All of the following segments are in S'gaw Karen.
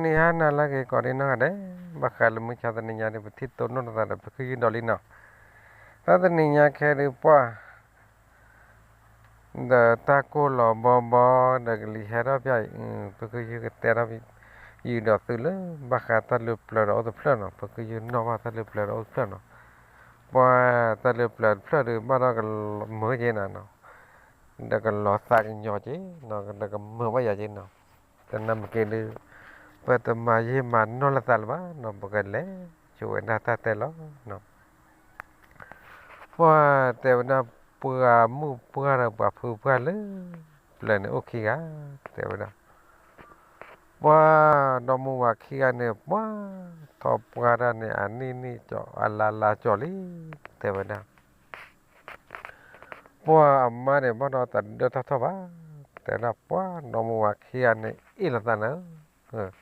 န့ၣ်ဟါနၤလၢအဂ့ၤကိးဒံနီၢ်ဂၤဒဲး, ဘၣ်ဃးလၢမုၢ်ဆါတနံၤညါဒီး ပထံၣ်တိၢ်နီၣ်လိာ်သးဒီး ဖုခူယူၢ်ဒီးလံနီၤ. တၢ်တနံၤညါခဲဒုးပှၢ် ဒီးတၢ်ကိၢ်လီၤဘီဘီ ဒီးကလံၤဟဲထီၣ်ဖၠၣ်အံၤ, ဖုခူယူၢ်ကတဲထီၣ် ယုာ်ဒီးသုလၢ ဘၣ်ဃးတၢ်လၢပျၢၤဒီးအိၣ်တဖျၢၣ်နီၤ. ဖုခူယူၢ်နီၣ်ဘၣ်တၢ်လၢပျၢၤဒီးအိၣ်တဖျၢၣ်နီၤ. ပှၢ်တၢ်လၢပျၢၤတဖျၢၣ်ဒီး ဘၣ်ဒီးကမုာ်က့ၤနၤနီၤ, ဒီးကလီၤသးကညီၤက့ၤနီၤ, ဒီးကမုာ်ဘၣ်ယၤက့ၤနီၤ. တနၢ်မ့ၢ်က့ၤဒုး ပတမၤယံာ်မၤနီၢ်လိာ်သးလၢၤဘၣ်နီၤ, ပကလဲၤဆိဝဲဒၣ်တၢ်တဲလီၤနီၤ. ပှၢ်တဲဝဲဒၣ် ပှၢ်မုၣ်ပှၢ်ဒီးပှၤဖုပှၢ်လၢ ပျၢၤန့ၣ်အိၣ်ခံဂၤ, တဲဝဲဒၣ် ပှၢ်ဒီမါဝၤခံဂၤန့ၣ် ပှၢ်ထီၣ်ပှၢ်တၢ်န့ၣ် အနံၣ်နံၣ်ကၠီ အလါလါကၠီလံ, တဲဝဲဒၣ် ပှၢ်အမါန့ၣ် ဘၣ်ဒီးတဒၢတၢ်ထီၣ်ဘၣ်, တဲဒၣ်ပှၢ်ဒီမါဝၤခံဂၤန့ၣ် အ့ၣ်လိာ်သးနၤဧၢ,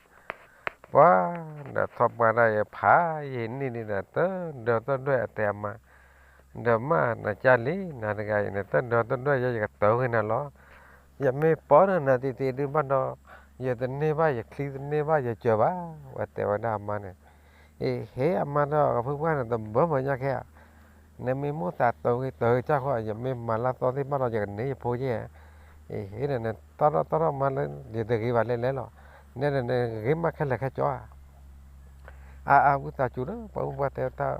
ပှၢ်ဒီးထီၣ်ပှၢ်တၢ်အံၤ ဖးယံာ်နံၣ်နံၣ်ဒီး တဒၢတဒွဲၣ်အတဲအမါ, ဒီးမါနကၢ်လံ နၤတဂၤအံၤန့ၣ် တဒၢတဒွဲၣ်ယဲယကတၢၢ်ဂ့ၤနၤလီၤ. ယမ့ၢ်ပီၢ်နၤတံၤတံၤဒုးဘၣ်ဒီး ယတန့ၢ်ဘၣ်ယချံတန့ၢ်ဘၣ်ယစၢၤဘၣ်, ဝဲတဲဝဲဒၣ်အမါန့ၣ်. အ့ ဟ့ၣ်အမါဒီးကဖုပှၢ်န့ၣ် တဘၢမၤညါခဲဧါ, နမ့ၢ်မိၣ်သးတၢၤဂ့ၤတၢၤဂ့ၤကၢ်ဃီ ယမ့ၢ်မၤလၢသီသ့ၣ်ဘၣ်ဒီး ယကန့ၢ်ယဖိယဲ, အ့ ဟ့ၣ်ဒီးနတီၢ်ထီၣ်တီၢ်ထီၣ်မါလၢ ယတဂ့ၤဘၣ်လဲၤလဲၤလီၤ, နဲဒီးနဂ့ၤမးခဲလၢာ်ခဲကၠီဧါ. အါအါ ဝံသးစူၤဒီး ပှၤမုၣ်ပှၢ်တဲတၢ်,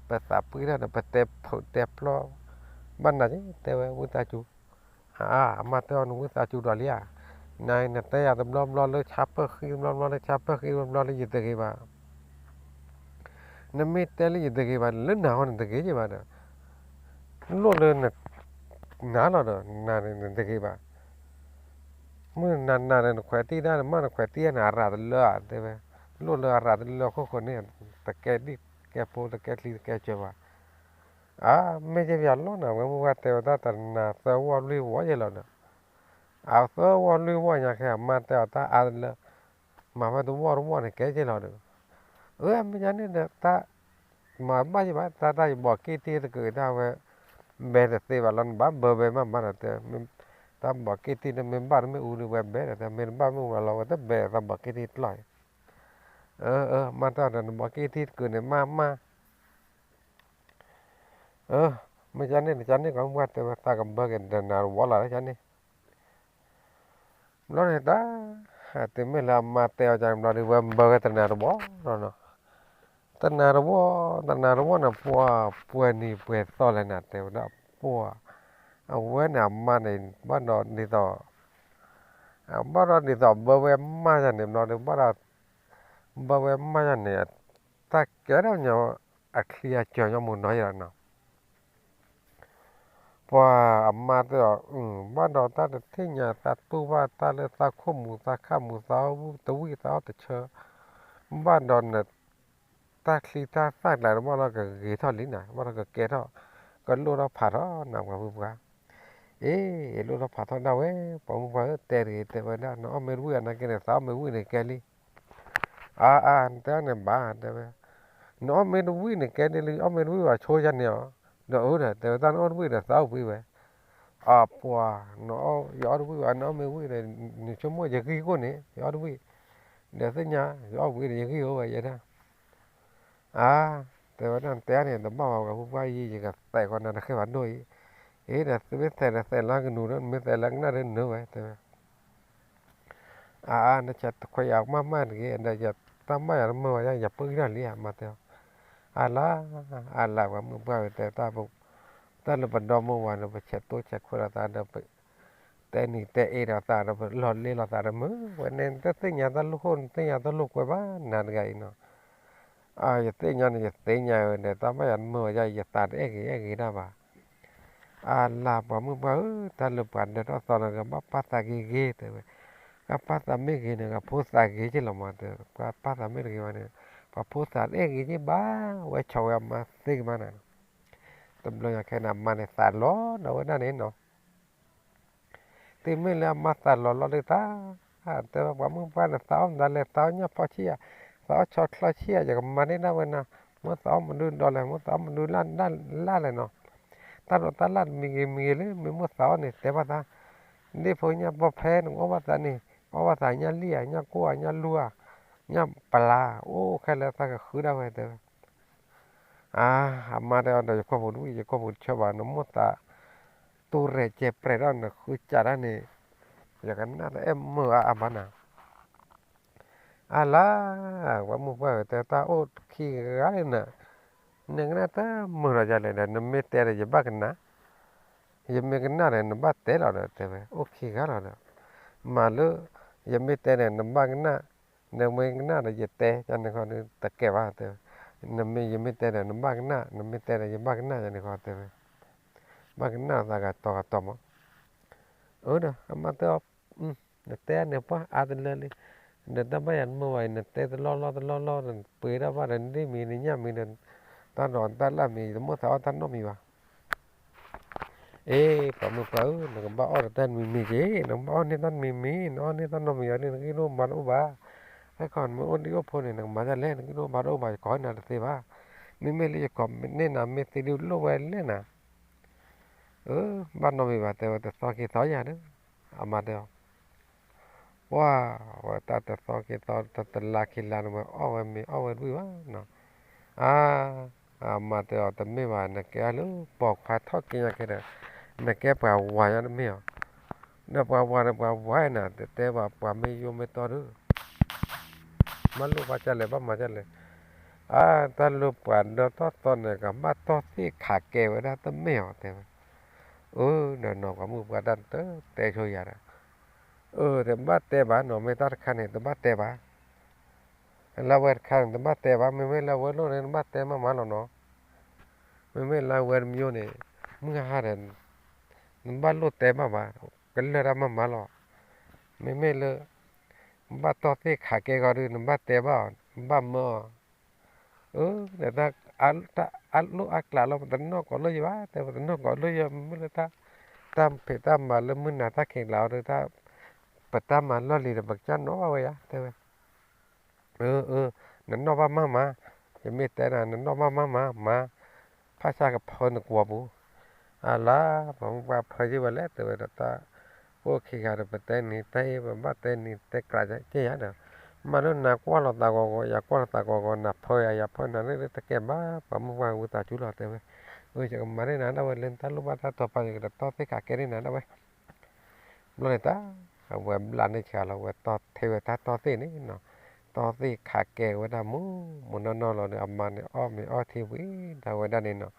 ပသးပှံၢ်တၢ်ဒီး ပတဲဖုးတဲဖျီၣ်ဘၣ်နၤက့ၤ, တဲဝဲဝံသးစူၤ, အါအါ အမါတဲအီၤ နဝံသးစူၤဒီးလံဧါ, နၤနတဲယၤတဘျီဘျီလၢဆါပၢၢ်ဃံ တဘျီဘျီလၢဆါပၢၢ်ဃံ တဘျီဘျီလၢယတဂ့ၤဘၣ် နမ့ၢ်တဲလၢယတဂ့ၤဘၣ် လၢနၤဃီနတဂ့ၤက့ၤဘၣ်ဒီး, လိၣ်လၢနၤလီၤဒီး နၤန့ၣ်နတဂ့ၤဘၣ်, မုၢ်နၤနၤဒီးနခွဲးတံၢ်ဒၣ် နမါနခွဲးတံၢ်ဒၣ်န့ၣ်အရၤတလၢဧါ တဲဝဲ, လိၣ်လၢအရၤတလၢအခိၣ်ဃိန့ၣ် တကဲဒံၣ်တကဲဖိ တကဲချံတကဲစၢၤဘၣ်, အါ မ့ၢ်က့ၤပယီၤလီၤနၤ ဝဲမုၢ်ဝဲတဲဝဲတၢ်တနၤသၢဝီလွံၢ်ဝီယဲလီၤဒီး, အသၢဝီလွံၢ်ဝီညါခဲအမါတဲအီၤတၢ်အါတလၢ မၤဝဲတဝီတဝီန့ၣ်ကဲက့ၤလီၤဒီး, အၢ မ့ၢ်ကန့ၣ်ဒီးတၢ် မၤဘၣ်ယဘၣ် တၢ်တၢ်ယဘီးက့ၢ်တံၢ်တကုာ်တၢ်ဝဲ ဘဲတသ့ဘၣ်လီၤ နဘၣ်ဘၢဘဲမးမးဒီးတဲ, တၢ်ဘီးက့ၢ်တံၢ်န့ၣ်မ့ၢ်ဘၣ်တမ့ၢ်အူဒုးဝဲဘဲဒီးတဲ မ့ၢ်တဘၣ်မ့ၢ်အူလီၤ ဝဲတဘဲတၢ်ဘီးက့ၢ်တံၢ်တကျီၢ်အံၤ, အၢ အၢ မၤတၢ်ဒီးနဘီးက့ၢ်တံၢ်တကုာ်န့ၣ်မးမး အၢ မ့ၢ်ကန့ၣ် ကန့ၣ်ကမုၢ်ပှၢ်တဲဝဲသးကဘၢက့ၤတနၤတဝီလီၤကန့ၣ်, ဘျီန့ၣ်တၢ် တုၤမ့ၢ်လၢအမါတဲအီၤကန့ၣ်ဘျီဒီး ဝဲဘၢဝဲတနၤတဝီလီၤနီၤ, တနၤတဝီ တနၤတဝီန့ၣ် ပှၢ်ပှဲၤနံၤပှဲၤသီလဲၣ်နၤ တဲဝဲဒၣ်ပှၢ်, အဝဲန့ၣ်အမါန့ၣ် ဘၣ်ဒီးဒ်သိး ဘၣ်ဒီးဒ်သိးဘၢဝဲမးယၤန့ၣ်ဘျီဒီး ဘၣ်ဒီး ဘၢဝဲမးယၤန့ၣ် တၢ်ကဲထီၣ်ညီ အချံအစၢၤညီမူနီၤယဲလီၤနီၤ ပှၤအမါတဲအီၤ ဘၣ်ဒီးတၢ်တထံၣ်ညါသးတူၢ်ဘၣ်တၢ်လၢသးခိၣ်မူသးခၣ်မူသးအီၣ်တဝံၣ်သးအီၣ်တဆၢ, ဘၣ်ဒီးန တၢ်ချံတၢ်သၣ်ကျါတဘၣ်လီၤကဂ့ၤထီၣ်လံနၤ ဘၣ်ဒီးကကဲထီၣ် ကလိၣ်ထီၣ်ဖးထီၣ်နၤပှၤမုၢ်ပှၢ်, အ့ လိၣ်ထီၣ်ဖးထီၣ်ဒၣ်ဝဲ ပှၤမုၢ်ပှၢ်ဧၢ တဲတဂ့ၤတဲဝဲဒၣ် နအီၣ်မ့ၢ်တဝံၣ်အနာ်က့န့ၣ် သးအီၣ်မ့ၢ်ဝံၣ်န့ၣ်ကဲလံ အါအါ နတဲအီၤန့ၣ်ဘၣ် တဲဝဲ, နအီၣ်မ့ၢ်တဝံၣ်န့ၣ်ကဲဒ်လၢ ယအီၣ်မ့ၢ်တဝံၣ်ဘၣ်ဆိယၤန့ၣ်အီၤ, ဒီးအၢဒီး တဲဝဲတၢ်နအီၣ်တဝံၣ်ဒီးသးအိၣ်ဘှံးဝဲ, အပှၤ နအီၣ် ယအီၣ်တဝံၣ်ဘၣ် နအီၣ်မ့ၢ်ဝံၣ်ဒီး နဆိကမိၣ်ယဂံၢ်ကိၣ်န့ၣ် ယအီၣ်တဝံၣ်, ဒီးသ့ၣ်ညါ ယအီၣ်ဝံၣ်ဒီးယဂံၢ်အိၣ်ဝဲယဲဒၣ် အါ တဲဝဲဒၣ်နတဲအီၤန့ၣ် တဘၣ်ဝဲပှၤမုၢ်ပှၢ်အံၤ ယကသဲးဃီနၤတဃဲဘၣ်ဒိၣ်အံၤ, အ့ဒီးသုမ့ၢ်သဲးဒီးသဲးလၢကနူၤဒီး မ့ၢ်သဲးလၢကနၣ်ဒီးနၢဝဲ တဲဝဲ အါအါ နဆဲးတခွဲးယၤကမၣ်မၣ်တဂ့ၤ ဒီးယတၢ်မၣ်ယၤတမုာ်ဝဲယၤ ယပှံၢ်ထီၣ်လံဧါ မါတဲအီၤ, အါလါ အါလါ ပှၤမုၢ်ပှၢ်ဝဲတဲ တၢ်လၢပဒီမါဝၤန့ၣ် ပဆဲးတိဆဲးခွဲးလိာ်သးဒီး တဲနံၤတဲအ့ဒီးသးဒီး ပလီၢ်လ့လိာ်သးဒီးမုာ်ဝဲန့ၣ် တသ့ၣ်ညါတၢ်လိၣ်ဃိ နသ့ၣ်ညါတၢ်လိၣ်ကွဲဘၣ်နၤတဂၤအံၤနီၤ, အါ ယသ့ၣ်ညါန့ၣ် ယသ့ၣ်ညါဝဲဒီး တၢ်မၣ်ယၤတမုာ်ဝဲယၤ ယသးတအဲၣ်ဂ့ၤအဲၣ်ဂ့ၤဒၣ်ဘၣ် အါလါပှၤမုၢ်ပှၢ်ဧၢ တၢ်လၢပှၤဒၢးထီၣ်သီန့ၣ် ကဘၣ်ပာ်သးဂ့ၤဂ့ၤ တဲဝဲ, ကဘၣ်ပာ်သးမ့ၢ်ဂ့ၤန့ၣ် ကဖိသးဂ့ၤက့လီၤမး တဲ ပှၤပာ်သးမ့ၢ်တဂ့ၤဘၣ်န့ၣ် ပှၤဖိသးတအဲၣ်ဂ့ၤက့ဘၣ် ဝဲဆီၣ်ဝဲအမါသ့ကမါနၤနီၤ, တဘျီညါခဲန့ၣ် အမါန့ၣ်သးလီၤဒီးဝဲဒၣ်န့ၣ်နီၤ တုၤမ့ၢ်လၢအမါသးလီၤလီၤဒုးသး, တဲဝဲပှၤမုၢ်ပှၢ်န့ၣ် သးအီၣ်မတၤလဲၣ် သးအီၣ်ညၣ်ဖီဆံၣ်ဧါ, သးအီၣ်ဆီချီဆံၣ်ဧါ ယကမၤန့ၢ်ဒၣ်ဝဲနၤ, မ့ၢ်သးအီၣ်မနုၤဒီးလဲၣ် မ့ၢ်သးအီၣ်မနုၤလၢ်လဲၣ်နီၤ, တၢ်ဒိးတၢ်လၢ်တမံၤဂ့ၤမံၤဂ့ၤလၢ မ့ၢ်မိၢ်သးအီၣ်န့ၣ် တဲဘၣ်သး, ဒ့ၣ်ဖိညၣ်ပီၢ်ဖဲန့ၣ် အီၣ်ဘၣ်သးန့ၣ် အီၣ်ဘၣ်သးညၣ်လံၣ်ဧါ ညၣ်ကိၢ်ဧါ ညၣ်လူဧါ, ညၣ်ပျါ အိၣ်ခဲလၢာ်သးကဃုဒၣ်ဝဲတဲဝဲ. အါ, အမါတဲအီၤဒီး ယကွၢ်ပူၤဒု ယကွၢ်ပူၤတဆၢဘၣ် နမိၢ်သး တူၢ်ရဲၣ်ကဲပြဲးဒီးနဃုစးဒၣ်န့ၣ် ယကနၣ်တအဲၣ်မုာ်အါအါဘၣ်နၤ. အါလါ, ပှၤမုၣ်ပှၢ်တဲ တၢ်အိၣ်ခံဂၤလံနၤ, နကနၣ်တမုာ်လီၤယၤလဲၣ်ဒီး နမ့ၢ်တဲဒီးယဘၣ်ကနၣ်, ယမ့ၢ်ကနၣ်ဒီးနဘၣ်တဲလီၤဒီးတဲဝဲ အိၣ်ခံဂၤလီၤဒီး, မၤလၢ ယမ့ၢ်တဲန့ၣ် နဘၣ်ကနၣ်, နမ့ၢ်ကနၣ်ဒီးယတဲ ယန့ၣ်ခီဒုတကဲဘၣ်တဲဝဲ, နမ့ၢ် ယမ့ၢ်တဲဒီးနဘၣ်ကနၣ်, နမ့ၢ်တဲဒီးယဘၣ်ကနၣ် ယန့ၣ်ခီတဲဝဲ, ဘၣ်ကနၣ်သးဂၤတီၤဂၤတီၤမး, အၢဒီး အမါတဲအီၤ နတဲန့ၣ်ပှၢ်အါတလၢလံ, ဒီးတၢ်ဘၣ်ယၤတမုာ်ဘၣ်အံၤ နတဲတလီၢ်လီၢ်တလီၢ်လီၢ် နပှ့ၤတၢ်ဘၣ်ဒီး နဒ်မံၤနညၣ်မံၤဒီး တၢ်ဒိးတၢ်လၣ်မံၤ တမိၣ်သးအီၣ်တၢ်နီတမံၤဘၣ်. အ့ ပှၤမုၣ်ပှၢ်ဧၢ, နကဘၣ်အီၣ်ဒီးတၢ်တမံၤမံၤက့ၤ, နကဘၣ်အီၣ်န့ၢ်တၢ်တမံၤမံၤ, နအီၣ်န့ၢ်တၢ်နီတမံၤအီၤန့ၣ် နဂံၢ်ဒိၣ်ဘါတအိၣ်ဘၣ်. ဟဲခီနမ့ၢ်အိၣ်ဒံးအိၣ်ဖိန့ၣ် နကမၤဒ်လဲၣ်, နဂံၢ်ဒိၣ်ဘါတအိၣ်ဘၣ်, ယကိးနၤတသ့ဘၣ်. မ့မ့ၢ်လၢယကိးန့ၢ်နၤ မ့ၢ်သ့ဒုးလိၣ်ဝဲလဲၣ်နၤ. အၢ ဘၣ်နီတမံၤဘၣ် တဲဝဲ တသီက့ၤသီယၤဒီး အမါတဲအီၤ ပှၢ်ဝဲတၢ်တသီက့ၤသီ တလါခံလါန့ၣ်ဝဲ အီၣ်ဝဲမ့ၤအီၣ်ဝဲတဝံၣ်ဘၣ်နီၤ. အါ အမါတဲအီၤ တမ့ၢ်ဘၣ် နကဲအီၤလၢပိာ်ခွါထီၣ်က့ၤညါခဲဒီး နကဲပှၤဝၤညါတမ့ၢ်အီၤ, ဒီးပှၤဝၤဒီးပှၤဝၤနၤ တတဲဘၣ်ပှၤမ့ၢ်ယိၣ်မ့ၢ်တီဒီး ဘၣ်လိၣ်ဘၣ်ကၢ်လဲၣ် ဘၣ်မၤကၢ်လဲၣ်. အါ တၢ်လၢပှၤဒၢထီၣ်သီန့ၣ် ကဘၣ်တီၢ်သ့ၣ်ခးကဲဝဲဒၣ်တမ့ၢ်အီၤ တဲဝဲ. အၢ ဒီးနီၤပှၤမုၣ်ပှၢ်တၢ်တတဲဆိယၤဒီး အၢ တဘၣ်တဲဘၣ်နီၤ မ့ၢ်တၢ်တခါန့ၣ် တဘၣ်တဲဘၣ်. လၢဝဲတခါန့ၣ် တဘၣ်တဲဘၣ် မ့မ့ၢ်လၢဝဲလိၣ်န့ၣ် နဘၣ်တဲမးမးလီၤနီၤ. မ့မ့ၢ်လၢဝဲတမံၤန့ၣ် မုၢ်ဟါဒီး နဘၣ်လိၣ်တဲမးမး ကလၢာ်တၢ်မးမးလီၤ. မ့မ့ၢ်လၢ ဘၣ်တီၢ်သ့ၣ်ခးကဲဂီၤဒီး နဘၣ်တဲဘၣ်အီၤ နဘၣ်မၢအီၤ. အၢ တၢ်အလိၣ်အကျးလီၤ ပတနီၣ်ကိးလိၣ်ယၤဘၣ် တဲ ပတနီၣ်ကိးလိၣ်ယၤ မ့မ့ၢ်လၢ တၢ်ဖံးတၢ်မၤလၢမုၢ်နၤတၢ်ခံးကျးအီၤဒီး ပတၢ်မၤလီၢ်လံၤဒီး ပကစၢ်နီၣ်ဘၣ်ဝဲယၤ တဲဝဲ. အၢ အၢ နနီၣ်ဘၣ်မးမး, ယမ့ၢ်တဲနၤ နနီၣ်ဘၣ်မးမး မၤ ဖးဆါကဖၢနကွီၤပူၤ. အလါ ပှၤမုၣ်ပှၢ်ဖၢယံာ်ဝဲလဲၣ် တဲဝဲဒီးတၢ် အိၣ်ခံဂၤဒီး ပတဲနံၤတဲအ့ ပဘၣ်တဲနံၤတဲကျးက့ယၤဒီး မၤလၢနၤကွၢ်လိာ်သးဂီၤဂီၤ ယၤကွၢ်လိာ်သးဂီၤဂီၤ နၤဖၢယၤ ယၤဖၢနၤန့ၣ်တကဲဘၣ် ပှၤမုၣ်ပှၢ်ဝံသးစူၤလီၤ တဲဝဲ. အၢ ယကမၤန့ၢ်နၤဒၣ်ဝဲလၢတၢ်လိၣ်ဘၣ်တၢ်တီၤပာ် ယကတီၢ်သ့ၣ်ခးကဲန့ၢ်နၤဒၣ်ဝဲ ဘျီန့ၣ်တၢ် အဝဲဘျးန့ၢ်ဆှးလီၤ ဝဲတီၢ်ထဲဝဲတၢ်တီၢ်သ့ၣ်န့ၣ်နီၤ, တီၢ်သ့ၣ်ခးကဲဝဲဒၣ်မူ မူနီၢ်နီၢ်လီၤဒီး အမါန့ၣ် အီၣ်မ့ၤအီထံဝံၤဒၣ်ဝဲဒၣ်န့ၣ်နီၤ,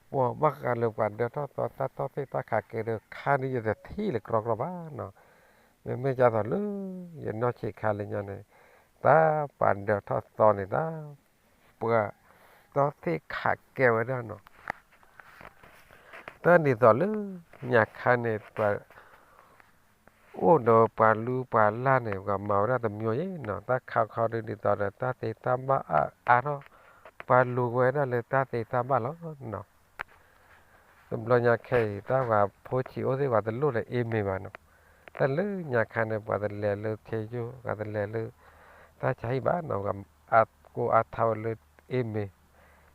ပှၤဘၣ်ဃးလၢပှၤဒၢထီၣ်သီတၢ်တီၢ်သ့ၣ်တၢ်ခးကဲဒီး ခါဒုးယတထံၣ်လၢကြီကြီဘၣ်နီၤ, မ့မ့ၢ်ဒ်သိးလၢ ယနီၢ်ဆံးခါလၢညါန့ၣ် တၢ်ပှၤဒၢထီၣ်သီန့ၣ်တၢ် ပှၤတီၢ်သ့ၣ်ခးကဲဝဲဒၣ်နီၤ တၢ်ဒ်သိးလၢ ညါခါန့ၣ် ပှၤ အိၣ်ဒီးပှၤလုၢ်ပှၤလၢ်န့ၣ် ပှၤမၤဝဲဒၣ်တမံၤယဲနီၤ, တၢ်ခါခီဒုးဒ်သိးဒီး တၢ်သ့တၢ်ဘၣ်အါအါထီၣ်, ပှၤလူၤဝဲဒၣ်လၢတၢ်သ့တၢ်ဘၣ်လီၤနီၤ. တဘျီညါခဲအံၤ တၢ်ပှၤဖိဆံးအိၣ်သ့ၣ်ပှၤတလိၣ်ဒီး email ဘၣ်နီၤ, တၢ်လၢညါခါန့ၣ် ပှၤတလဲၤလၢ Facebook ပှၤတလဲၤလၢ တၢ်ဆါဟံၣ်ဘၣ်နီၤ, အါကိးအါထီၣ်ဝဲလၢ email,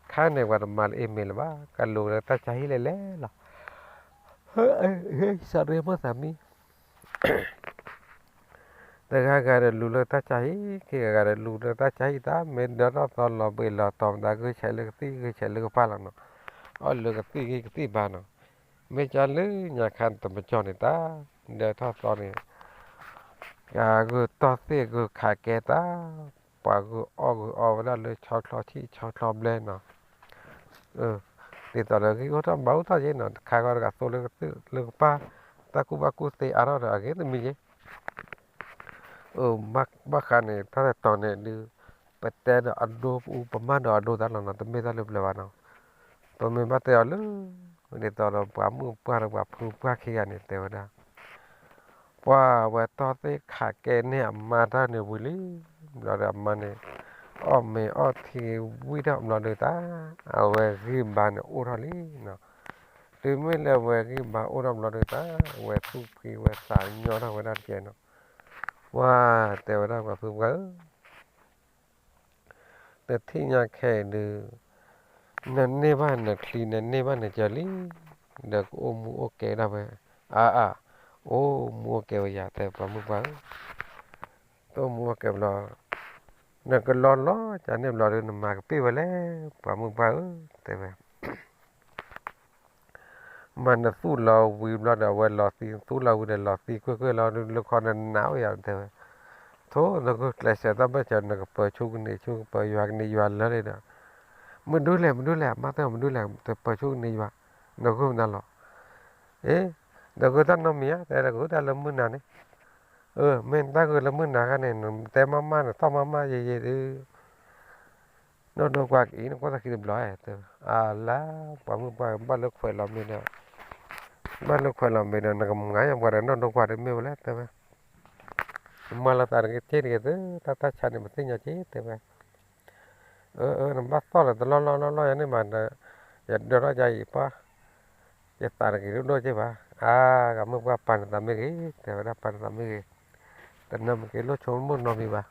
ခါန့ၣ်ပှၤတမၤလၢ email လၢၤဘၣ်, ကလူၤလၢတၢ်ဆါဟံၣ်လဲၣ်လဲၣ်လီၤ. စၢရ့မိၣ်သးမံ တဂၤဂၤဒီးလူၤလၢတၢ်ဆါဟံၣ်, ခံဂၤဂၤဒီးလူၤလၢတၢ်ဆါဟံၣ်, တၢ်မ့ၢ်ဒၢထီၣ်သီလီၤဘှံးလီၤတီၤမတၤ ဂုာ်ဆဲးလၢကသံၣ်ဂုာ်ဆဲးလၢကပၢ်လီၤနီၤ, အီၣ်လၢကသံၣ်ဂ့ၤကသံၣ်ဘါနီၤ, မ့ၢ်ကၢ်လၢညါခါတမကၠီၣ်န့ၣ်တၢ် ဒၢထီၣ်သီန့ၣ် ဂုာ်တီၢ်သ့ၣ်ဂုာ်ခးကဲတၢ် ပှၤဂုာ်အီၣ်ဂုာ်အီဝဲဒၣ်လၢဆီချီဆံၣ်ဆီချီဘျဲနီၤ, ဒ်သိးဒီးဂံၢ်အိၣ်ထီၣ်ဘါအိၣ်ထီၣ်ယဲနီၤ, တခါဂီၤတဂၤသိလၢကသံၣ်လၢကပၢ်, တၢ်ကူၣ်ဘၣ်ကူၣ်သ့အါထီၣ်ဒီးအဂ့ၤတမံၤယဲ ဘၣ်ဃးန့ၣ် တၢ်တတီၤန့ၣ်ဒုး ပတဲဒီးအဒိပအူ ပမၢ်ဒီးအဒိတၢ်လီၤနီၤ, တမ့ၢ်တၢ်လၢပျၢၤဘၣ်နီၤ, ပမ့ၢ်ဘၣ်တဲအီၤလၢ ဒ်သိးဒီးပှၤမုၣ်ပှၢ်ဒီးပှၤဖုပှၢ်ခံဂၤန့ၣ်တဲဝဲဒၣ် ပှၤဝဲတီၢ်သ့ၣ်ခးကဲန့ၢ်အမါတၢ်န့ၣ်ဝံၤလံ, ဘျီဒီးအမါန့ၣ် အီၣ်မ့ၤအီၣ်ထံဝံၣ်ထီၣ်ဘျီဒုးတၢ် အဝဲဂံၢ်ဘါန့ၣ်အိၣ်ထီၣ်လံနီၤ, တုၤမ့ၢ်လၢအဝဲဂံၢ်ဘါအိၣ်ထီၣ်ဘျီဒုးတၢ် အဝဲသူၣ်ဖှံဝဲသးညီထီၣ်ဝဲဒၣ်တက့ၢ်နီၤ, ပှၤတဲဝဲဒၣ်ပှၤဖုပှၢ်ဧၢ တထံၣ်ညါခဲအံၤဒုး နန့ၢ်ဘၣ်နချံ နန့ၢ်ဘၣ်နကၢၤလံ, ဒီးကအိၣ်မူအိၣ်ကဲဒၣ်ဝဲ, အါအါ, အိၣ်မူအိၣ်ကဲဝဲယၤ တဲပှၤမုၣ်ပှၢ်ဧၢ, တအိၣ်မူအိၣ်ကဲဘျီ, နကလီလီၤကန့ၣ်ဘျီဒီး နမၤကပ့ၢ်ဝဲလဲၣ် ပှၤမုၣ်ပှၢ်ဧၢ တဲဝဲ မၤနသူၣ်လီၤဝံၤဘျီဒီး အဝဲလီၤသံ သူၣ်လီၤဝံၤဒီးလီၤသံကွ့ၢ်ကွ့ၢ်လီၤ လၢခီနနးအိၣ်ယၤ တဲဝဲ ထိၣ် နဂုာ်ကျဲးစၢးတၢ်ဘၣ်စၢၤ နကပၢၤဆူကနံၤဆူ ကပၢၤယွၤကနံၤယွၤလၢလံဒီး မဒုလဲၣ် မဒုလဲၣ် အမါတဲမဒုလဲၣ် တပၢၤဆူကနံၤယွၤ နဂုာ်မနုၤလီၤ အ့ နဂုာ်တၢ်နီတမံၤဧါ တဲ နဂုာ်တၢ်လၢမုၢ်နၤန့ၣ် အၢ မ့ၢ်နတၢ်ဂုာ်လၢမုၢ်နၤခါန့ၣ် နတဲမးမး နသီၣ်မးမးယံာ်ယံာ်ဒုး နီၢ်ဒိကွၢ်ကအံၤ နကွၢ်သးခံတဘျီဧါ တဲ အလါ ပှၤမုၣ်ပှၢ် ဘၣ်လၢခွဲးလီၤမ့ၤဒီး ဘၣ်လၢခွဲးလီၤမ့ၤဒီး နကမၤယၤပှၤဒီးနီၢ်ဒိကွၢ်ဒီးမ့ၢ်ဝဲလဲၣ် တဲဝဲ မၤလီၤသးတက့ၢ်တက့ၢ်သု တၢ်တၢ်ဆါန့ၣ် ပသ့ၣ်ညါက့ၤ တဲဝဲ အၢ အၢ နဘၣ်သီၣ်လီၤတလီၢ်လီၢ်လီၢ်လီၢ်ယၤန့ၣ်မး ယဒၢထီၣ်ယၤအံၤပှၤ ယသးတဂ့ၤဒိၣ်ဒိၣ်က့ၢ်ဘၣ် အါ ဂၤမုၣ်ပှၢ်ပာ်နသးမ့ၢ်ဂ့ၤ တဲဝဲဒၣ်ပာ်နသးမ့ၢ်ဂ့ၤ တနၢ်မ့ၢ်က့ၤလိၣ်ဆိကမိၣ်နီတမံၤဘၣ်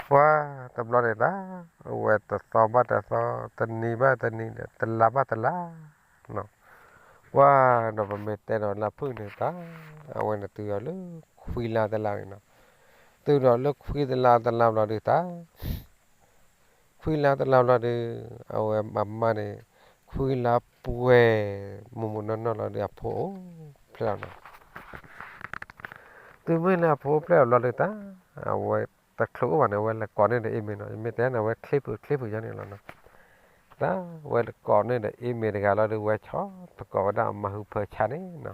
ပှၤတဘျီန့ၣ်တၢ် အဝဲတသီဘၣ်တသီ တနံၤဘၣ်တနံၤဒီး တလါဘၣ်တလါ ပှၤဒီးပမ့ၢ်တဲဒီးလါဖုၣ်န့ၣ်တၢ် အဝဲန့ၣ်တုၤအီၤလၢခွံလါတလါန့ၣ်နီၤ တုၤဒီးလၢခွံတလါတလါဘျီဒုးတၢ် ခွံလါတလါဘျီဒုး အဝဲအမါန့ၣ် ခွံလါပှဲၤ မိၢ်မိၢ်နီၢ်နီၢ်လီၤဒုး အဖိအိၣ်ဖျဲၣ်လီၤနီၤ တုၤမ့ၢ်လၢအဖိအိၣ်ဖျဲၣ်လီၤဘျီဒုးတၢ် အဝဲတချုးအိၣ်ဘၣ်န့ၣ် အဝဲလဲၤကိးန့ၢ်ဒီးအ့မ့ၢ်နီၤ ယမ့ၢ်တဲန့ၣ် အဝဲချ့ဖုးချ့ဖုးယါန့ၣ်လီၤနီၤ တၢ်ဝဲကိးန့ၢ်ဒီးအ့မ့ၢ်တဂၤလီၤဒုး ဝဲဆီၣ်သကိးဝဲဒၣ်အမါဟုဖၢဆါန့ၣ်နီၤ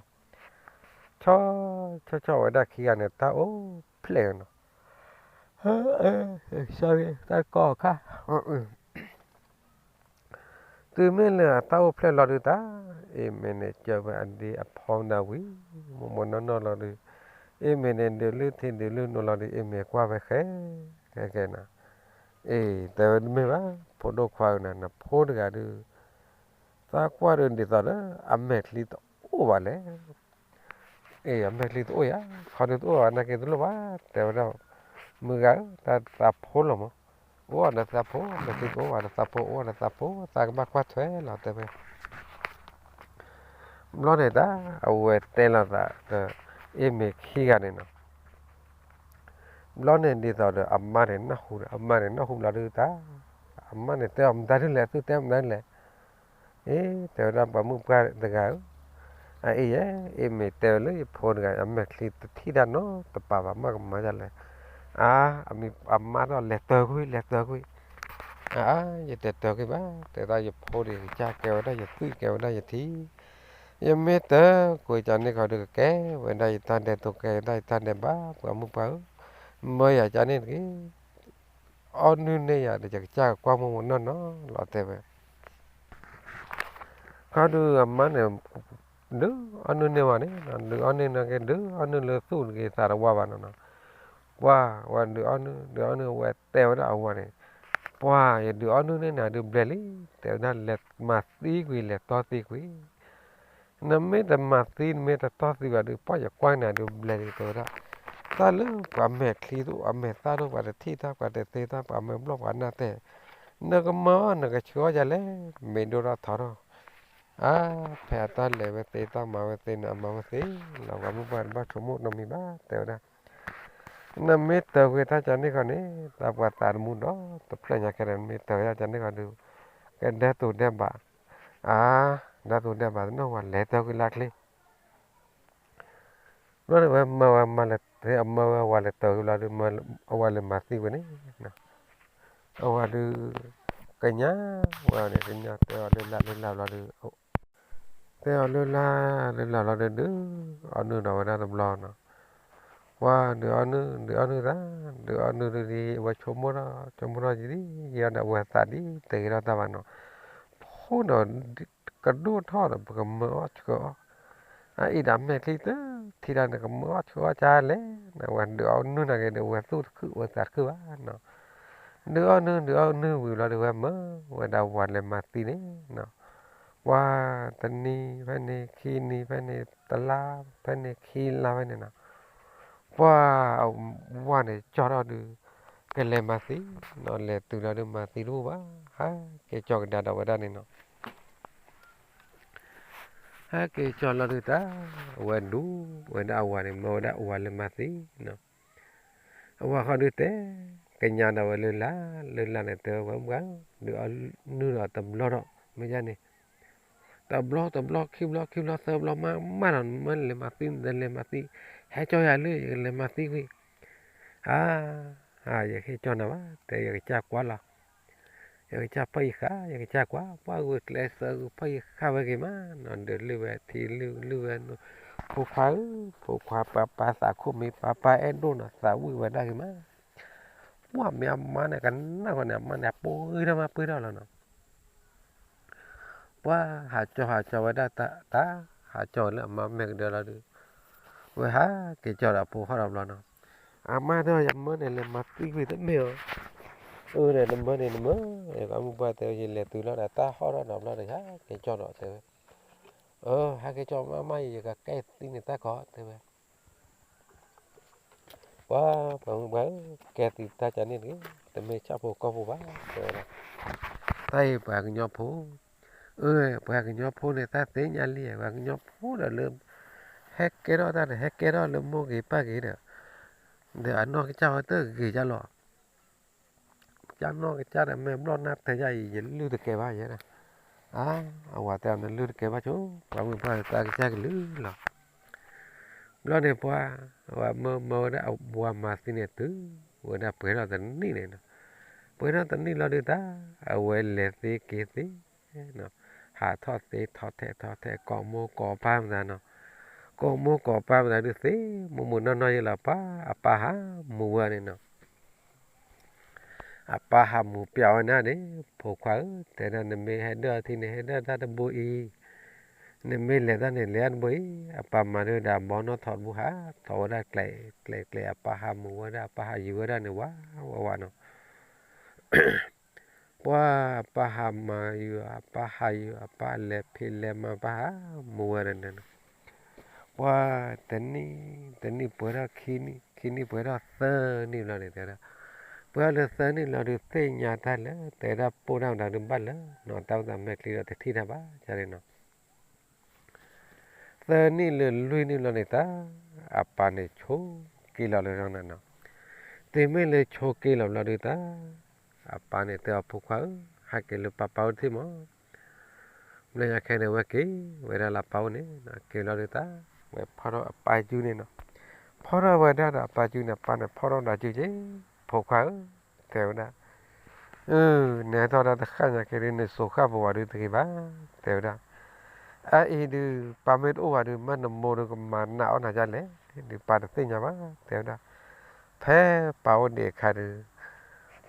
ဆီၣ် ဆီၣ်ဆီၣ်ဝဲဒၣ်ခံဂၤန့ၣ် တၢ်အိၣ်ဖျဲၣ်နီၤ တၢ်ကိးခါ တုၤမ့ၢ်လၢအတၢ်အိၣ်ဖျဲၣ်လီၤဒုးတၢ် အ့မ့ၢ်န့ၣ် ကၢၤဝဲအဒ့အဖီဒၣ်ဝံၤ မိၢ်မိၢ်နီၢ်နီၢ်လီၤဒုး အ့မ့ၢ်န့ၣ် ဒုးလုၢ်ထံဒုးလုၢ်နိလီၤဒုး အ့မ့ၢ်ကွၢ်ဝဲဃဲ ဃဲဃဲနီၤ အ့ တဲဝဲတမ့ၢ်ဘၣ် ဖိဒိၣ်ခွါဧၢနီၤ နဖိတဂၤဒုး သးကွၢ်ဒုးဒ်သိးဒီး အမဲာ်ချံတအိၣ်ဘၣ်လဲၣ် အ့ အမဲာ်ချံတအိၣ်ယၤ ခီဒုးတအိၣ်ဘၣ် နာ်က့တလိၣ်ဘၣ် တဲဝဲဒၣ် မုၢ်ဂၤဧၢ တၢ်သးဖိလီၤမး အိၣ်ဒီးသးဖိ မဲာ်ချံတအိၣ်ဘၣ်ဒီးသးဖိ အိၣ်ဒီးသးဖိ သးကဘၣ်ကွၢ်ထွဲလီၤ တဲဝဲ ဘျီန့ၣ်တၢ် အဝဲတဲလိာ်သးဒီး အ့မ့ၢ်ခံဂၤန့ၣ်နီၤ ဘျီန့ၣ်ဒ်သိးဒီးအမါန့ၣ်နၢ်ဟူဒီး အမါန့ၣ်နၢ်ဟူဘျီဒုးတၢ် အမါန့ၣ်တဲအီၤမတၤဒ်လဲၣ် သုတဲမတၤဒ်လဲၣ် အ့ တဲဝဲဒၣ်ပှၤမုၣ်ပှၢ်တဂၤဧၢ အအံၤယဲ အ့မ့ၢ်တဲဝဲလၢယဖိတဂၤ အမဲာ်ချံတထံၣ်တၢ်နီတပၤဘၣ် မ့ၢ်ကမၤဒ်လဲၣ် အါ အမါထီၣ်လဲၤတၢၤကွံာ် လဲၤတၢၤကွံာ် အါ ယတတၢၤကွံာ်ဘၣ် တဲဒၣ်ယဖိဒံးကစၢ်ကဲဝဲဒၣ်ယသွံၣ် ကဲဝဲဒၣ်ယထံ ယမ့ၢ်တၢၤကွံာ်ကန့ၣ်ခီဒုးကကဲဝဲဒၣ်ယတၢ်ဒဲး တိၤကဲဝဲဒၣ်ယတၢ်ဒဲးဘး ပှၤမုၣ်ပှၢ်ဧၢ မၢယၤကန့ၣ်တက့ၢ် အီၣ်နုၢ်န့ၢ်ယၤဒီး ယကစၢ်ကကွၢ်မိၢ်မိၢ်နီၢ်နီၢ်လီၤ တဲဝဲ ခီဒုးအမါန့ၣ် ဒုးအီၣ်နုၢ်န့ၢ်ဝဲန့ၣ် ဒုးအီၣ်နုၢ်န့ၢ်က့ၤ ဒုးအီၣ်နုၢ်လၢသူၣ်တဂ့ၤ သးတဝါဘၣ်နီၤနီၤ ပှၤဝဲဒုးအီၣ်နုၢ် ဒုးအီၣ်နုၢ် ဝဲတဲဝဲဒၣ်အဝၤန့ၣ် ပှၤယဒုးအီၣ်နုၢ်န့ၢ်နၤဒုးဘျဲၣ်လံ တဲဝဲဒၣ်လဲၤမၤသံကွံာ် လဲၤတီၢ်သံကွံာ် နမ့ၢ်တမၤသံ နမ့ၢ်တတီၢ်သံဘၣ်ဒုး ပှၤယကွၢ်နၤဒုးဘျဲၣ်လံ တဲဝဲဒၣ် တၢ်လၢပှၤမဲာ်ချံတအိၣ် အမဲာ်သၣ်တအိၣ် ပှၤတထံၣ်တၢ် ပှၤတသ့တၢ် ပှၤမဲာ်ဘျီၣ်ပှၤနၢ်တဲာ် နကမၤအီၣ် နကဆှၢအီၣ်ယၤလဲၣ် မ့ၢ်ဒိၣ်ထီၣ်ထီထီၣ် အါ ဖဲအတၢ်လဲၤဝဲသ့ တၢ်မၤဝဲသ့န့ၣ် အမၤဝဲသ့လီၤ ပှၤမုၣ်ပှၢ်တဘၣ်ဆိကမိၣ်နီတမံၤဘၣ် တဲဝဲဒၣ် နမ့ၢ်တၢၤကွံာ်တၢ်ကန့ၣ်ခီန့ၣ် တၢ်ပှၤသးတမူဒီးတဖျၢၣ်ညါခဲလၢာ် နမ့ၢ်တၢၤကွံာ်တၢ်ကန့ၣ်ခီဒုး ကဒဲတိၤဒဲးဘး အါ ဒဲတိၤဒဲးဘးတနီၢ်ဝဲလဲၤတၢၤကွံာ်လၢချ့ ဘျီန့ၣ်ဝဲမၢဝဲမၤလဲၤ အမၢဝဲအဝၤလဲၤတၢၤကွံာ်ဘျီဒုး အဝၤလဲၤမၤသံဝဲန့ၣ် အဝၤဒုး ကညးဝဲန့ၣ် ကညးတဲအီၤလၢလၢ်လၢလၢ်ဘျီဒုး တဲအီၤလၢလၢ်လၢလၢ်ဘျီဒုး ဒုးအီၣ်နုၢ်ဒီးဝဲဒၣ်တဘျီနီၤ ပှၤဒုးအီၣ်နုၢ် ဒုးအီၣ်နုၢ်သး ဒုးအီၣ်နုၢ်ဒုးဒ် အဝဲဆိကမိၣ်ထီၣ် ဆိကမိၣ်ထီၣ်ယံာ်ဒ်ယံာ်ဒီး အဝဲသးဒ်တဂ့ၤထီၣ်တၢ်ဘၣ်နီၤ ဖိဒီး ကဒိၣ်ထီၣ်ဒီး ပကမၢအီၣ်ဆှၢအီၣ် အအံၤဒီးမဲာ်ချံတထံၣ်တၢ်န့ၣ် ကမၢအီၣ်ဆှၢအီၣ်ကါလဲၣ် အဝဲဒုးအီၣ်နုၢ်နာ်က့ၤဒီး အဝဲသူၣ်တခုၣ်အဝဲသးတခုၣ်ဘၣ်နီၤ ဒုးအီၣ်နုၢ် ဒုးအီၣ်နုၢ်ဝံၤဘျီဒုး ဝဲမၢဝဲဒၣ်ဝၤလဲၤမၤသံန့ၣ်နီၤ ပှၤတနံၤဖဲန့ၣ် ခံနံၤဖဲန့ၣ် တလါဖဲန့ၣ် ခံလါဖဲန့ၣ်နီၤ ပှၤဝၤန့ၣ်ကၠီထီၣ်ဒုး ကလဲၤမၤသံနီၤ လဲၤတုၤလီၤဒုးမၤသံတဘူၣ်ဘၣ် ဟဲက့ၤကၠီကဒါဒီးဝဲဒၣ်န့ၣ်နီၤ ဟဲက့ၤကၠီလီၤဒုးတၢ် အဝဲဒူဝဲဒၣ်အဝၤန့ၣ် မၢဝဲဒၣ်အဝၤလဲၤမၤသံနီၤ အဝဲဃီဒုးတဲ ကညးဒီးဝဲလၢလၢ်လၢ်န့ၣ် တဲဝဲပှၤမုၣ်ပှၢ်ဧၢ, ဒုးအီနုၢ်ဒီးတဘျီဒီး မ့ၢ်ဒ်န့ၣ် တဘျီတဘျီခံဘျီခံဘျီ သၢဘျီမးမးဒီး နမ့ၢ်လဲၤမၤသံ နတလဲၤမၤသံ, ဟဲကၠီယၤလၢ ယကလဲၤမၤသံကွံာ်, အါ ယဟဲကၠီနၤဘၣ် တဲ ယကစၢ်ကွၢ်လီၤ, ယကစၢ်ဖီၣ်ယဃာ် ယကစၢ်ကွၢ် ပှၢ်ဂုာ်ကျဲးစၢးဂုာ်ဖီၣ်ယဃာ်ဝဲဂ့ၤမးနီၤ ဒုးလုၢ်ဝဲထံလုၢ်လုၢ်ဝဲနိ ဖိခွါဧၢ, ဖိခွါပၢ်ပၢ်သးခိၣ်မံၤ ပၢ်ပၢ်အဲၣ်ဒိၣ်နီၤ သးဝံၣ်ဝဲဒၣ်ဂ့ၤမး, ပှၢ်မ့ၢ်အမါန့ၣ် ကနၣ်ဃီန့ၣ် အမါန့ၣ် အပှ့ၤထီၣ်မးပှ့ၤထီၣ်လီၤနီၤ ပှၤဟးကၠီဟးကၠီဝဲဒၣ်တၢ် ဟးကၠီဝဲလၢအမါမဲာ်ကဒၢလီၤဒုး, ဝဲဟးက့ၤကၠီဒီးအဖိဟီၣ်ဒီးဘျီနီၤ, အမါတဲ ယမၢန့ၣ် လဲၤမၤသံကွံာ်တမ့ၢ်ဧါ, အၢ န့ၣ် နမၢန့ၣ် နမၢ, မုၢ်ပှၢ်တဲ ယလဲၤတုၤလီၤဒီးတၢ်ဟီၣ်ထီၣ်ဒီးဘျီဒီး ဟးက့ၤကၠီဒီးတဲဝဲ, အၢ ဟဲက့ၤကၠီမးမး ယကကဲသံန့ၣ်တၢ်ကီး တဲဝဲ ပှၤ ပှၤမုၣ်ပှၢ်ဧၢ, ကဲသံတၢ်ကန့ၣ်တဂ့ၤ, တမ့ၢ်ဆၣ်ဖိကီၢ်ဖိဘၣ် တဲဝဲဒၣ်, တၢ်အံၤပှၤကညီဖိ, အၢ ပှၤကညီဖိန့ၣ် တၢ်သ့ၣ်ညါလံ ပှၤကညီဖိဒီးလၢ ဟဲကဲထီၣ်တၢ်ဒီး ဟဲကဲထီၣ်လၢမိၢ်ဂ့ၤပၢ်ဂ့ၤဒီး, ဒီးအနီၢ်ကစၢ်ဝဲတဂ့ၤဒ်လီၤ ကနီၢ်ကစၢ်ဒီး မ့ၢ်ဘျီၣ်နၢ်ထဲယၤအံၤ ယလုၢ်တကဲဘၣ်ယဲဒၣ်, အါ အဝၤတဲအီၤ နလုၢ်တကဲဘၣ်ဆိ, ပှၤမုၣ်ပှၢ်တၢ်ကစၢ်ကလုၢ်လီၤ, ဘျီန့ၣ်ပှၤ, အဝဲမၢမၢဝဲဒၣ်အဝၤမၤသံန့ၣ်တုၤ, ဝဲဒၣ်ပှဲၤထီၣ်တနံၣ်န့ၣ်နီၤ, ပှဲၤထီၣ်တနံၣ်လီၤဒုးတၢ်, အဝဲလဲၤသ့က့ၤသ့ ဟးထီၣ်သ့ထီၣ်ထဲထီၣ်ထဲ ကိးမိၢ်ကိးပၢ်မတၤနီၤ, ကိးမိၢ်ကိးပၢ်မတၤဒုးသ့, မိၢ်မိၢ်နီၢ်နီၢ်ယဲလီၤ ပၢ်အပၢ်ဟးမူၤဝဲန့ၣ်နီၤ, အပၢ်ဟးမူၤပျးဝဲန့ၣ်န့ၣ်, ဖိခွါဧၢ, တဲဒၣ်နမ့ၢ်ဟဲဒၢၣ်ထံန့ၣ် ဟဲဒၢၣ်တၢ်တဘိအံၤ, နမ့ၢ်လဲၤတၢ်န့ၣ် လဲၤတၢ်တဘိအံၤ, အပၢ်မၤဒၣ်ဒီးအဘီနီၢ်ထိးတဘိဟးထီၣ်ဝဲဒၣ်ကျဲးကျဲးကျဲး အပၢ်ဟးမူၤဝဲဒၣ် အပၢ်ဟးယူၤဝဲဒၣ်န့ၣ် ဝးဝးဝးနီၤ ပှၤအပၢ်ဟးမၤယူၤ အပၢ်ဟးယူၤ အပၢ်လဲၤဖံးလဲၤမၤ ပၢ်ဟးမူၤဝဲဒၣ်န့ၣ်, ပှၤတနံၣ်တနံၣ်ပှဲၤထီၣ်ခံနံၣ် ခံနံၣ်ပှဲၤထီၣ်သၢနံၣ်ဘျီန့ၣ် တဲဝဲဒၣ်, ပှဲၤထီၣ်လၢသၢနံၣ်လီၤဒုးသ့ၣ်ညါတၢ်လၢ တဲဒၣ်ပိၢ်တၢ်မတၤဒုးဘၣ်လၢနီၤ တၢ်အိၣ်သးမဲာ်ချံဒီးတထံၣ်တၢ်ဘၣ် ယါန့ၣ်နီၤ သၢနံၣ်လၢလွံၢ်နံၣ်လီၤန့ၣ်တၢ်, အပၢ်န့ၣ်ဆိးက့လီၤလၢနီၤ, တုၤမ့ၢ်လၢဆိးက့လီၤဘျီဒုးတၢ်, အပၢ်န့ၣ်တဲအီၤ ဖိခွါဧၢ, ဟဲက့ၤလၢပၢ်ပၢ်အိၣ်တထံၣ်မး, ဘျီညါခဲန့ၣ် အဝဲက့ၤဝဲဒၣ်လၢအပၢ်အိၣ်န့ၣ်, က့ၤလီၤဒုးတၢ်, ဝဲဖီၣ်ထီၣ်အပၢ်စုန့ၣ်နီၤ, ဖီၣ်ထီၣ်ဝဲဒၣ်ဒီးအပၢ်စုန့ၣ် အပၢ်န့ၣ်ဖီၣ်ထီၣ်ဒီးစုက့, ဖိခွါဧၢ, တဲဝဲဒၣ် နဟဲထီၣ်တၢ်တဃၣ်ညါက့ၤဒုး နစိၤဃၣ်ပဝးဒုးတဂ့ၤဘၣ်, တဲဝဲဒၣ်, အအံၤဒုး ပၢ်မ့ၢ်တအိၣ်ဘၣ်ဒုး မ့ၢ်နမိၢ်ဒုးကမၤနးအီၣ်နၤဒ်လဲၣ်, ဒုးပၢ်တသ့ၣ်ညါဘၣ်, တဲဝဲဒၣ်, ဖဲပၢ်အိၣ်ဒံးအခါဒုး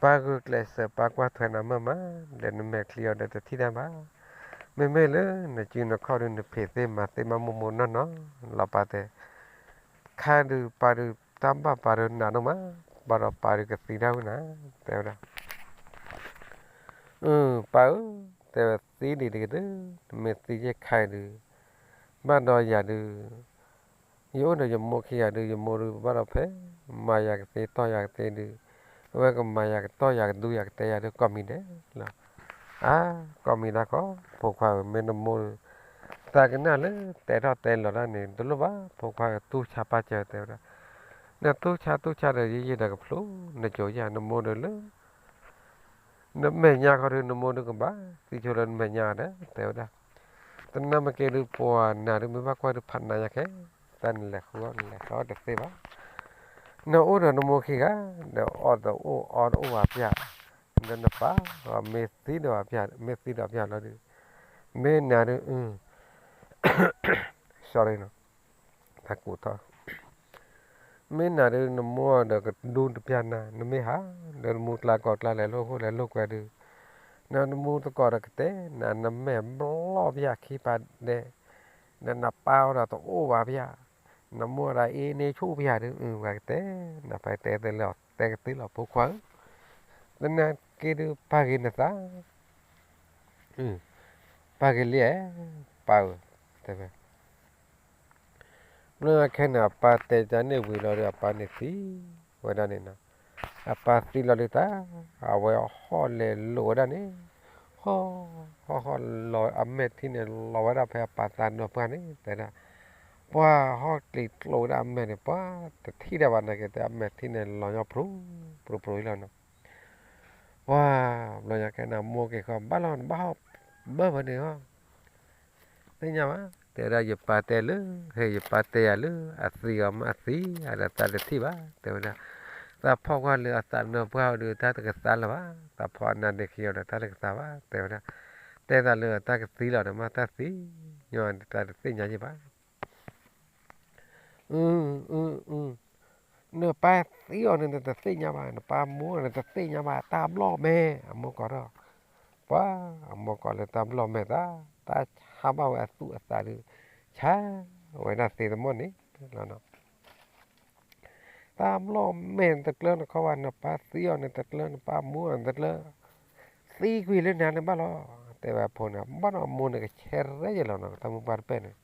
ပၢ်ဂုာ်ကျဲးစၢး ပၢ်ကွၢ်ထွဲနၤမၢ်မး, ဒီးနမဲာ်ချံအီၤဒီးတထံၣ်တၢ်ဘၣ်, မ့မ့ၢ်လၢနစုနခီၣ်ဒုး နဖံးသ့မၤသ့မးမိၢ်မိၢ်နီၢ်နီၢ်, လီၤပၢ်တဲ ခါဒုးပၢ်ဒုး တၢ်ဘၣ်ပၢ်ဒုးနးဒိၣ်မး, ဘၣ်ဒီးပၢ်ဒုးကသံတၢ်ဝဲနၤ, တဲဝဲဒၣ်, ပၢ်ဧၢ, တဲဝဲသံဒံးတက့ၢ်, နမ့ၢ်သံယဲၢ်ခါအံၤဒုး, ဘၣ်ဒီးယၤဒုး, ယအိၣ်ဒီးယမိၢ်ခံဂၤဒုး ယမိၢ်ဒုးဘၣ်ဒီးဖဲ မၤယၤကသ့တီၢ်ယၤကသ့ဒုး, အဝဲကမၤယၤကတီၢ်ယၤကဒူယၤကတဲယၤဒုး ကိးမံၤဒဲးလီၤ, အါ, ကိးမံၤဒၣ်ကီး, ဖိခွါဧၢ, မ့ၢ်နမိၢ်ဒုး သးကနၣ်လၢတဲထီၣ်တဲလီၤတၢ်န့ၣ် တလိၣ်ဘၣ်, ဖိခွါဧၢ, တူၢ်ဆါပၢ်စၢၤ တဲဝဲဒၣ်, နတူၢ်ဆါတူၢ်ဆါဒီး ယံာ်ယံာ်ဒီးကဖျိ နစိၤယၤ နမိၢ်ဒုးလၢ နမဲာ်ညါခီဒုး နမိၢ်ဒုးကဘၣ်သံဆိလၢနမဲာ်ညါဒီး တဲဝဲဒၣ်, တနၤမ့ၢ်က့ၤဒုး ပှၤနၤဒုး မ့ၢ်ဘၣ်ကွၢ်ဒုး ဖးနးညါခဲ, တၢ်နလဲၤဃုအီၣ် နလဲၤဃုအီၣ်တသ့ဘၣ်, နအိၣ်ဒီးနမိၢ်ခံဂၤ ဒီးအီၣ်တအိၣ်အီတအိၣ်ဘၣ်ပျၢ်, ဒီးနပၢ် မ့ၢ်သံဒီးပျၢ် မ့ၢ်သံဒီးပျၢ်လီၤဒုး, မ့ၢ်နၤဒုး sorry နီၤ, တၢ်ကူးထီၣ် မ့ၢ်နၤဒုး နမိၢ်ဒီးကဒူတပျၢ်နၤ, နမ့ၢ်ဟး ဒီးနမူကျါကိးကျါ လဲၤလိာ်ဃိလဲၤလိာ်ကွဲဒုး, နနမူသကိးဒီးကတဲနၤ, နမဲာ်ဘျီၣ်ပျၢ်ခံပာ်ဒဲး, ဒီးနပၢ်အီၤဒီးတအိၣ်ဘၣ်ပျၢ်, နမိၢ်ဒီးအ့န့ဆူၣ်ပျၢ်ဒုး, ပှၤကတဲနၤ ပှၤတဲတဲလၢအီၤ တဲကသ့လီၤ ဖိခွါဧၢ, သနာ်က့ဒုး ပာ်ဂ့ၤနသး ပာ်ဂ့ၤလံဧါ, ပၢ်ဧၢ, တဲဝဲ မ့ၢ်ခဲန့ၣ် အပၢ်တဲတၢ်န့ၣ်ဝံၤလီၤဒီး အပၢ်န့ၣ်သံဝဲဒၣ်န့ၣ်နီၤ, အပၢ်သံလီၤဒုးတၢ်, အဝဲဟီၣ်လဲၤလိာ်ဝဲဒၣ်န့ၣ်, ဟီၣ် ဟီၣ်ဟီၣ်လီၤ အမဲာ်ထံန့ၣ် လီၤဝဲဒၣ်ဖဲအပၢ်သးဒီးပှၢ်န့ၣ် တဲဒၣ်, ပှၤဟီၣ်ကျံၤကျိၤဝဲဒၣ်အမဲာ်န့ၣ် ပှၤတထံၣ်ဒၣ်ဘၣ်နာ်က့ၤ တဲအမဲာ်ထံၣ်န့ၣ်လီၤညီပြူပြူအံၤလီၤနီၤ. ပှၤဘျီညါခဲန့ၣ် အမိၢ်က့ၤဃီ ဘၣ်လီၤနဘၣ်ဟီၣ်ဘၢဖဲန့ၣ်ဟီၣ် သ့ၣ်ညါဘၣ် တဲဝဲဒၣ် ယပၢ်တဲလၢ ဟဲယပၢ်တဲယၤလၢ အသံအီၤမ့ၢ်အသံ အဒီးသးတထံၣ်ဘၣ် တဲဝဲဒၣ်. သးဖီၣ်ကွၢ်လၢအသးနၢပှၢ်အီၤဒီး တၢ်တကသါလၢၤဘၣ်, သးဖီၣ်အနါဒ့ခံအီၤဒီး တၢ်တကသါဘၣ် တဲဝဲဒၣ်. တဲသးလၢတၢ်ကသံလီၤဒီး မ့ၢ်တၢ်သံညီဒီး တၢ်တသ့ၣ်ညါယံၤဘၣ်. အ နပၢ်သံအီၤန့ၣ် နတသ့ၣ်ညါဘၣ်, နပၢ်မိၢ်န့ၣ် နတသ့ၣ်ညါဘၣ်, တၢ်ဘျီၣ်မဲာ် အမိၢ်ကိးထီၣ်. ပှၤအမိၢ်ကိးလၢတၢ်ဘျီၣ်မဲာ်သး, တၢ်ဆါဘၣ်ဝဲအသူၣ်အသးဒီး ဆါဝဲဒၣ်သ့တမီၢ်န့ၣ်လီၤနီၤ. တၢ်ဘျီၣ်မဲာ် နတကျၢၤနခီဘၣ်, နပၢ်သံအီၤ နတကျၢၤ, နပၢ်မိၢ်နတကျၢၤ, သံကွံာ်လၢနၤန့ၣ်ဘၣ်လီၤ. တဲဝဲအဖိန့ၣ် ဘၣ်ဒီးအမိၢ်န့ၣ် ကဆဲးရဲယဲၢ်လီၤနီၤ, တၢ်မုၢ်ပှၢ်တပဲၢ်န့ၣ်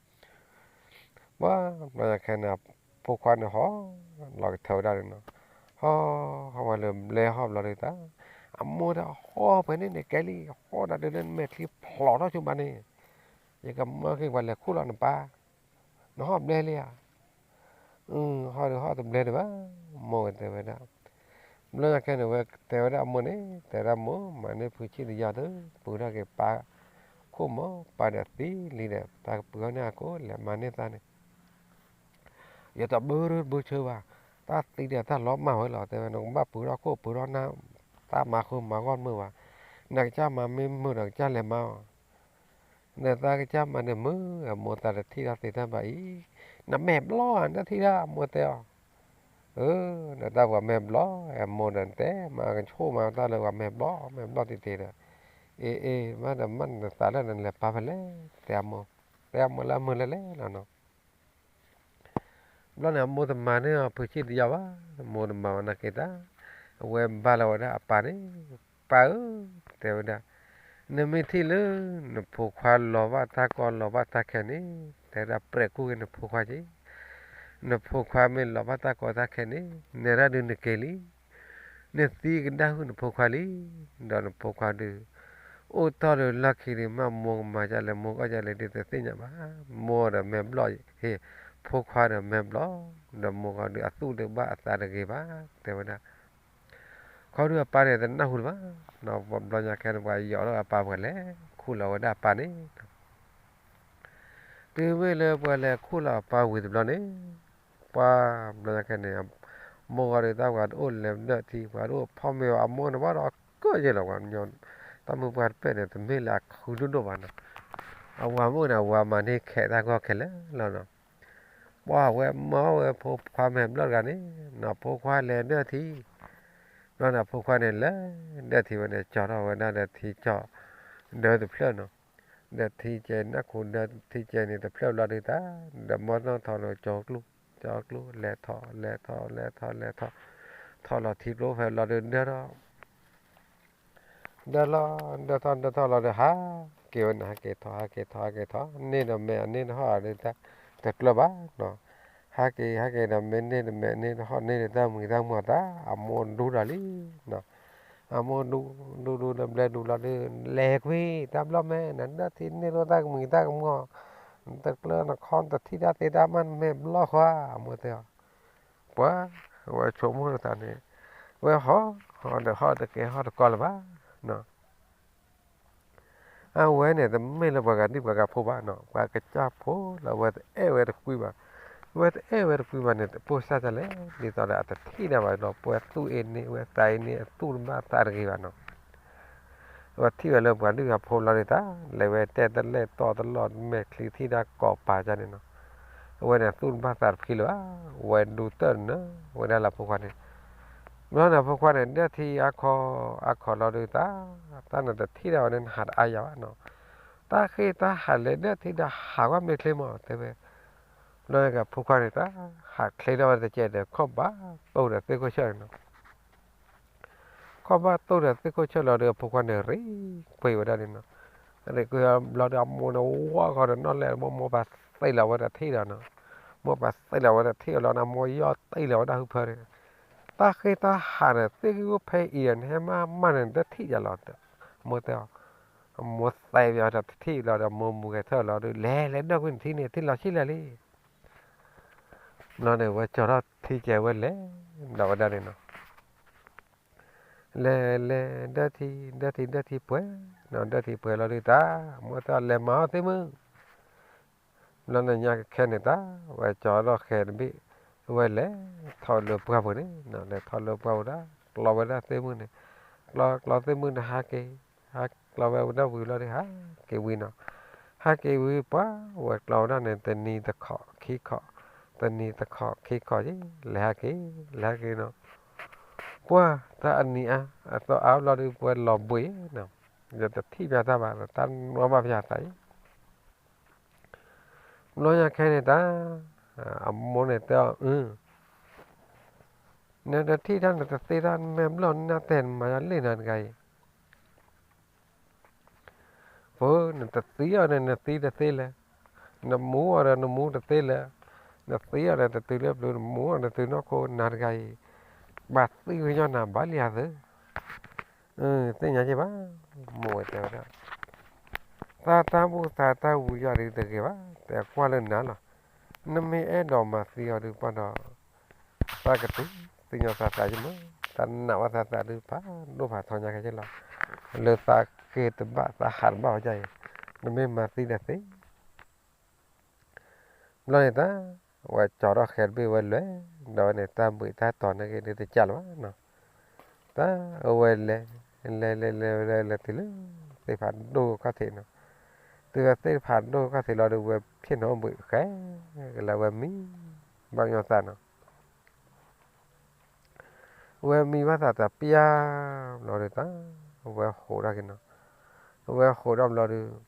ပှၤဘျီညါခဲန့ၣ် ဖိခွါန့ၣ်ဟီၣ်လီၤကထၢဝဲဒၣ်န့ၣ်နီၤ. ဟီၣ်ဟီၣ်ဝဲလၢဘျဲဟီၣ်ဘျီဒုးတၢ်, အမိၢ်တဲ ဟီၣ်ဖဲန့ၣ်န့ၣ်ကဲလံ, ဟီၣ်ဒၣ်ဒုးလၢနမဲာ်ချံဖျိးထီၣ်ဆိဘၣ်န့ၣ်, ယကမၢက့ၤပှၤလဲၤခူၣ်လီၤနပၢ်, နဟီၣ်ဘျဲလံဧါ. ဟီၣ်ဒုးဟီၣ်တဘျဲဒံးဘၣ်, မိၢ်ဝဲတဲဝဲဒၣ်. ဘျီညါခဲန့ၣ် ဝဲတဲဝဲဒၣ်အမိၢ်န့ၣ်, တဲဝဲဒၣ်မိၢ် မၤန့ၢ်ဖုဆံၣ်တယီၤသု, ပှ့ၤထီၣ်က့ၤပၢ်ခိၣ်မၢ်, ပၢ်ဒီးသံလံဒီး တၢ်ကပှ့ၤအီၣ်န့ၢ်အကိး လဲၤမၤန့ၢ်သးန့ၣ် ယတဘၢဘၢဆၢဘၣ်, တၢ်သံဒီးတၢ်လီၤမၢ်ဝဲလီၤ, တဲဝဲ နကဘၣ်ပှ့ၤထီၣ်ခိၣ်ပှ့ၤထီၣ်နၢ်, တၢ်မၤဃုမၤဂီၢ်မုာ်ဘၣ်, နကစၢ်မၤမ့ၢ်မုာ်ဒီးကစၢ်လဲၤမၤအီၤ, နသးကစၢ်မၤန့ၣ်မုာ်, အမိၢ်သးတထံၣ်တၢ်သ့တၢ်ဘၣ်အံၤ, နမဲာ်ဘျီၣ်ဧါ နတထံၣ်တၢ် အမိၢ်တဲအီၤ. အၢ နတၢ်ပှၤမဲာ်ဘျီၣ်, အမိၢ်ဒီးတဲ မၤကဆိၣ်မၤတၢ်လၢပှၤမဲာ်ဘျီၣ် မဲာ်ဘျီၣ်တံၢ်တံၢ်ဒီး, အ့ အ့ မ့ၢ်ဒီးမ့ၢ်နသးလၢနလဲၤပာ်ဖဲလဲၣ်, တဲအမိၢ်, တဲအမိၢ်လၢအမုာ်လၢလဲၣ်လီၤနီၤ. ဘျီန့ၣ် အမိၢ်တမၤန့ၢ်အီၤဖုဆံၣ်တယီၤဘၣ်, အမိၢ်တမၤဝဲနာ်က့ၤတၢ်, အဝဲဘါလီၤဝဲဒၣ်အပၢ်န့ၣ်, ပၢ်ဧၢ, တဲဝဲဒၣ်, နမ့ၢ်ထံၣ်လၢ နဖိခွါလီၤဘၣ်တၢ်ကီလီၤဘၣ်တၢ်ခဲန့ၣ်, တဲဝဲဒၣ် ပြဲးကူၣ်က့ၤနဖိခွါက့ၤ, နဖိခွါမ့ၢ်လီၤဘၣ်တၢ်ကီတၢ်ခဲန့ၣ် နဲဒၣ်ဒုးနက့ၤလံ နသံကဒါဟုၣ်နဖိခွါလံ, ဒီးနဖိခွါဒုး အိၣ်တီၢ်လၢလီၢ်ခံဒုး မ့ၢ်မိၢ်ကမၤဒ်လဲၣ် မိၢ်ကအီၣ်ဒ်လဲၣ်ဒုးတသ့ၣ်ညါဘၣ်, မိၢ်ဒီးမဲာ်ဘျီၣ်ဟ့ၣ်, ဖိခွါဒီးမဲာ်ဘျီၣ်, ဒီးမိၢ်ကီဒုးအသူၣ်ဒုးဘၣ်အသးတဂ့ၤဘၣ် တဲဝဲဒၣ်. ခီဒုးအပၢ်န့ၣ်တနၢ်ဟူလၢၤဘၣ်, ဘျီညါခဲန့ၣ်ပှၤယီၤထီၣ်အပၢ်ပှၤလဲၤခူၣ်လီၤဝဲဒၣ်အပၢ်န့ၣ် တုၤမ့ၢ်လၢပှၤလဲၤခူၣ်လီၤအပၢ်ဝံၤတဘျီန့ၣ်, ပှၤဘျီညါခဲန့ၣ်, မိၢ်ဂီၤဒုးတၢ်ပှၤတအိၣ်လဲၤဒၢၣ်ထံ ပှၤတအိၣ်ဖီၣ်မ့ၤအီၤ အမိၢ်န့ၣ်ဘၣ်ဒီးကၢၣ်ယဲၢ်လီၤပှၤညီ, တၢ်မုၢ်ပှၢ်တပဲၢ်န့ၣ် တမ့ၢ်လၢအခုဒိၣ်ဒိၣ်ဘၣ်နီၤ, အဝၤမုၣ်န့ၣ် အဝၤမၤန့ၢ်ခဲးတၢ်ဂီၢ်ခဲလၢာ်လီၤနီၤ. ပှၤဝဲမၢဝဲဖိခွါမဲာ်ဘျီၣ်တဂၤန့ၣ်, နီၤဖိခွါလဲၤဒၢၣ်ထံ, ဘျီန့ၣ်ဖိခွါန့ၣ်လဲၤဒၢၣ်ထံဝဲန့ၣ် ကၠီထီၣ်ဝဲဒၣ်ဒီးထံကၠီ, ဒၢတဖျၢၣ်နီၤ, ဒီးထံကဲနၢ်ခူဒီးထံကဲန့ၣ်တဖျၢၣ်ဘျီဒုးတၢ်, ဒီးမီၢ်နီၢ်ထီၣ်လၢကၠီကျိ, ကၠီကျိ လဲၤထီၣ် လဲၤထီၣ် လဲၤထီၣ် လဲၤထီၣ်, ထီၣ်လီၤထံကျိဖဲဘျီဒုးဒၢထီၣ် ဒၢလီၤ, ဒၢထီၣ်ဒၢထီၣ်လီၤဒီး ဟးက့ၤဝဲန့ၣ် ဟးက့ၤထီၣ် ဟးက့ၤထီၣ် ဟးက့ၤထီၣ်, န့ၢ်ဒီးမဲာ်အန့ၢ်တဟီၣ်ဒီး တကျၢၤဘၣ်နီၤ, ဟးက့ၤ ဟးက့ၤဒီးမ့ၢ်န့ၢ်ဒီးမဲာ်န့ၢ်တဟီၣ်န့ၢ်ဒီးတၢ်မုာ်တၢ်မီၢ်တၢ်, အမိၢ်ဒူဒီးလံနီၤ, အမိၢ်ဒူ, ဒူဒူဒီးဘျဲဒူလီၤဒီး လဲၤကွံာ်တၢ်ဘျီၣ်မဲာ် နဒၢၣ်ထံန့ၢ်လိာ်တၢ်ကမုာ်တၢ်ကမီၢ်, နတကျၢၤနခီနတထံၣ်တၢ်သ့တၢ်ဘၣ် နမဲာ်ဘျီၣ်ဃီ, အမိၢ်တဲအီၤ ပှၤ, ဝဲဆိကမိၣ်လၢသးန့ၣ်, ဝဲဟီၣ်, ဟီၣ်ဒီးဟီၣ်တကဲဟီၣ်တကီလၢၤဘၣ်နီၤ, အဝဲန့ၣ် တမ့ၢ်လၢပှၤဂၤဒံၣ်ပှၤဂၤဖိဘၣ်နီၤ, ပှၤကစၢ်ဖိလၢအဝဲတအဲၣ်ဝဲတကွံဘၣ်, ဝဲတအဲၣ်ဝဲတကွံဘၣ်န့ၣ် တပိၢ်စၢ်တၢ်လဲၣ်, ဒ်သိးဒီးအတထံၣ်ဒၣ်ဘၣ်ဒီး ပှၤသူၣ်အ့န့ၢ်ဝဲသးအ့န့ၢ် အသူၣ်တဘၣ်သးတဂ့ၤဘၣ်နီၤ ပှၤထံၣ်ဝဲလၢပှၤဒုၣ်ပှၤဖိလီၤဒုးတၢ်, လဲၤဝဲတဲတလဲၣ်တီတလီၢ် မဲာ်ချံထံၣ်တၢ်ကိးပာ်ကန့ၣ်နီၤ, အဝဲန့ၣ်သူၣ်တဘၣ်သးတဖှံလၢၤဘၣ်, ဝဲဒူတၢၢ်နၢၤဝဲဒၣ်လၢဖိခွါန့ၣ်, ဘျီန့ၣ်ဖိခွါန့ၣ် ဒၢၣ်ထံအါခီ, အါခီလီၤဒုးတၢ်, တၢ်နတထံၣ်ဒၣ်ဝဲန့ၣ် နဟးတအါယၤဘၣ်နီၤ, တၢ်ဃ့တၢ်ဟးလဲၤဒၢၣ်ထံဒီးဟးကွၢ်မ့ၢ်ချ့မး တဲဝဲ, ဘျီန့ၣ်ကဖိခွါန့ၣ်တၢ်, ဟးချ့ထီၣ်ဝဲတကဲဒီး ခီၣ်ဘၣ်တိၢ်ဒီးသ့ၣ်ခိၣ်ဆၢၣ်န့ၣ်နီၤ ခီၣ်ဘၣ်တိၢ်ဒီးသ့ၣ်ခိၣ်ဆၢၣ်လီၤဒီး အဖိခွါန့ၣ် ရ့ကွံာ်ဝဲဒၣ်န့ၣ်နီၤ, ရ့ကွံာ်ဘျီဒီးအမိၢ်န့ၣ် ဝီဃီဒီးနီၣ်လဲၣ် မိၢ်မိၢ်ပၢ်သ့လီၤဝဲတထံၣ်ဒီးနီၤ, မိၢ်ပၢ်သ့လီၤဝဲတထံၣ်အီၤလီၤန့ၣ် မိၢ်ယီၢ်တ့ၢ်လီၤဝဲဒၣ်ဟုဖၢန့ၣ်, တၢ်ဃ့တၢ်ဟးန့ၣ် သ့ၣ်ဂံၢ်အိၣ်ဖဲအံၤဒီး နဟဲမၤမးန့ၣ် နတထံၣ်ယၤလီၤ, မိၢ်တဲအီၤ, မိၢ်သဲပယီၤတထံၣ်လီၤဒီး မိၢ်မူကဲထၢၣ်လီၤဒီး လဲၤလဲၤဒၢၣ်ကွံာ်နထံၣ်န့ၣ် ထံၣ်လီၤဆံၣ်လဲၣ်လံ ဘျီန့ၣ် ဝဲကၠီၤထီၣ်ထံကဲဝဲလဲၤဒီးဝဲဒၣ်န့ၣ်နီၤ, လဲၤလဲၤဒၢထံ ဒၢထံ ဒၢထံပှဲၤနီၤ, ဒၢထံပှဲၤလီၤဒုးတၢ် မိၢ်တဲအီၤ လဲၤမၤအီၣ်သ့ၣ်မုၣ် ဘျီန့ၣ်ညါခဲန့ၣ်တၢ် ဝဲကၠီၤထီၣ်ဃဲတဘ့ၣ်, ဝဲလဲၤထီၣ်လၢပှၢ်ပူၤန့ၣ်, လဲၤထီၣ်လၢပှၢ်ပူၤဒၣ် ကျီဝဲဒၣ်သ့ၣ်မုၣ်န့ၣ်, ကျီ ကျီသ့ၣ်မုၣ်န့ၣ် ဟးက့ၤ, ဟးကျီဝဲဒၣ်ဝံၤလီၤဒီး ဟးက့ၤဝံၤနီၤ, ဟးက့ၤဝံၤပှၢ် ဝဲကျီဝဲဒၣ်န့ၣ် တနံၤတခီၣ်ခံခီၣ်, တနံၤတခီၣ်ခံခီၣ်က့ၤ လဲၤဟးက့ၤ, လဲၤဟးက့ၤနီၤ, ပှၢ်တၢ်အနံၤအါ အသီအါဘျီဒီး ပှၤလီၤဘှံးနီၤ, ယတထံၣ်ပၠးတၢ်ဘၣ် တၢ်နီၣ်ဘၣ်ပၠးသးအံၤ ဘျီညါခဲန့ၣ်တၢ် အမိၢ်န့ၣ်တဲအီၤ အၢ နတထံၣ်တၢ်နတသ့တၢ် မ့ၢ်ဘျီၣ်နၢ်တဲနမၤယၤလံနၤတဂၤအံၤ, ဖိ နတသံအီၤဒီးနသံတသ့လဲၣ်, နမူအီၤဒီးနမူတသ့လဲၣ်, နသံအီၤဒီးတတုၤလၢပျုၤ နမူအီၤဒီးတုၤနီၢ်ခိနၤတဂၤအံၤ, ဘၣ်သံဝံၤညီနၤဘၣ်လံဧါသၢ သ့ၣ်ညါက့ၤဘၣ်, မိၢ်ဝဲတဲဝဲဒၣ်, သးတၢ်ဘူၣ်သးတၢ်ဝံၤယီၤဒုးတဂ့ၤဘၣ်, တဲကွၢ်လၢနၤလီၤ, နမ့ၢ်အဲၣ်ဒိးမၤသံအီၤဒုးပှၢ်ဒီး, သးကတုၤသ့ၣ်ညါသးသးယမ့ၢ်, သးနာ်ဝဲသးသးဒုးဖးဒိၣ်ဖးထီညါခဲက့ၤလီၤ, လၢသးဃ့တဘၣ်သးဟးတဘၣ်ဝဲဒ်အံၤ, နမ့ၢ်မၤသံဒီးသ့ ဘျီန့ၣ်တၢ် ဝဲကၠီၤထီၣ်ဃဲတဘ့ၣ်ဝဲလဲၤ, ဒီးဝဲန့ၣ်တၢ်ဘှံးတၢ်တီၤန့ၣ်က့ၤဒုးတကးလၢၤဘၣ်နီၤ, တၢ်အဝဲလဲၤ, လဲၤလဲၤလဲၤလဲၤလဲၤတုၤလၢ သ့ၣ်ဖးဒိၣ်ခီၣ်ထံးနီၤ, တုၤဝဲသ့ၣ်ဖးဒိၣ်ခီၣ်ထံးလီၤဒီး ဝဲဖျ့ၣ်နီၤအိၣ်ဘှံးဃဲ, ကလဲၤဝဲမံ, ဘၣ်ညီသးနီၤ ဝဲမံဘၣ်သးတပျၢ်ဘျီဒုးတၢ်, ဝဲဟိးထီၣ်က့ၤနီၤ, ဝဲဟိးထီၣ်ဘျီဒုး,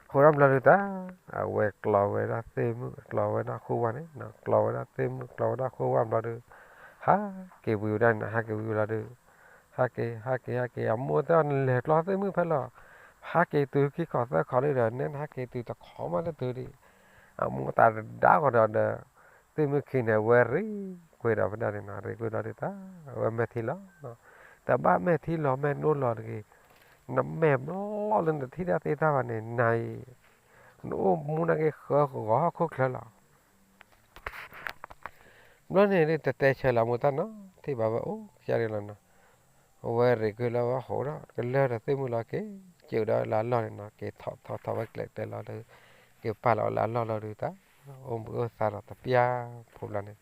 ဟိးထီၣ်ဘျီဒုးတၢ်, အဝဲကျီဝဲဒၣ်သ့ၣ်မုၣ် ကျီဝဲဒၣ်ဃိဝါန့ၣ်, ကျီဝဲဒၣ်သ့ၣ်မုၣ် ကျီဝဲဒၣ်ဃိဝါဘျီဒုး, ဟးက့ၤဝံၤဝဲဒၣ်န့ၣ် ဟးက့ၤဝံၤဘျီဒုး, ဟးက့ၤ ဟးက့ၤ ဟးက့ၤ အမိၢ်တဲအီၤ နလဲၤကျီသ့ၣ်မုၣ်ဖဲလဲၣ်, ဟးက့ၤတုၤခံခီၣ်သၢခီၣ်လံဒီး နဲနဟးက့ၤတုၤတခီမးလၢတုၤဒံး, အမိၢ်တၢ်တဒါဃီဒီးဒီး သ့ၣ်မုၣ်ခံန့ၣ် ဝဲရံကွံာ်ဒီးဖဲဒၣ်န့ၣ်နီၤ, ရံကွံာ်ဘျီဒုးတၢ်, အဝဲမဲာ်ထံလီၤ, တဘၣ်မဲာ်ထံလီၤ မဲာ်နိလီၤတဂ့ၤ, နမဲာ်ဘျီလၢနတထံၣ်တၢ်သ့တၢ်ဘၣ်န့ၣ် နၤအံၤ, နအိၣ်မူနာ်က့ဃၢကဂီၤဟီၣ်ခိၣ်ချၢလီၤ. ဘျီန့ၣ်ဒုးတတဲဆၢလၢအမိၢ်တၢ်နီတထံၣ်ဘၣ် ဝဲအိၣ်ကစၢ်ဒၣ်လီၤနီၤ, အဝဲရံကွံာ်လၢဝဲဟိးဒီး ကလၢာ်ဒီးသ့ၣ်မုၣ်လီၤက့ၤ, က့ၤဝဲဒီးလၢအလီၢ်န့ၣ်နီၤ, က့ၤထီၣ်ထီၣ်ထီၣ်ဝဲကျဲးကျဲးလီၤဒီး, က့ၤပာ်လီၤဝဲလၢအလီၢ်လီၤဒုးတၢ်, အိၣ်ဘှံးအိၣ်သါဒီးတပျၢ်ဖိဘျီန့ၣ်,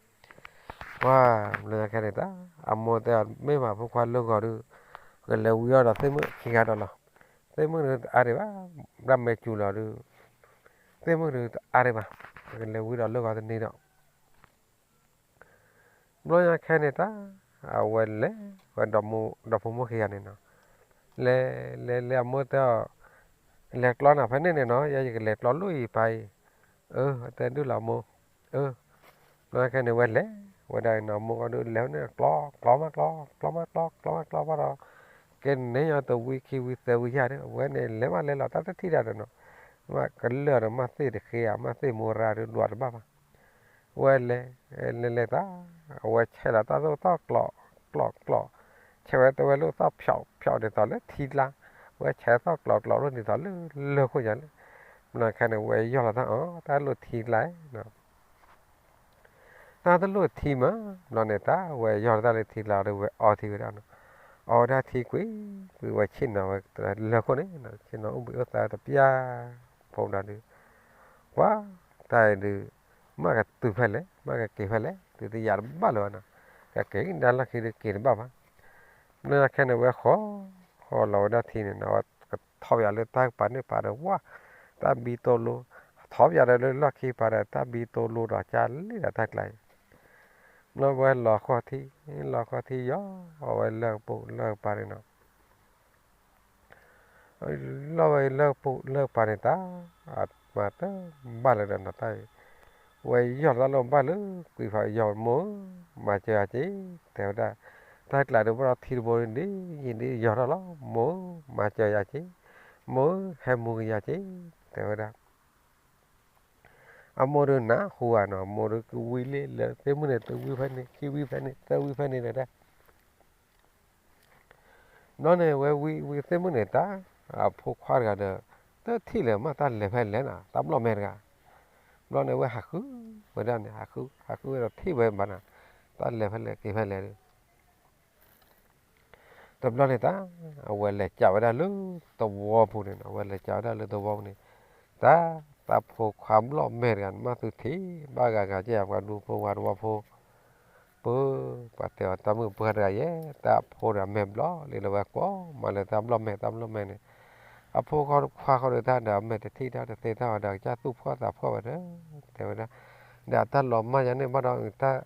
ပှၢ်ဘျီညါခဲန့ၣ်တၢ်, အမိၢ်တဲအီၤ မ့ၢ်မးဖိခွါလၢဂီၤဒုး, ကလဲၤဝံအီၣ်ဒီးသ့ၣ်မုၣ်ခံဂၤဒီးလီၤ, သ့ၣ်မုၣ်ဒုးတအါဒံးဘၣ်, ဘၣ်မဲာ်စူၤလီၤဒုး, သ့ၣ်မုၣ်ဒုးတအါဒံးဘၣ်, ကလဲၤဝံဒီးလၢဂီၤတနံၤဒီး ဘျီညါခဲန့ၣ်တၢ်, အဝဲလဲၤဝဲဒီးဖိမိၢ်ခံဂၤန့ၣ်နီၤ, လဲၤလဲၤလဲၤ အမိၢ်တဲအီၤ, လဲၤကျီနၤဖဲန့ၣ်န့ၣ်နီၤ, ယဲယကလဲၤကျီလၢအံၤပၢ်အံၤ, အၢ တဲဒုၣ်လီၤမိၢ်, အၢ, ဘျီညါခဲန့ၣ်ဝဲလဲၤဝဲဒၣ်နီၤ, မိၢ်အီၤဒုးလဲၤန့ၣ် ကျီ ကျီမးကျီ ကျီမးကျီ ကျီမးကျီဘၣ်ဒီး, ကန့ၢ်ညီတဝံခံဝံသၢဝံယၢ်ဒီး အဝဲန့ၣ်လဲၤမးလဲၤလီၤတၢ်တထံၣ်ဒၣ်ဒီးနီၤ, မ့ၢ်ကလၢာ်ဒီးမ့ၢ်သ့ၣ်တဃ့ဧါ မ့ၢ်သ့ၣ်မူရၤဒုးဒွးတဘၣ်ဘၣ် ဝဲလဲၤ, လဲၤလဲၤတၢ်, အဝဲဆဲးလီၤတၢ်သိၣ်သီၣ်ကျီးကျီးကျီး, ဆဲးဝဲတဲဝဲလိၣ်သီၣ်ဖျီးဖျီးဒ်သိးလၢထံကျါ, ဝဲဆဲးသီၣ်ကျီးကျီးလိၣ်ဒ်သိးလၢလၢၢ်ခိၣ်ညါလၢ, ဘျီခဲန့ၣ် ဝဲယီၢ်လီၤတၢ်အီၤ တၢ်လိၣ်ထံကျါနီၤ, တၢ်တလိၣ်ထံမး, ဘျီန့ၣ်တၢ် ဝဲယီၢ်လီၤတၢ်လၢထံကျါဒီး ဝဲအီထံဝဲဒၣ်နီၤ, အီဝဲဒၣ်ထံကွံာ်ကွံာ် ဝဲဆ့ၣ်နီၤဝဲလၢၢ်ခိၣ်န့ၣ်, ဆ့ၣ်နီၤအိၣ်ဘှံးအိၣ်သါတပျၢ်, ဖိဘျီဒုး ပှၤတၢ်အံၤဒုး, မ့ၢ်ကတုၤဖဲလဲၣ် မ့ၢ်ကက့ၤဖဲလဲၣ် တုၤတယၤတဘၣ်လၢၤဘၣ်နီၤ, ကက့ၤကဒါလီၢ်ခံဒုးက့ၤတဘၣ်ဘၣ်, ဘျီခဲန့ၣ်ဝဲဃီ, ဃီလီၤဝဲဒၣ်ထံန့ၣ်နီၤ, ကထီၣ်ပယီၤလၢတၢ်ကပၤန့ၣ်ပၤဒီးဝဲ, တၢ်ဘံတိလိ, ထီၣ်ပယီၤဒီးလၢလီၢ်ခံပၤဒီး တၢ်ဘံတိလိဒီးကၢ်လံဒီးတၢ်ကျါအံၤ, ဘျီဝဲလီၤဃီထံ, လီၤဃီထံယီၤ, အဝဲလၢပူၤလၢပၤန့ၣ်နီၤ လီၤဝဲလၢပူၤလၢပၤန့ၣ်တၢ်, မၤတဘၣ်လၢၤဒီးနီၤတၢ်အံၤ, ဝဲယီၢ်လီၤတၢ်လၢဘၣ်လၢကွံာ်ဖးယီၤမိၢ်ဧၢ, မၤစၢၤယၤက့ၤ, တဲဝဲဒၣ်, တၢ်ကျးဒုးဘၣ်ဒီးထံတဘိန့ၣ်ဒ်ယံၤဒ်ယီၤထီၣ်လီၤ, မိၢ်ဧၢ, မၤစၢၤယၤက့ၤ, မိၢ်ဧၢ, ဟဲမူကယၤက့ၤ, တဲဝဲဒၣ် အမိၢ်ဒုးနၢ်ဟူဧါနီၤ, မိၢ်ဒုးကဝံလံလၢသ့ၣ်မုၣ်န့ၣ် တဝံဖဲန့ၣ် ခံဝံဖဲန့ၣ် သၢဝံဖဲန့ၣ်ဒီး, ဘျီန့ၣ်ဝဲဝံဝံသ့ၣ်မုၣ်န့ၣ်တၢ်, အဖိခွါတဂၤဒီး, တထံၣ်လၢၤမးတၢ်လဲၤဖဲလဲၣ်နီၤ တၢ်ဘျီၣ်မဲာ်တဂၤ, ဘျီန့ၣ် အဝဲဟးဃုဝဲဒၣ်န့ၣ် ဟးဃု ဟးဃုဝဲဒီးထံၣ်ဝဲဘၣ်နၤ, တၢ်လဲၤဖဲလဲၣ်က့ၤဖဲလဲၣ်ဒီး တဘျီန့ၣ်တၢ် အဝဲလဲၤကးဝဲဒၣ်လၢသဝီပူၤန့ၣ်နီၤ, အဝဲလဲၤကးဝဲဒၣ်လၢသဝီပူၤန့ၣ်, တၢ် တၢ်ဖိခွါဘျီၣ်မဲာ်တဂၤန့ၣ် မ့ၢ်သုထံၣ်ဘၣ်ဂၤဂၤကဲ ပှၤဒူဖိဝၤသဝီဖိ, ပၢ် ပှၤတဲအီၤ တၢ်မုၣ်ပှၢ်တဂၤယဲ, တၢ်အဖိဒီးအမဲာ်ဘျီၣ်လံလၢဝဲကွီၢ်မးလၢတၢ်ဘျီၣ်မဲာ် တၢ်ဘျီၣ်မဲာ်န့ၣ်, အဖိခွါခွါဃီဒီးတၢ်ဒီးအမဲာ်တထံၣ်တၢ်တသ့တၢ်ဝဲဒီး ကစၢ်သူၣ်ဖှီၣ်သးဖှီၣ်ဝဲဒီး တဲဝဲဒၣ်, ဒီးအတၢ်လီၤမၢ်ယၤန့ၣ်ဘၣ်ဒီး တၢ်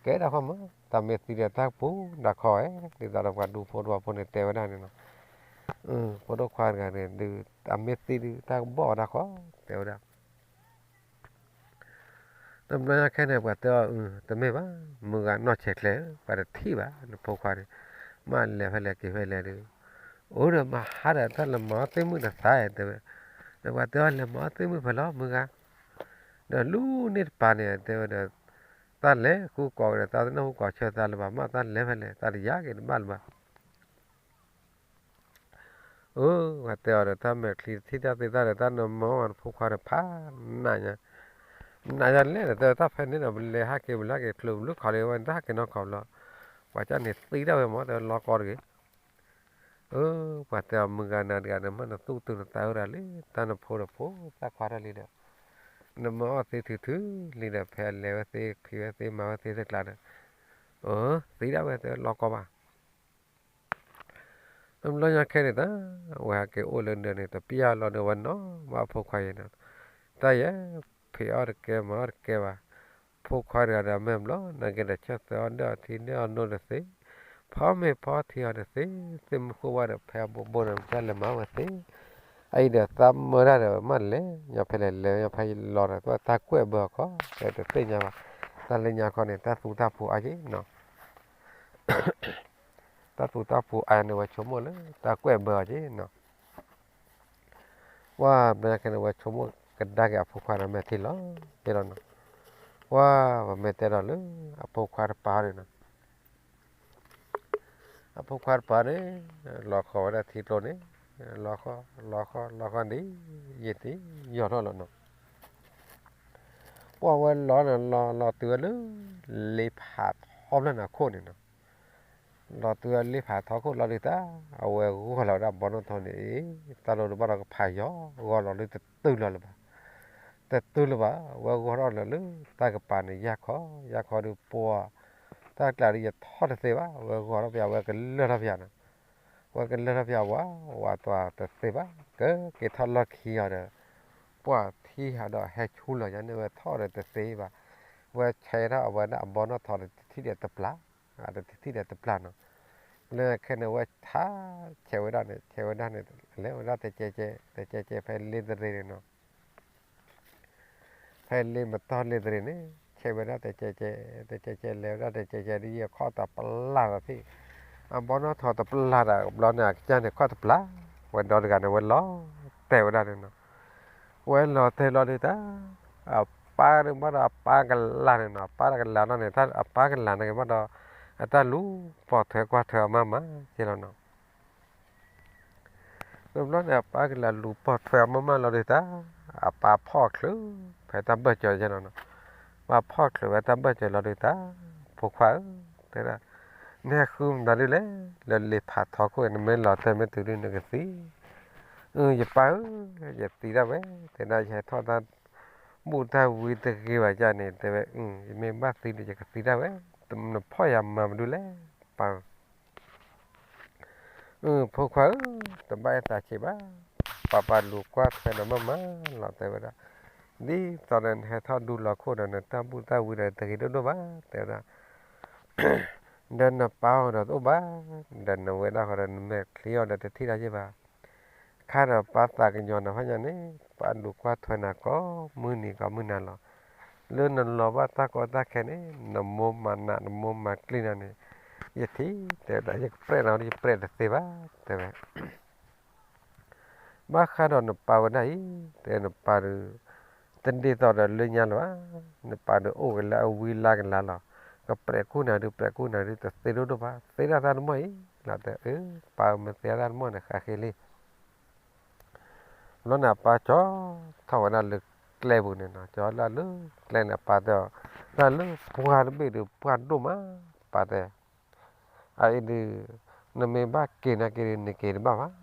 ကဲဒၣ်ဖီမး, တၢ်မ့ၢ်သံဒီးတၢ်ပူၤဒၣ်ခီဝဲ, ဒ်သိးဒီးပှၤဒူဖိသဝီဖိန့ၣ်တဲဝဲဒၣ်န့ၣ်နီၤ, ဖိဒိၣ်ခွါတဂၤန့ၣ်ဒုး အမ့ၢ်သံဒုး တၢ်ကဘီၣ်ဝဲဒၣ်ခီ, တဲဝဲဒၣ် တဘျီညါခဲန့ၣ် ပှၤတဲအီၤ တမ့ၢ်ဘၣ်, မုၢ်ဂၤနီၢ်ဆဲးကျဲၤ ပှၤတထံၣ်ဘၣ် နဖိခွါန့ၣ်, မ့ၢ်လဲၤဖဲလဲၣ်က့ၤဖဲလဲၣ်ဒီး, အိၣ်ဒီးမဟါဒီးတၢ်လဲၤမၤအီၣ်သ့ၣ်မုၣ်တသး တဲဝဲ, ဒီးပှၤတဲအီၤ လဲၤမၤအီၣ်သ့ၣ်မုၣ်ဖဲလဲၣ်မုၢ်ဂၤ, ဒီးလူၤန့ၢ်တပၤန့ၣ် တဲဝဲဒီး, တၢ်လဲၤဃုကိးကဒီး တၢ်တနၢ်ဟူကိးဆၢသးလၢၤဘၣ် မ့ၢ်တၢ်လဲၤဖဲလဲၣ် တၢ်တယါက့ၤတဘၣ်လၢၤဘၣ် အၢ ပှၤတဲအီၤဒီး တၢ်မဲာ်ချံတထံၣ်တၢ်သ့တၢ်ဒီး တၢ်နမၤအီၣ်နဖိခွါဒီးဖးနးညါ, နးညါလဲၣ်ဒီး တဲတၢ်ဖဲန့ၣ်ဒီး ပလဲၤဟးက့ၤ ပလဲၤဟးက့ၤ ချုးဘျုးခီလံဝဲ တၢ်ဟးက့ၤနီၢ်ခီဘျီ, ပှၤကၢ်န့ၣ်သံဒၣ်ဝဲမ့ၢ် တဲလီၤကီတဂ့ၤ, အၢ ပှၤတဲအီၤ မုၢ်ဂၤနၤတဂၤန့ၣ် မ့ၢ်နသူၣ်ကတုၤနသးဝဲဒၣ်လံ တၢ်နဖိဒီးဖိသၣ်ခွါတၢ်လံဒီး, နမၤအီၣ်သ့ထုးထုးလံဒီး ဖဲအလဲၤဝဲသ့ ဖံးဝဲသ့ မၤဝဲသ့တကျါဒီး, အၢ သံဒၣ်ဝဲ တဲလီၤကီဘၣ် တဘျီညါခဲန့ၣ်တၢ် ဝဲဟဲက့ၤအိၣ်လၢဒၢးန့ၣ် တပျၢ်လီၤဒီး ဝဲနီၢ်ဘၣ်ဖိခွါအံၤန့ၣ်, တၢ်ယဲ ဖံးအီၣ်တကဲ မၤအီၣ်တကဲဘၣ်, ဖိခွါတဂၤဒီးမဲာ်ဘျီၣ် နာ်က့ဒီးဆၢၣ်သၢအီၣ်ဒၢးအီထံဒၢးအီနိတသ့, ဖီမ့ၤဖီထံအီၤတသ့, သ့ၣ်မုၢ်ဃိဝါဒီးဖဲအဘိဘိန့ၣ် ကစၢ်လဲၤမၤဝဲသ့, အအံၤဒီးသးမၢတၢ်ဒီး မ့ၢ်လဲၤ ညီဖဲလဲၣ်လဲၤညီဖဲလီၤဒီး တၢ်ကွဲးဘၢအီၤခီ တဲတသ့ၣ်ညါဘၣ်, တၢ်လၢညါခီန့ၣ် တၢ်သူတၢ်ပူၤအါယ့ၣ်နီၤ တၢ်သူတၢ်ပူၤအါန့ၣ် ဝဲဆိကမိၣ်လၢတၢ်ကွဲးဘၢအီၤက့နီၤ, ဝဲဘျီညါခဲန့ၣ် ဝဲဆိကမိၣ်ကဒါက့ၤအဖိခွါဒီးမဲာ်ထံလီၤက့လီၤနီၤ, ဝဲ ပမ့ၢ်တဲဒီးလၢ အဖိခွါတပၤန့ၣ်နီၤ, အဖိခွါတပၤန့ၣ် လီၤဃီၤဝဲဒၣ်ထံကျိန့ၣ်, လီၤဃီၤ လီၤဃီၤ လီၤဃီၤဒ် ယံာ်တယီၤထီၣ်လီၤနီၤ ပှၢ်ဝဲလီၤန့ၣ် လီၤလီၤတုၤဝဲလၢ လ့ဖးထီဖျၢၣ်န့ၣ်အခိၣ်န့ၣ်နီၤ, လီၤတုၤဝဲလ့ဖးထီခိၣ်လီၤဒုးတၢ်, အဝဲဂီၢ်လီၤဝဲဒၣ်ဘီနီၣ်ထီန့ၣ်, တၢ်လိၤတဘၣ်ဒီးကဖးယီၤ, ဂီၢ်လီၤလၢတတုၤလီၤလၢၤဘၣ်, တတုၤလၢၤဘၣ်, ဝဲဂီၢ်ထီၣ်လၢ လၢတၢ်ကပၤန့ၣ် ယၢ်ခီ, ယၢ်ခီဒုးပှၢ်, တၢ်ကျးဒုးယထီၣ်တသ့ဘၣ်, ဝဲဂီၢ်ထီၣ်ပယီၤ ဝဲကလၢၢ်ထီၣ်ပယီၤနီၤ ဝဲကလၢၢ်ထီၣ်ပယီၤဝဲ, ဝဲတသ့ဘၣ်, ကက့ၤထီၣ်လီၢ်ခံအီၤဒီး, ပှၢ်ထံဟးဒီးဟဲဆူလီၤယၤန့ၣ် ဝဲထီၣ်ဒီးတသ့ဘၣ်, ဝဲဆဲးထီၣ်အဝဲဒၣ်အဘီနီၣ်ထီဒီးတထံၣ်ဒီးတပျၢ်, တထံၣ်ဒီးတပျၢ်နီၤ, လၢခဲန့ၣ်ဝဲဆဲးဝဲဒၣ်န့ၣ် ဆဲးဝဲဒၣ်န့ၣ် လဲၤဝဲဒၣ်တကဲကဲ, တကဲကဲဖဲလ့တရ့န့ၣ်နီၤ ဖဲလ့မတီၢ်လ့တရ့န့ၣ်, ဆဲးဝဲဒၣ်တကဲကဲ, တကဲကဲလဲၤဝဲဒၣ်တကဲကဲ ဒ်ယခီၣ်တပျၢ်ဒီးဖံး, အဘီနီၣ်ထီတပျၢ်ဒီး ဘျီန့ၣ် အကစၢ်န့ၣ်ခီၣ်တပျၢ်, ဝဲဒီတဂၤန့ၣ် ဝဲလီၤတဲာ်ဝဲဒၣ်န့ၣ်နီၤ, ဝဲလီၤတဲာ်လီၤဒုးတၢ်, အပၢ်န့ၣ်ဘၣ်ဒီးအပၢ်ကလၤန့ၣ်နီၤ, အပၢ်ကလၤနီၤန့ၣ် အပၢ်ကလၤန့ၣ်က့ၤဘၣ်ဒီး, အတၢ်လူၤပိာ်ထွဲကွၢ်ထွဲအီၤမးမးက့လီၤနီၤ တဘျီန့ၣ် အပၢ်ကလၤလူၤပိာ်ထွဲအီၤမးမးလီၤဒုးတၢ်, အပၢ်ဖီၣ်ချုးဖဲတၢ်ဘၢၣ်စၢၤက့နီၤ, ပၢ်ဖီၣ်ချုးဝဲတၢ်ဘၢၣ်စၢၤလီၤဒုးတၢ်, ဖိခွါဧၢ, တဲဒၣ်, နဟဲဃုမတၤဒုလဲၣ်, လၢလ့ဖးထီခိၣ် နမ့ၢ်လီၤတဲာ်မ့ၢ်တုၤဒုနကသံ, အၢ ယပၢ်ဧၢ, ယသံဒၣ်ဝဲ, တဲဒၣ် ယဟဲထီၣ်တၢ်ဘူၣ်တၢ်ဝံတဂ့ၤဘၣ်ကန့ၣ် တဲဝဲ, ယမ့ၢ်ဘၣ်သံဒီး ယကသံဒၣ်ဝဲ, နဖီၣ်ယၤမၤမနုၤလဲၣ်, ပၢ် အၢ ဖိခွါဧၢ, တဘၣ်အဲၣ်သးဆံးဘၣ်, ပၢ်ပၢ်လူၤကွၢ်ထွဲနၤမးမးလီၤ တဲဝဲဒၣ်, ဒ်သိးဒီးနဟဲထီၣ်ဒူလီၤခိၣ်ဒီး နတၢ်ဘူၣ်တၢ်ဝံဒီးတဂ့ၤဒိၣ်ဒိၣ်ဘၣ် တဲဝဲဒၣ်, ဒီးနပၢ်အီၤဒီးတအိၣ်ဘၣ်, ဒီးနဝဲဒၣ်ဃီဒီးနမဲာ်ချံအီၤဒီးတထံၣ်တၢ်ယ့ၢ်ဘၣ်, ခါဒီးပၢ်သးကညီၤနၤဖးညါန့ၣ် ပၢ်လူၤကွၢ်ထွဲနၤကိးမုၢ်နံၤကိးမုၢ်နၤလီၤ, လၢနလီၤဘၣ်တၢ်ကီတၢ်ခဲန့ၣ် နမိၢ်မၤနးနမိၢ်မၤကျံနၤန့ၣ်, ယထံၣ် တဲဝဲဒၣ် ယကပြဲးနၤဒီးယပြဲးတသ့ဘၣ် တဲဝဲ ဘၣ်ဃးဒီးနပၢ်ဝဲဒၣ်အံၤ, တဲနပၢ်ဒုး, တဒ်သိးဒီးလၢညါလၢၤဘၣ်, နပၢ်ဒုးအိၣ်ကလၢအဝံလါကလါလီၤ, ကပြဲးကူၣ်နၤဒုး ပြဲးကူၣ်နၤဒုး တသ့ဒိၣ်ဒိၣ်ဘၣ်, သ့ဒၣ်တၢ်တမီၢ်အံၤ, လီၤတဲအၢ, ပၢ်မ့ၢ်သ့ဒၣ်တၢ်တမီၢ်န့ၣ် ဃးဃ့လံ ဘျီန့ၣ် အပၢ်ကၠီထီၣ်ဝဲဒၣ်လၢ ကၠီလၢကျဲပူၤန့ၣ်နီၤ, ကၠီလၢကျဲန့ၣ် အပၢ်တဲအီၤ, တၢ်လၢပှၢ်တဘ့ၣ်ဒီးပှၢ်ဒိၣ်မး, ပၢ်တဲ, အအံၤဒုး, နမ့ၢ်ဘၣ်က့ၤနာ်က့ၤဒီး နက့ၤတဘၣ်ဘၣ်.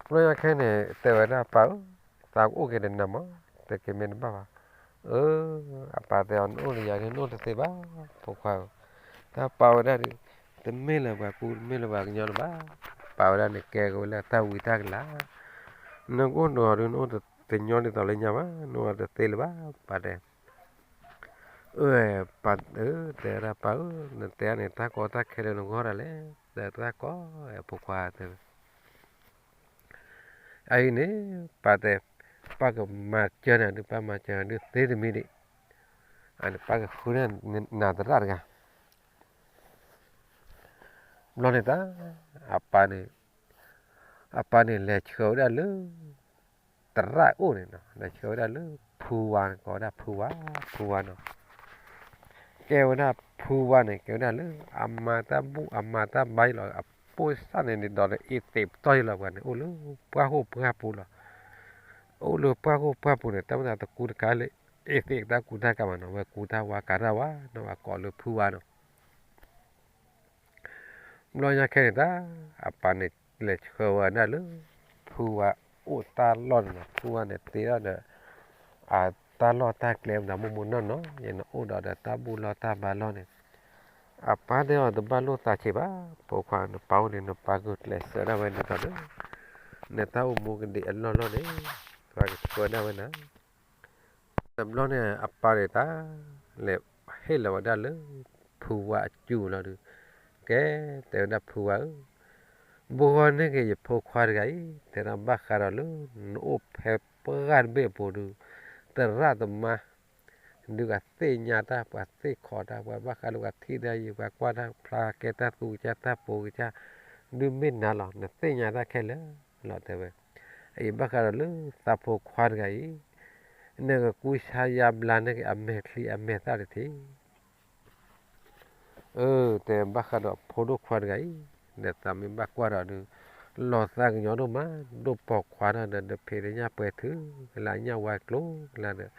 ဘျီညါခဲန့ၣ် တဲဝဲဒၣ်ပၢ်ဧၢ, သးကအိၣ်က့ၤတနၤမး, တက့ၤမ့ၢ်တဘၣ်ဘၣ်. အၢ, အပၢ်တဲအီၤ နအိၣ်လၢယၤဒုး နအိၣ်တသ့ဘၣ်, ဖိခွါဧၢ, တၢ်ပာ်ဝဲဒၣ်ဒုး, တမ့ၢ်လၢပှၤကူ တမ့ၢ်လၢပှၤကညီလၢၤဘၣ်, ပာ်ဝဲဒၣ်န့ၣ် ကဲက့ၤဝဲလၢတၢ်ဝံတၢ်ကလၤ, နကအိၣ်ဒီးအီၤဒုး နအိၣ်တညီဒ်သိးလၢညါဘၣ်, နအိၣ်တသ့လၢၤဘၣ်, ပၢ်တဲ အၢ, ပၢ်ဧၢ, တဲဝဲဒၣ်ပၢ်ဧၢ, နတဲန့ၣ် တၢ်ကီတၢ်ခဲလၢနဂီၢ်ဒၣ်လဲၣ်, တဲတၢ်ကီ, ဖိခွါတဲဝဲ, အအံၤန့ၣ်, ပၢ်တဲ, ပၢ်ကမၤစၢၤနၤဒုး ပၢ်မၤစၢၤနၤဒုးသ့တမံၤဒံး, အန့ၣ် ပၢ်ကဃုန့ၢ်နၤသရၣ်တဂၤ ဘျီန့ၣ်တၢ်, အပၢ်န့ၣ်, အပၢ်န့ၣ်လဲၤဆှၢဝဲဒၣ်လၢ သရၣ်အိၣ်န့ၣ်နီၤ, လဲၤဆှၢဝဲဒၣ်လၢဖုဝါန့ၣ် ကိးဝဲဒၣ်ဖုဝါ, ဖုဝါနီၤ, ကဲဝဲဒၣ်ဖုဝါန့ၣ် ကဲဝဲဒၣ်လၢ အမၤတၢ်ဘူၣ်အမၤတၢ်ဘါအံၤလီၤ, အပိၢ်စၢ်န့ၣ်န့ၣ်ဒီး အ့သ့းပတီၢ်ယံၤလီၤ, ပှၤန့ၣ် အိၣ်လၢပှၢ်ဃိၣ်ပှၢ်ပူၤလီၤ, အိၣ်လၢပှၢ်ဃိၣ်ပှၢ်ပူၤန့ၣ် တၢ်မ့ၢ်သးတကူတကၤလၢ အ့သ့းတၢ်ကူတၢ်ကၤဘၣ်နီၤ, ဝဲကူတၢ်ဝါကၤတၢ်ဝါနီၤ, အကိးလၢဖုဝါနီၤ ဘျီညါခဲန့ၣ်တၢ်, အပၢ်န့ၣ်လဲၤဆှၢဝဲဒၣ်လၢ ဖုဝါအိၣ်တၢ်လီၢ်န့ၣ်နီၤ, ဖုဝါန့ၣ်တ့ထီၣ်ဒီး အတၢ်လီၢ်တၢ်ကျဲမတၤမိၢ်မိၢ်နီၢ်နီၢ်, ယနအိၣ်ဒီးဒီးတၢ်ဘူၣ်လီၢ်တၢ်ဘါလီၢ်န့ၣ်, အပၢ်တဲအီၤတဘၣ်လိၣ်သးဆံးဘၣ်, ဖိခွါ နပၢ်အိၣ်န့ၣ် နပၢ်ကကျဲးစၢးဒၣ်ဝဲဒ်သိးဒီး နတၢ်အိၣ်မူကဒံးအလီၢ်လီၢ်န့ၣ်, ပၢ်ကဆှၢဒၣ်ဝဲနၤ တဘျီန့ၣ် အပၢ်န့ၣ်တၢ် လဲၤဟ့ၣ်လီၤဝဲဒၣ်လၢ ဖုဝါအစုလီၤဒုး, ကဲ, တဲဝဲဒၣ်ဖုဝါဧၢ, ဘိဂီၢ်န့ၢ်က့ၤယဖိခွါတဂၤအံၤ, တဲဒၣ်ဘၣ်ဃးဒီးလၢ နအိၣ်ဖဲပှၢ်တဘ့ၣ်အပူၤဒုး, သရၣ်သမါ ဒုးကသ့ၣ်ညါတၢ် ပှၤသ့ၣ်ခီးတၢ် ပှၤဘၣ်ဃးလၢပှၤထံၣ်တၢ်ယံၤ ပှၤကွၢ်တၢ်ဖျါကဲတၢ်သူကစၢ်တၢ်ပိၤကစၢ်, ဒုးမ့ၢ်နၤလီၤ နသ့ၣ်ညါတၢ်ခဲလၢာ်လီၤ တဲဝဲ, အအံၤဘၣ်ဃးဒီးလၢသးဖိခွါတဂၤအံၤ, နကကူဆါယါဘျါန့ၢ်က့ၤအမဲာ်ချံအမဲာ်သၣ်တထံး အၢ, တဲဘၣ်ဃးဒီးဖိဒိၣ်ခွါတဂၤအံၤ, ဒီးသးမ့ၢ်ဘၣ်ကွၢ်ဒီးဒုး, လီၤသးကညီဒိၣ်မး, ဒိၣ်ပိာ်ခွါထီၣ်ဒီး ဒဖံးတညၣ်ပှဲၤထုကလါညၣ်ဝါကျိၤကလါဒီး,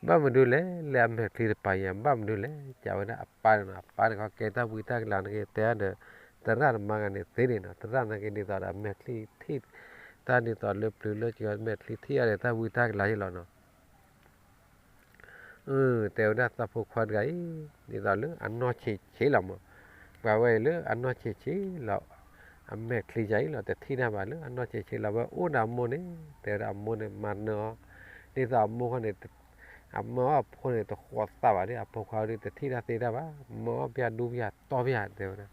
ဘၣ်မနုၤလဲၣ် လၢအမဲာ်ချံတပၤအံၤ ဘၣ်မနုၤလဲၣ် စံးဝဲဒၣ်အပၢ်န့ၣ်နီၤ, အပၢ်န့ၣ်ခီကဲတၢ်ဝံတၢ်ကလၤန့ၣ်က့ၤ တဲဒီး သရၣ်တမါဂၤန့ၣ်သ့န့ၣ်နီၤ, သရၣ်နာ်က့ၤဒ်သိးဒီးအမဲာ်ချံထံၣ်, တၢ်ဒ်သိးလၢပျုၤလၢကမဲာ်ချံထံၣ်အီၤဒီးတၢ်ဝံတၢ်ကလၤယ့ၣ်လီၤနီၤ အၢ, တဲဝဲဒၣ်သးဖိခွါတဂၤအံၤ, ဒ်သိးလၢအနီၢ်ဆံးဆံးလီၤမး, ပှၤဝဲအံၤလၢအနီၢ်ဆံးဆံးလီၤ, အမဲာ်ချံယၤအံၤလီၤ တထံၣ်တၢ်ဘၣ်လၢအနီၢ်ဆံးဆံးလီၤ ဝဲအိၣ်ဒီးအမိၢ်န့ၣ်, တဲဝဲဒၣ်အမိၢ်န့ၣ် မၤနၢၤအီၤ, ဒ်သိးအမိၢ်ခီန့ၣ်, အမၢအီၣ်အဖိန့ၣ် တဃီသးဘၣ်ဒီး အဖိခွါဒုးတထံၣ်တၢ်သ့တၢ်ဘၣ်, မၢအီၣ်ပျၢ်ဒူပျၢ်တီပျၢ် တဲဝဲဒၣ်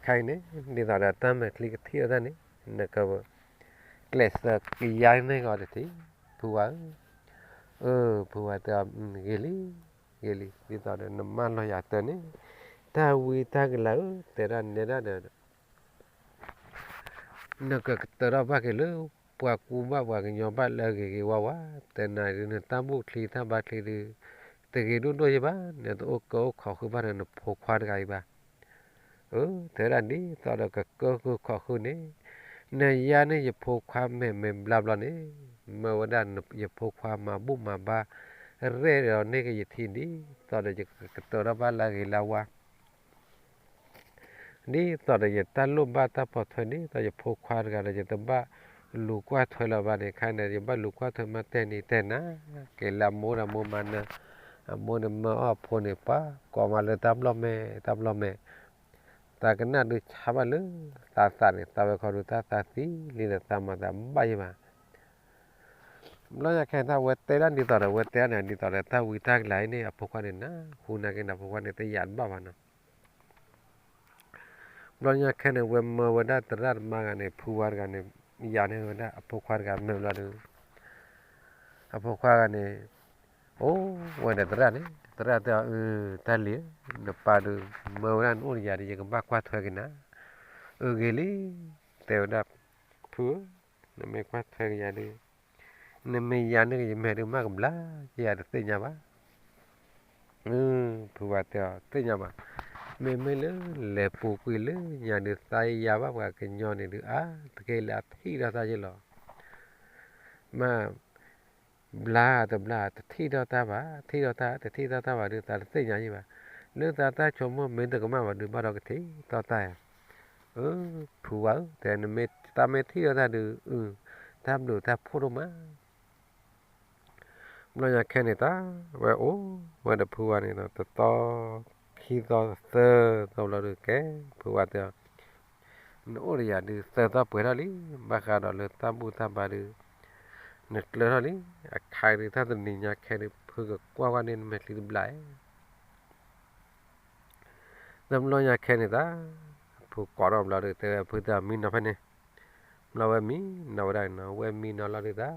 ခဲအံၤန့ၣ် ဒ်သိးဒီးတၢ်မဲာ်ချံကထံၣ်အီၤတၢ်န့ၣ်, နကကျဲးစၢးကယါန့ၢ်က့ၤအီၤတထံး, ဖုဝါဧၢ, အၢ, ဖုဝါတဲအီၤ, ဂ့ၤလံ, ဂ့ၤလံ, ဒ်သိးဒီးနမၢလီၤယၤတၢ်န့ၣ်, တၢ်ဝံတၢ်ကလၤဧၢ, တဲဒၣ်နဲဒၣ်ဒီး နကကတၢၢ်ထီၣ်ဘၣ်က့ၤလၢ ပှၤကူဘၣ်ပှၤကညီဘၣ်လၢအဂ့ၤဂ့ၤဝါဝါ, တနာ်ဒုး နတၢ်ဘူၣ်ချံတၢ်ဘါချံဒုး တဂ့ၤဒိၣ်ဒိၣ်ယဲၢ်ဘၣ်, နတအိၣ်ကၢအိၣ်ခိးဃုာ်ဘၣ်ဒီးနဖိခွါတဂၤအံၤဘၣ်. အၢ, တဲဝဲဒၣ်ဒ်သိးဒီးကကၢဃုာ်ခိးဃုာ်န့ၣ်, နယါန့ၢ်ယဖိခွါမဲာ်မဲာ်ဘျါဘျီန့ၣ်, မၢဝဲဒၣ်ယဖိခွါမၤဘူၣ်မၤဘါ ရဲၣ်ဒီးန့ၢ်က့ၤယထံၣ် ဒ်သိးဒီးယကကတၢၢ်ထီၣ်ဘၣ်လၢအဂ့ၤလၢအဝါ ဒ်သိးဒီးယတၢ်လိၣ်ဘၣ်တၢ်ပိာ်ထွဲန့ၣ် ဒ်သိးယဖိခွါတဂၤဒီး ယတဘၣ်လူၤကွၢ်ထွဲလၢၤဘၣ်န့ၣ် ခဲအံၤန့ၣ် ယဘၣ်လူၤကွၢ်ထွဲမးတဲနံၤတဲနၤ, က့ၤလၢအမိၢ်ဒီးအမိၢ်မၤနၢၤ, အမိၢ်န့ၣ်မၢအီၣ်အဖိန့ၣ် ပှၤကိးမးလၢတၢ်ဘျီၣ်မဲာ် တၢ်ဘျီၣ်မဲာ်, တၢ်ကနၣ်ဒုးဆါဘၣ်လၢသးသးန့ၣ် သးဝဲခီဒုးတၢ်သးသံလံဒီးသးမၤသးဘၣ်ယဲၢ်ဘၣ် ဘျီညါခဲအံၤ တၢ်ဝဲတဲဒၣ်ဒ်သိးဒီး ဝဲတဲဒၣ်န့ၣ် ဒ်သိးဒီးတၢ်ဝံတၢ်ကလၤအံၤန့ၣ် အဖိခွါန့ၣ် နၢ်ဟူနာ်က့ၤန့ၣ် အဖိခွါန့ၣ် တယာ်တဘၣ်ဘၣ်နီၤ. ဘျီညါခဲန့ၣ် ဝဲမၢဝဲဒၣ်သရၣ်သမါတဂၤန့ၣ် ဖုဝါတဂၤန့ၣ် ယၤန့ၢ်ဝဲဒၣ်အဖိခွါတဂၤမဲာ်ဘျီဒီး အဖိခွါတဂၤန့ၣ် အိၣ်ဝဲဒီးသရၣ်န့ၣ် သရၣ်တဲအီၤ အၢ တၢ်လံၤဧၢ နပၢ်ဒုးမၢဝဲဒၣ်နအိၣ်ဒီးယၤဒီး ယကဘၣ်ကွၢ်ထွဲက့ၤနၤ, အၢ ဂ့ၤလံ, တဲဝဲဒၣ် ဖုဧၢ, နမ့ၢ်ကွၢ်ထွဲက့ၤယၤဒီး နမ့ၢ်ယၤန့ၣ်က့ၤယမဲာ်ဒုးမးကဘျါ, ယတသ့ၣ်ညါဘၣ်. ဖုဝါတဲအီၤ သ့ၣ်ညါဘၣ်, မ့မ့ၢ်လၢလဲၤပူၤကွံာ်လၢညါဒုး သးယါဘၣ်ပှၤကညီန့ၣ်ဒုး အါတက့ၢ်လၢအထံၣ်ဒီးသးယ့ၢ်လီၤ. မ့ၢ်ဘျါတဘျါ တထံၣ်ထီၣ်တၢ်ဘၣ်, ထံၣ်ထီၣ်တၢ် တထံၣ်ထီၣ်တၢ်ဘၣ်ဒုး သးတသ့ၣ်ညါယံၣ်ဘၣ်. လၢသးတၢ်ဆိကမိၣ်မ့ၢ်တကမၣ်ဘၣ်ဒုး ဘၣ်ဒီးကထံၣ်ထီၣ်တၢ်ဧါ. ဖုဝါဧၢ, တဲနမ့ၢ်တၢ်မ့ၢ်ထံၣ်ထီၣ်တၢ်ဒုး အု တၢ်ဘျုးတၢ်ဖှိၣ်ဒိၣ်မး. ဘျီညါခဲန့ၣ်တၢ် ဝဲအိၣ်ဝဲဒီးဖုဝါန့ၣ်ဒီး တသီ ခံသီ သၢသီဘျီဒုး ကဲ ဖုဝါတဲအီၤ, နအိၣ်ဒီးယၤဒုး သၢသီပှဲၤထီၣ်လံ, ဘၣ်ဃးဒီးလၢတၢ်ဘူၣ်တၢ်ဘါဒုး နကျၢၤထီၣ်လံ. အခါဒုး တၢ်တနံၤညါခဲဒုး ဖုကကွၢ်ကွၢ်န့ၢ်နမဲာ်ချံတဘျီဧါ. တဘျီညါခဲန့ၣ်တၢ် ဖုကိးထီၣ်ဘျီဒုး တဲဝဲဖုတဲအီၤ မံနီၤဖဲန့ၣ်. ဘျီဝဲမံနီၤဝဲဒၣ်နီၤ, ဝဲမံနီၤလီၤဒုးတၢ်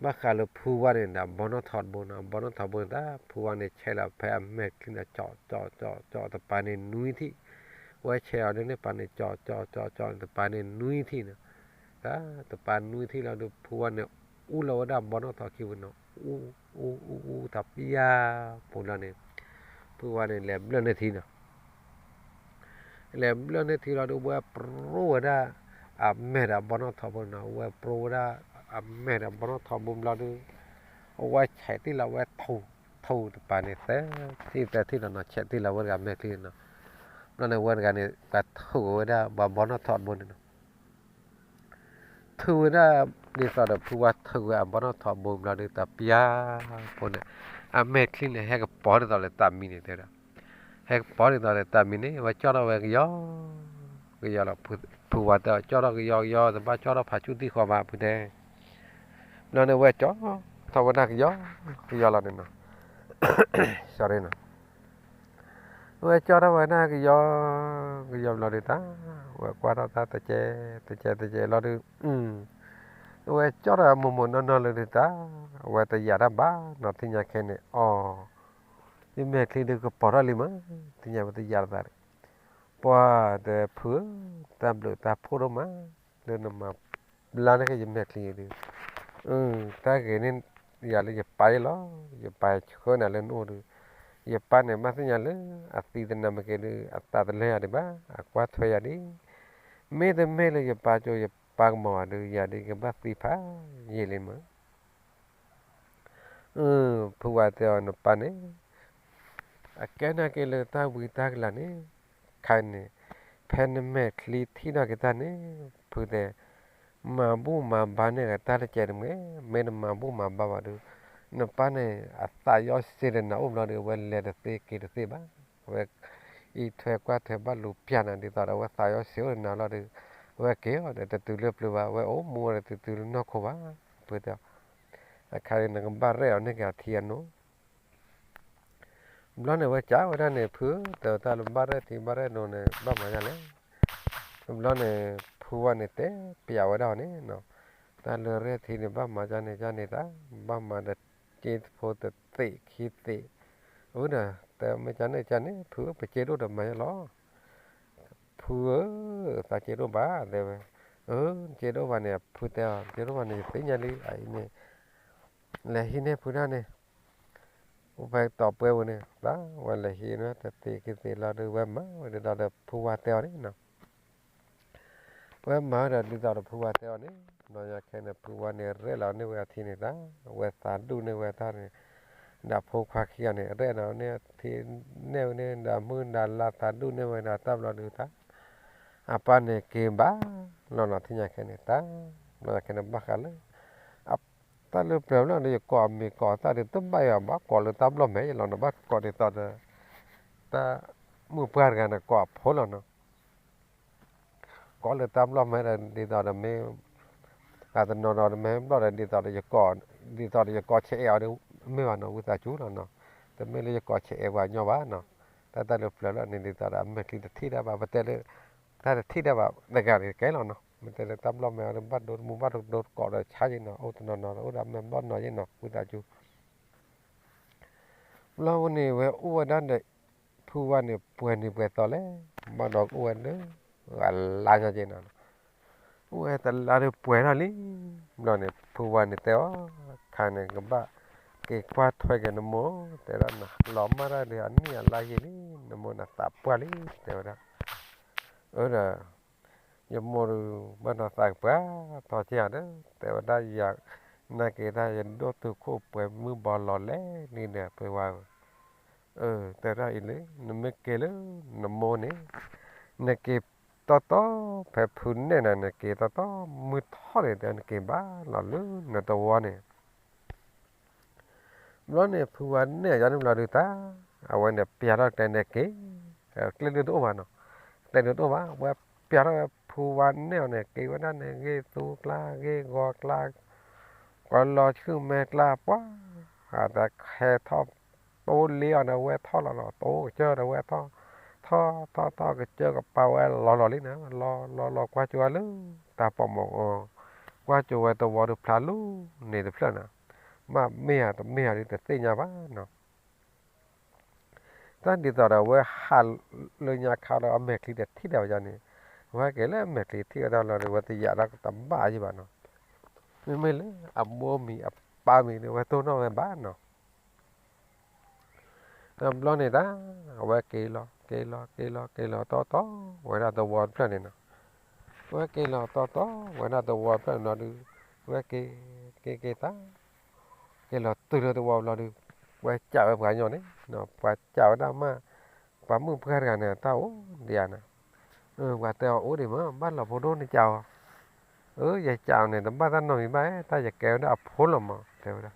ဘၣ်ဃးလၢဖုဝါန့ၣ်ဒီး အဘီနီၣ်ထိးတဘိနီၤ, အဘီနီၣ်ထိးတဘိန့ၣ်တၢ် ဖုဝါန့ၣ်ဆဲးလီၤဖဲအမဲာ်ချံန့ၣ် ကၠီး ကၠီး ကၠီး ကၠီး တပၤန့ၣ်နွံထံၣ်, ဝဲဆဲးအီၤဒ်န့ၣ် ပၤန့ၣ် ကၠီး ကၠီး ကၠီး ကၠီး တပၤန့ၣ်နွံထံၣ်နီၤ. တၢ် တပၤနွံထံၣ်လီၤဒုး ဖုဝါန့ၣ် အူလီၤဝဲဒၣ်အဘီနီၣ်ထိးခံပူၤနီၤ, အူ အူ အူ အူ တပျၢ်ပူၤလီၤန့ၣ် ဖုဝါန့ၣ် လဲၤဘျၢၣ်န့ၢ်ထံနီၤ. လဲၤဘျၢၣ်န့ၢ်ထံလီၤဒုး ဝဲပြိဝဲဒၣ် အမဲာ်ဒီးအဘီနီၣ်ထိးဘိနီၤ, ဝဲပြိဝဲဒၣ် အမဲာ်ဒီးအဘီနီၣ်ထိးဘိဘျီဒုး အဝဲဆဲးတ့ၢ်လီၤဝဲ ထူ ထူတပၤန့ၣ် သၢထံၣ်သၢထံၣ်လီၤနီၤ, ဆဲးတ့ၢ်လီၤဝဲတဂၤမဲာ်ချံနီၤ. ဘျီန့ၣ်ဝဲတဂၤန့ၣ် ပှၤထုးဝဲဒၣ်ပှၤဘီနီၣ်ထိးတဘိန့ၣ်နီၤ. ထုးဝဲဒၣ် ဒ်သိးဒီးဖုဝါထုးဝဲအဘီနီၣ်ထိးဘိဘျီဒုး တပျၢ်ဖိန့ၣ် အမဲာ်ချံန့ၣ် ဟဲကပီၤဒ်သိးလၢတၢ်မံန့ၣ်တဲဝဲဒၣ်, ဟဲကပီၤဒ်သိးလၢတၢ်မံန့ၣ် ဝဲကၠီထီၣ်ဝဲကယီ ကယီလီၤ. ဖုဝါတဲအီၤ ကၠီထီၣ်ကယီကယီ တဘၣ်ကၠီထီၣ်ဖးဆူၣ်သံၣ်ဃီဘၣ် ဖုတဲ. ဘျီန့ၣ်ဝဲကၠီထီၣ်ဝဲဒၣ်ကယီ ကယီလီၤန့ၣ်နီၤ. ဝဲကၠီထီၣ်ဝဲဒၣ်ကယီ ကယီဘျီဒုးတၢ် ဝဲကွၢ်ထီၣ်တၢ်တကဲ တကဲ တကဲလီၤဒုး ဝဲကၠီထီၣ်မိၢ်မိၢ်နီၢ်နီၢ်လၢဒုးတၢ် ဝဲတယာ်တၢ်ဘၣ်နီၤ. သ့ၣ်ညါခဲန့ၣ် အီၤ ယမဲာ်ချံဒုးကပီၤထီၣ်လံမး သ့ၣ်ညါဝဲတယာ်တသးဒီး ပှၤတဲဖုဧၢ, တၢ်ဘျုးတၢ်ဖှိၣ်ဒိၣ်မး လၢနမၤဘျါန့ၢ်က့ၤယမဲာ်ချံဒုး တၢ်ဂ့ၤန့ၣ် ယၤလၢယပၢ်အံၤလီၤ. ယပၢ်ဆှၢနၤလၢနအိၣ်ဒုး ယပၢ်န့ၣ် ဘၣ်သ့ၣ်ညါလၢအသံတနၤမ့ၢ်က့ၤဒုး အသးတလဲယၤဒံးဘၣ် အကွၢ်ထွဲယၤဒံး. မ့တမ့ၢ်လၢယပၢ်ကၠိယပၢ်ကမီၤဘၣ်ဒုး ယၤဒုးကဘၣ်သံဖးယံာ်လံမး. ဖုဝါတဲအီၤနပၢ်န့ၣ် အကဲနာ်က့ၤလၢတၢ်ဝံတၢ်ကလၤန့ၣ် ခါန့ၣ် ဖဲနမဲာ်ချံထံၣ်ထီၣ်က့ၤတၢ်န့ၣ် ဖုတဲ မၤဘူၣ်မၤဘါန့ၢ်ဂ့ၤတၢ်တကဲးတမှဲၤ, မ့ၢ်တမၤဘူၣ်မၤဘါဘၣ်ဒုး နပၢ်န့ၣ် အသးယီစ့တနၤအိၣ်ဘျီဒုး အဝဲလဲၤတသ့က့ၤတသ့ဘၣ်. အဝဲအံးထွဲကွၢ်ထွဲဘၣ်လူၤပျၢ်နၤ ဒ်သိးဒီးအဝဲသးယီစ့အိၣ်တနၤလီၤဒုး အဝဲက့ၤအီၤဒီးတတုၤလၢပျၢၤဘၣ် အဝဲအိၣ်မူဝဲဒီးတတုၤလၢနီၢ်ခိဘၣ်. ဖုတဲ အခါန့ၣ် နကဘၣ်ရဲၣ်အီၤန့ၢ်က့ၤအထံအနိ ဘျီန့ၣ်ဝဲကးဝဲဒၣ်န့ၣ် ဖု တဲတၢ်လၢဘၣ်ရဲၣ်ထံဘၣ်ရဲၣ်နိန့ၣ် ဘၣ်မၤဒ်လဲၣ်. ဘျီန့ၣ် ဖုဝါန့ၣ်တဲပျးဝဲဒၣ်အီၤန့ၣ်နီၤ, တၢ်လၢရဲၣ်ထံန့ၣ် ဘၣ်မၤဒ်န့ၣ်ဒ်န့ၣ်တၢ် ဘၣ်မၤဒီးစ့ဖိတသ့ၣ်ခံသ့ၣ်, အဝဲဒီး တဲမ့ၢ်ကန့ၣ်ကန့ၣ် ဖုဧၢ ပစ့ဒိၣ်ဒီးမၤယဲလီၤ. ဖုဧၢ သးစ့ဒိၣ်ဘၣ် တဲဝဲ, အၢ စ့ဒိၣ်ဘၣ်န့ၣ် ဖုတဲအီၤ စ့ဒိၣ်ဘၣ်န့ၣ် ယသ့ၣ်ညါလံ အအံၤန့ၣ် လဲၤဟံးန့ၢ်ဖုဒၣ်န့ၣ် ဖဲတီၤပှဲၤပူၤန့ၣ် သးဝဲလဲၤဟံးန့ၢ်တသ့ၣ်ခံသ့ၣ်လီၤဒုး ဝဲမၤဝဲဒ်သိးဒီးဖုဝါတဲအီၤန့ၣ်နီၤ. ဝဲမၤဝဲဒီးဒ်သိးဒီးဖုဝါတဲအီၤန့ၣ် ဘျီညါခဲန့ၣ် ဖုဝါန့ၣ် ရဲၣ်လီၤန့ၢ်ဝဲအထံန့ၣ်သး ဝဲသးဒူၣ်န့ၢ်ဝဲတၢ်န့ၣ် ဒီးဖိခွါခံဂၤန့ၣ် ရဲၣ်လီၤန့ၢ်အထံန့ၢ်ဝဲန့ၣ် ဒီးမုၢ်ဒီးလါသးဒူၣ်န့ၢ်ဝဲဒီးတၢ်ဘျီဒုးတၢ် အပၢ်န့ၣ်က့ၤဘၣ်လီၤနီၤ. သ့ၣ်ညါခဲန့ၣ်တၢ် ဘျီညါခဲန့ၣ်ဘၣ်ဃးလၢ တၢ်လၢပျၢၤလီၤဒီး ယကိးအမံၤကိးအသၣ်ဒီး တဘၣ်ယၤဘၣ် ကိးလၢတၢ်ဘျီၣ်မဲာ်ယလီၤနီၤ ဘၣ်ကိးဒ်သိးဒီး တၢ်မုၣ်ပှၢ်တဂၤန့ၣ် ကိးအဖိလီၤနီၤ. ကိးလၢတၢ်ဘျီၣ်မဲာ်ဒီး ဒ်သိးဒီးမ့ၢ် အတနီၤနီၤတမ့ၢ်ဘျီၣ်ဒီး ဒ်သိးဒီးယကိး ဒ်သိးဒီးယကိးဆဲးအဲးအီၤဒီး မ့ၢ်ဘၣ်နီၤ ဝံသးစူၤလီၤနီၤ. တမ့ၢ်လၢယကိးဆဲးအဲးပှၤညီဘၣ်နီၤ. တၢ်တၢ်လၢပျၢၤလီၤန့ၣ် ဒ်သိးဒီးအမဲာ်ချံတထံၣ်တၢ်ဘၣ် ပတဲလၢ တၢ်တထံၣ်တၢ်ဘၣ်တဂၤန့ၣ်ကဲလီၤနီၤ. မ့ၢ်တဲလၢတၢ်ဘျီၣ်မဲာ်အီၤဒီး ဘၣ်ဒိတမူဘၣ်ဒိတကိးဒီးဆါယဲနီၤ အိၣ်တနီၤနီၤဒီး အိၣ်ဒီးမဲာ်ဘျီၣ်နီၤယဲနီၤ ဝံသးစူၤ ဘျီဝဲန့ၣ် ဝဲအိၣ်ဝဲဒၣ်ဒီး ဖုဝါန့ၣ် ပှဲၤနံၤပှဲၤသီလဲၣ်, ဘၣ်ဒီးကအိၣ်ဝဲလၢ အလါညါက့နီၤ, အိၣ်ဝဲတလါဒီးပှဲၤထီၣ်လံ. ဘျီန့ၣ် ဖုဝါန့ၣ်တဲအီၤ, ခါန့ၣ် ကဘၣ်က့ၤကွၢ်ထွဲက့ၤနမိၢ်, တဲဒၣ်နလီၤမၢ်တၢ်ဒီး အနံၣ်အလါယံာ်လံ, နမိၢ်နသးပှၢ်လံ တဲဝဲဒၣ်. အၢဒီး ယမိၢ်ဒုး ဘၣ်နီၤသးကပှၢ်ထီက့ၤဧါဒီး တဲဝဲဒၣ်ယၤ, နာ်က့ၤတၢ်ယဒိၣ်တုာ်ခိၣ်ပှဲၤမုၢ်ဘီလီၤလဲၣ်န့ၣ်ဒီး ဖုဝါဧၢ, တဲဝဲဒၣ်အံၤလၢ နမ့ၢ်က့ၤလၢနမိၢ်န့ၣ် နက့ၤတီတီဖဲဖုနဲၣ်နၤ နက့ၤတီတီမုၢ်ထီၣ်န့ၣ် တဲနက့ၤဘၣ်လီၤလၢနတဝီန့ၣ် ဘျီန့ၣ် ဖုဝါနဲၣ်အီၤန့ၣ်ဘျီဒုးတၢ်, အဝဲန့ၣ်ပျးထီၣ်ကျဲန့ၣ်က့ၤ, ကျဲဒုးတအိၣ်ဘၣ်နီၤ, ကျဲဒုးတအိၣ်ဘၣ်, အဝဲပျးထီၣ်ဝဲဖုဝါနဲၣ်အီၤန့ၣ် က့ၤဝဲဒၣ်န့ၣ် ဂ့ၢ်သူကျါ ဂ့ၢ်ဂီၤကျါ, ကွၢ်လီၤဆူမဲာ်ကျါ ပှၤ, အတၢ်ခဲထီၣ်, တိလ့အီၤန့ၣ်ဝဲထီၣ်လီၤလီၤ, တိကစၢၢ်ဒီးဝဲထီၣ်, ထီၣ်ထီၣ်ထီၣ်ကစၢၢ်ကပၤဝဲလီၤလီၤလံန့ၣ်, လီၤလီၤလီၤကွၢ်ကၠိဝဲလၢ တၢ်ပိာ်မုၣ်အီၤ, ကွၢ်ကၠိဝဲတဝီဒုးဖျါလီၤန့ၣ်တဖျၢၣ်န့ၣ်, ဘၣ်မ့ၢ်ဧါတမ့ၢ်ဧါဒုးတသ့ၣ်ညါဘၣ်နီၤ တၢ်ဒ်သိးဒီးအဝဲဟးလၢညါခါဒီးအမဲာ်ချံတထံၣ်ဒၣ်ဝဲန့ၣ်, အဝဲက့ၤလၢအမဲာ်ချံထံၣ်ဝဲဒၣ်လီၤဒီး အဝဲတယာ်ဒၣ်တဘၣ်ယံၤဘၣ်နီၤ, မ့မ့ၢ်လၢအမိၢ်မံၤအပၢ်မံၤန့ၣ် အဝဲတိၢ်နီၣ်ဝဲဘၣ်နီၤ ဘျီန့ၣ်တၢ်, အဝဲက့ၤလီၤ က့ၤလီၤ က့ၤလီၤ က့ၤလီၤတီတီ, ဝဲဒၣ်တဝီတဖျၢၣ်န့ၣ်နီၤ, အဝဲက့ၤလီၤတီတီ, ဝဲဒၣ်တဝီတဖျၢၣ်န့ၣ်လီၤဒုး, အဝဲက့ၤ, က့ၤက့ၤတၢ် က့ၤလီၤတုၤလၢတဝီဘျီဒုး, ပှၤစံးဝဲပှၤကညီန့ၣ်, ပှၤစံးဝဲဒၣ်မး, ပှၤမုၣ်ပှၢ်တဂၤန့ၣ် တၢ်အိၣ်ဒံးဧါန့ၣ်, ပှၤတဲအီၤအိၣ်ဒံးမး ဘၣ်လီၤဖိဒိၣ်နစံးအီၤ, အၢ ယစံးအီၤန့ၣ် တဘၣ်တၢ်နီတမံၤဘၣ် တၢ်ယကဲဝဲဒၣ်အဖိလီၤမး တဲဝဲဒၣ်,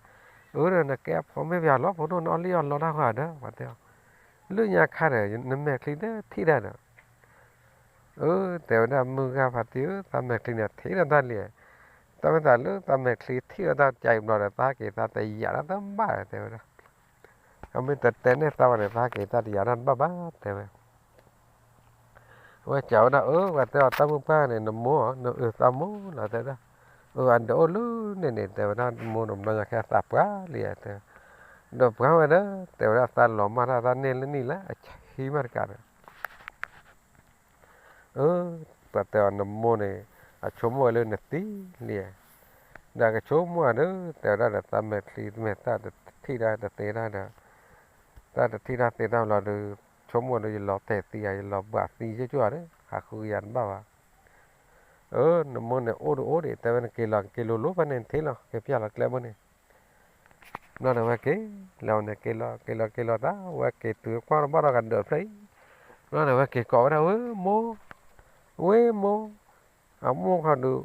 အၢ နကဲအဖိမ့ၢ်ပယီၤလီၤဖိဒိၣ်န့ၣ်အီၣ်လံၣ်အီၣ်လီတၢ်ဃီဒီး ပှၤတဲအီၤ, လၢညါခါဒီး နမဲာ်ချံတထံၣ်တၢ်ဒီး အၢ တဲဝဲဒၣ်မုၢ်ဂၤဖါတံၢ်ဧၢ သးမဲာ်ချံန့ၣ်ထံၣ်ဒီးတၢ်လံ, တၢ်မ့ၢ်သးလၢသးမဲာ်ချံထံၣ်ဒီးတၢ်ကဲဘျီဒီး သးက့ၤသးတယာ်ဒၣ်တဘၣ်တဲဝဲဒၣ်, အမ့ၢ်တတဲန့ၢ်သးဘၣ်န့ၣ် သးက့ၤသးတယာ်ဒၣ်တဘၣ်ဘၣ်တဲဝဲ အဝဲစံးဝဲဒၣ် အၢ ပှၤတဲအီၤ တၢ်မုၢ်ပှၢ်န့ၣ် နမိၢ်ဧါ နအၢသးမိၢ်လီၤ တဲဝဲဒၣ်, အၢ အဒိးအိၣ်လၢန့ၣ်န့ၣ် တဲဝဲဒၣ် မိၢ်န့ၣ်ဘျီညါခဲအသးပှၢ်လံတဲဝဲ, ဒီးပှၢ်ဝဲဒီး တဲဝဲဒၣ် သးလီၤမၢ်တၢ်သးန့ၢ်လၢနံၣ်လၢအဆံမးတကးဒီး အၢ ပှၤတဲအီၤ နမိၢ်န့ၣ် အဆိကမိၣ်ဝဲလၢနသံလံ, ဒီးကဆိကမိၣ်ဒီး တဲဝဲဒၣ်ဒီး သးမဲာ်ချံတမဲာ်သၣ်တထံၣ်တၢ်တသ့တၢ်ဒီး, တၢ်တထံၣ်တၢ်သ့တၢ်လီၤဒီး, ဆိကမိၣ်ဒီး ယလီၤတဲာ်သံဧါ ယလီၤဘှးသံကၠိကၠိဧါဒီး ဟးဃုကယၤတဘၣ်ဘၣ်. အၢ နမိၢ်န့ၣ်အိၣ်ဒီးအိၣ်ဒံး တဲဝဲ နက့ၤလီၤ က့ၤလိၤလိၤဖဲန့ၣ် နထံၣ်လီၤ က့ၤပျၢ်လီၤကျဲဘိန့ၣ် ဘျီန့ၣ်ဝဲက့ၤ, လဲၤဝဲန့ၣ်က့ၤလီၤ က့ၤလီၤက့ၤလီၤတၢ် ဝဲက့ၤတုၤကွၢ်ထီၣ်ဘၣ်ထီၣ်ကဒီးဖျၢၣ်အံၤ, ဘျီန့ၣ်ဝဲက့ၤကိးဝဲဒၣ် ဝဲမိၢ်, ဝဲမိၢ်, အမိၢ်ခီဒုး,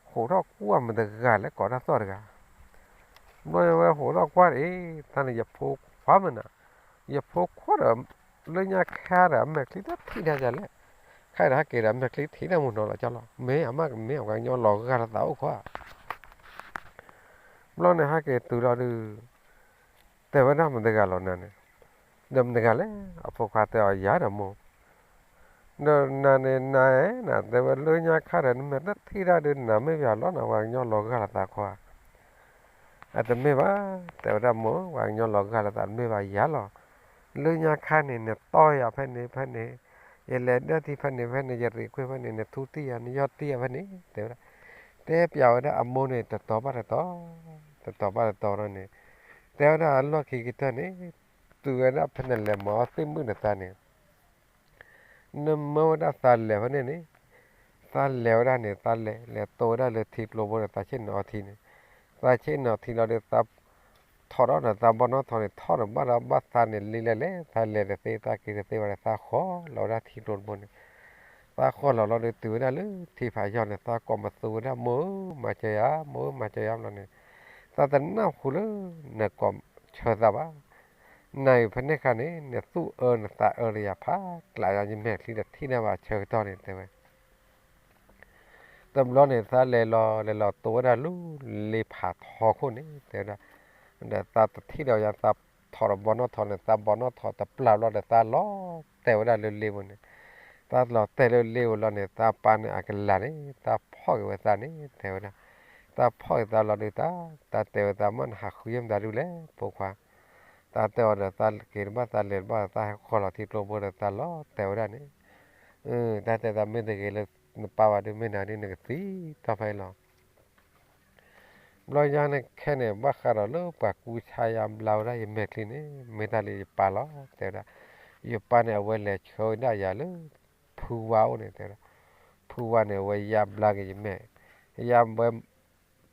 ဟိးထီၣ်ကွၢ်မတၤတဂၤလဲၣ် ကိးတၢ်သီၣ်တဂၤ, ဘျီဝဲဟိးထီၣ်ကွၢ်အံၤ တၢ်န့ၣ်ယဖိခွါမနၤ, ယဖိခွါဒီး, လၢညါခါဒီး အမဲာ်ချံတထံၣ်တၢ်လဲၣ်, ခဲအံၤဒီးဟဲက့ၤဒီးအမဲာ်ချံထံၣ်တၢ်မုၢ်နီၤလီၤကၠီလီၤ မ့ၢ်အမ့ၢ်အပှၤကညီလီၤဂာ်လီၤသးအိၣ်ခွါ ဘျီန့ၣ်ဟဲက့ၤတုၤလီၤဒုး, တဲဝဲဒၣ်မတၤတဂၤလီၤနၤန့ၣ်, ဒီးမတၤတဂၤလဲၣ် အဖိခွါတဲအီၤ ယၤဒီးမိၢ်, ဒီးနၤန့ၣ် နၤဧၢ နၤတဲဝဲလၢညါခါဒီး နမဲာ်တထံၣ်တၢ်ဒုး နၤမ့ၢ်ပယီၤလီၤ နၤပှၤကညီလီၤဂာ်လီၤသးခွါ, အတမ့ၢ်ဘၣ်, တဲဝဲဒၣ်မိၢ် ပှၤကညီလီၤဂာ်လီၤသးတမ့ၢ်ဘၣ်ယၤလီၤ, လၢညါခါန့ၣ် နတီၢ်ယၤဖဲန့ၣ်ဖဲန့ၣ်, ယလဲၤဒၢထံဖဲန့ၣ်ဖဲန့ၣ် ယရံးခွ့ၣ်ဖဲန့ၣ် နထူတံၢ်ယၤ နယီၢ်တံၢ်ယၤဖဲန့ၣ် တဲဝဲဒၣ်, တဲပျးဝဲဒၣ်အမိၢ်န့ၣ် တတီၤဘၣ်တတီၤ, တတီၤဘၣ်တတီၤဒီးန့ၣ်, တဲဝဲဒၣ်အလီၢ်ခံကတၢၢ်န့ၣ်, တုၤဝဲဒၣ်ဖဲနလဲၤမၤအီၣ်သ့ၣ်မုၣ်နသးန့ၣ် နမၢဝဲဒၣ်သးလဲၤဖဲန့ၣ်န့ၣ်, သးလဲၤဝဲဒၣ်န့ၣ် သးလဲၤ လဲၤတိဝဲဒၣ်လၢထံကျိဘိန့ၣ် သးဆ့ၣ်နီၤအီထံန့ၣ်, သးဆ့ၣ်နီၤထံလီၤဒီး သးထီၣ်ဒီးန့ၣ် သးဘီနီၣ်ထီန့ၣ် ထီၣ်ဒီးဘၣ်ဒီးဘၣ်သးန့ၣ် လံလဲၣ်လဲၣ် သးလဲၤတသ့ သးက့ၤတသ့ဘၣ်ဒီး သးဃီၤလီၤဝဲဒၣ်ထံကျိတဘိန့ၣ်, သးဃီၤလီၤလီၤဒီးတုၤဝဲဒၣ်လၢထံဖးယီၤန့ၣ် သးကိးမသူဝဲဒၣ် မိၢ်ဧၢ မၤစၢၤယၤ မိၢ်ဧၢ မၤစၢၤယၤ ဘျီန့ၣ်, သးတနၢ်ဟူလၢ နကိးဆၢသးဘၣ် နၤအံၤဖဲန့ၣ်ခါန့ၣ် နသူၣ်အၢနသးအၢဒီးယၤဖးကျးယၤ ယမဲာ်ချံတထံၣ်တၢ်ဘၣ်ဆၢကတီၢ်န့ၣ် တဲဝဲ. တဘျီန့ၣ် သးလဲၤလီၤ လဲၤလီၤတိဝဲဒၣ်လၢလ့ဖးထီခိၣ်န့ၣ် တဲဝဲဒၣ်, ဒီးသးတထံၣ်ဒီးယၤ သးထီၣ်ဒီးဘီနီၣ်ထီန့ၣ် သးဘီနီၣ်ထီတပျၢ်ဘျီဒီး သးလီၤတဲာ်ဝဲဒၣ်လၢလ့ပူၤန့ၣ်, သးလီၤတဲာ်လၢလ့ပူၤလီၤန့ၣ် သးပၢ်န့ၣ်အကလၤန့ၣ် သးဖီၣ်က့ၤဝဲသးန့ၣ် တဲဝဲဒၣ်, သးဖီၣ်က့ၤသးလီၤဒုး သး သးတဲဝဲသးမၢ် နဟးဃုယဲၢ်မတၤဒုလဲၣ် ဖိခွါ သးတဲအီၤဒီး သးက့ၤတဘၣ် သးလဲၤတဘၣ် သးဟဲဃီၤလီၤထံကျိဘိဒီး သးလီၤတဲာ်ဝဲဒၣ်န့ၣ်, တၢ်တဲသးမ့ၢ်တဂ့ၤလၢနပၢ်ဘၣ်ဒုး မ့ၢ်နၤဒုး နကသံတီၢ်ဖဲအံၤလီၤ. ဘျီယၤန့ၣ်ခဲန့ၣ် ဘၣ်ဃးဒီးလၢပှၤကူဆါယါဘျါဝဲဒၣ်ယမဲာ်ချံန့ၣ် မ့ၢ်တၢ်လၢယပၢ်လီၤ တဲဝဲဒၣ်. ယပၢ်န့ၣ် အဝဲလဲၤဆှၢဝဲဒၣ်ယၤလၢ ဖုဝါအိၣ်န့ၣ် တဲဝဲဒၣ်. ဖုဝါန့ၣ် အဝဲယါဘျါက့ၤယမဲာ်, ယါဝဲ,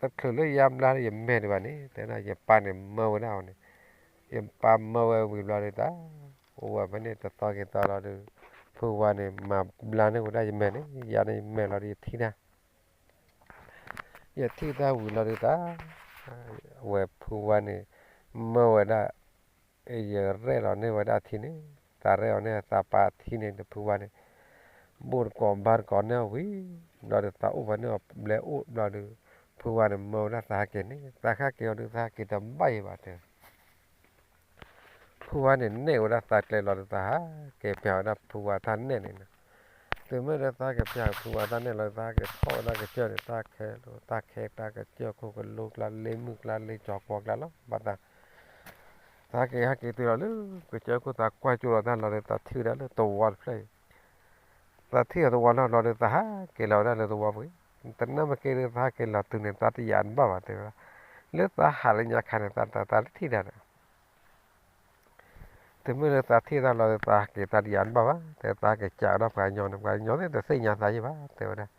တချုးလၢယါဘျါလၢယမဲာ်ဒံးဘၣ်န့ၣ် တဲဒၣ် ယပၢ်န့ၣ်မၢဝဲဒၣ်အီၤန့ၣ်, ယပၢ်မၢဝဲဝံၤဘျီဒုးတၢ်, အိၣ်ဝဲဖဲန့ၣ်တသီက့ၤသီလီၤဒုး, ဖုဝါန့ၣ် မၤဘျါန့ၢ်ဝဲဒၣ်ယမဲာ်န့ၣ် ယါန့ၢ်ယမဲာ်လီၤဒုး ယထံၣ်တၢ် ယထံၣ်တၢ်ဝံၤလီၤဒုးတၢ်, အဝဲဖုဝါန့ၣ် မၢဝဲဒၣ်, ယရဲၣ်လီၤန့ၢ်ဝဲဒၣ်အထံန့ၣ်, သးရဲၣ်အီၤန့ၢ်သးပၢ်အထံန့ၣ်ဒီးဖုဝါန့ၣ်, ဘူၣ်တကိးဘါတကိးန့ၢ်အီၤဝံၤ, ဘျီဒုးသးအိၣ်ဖဲန့ၣ်အီၤဘျဲအိၣ်ဘျီဒုး, ဖုဝါန့ၣ်မၢဝဲဒၣ်သးဟဲက့ၤန့ၣ် သးဟဲက့ၤအီၤဒုး သးဟဲက့ၤတဘၣ်အံၤဘၣ်တဲ ဖုဝါန့ၣ် နဲၣ်ဝဲဒၣ်သးကျဲလီၤဒုး သးဟးက့ၤပျၢ်ဝဲဒၣ်ဖုဝါတၢ်နဲၣ်န့ၣ်နီၤ, တုၤမ့ၢ်လၢသးက့ၤပျၢ်ဖုဝါတၢ်နဲၣ်လီၤ သးက့ၤဖီၣ်ဝဲဒၣ်ကစၢၢ်န့ၣ် တၢ်ခဲလၢာ် တၢ်ခဲတၢ်ကစၢၢ် ခိၣ်ကလိကျါ လ့မုၢ်ကျါ လ့ကၠီၤကွီၤကျါလီၤ ဘၣ်သး, သးက့ၤဟဲက့ၤတုၤလီၤလၢ ကစၢၢ်ခိၣ်သးကွၢ်ကၠိလီၤတၢ်လီၤဒီး သးထံၣ်ဝဲဒၣ်လၢသဝီတဖျၢၣ်အံၤ, သးထံၣ်အီၤသဝီလီၤဘျီဒီး သးဟးက့ၤလီၤဝဲဒၣ်လၢသဝီပူၤ, တနၢ်မ့ၢ်က့ၤဒီး သးဟးက့ၤလီၤတုၤန့ၣ် သးတယာ်တဘၣ်ဘၣ်တဲဝဲဒၣ်, လၢသးဟးလၢညါခါန့ၣ် သးတထံၣ်တၢ်ဒီး တုၤမ့ၢ်လၢသးထံၣ်တၢ်လီၤဒီး သးဟးက့ၤသးတယာ်တဘၣ်ဘၣ်, တဲသးက့ၤကးဝဲဒၣ်ပှၤကညီန့ၣ် ပှၤကညီသ့ၣ်တသ့ၣ်ညါသးယဲၢ်ဘၣ် တဲဝဲဒၣ်,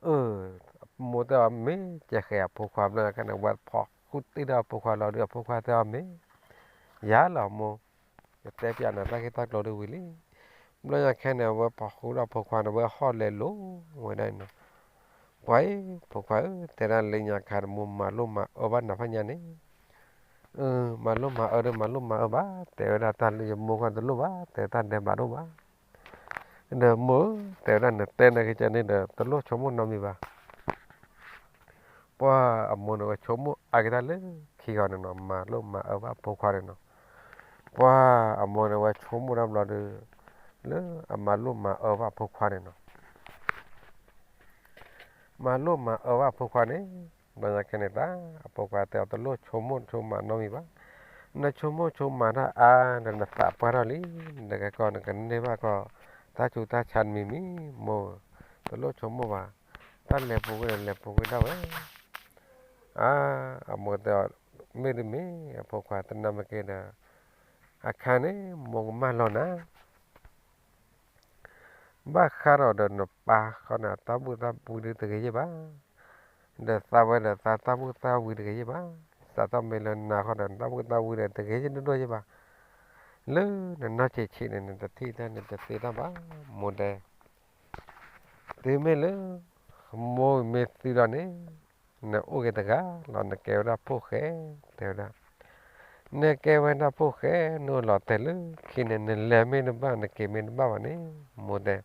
အၢ, မိၢ်တဲအီၤမ့ၢ်ကဲဃဲၤအဖိခွါဘျီညါခါန့ၣ် ဝဲဖီၣ်ဃုတ့ၢ်ဒီးအဖိခွါလီၤဒီး အဖိခွါတဲအီၤမ့ၢ်, ယၤလီၤမိၢ်, ယတဲပျးနၤတၢ်ဂ့ၢ်တၢ်ကျိၤဒ်ဝံၤလံ, ဘျီညါခဲန့ၣ် အဝဲဖီၣ်ဃုဒီးအဖိခွါန့ၣ် အဝဲဟီၣ်လဲၤလိၤဝဲဒၣ်န့ၣ်နီၤ, ပှၤအံၤ ဖိခွါဧၢ တဲဒၣ်လၢညါခါန့ၣ် မိၢ်မၤလိၣ်မၤအၢဘၣ်နၤဖးညါန့ၣ် မၤလိၣ်မၤအၢဒီး မၤလိၣ်မၤအၢဘၣ်, တဲဝဲဒၣ်တၢ်လၢယမိၢ်ခီတလိၣ်ဘၣ်, တဲတၢ်ဒဲးဘးတအိၣ်ဘၣ်, ဒီးမိၢ်ဧၢ တဲဝဲဒၣ်နတဲနကကဲန့ၣ်ဒီး တလိၣ်ဆိကမိၣ်နီတမံၤဘၣ်, ပှၤအမိၢ်န့ၣ်ဝဲဆိကမိၣ်အါက့ၤတၢ်လၢခံဂီၤန့ၣ်နီၤ မၤလိၣ်မၤအၢဘၣ်ဖိခွါန့ၣ်နီၤ, ပှၤအမိၢ်န့ၣ်ဝဲဆိကမိၣ်တၢ်ဘျီဒီး လၢအမၤလိၣ်မၤအၢဘၣ်ဖိခွါန့ၣ်နီၤ မၤလိၣ်မၤအၢဘၣ်အဖိခွါန့ၣ်, ဘျီညါခဲန့ၣ်တၢ် အဖိခွါတဲအီၤတလိၣ်ဆိကမိၣ်ဆိကမးနီတမံၤဘၣ်, နဆိကမိၣ်ဆိကမးတၢ်အါဒီးနသးပှၢ်ထီၣ်လံ, နကကီၢ်နကန့ၢ်ဘၣ်ကီၢ် တၢ်ဆူးတၢ်ဆါတမံၤမံၤ, မိၢ်ဧၢ, တလိၣ်ဆိကမိၣ်ဘၣ်, တၢ်လဲၤပူၤကွံာ်ဒီးလဲၤပူၤကွံာ်ဒၣ်ဝဲ, အါ, အမိၢ်တဲအီၤ, မ့ၢ်တမ့ၢ် အဖိခွါတနၢ်မ့ၢ်က့ၤဒီး, အခါန့ၣ် မိၢ်ကမၢလီၤနၤ ဘၣ်ဃးဒီးဒီးနပၢ်ဃီန့ၣ် တၢ်ဘူၣ်တၢ်ဝံဒုးတဂ့ၤယဲၢ်ဘၣ်, ဒီးသးဝဲဒီးသးတၢ်ဘူၣ်တၢ်ဝံတဂ့ၤယဲၢ်ဘၣ်, စးထီၣ်မ့ၢ်လၢနၤဃီဒီး နတၢ်ဘူၣ်တၢ်ဝံဒီးတဂ့ၤယဲၢ်ဒိၣ်ဒိၣ်ယဲၢ်ဘၣ်, လၢနနီၢ်ဆံးဆံးန့ၣ် နတထံၣ်တၢ်နတသ့တၢ်ဘၣ်, မိၢ်တဲ, တုၤမ့ၢ်လၢ မိၢ်မ့ၢ်သံလီၤန့ၣ်, နအိၣ်က့ၤတဂၤလီၤ နကဲဝဲဒၣ်ဖိၣ်ဃဲ, တဲဝဲဒၣ်, နကဲဝဲဒၣ်ဖိၣ်ဃဲ နအိၣ်လီၤတဲာ်လၢခံန့ၣ် နလဲၤမ့ၢ်တဘၣ် နက့ၤမ့ၢ်တဘၣ်ဘၣ်န့ၣ် မိၢ်တဲ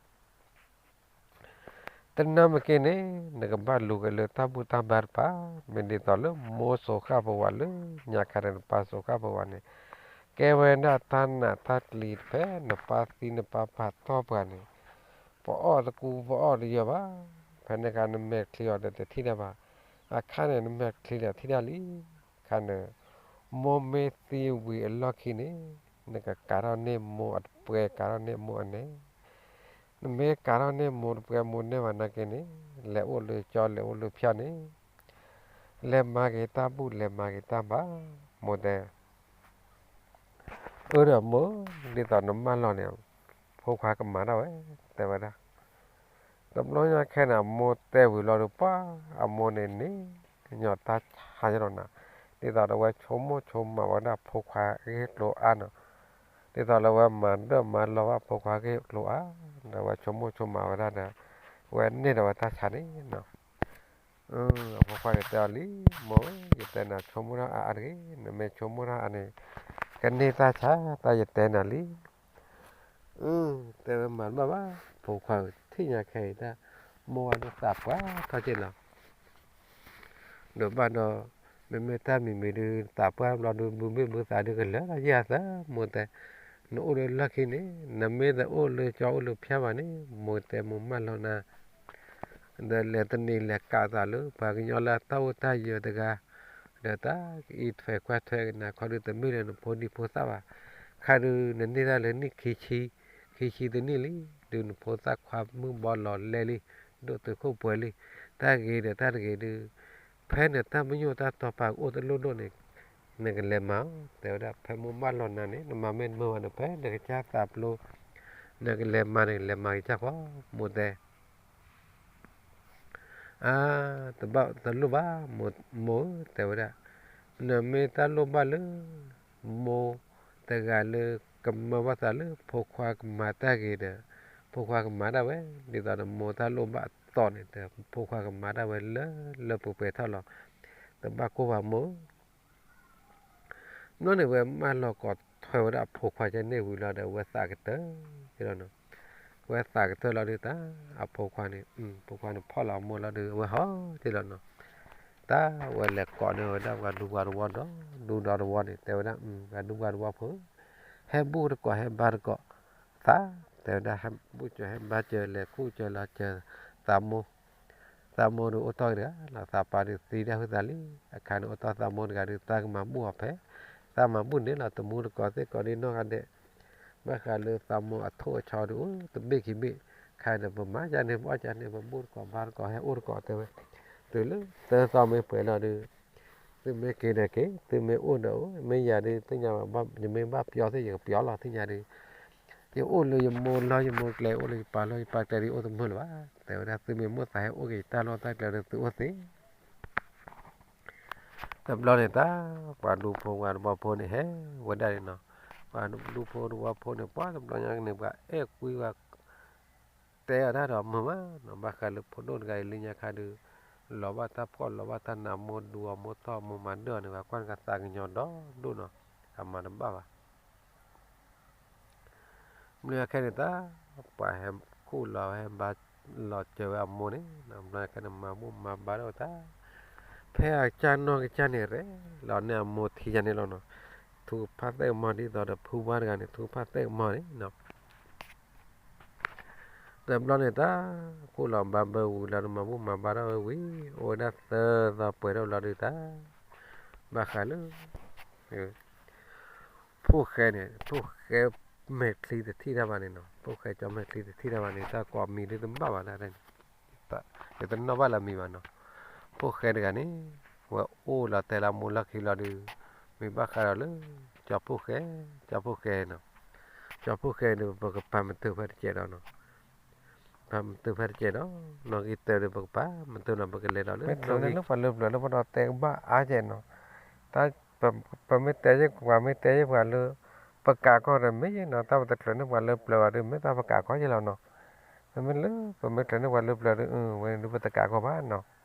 တနၢ်မ့ၢ်က့ၤန့ၣ် နကဘၣ်လူၤက့ၤလၢတၢ်ဘူၣ်တၢ်ဘါတပၤ, မ့ၢ်ဒ်သိးလၢမိၢ်စိာ်ဃာ်ပဝးလၢညါခါန့ၣ် နပၢ်စိာ်ဃာ်ပဝးန့ၣ်, ကဲဝဲဒၣ်တၢ်နးတၢ်ကျံၤဖဲနပၢ်သံနပၢ်ပာ်တီၢ်ပှၤန့ၣ်, ပအီၣ်တကူပအီၣ်တယၢၤဘၣ်, ဖဲန့ၣ်အခါနမဲာ်ချံအီၤဒီးတထံၣ်တၢ်ဘၣ်, အခါန့ၣ် နမဲာ်ချံဒီးထံၣ်တၢ်လံ, အခါန့ၣ် မိၢ်မ့ၢ်သံဝံၤအလီၢ်ခံန့ၣ်, နကကးထီၣ်န့ၢ်မိၢ်အတပှဲၤ ကးထီၣ်န့ၢ်မိၢ်အနဲ, နမ့ၢ်ကးထီၣ်န့ၢ်မိၢ်တပှဲၤမိၢ်နဲဘၣ်နာ်က့န့ၣ်, လဲၤအိၣ်လၢကၠီလဲၤအိၣ်လၢဖၠၣ်န့ၣ်, လဲၤမၤက့ၤတၢ်ဘူၣ်လဲၤမၤက့ၤတၢ်ဘါ, မိၢ်တဲ အၢဒီးမိၢ်, ဒ်သိးနမၢလီၤန့ၣ်, ဖိခွါကမၤဒၣ်ဝဲ, တဲဝဲဒၣ်. တဘျီညါခဲန့ၣ် အမိၢ်တဲဝံၤလီၤဒီး ပှၤ, အမိၢ်န့ၣ်န့ၣ်, ကညီတၢ်ဆါယဲၢ်လီၤနၤ, ဒ်သိးဒီးဝဲဆိကမိၣ်ဆိကမးဝဲဒၣ်ဖိခွါဂ့ၢ်ကျိၤအါနီၤ, ဒ်သိးလၢဝဲမၤဒၢၣ်မၤလီၤဘၣ်ဖိခွါဂ့ၢ်ကျိၤအါ, ဒီးဝဲဆိကမိၣ်ဆိကမးဝဲဒၣ်ဒီး, ဝဲန့ၢ်ဒီးဝဲတၢ်ဆါန့ၣ်နီၤ အဖိခွါန့ၣ်တဲအီၤလံ, မိၢ်ဧၢ, ယတဲနၤဆိကမိၣ်ထီၣ်အါအါတဂ့ၤ, နမ့ၢ်ဆိကမိၣ်ထီၣ်အါန့ၣ်, ကန့ၢ်တၢ်ဆါတၢ်ယတဲနၤလံ. အၢ, တဲဝဲမၤတဘၣ်ဘၣ်, ဖိခွါဧၢ, ထံၣ်ညါခဲအံၤတၢ်, မိၢ်ဝဲဒၣ်သးပှၢ်ထီၣ်က့လီၤ. ဒီးဘၣ်ဒီး, မ့မ့ၢ်တၢ်မံၤမံၤဒုး သးပှၢ်ဘျီဒုး ဘုမ့ၢ်ဘုသးဒုးကလၢာ်လီၤယဲၢ်အသး, မိၢ်တဲ, နအိၣ်လၢလီၢ်ခံန့ၣ်, နမ့ၢ်တအိၣ်လၢကၠီအိၣ်လၢဖၠၣ်ဘၣ်န့ၣ်, မိၢ်တဲမိၢ်မၢလီၤနၤ ဒီးလဲၤတနံၤလဲၤကးသးလၢ ပှၤကညီလၢတၢ်အိၣ်တၢ်ယၢၤတဂၤ, ဒီးတၢ်အံးထွဲကွၢ်ထွဲကနၤခီဒုးတမ့ၢ်လၢနဖိဒံဖိသၣ်ဘၣ်. ခါဒုးနန့ၢ်တၢ်လၢနံၣ်ခံဆံ, ခံဆံတနံၣ်လံ, ဒုးနဖိသၣ်ခွါမုၢ်ဘီလီၤလဲလံ, ဒိၣ်တုာ်ခိၣ်ပှဲၤလံ, တၢ်ဂ့ၤဒီးတၢ်တဂ့ၤဒုး, ဖဲနတၢ်ပညိၣ်တၢ်တီပာ်ကအိၣ်တလိၣ်ဒိၣ်န့ၣ်, နကလဲၤမၤအီၤ, တဲဝဲဒၣ် ဖဲမိၢ်မၢလီၤနၤန့ၣ် နမၤမ့ၢ်တမုာ်ဘၣ်န့ၣ် ဖဲနကစၢ်သးပျိ နကလဲၤမၤန့ၣ် လဲၤမၤကစၢ်ဃီ, မိၢ်တဲ အါ, တဘၣ်တလိၣ်ဘၣ်, မိၢ်ဧၢ တဲဝဲဒၣ်, နမ့ၢ်တၢ်လိၣ်ဘၣ်လၢ မိၢ်တဂၤလၢကမၢဘၣ်သးလၢဖိခွါကမၤတၢ်ဂ့ၤဒီး ဖိခွါကမၤဒၣ်ဝဲ, ဒ်သိးဒီးမိၢ်တၢ်လိၣ်ဘၣ်အသီန့ၣ် ဒီးဖိခွါကမၤဒၣ်ဝဲလၢလၢပှဲၤပှဲၤထီၣ်လီၤ. တဘၣ်ကိၢ်ဘၣ်မိၢ် ဘျီန့ၣ် ဝဲမၢလီၤကိးထွဲဝဲဒၣ်အဖိခွါကန့ၢ်ဝံၤလီၤဒီး ဝဲသးကတၢၢ်လီၤနီၤ. ဝဲသးကတၢၢ်လီၤဒုး တၢ်အဖိခွါန့ၣ်, ဖိခွါန့ၣ်ဖီၣ်လီၤအမိၢ်လီၤဒုး အဝဲဟီၣ်တ့ၢ်လီၤနီၤ. တၢ်ဝဲလဲၤကိးန့ၢ်ဝဲဒၣ်ပှၤဒူပှၤတဝီဒီး ဒူဒီတဝီန့ၣ် တဲဝဲဒၣ် ပှၤဒူပှၤတဝီဖိ ဟဲဘူၣ်တကိး ဟဲဘါတကိး သး, တဲဝဲဒၣ် ဟဲဘူၣ်စၢၤ ဟဲဘါစၢၤ လဲၤခူၣ်စၢၤလီၤစၢၤ သးမိၢ် သးမိၢ်ဒုးအိၣ်တီၢ်က့ၤတဂၤလီၤ. သးပၢ်ဒုးသံဒၣ်ဟုသးလံ. အခါန့ၣ်အိၣ်တီၢ်သးမိၢ်တဂၤဒုး သးကမၤဘူၣ်အီၤဖဲ, သးမၤဘူၣ်န့ၣ်လီၤ တမူတကိးသ့ၣ်ကိးဒ်နီၢ်ဂၤဒဲး, ဘၣ်ဃးလၢသးမိၢ်အထိၣ်အဆီဒုး အိၣ်တဘ့ၣ်ခံဘ့ၣ်, ခါဒီးပမၤကန့ၢ် ပအီၣ်ကန့ၢ် ပဘူၣ်တကိးဘါတကိး ဟဲအိၣ်တကိးတဲဝဲ, တုၤလၢသၢသီမ့ၢ်ပှဲၤလီၤဒုး သုမ့ၢ်က့ၤဒီးက့ၤ သုမ့ၢ်အိၣ်ဒီးအိၣ် မ့ၢ်ယၤဒုး သ့ၣ်ညါဘၣ် ယမ့ၢ်ဘၣ်ပျီသ့ၣ် ယကပျီလီၤ သ့ၣ်ညါဒုး ယအိၣ်လၢယမိၢ်လီၢ်ယမိၢ်ကျဲ အိၣ်လၢယပၢ်လီၢ်ယပၢ်ကျဲဒုး အိၣ်တမုာ်လၢၤဘၣ် တဲဝဲဒၣ် သုမ့ၢ်မိၣ်သးဟဲအိၣ်က့ၤယတၢ်လီၢ်တၢ်ကျဲဒီး သုအိၣ်သ့ တဘျီန့ၣ်တၢ် ပှၤဒူဖိပှၤတဝီဖိန့ၣ် ဟဲဝဲဒၣ်န့ၣ်နီၤ, ပှၤဒူဖိတဝီဖိန့ၣ် ပှၤတဘျီညါန့ၣ် ပှၤအဲၣ်ကွံဝဲ တဲအတၢ်ဒီးမုာ်မးနီၤ, ဘၣ်ဃးလၢဖိဒိၣ်တဂၤအံၤလၢညါခါဒုး လီၤဘၣ်တၢ်ဖှီၣ်လီၤဘၣ်တၢ်နး မိၢ်ဒူအီၤမိၢ်ထီၣ်မိၢ်မၤဒၢၣ်အီၤန့ၣ် ပှၤကွၢ်နကသးကညီၤဒီဒိၣ်နီၤ, အမၤတဘၣ်ဘၣ် မ့ၢ်အခဲန့ၣ်တၢ် ပှၤဟဲခူၣ်လီၤဟဲဘါလီၤစၢၤဝဲအမိၢ်န့ၣ် ဘျီခဲန့ၣ် မၤဘူၣ်မၤဘါထီၣ်ဝဲတၢ် ဖဲအကစၢ်နီၢ်ကစၢ်န့ၣ်ရဲၣ်လီၤန့ၢ်အမိၢ်ထံယါန့ၣ်လီၤနီၤ, ထူကဖၣ်သဲၣ်ကမီၤဒ်သိးဒီးဖုဘါတဂၤန့ၣ် ထူကဖၣ်သဲၣ်ကမီၤန့ၣ်နီၤ တဘျီန့ၣ်တၢ် ခူၣ်လီၤဘါဘၢဝံၤလီၤဒီး မၤဘူၣ်မၤဘါထီၣ်ဝဲဝံၤ အိၣ်ဝဲဒၣ်သၢသီပှဲၤထီၣ်လီၤဒုးတၢ် ဘၣ်ဃးလၢ ဖိၣ်ဃဲန့ၣ် ဖိၣ်ဃဲမဲာ်ချံတထံၣ်တၢ်ဘၣ်န့ၣ်နီၤ, ဖိၣ်ဃဲကၠီမဲာ်ချံတထံၣ်တၢ်ဘၣ်န့ၣ် တၢ်ကိးမံၤဒုးတဘၣ်ဘၣ်ဒၣ်န့ၣ်, ယတနီၣ်ဘၣ်လၢအမံၤဘၣ်နီၤ, ဖိၣ်ဃဲတဂၤန့ၣ် ဝဲအိၣ်လီၤတဲလၢမိၢ်လီၢ်ခံလီၤဒုး မ့ၢ်ဘၣ်ဃးဒီးလၢ ကၠီဖိၣ်ဃဲ, ကၠီဖိၣ်ဃဲနီၤ, ကၠီဖိၣ်ဃဲဒုး ပကပာ်မတုာ်ဖဲတကဲးဒီးနီၤ ပာ်မတုာ်ဖဲတကဲးဒီး နီၣ်ဂံၢ်တၢဒီး ပကပာ်မတုာ်နီၤ ပကလဲၤဒီးလၢ မ့ၢ်တချုးလၢပှၤလၢပျၢၤလၢပဒီးတဲကဘၣ်အါကဲးနီၤ, တၢ် ပမ့ၢ်တဲယဲၢ်ပှၤမ့ၢ်တဲယဲၢ်ပှၤလၢ ပကးကီၢ်ဒီးမ့ၢ်နီၤ, တၢ်ပတချုးန့ၢ်ပှၤလၢပျၢၤဘၣ်ဒီး မ့ၢ်တၢ်ပကးကီၢ်ယဲၢ်လီၤနီၤ, မ့မ့ၢ်လၢ ပမ့ၢ်ချုးန့ၢ်ပှၤလၢပျၢၤဒီး ဝဲန့ၣ်ဒုးပတကးကီၢ်ဘၣ်နီၤ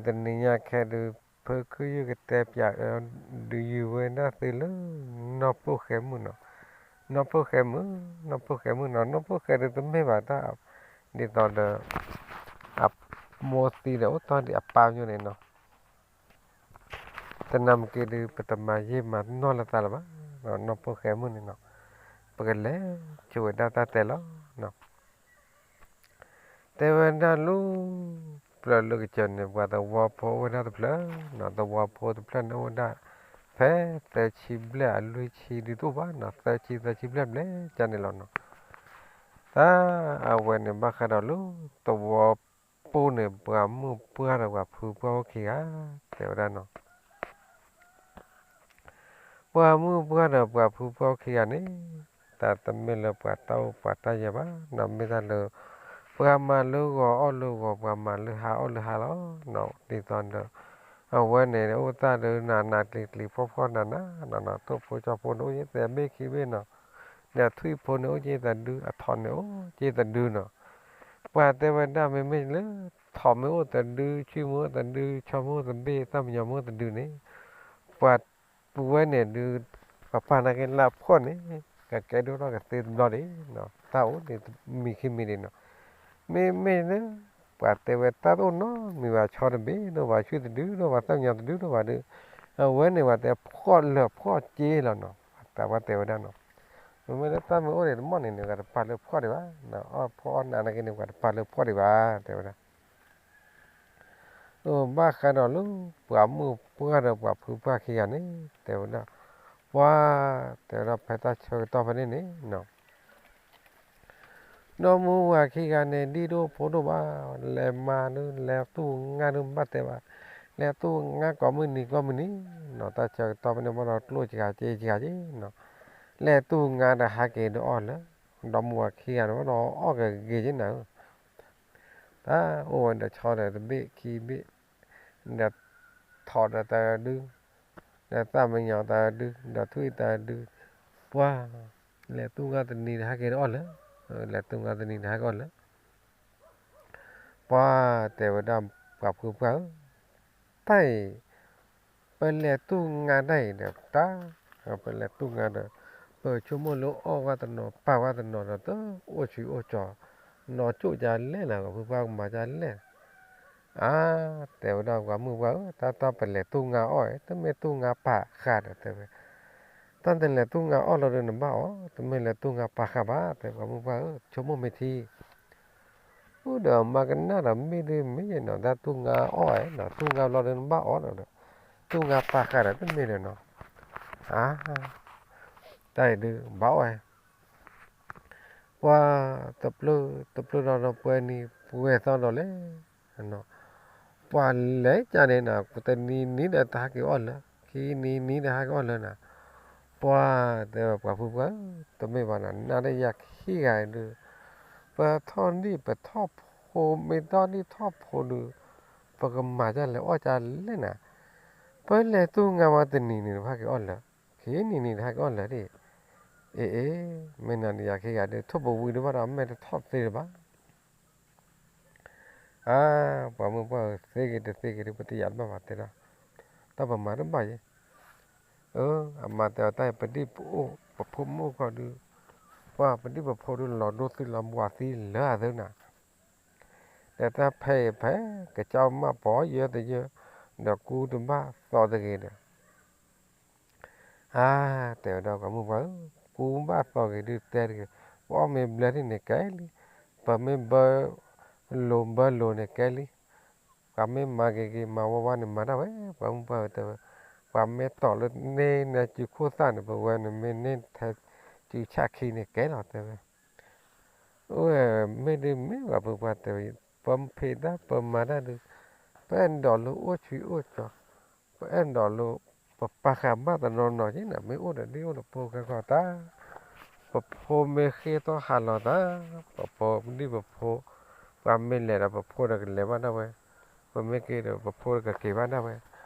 တနံၤညါခဲဒုး ဖုခုယုၢ်ကတဲပၠးအၢ ဒုးယုၢ်ဝဲဒၣ်သုလၢ နီၢ်ဖိၣ်ဃဲမုၣ်နီၤ, နီၢ်ဖိၣ်ဃဲမုၣ်, နီၢ်ဖိၣ်ဃဲမုၣ်နီၤ, နီၢ်ဖိၣ်ဃဲဒုးတမ့ၢ်ဘၣ်တၢ် ဒ်သိးဒီး အမိၢ်သံဒီးအိၣ်တီၢ်ဒံးအပၢ်မညိၣ်န့ၣ်နီၤ, တနၤမ့ၢ်က့ၤဒုး ပတမၤယံာ်မၤနီၢ်လၢသးလၢၤဘၣ်, နီၢ်ဖိၣ်ဃဲမုၣ်န့ၣ်နီၤ, ပကလဲၤဆိဝဲဒၣ်တၢ်တဲလီၤ တဲဝဲဒၣ်လၢ ပျၢၤလၢကစၢၢ်န့ၣ် ပှၤသဝီဖိအိၣ်ဝဲဒၣ်တဖျၢၣ်နီၤ, သဝီဖိတဖျၢၣ်န့ၣ်အိၣ်ဝဲဒၣ် ဖဲသၢဆံဘျဲၣ်အလွံၢ်ဆံဒုးတအိၣ်ဘၣ်နီၤ, သၢဆံသၢဆံဘျဲၣ်ဘျဲၣ်ကန့ၣ်လီၤနီၤ, တၢ်အဝဲန့ၣ်ဘၣ်ဃးဒီးလၢ သဝီဖိန့ၣ် ပှၤမုၣ်ပှၢ်ဒီးပှၤဖုပှၢ်အိၣ်ခံဂၤ တဲဝဲဒၣ်နီၤ ပှၤမုၣ်ပှၢ်ဒီးပှၤဖုပှၢ်အိၣ်ခံဂၤန့ၣ် တၢ်တမ့ၢ်လၢပှၤတၢ်အိၣ်ပှၤတၢ်ယၢၤဘၣ်, ဒီးမ့ၢ်တၢ်လၢ ပှၤမၤလၢဂီၤအီၣ်လၢဂီၤ ပှၤမၤလၢဟါအီၣ်လၢဟါလီၤ. ဒ်သိးဒီး အဝဲန့ၣ် အိၣ်တၢ်လၢနးနးကျံၤကျံၤဖှီၣ်ဖှီၣ်နးနးနီၤ, ထိၣ်ဖိကၠီဖိန့ၣ် အိၣ်က့ၤသဘ့ၣ်ခံဘ့ၣ်နီၤ, ဒီးထွံၣ်ဖိန့ၣ်အိၣ်က့ၤသဒု အထိးန့ၣ်အိၣ်က့ၤသဒုနီၤ, ပှၤတဲဝဲဒၣ်မ့မ့ၢ်လၢ ထိးမ့ၢ်အိၣ်သဒု ထွံၣ်မ့ၢ်အိၣ်သဒု ဆီမ့ၢ်အိၣ်သဘ့ၣ် သၣ်မံယီၤမ့ၢ်အိၣ်သဒုန့ၣ် ပှၤပူၤဝဲန့ၣ်ဒုး ပပၢ်နာ်က့လၢအဖှီၣ်န့ၣ် ကကဲဒိၣ်ထီၣ်ကသ့တဘျီဒံးနီၤ, တၢ်အိၣ်န့ၣ်မံၤခံမံၤဒံးနီၤ, မ့မ့ၢ်လၢ ပှၤတဲဝဲတၢ်တအိၣ်နီတမံၤဘၣ် ဆီတဘ့ၣ်ဒိၣ်ဘၣ် ထွံၣ်တဒုဒိၣ်ဘၣ် သၣ်မံယီၤတဒုဒိၣ်ဘၣ်ဒုး အဝဲန့ၣ်ပှၤတဲဖှီၣ်လၢာ်ဖှီၣ်က့လီၤနီၤ, တၢ်ပှၤတဲဝဲဒၣ်နီၤ, မ့မ့ၢ်လၢတၢ်မ့ၢ်အိၣ်န့ၣ်တမီၢ်န့ၣ်န့ၣ် ပှၤတပာ်လၢဖှီၣ်ဒံးဘၣ်, အီၣ်ဖှီၣ်အီၣ်နးနာ်က့န့ၣ် ပှၤတပာ်လၢဖှီၣ်ဒံးဘၣ် တဲဝဲဒၣ် ဘၣ်ဃးဒီးလၢ ပှၤမုၣ်ပှၢ်ဒီးပှၤဖုပှၢ်ခံဂၤန့ၣ် တဲဝဲဒၣ်, ပှၤ တဲဝဲဒၣ်ဖဲတၢ်ဆၢကတီၢ်ဖဲန့ၣ်န့ၣ်နီၤ ဒီမါဝၤခံဂၤန့ၣ် ဒံၣ်ဒိၣ်ဖိဒိၣ်ဘၣ်, လဲၤမၤဒုး လဲၤသူၣ်ငါဒုး ဘၣ်တဲဘၣ်, လဲၤသူၣ်ငါကိးမုၢ်နံၤကိးမုၢ်နံၤနီၤ, တၢ်ဆၢကတီၢ်ဖဲန့ၣ် ဘၣ်ဒီးကျိၣ်စှၤက့စှၤက့နီၤ, လဲၤသူၣ်ငါဒီးဟးက့ၤဒီးအီၣ်လၢ ဒီမါဝၤခံဂၤန့ၣ် ဘၣ်ဒီးအီၣ်ကဂ့ၤက့နၤဧၢ, တၢ်အိၣ်ဝဲဒီးဆီဒီးတဘ့ၣ်ခံဘ့ၣ်, ဒီးထိးဒီးတဒု, ဒီးသၣ်မံညီၤတဒု, ဒီးထွံၣ်တဒု, ပှၤ, လဲၤသူၣ်ငါတနံၤဒီးဟဲက့ၤအီၣ်လၢာ်, လဲၤသူၣ်ငါတနံၤဒီးဟဲက့ၤအီၣ်လၢာ် ပှၤတဲဝဲဒၣ်ပှၤဖိပှၢ်ဧၢ, တၢ်အံၤ, ပလဲၤသူၣ်ငါတၢ်အံၤဒီးတၢ်, ပလဲၤသူၣ်ငါဒီး, ပဆိကမိၣ်လၢအီၣ်ဝဲတနီၤ ပာ်ဝဲတနီၤဒီး တအိၣ်ဆံးအိၣ်ကၠီၤ, နီၢ်ကၠိၣ်ကလဲၣ်နၤ ပှၤဖိပှၢ်ကမၤကလဲၣ်, အါ, တဲဝဲဒၣ်ပှၤမုၣ်ပှၢ်ဧၢ, တၢ်တၢ်ပလဲၤသူၣ်ငါအီၣ်အံၤ တမ့ၢ်သူၣ်ငါပာ်ဃာ်ဒီးတဲဝဲ တၢ်တလဲၤသူၣ်ငါအီၣ်လီၤဒီးနဘၣ်အီၣ်, တမ့ၢ်လဲၤသူၣ်ငါပာ်ဃာ်ဘၣ် တဲပှၤမုၣ်ပှၢ်ဧၢ, ဆိကမိၣ်မ့ၢ်ထံ, အိၣ်ဒီးမၤကနၣ်ဒီးမ့ၢ်ဒ်မ့ၢ်နီၤ တၢ်သူၣ်ငါအီၣ်နီၤ သူၣ်ငါဘျီဒီးနဘၣ်အီၣ်ဒီး, သူၣ်ငါပာ်ဃာ်ဒီးတမ့ၢ်ဒီးနီၤ, အါ, တၢ်အံၤဒုးဘၣ်အီၣ်, ပှၤ, တပျၢၢ်တပျၢၢ်ဒီးပှဲၤနံၤပှဲၤသီဒီးလဲၣ် ပှၤလဲၤကန့ၣ်နၤ တနံၤနံၤဒီးတဟဲက့ၤအီၣ်လၢာ် ခံနံၤနံၤဒီးဟဲက့ၤအီၣ်လၢာ်နၤ, ပှၤတဲဝဲပှၤဖိပှၢ်ဧၢ, တမ့ၢ်ဘၣ်နၤ နၤဒီးယၤခံဂၤအံၤဒုး, ပထီၣ်နံၣ်ပထီၣ်ဖိ မ့ၢ်ထီၣ်နံၣ်ထီၣ်ဖိဒုး, ပကမၤဒ်လဲၣ်အီၣ်ဒ်လဲၣ်နၤ, ပလဲၤသူၣ်ငါဝဲတနံၤနံၤဒီးဟဲက့ၤအီၣ်လၢာ်, ခံနံၤနံၤဒီးဟဲက့ၤအီၣ်လၢာ်ဒၣ်, အ့အ့, မ့ၢ်နၤဒီးယၤခံဂၤဒုး ထိၣ်ပဝံၤဒုးဘၣ်ဒီးအမဲာ်တထီၣ်သ့လၢၤဘၣ် အါ, ပှၤမုၣ်ပှၢ်ဧၢ သ့ဂ့ၤတသ့ဂ့ၤဒုး ပတယာ်တဘၣ်ဘၣ်တဲဒၣ်, တၢ်ပမၤတဘၣ်ယဲ, အၢ, အမၤတဲအီၤတၢ်အံၤ ပဒံၣ်ပအိၣ် ပဖိမုၣ်အိၣ်ခီဒုး, ပှၤပဒံၣ်ပဖိဒုးလီၤဒိသံလီၤဘှီသံလၢအသၢနၤ, ဒီးတၢ်ဖဲအံၤဖဲ ကစၢ်မၢ်ပီၤယၢတယၢ, ဒီးကူတဘၣ်သီတဂ့ၤဒီး အါ, တဲဝဲဒၣ်ပှၤမုၣ်ပှၢ်ဧၢ, ကူဘၣ်သီဂ့ၤဒုးတဲတဂ့ၤ, ပအီၣ်မ့ၢ်ဘျၢထံၣ်န့ၣ်ကဲလံ, ပမ့ၢ်ဘၢလိၤဘၢလိၤန့ၣ်ကဲလံ, ပှၤမ့ၢ်မၤဂ့ၤဂ့ၤမၤဝါဝါန့ၣ်မၤတၢ်ဝဲ, ပှၤမုၣ်ပှၢ်ဧၢတဲဝဲ, ပှၤမ့ၢ်တီၤလၢန့ၢ်နစုခိၣ်သၣ်န့ၣ် ပဝဲန့ၣ်မ့ၢ်န့ၢ်ထဲစုဆၣ်ခံန့ၣ်ကဲလီၤတဲဝဲ အိၣ်, မ့ၢ်ဒ်မ့ၢ်ပှၤမုၣ်ပှၢ်တဲဝဲ, ပဖံးတၢ်ပမၤတၢ်ဒုး, ပအဲၣ်ဒိးလၢအိၣ်ဆံးအိၣ်ကၠီၤ, ပအဲၣ်ဒိးလၢ ပပာ်ဃာ်ဘၣ်တနီၤနီၤက့နၤ မ့ၢ်အိၣ်ဒီးဒ်အိၣ်ဒီးဖိဂၤဂီၤတၢ်, ပဖိမ့ၢ်ဃ့ထီၣ်ဟးလီၤတၢ်, ပဖိဒ်ပဖိ, ပှၤမ့ၢ်လဲၤဒီးပဖိဒီးကလဲၤဘၣ်ဒၣ်ဝဲ, ပမ့ၢ်က့ၤဒီးပဖိဒီးကက့ၤဘၣ်ဒၣ်ဝဲ,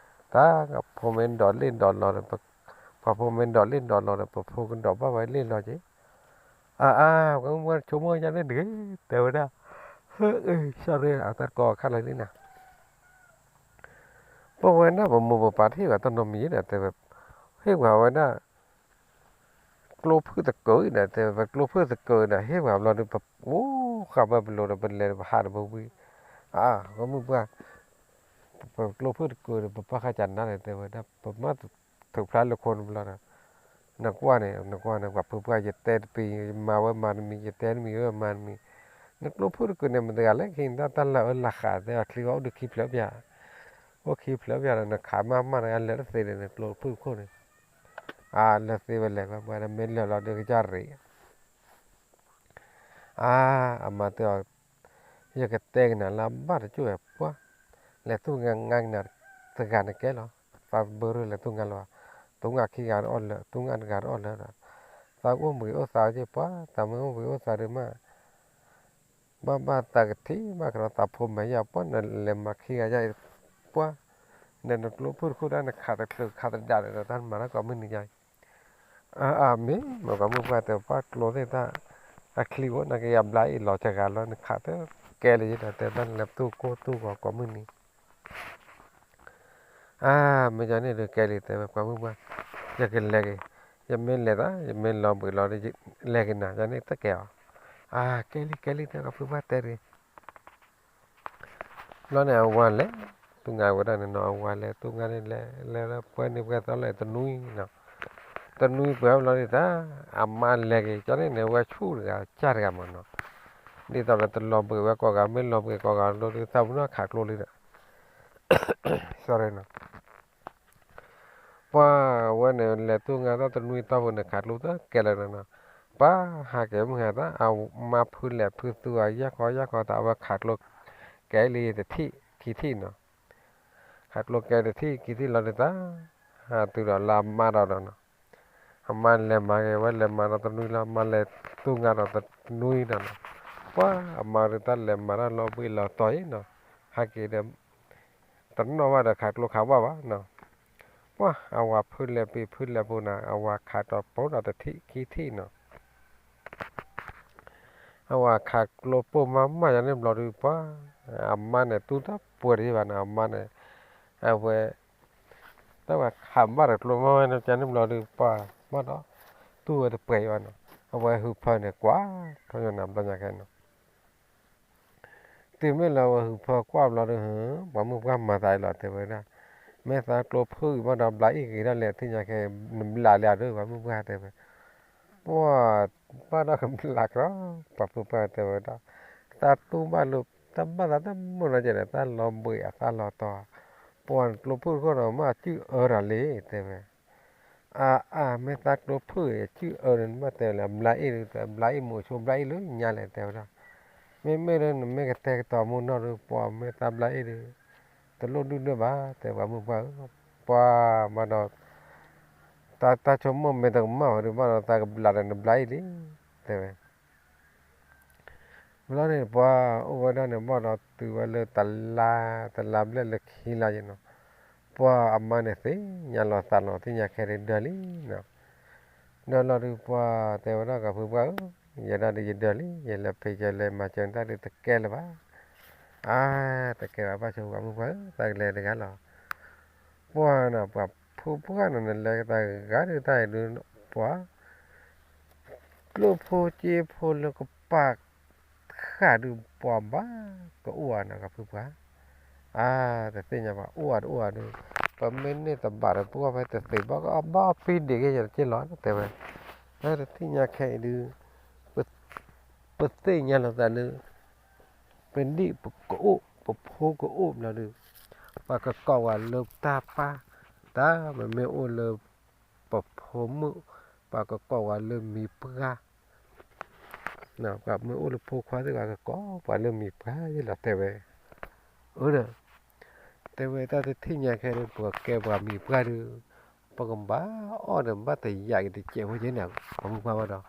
တၢ်ဖိမ့ၢ်ဒိးလ့ၣ်ဒိးလီၤဒီး, ပှၤဖိမ့ၢ်ဒိးလ့ၣ်ဒိးလီၤဒီး ပဖိကဒိးဘၣ်ဝဲလ့ၣ်လီၤက့ အါအါ, ပှၤမုၣ်ပှၢ်ဆိကမိၣ်ယါန့ၣ်တဂ့ၤ, တဲဝဲဒၣ်, ဟၢအၢ sorry အတၢ်ကီအခါလၢာ်လံနၤ, ပဝဲဒၣ်ပမိၢ်ပပၢ်တဟ့ၣ်ပှၤတၢ်နီတမံၤဒီးတဲဝဲ, ဟ့ၣ်ပှၤဝဲဒၣ် ကျိဖုၣ်သကိးဒီးတဲဝဲ ကျိဖုၣ်သကိးဒီးဟ့ၣ်ပှၤဘျီဒီး ပအိၣ်ဃာ်ပပလိၤဒီးပလဲၤဒီးပဟးဒီးပဝံၤ, အါ ပှၤမုၣ်ပှၢ် ပကျိဖုၣ်သကိးဒီး ပပာ်ဃာ်ကနါဒီးတဲဝဲဒၣ် ပမ့ၢ်ထုးဖျါလၢခိန့ၣ်ဘျီဒီး, နကွၢ်န့ၣ် နကွၢ်န့ၣ် ပှၤဖုပှၢ် ယတဲတပံၤ ယမၤဝဲမၤတမံၤ ယတဲတမံၤဝဲမၤတမံၤ, နကျိဖုၣ်တကိးန့ၣ် မတၤတဂၤလဲၣ် ခံနတၢ်လၢအၢလၢ်ဃာ်တဲအချံဝဲအိၣ်ဒုးခံဖျၢၣ်ပၠး, အိၣ်ခံဖျၢၣ်ပၠးဒီး နခးမးမးတဂၤလဲၤတသ့ဒီး နကျိဖုၣ်ခိၣ်န့ၣ်, အါ လဲၤသ့ဝဲလဲၤကွၢ်ပှၤဒီး မ့ၢ်လၢာ်လီၤဒုးကစၢ်ရံၣ် အါ အမၤတၢ်အီၤ, ယကတဲကနၤလၢအဘၣ်တကၠိၣ်ဝဲပှၢ်, လဲၤသူၣ်ငါငါကနၤတဂၤန့ၣ်ကဲလီၤ, သးဘၢရၢလဲၤသူၣ်ငါလီၤ, သူၣ်ငါခံဂၤတအီၣ်လၢာ် သူၣ်ငါတဂၤတအီၣ်လၢာ်ဒီး, သးအိၣ်ဘှံးအိၣ်သါက့ပှၢ် သးမ့ၢ်အိၣ်ဘှံးအိၣ်သါဒုးမး ဘၣ်ဘၣ်သးကထံၣ်ဘၣ်ကဒီးသးဖိမဲာ်ယၤပှၢ် နလဲၤမၤခံဂၤယၤအံၤပှၢ်, ဒီးနကျိဖုၣ်တခိၣ်ဒၣ်နခးတချုးခးတဒၣ်ဒီး တၢ်နမၤတၢ်ကိးမုၢ်နံၤယၤအံၤ, အါ မ့ၢ်မ့ၢ်ပှၤမုၢ်ပှၢ်တဲပှၢ်ကျိသ့ၣ်တၢ်, အချံအိၣ်နကယၤဘျါအံၤလီၤတဂၤလီၤ နခးတကဲလၢၤယဒီး တဲဘၣ်နလဲၤသူၣ်ကိၢ်သူၣ်ဂီၤကိးမုၢ်နံၤ အါ မ့ၢ်ယၤန့ၣ်ဒီးကဲလံ တဲဝဲပှၤမုၢ်ပှၢ်, ယကလဲၤက့ၤ, ယမ့ၢ်လဲၤသး ယမ့ၢ်လီၤဘှံးလီၤဒီး လဲၤက့ၤနၤ ယၤန့ၣ်တကဲအီၤ, အါ ကဲလံ ကဲလံ တဲပှၤမုၢ်ပှၢ်တဲဒ်, ဘျီန့ၣ်အဝၤလဲၤ, သူငါဝဲဒၣ်န့ၣ်နီၤ အဝၤလဲၤ သူငါန့ၣ်လဲၤ လဲၤလၢပှဲၤန့ၣ်ပှဲၤသီလဲၤတနွံနီၤ, တနွံပှဲၤဘျီန့ၣ်တၢ်, အမါလဲၤက့ၤ ကၠီန့ၣ်န့ၣ် ဝဲဆူၣ်တဂၤ ကၢ်တဂၤမးနီၤ, ဒ်သိးဒီးတလီၤဘှံးဝဲကိးဂၤ မ့ၢ်လီၤဘှံးကိးဂၤ လီၤဒုးသးပူၤနီၢ်ခးကျိလံဒီး sorry နီၤ ပှၤဝဲန့ၣ် လဲၤသူငါတၢ်တနွံတီၢ်ပူၤန့ၣ် ခးကျိတကဲလၢာ်နီၤ, ပှၤဟးက့ၤမုၢ်ဟါသၣ် အမါဖုလဲၤဖုသူအယၢ်ခီယၢ်ခီသး အဝဲခးကျိ ကဲလံ တထံၣ်ခံထံၣ်နီၤ, ခးကျိကဲတထံၣ်ခံထံၣ်လီၤဒုးသး, ဟးတုၤဒီးလၢအမါဒီးနီၤ, အမါလဲၤမၤက့ၤဝဲ လဲၤမၤဒီးတနွံလီၤ မါလဲၤ သူငါဒီးတနွံဒီးနီၤ, ပှၤအမါဒုးတၢ်လဲၤမၤတၢ်လီၤဘှံးလီၤတီၤအံၤနီၤ, ဟဲက့ၤဒီး တနီၣ်ဘၣ်ဒီးခးကျိခးဝၣ်ဘၣ်နီၤ, ပှၤအဝၤဖုလဲၤပံၤဖုလဲၤပူၤနီၤ, အဝၤခးတီၤပိဒီးတထံၣ်ခံထံၣ်နီၤ အဝၤခးကျိပိၢ်မးမးယၤန့ၣ်ဘျီဒုး ပှၤ အမါန့ၣ် တူၢ်တၢ်ပှဲၤတယံာ်ဘၣ်နီၤ, အမါန့ၣ် အဝဲ တၢ်ဝဲခးဘၣ်ဒီးကျိမးဝဲန့ၣ် ကန့ၣ်ဘျီဒုး ပှၤမးဒီး တူၢ်ဝဲတပှဲၤအံၤဘၣ်နီၤ, အဝဲဟုးဖၢန့ၣ် ကွၢ်ထီၣ်ယိာ်နၤဘျီညါခဲနီၤ တုၤမ့ၢ်လၢအဝဲဟုးဖၢကွၢ်ဘျီဒုး ပှၤမုၣ်ပှၢ်မၤသးအံၤလီၤတဲဝဲဒၣ်, မ့ၢ်သးကျိဖုအံၤဘၣ်ဒီး ဘျးအံၣ်ဂ့ၤထီၣ်လဲၣ် သ့ၣ်ညါခဲ နဘျးလၢအဒိၣ် ပှၤမုၣ်ပှၢ်တဲဝဲ, ပှၤ ဘၣ်ဒီးကဘျးကရီ ပှၤမုၣ်ပှၢ်တဲဝဲဒၣ်, တၢ်တူၢ်ဘၣ်လိာ် တၢ်ဘၣ်သးတမုာ်နီတစဲးဒီး တၢ်လီၤဘှံးအသးလီၤတီၤ, ပှၤကျိဖုတခိၣ်ဒီး မ့ၢ်အစုၣ်အၢတၢ်လံ တဲဝဲ အါအါ မ့ၢ်သးကျိဖုအံၤ အစုၣ်အၢန့ၣ် နဘၣ်တဲဝဲလၢ ဘျါအ့ၣ်ဒုး တဲ ဘျါအ့ၣ်မူးဆိ ဘျါအ့ၣ်လၢညါလဲၣ် တဲဝဲဒၣ်, မ့မ့ၢ်လၢနမ့ၢ်ကတဲာ်ကတီၤမူနီၢ်ဒုး ပှၤမ့ၢ်သးဘျါအ့ၣ်ဒုး တလိၣ်ဒုၣ်ဒွဲၣ်ဘၣ် တဲပှၤမုၣ်ပှၢ်ဧၢ, ပှၤမးဒီး တၢ်တၢ်ဆိကမိၣ်မ့ၢ်တကမၣ်ဝဲဒုး ဘၣ်ဒီးသးကဘျးဒီးနဘျါအ့ၣ်လံ တဲဝဲ ဘျီန့ၣ် ပှၤအိၣ်ဝဲဒၣ်န့ၣ် ဘၣ်ဒီးတုၤဝဲလၢတလါ တလါဘျဲၣ်လၢခံလါယဲနီၤ, ပှၤအမါန့ၣ်သ့ၣ်ညါလီၤသးလီၤ သ့ၣ်ညါခဲဒုးဒၢလံနီၤ, ဒၢလီၤဒုး ပှၤတဲဝဲဒၣ်ကီၢ်ဖုပှၢ်ဧၢ, ယဲဒၣ်ဒုးယဒၢလံ ယလဲၤဖံးကလဲၤမၤစၢၤတၢ်ဒုးတကဲလၢၤဘၣ်, အါ တကဲဘၣ် ဘၣ်ဆိပှၤမုၣ်ပှၢ်ဧၢ သးကလဲၤတဂၤလီၤ ပှၤနီၤ ပှၤဖိပှၢ်နီၤ နလဲၤကသးဂၤဒုးတၢ်အံၤဒုး ပှၤ ကျိဖိစ့ဖိလၢကပာ်ဃာ်ဒုး ပှၤဘၣ်ကအိၣ်ဧါနီၤ ကီၢ်ဖုပှၢ်, အါ တသ့ၣ်ညါဘၣ် အိၣ်ဧါတအိၣ်ဧါဒုး ပမ့ၢ်န့ၢ်တဘၣ်ဒီး ပှၤဖဲတသ့ဘၣ် ကဘၣ်ဖံးဒံးက့ၤယဲတက့ၢ်လီၤ တဲဝဲ, တသ့ၣ်ညါခဲအံၤဒုး ပသ့ၣ်ညါလီၤသးလၢ ပဒံၣ်ပကအိၣ် ပဖိကအိၣ်ဘျီဒုး ပှၤကကိးဝဲလၢတၢ်ပၢ်, တၢ်မ့မ့ၢ်အိၣ်လၢ ပဖိမုၣ် ပှၤကကိးဝဲလၢမံၤပှၢ်, ပှၤမ့ၢ်အိၣ်လၢဖိခွါသ့ၣ် ပှၤကကိးပှၤလၢမံၤပှၢ်ယဲလီၤ တဲဝဲ, အၢ ဒီး တဲဝဲတၢ်တထံၣ်ညါခဲဒုး ပှၤကဲပှၤမံၤပှၢ်ဒုး ပကဘၣ်အီၣ်ဒီးဘၣ်တယာ်က့ၤတစဲးဖိက့ၤန့ၣ် ပှၤမုၣ်ပှၢ်ဘၣ်ဒီး,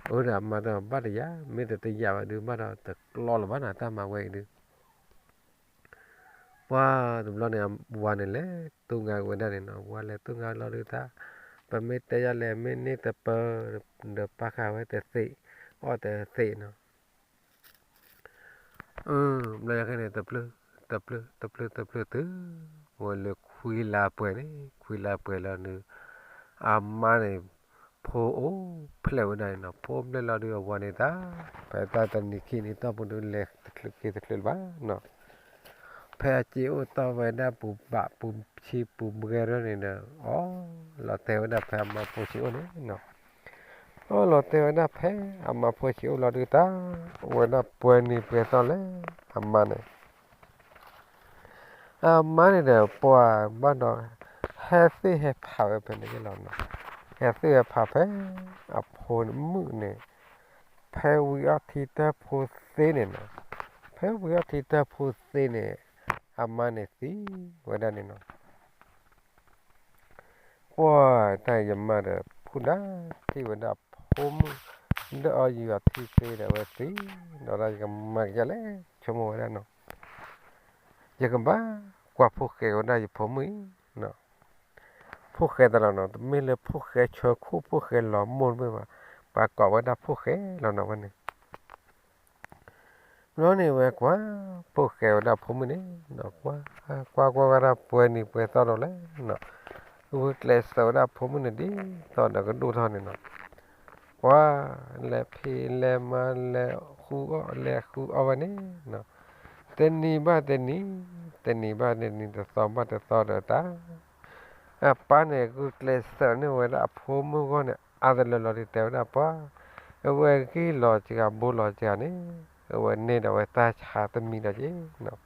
အၢ ဒီးအမါတဲဘၣ်တယာ် မ့ၢ်တတယာ်ဘၣ်ဒုး ဘၣ်ဒီးတကျီလၢၤဘၣ်နီၤ တၢ်မၤဝဲအံၤဒုး ပှၤတဘျီန့ၣ် ဝၤန့ၣ်လဲၤတူၢ်ငါဝဲဒၣ်န့ၣ်နီၤ, ဝၤလဲၤတူၢ်ငါလီၤဒုးတၢ်, ပမ့ၢ်တဲယၤလဲၣ် မ့ၢ်န့ၢ်တပၢၢ် ဒီးပၢ်ဃာ်ဝဲတသ့, အီၣ်တသ့နီၤ, ဘျီယၤခဲန့ၣ် တပျၢၢ် တပျၢၢ် တပျၢၢ် တပျၢၢ်တုၤ ဝဲလၢခွံလါပှဲၤန့ၣ် ခွံလါပှဲၤလီၤန့ၣ်, အမါန့ၣ် ဖိအိၣ်ဖျဲၣ်ဝဲဒၣ်န့ၣ်နီၤ, ဖိအိၣ်ဖျဲၣ်လီၤဒုးအဝၤန့ၣ်တၢ်, ဖဲတၢ်တနံၤခံနံၤတီၢ်ပူၤဒုး လဲၤတချုးက့ၤတချုးလၢၤဘၣ်နီၤ, ဖဲအစ့အိၣ်တီၢ်ဝဲဒၣ်ပူၤဘၣ်ပူၤဆံပူၤဘှဲထီၣ်န့ၣ်ဒီး အီၣ်လီၤတဲာ်ဝဲဒၣ်ဖဲအမါဖိဆံးအိၣ်န့ၣ်နီၤ, အီၣ်လီၤတဲာ်ဝဲဒၣ်ဖဲအမါဖိဆံးအိၣ်လီၤဒုးတၢ်, အိၣ်ဝဲဒၣ်ပှဲၤနံၤပှဲၤသီလၢ အမါန့ၣ် အမါန့ၣ်ဒီး ပှၤဘၣ်ဒီး ဟဲသ့ၣ်ဟဲဖးဝဲဖဲန့ၣ်လီၤနီၤ, ဟဲသ့ၣ်ဟဲဖးဖဲ အဖိမုၣ်န့ၣ် ဖဲဝံၤအီထံတၢ်ဖိသ့န့ၣ်နီၤ, ဖဲဝံၤအီထံတၢ်ဖိသ့န့ၣ် အမါန့ၣ်သံဝဲဒၣ်န့ၣ်နီၤ ပှၤတၢ်ယမါဒီး ဖုဒၣ်ထံၣ်ဝဲဒၣ်ဖိမုၣ် ဒၢအီၣ်ယံၤအီထံသ့ဒီး အဝဲသံဒီး ယကမၤကယဲၢ်လဲၣ် ဆိကမိၣ်ဝဲဒၣ်နီၤ, ယကဘၣ်ကွၢ်ဖိၣ်ဃဲဝဲဒၣ်ယဖိမုၣ်အံၤ, ဖိၣ်ဃဲတလီၤနီၤ, တမ့ၢ်လၢဖိၣ်ဃဲဆၢခိၣ် ဖိၣ်ဃဲလီၤမိၢ်တမ့ၢ်ဘၣ်, ပှၤကိးဝဲဒၣ်ဖိၣ်ဃဲလီၤနီၤဝဲန့ၣ် ဘျီန့ၣ်ဝဲကွၢ် ဖိၣ်ဃဲဝဲဒၣ်ဖိမုၣ်န့ၣ်, ကွၢ်ကွၢ်ကွၢ်ဝဲဒၣ်ပှဲၤနံၤပှဲၤသီဒီးလဲၣ်နီၤ, ဂုာ်ကျဲးစၢးဝဲဒၣ်ဖိမုၣ်န့ၣ်ဒ်သိးဒီးကဒိၣ်ထီၣ်န့ၣ်နီၤ, ကွၢ် လဲၤဖံးလဲၤမၤလဲၤဃုအီၣ်လဲၤဃုအီၣ်ဝဲန့ၣ်နီၤ, တနံၤဘၣ်တနံၤ, တနံၤဘၣ်တနံၤ တသီဘၣ်တသီဒီးတၢ် အပၢ်န့ၣ် ဂုာ်ကျဲးစၢးန့ၢ်ဝဲဒၣ်အဖိမုၣ်ဂီၢ်န့ၣ် အါတလၢလီၤဒုးတဲဝဲဒၣ်ပှၤ, အဝဲဂ့ၢ်လီၤစှၤဘိလီၤစှၤန့ၣ်, အဝဲန့ၢ်ဒီးဝဲတၢ်ဆါတမံၤဒီးက့ၤနီၤ,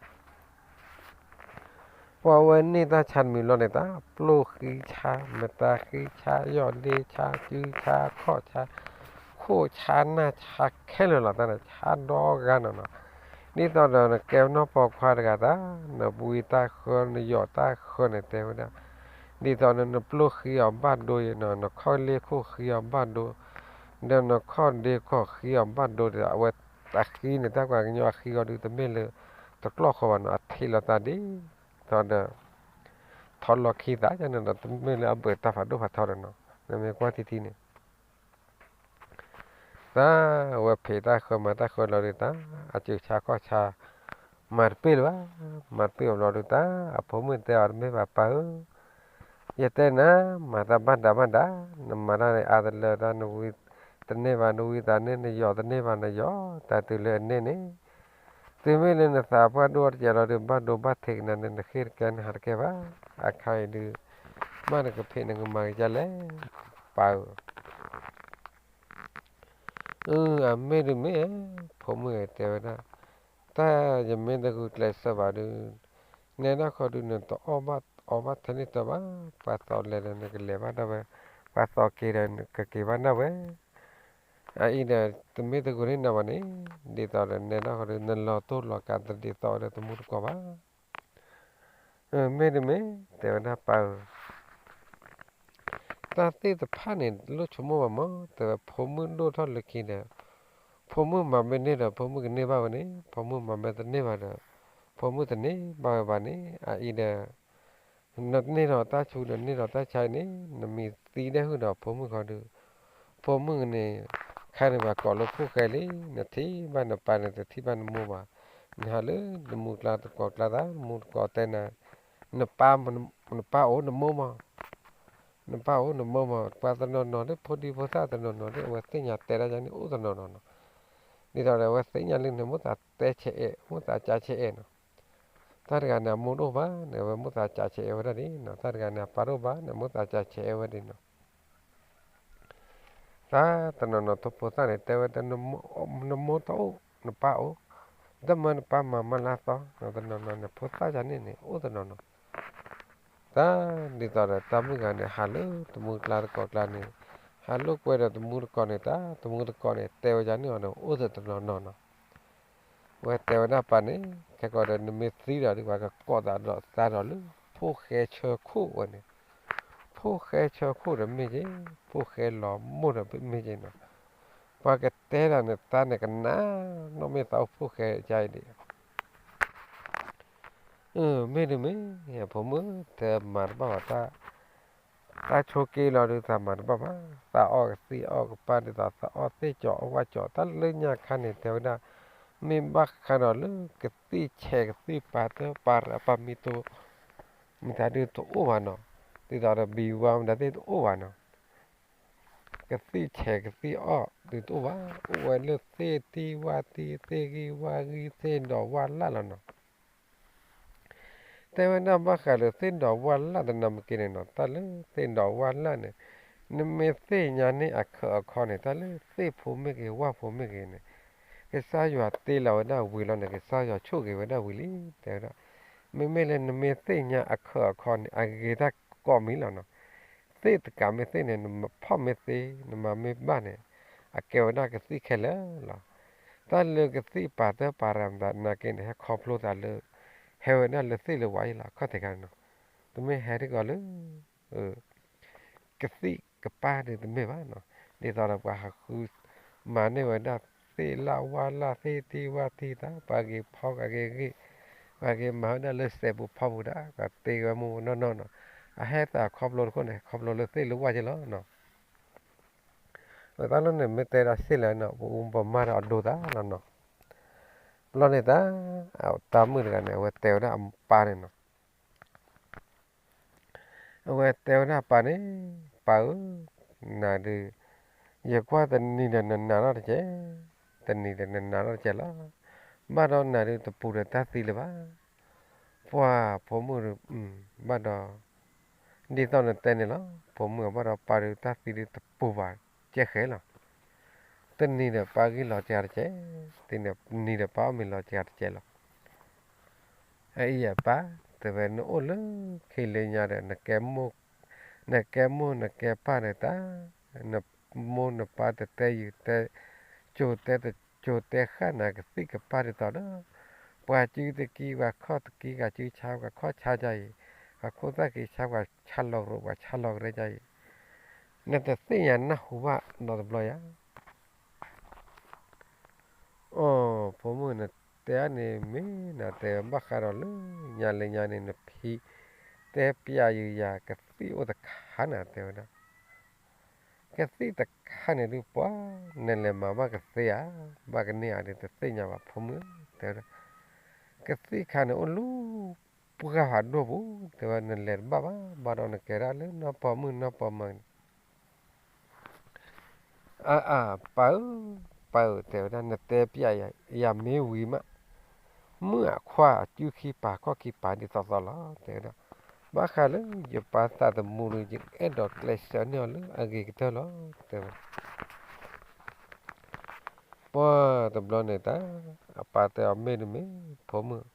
ပှၤဝဲန့ၢ်တၢ်ဆါတမံၤလီၤန့ၣ် တၢ်ပျိၢ်ဃံဆါ မတၤဃံဆါ ယီၢ်ဒ့ဆါ စုဆါ ခီၣ်ဆါ ခိၣ်ဆါ နၢ်ဆါခဲလၢာ်လီၤ တၢ်န့ၣ် ဆါဒီဂၤနီၤနီၤ, ဒ်သိးဒီးနကဲနီၢ်ပိာ်ခွါတဂၤတၢ်, နဝံတၢ်ဃၢ နယီၢ်တၢ်ဃၢန့ၣ်တဲဝဲဒၣ်, ဒ်သိးနပျိၢ်ဃံအီၤဘၣ်ဒိယဲနီၤ, နခီၣ်လ့ၢ်ခိၣ်ဃံအီၤဘၣ်ဒိ, ဒီးနခီၣ်ဒ့ခီၣ်ဃံအီၤဘၣ်ဒိဒီး အဝဲအဃံန့ၣ် တၢ်ကွၢ်ကညီအဃံဂီၤဒုး တမ့ၢ်လၢတကျီၢ်ဃီဘၣ်နီၤ, အထံးလီၤသးဒ်သိးဒီး ထီလီၤခံသးန့ၣ်ဒီး တမ့ၢ်လၢအဘၢၣ်တၢ်ဖးဒိၣ်ဖးထီဒီးနီၤ, နမ့ၢ်ကွၢ်ထံထံန့ၣ် တၢ်ဝဲဖံးတၢ်ဃၢမၤတၢ်ဃၢလီၤဒုး တၢ် အစုၤဆါခီၣ်ဆါ မၤတပ့ၢ်လၢၤဘၣ်, မၤတပ့ၢ်အဘျီဒုး တၢ်အဖိမုၣ်တဲအီၤ တမ့ၢ်ဘၣ်ပၢ်ဧၢ, ယတဲနၤ မၤတၢ်ဘၣ်ဒါဘၣ်ဒါ, နမၤတၢ်န့ၣ်အါတလၢတၢ် နဝံတန့ၢ်ဘၣ် နဝံသးန့ၢ် နယီၤတန့ၢ်ဘၣ် နယီၤ တၢ်တုၤလၢအန့ၢ်န့ၣ်, တုၤမ့ၢ်လၢနသးပှၢ်ဒိၣ်တကဲးလီၤဒုး ဘၣ်ဒိဘၣ်ထံးကနၤန့ၣ် နဃ့တကဲနဟးတကဲဘၣ်, အခါအံၤဒုး မ့ၢ်နကဖံးနကမၤကဒ်လဲၣ်, ပၢ်ဧၢ အမ့ၢ်ဒုးမ့ၢ်, ဖိမုၣ်တဲဝဲဒၣ်, တၢ်ယမ့ၢ်တဂုာ်ကျဲးစၢးဘၣ်ဒုး, နဲဒၣ်ဃီဒုး နတအီၣ်ဘၣ်အီဘၣ်ထဲန့ၣ်တဘၣ်, ပှၤသီလဲၤဒီးနကလဲၤဘၣ်ဒၣ်ဝဲ, ပှၤသီက့ၤဒီးနကက့ၤဘၣ်ဒၣ်ဝဲ, အအံၤဒီး တမ့ၢ်တဂုာ်န့ၢ်နၤဘၣ်န့ၣ်, ဒ်သိးဒီးနဲဒၣ်ဃီဒုး နလီၤတိၢ်လီၤကးတဒ်သိးဝဲဒီးတမူတကိးဘၣ် မ့ၢ်တမ့ၢ်, တဲဝဲဒၣ်ပၢ်ဧၢ, တၢ်သ့ၣ်တဖၣ်န့ၣ် လိၣ်ဆိကမိၣ်ဘၣ်မး, တဲဝဲဖိမုၣ်ဒိၣ်ထီၣ်လၢခံဒီး, ဖိမုၣ်မၤမ့ၢ်န့ၢ်ဒီး ဖိမုၣ်ကန့ၢ်ဘၣ်ဝဲန့ၣ်, ဖိမုၣ်မၤမ့ၢ်တန့ၢ်ဘၣ်ဒီး, ဖိမုၣ်တန့ၢ်ဘၣ်ဝဲဘၣ်န့ၣ်, အအံၤဒီး နန့ၢ်ဒီးတၢ်ဆူ နန့ၢ်ဒီးတၢ်ဆါအံၤန့ၣ် နမ့ၢ်သံဒဲဟုၣ်ဒီးဖိမုၣ်ခီဒုး, ဖိမုၣ်န့ၣ် ခါန့ၣ်ပှၤကိးလၢဖိၣ်ဃဲလံ, နထံၣ်ဘၣ်နပၢ်န့ၣ် တထံၣ်ဘၣ်နမိၢ်ဘၣ်, နဟးလၢတမူကျါတကိးကျါသး တမူတကိးတဲနၤ, နပၢ် နပၢ်အိၣ်နမိၢ်မး, နပၢ်အိၣ်နမိၢ်မး, ပှၤတနီၤနီၤလၢဖိဒံဖိသၣ်တနီၤနီၤလၢ အဝဲသ့ၣ်ညါတဲဒၣ်ယၤန့ၣ် အိၣ်တနီၤနီၤနီၤ, ဒ်သိးဒီးအဝဲသ့ၣ်ညါလၢနမိၢ်သးတဲဆဲးအဲၣ် မိၢ်သးကးဆဲးအဲၣ်နီၤ, တၢ်တဂၤန့ၣ် အမိၢ်တအိၣ်ဘၣ်န့ၣ် အဝဲမိၢ်သးကးဆဲးအဲၣ်ဝဲဒၣ်ဒ်နီၤ, တၢ်တဂၤန့ၣ် အပၢ်တအိၣ်ဘၣ်န့ၣ် မိၢ်သးကးဆဲးအဲၣ်ဝဲဒၣ်နီၤ တၢ်တနီၤနီၤထိၣ်ဖိသၣ်န့ၣ် တဲဝဲဒၣ် နမိၢ်တအိၣ် နပၢ်အိၣ်, တမၢနပၢ်မၤမၤလၢအသီ, တနီၤနီၤန့ၣ် ဖိသၣ်ယၤန့ၣ်န့ၣ် အိၣ်တနီၤနီၤ, တၢ်ဒ်သိးဒီးတၢ်မုၣ်ဂၤန့ၣ် ဟးလၢတမူတကျါတကိးကျါန့ၣ်, ဟးလိာ်ကွဲဒီးတမူတကိးန့ၣ် တၢ်တမူတကိးန့ၣ် တဲဝဲယၤန့ၣ်အီၤန့ၣ် အိၣ်သတနီၤနီၤနီၤ ဝဲတဲဝဲဒၣ်ပၢ်န့ၣ် ခဲကီးဒီးနမ့ၢ်သံဒီး ဒ်ပှၤကကိးသးဒီးသးဒီးလၢ ဖိၣ်ဃဲဆၢခိၣ်ဝဲန့ၣ်, ဖိၣ်ဃဲဆၢခိၣ်ဒီးမ့ၢ်က့ၤ, ဖိၣ်ဃဲလီၤမိၢ်ဒီးမ့ၢ်က့ၤနီၤ, ပှၤကတဲဒီးနသးန့ၣ်ကနၣ်, နီၢ်မ့ၢ်သးအိၣ်ဖိၣ်ဃဲကအံၤဒံး မ့ၢ်တမ့ၢ်, ဖိမုၣ် တဲမၤတဘၣ်ဘၣ်တၢ်, တၢ်ဆိးက့လီၤဒုး သးမၤတဘၣ်ဘၣ်, သးအီၣ်ကသံၣ်အီၣ်ကပၢ်ဒ်သိး သးအီၣ်သ့ၣ်ကၠီအီၣ်ဝၣ်ကၠီ တၢ်လၢညါခါန့ၣ် တဲဝဲဒၣ်, မ့ၢ်ဘၣ်ဃးဒီးလၢကသံၣ်ဆဲးကသံၣ်ပာ်တၢ်ပာ်ရၤပာ်မံတိ မတၤဒုးတအိၣ်ဘၣ်နီၤ, ဒ်သိးဒီးဘံဝါမတၤသ့ၣ်တအိၣ်ဘၣ်နီၤ ကသံၣ်ဆဲးကသံၣ်အီၣ်ဒုးတအိၣ်ဘၣ်, အိၣ်ဝဲလၢသ့ၣ်ထံဝၣ်ထံ သ့ၣ်ဂံၢ်ဝၣ်ဂံၢ် သ့ၣ်ဒီးဝၣ်လၣ်လီၤနီၤ. တဲဝဲဒၣ်ဘၣ်ဃးလၢသ့ၣ်ဒီးဝၣ်လၣ်တနီၤမ့ၢ်က့ၤန့ၣ်နီၤ, တၢ်လၢသ့ၣ်ဒီးဝၣ်လၣ်န့ၣ် နမ့ၢ်သ့ၣ်ညါန့ၢ်အခၢးအခီန့ၣ် တၢ်လၢသ့ၣ်ဖိမ့ၢ်ဂ့ၤ ဝၣ်ဖိမ့ၢ်ဂ့ၤန့ၣ် ကစၢ်ယွၤတ့လီၤဝဲဒၣ်ဝံၤလီၤန့ၣ် ကစၢ်ယွၤဆိၣ်ဂ့ၤဝဲဒၣ်ဝံၤလံ တဲဝဲဒၣ်. မ့မ့ၢ်လၢနမ့ၢ်သ့ၣ်ညါအခၢးအခီန့ၣ် အဂ့ၤတၢ်ကိးမံၤလီၤနီၤ. သ့ၣ်တကးမ့ၢ်သ့ၣ်န့ၣ် နဖီၣ်မ့ၢ်သ့ နမၤမ့ၢ်ဘၣ်န့ၣ် အကဲဝဲဒၣ်ကသံၣ်ခဲလၢာ်လီၤ. တၢ်လၢကသံၣ်ပာ်တၢ်ပာ်ရၤမတၤနာ်က့န့ၣ် ဟဲခီဖျိသးလၢ ဟဲဝဲဒၣ်လၢသ့ၣ်လၢဝၣ်အံၤလီၤ ခီၣ်ထံးခါန့ၣ်နီၤ. တမ့ၢ်ဟဲထံကီးလၢ ကသံၣ်ကပၢ်ဒုးတမ့ၢ်ဘၣ်နီၤ. ဒ်သိးဒီးပှၤဟးဃုမၤန့ၢ်ဝဲဒၣ်သ့ၣ်လၣ်ဝၣ်လၣ် သ့ၣ်ထံဝၣ်ထံသး ပှၤဂ့ၤဖီ ပှၤဂ့ၤဂ့ၤ ပှၤဂ့ၤမၤဝဲဒၣ်လၢစဲးပူၤဖီပူၤဒၣ် ပှၤတ့ဝဲမိၢ်နီၢ်နီၢ်နီၤ. အဟဲသးခီဖျိတခိၣ်န့ၣ် ခီဖျိလၢသ့ၣ်လၢဝၣ်က့လီၤနီၤ. တၢ်လီၢ်န့ၣ် မ့ၢ်တဲဒၣ်စ့ၢ်လၢနီၤ ပအူပမါဒီးအဒိသးလီၤနီၤ. ဘျီန့ၣ်တၢ် တၢ်မုၣ်တဂၤန့ၣ် အဝဲတဲဝဲဒၣ်အပၢ်န့ၣ်နီၤ အဝဲတဲဝဲဒၣ်ပၢ်န့ၣ်, ပၢ်ဧၢ, နၤဒုး, ယကွၢ်တနံၤဒီးနနးထီၣ်တကဲး, တနံၤဒီးနနးထီၣ်တကဲးလီၤ. ဘၣ်ဒီးနၤဒုးတပူၤဒီးတၢ်သံလၢၤဘၣ်. ပှၤဖိမုၣ်ဒုး, ဘၣ်ဒီး, ဒ်သိးနတဲန့ၣ်လီၤ. ဖိမုၣ်ဘၣ်ဒီးပၢ်ဒုးတၢ်သံဒုးတပူၤဘၣ်ကဲဃဲလီၤ. တနံၤဒီးပၢ်ဂံၢ်လီၤစှၤတကဲး, တနံၤဒီးပၢ်အီၣ်မ့ၤလီၤစှၤတကဲးလီၤ. အအံၤအပၢ်, တဲဝဲနအိၣ်လၢခံလၢညါဒီး နကဲမိၢ်, နကဲမိၢ်နကဲပၢ်ဒီးတၢ်, နမိၢ်နပၢ်တတဲယုာ်တဲ, ကၠိတဲတကၠိတဲဃၣ်နၤကသံၣ်ကပၢ်ဒ်သိးဒီး, ပှၤစုတကံ ပှၤခီၣ်တကံ ပှၤစုဆါ ပှၤခီၣ်ဆါဒ်အံၤ, ပှၤခိၣ်သၣ်က့ဆါ ပှၤဆါလီၤကရိး ပှၤဆါလီၤကရဲဒ်အံၤ, နတသ့ၣ်ညါနၢ်ဟူဘၣ်နီတဘျီယၤ အိ ဖိမုၣ်နတဲအန့ၣ်မ့ၢ်နတဲဘၣ်ဃးဒီးလၢညါလၢညါန့ၣ် နဖံတဲပျးယုာ်ယၤ ကသံၣ်အိၣ်တခါနၤ တဲဝဲဒၣ်, ကသံၣ်တခါန့ၣ်ဒုးပှၤ နလဲၤမၤဘၣ်ကသ့ဧါ, ဘၣ်ကန့ၢ်ဧါဒီးတသ့ၣ်ညါဘၣ်ဖိမုၣ် တဲဝဲဒၣ်, ကသံၣ်ခါန့ၣ်အိၣ်လၢ ပှၢ်ဖးဒိၣ်ပူၤ တဲဝဲ နလဲၤတဘၣ်ဘၣ် ဘၣ်ဒီးနကဲဒၣ်လၢနီၢ်ပီမုၣ်နီၢ်ပီမၢ်န့ၣ် အါအါ ပၢ်ဧၢ, ပၢ်ဧၢ တဲဝဲဒၣ် နတဲပျးယၤမ့ၢ်ဝံၤမး, မုၢ်အခွါအစုခံပာ်ခီၣ်ခံပာ်ဒ်သိးသိးလီၤ တဲဝဲဒၣ်, ဘၣ်ဃးလၢယပၢ်သးသမူဒီး ယအဲၣ်ဒိးကျဲးစၢးန့ၢ်အီၤလၢအဂ့ၤကတၢၢ်လီၤ တဲဝဲ ပှၢ်တဘျီန့ၣ်တၢ် အပၢ်တဲအီၤမ့ၢ်တမ့ၢ် ဖိမုၣ်,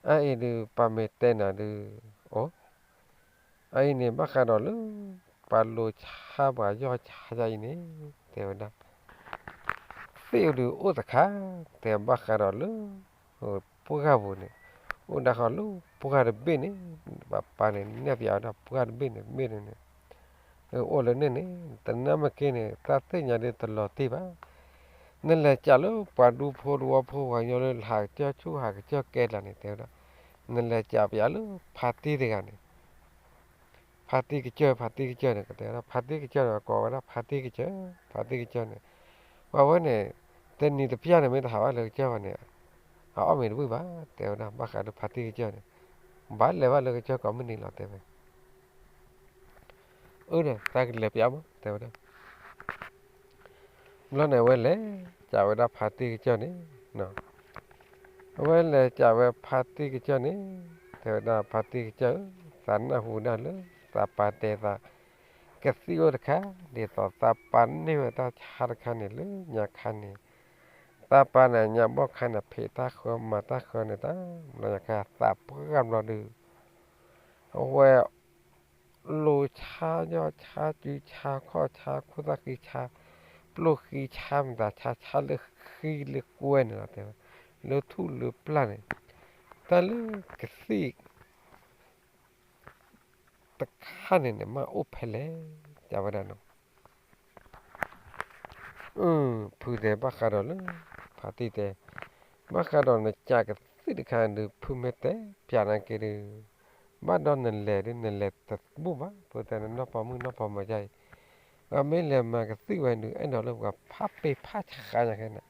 အအံၤဒုး ပၢ်မ့ၢ်တဲနၤဒုး အိ အအံၤန့ၣ် ဘၣ်ဃးဒီးလၢ ပှၤလိၤဆါပှၤယီၢ်ဆါယၤအံၤန့ၣ် တဲဝဲဒၣ်, သ့ၣ်ဒုးအိၣ်တခါ တဲဘၣ်ဃးဒီးလၢ ပှၢ်ပူၤန့ၣ် အိၣ်ဒၣ်ဃီလၢပှၢ်တဘ့ၣ်န့ၣ် ပၢ်ပၢ်န့ၣ် နဲၣ်ပျးဝဲဒၣ်ပှၢ်တဘ့ၣ်န့ၣ် မ့ၢ်န့ၣ် အိၣ်လၢန့ၣ်န့ၣ် တနၢ်မ့ၢ်က့န့ၣ် တၢ်သ့ၣ်ညါဒ်တလီၤတံၢ်ဘၣ်. နလဲၤကးလၢပှၤဒူဖိတဝီဖိပှၤကညီလၢဟးကစၢၢ်ဆူၣ်ဟးကစၢၢ်ကဲလၢာ်န့ၣ် တဲဝဲဒၣ်, နလဲၤကးပျးလၢဖါတံၢ်တဂၤန့ၣ် ဖါတံၢ်ကစၢၢ် ဖါတံၢ်ကစၢၢ်န့ၣ် ကတဲဝဲဒၣ် ဖါတံၢ်ကစၢၢ်န့ၣ် ကိးဝဲဒၣ်ဖါတံၢ်ကစၢၢ် ဖါတံၢ်ကစၢၢ်န့ၣ် ပှၤဝဲန့ၣ် တနံၤတဖျၢၣ်န့ၣ် မ့ၢ်တဟးဘၣ်လၢကစၢၢ်ဘၣ်န့ၣ် အအီၣ်မ့ၤတဘှံးဘၣ် တဲဝဲဒၣ် ဘၣ်ဃးဒီးဖါတံၢ်ကစၢၢ်န့ၣ် ဘၣ်လဲၤဘၣ်လၢကစၢၢ်ကိးမုၢ်နံၤလီၤ တဲဝဲ အၢ သးကလဲၤပျးမး တဲဝဲဒၣ် ဘျီန့ၣ် အဝဲလဲၤကးဝဲဒၣ်ဖါတံၢ်ကစၢၢ်န့ၣ် အဝဲလဲၤကးဝဲဖါတံၢ်ကစၢၢ်န့ၣ် တဲဝဲဒၣ် ဖါတံၢ်ကစၢၢ်ဧၢ, သးနၢ်ဟူဒၣ်လၢ သးပၢ်တဲသး ကသံၣ်အိၣ်တခါ ဒ်သိးသးပၢ်န့ၢ်ဝဲတၢ်ဆါတခါန့ၣ် လၢညါခါန့ၣ် သးပၢ်န့ၣ် ညါဘီၣ်ခါန့ၣ် ဖံးတၢ်ဃၢ မၤတၢ်ဃၢန့ၣ် တၢ်ဘျီညါခါ သးပှၢ်ဘျီဒုး အဝဲ လိၤဆါယီၢ်ဆါစုဆါခီၣ်ဆါခိၣ်သၣ်ဃံဆါ ပျိၢ်ဃံဆါမတၤဆါ ဆါလၢဃံလၢကွဲန့ၣ်လီၤ တဲဝဲ လၢထူၣ်လၢပျၢ်န့ၣ် တၢ်လၢကသံၣ် တခါန့ၣ်န့ၣ် မ့ၢ်အိၣ်ဖဲလဲၣ် တဲဝဲဒၣ်နီၤ ဖုတဲဘၣ်ဃးဒီးလၢ ဖါတံၢ်တဲ ဘၣ်ဃးဒီးနကးကသံၣ်တခါဒုး ဖုမ့ၢ်တဲပျးနၤက့ၤဒုး ဘၣ်ဒီးနလဲၤဒုး နလဲၤတဘူၣ်ဘၣ် ဖုတဲနနီၢ်ပီမုၣ်နီၢ်ပီမၢ်ယါအံၤ ပှၤမ့ၢ်လဲၤမၤကသံၣ်ဝဲဒုး အဲၣ်ဒိးလၢပှၤဖးပ့ၤဖးဆှါညါခဲန့ၣ်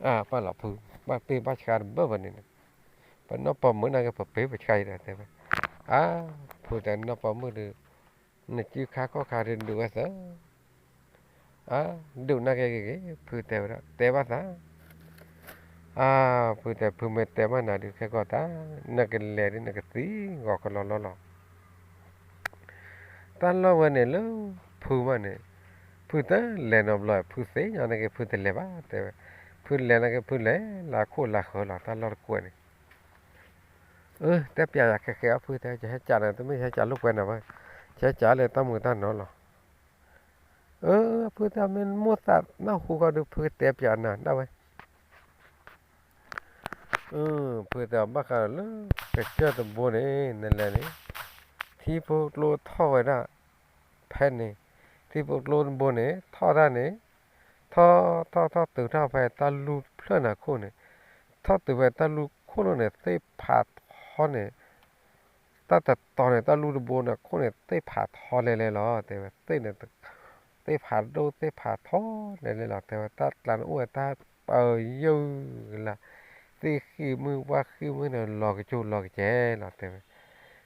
အၢ ပၢ်လီၤဖု ဘၣ်ပ့ၤဘၣ်ဆှါတဘၢၣ်ဘၣ်န့ၣ်န့ၣ် ပနီၢ်ပီမုၣ်နာ်က့ ပပ့ၤပဆှါအံၤဒီးတဲဝဲ အၢ ဖုတဲနီၢ်ပီမုၣ်ဒုး နစုခါခီၣ်ခါဒုးဒုးဝဲသၢ အၢ ဒုးနာ်က့ဂ့ၤဂ့ၤ ဖုတဲဝဲဒၣ် တဲဘၣ်သး အၢ ဖုတဲ ဖုမ့ၢ်တဲဘၣ်နၤဒုး ခဲကီၢ်တၢ် နကလဲၤဒုး နကသံဂီၤကလီလီလီၤ တၢ်လီၢ်ဝဲန့ၣ်လၢ ဖုမးန့ၣ် ဖုတလဲၤနီတဘျီ ဖုသ့ၣ်ညါနာ်က့ ဖုတလဲၤဘၣ် တဲဝဲ ဖုလဲၤနာ်က့ ဖုလဲၤလၢအခိၣ်လၢအဃၢၤလီၤ တၢ်လီၢ်တကွဲးန့ၣ် အၢ တဲပျးယၤခဲခဲအီၤ ဖုတဲ ယဟဲကးနၤ တမ့ၢ်ယဟဲကးလိာ်ကွဲနၤဘၣ် ယဟဲကးလၢတၢ်မူးတၢ်နီၤလီၤ အၢ ဖုတဲ မ့ၢ်မိၢ်သးနၢ်ဟူဃီဒုး ဖုကတဲပျးနၤဒၣ်ဝဲ ဖုတဲအီၤ ဘၣ်ဃးဒီးလၢ ကစၢၢ်တဘိန့ၣ် နလဲၤန့ၣ် ထံဖိကျိထီၣ်ဝဲဒၣ် ဖဲန့ၣ် ထံဖိကျိတဘိန့ၣ် ထီၣ်တၢ်န့ၣ် ထီၣ်ထီၣ်ထီၣ်တုၤထီၣ်ဖဲတၢ်လူၢ်ဖျၢၣ်နၤခိၣ်န့ၣ် ထီၣ်တုၤဖဲတၢ်လူၢ်ခိၣ်လိၣ်န့ၣ် သ့ၣ်ဖးထီန့ၣ် တၢ်တတီၤန့ၣ် တၢ်လူၢ်တဘိန့ၣ် ခိၣ်န့ၣ် သ့ၣ်ဖးထီလဲၤလဲၤလီၤ တဲဝဲ သ့ၣ်န့ၣ် သ့ၣ်ဖးဒိၣ်သ့ၣ်ဖးထီလဲၤလဲၤလီၤ တဲဝဲ တၢ်ကျါန့ၣ်အိၣ်ဝဲတၢ်ပၢယုၢ်လၢ သ့ၣ်ဃံၣ်မုၢ်ပှၢ်ဃံၣ်မုၢ်န့ၣ် လီၤကစိၤလီၤကစဲၤလီၤ တဲဝဲ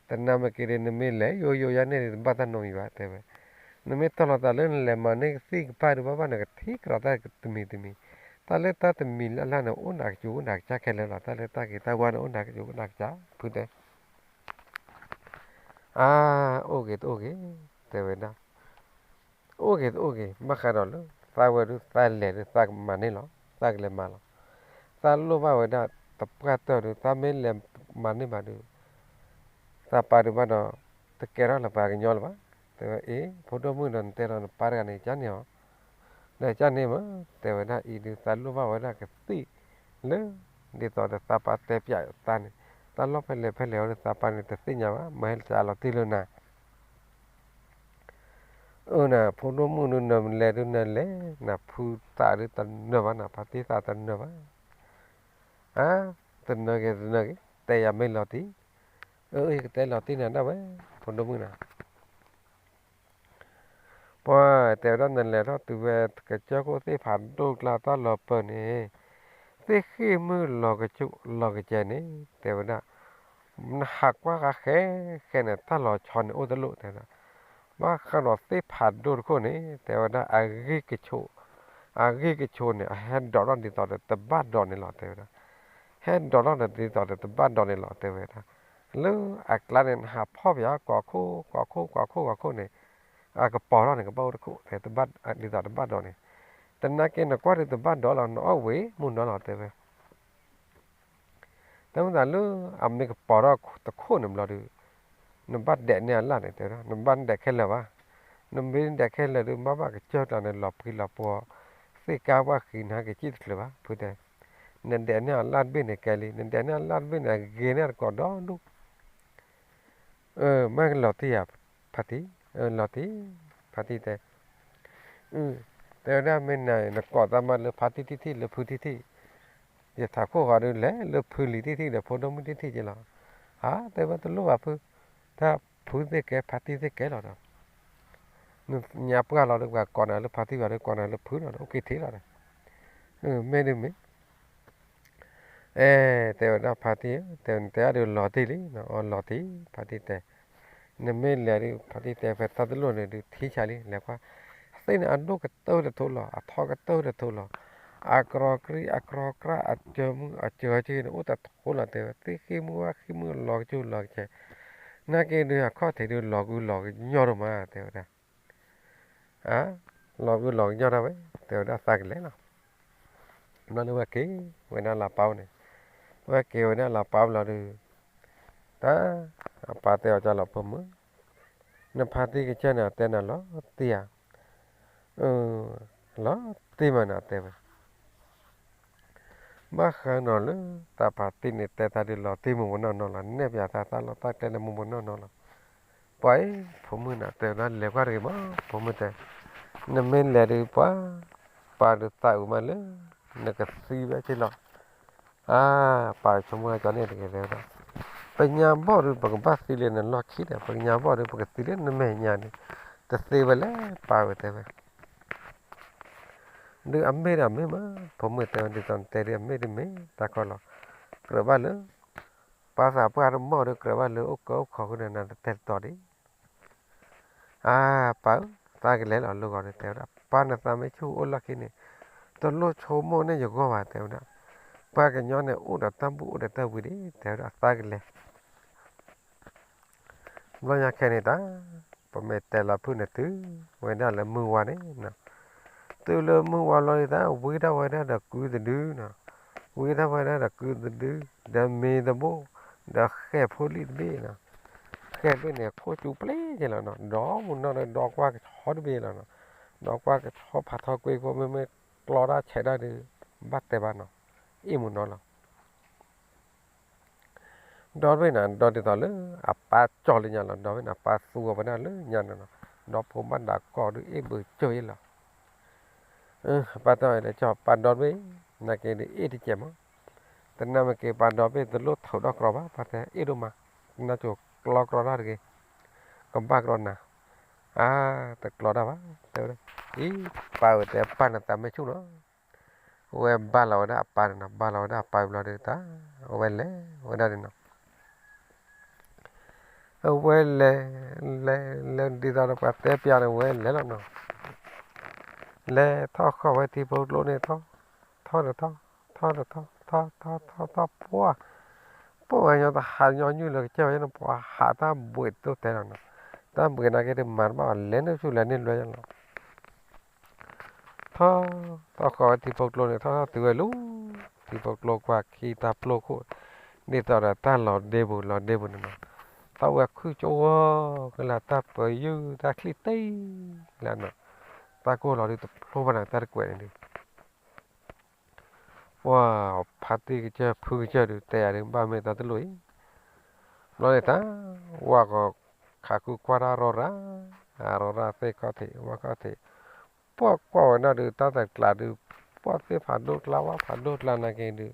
တနၢ်မ့ၢ်က့ၤဒုး နမ့ၢ်လဲၤယိယိယါန့ၣ် တဘၣ်တၢ်နီတမံၤဘၣ် တဲဝဲ နမ့ၢ်တီၢ်လီၤသးလၢနလဲၤမၤန့ၢ်ကသံၣ်ကပၢ်ဒုး ဘၣ်ဘၣ်နကထံၣ်ကဒီးတၢ်တမံၤတမံၤ တၢ်လၢတၢ်တမံၤလၢ်လၢ်န့ၣ် အိၣ်နၤကစိၤအိၣ်နၤကစၢ်ခဲလၢာ်လီၤ တၢ်လၢတၢ်ဂ့ၤတၢ်ဝါန့ၣ် အိၣ်နၤကစိၤအိၣ်နၤကစၢ် ဖုတဲ အါ အိၣ်ဂ့ၤတအိၣ်ဂ့ၤ တဲဝဲဒၣ် အိၣ်ဂ့ၤတအိၣ်ဂ့ၤ ဘၣ်ဃးဒီးလၢ သးဝဲဒုးသးလဲၤဒုး သးကမၤန့ၢ်လီၤ သးကလဲၤမၤလီၤ သးလိၣ်ဘၣ်ဝဲဒၣ်တပှၢ်တၢၢ်ဒုး သးမ့ၢ်လဲၤမၤန့ၢ်ဘၣ်ဒုး သးပၢ်ဒုးဘၣ်ဒီး တကဲထီၣ်လၢပှၤကညီလၢၤဘၣ် တဲဝဲအ့ၣ် ဖိဒိၣ်မုၣ်ဒီးနတဲဒီးနပၢ်တဂၤန့ၣ် ကန့ၣ်အီၤ ဒီးကန့ၣ်မး တဲဝဲဒၣ်အံၤဒုး သးလိၣ်ဘၣ်ဝဲဒၣ်ကသံၣ်လၢ ဒ်သိးဒီးသးပၢ်တဲပျးသးန့ၣ် တၢ်လီၢ်ဖဲလဲၣ်ဖဲလဲၣ်အီၤဒီး သးပၢ်န့ၣ်တသ့ၣ်ညါဘၣ် မ့ၢ်ဟဲလၢတၢ်လီၤတံၢ်လၢနၤ အၢ နဖိဒိၣ်မုၣ်ဒုး နလဲၤဒုးနလဲၤ, နဖုသးဒုးတနၢၤဘၣ်, နဖါတံၢ်သးတနၢၤဘၣ်. အါ, တနၢၤဂ့ၤတနၢၤဂ့ၤ, တဲယၤမ့ၢ်လီၤတံၢ်, အၢ ယကတဲလီၤတံၢ်နၤဒၣ်ဝဲ, ဖိဒိၣ်မုၣ်နၤ ပှၤတဲဝဲဒၣ် နလဲၤထီၣ်တုၤဝဲ ကစၢၢ်ခိၣ်သ့ၣ်ဖးဒိၣ်ကျါတၢ်လီၤပၢၢ်န့ၣ်, သ့ၣ်ဃ့ၢ်မုၢ်လီၤကကဲန့ၣ် တဲဝဲဒၣ်, နဟးကွၢ်ဃါဃဲဃဲန့ၣ် တၢ်လီၤဆီန့ၣ်အိၣ်တလိၣ် တဲဝဲဒၣ်. ဘၣ်ဃးဒီးသ့ၣ်ဖးဒိၣ်တခိၣ်န့ၣ် တဲဝဲဒၣ် အဂ့ၢ်ကဆိး, အဂ့ၢ်ကဆိးန့ၣ် အဟဲဒိးထီၣ်ဒ်သိးဒီးတဘၣ်ဒိးန့ၣ်လီၤ တဲဝဲဒၣ်. ဟဲဒိးထီၣ်ဒီးဒ်သိးဒီးတဘၣ်ဒိးန့ၣ်လီၤ တဲဝဲဒၣ်. လၢအကျါန့ၣ် နဟးဖီၣ်ပယီၤ ကီၢ်ခိၣ် ကီၢ်ခိၣ် ကီၢ်ခိၣ် ကီၢ်ခိၣ်န့ၣ် အကပီၤထီၣ်န့ၣ် ကဘၣ်အိၣ်တခိၣ် ဒ်သိးတဘၣ်ဒိးန့ၣ်, တနာ်က့ နကွၢ်ဒုးတဘၣ်ဒိးလီၤ နအီၣ်ဝံၤမုၢ်နီၤလီၤ တဲဝဲ. တၢ်မ့ၢ်သးလၢအမ့ၢ်ကပီၤထီၣ်တခိၣ်န့ၣ်ဘျီဒုး, နဘၣ်ဒဲးန့ၢ်အလၣ်န့ၣ် တဲဝဲဒၣ်, နဘၣ်ဒဲးခဲလၢာ်ဘၣ်. နမ့ၢ်ဒဲးခဲလၢာ်ဒုး ဘၣ်ဘၣ်ကစၢၢ်ကျါန့ၣ် လီၤပှံၤလီၤပှီၤ, သ့ၣ်ကါပှၢ်ဃံၤနၤကစံၣ်တချုးဘၣ် ဖုတဲ. နဒဲးန့ၢ်အလၣ်တဘ့ၣ်န့ၣ်ကဲလံ, နဒဲးန့ၢ်အလၣ်တဘ့ၣ်န့ၣ် အဂ့ၤန့ၢ်တကိးဒီဒူၣ် မ့ၢ်ကလီၤတံၢ်ဧါ, ဖါတံၢ်, လီၤတံၢ်, ဖါတံၢ်တဲ. တဲဝဲဒၣ်မ့ၢ်နၤ နကိးသးမးလၢဖါတံၢ်တထံၣ်လၢဖုတထံၣ်, ယထးခိၣ်ဃီဒုးလဲၤလၢဖုလံၤတထံၣ်ဒီးဖိဒိၣ်မုၣ်တထံၣ်က့လီၤ. အါ တဲဝဲတလိၣ်ဘၣ်ဖု, တၢ်ဖုသ့ၣ်ကဲဖါတံၢ်သ့ၣ်ကဲလီၤဒီး နညါပှၢ်လီၤဒီး ပှၤကိးနၤလၢဖါတံၢ်ဘၣ်ဒီး ကိးနၤလၢဖုလီၤဒီး အိၣ်က့ၤထံးလီၤဒီး, မ့ၢ်ဒုးမ့ၢ် အဲ တဲဝဲဒၣ်ဖါတံၢ်ဧၢ, တဲနတဲအဒုးလီၤတံၢ်လံ, အီလီၤတံၢ် ဖါတံၢ်တဲ, နမ့ၢ်လဲၤဒုး ဖါတံၢ်တဲ ဖဲတၢ်တလိၣ်န့ၣ်ဒုးထံဆါလံ လဲၤကွၢ်, သ့ၣ်န့ၣ်အဒိၣ်ကတၢၢ်တထိလီၤ အထီကတၢၢ်တထိလီၤ, အကြီကြံၢ်အကြီကြၢ် အစၢၤမုၢ်အစၢၤက့န့ၣ် အိၣ်တထိလီၤ တဲဝဲ, သ့ၣ်ဃ့ၢ်မုၢ်ဝါဃ့ၢ်မုၢ်လီၤကစူၢ်လီၤကဆဲး, နာ်က့ဒုးအခီၣ်ထံးဒုးလီၤကံလီၤကညီဒိၣ်မး တဲဝဲဒၣ်. အါ လီၤကံလီၤကညီဒၣ်ဝဲ တဲဝဲဒၣ်သးကလဲၤလီၤ. ဘျီန့ၣ်ဝဲက့ၤဝဲဒၣ်လၢပၢ်အိၣ်န့ၣ်, ဝဲက့ၤဝဲဒၣ်လၢပၢ်ဘျီဒုး, တၢ် အပၢ်တဲအီၤ ကၢ်လီၤဖိမုၣ်, နဖါတံၢ်ကစၢၢ်န့ၣ် အတဲနၤလီၤတံၢ်ဧါ, လီၤတံၢ်မးန့ၣ် အတဲဝဲ ဘၣ်ဃးနီၤလၢ တၢ်ဖါတံၢ်န့ၣ် တဲတၢ်ဒုးလီၤတံၢ်မိၢ်မိၢ်နီၢ်နီၢ်လီၤ, နဲၣ်ပၠးတၢ်တၢ်လီၢ်တၢ်ကျဲလၢမိၢ်မိၢ်နီၢ်နီၢ်လီၤ. ပှၤအံၤ ဖိမုၣ်န့ၣ် တဲဝဲဒၣ်လဲၤကွၢ်တဂ့ၤမး, ဖိမုၣ်တဲ, နမ့ၢ်လဲၤဒုးပှၤ, ပၢ်ဒုးသးအုးမးလၢ နကသံဝဲက့လီၤ. အါ ပၢ်ဆိကမိၣ်ကၠီန့ၣ်တဂ့ၤတဲဝဲဒၣ်, ပညါဘီၣ်ဒုး ပကဘၣ်သံလၢနလီၢ်ခံဒီး ပကညါဘီၣ်ဒုး ပကသံလၢနမဲာ်ညါန့ၣ် တသ့ဝဲလဲၣ် ပၢ်ဝဲတဲဝဲ ဒုးအမ့ၢ်ဒီးမ့ၢ်မး, ဖိမုၣ်တဲဝဲဒ်သိးနတဲဒုးအမ့ၢ်ဒ်မ့ၢ်တၢ်ခီလီၤ, ကြၢးဘၣ်လၢ ပှၤသးပှၢ်တမီၢ်ဒီး ကြၢးဘၣ်လၢအိၣ်ကၢအိၣ်ခိးဃုာ်ဒီးနၤတတဲတတီၤဒံး. အါ ပၢ်ဧၢ, သးကလဲၤလီၤလၢဂီၤဒီး တဲဝဲဒၣ် ပၢ်နသးမ့ၢ်ဆူၣ်အိၣ်လီၢ်ခံန့ၣ် တလိၣ်ဆိကမိၣ်န့ၢ်ယဂီၢ်ဘၣ် တဲဝဲဒၣ်, ပှၤကညီန့ၣ် အိၣ်ဒီးတၢ်ဘူၣ်အိၣ်ဒီးတၢ်ဝံၤဒံး တဲဝဲဒၣ် သးကလဲၤ ဘျီညါခဲန့ၣ်တၢ် ပမ့ၢ်တဲလီၤဖုၣ်န့ၣ် တုၤဝဲဒၣ်လၢမုၢ်ဝါန့ၣ်, တုၤလၢမုၢ်ဝါလီၤဒၣ်တၢ် ဝံထီၣ်ဝဲဒၣ်ဒီးကုတဒုနီၤ, ဝံထီၣ်ဝဲဒၣ်ဒီးကုတဒု, ဒီးမ့ၤတဘိ, ဒီးဃဲၢ်ဖိလံၣ်တဘ့ၣ်နီၤ, ဃဲၢ်တဘ့ၣ်န့ၣ် ခိၣ်ကၠူပျ့က့ၤလီၤနီၤ, ဒီမုၢ်နီၢ်ဒီး ဒီကွၢ်ကဆီတဘ့ၣ်လီၤနီၤ, ဒီကွၢ်ကဆီဖးထီကွ့ဖိ မ့မ့ၢ်ကျီတၢ်ဆဲးတၢ်ဒီး ဘၣ်တဲဘၣ်နီၤ, အ့ၣ်မုၢ်နီၢ်လီၤ ဒီတဘ့ၣ်န့ၣ် ဒီဒ်သိးလၢအပၢ်ကၠီလၢညါလီၤ, ဒီဘ့ၣ်န့ၣ် အပၢ်သူအီၤဝဲဒၣ်လၢညါန့ၣ်လီၤ, ဒီဖိဘၣ်ဒၣ်ကီၢ်ဒုးအ့ၣ်ဘုးကၠိအံၤလီၤ, အပၢ်တဲအီၤလၢကၠီ ပၢ်ဒီတဘ့ၣ်, နာ်က့ဒုးအ့ၣ်တကဲးမး, တနၢ်မ့ၢ်က့ၤပၢ်ဒီဘ့ၣ် တလိၣ်ထိးဒီးကြီဘၣ်, ပၢ်တဲအ့ၣ်ဒိၣ်မး, နကၠီကျီကြီတၢ်တဂ့ၤ, ကဘၣ်ကြီနၤ, အါ တကြီတၢ်ဘၣ်, တဲဝဲဒၣ်, အံၤ ပၢ်ဝဲတဲ ပၢ်နသးမ့ၢ်ဆူၣ်နီၤ အဝဲဘၣ်လီၤဝဲဒၣ်အပၢ်န့ၣ်နီၤ, ဘၣ်လီၤဝဲဒၣ်အပၢ်ဘျီဒုးတၢ်, အဝဲလဲၤဝဲဒၣ်န့ၣ်နီၤ, အဝဲလဲၤ, လဲၤ, လဲၤဒ်သိးဒီးပှၤတဲပျးန့ၣ် အဝဲလဲၤလီၤနီၤ, လဲၤထီၣ်ဃီၤဝဲထံဖိကျိန့ၣ်ထီၣ်, ထီၣ်ဒီးထီၣ်, ထီၣ်ဒီးထီၣ်, ထီၣ်ထီၣ်ထီၣ်ထီၣ်ပှၢ်, ပှၢ်ဝဲညီတဟးညီနုၢ်လၢကစၢၢ်ဝဲန့ၣ် ပှၤဟးတၢ်ဘှံးတိၢ်တဲလီၤနီၤ, တၢ်ဘှံးနာ်က့ဒုးမၤတဘၣ်ဘၣ် လဲၤန့ၢ်ဆူၣ်လဲၤန့ၢ်လွဲလီၤ ထီၣ်, ထီၣ်ဃီၤဝဲထံဖိကျိန့ၣ် ထီၣ်ထီၣ်တုၤဝဲလၢ ထံဖိကျိကွၢ်ခံတၢ်ပျိခိၣ်, ဒ်သိးဒီးတၢ်လီၤဒ့ပူၤ လီၤဒ့ပူၤန့ၣ်နီၤ, တၢ်ဝဲခုၣ်ကၠိဝီၤကလၢတၢ်ပၢယုၢ်တၢ်ချံၣ်တ့ၢ်လၢနီၤ, တၢ်ကိၢ်လီၤဒုးတဖျိဘၣ်န့ၣ် တၢ်တကွဲးန့ၣ်ဒုး ပှၤဖါတံၢ်ကစၢၢ်ဖုကစၢၢ်ဒုး တဲယၤဒုး ဘၣ်မ့ၢ်တၢ်တလိၣ်အံၤ, ဘျီန့ၣ်တၢ် ဝၤကီၤခးခုကွၢ်တၢ်ရီရၤ အရီရၣ်သ့ၣ်ခီၣ်ထံး ဝၣ်ခီၣ်ထံး, ပှၤကွၢ်ဝဲဒၣ်ဒုး တၢ်တကျးဒုး, ပှၤသ့ၣ်ဖးဒိၣ်ကျါ ဝၣ်ဖးဒိၣ်ကျါနာ်က့ဒုး,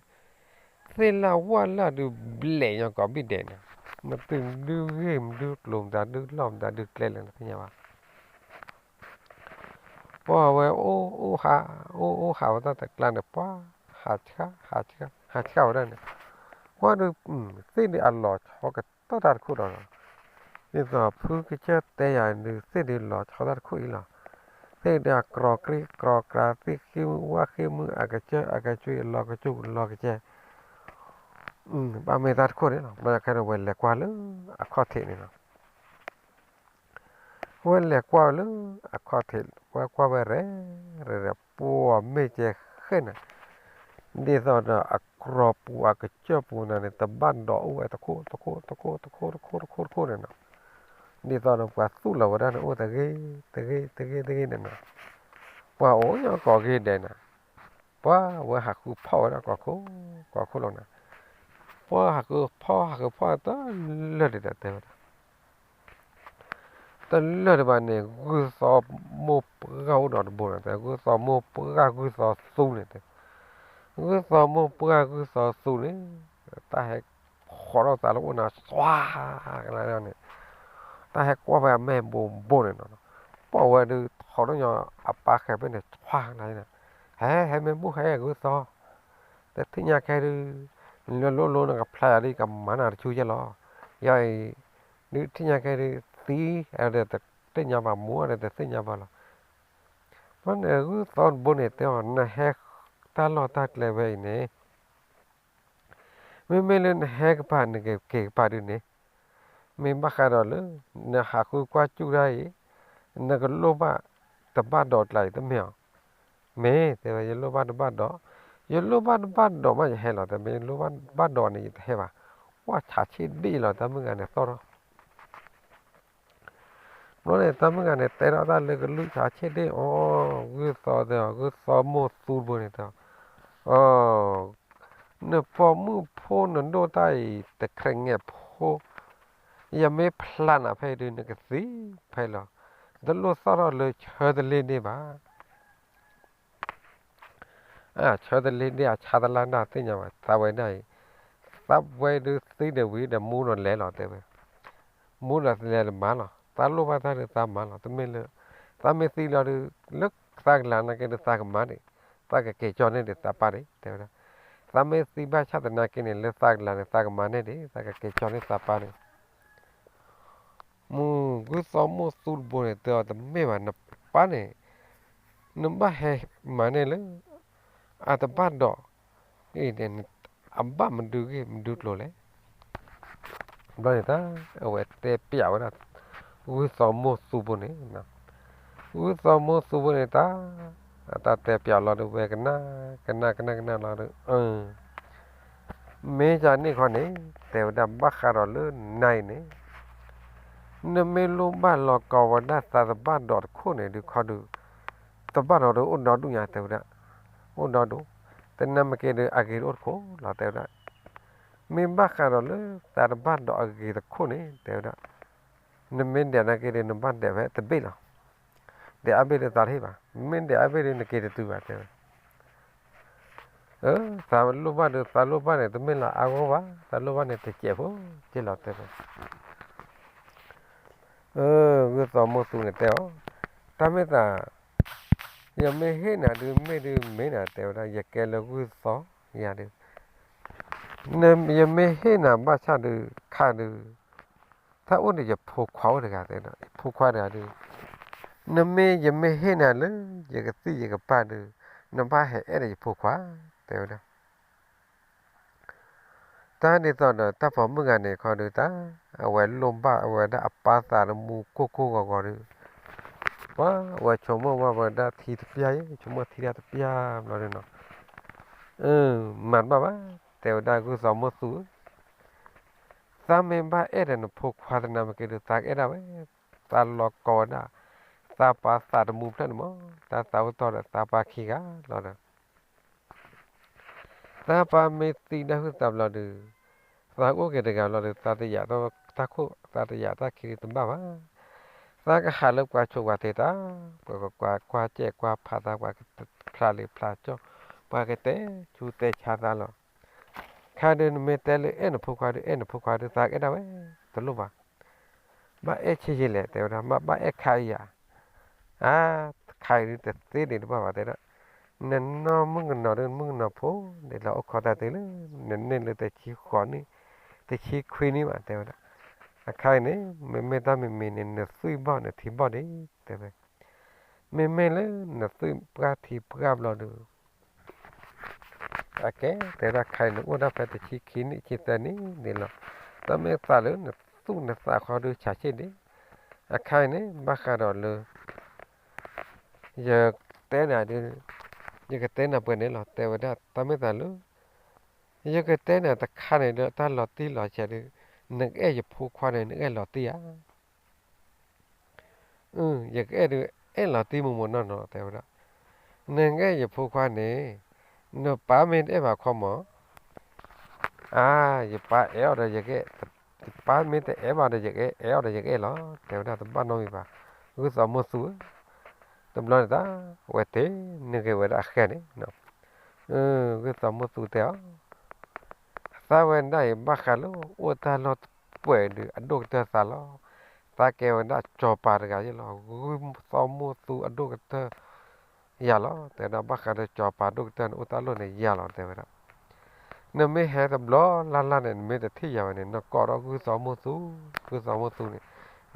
သ့ၣ်လၣ်ဝၣ်လၣ်ဒုး ဘျဲးညီကိးဘံၣ်ဒဲးန့ၣ်, မ့ၢ်တုၤဒုးဂ့ၢ်မဒုးကျိၤ မတၤဒုးလီၢ် မတၤဒုးကျဲလဲၣ်န့ၣ် သ့ၣ်ညါဘၣ်. ပှၤဝဲအိၣ်အိၣ်ဟး, အိၣ်အိၣ်ဟးဝဲတၢ်တကျါန့ၣ် ပှၤဟးဆှၣ်, ဟးဆှၣ်ဝဲဒၣ်န့ၣ်, ကွၢ်ဒုး, သ့ၣ်ဒုးအလီၤဆီကတီၢ်တၢ်တခိၣ်ဒီး, ဒ်သိးဖုကစၢၢ်တဲယၤဒုး သ့ၣ်ဒုးလီၤဆီတၢ်တခိၣ်အံၤလီၤ. သ့ၣ်ဒုးအကြီကြ့ကြီကြၤ သ့ၣ်ဃ့ၢ်မုၢ်ဝၣ်ဃ့ၢ်မုၢ် အကစၢၢ်အကစၢၢ် အလီၤကစူၢ်လီၤကစဲး, ဘၣ်မ့ၢ်တၢ်တခိၣ်န့ၣ်လီၤ. ဘျီခဲဒီးဝဲလဲၤကွၢ်လၢအခီၣ်ထံးန့ၣ်လီၤ. ဝဲလဲၤကွၢ်ဝဲလၢအခီၣ်ထံး ဝဲကွၢ်ဝဲရဲၣ်ရဲၣ် ပှၤမ့ၢ်ကဲဃဲၣ်န့ၣ်, ဒ်သိးဒီးအကြီပူၤအကစၢၢ်ပူၤန့ၣ် တဘၣ်ဒိးအိၣ်ဝဲတခိၣ်တခိၣ်တခိၣ်တခိၣ်တခိၣ်တခိၣ်န့ၣ်လီၤ. ဒ်သိးဒီးပှၤသူၣ်လီၤဝဲဒၣ်န့ၣ် အိၣ်တဂ့ၤတဂ့ၤတဂ့ၤတဂ့ၤန့ၣ်လီၤ. ပှၤအိၣ်ညီကိးဂ့ၤဒဲးန့ၣ်, ပှၤဝဲဟးဃုဖီၣ်ဝဲဒၣ်ကိးခိၣ်ကိးခိၣ်လီၤန့ၣ်, ပှၤဟးဃုဖီၣ် ဟးဃုဖီၣ်တလၢာ်ဒံးဒီးတဲဝဲဒၣ် တလၢာ်ဒံးဘၣ်န့ၣ် ဂုၢ်သီမိၢ်ပှၢ်အိၣ်ဒီးတဘိန့ၣ်တဲ, ဂုၢ်သီမိၢ်ပှၢ် ဂုၢ်သီသူန့ၣ်တဲ, ဂုၢ်သီမိၢ်ပှၢ် ဂုၢ်သီသူန့ၣ်, တၢ်ဟဲဃီၤထီၣ်သးလၢအိၣ်နၤ သွါကလါန့ၣ်, တၢ်ဟဲကွၢ်ဖဲအမဲာ်ဘိးဘိန့ၣ်နီၤ, ပှၤဝဲဒုးထီၣ်ထီၣ်ညီအပၢ်ဃဲၤဖဲန့ၣ် သွါကလါန့ၣ်, ဟဲ ဟဲမ့ၢ်ဘူၣ်ဟဲဂုၢ်သီ, တထံၣ်ညါခဲဒုး, လၢလိၣ်လိၣ်နကဖျါယၤဒ်ကမၤနၤတဆူယဲလီၤ, ယၤအံၤ, ဒုးထံၣ်ညါခဲဒုး သံဒီးတသ့ၣ်ညါဘၣ် မူဒီးတသ့ၣ်ညါဘၣ်လီၤ. ဘၣ်န့ၣ်ဂုၢ်သီတဘိန့ၣ်တဲအီၤ နဟဲတၢ်လီၢ်တၢ်ကျဲဝဲအံၤန့ၣ်, မ့မ့ၢ်လၢနဟဲကပၤ နကက့ၤကပၤဒုးန့ၣ်, မ့ၢ်ဘၣ်ဃးဒီးလၢ နဟးဃုကွၢ်စူၣ်တၢ်အံၤ, နကလိၣ်ဘၣ်တဘၣ်ဒိးကျါအံၤတမ့ၢ်အီၤ, မ့ၢ်တဲဝဲ ယလိၣ်ဘၣ်တဘၣ်ဒိး, ယလိၣ်ဘၣ်တဘၣ်ဒိးမးယဟဲလီၤ, တမ့ၢ်ယလိၣ်ဘၣ်တဘၣ်ဒိးန့ၣ် ယတဟဲဘၣ်, ကွၢ်ဆးဆ့ၣ်ဒ့ၣ်လီၤ တၢ်မုၢ်ဂၤန့ၣ်သီၣ်ထီၣ် ဘျီန့ၣ် တၢ်မုၢ်ဂၤန့ၣ် တဲထီၣ်တၢ်လၢကလုၢ်ဆးဆ့ၣ်ဒ့ၣ်အီၤ, ဂုၢ်သီတဲအီၤ, ဂုၢ်သီမိၢ်သူတဘိန့ၣ်တဲအီၤ, နပိာ်မုၣ်ဖိနဒိၣ်တၢ်အံၤ တခြဲးငဲးဖိ, ယမ့ၢ်ဖျါနၤဖဲအံၤဒုး နကသံဖဲအံၤလီၤ, တလိၣ်သီၣ်ထီၣ်လၢဆၢတလ့ၢ်ဒ့ၣ်ဘၣ် အဆၢတလ့ၢ်ဒ့ၣ် အဆါတလါဒၣ်သ့ၣ်ညါဘၣ် သးဝဲဒၣ်အံၤ, သးဝဲဒုးသံဒီးဝံၤဒီးမူဒီးလဲၤလီၤတဲဝဲ, မူဒီးလဲၤတမၤလီၤ, သးလိၣ်ဘၣ်တၢ်ဒုးသးမၤလီၤ တမ့ၢ်လၢ, သးမ့ၢ်သံလီၤဒုး, လၢသးကလၤနာ်က့ဒုးသးကမၤန့ၣ်, သးကက့ၤကၠီန့ၢ်ဒံးသးပၢ်န့ၣ် တဲဝဲဒၣ်, သးမ့ၢ်သံဘၣ်ဆၣ်သနာ်က့န့ၣ် လၢသးကလၤန့ၣ် သးကမၤန့ၢ်ဒံး သးကက့ၤကၠီန့ၢ်သးပၢ်န့ၣ် မုၢ်ဂုၢ်သီမိၢ်သူတဘိန့ၣ် တဲအီၤတမ့ၢ်ဘၣ် နပၢ်န့ၣ်, နဘၣ်ဟဲမၤန့ၢ်လၢ အတဘၣ်ဒိး, အဘၣ်မဒုဂ့ၢ်မဒုကျိၤလဲၣ်. ဘျီန့ၣ်တၢ် အဝဲတဲပျးဝဲဒၣ် ဂုၢ်သီမိၢ်သူဘိန့ၣ်, ဂုၢ်သီမိၢ်သူဘိန့ၣ်တၢ်, တၢ်တဲပျးလီၤဒုးဝဲကနၣ်, ကနၣ်ကနၣ်ကနၣ်လီၤဒုး မ့ၢ်ယၤန့ၣ်ခီန့ၣ် တဲဝဲဒၣ်ဘၣ်ဃးဒီးလၢနၤအံၤန့ၣ်, နမ့ၢ်လိၣ်ဘၣ်လီၤကီဝဲဒၣ်သးတဘၣ်ဒိးတခိၣ်န့ၣ်ဒုးခီဒုး, တဘၣ်ဒိးဒုးအိၣ်ဒီဒူၣ်ညါတဲဝဲဒၣ်, အိၣ်ဒီဒူၣ်, တနၢ်မ့ၢ်က့ၤဒုးအဂ့ၤတအိၣ်တခိၣ်လီၤတဲဝဲဒၣ်, မ့ၢ်ဘၣ်ဃးဒီးလၢသးတဘၣ်ဒိးအဂ့ၤတခိၣ်န့ၣ် တဲဝဲဒၣ်, နမ့ၢ်ဒဲးနာ်က့ဒုးနဘၣ်ဒဲးဖဲတဘ့ၣ်လီၤ. ဒဲးအါဘ့ၣ်ဒုးသးတဟ့ၣ်ဘၣ်, မ့ၢ်ဒဲးအါဘ့ၣ်ဒုးနက့ၤတတုၤဘၣ်တဲဝဲ သးလိၣ်ဘၣ်ဒီး သးလိၣ်ဘၣ်န့ၣ် တမ့ၢ်လၢအါဂီၢ်ဘၣ်, သးလိၣ်ဘၣ်န့ၣ် တစဲးဖိက့လီၤတဲဝဲ, ဂုၢ်သီမိၢ်သူန့ၣ်တဲအီၤ, တၢ်မ့ၢ်သး, ယမ့ၢ်ဟ့ၣ်နၤဒုး မ့ၢ်ဒုးမ့ၢ်နၤတဲဝဲဒၣ် ယကဲလၢဂုၢ်သီယၤဒုး, ယမ့ၢ်ဟ့ၣ်နၤဘၣ်ဆၣ်ဒုး ခါဒုး တၢ်အိၣ်န့ၣ် ယဖိခွါအိၣ်တဂၤတဲဝဲဒၣ်, ယဖိခွါတဂၤဒုး, နမ့ၢ်ယမ့ၢ်ဟ့ၣ်နၤလၢ ယကသံၣ်ယကပၢ်ဒုး, နဘၣ်ဟဲအဲၣ်ဒီးယဖိခွါ, တဲဝဲဒၣ်. တၢ်ဒ်သိးဒီးတၢ်ပိာ်မုၣ်ဂၤန့ၣ်ခီဒုးတၢ်, အဝဲလိၣ်ဘၣ်အဝဲဒၣ်အပၢ်သးတမူကိၢ်ကိၢ်ဂီၤဂီၤဒုး, ပှၤအဝဲဆိကမိၣ်ဝဲဒၣ်ထံတပျၢ်အံၤ, ဆိကမိၣ်ထံတၢ်တပျၢ်ဘျီဒုးနီၤ, မၤတဘၣ်ဘၣ်, တဲဝဲဒၣ်ဂုၢ်သီမိၢ်သူဧၢ သးမ့ၢ်ဘၣ်အဲၣ်ဒီးနဖိခွါသနာ်က့ဒုး သးကအဲၣ်ဒၣ်ဝဲ, သးလီၤကီဝဲဒၣ်, သးပၢ်သးတမူဖျၢၣ်န့ၣ်မး, တၢ်သးအိၣ်တီဒီးသးပၢ်ခံဂၤလီၤဒီး, သးပၢ်မ့ၢ်သံဒၣ်ဟုၣ်သးဘျီဒုး, သးအိၣ်က့ၤတဂၤဘျီဒုး သးတယာ်တၢ်ခိၣ် သးတယာ်တၢ်ခံဒုးတဘၣ်ဘၣ်, သးကဟးလၢပှၤဆိးပှၤတ့တၢ်, ပှၤကကွၢ်ကွၢ်စဲးကွၢ်ဖးသး ပှၤကဖျးလံာ်ဖျးကၠီၣ်, ပှၤကတဲဆူးတဲဆါသးလီၤ. ခါဒုးနမ့ၢ်တဲလၢအဲၣ်နဖိခွါဒုး အဲၣ်နဖိခွါဒုး သးကအဲၣ်ဒၣ်ဝဲ, တလိၣ်ဘၣ်. ဘၣ်အဲၣ်ဆံးယံာ်လဲၣ် တဲဝဲဒၣ်, မ့ၢ်ဘၣ်အဲၣ်ခါအံၤယၤ, အါ, ခါအံၤဒုးတသ့ဒံးတဘၣ်ဘၣ် တဲဒၣ်, နနီၢ်မုၣ်ကနီၤဒုး မုၣ်ကနီၤဖိ, နလီၤအိၣ်ခိးတၢ်သ့လၢ နန့ၢ်လၢတဆံဃိးနံၣ်, တဆံခွံနံၣ်ဘၣ် တဲဝဲဒၣ်. အခါအံၤန့ၣ် မ့မ့ၢ်တၢ်မံၤမံၤန့ၣ် နသွံၣ်ဘီၣ်နထံဘီၣ်ဒံး တဲဝဲ. မ့မ့ၢ်လၢနသွံၣ်ပှၢ်ထံပှၢ်ဘျီဒုး အကဲ တဲဒၣ် ခါအံၤန့ၣ် အိၣ်ဒၣ်ဖဲတဆံခံနံၣ် ဆံသၢနံၣ်န့ၣ်လီၤ. တၢ်မ့ၢ်သးလၢနသူၣ်နသးခီဒုးဆးဆ့ၣ်ဒံး. အခါအံၤန့ၣ် ဘၣ်ဃးဒီးလၢ ယတဲနၤဒုး, ယကတဲနၤပှဲၤန့ၣ်လီၤ တဲဝဲဒၣ်. တၢ်မ့ၢ်သးလၢ ယကတဲနၤတခါန့ၣ်ဒီး တၢ်လီၤတံၢ်လီၤဆဲးဒုး, နကအဲၣ်ယဖိခွါန့ၣ် နကအဲၣ်လီၤတံၢ်ဧါ. အၢ ယကအဲၣ်ဒုး အဲၣ်လီၤတံၢ်မိၢ်မိၢ်နီၢ်နီၢ် တဲဝဲဒၣ်. နကအဲၣ်ယဖိခွါန့ၣ် နပၢ်မ့ၢ်တအဲၣ်ဘၣ်ခီမီၤ, အါ, ယပၢ်အဲၣ်အီၤဒီးယကအဲၣ်, ယပၢ်မ့ၢ်တအဲၣ်ဘၣ်ဒီး ယကအဲၣ်, အဲၣ်အီၤဒီးယကအဲၣ်လီၤ တဲဝဲဒၣ်. တဘၣ်နီတမံၤဘၣ် ဂုၢ်သီမူသူဧၢ. တဘျီန့ၣ်တၢ် အဝဲတ့န့ၢ်က့ၤဝဲဒၣ်အဃဲန့ၣ်, ဂုၢ်သီမူသူတဲအီၤ, သးဝဲဒၣ်အံၤ ဘၣ်ဃးလၢအိၣ်တၢ်လီၢ်တပှဲၤဒုး အဒိၣ်ကတၢၢ်သးလီၤ. သးကဲဝဲဒၣ်စီၤပၤတဂၤယ့ၣ်လီၤ. ဂုၢ်သီမူသူအဒိၣ်ကတၢၢ်ယၤလီၤ တဲဝဲဒၣ်. ဘၣ်ဃးဒီးစီၤပၤဒိၣ်ကတၢၢ်န့ၣ် အိၣ်တၢ်လီၢ်န့ၣ်ယၤလီၤ တဲဝဲဒၣ်. နမ့ၢ်ဟဲတဘျီလၢ်လၢ်န့ၣ် နမ့ၢ်တထံၣ်ယၤဝဲန့ၣ် နကိးထီၣ်ဂုၢ်သီမူသူ, ဂုၢ်သီမူသူန့ၣ်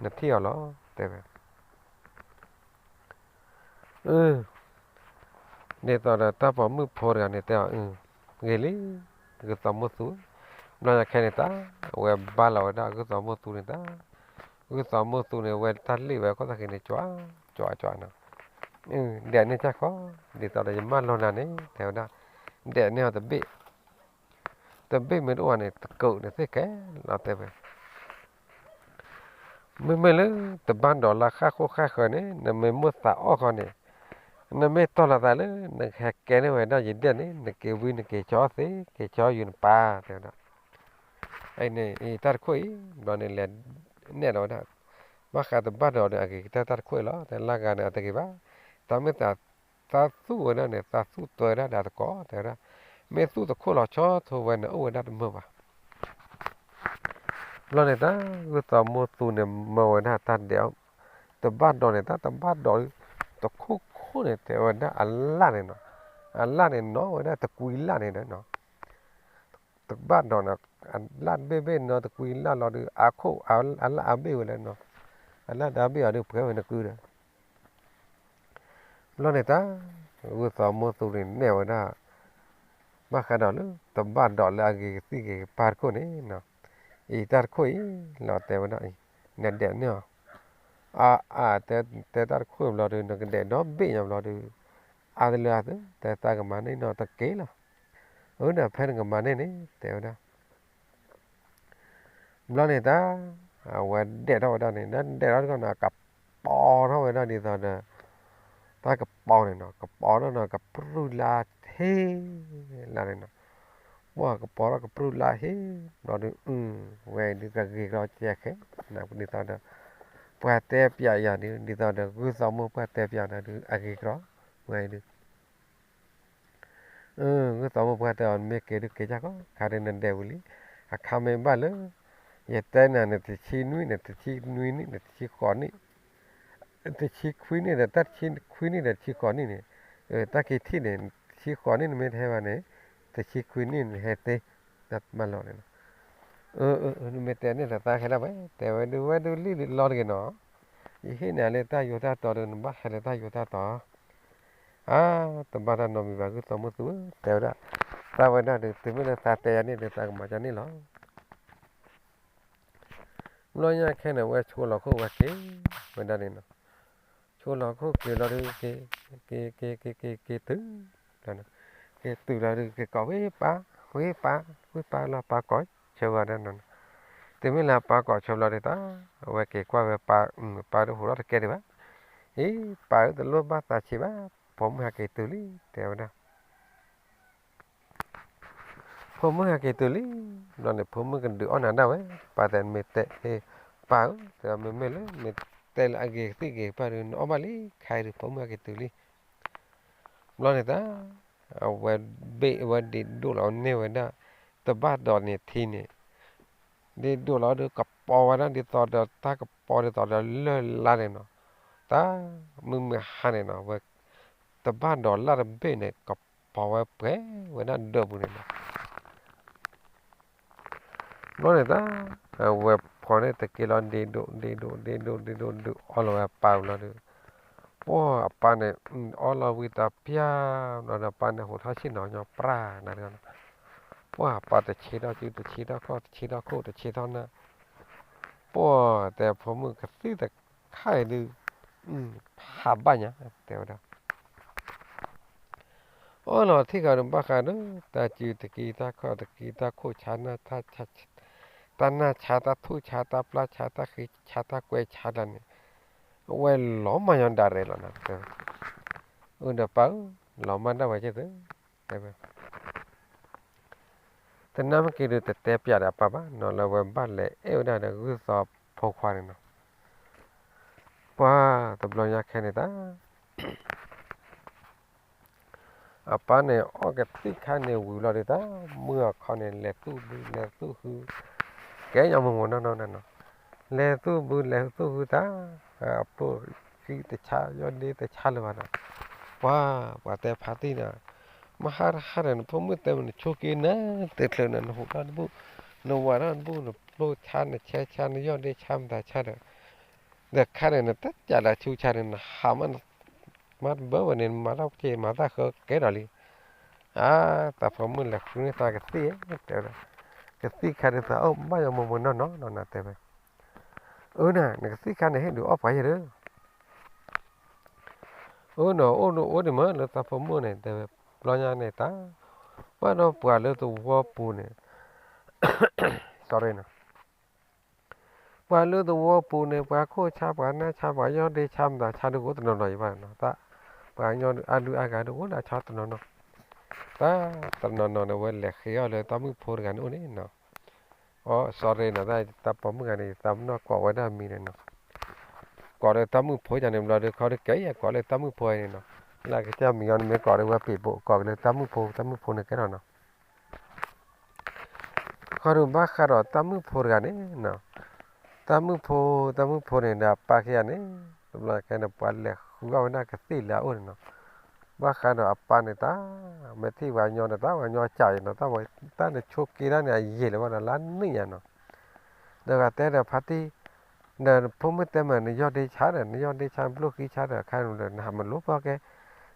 နထံၣ်အီၤလီၤ တဲဝဲ. အၢ ဒ်သိးဒီးတၢ်ပိာ်မုၣ်ဖိတဂၤန့ၣ်တဲအီၤ, ဂ့ၤလံ, ဂုၢ်သီမူသူ, ဘျီညါခဲန့ၣ်တၢ် အဝဲဘါလီၤဝဲဒၣ်ဂုၢ်သီမူသူန့ၣ်တၢ်, ဂုၢ်သီမူသူန့ၣ် ဝဲတၢ်လံၣ်ဝဲခိၣ်သၣ်ဃံန့ၣ် ကၠွၤ, ကၠွၤ, ကၠွၤနီၤ, ဒဲးန့ၢ်တၢ်ခီ, ဒ်သိးဒီးယမၢလီၤနၤန့ၣ် တဲဝဲဒၣ်, ဒဲးန့ၢ်အီၤတဘ့ၣ် တဘ့ၣ်မ့ၢ်တအိၣ်န့ၣ် တကိးန့ၣ်သ့ၣ်ခဲလီၤ တဲဝဲ. မ့မ့ၢ်လၢတဘၣ်ဒိးလၢဃၣ်ဃိဃၣ်ဃၢၤန့ၣ် နမ့ၢ်မိၣ်သးအီၣ်ဃီန့ၣ်, နမ့ၢ်တီၢ်လီၤသးလၢ နကဟဲကဲန့ၢ်ဝဲဒၣ်ယဒဲးန့ၣ် နက့ၤဝံနက့ၤကၠီသ့ က့ၤကၠီယူၤနပၢ် တဲဝဲဒၣ်. အံၤန့ၣ် အံၤတၢ်တခိၣ်အံၤ ဘျီန့ၣ်လဲၤနဲၣ်ဒီးဝဲဒၣ်, ဘၣ်ဃးတဘၣ်ဒိးဒီးအဂ့ၤကတၢၢ်တၢ်တခိၣ်အံၤလီၤ တဲလၢဂၤန့ၣ်အတဂ့ၤဘၣ်, တၢ်မ့ၢ်သး သးသူၣ်ဝဲဒၣ်န့ၣ် သးသူၣ်တွဲဝဲဒၣ်ဒီးတကိး တဲဝဲဒၣ်, မ့ၢ်သူၣ်တခိၣ်လီၤဆီထိဝဲန့ၣ် အိၣ်ဝဲဒၣ်တမုာ်ဘၣ်. ဘျီန့ၣ်တၢ် ဂုၢ်သီမူသူန့ၣ် မၢဝဲဒၣ်တၢ်ဒဲးအီၤ, တဘၣ်ဒိးန့ၣ် တၢ်တဘၣ်ဒိး တခိၣ်ခိၣ်န့ၣ် တဲဝဲဒၣ်အလၣ်န့ၣ်နီၤ, အလၣ်န့ၣ်နီၤဝဲဒၣ်တကွံလၣ်န့ၣ်ဒီးနီၤ, တဘၣ်ဒိးန့ၣ် အလၣ်တဘ့ၣ်ဘ့ၣ်နီၤ တကွံလၣ်လီၤဒီး အခိၣ်အလၣ်အါဘ့ၣ်ဝဲလၢနီၤ, အလၣ်တၢ်ဘ့ၣ်အီၤဒီး ပှဲၤဝဲနကုဒီး ဘျီန့ၣ်တၢ် ဂုၢ်သီမူသူန့ၣ်နဲၣ်ဝဲဒၣ် ဘၣ်ဃးဒီးလၢ တဘၣ်ဒိးလၢအဂ့ၤကသံၣ်ဂ့ၤကပၤတခိၣ်န့ၣ်နီၤ, အံၤတၢ်တခိၣ်အံၤ လီၤတဲဝဲဒၣ်အံၤ နဒဲးန့ၢ်အီၤ, အါ အါ တဲတၢ်တခိၣ်ဘျီဒီး နကဒဲးဒီဘ့ၣ်ညါဘျီဒီး အါတလၢအါသၢ တဲသးကမၤန့ၢ်နီၤတက့ၢ်လီၤ, အၢ ဒီးဖဲနကမၤန့ၢ်န့ၣ် တဲဝဲဒၣ် ဘျီန့ၣ်တၢ် အဝဲဒဲးထီၣ်ဝဲဒၣ်န့ၣ် ဒဲးထီၣ်တခီန့ၣ် အကပီၤထီၣ်ဝဲဒၣ်ဒ်သိးဒီး တၢ်ကပီၤန့ၣ်နီၤ ကပီၤထီၣ်နီၤ ကပြုၢ်လၢ်ဟ့ၣ်လၢ်န့ၣ်နီၤ, ပှၢ်ကပီၤထီၣ်ကပြုၢ်လၢ်ဟ့ၣ် ဘျီဒီး ဝဲအံၤဒုးကဂ့ၤကလီကဲခဲ ဒ်သိးဒီး ပှၤတဲပျးယၤဒုး ဒ်သိးဒီး ဂုၢ်သီမူပှၢ်တဲပျးနၤဒုး အဂ့ၤကလီ ဝဲအံၤဒုး ဂုၢ်သီမူပှၢ်တဲအီၤ နမ့ၢ်က့ၤဒုးက့ၤကၢ်ကီ ခါဒုးနဒဲးဝံၤလံ, အခါမ့ၢ်ဘၣ်လၢ ယတဲနၤန့ၣ် တဆံနွံန့ၣ် တဆံနွံနံၣ်န့ၣ် တဆံဃိးနံၣ် တဆံခွံနံၣ်ဒီး တၢ်တဆံခွံနံၣ်ဒီးတဆံဃိးနံၣ်န့ၣ်, တၢ်က့ၤထံၣ်န့ၣ် တဆံဃိးနံၣ်နမ့ၢ်တဟဲဘၣ်န့ၣ် တဆံခွံနံၣ်နဟဲသ့, တၢ်မၤလီၤန့ၣ်လီၤ. နမ့ၢ်တဲန့ၣ်ဒီးသးဟဲဒၣ်ဝဲ တဲဝဲဒုးဝဲဒုးလံလီၤတဂ့ၤနီၤ, ယဟ့ၣ်န့ၢ်လၢတၢ်ယိၤတၢ်တီၤဒီး နဘၣ်ဟဲလၢတၢ်ယိၤတၢ်တီၤ အါ, တဘၣ်တၢ်နီတမံၤဘၣ် ဂုၢ်သီမူသူဧၢ တဲဝဲဒၣ်, သးဝဲဒၣ်ဒီး တုၤမ့ၢ်လၢသးတဲယၤန့ၣ်ဒီး သးကမၤကန့ၣ်လီၤ. ဘျီညါခဲန့ၣ် ဝဲဆိလီၤခိၣ်ဝဲက့ၤဝဲဒၣ်န့ၣ်နီၤ, ဆိလီၤခိၣ်က့ၤလီၤဒီး က့ၤ က့ၤ က့ၤ က့ၤ က့ၤ က့ၤတုၤလီၤန့ၣ်, က့ၤတုၤလီၤဒီး က့ၤကိးဝံပၢ်, ဝံပၢ်, ဝံပၢ်လီၤပၢ်ကိးဆၢဝဲဒၣ်နီၤ, တုၤမ့ၢ်လၢပၢ်ကိးဆၢဘျီဒီးတၢ် အဝဲက့ၤကွၢ်ဝဲပၢ်, ပၢ်ဒုးဟူးထီၣ်တကဲဒံးဘၣ်, အံၤ ပၢ်ဧၢ တလိၣ်ဘၣ်သးဆံးဘၣ်, ဖိမုၣ်ဟဲက့ၤတုၤလံ တဲဝဲဒၣ် ဖိမုၣ်ဟဲက့ၤတုၤလံ, ဘျီန့ၣ် ဖိမုၣ်ကဒုးအီၣ်နၤဒၣ်ဝဲ, ပၢ်တဲမ့ၢ်တဲ, ပၢ်ဧၢ တဲမ့မ့ၢ်လၢ မ့ၢ် တဲလၢအဂ့ၤကသံၣ်ဂ့ၤကပၢ်ဒီး နအီၣ်ဘၣ်လံ ခါအံၤဒုး ဖိမုၣ်အက့ၤတုၤလံ. ဘျီန့ၣ်တၢ် အဝဲဘ့ၣ်ဝဲဒ့ဒိၣ်လီၤန့ၢ်ဝဲဒၣ် တဘၣ်ဒိးန့ၢ်ထံန့ၣ် ဒ့ဒိၣ်လီၤဒီး ကပီၤဝဲဒၣ်ဒ်သိးဒီး တၢ်ကပီၤဒ်သိးဒီးလၢၢ်လါန့ၣ်နီၤ. တၢ်မုၢ်မုၢ်ဟါန့ၣ်နီၤ ဝဲ တဘၣ်ဒိးလၢ်တဘ့ၣ်န့ၣ် ကပီၤဝဲပှဲၤဝဲဒၣ်ဒၢးပူၤန့ၣ်နီၤ. ဘျီန့ၣ်တၢ် အဝဲဖီန့ၣ်တက့ၢ်လီၤ ဒ့ဒိၣ် ဒ့ဒိၣ် ဒ့ဒိၣ် ဒ့ဒိၣ် ဒုးအီလီၤဝဲအပၢ်လီၤဒီး ပှၢ်အပၢ်န့ၣ် အီလီၤဝံၤတၢ်ပျၢ် ဘျီဒီးအပၢ်န့ၣ် ဟူးထီၣ်ဆ့ၣ်နီၤညီပြၢ်နၤတဂၤနီၤ. ပှၢ်အပၢ်တဆ့ထီၣ်စု တဆ့ထီၣ်ခီၣ် တဆ့ထီၣ်ကျိၣ် တဆ့ထီၣ်နၢ် ပှၢ်တဲဖိမုၣ်ကသံၣ်တခါအံၤဒုး ဖးဘၣ်ညါ တဲဝဲဒၣ် အီလီၤထံၣ်ဃီဒီးဘၣ်ဃးဒီး တၢ်စုတက့ၢ် တၢ်ခီၣ်တက့ၢ် တၢ်ခိၣ်ဆါ တၢ်နၢ်ဆါ တၢ်ထူၣ်ဆါ တၢ်ပျၢ်ဆါ တၢ်ဃ့ဆါ တၢ်ကွဲဆါတၢ်န့ၣ် အဝဲလီၤမၢ်ညီဒၣ်ရဲၣ်လီၤနၤ တဲဝဲ အၢ ဒီးပၢ်ဧၢ လီၤမၢ်ဒၣ်ဝဲက့ၤသု တဲဝဲ တနၢ်မ့ၢ်က့ၤဒုးတတဲပျးဒီးအပၢ်ဘၣ်နီၤ လၢအဝဲဘၣ်လဲၤအဲၣ်ဝဲဒၣ်ဒီးဂုၢ်သီဖိခွါန့ၣ်နီၤ. ပှၢ်တဘျီညါခဲန့ၣ်တၢ် အပၢ်န့ၣ်အီၣ်ကသံၣ်ခါန့ၣ်ဝံၤလီၤဒီးတၢ် မုၢ်အခီန့ၣ် လဲၤသူၣ်ဘုလဲၤသူၣ်ဟု ကဲညီမိၢ်မိၢ်နီၢ်နီၢ်နီၤ လဲၤသူၣ်ဘုလဲၤသူၣ်ဟုတၢ် အပျိၢ်ဃံတဆါ ယီၢ်ဒ့တဆါလၢၤဘၣ်နီၤ. ပှၢ် ပှၤတဲဖါတံၢ်နီၤ မဟါတဟါဒီး နဖိမုၣ်တဲမ့ၢ်နဆိက့ၤနၤ တချုးန့ၣ် နဟူးထီၣ်တဘူၣ် နဝၤထီၣ်တဘူၣ် နပျိၢ်ဆါ နဆဲဆါ နယီၢ်ဒ့ဆါ မတၤဆါဒီး ဒီးခါန့ၣ် နတၢ်ကးလၢဆူဆါန့ၣ် နဟးမး မၤတဘၢဝဲန့ၣ် နမၤတၢ်ဖျဲးမၤတၢ်ဃၢကဲဒီးလံ. အါ သးဖိမုၣ်လဲၤဃုန့ၢ်သးကသံၣ် တဲဝဲဒၣ် ကသံၣ်ခါဒုးသးအိၣ်ဘၣ်ယီၤမိၢ်မိၢ်နီၢ်နီၢ်နီၤ တဲဝဲ အၢနၤ နကသံၣ်ခါန့ၣ် ဟ့ၣ်ဒုးအီၣ်ပှၤယဲၢ်ဒီး အၢနၤ အိၣ်ဒုးအိၣ်ဒံးမးလၢသးဖိမုၣ်န့ၣ် တဲဝဲ ဘျီညါန့ၣ်တၢ် ဘၣ်ဒီးပှၤလၢသဝီပူၤန့ၣ် sorry နီၤ ပှၤလၢသဝီပူၤန့ၣ် ပှၤခိၣ်ဆါ ပှၤနၢ်ဆါ ပှၤယီၢ်ဒ့ဆါ မတၤဆါဒုးကအိၣ်တနီၤနီၤအံၤဘၣ်နီၤ တၢ် ပှၤကညီအါဒုးအါဂၤဒုးအိၣ်လၢအဆီတနီၤနီၤ တၢ်တနီၤနီၤန့ၣ် ဝဲလဲၤဃ့အီၣ်လၢတၢ်မုၣ်ဖိတဂၤန့ၣ်အိၣ်န့ၣ်နီၤ အိ sorry နီၤ တၢ်တၢ်ပိာ်မုၣ်ဂၤန့ၣ် ယသးပ့ၤနီၣ်ကိးဝဲဒၣ်မံၤန့ၣ်နီၤ ကိးဒီးတၢ်မုၣ်ဖိယၤန့ၣ်ဘျီဒီး ခီဒုးကဲယကိးလၢတၢ်မုၣ်ဖိန့ၣ်နီၤ လၢကစၢ်မံၤအီၤန့ၣ်မ့ၢ်ကိးဒီးဝဲပ့ၤဘိး ကိးက့ၤလၢတၢ်မုၣ်ဖိ တၢ်မုၣ်ဖိန့ၣ်ကဲထီၣ်နီၤ ခီဒုးဘၣ်ဃးဒီးတၢ်မုၣ်ဖိတဂၤန့ၣ်နီၤ တၢ်မုၣ်ဖိ တၢ်မုၣ်ဖိန့ၣ်ဒီးအပၢ်ခံဂၤန့ၣ် တဘျီခဲန့ၣ် ပှၤလဲၤဃုအီၣ်ဝဲဒၣ်ကသံၣ်လၢအအိၣ်န့ၣ်နီၤ ဘၣ်ဃးဒီးအပၢ်န့ၣ်တၢ် မ့ၢ်ထံၣ်ပှၤကညီဒီးတၢ်ပှၤကညီစံးနီၤ တၢ်တၢ်နဆိက့ၤတၢ်န့ၣ် အယံာ်လၢၤဘၣ်နီၤ လါနံၣ်ညါနီၤ ဒီးဂၤတဲဒီးဖါတံၢ် ဒီးဖိမုၣ်တဲမး နယီၢ်ဒ့ဆါဒီး နယီၢ်ဒ့ဆါ နပျိၢ်ဃံဆါဒီး အခါန့ၣ်ဒီး နဟးမလိၣ်ပီၢ်ကဲ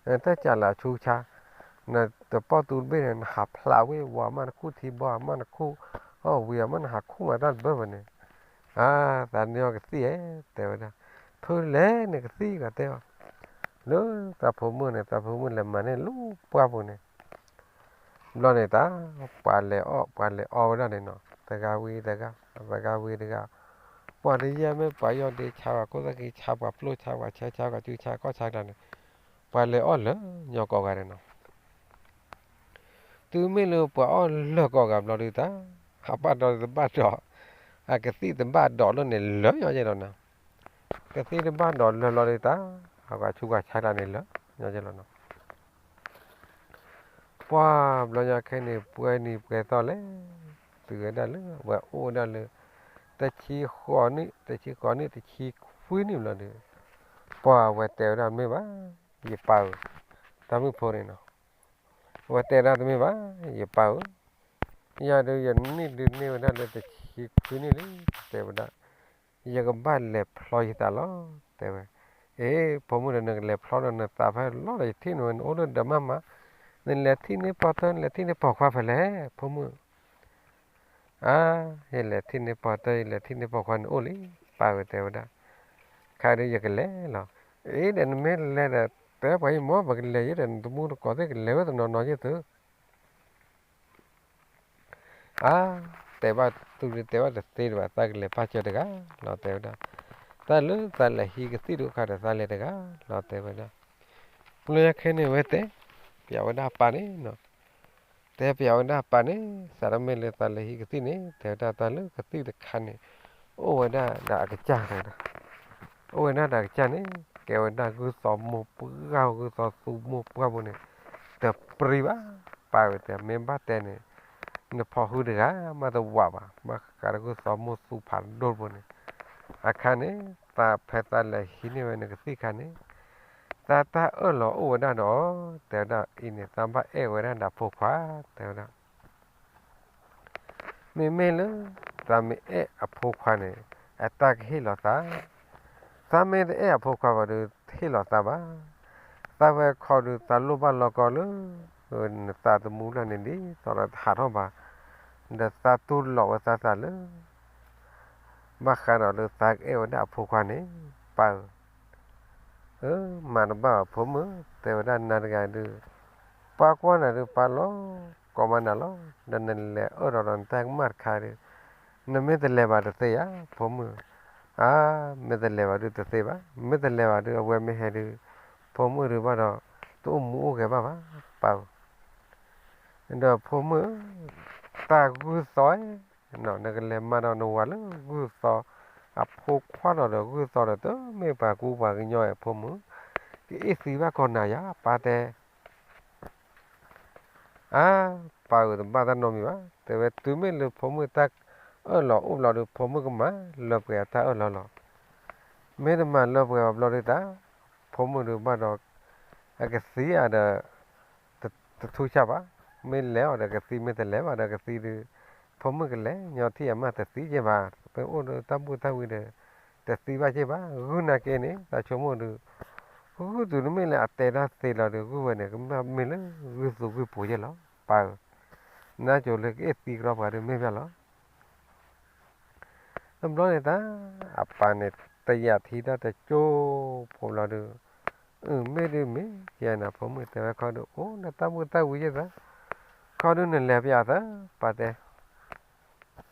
တၢ်ကးလၢအဆူဆါ နတပီၢ်သူတဘ့ၣ်န့ၣ် နဟးဖျးဝဲ ဝၤမးနခူၣ်ထံဘီ အမးနခူၣ် အီၣ်ဝံၤအမးနဟးခူၣ်မးတၢ်တဘၢဘၢန့ၣ် အါ သးနယီၢ်ကသံၣ်ဧၢ တဲဝဲဒၣ် ဖုလဲၣ်နကသံၣ် ဂၤတဲအီၤ လၢသးဖိမုၣ်န့ၣ် သးဖိမုၣ်လဲၤမၤန့ၢ်လၢပှၢ်ပူၤန့ၣ် ဘျီန့ၣ်တၢ် ပှၤလဲၤအီၣ် ပှၤလဲၤအီဝဲဒၣ်န့ၣ်နီၤ တဂၤဝံၤတဂၤ တဂၤဝံၤတဂၤ ပှၤတယဲၢ်မ့ၢ်ပှၤယီၢ်ဒ့ဆါ ပှၤခိၣ်သၣ်ဃံဆါ ပှၤပျိၢ်ဆါ ပှၤဆဲဆါ ပှၤစုဆါ ကီၢ်ဆါကျါန့ၣ် ပှၤလဲၤအီၣ်လၢညီကိးဂၤန့ၣ်နီၤ တုၤမ့ၢ်လၢပှၤအီၣ်လၢာ်ကိးဂၤဘျီဒုးတၢ် အဘၣ်ဒီးတဘၣ်ဒီး အကသံၣ်တဘၣ်ဒီးလၢန့ၣ်လၢညီကဲလီၤနီၤ ကသံၣ်တဘၣ်ဒီးလၢလီၤဒုးတၢ် အပှၤဆူးပှၤဆါကျါန့ၣ်လၢညီကဲလီၤနီၤ ပှၢ်ဘျီညါခဲန့ၣ် ပှဲၤနံၤပှဲၤသီလဲၣ်, တုၤဝဲဒၣ်လၢ ဝဲအိၣ်ဝဲဒၣ်လၢ တဆံဃိးနံၣ် တဆံဃိးနံၣ် တဆံခွံနံၣ်ဘျီဒီး ပှၢ်ဝဲတဲဝဲဒၣ်မ့ၢ်ဘၣ်, ယပၢ်ဧၢ, တၢ်မုၣ်ဖိန့ၣ်နီၤ, ဝဲတဲဒၣ်တမ့ၢ်ဘၣ် ယပၢ်ဧၢ, ယၤဒုးယနံၣ်ဒုးန့ၢ်ဝဲဒၣ်လၢတဆံခွံနံၣ်လံ, တဲဝဲဒၣ် ယကဘၣ်လဲၤဖျီယသးလီၤ တဲဝဲ, အ့ ဖိမုၣ်ဒီး နကလဲၤဖျီဒီးနသးဖဲလီၤဒီး ယထံၣ်နဝဲနအိၣ်လၢ ဒီးမၢ်မး, နလဲၤထံၣ်န့ၢ်ပီၢ်တၢၢ် နလဲၤထံၣ်န့ၢ်ပိာ်ခွါဖဲလဲၣ် ဖိမုၣ်, အါ ယလဲၤထံၣ်န့ၢ်ပီၢ်တၢၢ် ယလဲၤထံၣ်န့ၢ်ပိာ်ခွါန့ၣ်အိၣ်လံ, ပၢ်ဝဲတဲဝဲဒၣ်, ခဲဒီးယကလဲၤလီၤ, အ့ ဒီးနမ့ၢ်လဲၤဒီး တဲပှၤယံမ့ၢ်ပကလဲၤယဲဒီး နတမူတကိးသ့ၣ်ကလဲၤဝဲတနီၤနီၤယဲၢ်သု အါ တဲဘၣ်သုဒုးတဲဘၣ်တသ့ဒံးဘၣ် သးကလဲၤပၢ်စၢၤတဂၤလီၤ တဲဝဲဒၣ်, တၢ်လၢသးလဲၤဟံးကသံၣ်တခါဒီးသးလဲၤတဂၤလီၤ တဲဝဲဒၣ်, ပျဲခဲန့ၣ်ဝဲတဲ, ပျးဝဲဒၣ်ပၢ်န့ၣ်နီၤ, တဲပျးဝဲဒၣ်ပၢ်န့ၣ် စးထီၣ်မ့ၢ်လၢသးလဲၤဟံးကသံၣ်န့ၣ် တဲဝဲဒၣ်တၢ်လၢကသံၣ်တခါန့ၣ် အိၣ်ဝဲဒၣ်ဒီးအကစၢ်တဲဝဲဒၣ် အိၣ်ဝဲဒၣ်တၢ်ကစၢ်န့ၣ် ကဲဝဲဒၣ်ဂုၢ်သီမိၢ်ပှၢ် ဂုၢ်သီသူမိၢ်ပှၢ်ပူၤန့ၣ် တပြံဘၣ်, ပၢ်ဝဲတဲ မ့ၢ်ဘၣ်တဲန့ၣ် နဖီၣ်ဟုတဂၤမးတဝးဘၣ်, ဘၣ်ဃးဒီးဂုၢ်သီမိၢ်သူဖးဒိၣ်ပူၤန့ၣ်, အခါန့ၣ် သးဖဲသးလဲၤဟံးန့ၢ်ဝဲနကသံၣ်ခါန့ၣ် သးတၢ်အၢၣ်လီၤအိၣ်ဝဲဒၣ်ဒီး တဲဝဲဒၣ်အံၤန့ၣ် သးဘၣ်အဲၣ်ဝဲဒၣ်ဒီးအဖိခွါ တဲဝဲဒၣ် မ့မ့ၢ်လၢ သးမ့ၢ်အဲၣ်အဖိခွါန့ၣ် အတၢ်ကဟ့ၣ်လီၤသး, သးမ့ၢ်တအဲၣ်အဖိခွါဘၣ်ဒီး တဟ့ၣ်လီၤသးဘၣ်. သးဝဲခီဒုး သးလိၣ်ဘၣ်လီၢ်ကီလၢ နသးသမူလၢ်န့ၣ်ဒ်သိးဒီးတဟးထီၣ်ဘၣ်, ဒီးသးတူၢ်လိာ်ဝဲသးသးလၢ ဘၣ်ဃးဒီးလၢသးကအဲၣ်ဝဲဒၣ်အဖိခွါန့ၣ် ပၢ်ဧၢ မၤတဘၣ်ဘၣ်ဖိမုၣ်, တဲဝဲဒၣ်နၤတဂၤဒုး ပၢ်ကွၢ်နၤဒုး ပၢ်လီၤကိးမးနၤလီၤ, ဒီးနလဲၤအၢၣ်လီၤဒီးနတၢ်ကမၣ်တခါဒီး နမ့ၢ်တလဲၤဘၣ်တသ့ဧါ ဖိမုၣ်, အါ မ့ၢ်တလဲၤဘၣ်ဒုးတသ့ဘၣ်, မ့ၢ်တလဲၤဘၣ်ဒုး အဝဲမ့ၢ်ဟဲဒုး ဖိမုၣ်ဒုးဘၣ်ဒီး တအိၣ်မူအိၣ်ဂဲၤဘၣ်ဘၣ် ပၢ်ဧၢ ဒီးဖိမုၣ်ဧၢ, တၢ်ဂုၢ်သီဧၢ, နကလဲၤမၤဒီးနဝၤလၢဂုၢ်သီ, အဖိခွါလီၤဒီးဂုၢ်သီဒီး တမ့ၢ်ပှၤကူပှၤကညီဧၢ ဖိမုၣ်, ကအ့ၣ်သံဘၣ်ကိးနၤယၤ ပၢ်တဲ, အါ, ပၢ်ဧၢ တဘၣ်တၢ်နီတမံၤဘၣ်, တဲဝဲတုၤမ့ၢ်လၢဖိမုၣ်တၢ်အၢၣ်လီၤအိၣ်ဘျီဒီး ဖိမုၣ်ကမၤလၢပှဲၤအတၢ်အၢၣ်လီၤလီၤ. မ့ၢ်တမၤလၢပှဲၤအီၤဘျီဒုးတၢ်, ဖိမုၣ်ဒုးဘၣ်ဒီး အကသံအါဒီး တထူၣ်ဆၣ်ဘၣ်, မ့ၢ်လဲၤအီၤဒီးကသံ မ့ၢ်တလဲၤဘၣ်ဒီးကသံဒုး, ဖိမုၣ်ကလဲၤညီထံၣ်အမါတသံက့ဘၣ်, မ့ၢ်အိၣ်ဒီးတၢ်ဘူၣ်တၢ်ဝံဒီး တသံဘၣ်က့ဘၣ်, ဂုၢ်နာ်က့န့ၣ် တၢ်ဆိကမိၣ်ဒုး ဂုၢ်တုၤနမ့ၢ်လၢအတဲတၢ်သ့လီၤဒီး ဂုၢ်ဝဲန့ၣ် ကမ့ၢ်လၢဂုၢ်သူဂုၢ်ပူၤယဲၢ်လီၤ, ပၢ်ဧၢ, နၢ်ကၠိလၢကအ့ၣ်သံကရီပှၤဒုးမ့ၢ်ဘၣ်လီၤ. တဘျီန့ၣ်တၢ်, အပၢ်န့ၣ် တယာ်ထံတၢ်တကၠိဖိဘျီဒုး, အမ့ၢ်ဒုးမ့ၢ်ကဲနၤ ဖိမုၣ်တဲဝဲခီဒုး အိၣ်နတၢ်ဘူၣ်တၢ်ဝံယဲၢ်သၢ, ခီဒုးနလဲၤပယီၤသၢ, ပၢ်တဲ,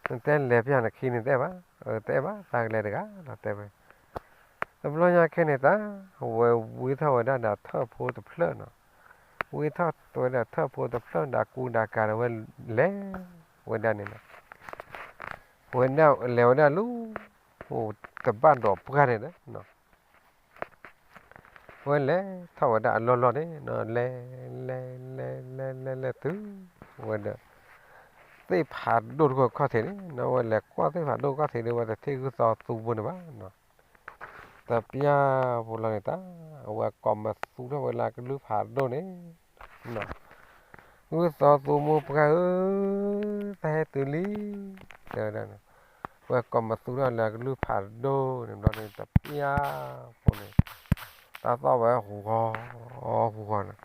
နတဲလဲၤပယီၤနခံန့ၣ်တအဲၣ်ဘၣ်, တအဲၣ်ဘၣ် သးကလဲၤတဂၤလီၤ တဲဝဲ. တဘျီညါခဲန့ၣ်တၢ်, ဝဲဝံထီၣ်ဝဲဒၣ်ဒီးထၢၣ်ဖိတဖျၢၣ်နီၤ, ဝံထီၣ်ဝဲဒၣ်ထၢၣ်ဖိတဖျၢၣ်ဒီးကူဒီးကၤဒီးဝဲလဲၤဝဲဒၣ်န့ၣ်နီၤ, ဝဲဒၣ်လဲၤဝဲဒၣ်လၢ အိၣ်တဘၣ်ဒီးပှၢ်န့ၣ်ဒီး ဝဲလဲၤထီၣ်ဝဲဒၣ်အလီၢ်လီၢ်န့ၣ်နီၤ, လဲၤ လဲၤ လဲၤ လဲၤ လဲၤ လဲၤတုၤဝဲဒီး သ့ၣ်ဖးဒိၣ်တခီၣ်ထံးန့ၣ်နီၤ, ဝဲလဲၤကွၢ်သ့ၣ်ဖးဒိၣ်ခီၣ်ထံးဒီး ဝဲတထံၣ်ဂုၢ်သီသူဘိန့ၣ်ဘၣ်နီၤ. တပျၢ်ဖိလီၤန့ၣ်တၢ်, အဝဲကိးမသူထီၣ်ဝဲလၢကလုၢ်ဖးဒိၣ်န့ၣ် ဂုၢ်သီသူမိၢ်ပှၢ်ဧၢ, တၢ်ဟဲတုၤလံ, တဲဝဲဒၣ်, ဝဲကိးမသူထီၣ်လၢကလုၢ်ဖးဒိၣ်န့ၣ်ဘျီန့ၣ် တပျၢ်ဖိန့ၣ် တၢ်သီၣ်ဝဲဟူးဂီၤ ဟူးဂီၤန့ၣ်,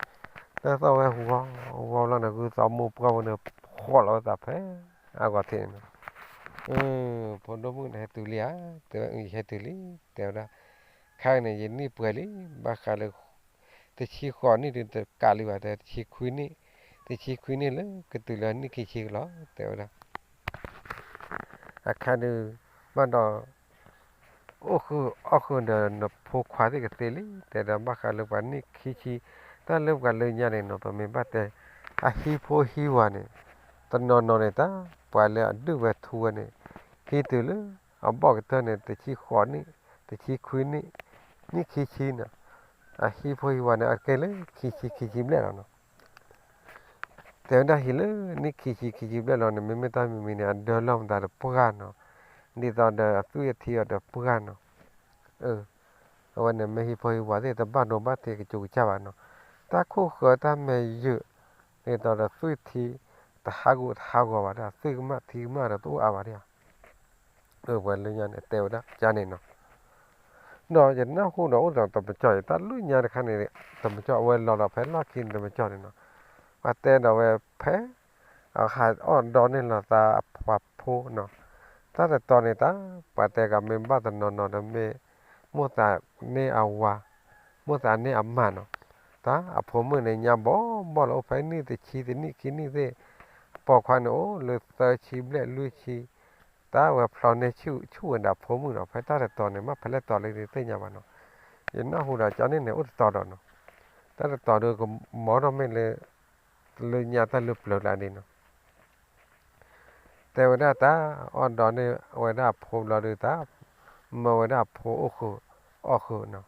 တၢ်သီၣ်ဝဲဟူးဂီၤ ဟူးဂီၤလီၤန့ၣ် ဂုၢ်သီမိၢ်ပှၢ်ဖိန့ၣ် ဖှီၣ်လီၤဝဲသးဖဲအဂီၢ်ထံးန့ၣ်နီၤ. ဖိဒိၣ်မုၣ်န့ၣ်ဟဲတုၤလံဧါ, တဲဝဲ ယဟဲတုၤလံ, တဲဝဲဒၣ်, ခါန့ၣ် ယနံၣ်ပှဲၤလံ, ဘၣ်ဃးလၢ တဆံဃိးနံၣ်ဒုးတကးလံဘၣ်, တဲ တဆံခွံနံၣ်, တဆံခွံနံၣ်လၢကတုၤလၢနံၣ်ခံဆံကလီၤ တဲဝဲဒၣ်. အခါဒုး ဘၣ်ဒီး အိၣ်ဃုာ်အီၣ်ဃုာ်ဒီးနဖိခွါသ့ၣ်ကသ့လံ, တဲဒီးဘၣ်ဃးလၢပှၤနံၣ်ခံဆံ, တၢ်လၢပှၤလၢညါန့ၣ်နီၤ ပမ့ၢ်ဘၣ်တဲ အဟံၣ်ဖိဟံးဝၤန့ၣ် တနီၤနီၤန့ၣ်တၢ် ပှၤလၢအဒုၣ်ဝဲထူဝဲန့ၣ် ဟံးတုၤလၢအဘီၣ်ကတၢၢ်န့ၣ် တဆံဃိးနံၣ်, တဆံခွံနံၣ်, နံၣ်ခံဆံန့ၣ်, အဟံၣ်ဖိဟံးဝၤန့ၣ် အကဲလၢခံဆံခံဆံဘျဲၣ်လီၤနီၤ. တဲဝဲဒၣ်ဟံးလၢနံၣ်ခံဆံခံဆံဘျဲၣ်လီၤန့ၣ် မ့မ့ၢ်တၢ်မံၤမံၤန့ၣ် အဒၢလီၢ်မတၤဒီးပှၢ်နီၤ, ဒ်သိးဒီးအသွံၣ်အထံအီၤဒီးပှၢ်နီၤ. အဝဲန့ၣ်မ့ၢ်ဟံၣ်ဖိဟံးဝၤသ့ၣ် တဘၣ်ဒိဘၣ်ထံးကစူးကစၢ်ဘၣ်နီၤ, တၢ်ခိၣ်ဃၢၤတၢ်မဲာ်ယုာ် ဒ်သိးဒီးသွံၣ်ထံ တဟးဂီၤတဟးဂီၤဘၣ်ဒီး သွံၣ်ကမၣ်ထံကမၣ်ဒီးတအိၣ်အါဘၣ်ဒံးဧါ. ပှၤလၢညါန့ၣ် တဲဝဲဒၣ်ကန့ၣ်နီၤ. ဒီးယနၢ်ဟူဒီးအိၣ်ဒီးတမကၠီၣ်အံၤ တၢ်လၢညါတခါန့ၣ် တမကၠီၣ် အဝဲလီၤဒီးဖဲလီၢ်ခံန့ၣ် တမကၠီၣ်န့ၣ်နီၤ, ပှၤတဲဒီးဝဲဖဲ အဟးအီၣ်ဒီးန့ၢ်လီၤသးအပှၤဖိနီၤ, တၢ်တတီၤန့ၣ်တၢ် ပှၤတဲကမ့ၢ်ဘၣ်တနီၤနီၤဒီးမ့ၢ် မိၣ်သးန့ၢ်အဝၤ, မိၣ်သးန့ၢ်အမါနီၤ, တၢ်အဖိမုၣ်န့ၣ် ညါဘီဘီလီၤ အိၣ်ဖဲနံၣ်တဆံတနံၣ်ခံနံၣ်သ့ၣ်, ပိာ်ခွါန့ၣ်အိၣ်လၢသၢဆံဘျဲၣ်လွံၢ်ဆံ, တၢ်ဝဲဖျီန့ၢ်ဆူၣ်ဝဲဒၣ်ဖိမုၣ်နီၤ, ဖဲတၢ်တတီၤန့ၣ် မ့ၢ်ဖဲလဲၣ်တီၤလၢတသ့ၣ်ညါဘၣ်နီၤ, ယနၢ်ဟူဒီးကန့ၣ်န့ၣ် အိၣ်တတီၤဒီးနီၤ, တၢ်တတီၤဒီးကမီထီၣ်မ့ၢ်လၢ လၢညါတၢ်လၢပျၢၤကျါဒ်နီၤ တဲဝဲဒၣ်တၢ် အီၣ်ဒီးန့ၢ်ဝဲဒၣ်အဖိဘျီဒုးတၢ် မၢဝဲဒၣ်အဖိအိၣ်ဃုာ် အီၣ်ဃုာ်နီၤ.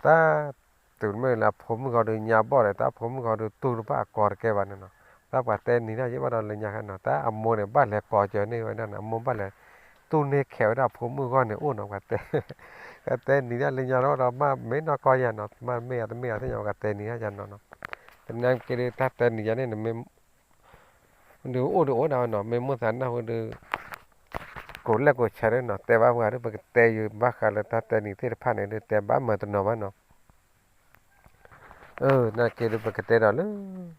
တၢ် တုၤမ့ၢ်လၢအဖိမုၣ်ဂီၤဒုးညါဘီၣ်ဒီး တၢ်ဖိမုၣ်ဂီၤဒုးတူၢ်တဘၣ်အကီတကဲဘၣ်န့ၣ်နီၤ. တၢ်ပှၤတဲနံၤတၢ်ယဲၢ်ဘၣ်ဒီးလၢညါခါနီၤ တၢ်အမိၢ်န့ၣ် ဘၣ်လဲၤကိးကၢၤန့ၢ်ဝဲဒၣ်နီၤ အမိၢ်ဘၣ်လဲၤ တူၢ်န့ၢ်ခဲးဝဲဒၣ်အဖိမုၣ်ဂီၢ်န့ၣ်အိၣ်နီၤ ပှၤတဲ ပှၤတဲနံၤတၢ်လၢညါထီၣ်ဒီး မ့ၢ်နီၢ်ကီၢ်ယၤနီၤ မ့ၢ်မ့ၢ်ယၤတမ့ၢ်ယၤသ့ၣ်ညါ ပှၤတဲနံၤတၢ်ယၤနီၤနီၤ. သနာ်က့ဒုး တၢ်တဲနံၤယၤန့ၣ် နမ့ၢ် ဒုးအိၣ်ဒုးအိၣ်ဒၣ်ဝဲနီၤ မ့ၢ်မိၣ်သးနၢ်ဟူဒုး ကိးလဲၣ်ကိးဆဲးဒုးနီၤ တဲဘၣ်ပှၤဒုး ပကတဲယုာ်ဘၣ်ဃးလၢတၢ်တဲနံၤသ့ၣ်တဖၣ်န့ၣ်ဒုး တဲဘၣ်မၤတနီၤဘၣ်နီၤ. နာ်က့ဒုး ပကတဲဒီးလၢ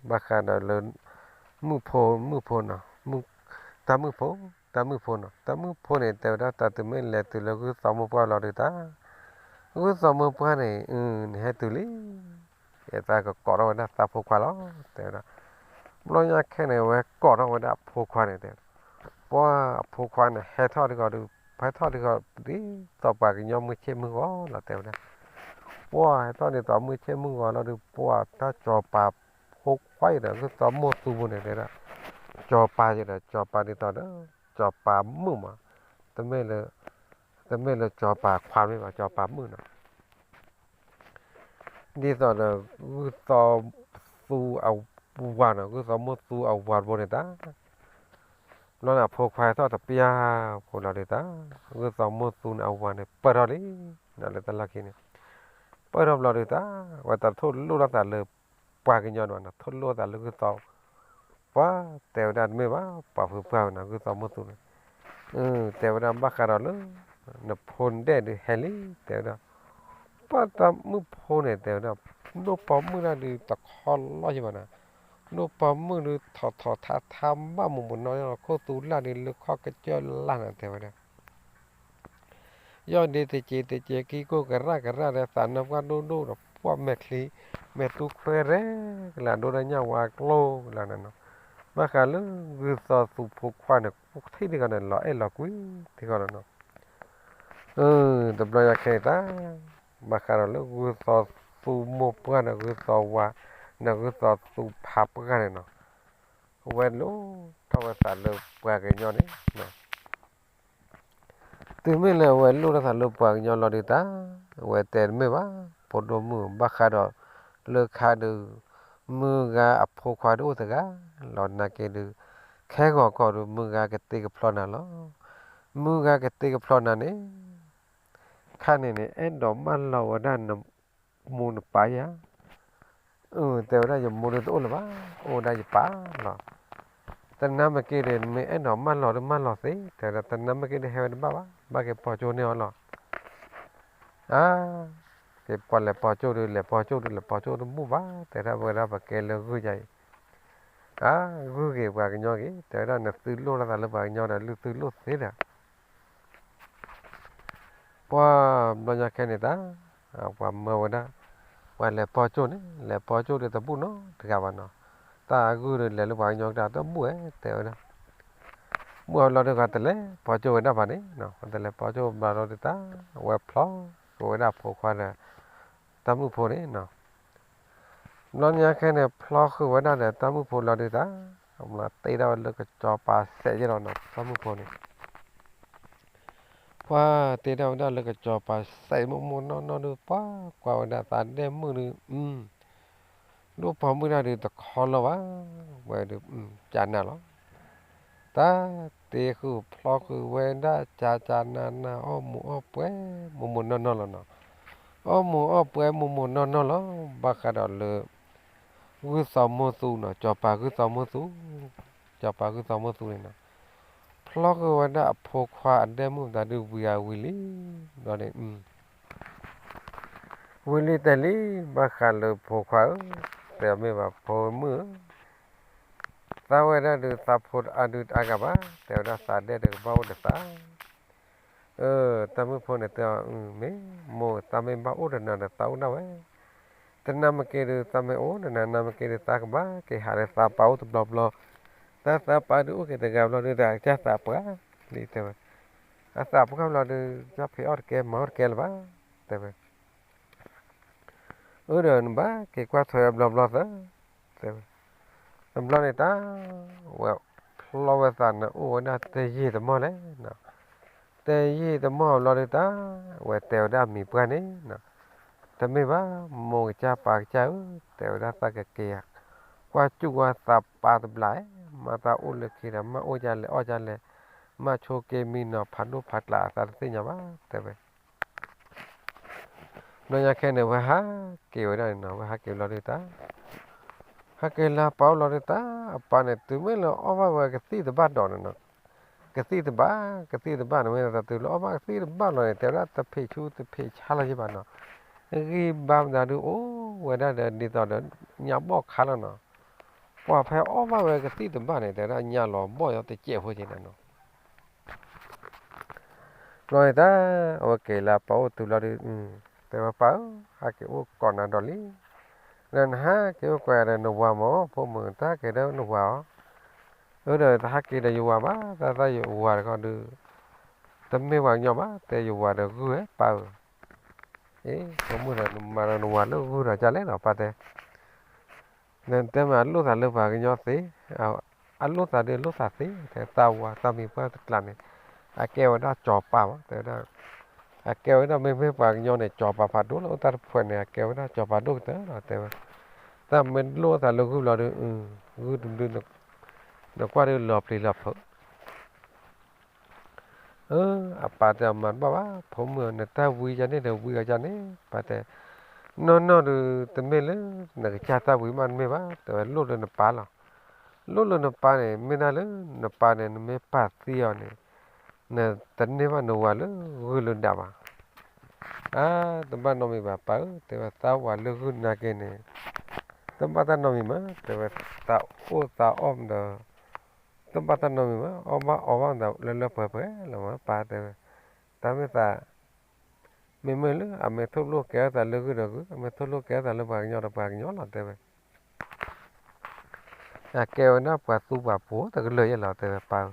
ဘၣ်ဃးဒီးလၢ မုၣ်ဖိ မုၣ်ဖိနီၤ တၢ်မုၣ်ဖိ တၢ်မုၣ်ဖိနီၤ တၢ်မုၣ်ဖိန့ၣ် တဲဝဲဒၣ်တၢ်တုၤမ့ၢ်လဲၤတုၤလၢဂုၢ်သီမိၢ်ပှၢ်လီၤဒုးတၢ် ဂုၢ်သီမိၢ်ပှၢ်န့ၣ် နဟဲတုၤလံ ယသးကကိးထီၣ်ဝဲဒၣ်သးဖိခွါလီၤ တဲဝဲဒၣ်. ဘျီညါခဲန့ၣ် အဝဲကိးထီၣ်ဝဲဒၣ်အဖိခွါန့ၣ်တဲ ပှၢ်အဖိခွါန့ၣ် ဟဲထီၣ်ဒ်ဂီၤဒုး ဟဲထီၣ်ဒ်ဂီၤ ဒ်သိးပှၤကညီမုၢ်ဆ့ၣ်မုၢ်ဂီၤလီၤ တဲဝဲဒၣ်. ပှၢ်ဟဲထီၣ်ဒ်သိးမုၢ်ဆ့ၣ်မုၢ်ဂီၤလီၤဒုး ပှၢ်တၢ်စီၤပၤဖိခွါအံၤဒီး ဂုၢ်သီမိၢ်သူပူၤန့ၣ်တဲဒၣ် စီၤပၤယဒီး စီၤပၤဒ်သိးဒီး စီၤပၤမုၣ်မး တမ့ၢ်လၢ တမ့ၢ်လၢစီၤပၤခွါမ့ၢ်ဘၣ် စီၤပၤမုၣ်နီၤ ဒ်သိးဒီး ဂုၢ်သီသူအဝၤနီၤ ဂုၢ်သီမိၢ်သူအဝၤတဘိန့ၣ်တၢ် ဘျီန့ၣ် အဖိခွါဟဲထီၣ်တပျၢ်ဖိလီၤဒုးတၢ် ဂုၢ်သီမိၢ်သူန့ၣ် အဝၤန့ၣ်ပၢၢ်ထီၣ်လံနီၤ လၢတၢ်လီၢ်ခံန့ၣ် ပၢၢ်ထီၣ်ဘျီဒုးတၢ် ဝဲတၢ်ထိၣ်လိၣ်ထီၣ်သးလၢ ပှၤကညီန့ၣ်နီၤ ထိၣ်လိၣ်သးလၢဂုၢ်သီ ပှၢ်တဲဝဲဒၣ်တမ့ၢ်ဘၣ် ပှၤဖုပှၢ်ဝဲနီၤ ဂုၢ်သီမိၢ်သူန့ၣ် တဲဝဲဒၣ်ဘၣ်ဃးဒီးလၢ နဖိနဒဲၣ်ဒုးဟဲလံ တဲဝဲဒၣ် ပှၢ်တၢ်မုၣ်ဖိန့ၣ် တဲဝဲဒၣ် ဒိၣ်ပိာ်မုၣ်တၢ်ဒုးတခီလီၢ်ယဘၣ်နီၤ ဒိၣ်ပိာ်မုၣ်ဒုးထီၣ်ထီၣ်ထါထါဘၣ်မိၢ်မိၢ်နီၢ်နီၢ် ခိၣ်သူလၢ်ဒုးလၢခီၣ်ကစၢၢ်လၢ်နီၤ တဲဝဲဒၣ် ယီၢ်ဒ့တက့ၤတက့ၤ ကံကိၢ်ကရၢ်ကရၢ်ဒီး သးနါပှၢ်ဒိၣ်ဒိၣ်ဒီး ပှၢ်မဲာ်ချံ မဲာ်တူၢ်ခွဲရဲၣ်ကလာ် ဒိၣ်ဒၣ်ညၣ်ဝါကျိကလာ်န့ၣ်နီၤ ဘၣ်ဃးလၢဂုၢ်သီသူဖိခွါန့ၣ် ထံၣ်ထံဂီၤန့ၣ် လီၤအဲၣ်လီၤကွံထံဂီၤလီၤနီၤ တဘျီညါခဲအံၤတၢ် ဘၣ်ဃးဒီးလၢဂုၢ်သီသူမိၢ်ပှၢ်န့ၣ် ဂုၢ်သီဝၤ န့ၣ်ဂုၢ်သီသူဖးပှၢ်န့ၣ်နီၤ အဝဲလိၣ်ထီၣ်ဝဲသးလၢပှၤကညီန့ၣ် တုၤမ့ၢ်လၢအဝဲလိၣ်ထီၣ်သးလၢပှၤကညီလီၤဒုးတၢ် အဝဲတဲတမ့ၢ်ဘၣ် ဖိဒိၣ်မုၣ် ဘၣ်ဃးဒီး လၢခါဒုး မုၢ်ဂၤအဖိခွါဒုးအိၣ်တဂၤ လီၤနာ်က့ဒုး ခဲဂီၤကီၢ်ဒုး မုၢ်ဂၤကတ့ကဖျီနၤလီၤ မုၢ်ဂၤကတ့ကဖျီနၤန့ၣ် ခါန့ၣ်န့ၣ် အဲၣ်ဒိးမၢလီၤဝဲဒၣ်နမိၢ်နပၢ်ဧါ တဲဝဲဒၣ် ယမိၢ်ဒုးတအိၣ်လၢၤဘၣ် အိၣ်ဝဲဒၣ်ယပၢ်လီၤ တနၤမ့ၢ်က့ၤဒီး မ့ၢ်အဲၣ်ဒိးမၢလီၤဒုးမၢလီၤသ့ တဲဝဲဒၣ် တနၤမ့ၢ်က့ၤဒီးဟဲဝဲတဘၣ်ဘၣ် ဘၣ်က့ၤပီၢ်ကၠိန့ၢ်အီၤလီၤ အါ က့ၤပှၤလဲၤပီၢ်ကၠိဒုး လဲၤပီၢ်ကၠိဒုး လဲၤပီၢ်ကၠိတဘူၣ်ဘၣ် တဲဒၣ်ဝဲဒၣ်ပကဲလၢဂုၢ်ယၤအံၤ အါ ဂုၢ်ဂ့ၤပှၤကညီဂ့ၤ တဲဝဲဒၣ် နသုလိၣ်လိာ်သးလၢပှၤကညီဒီး လုၢ်သုလိၣ်သ့ဒီး ပှၤဘျီညါခဲန့ၣ်တၢ် ပှၤမၢဝဲဒၣ် ပှၤလဲၤပီၢ်ကၠိန့ၣ် လဲၤပီၢ်ကၠိဒုးတဘူၣ်နီတဂၤဘၣ်နီၤ တၢ်ဂုၢ်ဒုးလဲၤလၢပှၤကညီကဒါတဘူၣ်ဝဲ တဲဝဲဒၣ် ဘူၣ်အီၤဘျီဒုး ပှၤတလဲၤပီၢ်ကၠိဝဲဒၣ်ဘၣ်န့ၣ် ပှၤတလဲၤပီၢ်ကၠိဘျီဒုးတၢ် အဝဲဖျီဃုာ်ဝဲဒၣ်ဖိခွါဒီး တၢ်မုၣ်ဖိန့ၣ်နီၤ ဘျီညါခဲန့ၣ် ဖျီဃုာ်ဝဲဒၣ်ဒီးတၢ်မုၣ်ဖိလီၤဒုးတၢ် မ့ၢ်တ့ထီၣ်ဝဲလၢကစီၤပၤစဲးယဲၢ်လီၤနီၤ တၢ်မုၣ်ဖိန့ၣ် ပှၤတ့ထီၣ်ဝဲဒၣ်လၢကစီၤပၤစဲးမိၢ်မိၢ်နီၢ်နီၢ်ဒုး ပှၤကွၢ်ဝဲဒၣ်သးဒဲမုၣ်ဒုး ဒိၣ်ပိာ်မုၣ်တၢ်ဒုးတခီလီၤဘၣ် ဝဲဒုး ကနၣ်လီၤ တၢ်တ့ဃုာ်ဖျီဃုာ်ဝဲဒၣ် ကကနန အီၣ်မူးအီၣ်ပှဲၤ မိၢ်မိၢ်နီၢ်နီၢ်လီၤနီၤ အီၣ်မူးအီၣ်ပှဲၤမိၢ်မိၢ်နီၢ်နီၢ်လီၤ ဘၣ်ဃးဒီးလၢ ဂုၢ်သီမိၢ်သူနီၤ စီၤပၤဂုၢ်သီမိၢ်သူ စီၤပၤဂုၢ်သီမိၢ်သူန့ၣ်နီၤ ဖျီဃုာ်ဝဲဒၣ်အဖိခွါအဒဲမုၣ်တၢ်ဒုးဝံၤအဝံၤလံ ဘျီန့ၣ် ဝံၤလံတဲလံ ဘၣ်ဃးလၢဖိခွါဧၢ, တဲမ့ၢ်ဘၣ်ဖိမုၣ်ဧၢ, သးဝဲဒၣ်ဒုးသးဖိတအါဒုးတအါဂၤဘၣ်, တဲဝဲဒၣ်သးဒဲးတကဘၣ်အိၣ်ဒီးသး, အၢ တၢ်မုၣ်ဖိန့ၣ်တဲအီၤ မ့ၢ်မိၢ်သးမ့ၢ်ဘၣ်အိၣ်ဒီးနၤဒီးသးအိၣ်ဒၣ်ဝဲ, တနၤမ့ၢ်က့ၤဒုးသးမ့ၢ်အိၣ်ဒီးနၤ နၤမ့ၢ်က့ၤဒုးသးကဘၣ်က့ၤဟးလၢသးပၢ်အိၣ်တဘျီဘျီ, သးသးပၢ်ဒုးအိၣ်က့ၤတဂၤဘျီဒုး တၢ်ကစၢ်သးပှၢ်လံ တဲဝဲ, အသးပှၢ်ဘျီဒုး ကၠီဖံးအီၣ်တကဲမၤအီၣ်တကဲလၢၤဘၣ်, တဲဝဲ အၢဒီးနဘၣ်က့ၤကွၢ်ထွဲအဘျီဘျီသၢ, တဲဝဲ, တဘျီန့ၣ်တၢ်, ဝဲဖျီဝဲသးန့ၣ်အိၣ်ဝဲဒၣ်တယံာ်တမီၢ်လဲၣ်, တဲယံာ်တမီၢ်ဘျီဒုးတၢ်, အဝဲတဲဝဲဒၣ်မံၤပှၢ်န့ၣ်, တမ့ၢ်ဘၣ်, မိၢ်ကစၢ်ပၢ်ကစၢ်ဧၢ, တဲဝဲဒၣ်သးကက့ၤဧါ, ကွၢ်စူၣ်ကွၢ်သးပၢ်တဘျီ, မ့ၢ်သးအိၣ်လၢခံဒီး မ့ၢ်အိၣ်ဒ်လဲၣ်အီၣ်ဒ်လဲၣ်, မ့ၢ်ဆိက့ၤမံနီၤ ဖးဒိၣ်ဖးကျးအသးတသ့ၣ်ညါဘၣ် တဲဝဲ ဘျီညါခဲန့ၣ် ဝဲဟးက့ၤဝဲဒၣ်န့ၣ်နီၤ, ဝဲဟးက့ၤဘျီဒုးတၢ်, ဟးက့ၤလၢပၢ်အိၣ်လီၤဒုးတၢ်, အပၢ်န့ၣ် တုၤမ့ၢ်လၢအီၣ်ဘၣ်ဝဲကသံၣ်တဘၣ်ဒီးန့ၣ်နီၤ, ကသံၣ်တဘၣ်, ကသံၣ်တဘၣ်န့ၣ် မ့ၢ်တတုၤလၢအီၣ်ဘၣ်ကသံၣ်တဘၣ်လီၤန့ၣ် တဲဝဲဒၣ်တဖံးဆူတဖံးဆါလီၤယံၤဘၣ်နီၤ, ဂံၢ်ဘါမတၤဒုးအိၣ်ဝဲဒၣ်ဒီးဒ်သိးဒီး ညါဘီၣ်ခါလီၤနီၤ, ပှၤဖဲအီၣ်ဘၣ်ဝဲကသံၣ်တဘၣ်န့ၣ် တဲဝဲဒၣ်ညါလီၤဘီၣ်ယီၤတစဲးဖိက့ၤန့ၣ်နီၤ ဘျီန့ၣ်တၢ်, အဝဲက့ၤလၢပၢ်အိၣ်တုၤလီၤဒုး, တဲဝဲပၢ်ဧၢ, ဟးက့ၤအိၣ်ကိးနၤဒီးလံ, ဒီးနဟးက့ၤအိၣ်ကိးယၤဒီးနဝၤမၢ် ဖိမုၣ် တဟးက့ၤဒီးနဝၤအီၤ, အၢဒီးတဟးက့ၤဒီးယဝၤဘၣ်, တၢ်သၢယဝၤတခီဒုး, တမ့ၢ်ပှၤကညီဘၣ်, တဲယဝၤဒီးဂုၢ်ဝဲပၢ်ဧၢ, အ့ ဖိမုၣ်ဒီးနမၤဒီးနဝၤလၢဂုၢ်ဒီးကလဲၣ်နီၤ ပၢ်တဲ နတဲမ့ၢ်အလိၣ်သးလၢပှၤကညီသ့, အလိၣ်သးဒုးလိၣ်သးသ့, တဲသးဝၤသးမံၤပှၢ်တကျးန့ၣ်, အကဲဝဲဒၣ်စီၤပၤမး တဲဝဲဒၣ်, အကဲဝဲဒၣ်မ့မ့ၢ်ပှၤကညီန့ၣ် စီၤပၤဖးဒိၣ်လၢအိၣ်တၢ်တဖှဲးန့ၣ် အကဲဝဲဒၣ်စီၤပၤဒိၣ်ကတၢၢ်လီၤ တဲဝဲ, တၢ်မ့ၢ်လိၣ်သးလၢဂုၢ်ဘျီဒုး, ဂုၢ်တဘျုး, နကွၢ်ဒုးလီၤပျံၤလီၤဖုး အၢ အပၢ်တဲအီၤမၤတဘၣ်ဘၣ် ဖိမုၣ်ဧၢ နတၢ်ဝံယၤန့ၣ်ဒီးဝံအီၤယၤန့ၣ် ပၢ်တဲ, နီၢ်နီၢ်ဒုးတမ့ၢ်လၢ နကစၢ်တၢ်ဝံမးတမ့ၢ်ဘၣ် တဲဝဲလိၣ်လၢနပၢ်လီၤ, လိၣ်လၢနပၢ်န့ၣ် မ့ၢ်ဒၣ်လၢ နပၢ်န့ၣ် နမ့ၢ်ပာ်သံအီၤန့ၣ် နတန့ၢ်ဘၣ်နဝၤလၢဂုၢ်လၢဒၣ်ဘၣ်, အါ တဘၣ်နီတမံၤဘၣ် ပၢ်ဧၢ တဲဝဲသးဝၤလၢဂုၢ်နာ်က့န့ၣ် တဘၣ်တၢ်နီတမံၤမး တဲဝဲသးအိၣ်သးအီၣ်မးဒီး တဘၣ်တၢ်နီတမံၤမး အီၣ်ဘၣ်အီဘၣ်မးဒီးလၢလၢပှဲၤပှဲၤလီၤမး ပၢ်တဲဝဲ, တၢ်မ့ၢ်သး မ့မ့ၢ်လၢအမ့ၢ်ထိၣ်လိၣ်ကဲထီၣ်သးလၢဂုၢ်ဒီးဂုၢ် အမ့ၢ်ထိၣ်လိၣ်ကဲထီၣ်သးလၢပှၤကညီဒီးပှၤကညီလီၤ တဲဝဲ အကဲဝဲဒၣ်ပှၤသူပှၤပိၤတကလုာ်ယဲၢ်လီၤ တဲဝဲပၢ်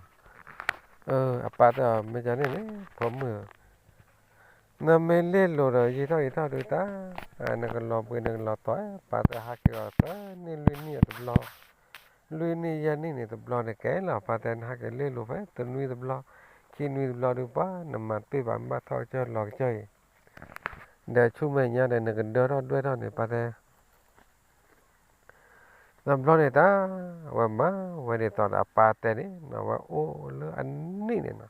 ဧၢ, အပၢ်တဲအီၤ မ့ၢ်ကန့ၣ်န့ၣ် ဖိမုၣ်ဧၢ နမ့ၢ်လဲၤလိၤဒီးယံာ်ထီၣ်ယံာ်ထီၣ်ဒုးတၢ်, နကလီၤဘှံးနကလီၤတီၤ ပၢ်တဲဟးက့ၤအီၤသၢနံၣ်လွံၢ်နံၣ်အတဘျီ, လွံၢ်နံၣ်ယဲၢ်နံၣ်န့ၣ်တဘျီန့ၣ်ကဲလီၤ ပၢ်တဲနဟးက့ၤလဲၤလိၤဖဲတနွံတဘျီ, ခံနွံတဘျီဒုးပှၤ နမၤတပ့ၢ်ဘၣ်မ့ၢ်ဘၣ်ထီၣ်ကစၢၢ်လီၤကစၢၢ်အံၤ, ဒီးဆူမဲာ်ညါဒီးနကဒၢထီၣ်ဒွဲၣ်ထီၣ်န့ၣ် ပၢ်တဲ တဘျီန့ၣ်တၢ်, အဝဲမၤဝဲဒ်သိးဒီးအပၢ်တဲန့ၣ်နီၤ အဝဲအိၣ်လၢအနံၣ်န့ၣ်နီၤ,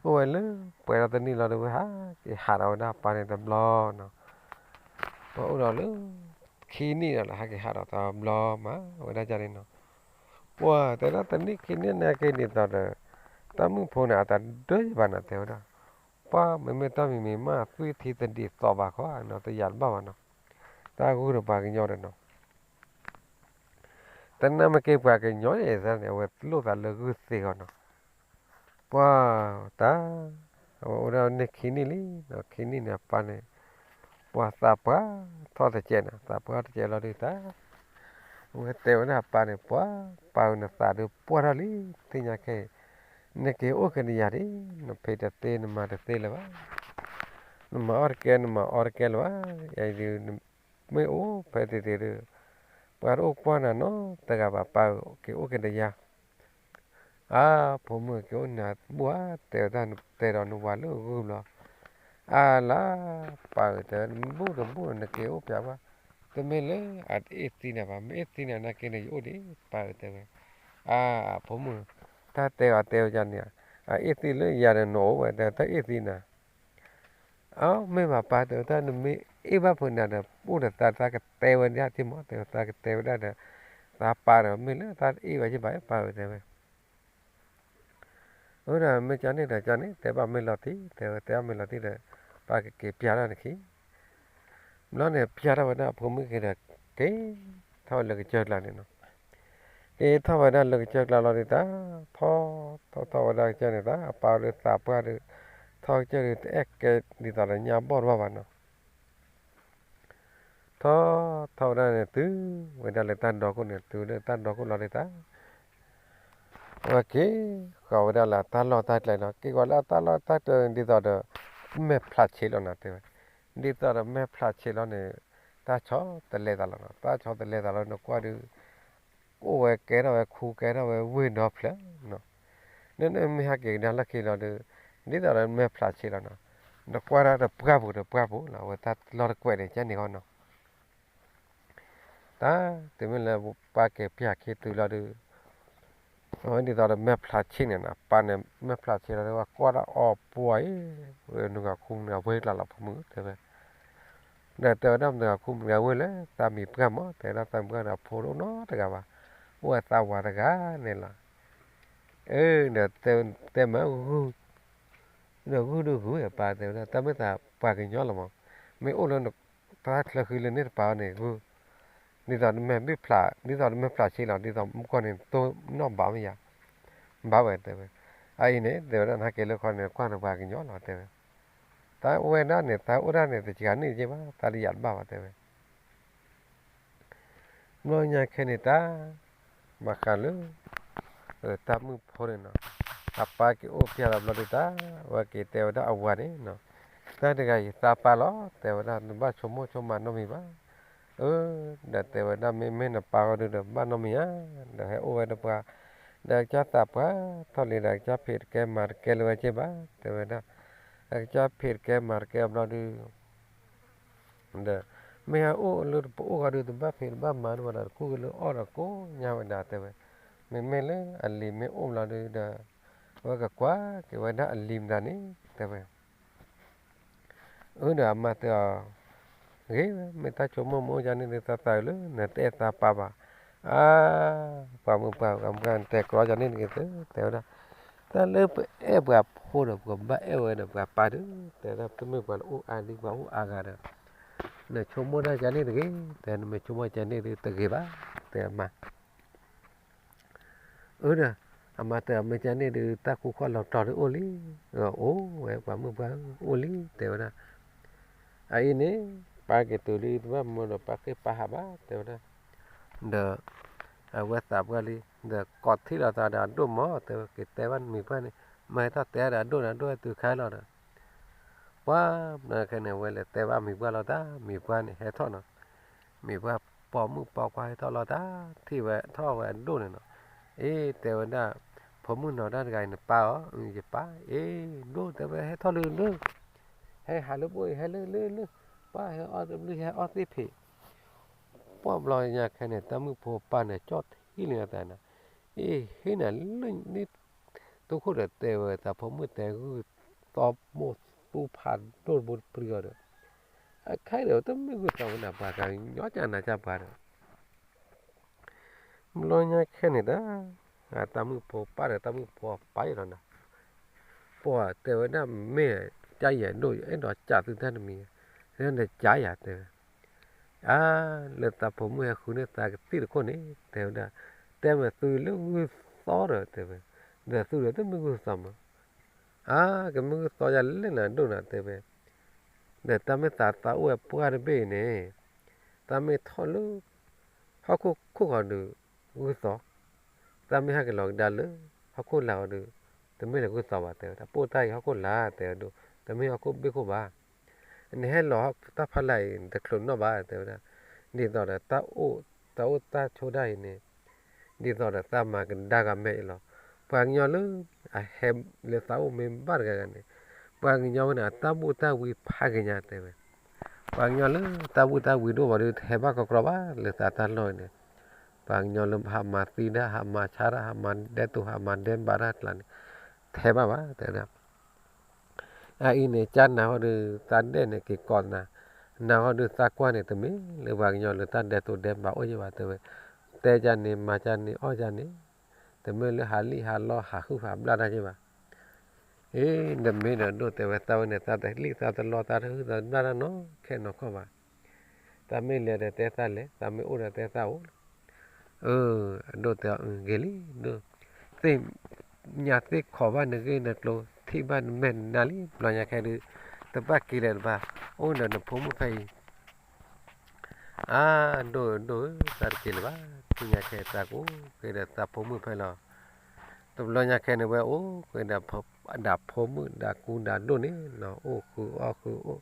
အိၣ်ဝဲလၢပှဲၤဒီးတနံၣ်လီၤဒီး ဝဲဟးက့ၤဟးဒီးဝဲဒၣ်အပၢ်န့ၣ်တဘျီနီၤ, ပှၤအိၣ်ဒီးလၢခံနံၣ်ဒီး ဟးက့ၤဟးဒီးတဘျီမၤဝဲဒၣ်ဒ်န့ၣ်နီၤ, ပှၤတဲဒၣ်တနံၣ်ခံနံၣ်န့ၣ်က့ၤဒ်သိးဒီး တၢ်မုၣ်ဖိန့ၣ် အတၢ်ဒၢယဘၣ်နီၤ တဲဝဲဒၣ်, ပှၤမ့မ့ၢ်တၢ်မံၤမံၤမး သွံၣ်ထံတဒ်သိးဘၣ်ခီနီၤ တယာ်တဘၣ်ဘၣ်နီၤ, တၢ်ဂုၢ်ဒီးပှၤကညီဒီးနီၤ တနၢ်မ့ၢ်က့ၤပှၤကညီန့ၣ် သန့ၣ် အဝဲလိၣ်သးလၢဂုၢ်သ့ဂီၢ်နီၤ, ပှၤတၢ်, အဝဲအိၣ်ဒၣ်န့ၢ်ခံနံၣ်လံ, ခံနံၣ်န့ၣ် အပၢ်န့ၣ်, ပှၤသးပှၢ်ထီၣ်တကဲးနီၤ, သးပှၢ်ထီၣ်တကဲးလီၤဒုးတၢ်, အဝဲတဲဝဲဒၣ်အပၢ်န့ၣ် ပှၤ, ပၢ်ဧၢ နသးဒုးပှၢ်ထီၣ်လံ, သ့ၣ်ညါခဲအံၤ, နက့ၤအိၣ်က့ၤနယၤဒံး, နဖံးတသ့နမၤတသ့လၢၤဘၣ် နမၤအီၣ်တကဲ နမၤအီတကဲလၢၤဘၣ်, ယၤဒုး, မ့ၢ်အိၣ်ဖဲသ့ၣ်သ့ၣ်ဒီး, ပှၤတအိၣ်ကွၢ်နၤနီတဂၤဘၣ် ပၢ်ဧၢ က့ၤအိၣ်က့ၤနယၤ, အါ ဖိမုၣ်က့ၤအိၣ်နၤတဘူၣ်ဧါ, တဲဝဲဒၣ်တဲဒီးနဝၤလၢဂုၢ်ဘျီ, အါလါ, ပၢ်ဧၢ တဲ တဘူၣ်တဘူၣ် နက့ၤအိၣ်ပျးဝဲ, တမ့ၢ်လၢအတအ့ၣ်သံနၤဘၣ်, မ့ၢ်အ့ၣ်သံနၤနာ်က့န့ၣ် ယအိၣ်ဒံး ပၢ်ဧၢ တဲဝဲ, အါ ဖိမုၣ်, တၢ်တဲအီၤတဲဝဲဒ်န့ၣ်, အအ့ၣ်သံလၢယၤဒီးနအိၣ်ဝဲ တဲတၢ်အ့ၣ်သံနၤ အၢ မ့ၢ်ဘၣ်ပၢ် တဲဝဲဒၣ် နမ့ၢ်အ့ၣ်ဘၣ်ဖုးနၤဒီး အိၣ်ဒီးသး သးကတဲဝဲဒၣ်ထံမး တဲဝဲ သးကတဲဝဲဒၣ်ဒီး သးပၢ်ဒီး မ့ၢ်လၢသးတအ့ၣ်ဘၣ်ယဘၣ် ပၢ်ဧၢ တဲဝဲ, အၢ ဒီးမ့ၢ်ကန့ၣ်ဒီးကန့ၣ် တဲဘၣ်မ့ၢ်လီၤတံၢ် တဲဝဲ တဲဘၣ်မ့ၢ်လီၤတံၢ်ဒီး ပၢ်ကက့ၤပျးထီၣ်နခံ ဘျီန့ၣ် ပျးထီၣ်ဝဲဒၣ်အဖိမုၣ်က့ၤဒီး က့ၤထီၣ်ဝဲလၢကစၢၢ်ကျါန့ၣ်နီၤ, က့ၤထီၣ်ဝဲဒၣ်လၢကစၢၢ်ကျါလီၤဒုးတၢ်, ထီၣ်ထီၣ်ထီၣ်ဝဲဒၣ်ကစၢၢ်န့ၣ်တၢ် အပၢ်ဒီးသးပှၢ်ဒီး ထီၣ်ကစၢၢ်ဒီး တအဲၣ်ကဲဒ်သိးဒီးညါဘီၣ်တဘၣ်ဘၣ်နီၤ, ထီၣ်ထီၣ်ဝဲဒၣ်န့ၣ် တုၤဝဲဒၣ်လၢတၢ်ဒီခိၣ်န့ၣ် တုၤလၢတၢ်ဒီခိၣ်လီၤဒုးတၢ် အဝဲက့ၤဃီၤဝဲဒၣ်လၢတၢ်လီၢ်တၢ်ကျဲနီၤ, က့ၤဃီၤလၢတၢ်လီၢ်တၢ်ကျဲန့ၣ် ဒ်သိးဒီး မဲာ်ဖျးဆံးလီၤနီၤ တဲဝဲ, ဒ်သိးဒီးမဲာ်ဖျးဆံးလီၤန့ၣ် တၢ်ဆီတလဲသးလီၤနီၤ, တၢ်ဆီတလဲသးလီၤ နကွၢ်ဒုး အိၣ်ဝဲကဲထီၣ်ဝဲခူကဲထီၣ်ဝဲဝ့ၢ်ဒီဖျၢၣ်နီၤ, နမ့ၢ်ဟဲက့ၤကဒါလၢခံလီၤဒုး ဒ်သိးဒီးမဲာ်ဖျးဆံးလီၤနီၤ, ဒီးကွၢ်တၢ်ဒီးပှၢ်ပူၤဒီးပှၢ်ပူၤလီၤ, အဝဲတၢ်လီၢ်တကွဲးန့ၣ် ကန့ၢ်ဂီၢ်နီၤ တၢ် တုၤမ့ၢ်လၢပှၢ်က့ၤပၠးခ့တုၤလီၤဒုး, အဝဲဒ်သိးဒီးမဲာ်ဖျးဆံးန့ၣ်နီၤ, ပၢ်န့ၣ် မဲာ်ဖျးဆံးလီၤဒီး ဝဲကွၢ်တၢ်အီၣ်ပှၢ်အံၤ, ဝဲနုာ်ဂၤခူနုာ်ဂၤဝ့ၤကျါလီၤ ဖိမုၣ်တဲဝဲ, ဒီးတဲဝဲဒၣ် မတဂၤခူမတဂၤဝ့ၤလဲၣ်, သးမံၤပှၢ်မး, တဲဝဲဒၣ် သးမံၤပှၢ်ဒီးဖိတအိၣ်နီတဂၤဘၣ်, အိၣ်ဝဲသးဝၤတဂၤန့ၣ်လီၤ. အၢ ဒီးတဲမး ဒီးဂုၢ်ဒုးဂုၢ် အပၢ်တဲဝဲဒၣ် တၢ်မ့ၢ်သးပှၤကညီလီၤမး, မ့ၢ်အိၣ်လၢတၢ်ချၢဃံလၢန့ၣ်တပၤအီၤန့ၣ်ဂုၢ်, ဒ်သိးနမဲာ်ဘ့ၣ်ဖျး ဒ်သိးနမဲာ်ဖျးဆံးလီၤ, ဒ်သိးမုၢ်ကီၢ်န့ၣ်တိၢ်နီၣ်ဘၣ်မ့ၢ်ယၤ, ဘၣ်ဝဲတဲဝဲ, အအံၤန့ၣ် တဲဝဲဒၣ် နဟဲက့ၤလၢခီန့ၣ် ကွၢ်နပှၤကညီလီၤတဲဝဲ, တၢ်အိၣ်ဝဲဒၣ်န့ၣ် တၢ်အိၣ်ဒၣ်န့ၣ် တစှၤန့ၢ်က့ဘၣ်, တၢ်တယာ်တဘၣ်ဘၣ်တဲဝဲ ဘျီညါခဲန့ၣ်တၢ်, ဘၣ်ဃးလၢ တၢ်မုၣ်ဖိန့ၣ်နီၤ, အပၢ်က့ၤအိၣ်ဖျဲၣ်လီၤဘျီဒုးတၢ်, အဝဲက့ၤတဲဝဲဒၣ်အဝၤန့ၣ်နီၤ, တၢ်တဂၤအံၤသးပၢ်လီၤ, တဲဝဲဒၣ် နဘၣ်ဆိကမိၣ်ဆိကမးနီတမံၤဘၣ်. အၢ, ဒီးတဲဝဲဒၣ် မ့မ့ၢ်နပၢ်ဂီၢ်ဒုးဒီး ဘၣ်နီတမံၤဧါ, ဒီးဟဲအိၣ်ဝဲဒီးပှၤ, ဒီးကစၢ်သးပှၢ်ထီၣ်လံဒီး ကစၢ်ဖံးတကဲမၤတကဲလၢၤဝဲက့ဘၣ်, တဲဝဲဒၣ်, အကစၢ်ဖံးတကဲမၤတကဲအဘျီဒုး ဒီး မ့ၢ်ဟဲအိၣ်လၢပအိၣ်ဂီၢ်ဒုး တဘၣ်ဖံးတဘၣ်မၤဒံးဘၣ်ဒီး တကူၣ်က့ၤလၢအီၣ်ဒီးကိးညါဝဲဒၣ်တဲဝဲ, မ့မ့ၢ်လၢအလံၤမ့ၢ်အိၣ်ဘျီဒုးဒီး အဝဲကကွၢ်က့ၤဝဲဒၣ်အလံၤမတၤန့ၣ် တဲဝဲ အၢ ဒီးအမါတဲအီၤ, ဂ့ၤဝဲ မ့ၢ်တၢ်ဆိကမိၣ်မ့ၢ်အိၣ်ကန့ၣ်ဒုး သးသးအုးလၢနတအဲၣ်သးပၢ်ဘၣ်. အါ, ပှၤမုၣ်ပှၢ် ပှၤမုၣ်ပှၢ် နတဲကြီကန့ၣ်တဂ့ၤသၢ, တဲဝဲဒၣ်, တၢ်လၢပအဲၣ်ပှၤဖိဒီး ပကဘၣ်အဲၣ်ဝဲဒီးပှၤပၢ်ဒုး, တဲဝဲဒၣ် တမ့ၢ်ပှၤလၢအိၣ်အါဒံး ပှၤအိၣ်အါဂၤဒီး နဆိကမိၣ်တၢ်ကန့ၣ်တဂ့ၤ, တဲ နမ့ၢ်ဆိကမိၣ်ကန့ၣ်ဒုးတဂ့ၤဘၣ်, တဲအမါ အၢ ဒီး အမါတဲအီၤ မ့ၢ်ကန့ၣ်ဒုး တၢ်ကူၣ်ခီၣ်လီၤတီၤဒုးအိၣ်လံ, အိၣ်ဝဲ ပှၤမုၣ်ပှၢ်ဧၢ အိၣ်လံ တဲဝဲဒၣ်. အအံၤန့ၣ် ပၢ်က့ၤတုၤလံ တဘၣ်မနုၤဒီး ပၢ်ဃ့ၢ်ပၢ်ဟးဘၣ် တဲဝဲဒၣ်. ဒီး အဝဲသးပှၢ်လံ ဒီးကိးထံၣ်လိာ်သးဒီးအဒိၣ်မး တဲဝဲ က့ၤတဲဘၣ်မံၤပှၢ်န့ၣ် မ့ၢ်ဟဲထီၣ်တဲဒီးအဒိၣ်န့ၣ် အဒိၣ်ဟဲတုၤခါလီၤဒီး ပှၢ် ဘျီခဲန့ၣ် အဝဲလဲၤတဲဘၣ်မံၤပှၢ်လီၤတၢ် မံၤပှၢ်န့ၣ် ဟဲထီၣ်နီၤ. မံၤပှၢ်ပိာ်မုၣ်ပိာ်ခွါဟဲထီၣ်လီၤတၢ် ထံၣ်ဝဲထီၣ်ဝဲအဒိၣ်န့ၣ်နီၤ. အ့ တဲဝဲဒၣ် ဖိမုၣ်နီၤ တၢ်တဂၤအံၤနပၢ်အီၤ ယပၢ် အ့ ဒိၣ်တဲဝဲဟဲထီၣ်လၢလၢ ဟဲဟးလၢပအိၣ်အံၤ ဟဲလၢလၢလၢ ပၢ်ဟဲအီၣ်တဘျုး ဟဲအီၣ်သ့ၣ်ဖံး ပှၢ်ဘျီညါခဲန့ၣ် တၢ်မုၣ်ဖိပၢ်န့ၣ် ကၠီၣ်ထံလံနသးနၤ, အ့ ဟ့ၣ်နၤလၢန့ၣ် တိခိၣ်ဒီးတဲဝဲ သးဖိမုၣ်တဲဂုၢ်သီမိၢ်သူဖးဒိၣ်တဘိတပျံၤအီၤဒီး အခဲအံၤဒီး တမ့ၢ်ဂုၢ်သီဝဲဒၣ် ပှၤကညီကနၤကပှၤဒီး ဘျီညါခဲန့ၣ်တၢ် တၢ်မုၣ်ဖိပၢ်ဒီးတၢ်မုၣ်ဖိပၢ်အံၤလီၤနၤ, ပှၤတဲဝဲဒၣ်မ့ၢ် ကၠါယဲၢ်ဒိၣ် အဲၣ်ဒိးကးသုတၢ်တမံၤ, နကးယၤတဲဝဲ, အါ လၢသးဖိမုၣ်ဟဲဃုန့ၢ်သးကသံၣ်တခိၣ်န့ၣ် တဲဝဲဒၣ်, တဲမ့ၢ်သုလၢဂုၢ်သီဒီးတဲဝဲ, ဒီးသုဒီးတမ့ၢ်ဂုၢ်သီမး, အါ ကမ့ၢ်ဂုၢ်သီယၤလဲၣ်နၤဒိၣ်နၤတဲဝဲ, ဒီးတၢ်မ့ၢ်သးသးအိၣ်ဝဲပှၢ်တဘ့ၣ်အံၤန့ၣ်, တၢ်မ့ၢ်ထီၣ်လၢ ဟီၣ်ခိၣ်ခိၣ်ဃီဒီး ဂုၢ်သီ, တၢ်မ့ၢ်ဟဲက့ၤလီၤကဒါလၢ ဟီၣ်ခိၣ်လာ်ဃီဒီး တမ့ၢ်လၢဂုၢ်သီဘၣ်တဲဝဲဒၣ်, ပိၢ်တၢ်အံၤဟီၣ်ခိၣ်လာ်တဲဝဲဒၣ်, တမ့ၢ်ဟီၣ်ခိၣ်ဘ့ၣ်ခိၣ်ဘၣ်, နဟဲလီၤတၢ်ဖးလဲၢ်အံၤ နတချုးနီၣ်ဘၣ်တဲဝဲဒၣ်, ဒ်သိးဒီးတၢ်အိၣ် တၢ်အိၣ်တၢ်ဆိးတၢ်အံၤန့ၣ် ဒ်သိးဒီးတၢ်မၤကဒါဂၤမဲာ်အံၤလီၤ. ပှၤကညီလၢ အဟဲလၢသးအိၣ်မ့ၢ်ဘၣ်တဂၤဂၤန့ၣ်, ပှၤကညီဝဲန့ၣ် အတၢ်ဘူၣ်တၢ်ဝံဖးက့ၤညါတဲဝဲ, ပှၤကညီလၢတၢ်ဘူၣ်တၢ်ဝံဒိၣ်ဘၣ်ဒီး တဟဲဘၣ်ကီကီဘၣ်လၢသးတၢ်လီၢ်အံၤန့ၣ်, ပှၤကညီလၢဟးမၤသံတၢ် ဟးမၤဆါတၢ် ဟးမၤဒဲးတိာ် ဟးမၤဒဲးဘးတၢ်ကျါန့ၣ် တဟဲဘၣ်ဘၣ်တဲဝဲဒၣ်. အအံၤန့ၣ် ကၢ်နၤဃီဒီး သးဒဲးန့ၣ်က့ၤကိးနၤ, နၤဃီဒီးသးကွၢ်န့ၣ် တမ့ၢ်လၢပှၤကညီလၢတၢ်ဒဲးတိာ်ဒဲးဘးအိၣ်ယဲၢ်ဘၣ်တဲဝဲ, တဲကၢ်န့ၣ်မၤကၢ်န့ၣ်အီၣ်ကၢ်န့ၣ်, တမ့ၢ်လၢဟးလံၣ်ဟးလီဟးဟုၣ်ဟးဘျၣ်တၢ်ယဲၢ်ဘၣ်. အ့ နမ့ၢ်ဒီးဒိၣ်တဲဝဲ သးဝဲန့ၣ် သးတလံၣ်သးတလီသးတဟုၣ်သးတဘျၣ်တၢ်နီၤ ခဲနီၤခီဘၣ်. သးမ့ၢ်လဲၤဒီးတဲသးလဲၤ သးမ့ၢ်အိၣ်ဒီးတဲသးအိၣ်လီၤ. အၢ အဒိၣ်တဲအီၤ ဂ့ၤလံ ဒိၣ်, သ့ၣ်ညါသ့ၣ်ခိးဘၣ်နဂ့ၢ်နကျိၤ ထံၣ်ဘၣ်နမဲာ်နနါလံ ဘျီညါခဲဒုး တဘၣ်က့ၤလၢၤတဘၣ် အိၣ်ဒီးနဖိမုၣ်ဖဲအံၤ အါ ဒိၣ်ဧၢ ဒိၣ်ဧၢ သးတက့ၤလၢၤဘၣ် သ့ၣ်ညါခဲသးကအိၣ်ဃ့ဒီးသးဖိမုၣ်ဖဲလီၤ. တဘျီညါခဲန့ၣ်ဝဲအိၣ်ဃ့ဒီး ဒၣ်ဖိမုၣ်ဒၣ်ကူဒၣ်ဒိၣ်န့ၣ်နီၤ အိၣ်ဃုာ်အီၣ်ဃုာ်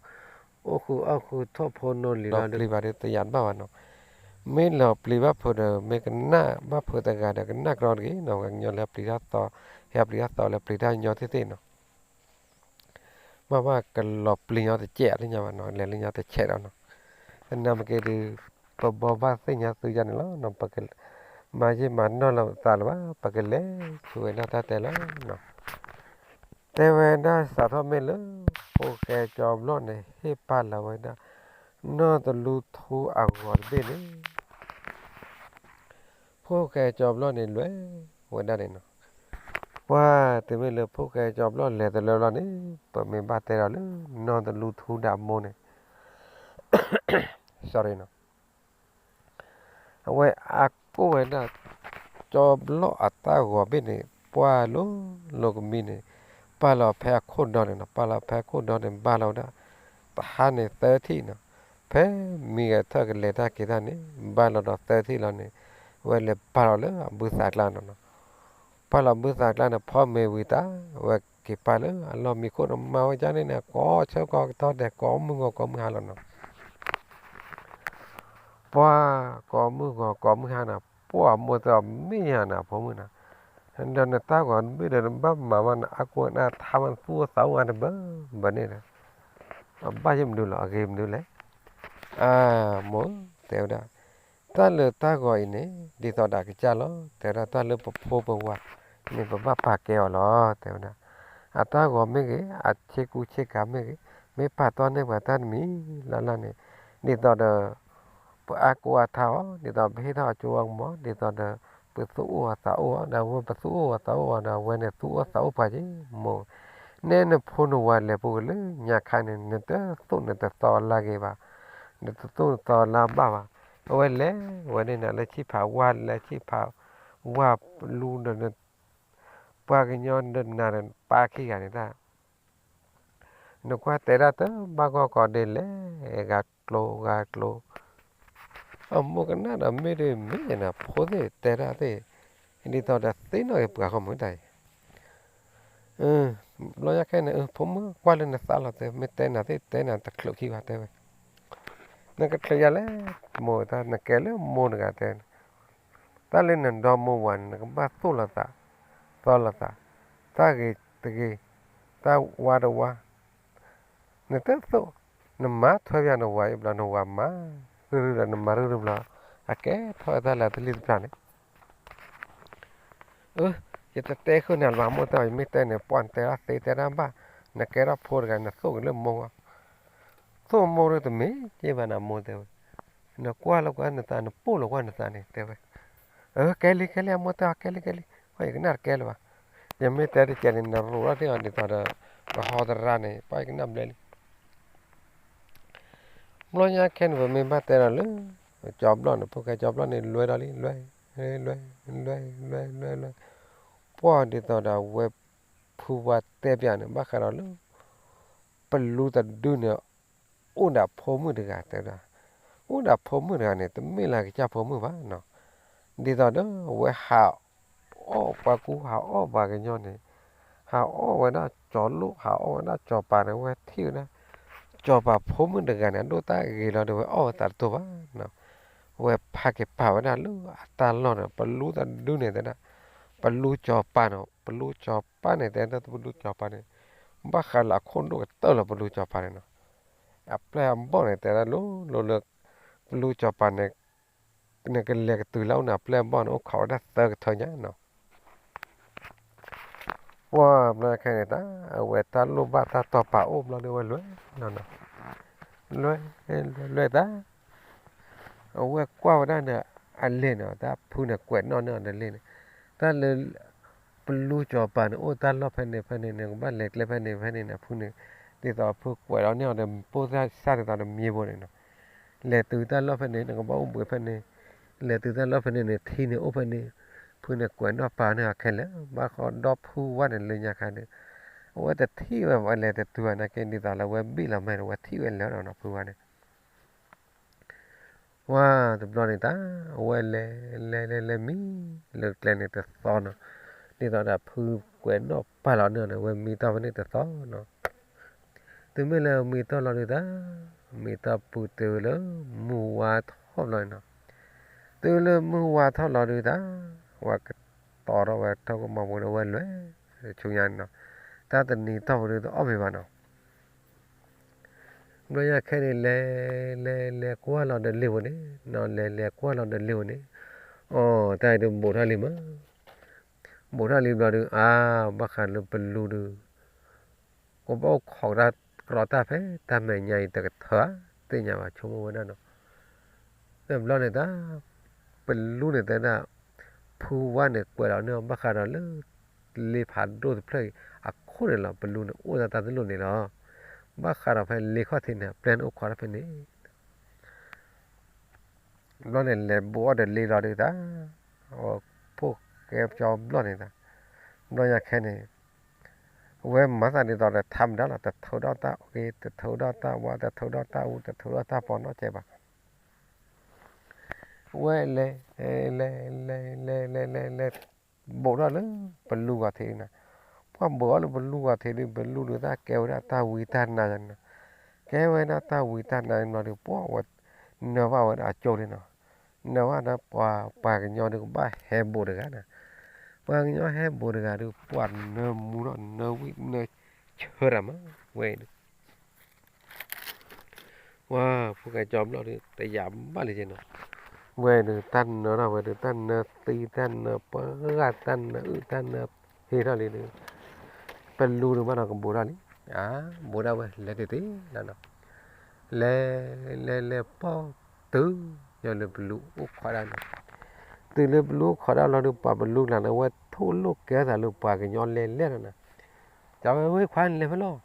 အိၣ်ဃုာ်အီၣ်ဃုာ်ထိၣ်ဖိနီၢ်လံၤလီၤ လီၤပျံၤဘၣ်ဒီးတယာ်တဘၣ်ဘၣ်နီၤ. မ့ၢ်လီၤပျံၤဘၣ်ဖိဒီး မ့ၢ်ကနၣ်ဘၣ်ဖိတဂၤဒီး ကနၣ်ကရီတဂ့ၤနီၤ ပှၤကညီလၢပျံၤတၢ်သီ ဟဲပျံၤတၢ်သီလၢပျံၤတၢ်ညီသ့ၣ်သ့ၣ်နီၤ. ဘၣ်ဘၣ်ကလီၤပျံၤညီတစဲးလၢညါဘၣ်နီၤ, လဲၤလၢညါတဆဲးဒီးနီၤ, သနာ်က့ဒီး ပဘီဘၣ်သ့ၣ်ညါသုယါန့ၣ်လီၤနီၤ, ပမၤယံာ်မၤနီၢ်လီၤပသးလၢၤဘၣ်, ပကလဲၤဆူဝဲဒၣ်တၢ်တဲလီၤနီၤ. တဲဝဲဒၣ်စးထီၣ်မ့ၢ်လၢ ဖိၣ်ဃဲကၠီဘျီၣ်န့ၣ် ဟ့ၣ်ပာ်လီၤဝဲဒၣ် နီၢ်တလူထူအဂီၤတဘ့ၣ်န့ၣ် ဖိၣ်ဃဲကၠီဘျီၣ်န့ၣ်လဲၤဝဲဒၣ်န့ၣ်နီၤ. ပှၤတမ့ၢ်လၢဖိၣ်ဃဲကၠီဘျီၣ်လဲၤတလၢဘျီန့ၣ် ပမ့ၢ်ဘၣ်တဲဒီးလၢ နီၢ်တလူထူဒၣ်မိၢ်န့ၣ် sorry နီၤ, အဝဲအကိၣ်ဝဲဒၣ် ကၠီဘျီၣ်အတၢ်ဂီၤဘ့ၣ်န့ၣ် ပှၤလိၤလိၤကမံၤန့ၣ် ပာ်လီၤဖဲအခိၣ်ဒီန့ၣ်နီၤ, ပာ်လီၤဖဲအခိၣ်ဒီန့ၣ် ဘၣ်လီၤဝဲဒၣ် တဟါန့ၣ်သၢထံၣ်နီၤ, ဖဲမံဂဲၤထၢၣ်ကလဲၤတၢ်က့ၤတၢ်န့ၣ် ဘၣ်လီၤဒီးသၢထံၣ်လီၤန့ၣ် အဝဲလဲၤပာ်လီၤလၢအဘုသးကျါနီၤနီၤ. ပာ်လီၤဘုသးကျါန့ၣ် ဖီမ့ၤဝံၤတၢ် အဝဲက့ၤပာ်လၢအလီၢ်မံခိၣ်န့ၣ် မၤဝဲဒ်န့ၣ်န့ၣ် ကိးဆၢကိးကတီၢ်ဒဲး ကိးမုၢ်ဂီၤကိးမုၢ်ဟါလီၤနီၤ. ပှၤကိးမုၢ်ဂီၤကိးမုၢ်ဟါန့ၣ် ပှၤမိၢ်တဲအီၤမ့ၢ်ယၤန့ၣ် အဖိမုၣ်န့ၣ်, ဒီးနတၢ်ဂီၤတဘ့ၣ်ဒီးနဘၣ်မၤဘၣ်နအါကိၢ်နအါထါမး နသူၣ်အိၣ်သးအိၣ်အါတဘၢဘၢန့ၣ်ဒီး အဘၣ်ယမနုၤလီၤ အဂ့ၤမနုၤလဲၣ်. အၢ မိၢ်ဧၢ တဲဝဲဒၣ်, တၢ်လၢတၢ်ဂီၤအံၤန့ၣ် ဒ်သိးဒီးအကစၢ်လီၤ တဲဝဲဒၣ်, တၢ်လၢပဖိပဝၤန့ၣ် ပဘၣ်ပာ်ကဲအီၤလီၤ တဲဝဲဒၣ်. အတၢ်ဂီၤမ့ၢ်ဂ့ၤ အဆ့ကူဆ့ကၤမ့ၢ်ဂ့ၤ, မ့ၢ်ပာ်တီၢ်န့ၢ်ပှၤတၢ်တမံၤလၢ်လၢ်န့ၣ် ဒ်သိးဒီး ပအါကိၢ်အါထါအီၤ, ဒ်သိးပဟ့ၣ်ထီၣ်အကၠိအကမီၤ, ဒ်သိးဒီးပသူၣ်အိၣ်အသးအိၣ်အီၤ, ဒီးပသူၣ်အိၣ်အသးအိၣ်အီၤဒီး အဝဲန့ၣ်သူၣ်အိၣ်သးအိၣ်ပှၤက့ၤ မိၢ်. နဲနဖိနဝၤလဲၤပူၤက့ၤလၢညါခါန့ၣ် နတသိၣ်နတသီလၢအဂ့ၤဘၣ်, နတသိၣ်နသီလၢအဘၣ်ဘၣ်. အဝဲလဲၤဝဲန့ၣ်နၤလၢဆံၣ်ဖးဝါ လၢဆံၣ်ဖးဝါလူဒီး ပှၤကညီနနၤဒီးပၢ်ခံဂၤန့ၣ်တၢ် နကွၢ်တဲဒၣ်တဘၣ်ဂီၢ်ကီးဒ်လဲၣ်, ဂၤကျိၤဂၤကျိၤ, အမိၢ်ကနၣ်ဒီးမ့ၢ်ဒ်မ့ၢ်နၤ ဖိသ့ၣ်တဲဒၣ်သ့ၣ်, ဒ်သိးဒီးသ့ၣ်နီၣ်က့ၤပှၤဃီမုၢ်တၢ်အံၤ, ဘျီညါခဲန့ၣ် ဖိမုၣ်ကွၢ်လၢနသးလီၤတဲ မ့ၢ်တဲနၤသ့ၣ်တဲနၤတချုးခံဘၣ်တဲဝဲ, နကချုးယၤလဲၣ်, မိၢ်တၢ်နကဲလၢမိၢ်တဂၤတဲ တၢ်လၢနဒီမိၢ်ဝၤန့ၣ် နကဘၣ်သိၣ်လိာ်သး, သီလိာ်သး, တၢ်ဂ့ၤတဂ့ၤ, တၢ်ဝါတဝါ, နတသိၣ်, နမၤထွဲပၠးနဝၤအံၤဘျီ နဝၤမၤရုၢ်ရုၢ်ဒီး နမၤရုၢ်ရုၢ်ဘျီ, အကဲထီၣ်ဝဲတၢ်လၢတလံၣ်တပျၢ်န့ၣ် အၢ, ယတတဲဃုာ်နၤလၢၤဘၣ် မိၢ်တဲအီၤ, ယမ့ၢ်တဲန့ၣ် ပှၢ်နတဲဒၣ်သ့တဲဒၣ်ဘၣ်, နကဲထီၣ်ဖိတဂၤ နသိၣ်က့ၤလၢမိၢ်, သိၣ်မိၢ်ဒ်တမ့ၢ်က့ဘၣ်နၤ မိၢ်တဲဝဲ, နကွၢ်လၢကွၢ်နသး နပိၢ်လီၤကွၢ်နသးန့ၣ် တဲဝဲ, အၢ ကဲလံ ကဲလံ အမိၢ်တဲအီၤ ကဲလံ ကဲလံ, ယကနၣ်တကဲလၢၤဘၣ်, ယမ့ၢ်တဲတကဲန့ၣ် နရိးထီၣ်န့ၢ်အီၤဒ်သိးဒီး ကဟီတရါန့ၣ် ပှၢ်ယကနၣ်ဘျဲလံ ဘျီညါခဲန့ၣ် ပမ့ၢ်ဘၣ်တဲဒီးလၢ ကၠီဘျီၣ်န့ၣ် ဖိၣ်ဃဲကၠီဘျီၣ်န့ၣ် လွဲဒီးလံ လွဲ လွဲ လွဲ လွဲ လွဲ လွဲ ပှၢ်ဒ်သိးဒီးအဝဲဖုဝါတဲပၠးန့ၣ် ဘၣ်ဃးဒီးလၢ ပလူတဒုန့ၣ် အိၣ်ဒၣ်ဖိမုၣ်တဂၤတဲဝဲဒၣ်, အိၣ်ဒၣ်ဖိမုၣ်တဂၤန့ၣ် တမ့ၢ်လၢကစၢ်ဖိမုၣ်ဘၣ်နီၤ, ဒ်သိးဒီးအဝဲဟးအီၣ်ပှၤကူ ဟးအီၣ်ပှၤကညီန့ၣ် ဟးအီၣ်ဝဲဒၣ်ကၠီၤလိၣ် ဟးအီၣ်ဝဲဒၣ်ကၠီၤပၤန့ၣ် အဝဲထံၣ်ဝဲဒၣ် ကၠီၤပၤဖိမုၣ်တဂၤန့ၣ် အဒိၣ်တၢ်ဂ့ၤလီၤဒီး အဝဲအီၣ်ဝဲသးတတိၢ်ဘၣ်နီၤ, အဝဲဖးက့ၤပာ်ဝဲဒၣ်လၢအတၢ်လီၢ်န့ၣ် ပလူတဒုန့ၣ်တဲဒၣ်, ပလူကၠီၤပၤန့ၣ် ပလူကၠီၤပၤန့ၣ်တဲဒၣ် ပလူကၠီၤပၤန့ၣ် ဘၣ်ဃးလၢအခိၣ်ဒိၣ်ကတၢၢ်လီၤ ပလူကၠီၤပၤန့ၣ်နီၤ, အပျဲၢ်အဘီၣ်န့ၣ် တဲဒၣ်လိၤလိၤလၢ ပလူကၠီၤပၤန့ၣ် နကလဲၤကတုၤလၢအအိၣ်န့ၣ် အပျဲၢ်အဘီၣ်န့ၣ် အိၣ်ခိးဝဲဒၣ်သၢကထၢညါနီၤ ပှၢ်ဘျီခဲန့ၣ်တၢ် အဝဲတၢ်လိၣ်ဘၣ်တၢ်တီၤပာ်အိၣ်ဘျီဒီး အဝဲလွဲၢ်လီၤနီၤ, လွဲၢ် လွဲၢ် လွဲၢ်တၢ်, အဝဲကွၢ်ဝဲဒၣ်န့ၣ် အလ့ၢ်န့ၣ် တၢ်ဖုန့ၣ်ကွဲးနီၣ်န့ၢ်အီၤဒီးလ့ၢ်န့ၣ်, တၢ်လၢ ပလူကၠီၤပၤန့ၣ် အိၣ်တၢ်လီၢ်ဖဲန့ၣ်ဖဲန့ၣ် နကဘၣ်လဲၤကျဲဖဲန့ၣ်ဖဲန့ၣ်န့ၣ် အဖုန့ၣ်, ဒ်သိးအဖုကွဲးလီၤန့ၢ်အီၤဒီး ပိၢ်သၣ်စၢ်ဒ်သိးဒီးမံဘိန့ၣ်နီၤ, လဲၤတုၤတၢ်လီၢ်ဖဲန့ၣ် နကဘၣ်အိၣ်ဘှံးဖဲန့ၣ်, လဲၤတုၤတၢ်လီၢ်ဖဲန့ၣ်န့ၣ် ထံန့ၣ်အိၣ်ဖဲန့ၣ်, ဖုန့ၣ်ကွဲးနီၣ်ပာ်န့ၢ်အီၤခဲလၢာ်, ဘၣ်ဃးဒီဖုဝါန့ၣ်လၢညါခါဒီး အဝဲတထံၣ်ဝဲဘၣ်လဲၤတတုၤဘၣ်နာ်က့ ဒ်သိးလၢအဝဲဘံၣ်လီၤမဲာ်န့ၣ် အဝဲထံၣ်ဝဲလၢာ်ဒီးနီၤ ဖုဝါန့ၣ် ပှၢ်တဘျီန့ၣ်တၢ် အဝဲလဲၤ လဲၤ လဲၤ လဲၤမံ လၢကျဲန့ၣ်တသီနီၤ, ဒ်သိးဒီးဖုကွဲးနီၣ်ပာ်လီၤန့ၢ်အီၤန့ၣ် အဝဲမံတီၢ်ဖဲန့ၣ်တသီနီၤ, တုၤမ့ၢ်လၢမံတီၢ်လီၤဒုးတၢ် မံတီၢ်ပူၤတုၤလၢမုၢ်ဝါထီၣ်ဘျီန့ၣ်နီၤ, တုၤလၢမုၢ်ဝါထီၣ်လီၤဒုးတၢ် အဝဲကတီၤထီၣ်ဝဲထီၣ်ကမီၤပူၤဒီး အဝဲလဲၤဆူညါန့ၣ်နီၤ, တၢ်တနံၤတီၢ်ပူၤဒုးတအီၣ်မ့ၤဘၣ်နီၤ ဘျီညါခဲန့ၣ် လဲၤ လဲၤ လဲၤကွၢ်လီၤဒီးလ့ၤဧိၤန့ၣ်, လဲၤ လဲၤကွၢ်လီၤဒီးလ့ၤဧိၤန့ၣ်, အိ တၢ်အံၤဒုးဘူးထီၣ်လံမး, ဘူးထီၣ်လံဘျီဒီး အါ ဘၣ်ဃးလၢပလူဒုး ကဘၣ်အိၣ်ခိးတၢ်ကြီတၢ်ဖဲတၢ်မဲာ်ညါအံၤတကထၢဧါ, သ့ၣ်ညါဘၣ်ဆိကမိၣ်ဝဲဒၣ်နီၤ, တဘျီန့ၣ်တၢ် ပလူန့ၣ်တဲဒၣ် ဖုဝါန့ၣ်ကွဲးလီၤန့ၢ်အီၤ ဘၣ်ဃးဒီးလၢ လ့ဖးဒိၣ်တဖျၢၣ်အံၤအခိၣ်န့ၣ်လီၤ, ပလူန့ၣ်အိၣ်တၢ်တလိၣ်န့ၣ်လီၤ, ဘၣ်ဃးဒီးဖဲလ့ခီၣ်ထံးန့ၣ် အပျဲၢ်န့ၣ်အိၣ်ခိးတၢ်ဖဲန့ၣ် ဘျီန့ၣ် လဲၤဘူးအီၣ်ဒီးလ့လီၤဒုးတၢ်, ဖိၣ်ဃဲကၠီဘျီၣ်န့ၣ်တၢ်, ဘျီညါခဲန့ၣ် အဝဲမၤသးဒ်သိးဒီးထါမတၤလီၤ, တထိးဒီးတၢ်အ့, တထိးဒီးတၢ်ဝါ, တထိးဒီးတၢ်အူ, တထိးဒီးတၢ်ပီနီတစဲးဘၣ်, ဝဲလဲၤ လဲၤ လဲၤ လဲၤ လဲၤ လဲၤ လဲၤ ဘူးထီၣ်လၢပလူဂီၤထံးန့ၣ်, ပှၢ်ဘူးအီၣ်လၢပလူဂီၤထံးဒုး ပလူဒုးတၢ်ကဲဝဲဒၣ်တၢ်ဝံတၢ်နါန့ၣ်, ကဲဝဲဒၣ်တၢ်ဝံတၢ်နါန့ၣ်ဘျီဒုး ပှၢ်ဝဲ နၢၤဘၣ်ဝဲဒၣ်အကၠိန့ၣ်နီၤ, နၢၤဘၣ်ဒီးပှၤ ပှၤကညီဒုးကဘၣ်ဟဲဘူးတဂၤန့ၣ်, ပှၤကညီဟဲဘူးတဂၤဒုး ပှၢ်နၢမူထီၣ် နၢဝံၣ်နၢဆၢတၢ်မး, ဝဲအံၤဒုး ဝဲ ဖိၣ်ဃဲကၠီဘျီၣ်ဒုး တယာ်ဘၣ်လၢက့နီၤ, ဝဲဒုး တၢ်နၢထီၣ်ဝဲဒုး တၢ်နၢသံ တၢ်နၢပှၢ် တၢ်နၢအုၣ် တၢ်နၢဟ့ထီၣ်လံဒုး, ပလူဒုးဘၣ်ဒီးကဘူးထီၣ်လံ, အါ ဘူးဒၣ်ဝဲလဲၤတ့ၢ်တ့ၢ်လီၤနီၤ, လဲၤ လဲၤ လဲၤပီၢ်တုၤ ယလၢပလူအိၣ်ခိးဒၣ်န့ၣ်, တုၤလၢပလူအိၣ်ခိးဒၣ်လီၤဒုး ပှၤပလူကျါန့ၣ် ဝဲထိၣ်လိာ်ကဲသးလၢပှၤကညီလဲၤလဲၣ်လီၤနီၤ, တဲဝဲ ဝဲခွါနလဲၤဖဲလဲၣ်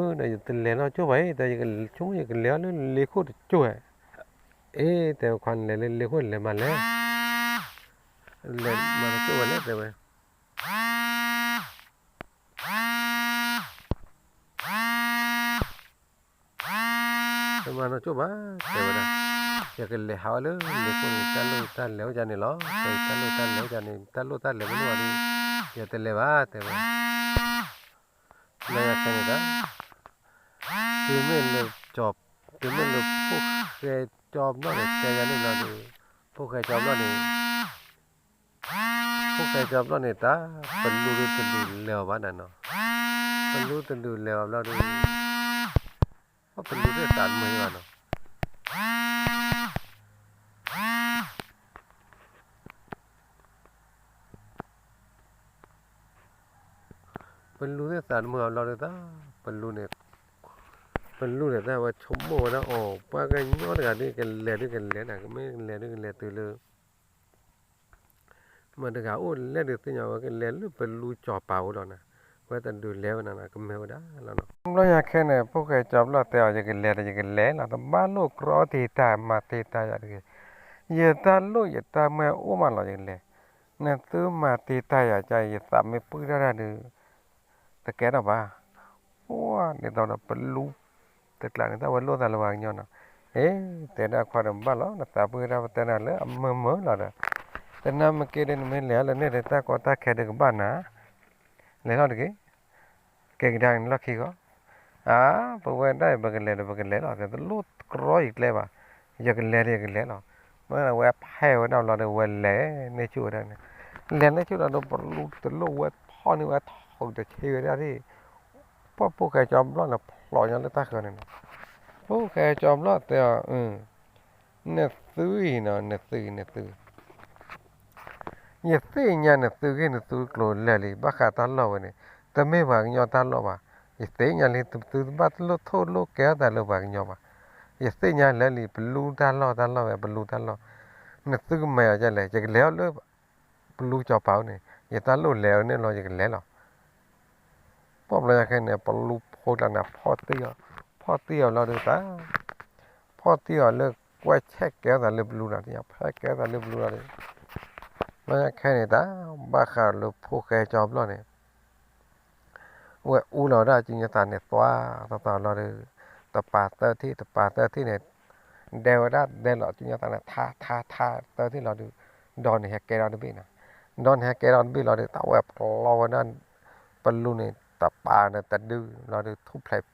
အၢ ဒီးယတလဲၤနီတကၠိၢ်ဘၣ်အံၤ ဒီးယဆိကမိၣ်ယကလဲၤအီၤလၢလ့ခိၣ်တကၠိၢ်ဧါ, အ့ တဲဝဲခွါနလဲၤလၢလ့ခိၣ်လဲၤမၤလဲၣ်, လဲၤမၤတကၠိၢ်ဝဲလဲၣ် တဲဝဲ တမၤနီတကၠိၢ်ဘၣ် တဲဝဲဒၣ်, ယကလဲၤဟးဝဲလၢလ့ခိၣ်န့ၣ် တၢ်လိၣ်တၢ်လဲၤအိၣ်ဒ်န့ၣ်လီၤ, တၢ်လိၣ်တၢ်လဲၤအိၣ်ဒ်န့ၣ် တၢ်လိၣ်တၢ်လဲၤမ့ၢ်လိၣ်ဘၣ်ဒီး ယတလဲၤဘၣ် တဲဝဲ လၢခဲန့ၣ်ဒီး တုၤမ့ၢ်လၢ တုၤမ့ၢ်လၢဖိၣ်ဃဲကၠီဘျီၣ်န့ၣ် တဲယၤန့ၣ်လီၤဒီး ဖိၣ်ဃဲကၠီဘျီၣ်န့ၣ် ဖိၣ်ဃဲကၠီဘျီၣ်န့ၣ်တၢ် ပလူဒုးတဒုးလဲၤအီၤဘၣ်နၤနီၤ, ပလူတဒုးလဲၤအီၤဘျီဒုး ပလူသ့ၣ်သးတမုာ်ဘၣ်နီၤ ပလူသ့ၣ်သးတမုာ်အဘျီဒုးတၢ် ပလူန့ၣ် ပလူန့ၣ်တၢ်ဝဲဆိကမိၣ်ဝဲဒၣ်အီၤ ပှၤကညီတဂၤဒုးကလဲၤဒုးကလဲၤနၤ ကမ့ၢ်ကလဲၤဒုးကလဲၤတုၤလၢ မတၤတဂၤအိၣ်လဲၣ်ဒုးသ့ၣ်ညါဝဲကလဲၤလၢပလူစီၤပၤအိၣ်လီၤနၤ, ဝဲတဒုးလဲၤဝဲနၤ ကမ့ၢ်ဝဲဒၣ်လီၤနီၤ. ဘျီညါခဲန့ၣ် ဖိၣ်ဃဲကၠီဘျီၣ်တဲအီၤ ယကလဲၤဒီးယကလဲၤလီၤ, တဘၣ်လိၣ်ကြီတ့ၢ်တၢ်မၤတ့ၢ်တၢ်ယၤတဂ့ၤ, ယတၢ်လိၣ်ယတၢ်မၢအိၣ်မးလီၤ ယကလဲၤ, နသုမၤတ့ၢ်တၢ်ယၤကါ ယသးမ့ၢ်ပုၢ်တၢ်တၢ်ဒုး တကဲထီၣ်ဘၣ်. ပှၢ်ဒ်သိးဒီးပလူ တကျးန့ၣ် တၢ်ဝဲလိၣ်သးလၢပှၤကညီနီၤ. အ့ တဲဒၣ်ခွါဒီးဘၣ်လီၤ နသးပှၢ်တၢ်ပတဲနၤလၢအမုာ်မုာ်လီၤဒီး တနၤမ့ၢ်က့ဒီး နမ့ၢ်လဲၤလၢန့ၣ်ဒီး တၢ်ကီတၢ်ခဲဒုးကဘၣ်နၤ လဲၤထီၣ်တက့ၢ်. ကဲကဒါက့ၤန့ၣ်လီၢ်ခံဂီၢ်. အါ ပဝဲဒၣ်အံၤ ပကလဲၤဒီးပကလဲၤလီၤ တလိၣ်ကြီယကျဲဘၣ်. ယကလဲၤဒီးယကလဲၤလီၤ. မ့ၢ်ဝဲဖဲဝဲဒၣ်လီၤဒီး ဝဲလဲၤန့ၢ်ဆူၣ်ဝဲဒၣ်န့ၣ်, လဲၤန့ၢ်ဆူၣ်လီၤဒီး ပလူတလိၣ်ဝဲထီၣ်န့ၢ်ဝဲထီၣ်တဆံဝဲဒၣ်ဒၣ် ပှၢ်ဖိၣ်ဃဲကၠီဘျီၣ်န့ၣ် ဖျိးညီလၢတၢ်ဃၢၤန့ၣ်နီၤ. ဖိၣ်ဃဲကၠီဘျီၣ်တဲအီၤ, နသုအံၤနီၤ နသုအံၤ နသု ယသ့ၣ်ညါနသုဂ့ၢ်နသုကျိၤလၢာ်လံ ဘၣ်ဃးတၢ်လီၢ်ဝဲန့ၣ် တမ့ၢ်ပှၤကညီတၢ်လီၢ်ဘၣ်. ယသ့ၣ်ညါလံ သုတဘၣ်လိၣ်ထိၣ်လိၣ်ကဲထီၣ်သးလၢပှၤကညီဘၣ်. ယသ့ၣ်ညါလၢာ်လံ ပလူတၢ်လီၢ် တၢ်လီၢ်ဝဲ ပလူတၢ်လီၢ်. နသုကမၤအီၤဒ်လဲၣ် ယကလဲၤအီၤလၢ ပလူစီၤပၤအိၣ်န့ၣ် ယတၢ်လိၣ်လဲၤအီၤန့ၣ်လီၤ ယကလဲၤလီၤ. ပှၢ်ဘျီညါခဲန့ၣ် ပလူဖိကျါန့ၣ် ဖီၣ်တံၢ်အီၤ, ဖီၣ်တံၢ်အီၤလီၤဒုးတၢ် ဖီၣ်တံၢ်အီၤလၢကွဲးဆဲးကဲထီၣ်သးလၢပလူနီၤ, ဖဲကဲထီၣ်သးလၢပလူလီၤဒုး ဘျီညါခဲန့ၣ်တၢ် ဘၣ်ဃးလၢဖိၣ်ဃဲကၠီဘျီၣ်န့ၣ် ဝဲအူလီၤဝဲဒၣ် ကၠူညါသးန့ၣ် သွါသီသီလီၤဒီး တပၤသၢထံၣ် တပၤသၢထံၣ်န့ၣ် ဒဲဝဲဒၣ်ဒဲလီၤ ကၠူညါသးန့ၣ် ထါ ထါ ထါ သၢထံၣ်လီၤဒီး ဒီန့ၣ်ဟဲကဲထီၣ်တဘ့ၣ်နီၤ. ဒီန့ၣ်ဟဲကဲထီၣ်တဘ့ၣ်လီၤဒီး တၢ်ဝဲဖျိးဝဲဒၣ် ပလူန့ၣ် တပၤန့ၣ်တဒုလီၤဒီး ထူၣ်ဖျဲး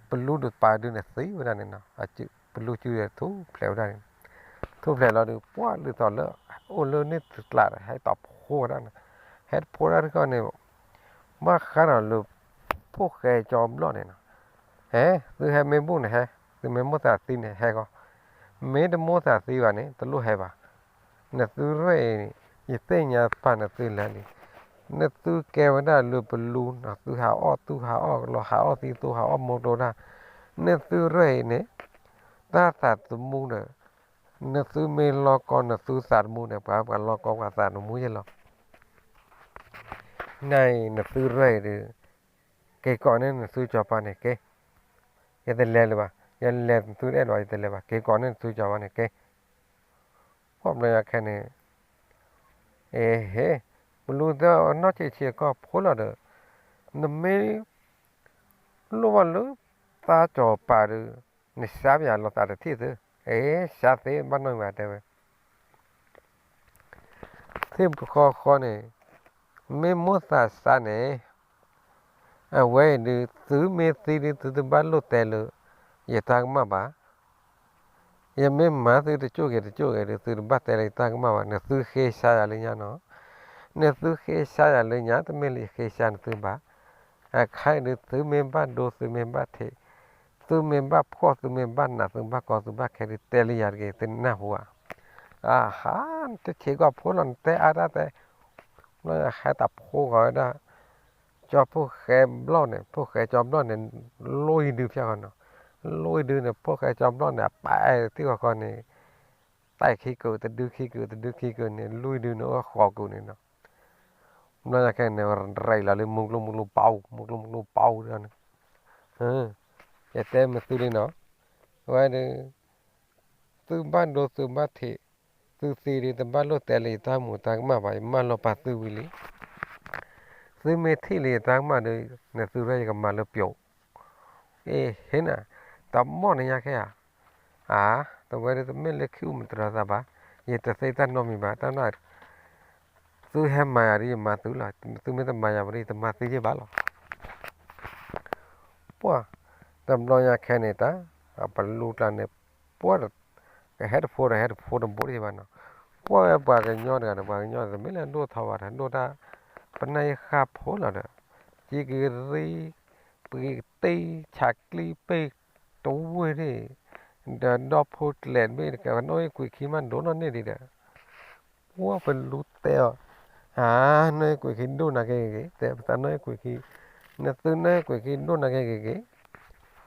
ပလူတပၤဒုန့ၣ်သံဝဲဒၣ်န့ၣ်နီၤ. ပလူစုဒီးထူၣ်ဖျဲးဝဲဒၣ်န့ၣ် ထူၣ်ဖျဲးလီၤဒီး ပှၢ်ဒ်သိးလၢ အိၣ်လၢန့ၣ်တကျး ဟဲတဖိဝဲဒၣ်န့ၣ် ဟဲတဖိဒၣ်တခီန့ၣ် ဘၣ်ဃးဒီးလၢ ဖိၣ်ဃဲကၠီဘျီၣ်န့ၣ်နီၤ. ဟဲ, သုဟဲမ့ၢ်ဘူၣ်န့ၣ်ဟဲ, သုမ့ၢ်မိၣ်သးသံန့ၣ်ဟဲဃီ, မ့ၢ်တမိၣ်သးသံဘၣ်န့ၣ် တလိၣ်ဟဲဘၣ်. နသုရဲၣ်အံၤန့ၣ် ယသ့ၣ်ညါပာ်နသုလၢာ်လံ. နသုကဲဝဲဒၣ်လၢပလူနီၤ, သုဟးအီၣ်သူၣ်ဟးအီၣ်လီၤ ဟးအီၣ်သံသိဟးအီၣ်မိၢ်တိၢ်တၢ်, နသုရဲၣ်အံၤန့ၣ် တၢ်သးသမူဒီး နသုမ့ၢ်လီၤကီနသုသးသမူန့ၣ် ပှၤပှၤလီၤကီပှၤသးသမူယဲလီၤ. နအံၤနသုရဲၣ်အံၤဒီး က့ၤကိးန့ၢ်နသုစီၤပၤန့ၣ်က့ၤ, ယတလဲၤလၢၤဘၣ်, ယလဲၤသုအဲၣ်ဒိးယတလဲၤဘၣ်, က့ၤကိးန့ၢ်နသုစီၤပၤန့ၣ်က့ၤ. ပှၢ်ဘျီညါခဲန့ၣ် အ့ဟ့, ပလူသၢနီၢ်ဆံးဆံးကီၢ်ဖိလီၤဒီး နမ့ၢ်လိၣ်ဘၣ်လၢသးစီၤပၤဒီး နစါပယၤလီၤသးတထံၣ်သု, အ့ စါသ့ဘၣ်နီၢ်ဘၣ်တဲဝဲ သ့ၣ်ဃီဃီန့ၣ် မ့ၢ်မိၣ်သးစါန့ၣ် အဝဲအံၤဒုး သုမ့ၢ်သံဒုး သုတဘၣ်လိၣ်တဲလၢ ယတၢ်ကမၣ်ဘၣ်. ယမ့ၢ်မၤသုတကၠိၣ်ဂ့ၤတကၠိၣ်ဂ့ၤဒီး သုတဘၣ်တဲလၢယတၢ်ကမၣ်ဘၣ်. နသုဃ့စါယၤလၢညါနီၤ, နသုဃ့စါယၤလၢညါ တမ့ၢ်လၢယဃ့စါနသုဘၣ်. အခါအံၤဒုး သုမ့ၢ်ဘၣ်ဒိ သုမ့ၢ်ဘၣ်ထံး, သုမ့ၢ်ဘၣ်ဖှီၣ် သုမ့ၢ်ဘၣ်နး သုဘၣ်ကီ သုဘၣ်ခဲဒုး တဲလၢယၤတဂ့ၤ သုနၢ်ဟူဧါ. အဟါ, နတဆံးကီၢ်ဖိလီၤ နတဲအါတၢ်တဲ, ဘျီဟဲတၢ်ဖိဂီၤဝဲဒၣ် ကၠီဖိၣ်ဃဲဘျီၣ်န့ၣ် ဖိၣ်ဃဲကၠီဘျီၣ်န့ၣ် လိၣ်အံၤဒုးဖျၢၣ်ဃီနီၤ, လိၣ်အံၤဒုးန့ၣ် ဖိၣ်ဃဲကၠီဘျီၣ်န့ၣ် အပာ်အဲၣ်တံၢ်ဃီဃီန့ၣ် တၢ်ခံကုာ်တဒုခံကုာ်တဒုခံကုာ်န့ၣ် လိၣ်အံၤဒုးန့ၣ် အိၣ်ဃိးကုာ်န့ၣ်နီၤ. ဘျီညါခဲန့ၣ် ရံးလီၤလၢမူကျိမူကျိပီ မူကျိမူကျိပီန့ၣ်, ယတဲမ့ၢ်သုလံနီၤ, အဝဲဒုး သုဘၣ်ဒိ သုဘၣ်ထံး, သုသံဒုး တဘၣ်လိၣ်တဲလၢယတၢ်မူတၢ်ကမၣ်ဘၣ်, ယမၢလီၤပာ်သုဝံၤလံ. သုမ့ၢ်ထံၣ်လၢယတၢ်ကမၣ်ဒီး နသုရဲၣ်ယကမၤလၢပျိာ်. အ့ဟ့နၤ, တမီၢ်န့ၣ်ညါခဲဧါ. အါ, တဝဲဒၣ်တမ့ၢ်လၢခံအိၣ်မတြီၤသးဘၣ်, ယတသ့တၢ်နီတမံၤဘၣ်, တၢ်နီၢ် သုဟဲမၤယၤဒီးယမၤသုလီၤ, သုမ့ၢ်တမၤယၤဘၣ်ဒီး ယတမၤသုယဲၢ်ဘၣ်လီၤ. ပှၢ်, တဘျီညါခဲန့ၣ်တၢ်, ပလူကျါန့ၣ်, ပှၢ်, ကဟဲတဖိဒီးဟဲတဖိတဘိတယဲၢ်ဘၣ်နီၤ, ပှၢ်ဝဲပှၤကညီတဂၤဒီး ပှၤကညီတမ့ၢ်လၢဒိၣ်ထီၣ်ဘၣ်ဒီး ဒိၣ်တၢ်, ပနၢ်ယဃၣ်ဖိလီၤဒီး, ကံကရံ, ပကတ့, ဆးကျံပ့ၢ်, တဝ့ၢ်ဒၣ်, ဒီးဒီဖိကျဲးတဘ့ၣ်တကဲ နီၣ်ဂံၢ်ကွံာ်ခံမးဒိၣ်နီၢ်န့ၢ်ဒံးဒီး ပှၢ်ပလူတဲအီၤ, အါ, နီၣ်ဂံၢ်ကွံာ်ခံဒိၣ်နာ်က့ဂ့ၤဂ့ၤ, တဲပသးနီၣ်ဂံၢ်ကွံာ်ခံ, နသုနီၣ်ဂံၢ်ကွံာ်ခံဒိၣ်နာ်က့ဂ့ၤဂ့ၤ,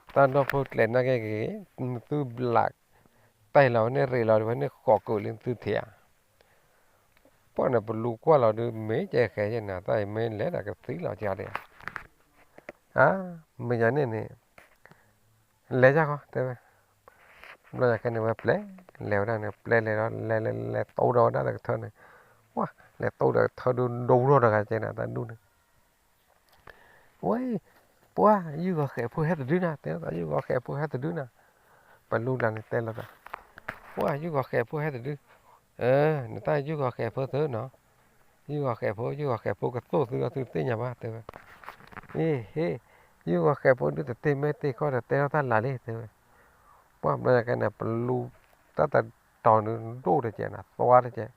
တၢ်ဒီဖိကျဲးနာ်က့ဂ့ၤဂ့ၤ, နသုဘျး, တဲလီၤဝဲန့ၣ်ရ့းလီၤဒီးဝဲန့ၣ်ဃိးကုာ်လၢနသုထံးဧါ. ပှၢ်န့ၣ်ပလူကွၢ်လီၤဒုး မ့ၢ်ကဲဃဲယဲၢ်နၤ တၢ်အံၤမ့ၢ်လဲၤဒၣ်ကသံလီၤကဒီးဧါ. အါ, မ့ၢ်ယၤန့ၣ်န့ၣ် လဲၤယၤဃီ တဲဝဲ, ဘျီယၤခဲန့ၣ်ဝဲပျဲ, လဲၤဝဲဒၣ်န့ၣ် ပျဲလဲၤဒီး လဲၤလဲၤလဲၤတိဒီးဝဲဒၣ်တကထၢန့ၣ်, ပှၢ်, လဲၤတိဒီးကထၢဒုးဒိၣ်ထီၣ်တဂၤကဲနၤ တၢ်ဒူၣ်န့ၣ်, ဝဲ, ပှၢ်, ယုၢ်ဂီၤဃဲးဖိဟဲတဒုနၤ တဲသး ယုၢ်ဂီၤဃဲးဖိဟဲတဒုနၤ, ပလူကျါန့ၣ်တဲလီၤသး, ပှၢ်, ယုၢ်ဂီၤဃဲးဖိဟဲတဒု, နတၢ်ယုၢ်ဂီၤဃဲးဖိသၢနီၤ, ယုၢ်ဂီၤဃဲးဖိ ယုၢ်ဂီၤဃဲးဖိကသိၣ်သုအသုတသ့ၣ်ညါဘၣ် တဲဝဲ, အ့ဟ့, ယုၢ်ဂီၤဃဲးဖိဒုးတသ့ၣ်မ့ၢ်သ့ၣ်ခီဒီး တဲထီၣ်တၢ်လၢ်လံ တဲဝဲ, ပှၢ်ဘျီယၤခဲန့ၣ် ပလူတၢ်တတီၤန့ၣ်ဒိၣ်တကဲးနၤ သွါတကဲး,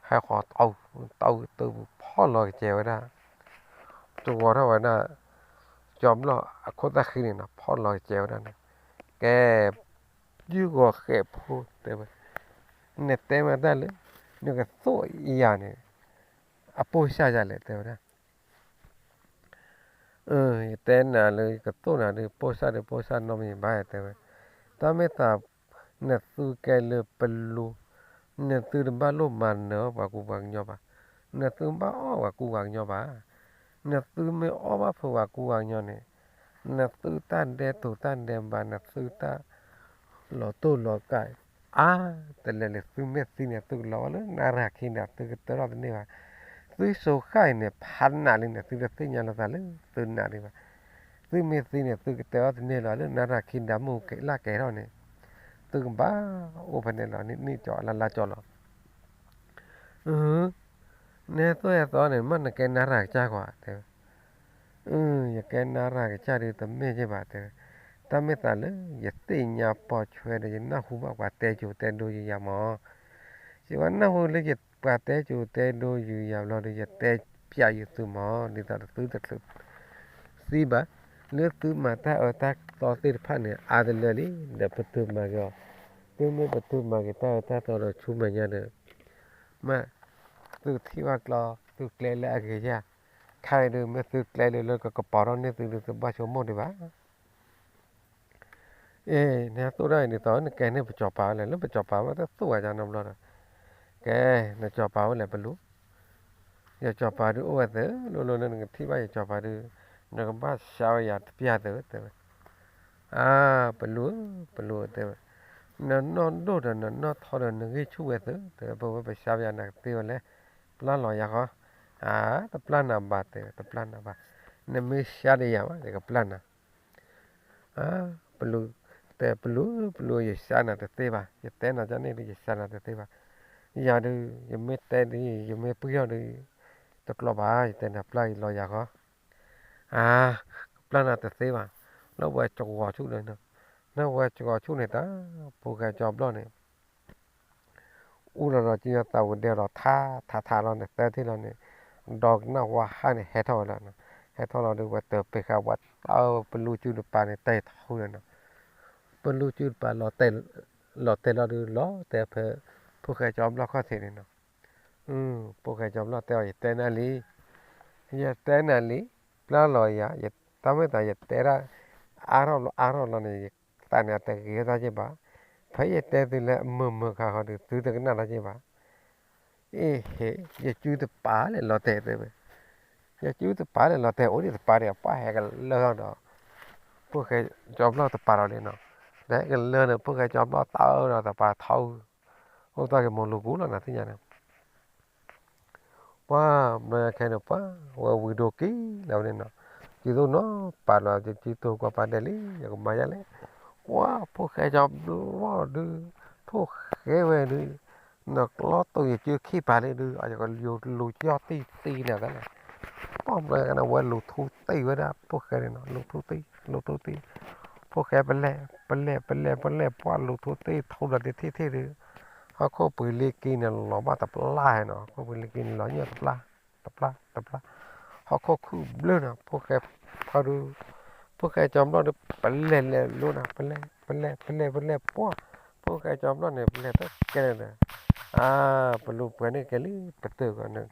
ဟဲဃီၤတအုး, တအုးတအုးဖီၣ်လီၤကစဲးဝဲဒၣ်, တဝီၤထီၣ်ဝဲဒၣ်, ကၠီဘျီၣ်အခိၣ်သၣ်ဃံန့ၣ်နီၤ ဖီၣ်လီၤကစဲးဝဲဒၣ်န့ၣ်, ကဲ, ယုၢ်ဂီၤဃဲးဖိ တဲဝဲ, နတဲမတၢ်လၢ နကသိၣ်ယၤန့ၣ်, အပိၢ်စၢ်ယၤလဲၣ် တဲဝဲဒၣ် ယတဲနၤလၢယကသိၣ်နၤဒီး ပိၢ်စၢ်ဒီးပိၢ်စၢ်နီတမံၤဘၣ် တဲဝဲ, တၢ်မ့ၢ်သး, နသုကဲလၢပလူ, နသုတဘၣ်လိၣ်မၤနၢၤပှၤကူပှၤကညီဘၣ်, နသုဘၣ်အီၣ်ပှၤကူပှၤကညီဘၣ်, နသုမ့ၢ်အီၣ်ဘၣ်ဖုးပှၤကူပှၤကညီန့ၣ်, နသုတၢ်ဒဲးတူာ်တၢ်ဒဲးဘး နသုတၢ် လီၤတိၢ်လီၤကး, အါ, တလဲၤလၢသုမ့ၢ်သံန့ၣ် သုကလီၤဘၣ်လၢနရၢၢ်ခံဒီး သုကတၢၢ်ထီၣ်တန့ၢ်ဘၣ်, သုစိၤဃၣ်အံၤန့ၣ် ဖးနးလံန့ၣ် သုတသ့ၣ်ညါလိာ်သးလၢသုနးဒံးဘၣ်, သုမ့ၢ်သံန့ၣ် သုကတၢၢ်ထီၣ်တန့ၢ်လီၤလၢနရၢၢ်ခံဒီး မုၢ်ကလၢ်ကဲထီၣ်န့ၣ်, သုကဘၣ်အိၣ်ဖဲန့ၣ်လီၤ နံၣ်နံၣ်ကၠီလါလါကၠီလီၤ နဟဲသိၣ်ဟဲသီန့ၣ် မ့ၢ်နကဲနၤရၢ်ကစၢ်ကွၢ် တဲဝဲ, ယကဲနၤရၢ်ကစၢ်ဒီးတမ့ၢ်က့ဘၣ် တဲဝဲ, တၢ်မ့ၢ်သးလၢ ယသ့ၣ်ညါပိာ်ဆွဲဒီး ယနၢ်ဟူဘၣ်ပှၤတဲကိၤတဲဒိယၤမး, ယဝဲနၢ်ဟူလၢယပှၤတဲကိၤတဲဒိယၤဘျီဒီး ယတဲပျးယသုမး ဒ်သိးသုတချုးသံဘၣ်, လၢသုမၤတၢ်အၢတၢ်သီသ့ၣ်တဖၣ်န့ၣ် အါတလၢလံ, ဒီးပတုာ်မၤက့ၤအီၤ, သုမ့ၢ်ပတုာ်မၤက့ၤတၢ်အၢတၢ်သီဒီးဆူမဲာ်ညါဒီး, မ့ၢ်, သုကထံၣ်ဘၣ်ကျီ, သုကျဲလၢအဂ့ၤယၢ်, ခဲအံၤဒုး မ့ၢ်သုကျဲလၢလၢကကပီၤထီၣ်န့ၢ်သုဒုး သုဘၣ်ဆိကမိၣ်ဒံးဘၣ်. အ့, နသိၣ်ဒၣ်အံၤဒ်သိး နကဲန့ၢ်ပစီၤပၤဝဲလဲၣ်, လၢပစီၤပၤဝဲတသိၣ်ဝဲကနီတဘျီဒီး, ကဲ, နစီၤပၤဝဲလဲၣ်ပလူ, ယစီၤပၤဒုးအိၣ်ဝဲသ့ၣ်လီၤလီၤလၢနကထံၣ်ဘၣ်ယစီၤပၤဒုး, နကဘၣ်ရှါဝဲယၤတပျၢ်သ့ၣ်ဝဲတဲဝဲ, အါ, ပလူဧၢ, ပလူဧၢတဲဝဲ, နနီၢ်ဒိၣ်ဒီးနနီၢ်ထီဒီးနဂံၢ်ဆူၣ်ဝဲသ့ၣ် တဲဝဲ, ပဝဲပရှါဝဲယၤနကသ့ဝဲလဲၣ်, ပျၢ်လီၤယၤဃီ, အါ, တပျၢ်နၤဘၣ်တဲဝဲ, တပျၢ်နၤဘၣ်, နမ့ၢ်ရှါဒီးယၤဘၣ် ယကပျၢ်နၤ အါ, ပလူ, တဲပလူ, ပလူ, ယရှါနၤတသ့ဘၣ်, ယတဲနၤကန့ၣ်ဒုး ယရှါနၤတသ့ဘၣ်, ယၤဒုး ယမ့ၢ်တဲဒ် ယမ့ၢ်ပှံၢ်ထီၣ်ဒုး, တကျိးဘၣ်, ယတဲနၤပျၢ်လီၤယၤဃီ, အါ, ပျၢ်နၤတသ့ဘၣ်, လၢဝဲစှီၤဆူၣ်ဒီး, လၢဝဲစှီၤဆူၣ်န့ၣ်တၢ်, ဖိၣ်ဃဲကၠီဘျီၣ်န့ၣ် အူလီၤဒီးကသးဝံၤဒဲးဒီး ထါထါထါလီၤန့ၣ် သၢထံၣ်လီၤန့ၣ်, ဒီကနၣ်ဝါဟးန့ၣ် ဟဲထီၣ်ဝဲလီၤ, ဟဲထီၣ်လီၤဒီး ဝဲတပ့ၤဃာ်ဝဲတၢ်ပလူစုတပၤန့ၣ် တဲထီၣ်လီၤနီၤ, ပလူစုတပၤ လီၤတဲာ်လီၤဒုး လီၤတဲာ်ဖဲ ဖိၣ်ဃဲကၠီဘျီၣ်ခီၣ်ထံးန့ၣ်နီၤ, ဖိၣ်ဃဲကၠီဘျီၣ်တဲအီၤ ယတဲနၤလံ, ယတဲနၤလံ, ပျၢ်လီၤယၤ, တၢ်မ့ၢ်သးယတဲဒၣ် အါထီၣ်လီၤအါထီၣ်လီၤန့ၣ် ယသးန့ၣ်အတဂ့ၤတၢ်က့ၢ်ဘၣ်, ဖဲယတဲသုလၢအမုာ်မုာ်ခါဃီဒီး သုတကနၣ်တၢ်က့ၢ်ဘၣ်, အ့ဟ့, ယစုတပၤလဲၣ်လီၤတဲာ်တဲဝဲ, ယစုတပၤလဲၣ်လီၤတဲာ် အိၣ်ဒံးတပၤဒီး ပှၢ်ဟဲကလၢာ်ဒီး ဖိၣ်ဃဲကၠီဘျီၣ်တပၤဒီးလံနီၤ, ဒီးဟဲကလၢာ်န့ၣ် ဖိၣ်ဃဲကၠီဘျီၣ်တၢ်အၢဒီးတပၤထီ, အိၣ်တၢ်က့ၤမိၤလူၤကူလီၤနၤသ့ၣ်ညါန့ၣ် ပှၢ်ဘျီညါခဲန့ၣ် ပှၢ်ဝဲဝံၤဒိၣ်က့ၤလၢဝဲန့ၣ်နီၤ, ယသိၣ်နီၤပာ်လီၤ ယစုတိၢ်ကွၢ်ပာ်ဒဲးလံ ယကမၤယါလဲၣ်, ပှၢ်ဖိၣ်ဃဲကၠီဘျီၣ်ဒုး, ထိၣ်ဃဲဝဲဒုး, နကျီတိၢ်ယစုခံပၤလံဒုး အယကလူၤလူၤကၠီၣ်တံၢ်တံၢ်န့ၣ်သးလဲၣ်, ပှၢ်ဘျီညါခဲန့ၣ် ဝဲလူၤထူတံၢ်ဝဲဒၣ် ဖိၣ်ဃဲန့ၣ်နီၤ လူၤထူတံၢ် လူၤထူတံၢ်, ဖိၣ်ဃဲပလဲၣ် ပလဲၣ် ပလဲၣ် ပလဲၣ် ပှၢ်လူၤထူတံၢ်ထူဒီးတထံၣ်ထံၣ်ဒုး, ဟီၣ်ခိၣ်ပှ့ၤလ့က့န့ၣ်လီၤဘၣ်တပျၢ်နီၤ ဟီၣ်ခိၣ်ပှ့ၤလ့က့န့ၣ်လီၤညီတပျၢ်, တပျၢ် တပျၢ်, ဟီၣ်ခိၣ်ခုၣ်ဘျၢနီၤ ဖိၣ်ဃဲဖီဒုး, ဖိၣ်ဃဲကၠီဘျီၣ်ဒုး ပလဲၣ်လဲၣ်လိၤနီၤ ပလဲၣ် ပလဲၣ် ပလဲၣ် ပလဲၣ် ပှၢ်, ဖိၣ်ဃဲကၠီဘျီၣ်န့ၣ် ပလဲၣ်တကဲလၢာ်ဒီး, အါ, ပလူၤပှဲၤန့ၣ်ကဲလံ ပတုာ်ကီးန့ၣ်,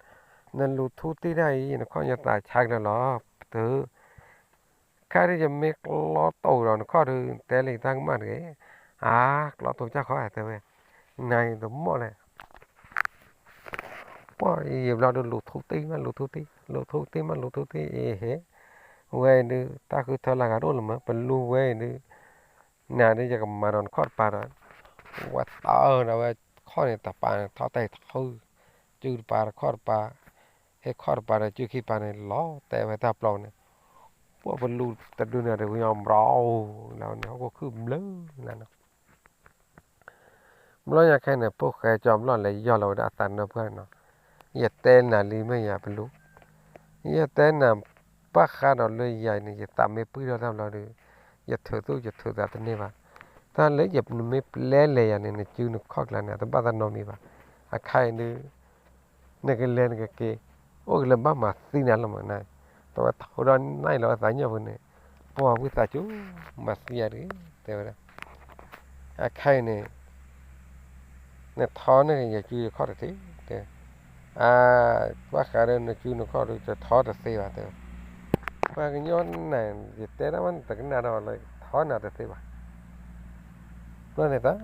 နလူၤထူတံၢ်တၢ်အံၤ နခီၣ်ညါသးဆါကလၢာ်လီၤ ပတုာ် ခဲဒုးယမ့ၢ်ကျီတိၢ်ဒီးနခီၣ်ဒုး တဲလံတၢ်ကမၣ်တဂ့ၤ, အါ, ကျီတိၢ်ကၢ်ခီတဲဝဲ, နၤအံၤတမီၣ်လဲၣ်, ပှၢ်ယံာ်ဘျီဒုး လူၤထူတံၢ်မး လူၤထူတံၢ် လူၤထူတံၢ်မး လူၤထူတံၢ်အံၤဟ့ၣ်, ဝဲအံၤဒုး တၢ်ဃုထၢလၢဂၤတအိၣ်လၢၤမး ပလူၤဝဲအံၤဒုး, နၤဒုးယကမၤဒီးနခီၣ်တပၤဒီး, ဝဲတၢ်အၢဒီးဝဲခီၣ်န့ၣ်တပၤန့ၣ် ထီၣ်တဲာ်ထီၣ် စုတပၤတခီၣ်တပၤ, ဟဲခီၣ်တပၤဒီးစုခံပၤန့ၣ် လီၤတဲာ်ဝဲတၢ်ပျီန့ၣ်, ပှၢ်ပလူၤတဒုန့ၣ်တဂ့ၤညီဘျီလၢန့ၣ် ဟီၣ်ခိၣ်ခုၣ်ဘျၢလၢန့ၣ်, ဘျီညါခဲန့ၣ် ဖိၣ်ဃဲကၠီဘျီၣ်လဲၤယီၢ်လီၤဝဲဒၣ်အသးနၢပှၢ်န့ၣ်နီၤ, ယတဲနၤလံမ့ၢ်ယၤပလူၤ, ယတဲနၤ ဘၣ်ဃးဒီးလၢယၤန့ၣ် ယသးမ့ၢ်ပှံၢ်ထီၣ်တၢ်ဘျီဒီး, ယထုးသူၣ်ယထုးသးတန့ၢ်ဘၣ်, တၢ်လၢယမ့ၢ်ပျဲလဲၤယၤန့ၣ် နစုနခီၣ်ကျါန့ၣ် အတဘၣ်သးနီတမံၤဘၣ်, အခါအံၤဒုး နကလဲၤနကက့ၤ, အိၣ်ကလဲၤဘၣ်မၤသံနၤလီၤမးနၤ, တဝဲထီဒီးနံၣ်လီၤဝဲသးညီပူၤန့ၣ်, ပှၢ်ဝံသးစူၤ မၤသံယၤတဂ့ၤ တဲဝဲဒၣ်, အခါအံၤန့ၣ် နထီန့ၢ်က့ၤယစုယခီၣ်တထံၣ်, တဲ, အါ, ဘၣ်ဃးဒီးနစုနခီၣ်ဒုး ယထီတသ့ဘၣ် တဲဝဲ, ပှၤကညီန့ၣ် ယတဲဒၣ်ဝဲနတကနၣ်ဒီးလၢထီနၤတသ့ဘၣ်, ဘျီန့ၣ်သး,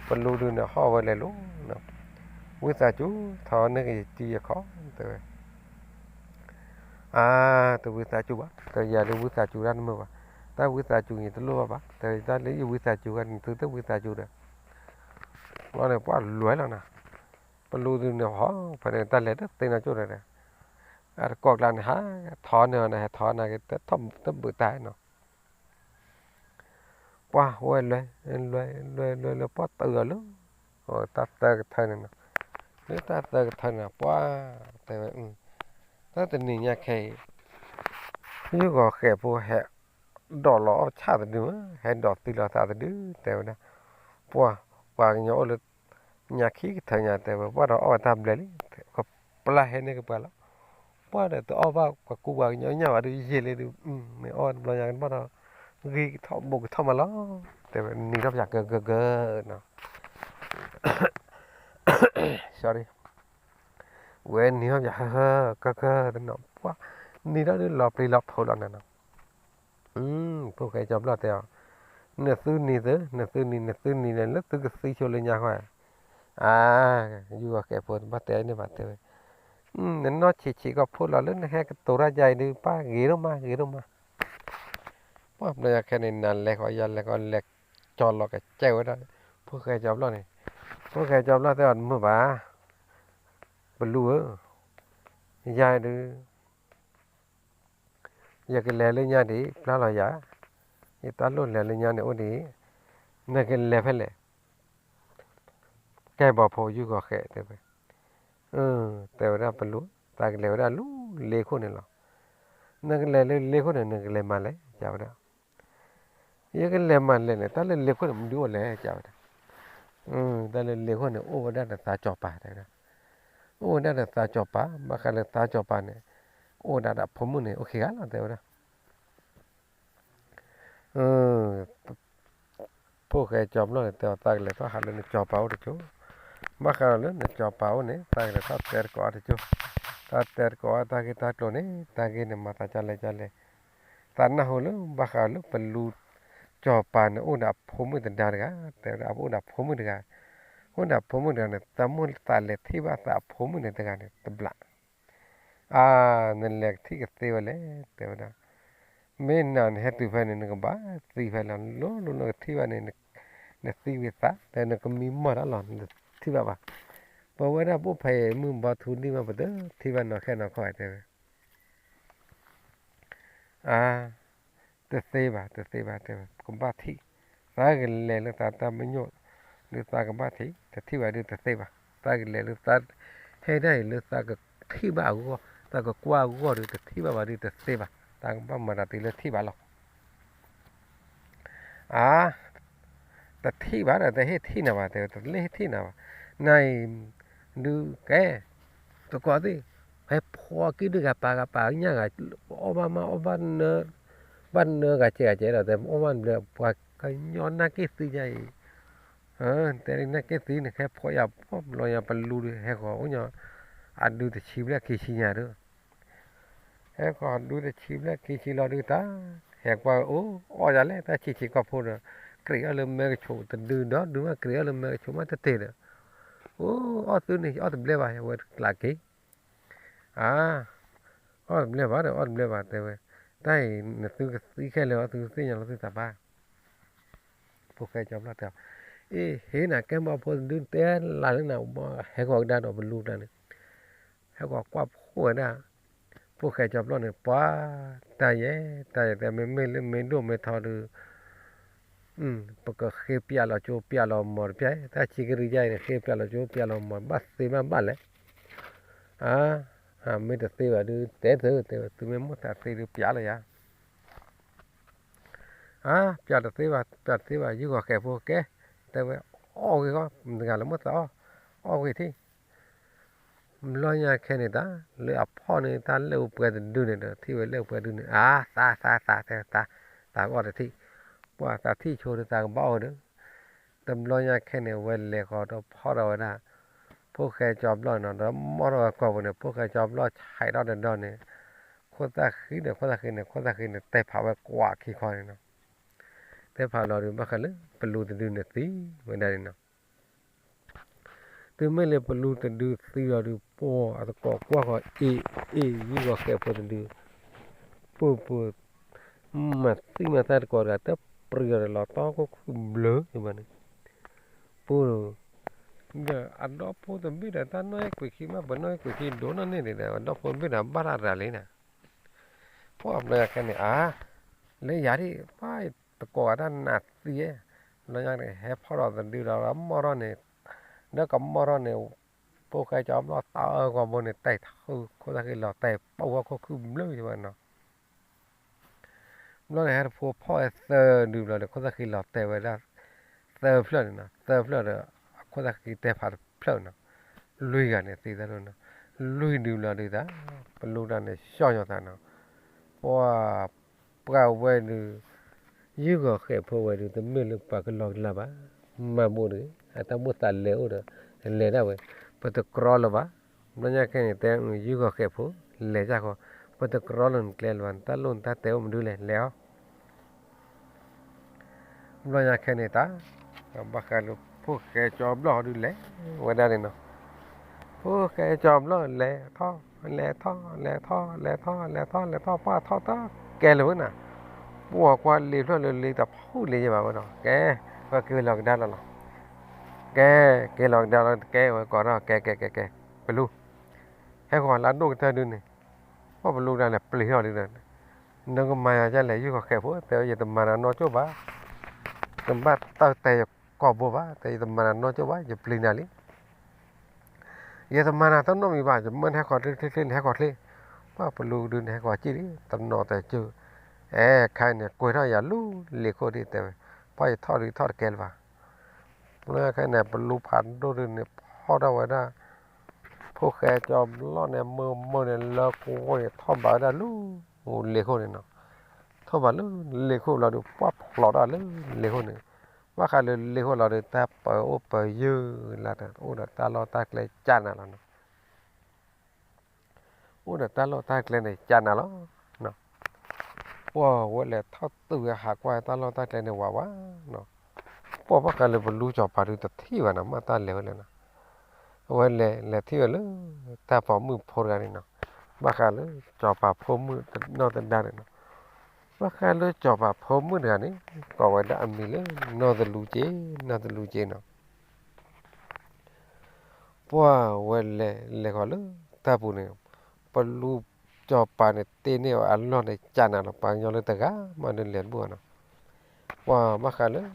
ပလူၤဒုးန့ၣ်ဟီၣ်ဝဲလဲၤလိၤ, ဝံသးစူၤ ထီန့ၢ်က့ၤယစုယခီၣ် တဲဝဲ အါ, တဝံသးစူၤဘၣ်, တယၤဒုးဝံသးစူၤတၢ်တမုာ်ဘၣ်, တၢ်ဝံသးစူၤန့ၣ်တလိၣ်ဘၣ်ဘၣ်, တၢ်လၢယဝံသးစူၤဂၤန့ၣ် သုတဝံသးစူၤဒီး, ဘျီန့ၣ်ပှၢ်လွဲလီၤနၤ, ပလူၤဒုးန့ၣ်ဟီၣ်ဖဲန့ၣ် တၢ်လဲၤတသ့နီၢ်ကၠိၣ်ဒီး, အတကိးကျါန့ၣ် ဟးထီန့ၢ်အီၤန့ၣ် ဟဲထီနၤက့ၤတဘုးတၢ်နီၤ ပှၢ်ဝဲလွဲ, လွဲ, လွဲ, လွဲ, လွဲ ပှၢ်တုၤအီၤလၢ တၢ်သၢကထၢန့ၣ်နီၤ, လၢတၢ်သၢကထၢန့ၣ် ပှၢ် တဲဝဲ, တၢ်တနံၤညါခဲအံၤ ယုၢ်ဂီၤဃဲးဖိဟဲ ဒိးလီၤအီၣ်ဆၣ်တဒုမး ဟဲဒိးသံလီၤသးတဒု တဲဝဲဒၣ်, ပှၢ် ပှၤကညီအိၣ်လၢ ညါခံကထၢညါ တဲဝဲ ပှၢ်ဒီးအီၣ်ဝဲတၢ်ဘျဲလံ, ကပျၢ်ဟဲန့ၢ်ကပှၢ်လီၤ, ပှၢ်ဒီးတအီၣ်ဘၣ်ပှၤကူပှၤကညီညၣ်ဘၣ်ဒီးယဲၢ်လံဒီး မ့ၢ်အီၣ်တဘျီညါကဘၣ်ဒီး ဂ့ၤကထီၣ်ဘိးကထီၣ်မးလီၤ. တဲဝဲနံၤထီၣ်ပယၤကကကနီၤ sorry ဝဲနံၤထီၣ်ပယၤဟၢဟၢကကတနီၤ ပှၢ်နံၤထီၣ်ဒုးလီၤပျံၤလီၤဖုးလီၤနၤနီၤ ဖိၣ်ဃဲကၠီဘျီၣ်တဲအီၤ, နသုနံၤသု, နသုနံၤ, နသုနံၤန့ၣ် လၢသုကသံဆိလၢညါဃီ, အါ, ယူၢ်ဂီၤဃဲးဖိတဘၣ်တဲန့ၣ်ဘၣ်တဲဝဲ, နနီၢ်ဆံးဆံးကီၢ်ဖိလီၤ လၢနဟဲကတိၤတၢ်ယါအံၤဒုး ပၢ်ဂ့ၤဒိၣ်မး ဂ့ၤဒိၣ်မး, ပှၢ်ဘျီညါခဲန့ၣ် နၤလဲၤဃီယၤလဲၤဃီလဲၤကၠီလီၤကစဲဝဲဒၣ်, ဖိၣ်ဃဲကၠီဘျီၣ်န့ၣ်, ဖိၣ်ဃဲကၠီဘျီၣ်တဲအီၤတမုာ်ဘၣ်, ပလူဧၢ, ယၤဒုး ယကလဲၤလၢညါဒံး ပျၢ်လီၤယၤ, ယတၢ်လိၣ်လဲၤလၢညါန့ၣ်အိၣ်ဒံး, နကလဲၤဖဲလဲၣ်, ကဲဘီဖိယူၢ်ဂီၤဃဲးတဲဝဲ, တဲဝဲဒၣ်ပလူ, သးကလဲၤဝဲဒၣ်လူလ့ခိၣ်န့ၣ်လီၤ, နကလဲၤလၢလ့ခိၣ်န့ၣ် နကလဲၤမၤလဲၣ် ကဝဲဒၣ် ယကလဲၤမၤလဲၣ်န့ၣ် တၢ်လၢလ့ခိၣ်န့ၣ် မနုၤအိၣ်လဲၣ် ကဝဲဒၣ်, တၢ်လၢလ့ခိၣ်န့ၣ် အိၣ်ဝဲဒၣ်ဒီးသးစီၤပၤတဲဝဲဒၣ်, အိၣ်ဝဲဒၣ်ဒီးသးစီၤပၤ ဘၣ်ဃးလၢသးစီၤပၤန့ၣ်, အိၣ်ဝဲဒၣ်ဒီးအဖိမုၣ်န့ၣ် အိၣ်ခံဂၤလီၤတဲဝဲဒၣ် ဖိၣ်ဃဲကၠီဘျီၣ်န့ၣ် တဲအီၤသးကလဲၤထီၣ်ဟးလၢနစီၤပၤအိၣ်တကၠိ, ဘၣ်ဃးဒီးလၢနစီၤပၤအိၣ်န့ၣ် သးကလဲၤထီၣ်တဲတကိးအါတကၠိ, သးတဲတကိးအါတၢ်ဂ့ၢ်တၢ်ကျိၤန့ၣ် တၢ်ဂ့ၢ်န့ၣ်မၤသးကလဲၣ်ကလဲၣ်, သးနၢ်ဟူလၢဘၣ်ဃးလၢပလူစီၤပၤန့ၣ် အိၣ်ဒီးအဖိမုၣ်သဒါတဂၤ, တဲဝဲဒၣ်အိၣ်ဒီးအဖိမုၣ်တဂၤ, အိၣ်ဒီးအဖိမုၣ်တဂၤန့ၣ် တၢ်မိၣ်သးလဲၤထံၣ်ဘၣ်သးအဖိမုၣ်န့ၣ်တဂၤန့ၣ် တဘျး အါ, နလဲၤကထံၣ်ကသ့ဝဲလဲၣ် တဲဝဲဒၣ်, မ့ၢ်နၤနဟဲတုၤဖဲန့ၣ် နကဘၣ်သံဖဲလီၤ, လိၤလိၤနကထံၣ်ဘၣ်န့ၣ်, နသံဝံၤသး ဒီးနကမံမီၢ်တၢ်လီၤ နတထံၣ်ဘၣ်ဘၣ်, ပဝဲဒၣ်ပအိၣ်ဖဲအံၤ မုၢ်ဘီထူဒံၣ်မး ပတထံၣ်ဘၣ်နီၢ်ခဲနီၢ်ခီတဲဝဲ အါ, တသ့ဘၣ် တသ့ဘၣ် တဲဝဲ ကဘၣ်ထံၣ်, သးကလဲၤလၢသးတၢ်မညိၣ်, ဒုးသးကဘၣ်ထံၣ် တထံၣ်ဘၣ်ဒုးတသ့ဘၣ်, သးကလဲၤလၢသး, ဟဲဒၣ်အံၤလၢသးကထံၣ်ဘၣ်အဂီၢ်, သးကကွၢ်အဂီၢ်ဒုးတထံၣ်ဘၣ်ဘၣ်ဒုးတသ့ဘၣ်, သးကဘၣ်မၤတၢ်တုၤလၢထံၣ်ဘၣ်လီၤ အါ, တထံၣ်ဘၣ်ဒီး တဟ့ၣ်ထံၣ်နၤဘၣ် တဲဝဲ တလ့ၢ်ဟ့ၣ်ထံၣ်နၤဘၣ်, နအံၤ, ဒုးကဲ, တကိးသ့ၣ်, ဟဲဖီက့ၤဒုးဂၤပာ်ဂၤပာ်ညၣ်ဂၤ, အီၣ်ဘၣ်မးအီၣ်ဘၣ်, ဘၣ်နၢဂၤစဲးဂၤစဲးဒီး တဲအီၣ်ဘၣ်ဘျဲ ပှၤကညီနၢ်က့ၢ်သံညါအံၤ, တဲနၢ်က့ၢ်သံန့ၣ် ဟဲဖီယၤပီၣ်ဘျီယၤပလူဒီး ဟဲဃီၤအိၣ်ညီ, အဒုတဆံဘျဲၣ်ခံဆံညါဒီး ဟဲဃီၤဒုတဆံဘျဲၣ်ခံဆံလီၤဒုးတၢ်, ဟဲကွၢ်အိၣ်, အီၣ်ယၤလဲၣ် တၢ်ဆံးဆံးကီၢ်ဖိဒီး, ကြံးအီၣ်လၢမဲကဆိးတဒုဒီး ဒုးမးကြံးအီၣ်လၢမဲကဆိးမးတတ့ၢ်ဒီး, အိၣ်အီၣ်သုန့ၣ် အီၣ်တဘျဲၣ်ဘၣ် ဝဲတကျးက့ၤ, အါ, အီၣ်တဘျဲၣ်ဘၣ်ဒီး အီၣ်တဘျဲၣ်ဘၣ်တဲဝဲ, တၢ်အံၤနသုကသံခဲလၢာ် အီၣ်သုသ့ၣ်ညါလီၤသုသးပၢ် ဖိၣ်ဃဲကၠီဘျီၣ်တဲအီၤ, အ့ ဟ့ၣ်နၤကဲမီဖိတဒုတဲလၢ်လၢနၤ, ဟဲဃီၤကဒါဒီးပလူပျၢ်န့ၣ်, ဟဲဃီၤကွၢ်ဖှိၣ်ဝဲဒၣ်, ဖိၣ်ဃဲကၠီဘျီၣ်န့ၣ် ပှၤ, တၢ်ယဲ, တၢ်ယဲတဲ မ့မ့ၢ်လၢမ့ၢ်ဒိၣ်မ့ၢ်ထီဒုး, ပကဃ့ပျၢ်လီၤကၠိပျၢ်လီၤမီၤတပျၢ်, တၢ်ဆံးကရံယါအံၤန့ၣ် ဃ့ပျၢ်လီၤကၠိပျၢ်လီၤမီၤ ဘၣ်သ့ဘၣ်ဘၣ်လဲၣ်, အါ, မ့ၢ်တသ့ဘၣ်ဒုး တဲသုတဲဝဲ သုမ့ၢ်မိၣ်သးသ့ဒုးပျၢ်လီၤယၤ အါ, ပျၢ်တသ့ဘၣ် ပျၢ်တသ့ဘၣ် ယူၢ်ဂီၤဃဲးဖိကဲ, တဲဝဲ, အီၣ်ဂ့ၤဂီၢ် မတဂၤလၢမိၣ်သးအီၣ်, အီၣ်ဂ့ၤထံၣ်, ဘျီညါခဲန့ၣ်တၢ်, လၢအဖီၣ်န့ၣ် တၢ်လၢအိၣ်ပှဲၤတဒုန့ၣ်ဒီး ထံၣ်ဝဲလၢအိၣ်ပှဲၤတဒုန့ၣ် အါ, သး သး သး တဲ သး, သးကအီၣ်တထံၣ်, ပှၤသးထံၣ်ဆိဒီးသးကဘၣ်အီၣ်ဒီး, တဘျီညါခဲန့ၣ် ဝဲလဲၤဃီၤဒီးဖီၣ်ထီၣ်ဝဲဒၣ်, ဖိၣ်ဃဲကၠီဘျီၣ်နီၤ ဒီးမီၢ်ထီၣ်ဝဲကွၢ်ပူၤန့ၣ် ဖိၣ်ဃဲကၠီဘျီၣ်ဆဲးထီၣ်တဒီန့ၣ်, ခိၣ်သၣ်ဃံဒီး ခိၣ်သၣ်ဃံန့ၣ် ခိၣ်သၣ်ဃံန့ၣ် တဲဖးဝဲကွၢ်ခံခီန့ၣ်နီၤ, တဲဖးလီၤဒီး ဘၣ်ဃးလၢ ပလူတဒုန့ၣ်သံဝဲဒၣ်န့ၣ်နီၤ တုၤမ့ၢ်လၢပလူတဒုသံလီၤဒုး ပှၤအသကိးကွၢ်ဃီၤအ့ၣ်အ့ၣ် ယူၢ်ဂီၤဃဲးဖိတဒု, ပၢၢ်ပၢၢ်, မၤသံမၤသးတကိးတဂၤ တပြံးအီၤဒီးလီၤတီခိၣ်ခုၣ်ဘျၢဘၣ်န့ၣ်, ပၢၢ်, ဒီးအဒီဖိတဘ့ၣ်ဒီး တၢ်နီၣ်အ့ၣ်ကွံာ်ခံမး ပနီၣ်အ့ၣ်ကွံာ်ခံဒိၣ်နီၣ်န့ၣ်ဒီး အဒီဖိတဘ့ၣ်ဒီးဘၣ်တၢ်ရၤလံန့ၣ် ပှၢ်ဘျီညါခဲန့ၣ် အါ, လၢယၤဒ် ပှၢ်တကိးဂၤတၢ်နးသံဧါ, ဘျီညါန့ၣ် ဟဲဖီၣ်ထီၣ်တဒုဒီး မီၢ်ထီၣ်န့ၣ်, ဒီးကမီၢ်ထီၣ်န့ၣ်, ဖိၣ်ဃဲကၠီဘျီၣ်သးအၢဂီၤဘိန့ၣ် တဲထီၣ်ခိၣ်သၣ်ဃံလီၤတဲာ်ပှၢ်ဝဲခိၣ်ခုၣ်ဘျၢဝဲနီၤ ဘျီန့ၣ် ဟဲတဖိဖီၣ်ဝဲသၢဒုဘျီဒီး ခိၣ်သၣ်ဃံလီၤတဲာ်ဝဲဒၣ် သၢဖျၢၣ်န့ၣ်နီၤ, သၢဖျၢၣ်ဒီး အခိၣ်သၣ်ဃံတဲဖးတဖျၢၣ်နီၤ, လွံၢ်ဂၤန့ၣ်သံသၢဒိၣ်နီၤ, လွံၢ်ဒုလီၤဒုးသး, ပလူတၢ်န့ၣ် ဆှီၣ်ညီသးနီၤ, ပှၤ ပှၤဝဲဒုး ယုၢ်ဂီၤဃဲးဖိဝဲဒုး တမ့ၢ်လၢပှၤကလီၤကလးဘၣ်, မၤဘိးဒုး အတၢ်မိၣ်သးလဲၤအိၣ်ဒီး လဲၤဒၣ်ဝဲ, ပတကြီလၢၤဘၣ်, ဘျီညါခဲန့ၣ် တဲယုၢ်ဂီၤဃဲးဖိ လဲၤတၢ်ဃီ, ပတကြီလၢၤနကျဲလၢၤဘၣ်, နတၢ်လိၣ်နတၢ်တဲအိၣ်မနုၤလဲၣ် လဲၤအီၤ ဘျီညါခဲန့ၣ်တၢ်, ဘၣ်ဃးလၢဖိၣ်ဃဲကၠီဘျီၣ်ဟီဒုးလဲၤဝဲဒၣ်န့ၣ်နီၤ, ဖိၣ်ဃဲကၠီဘျီၣ်လဲၤထီၣ် လဲၤထီၣ် လဲၤထီၣ် လဲၤထီၣ် လဲၤထီၣ် လဲၤထီၣ် ပှၢ်ထီၣ်တၢ်ကဲလၢၤဝဲနၤ, ပှၤကွၢ်လ့ဖျၢၣ်လၢလ့တဖှူလ့ယဲၢ်ဘၣ်ဝဲနီၤ, ကဲ ပှၤက့ၤလီၤကဒါလီၤလီၤ, ကဲ က့ၤလီၤကဒါလီၤ ကဲဝဲကိးထီၣ် ကဲ ကဲ ကဲ ကဲ ပလူ ဟဲဃီၤလၢအဒိၣ်ကတၢၢ်ဒုန့ၣ်, ပှၤပလူတၢ်လဲၤပျံၤထီၣ်ဒုဒီး, နကမၤယၤဒ်လဲၣ် ယုၢ်ဂီၤဃဲးဖိ တဲဝဲ ယတမၤနၤနီကၠိၣ်ဘၣ်, နဘၣ်တၢ်တဲယကိာ်ဘိဘၣ် တဲ ယတမၤနၤနီကၠိၣ်ဘၣ် ယပျံၤနၤလံ, ယတမၤနၤတနီၣ်မံၤဘၣ် ယမၢနဟဲဃီၤချ့ချ့ချ့န့ၣ် ဟဲဃီၤချ့, ပှၤပလူဒုန့ၣ် ဟဲဃီၤစံၣ်လံ တနီၤတဲကၠိၣ်, အဲ ခဲအံၤန့ၣ် ကွဲးထီၣ်ယၤလၢလ့ခိၣ်ဒ်တဲဝဲ, ပှၤယထီၣ်ဒုးထီၣ်တကဲလၢၤဘၣ် လၢခဲအံၤန့ၣ် ပလူဖးဒိၣ်ဒုန့ၣ် ဖီၣ်ထီၣ်ဝဲဒၣ်, ဖိၣ်ဃဲကၠီဘျီၣ်န့ၣ် မုၢ်မုၢ်န့ၣ် လၢကဝီၤန့ၣ် ထီၣ်ဘးဝဲဒၣ်လၢလ့ခိၣ်န့ၣ်နီၤ, ထီၣ်ဘးလၢလ့ခိၣ်လီၤဒုး ပှၢ်ဖျိးထီၣ်လၢလ့ခိၣ်န့ၣ်, ဘၣ်ဃးလၢလ့ခိၣ်လီၤဒုး တၢ်ပၢၤအိၣ်ပၢၤယၢၢ်လၢ အိၣ်ဒီးတၢ်လီၢ်တၢ်ကျဲကၢနၤလီၤနီၤ အိၣ်ဒီးတၢ်လီၢ်တၢ်ကျဲန့ၣ် ကၢနၤလီၤ. ပှၤဝဲလဲၤထီၣ်တုၤဝဲဟးကွၢ်တၢ်လီၢ်တၢ်ကျဲန့ၣ်ဝးဝးနီၤ. ပှၤဘၣ်ဃးလၢပလူစီၤပၤဒုတထံၣ်ဘၣ်နီၤ မ့ၢ်တၢ်လဲၤဝဲလဲၣ်နီၤ. အဝဲလဲၤ လဲၤထံၣ်ဝဲလၢ တၢ်ပိာ်မုၣ်ဖိတဂၤန့ၣ်နီၤ. ဘၣ်ဃးလၢစီၤပၤဖိမုၣ်နီၢ်သဒါန့ၣ်နီၤ. ဘၣ်ဃးလၢစီၤပၤဖိမုၣ်တဂၤန့ၣ် ကိးဝဲဒၣ်အမံၤလၢ နီၢ်သလူက့, နီၢ်သလူက့နီၤ. ပှၤဝဲလဲၤ လဲၤဃီၤလၢတၢ်ပူၤန့ၣ်, ပလူစီၤပၤန့ၣ် တ့န့ၢ်အလီၢ်န့ၣ် ကၢနၤလီၤ ပှၤကညီလၢတဂၤမးဒုးလဲၤတဘူၣ်နီၤ. ပှၤဘၣ်ဃးလၢ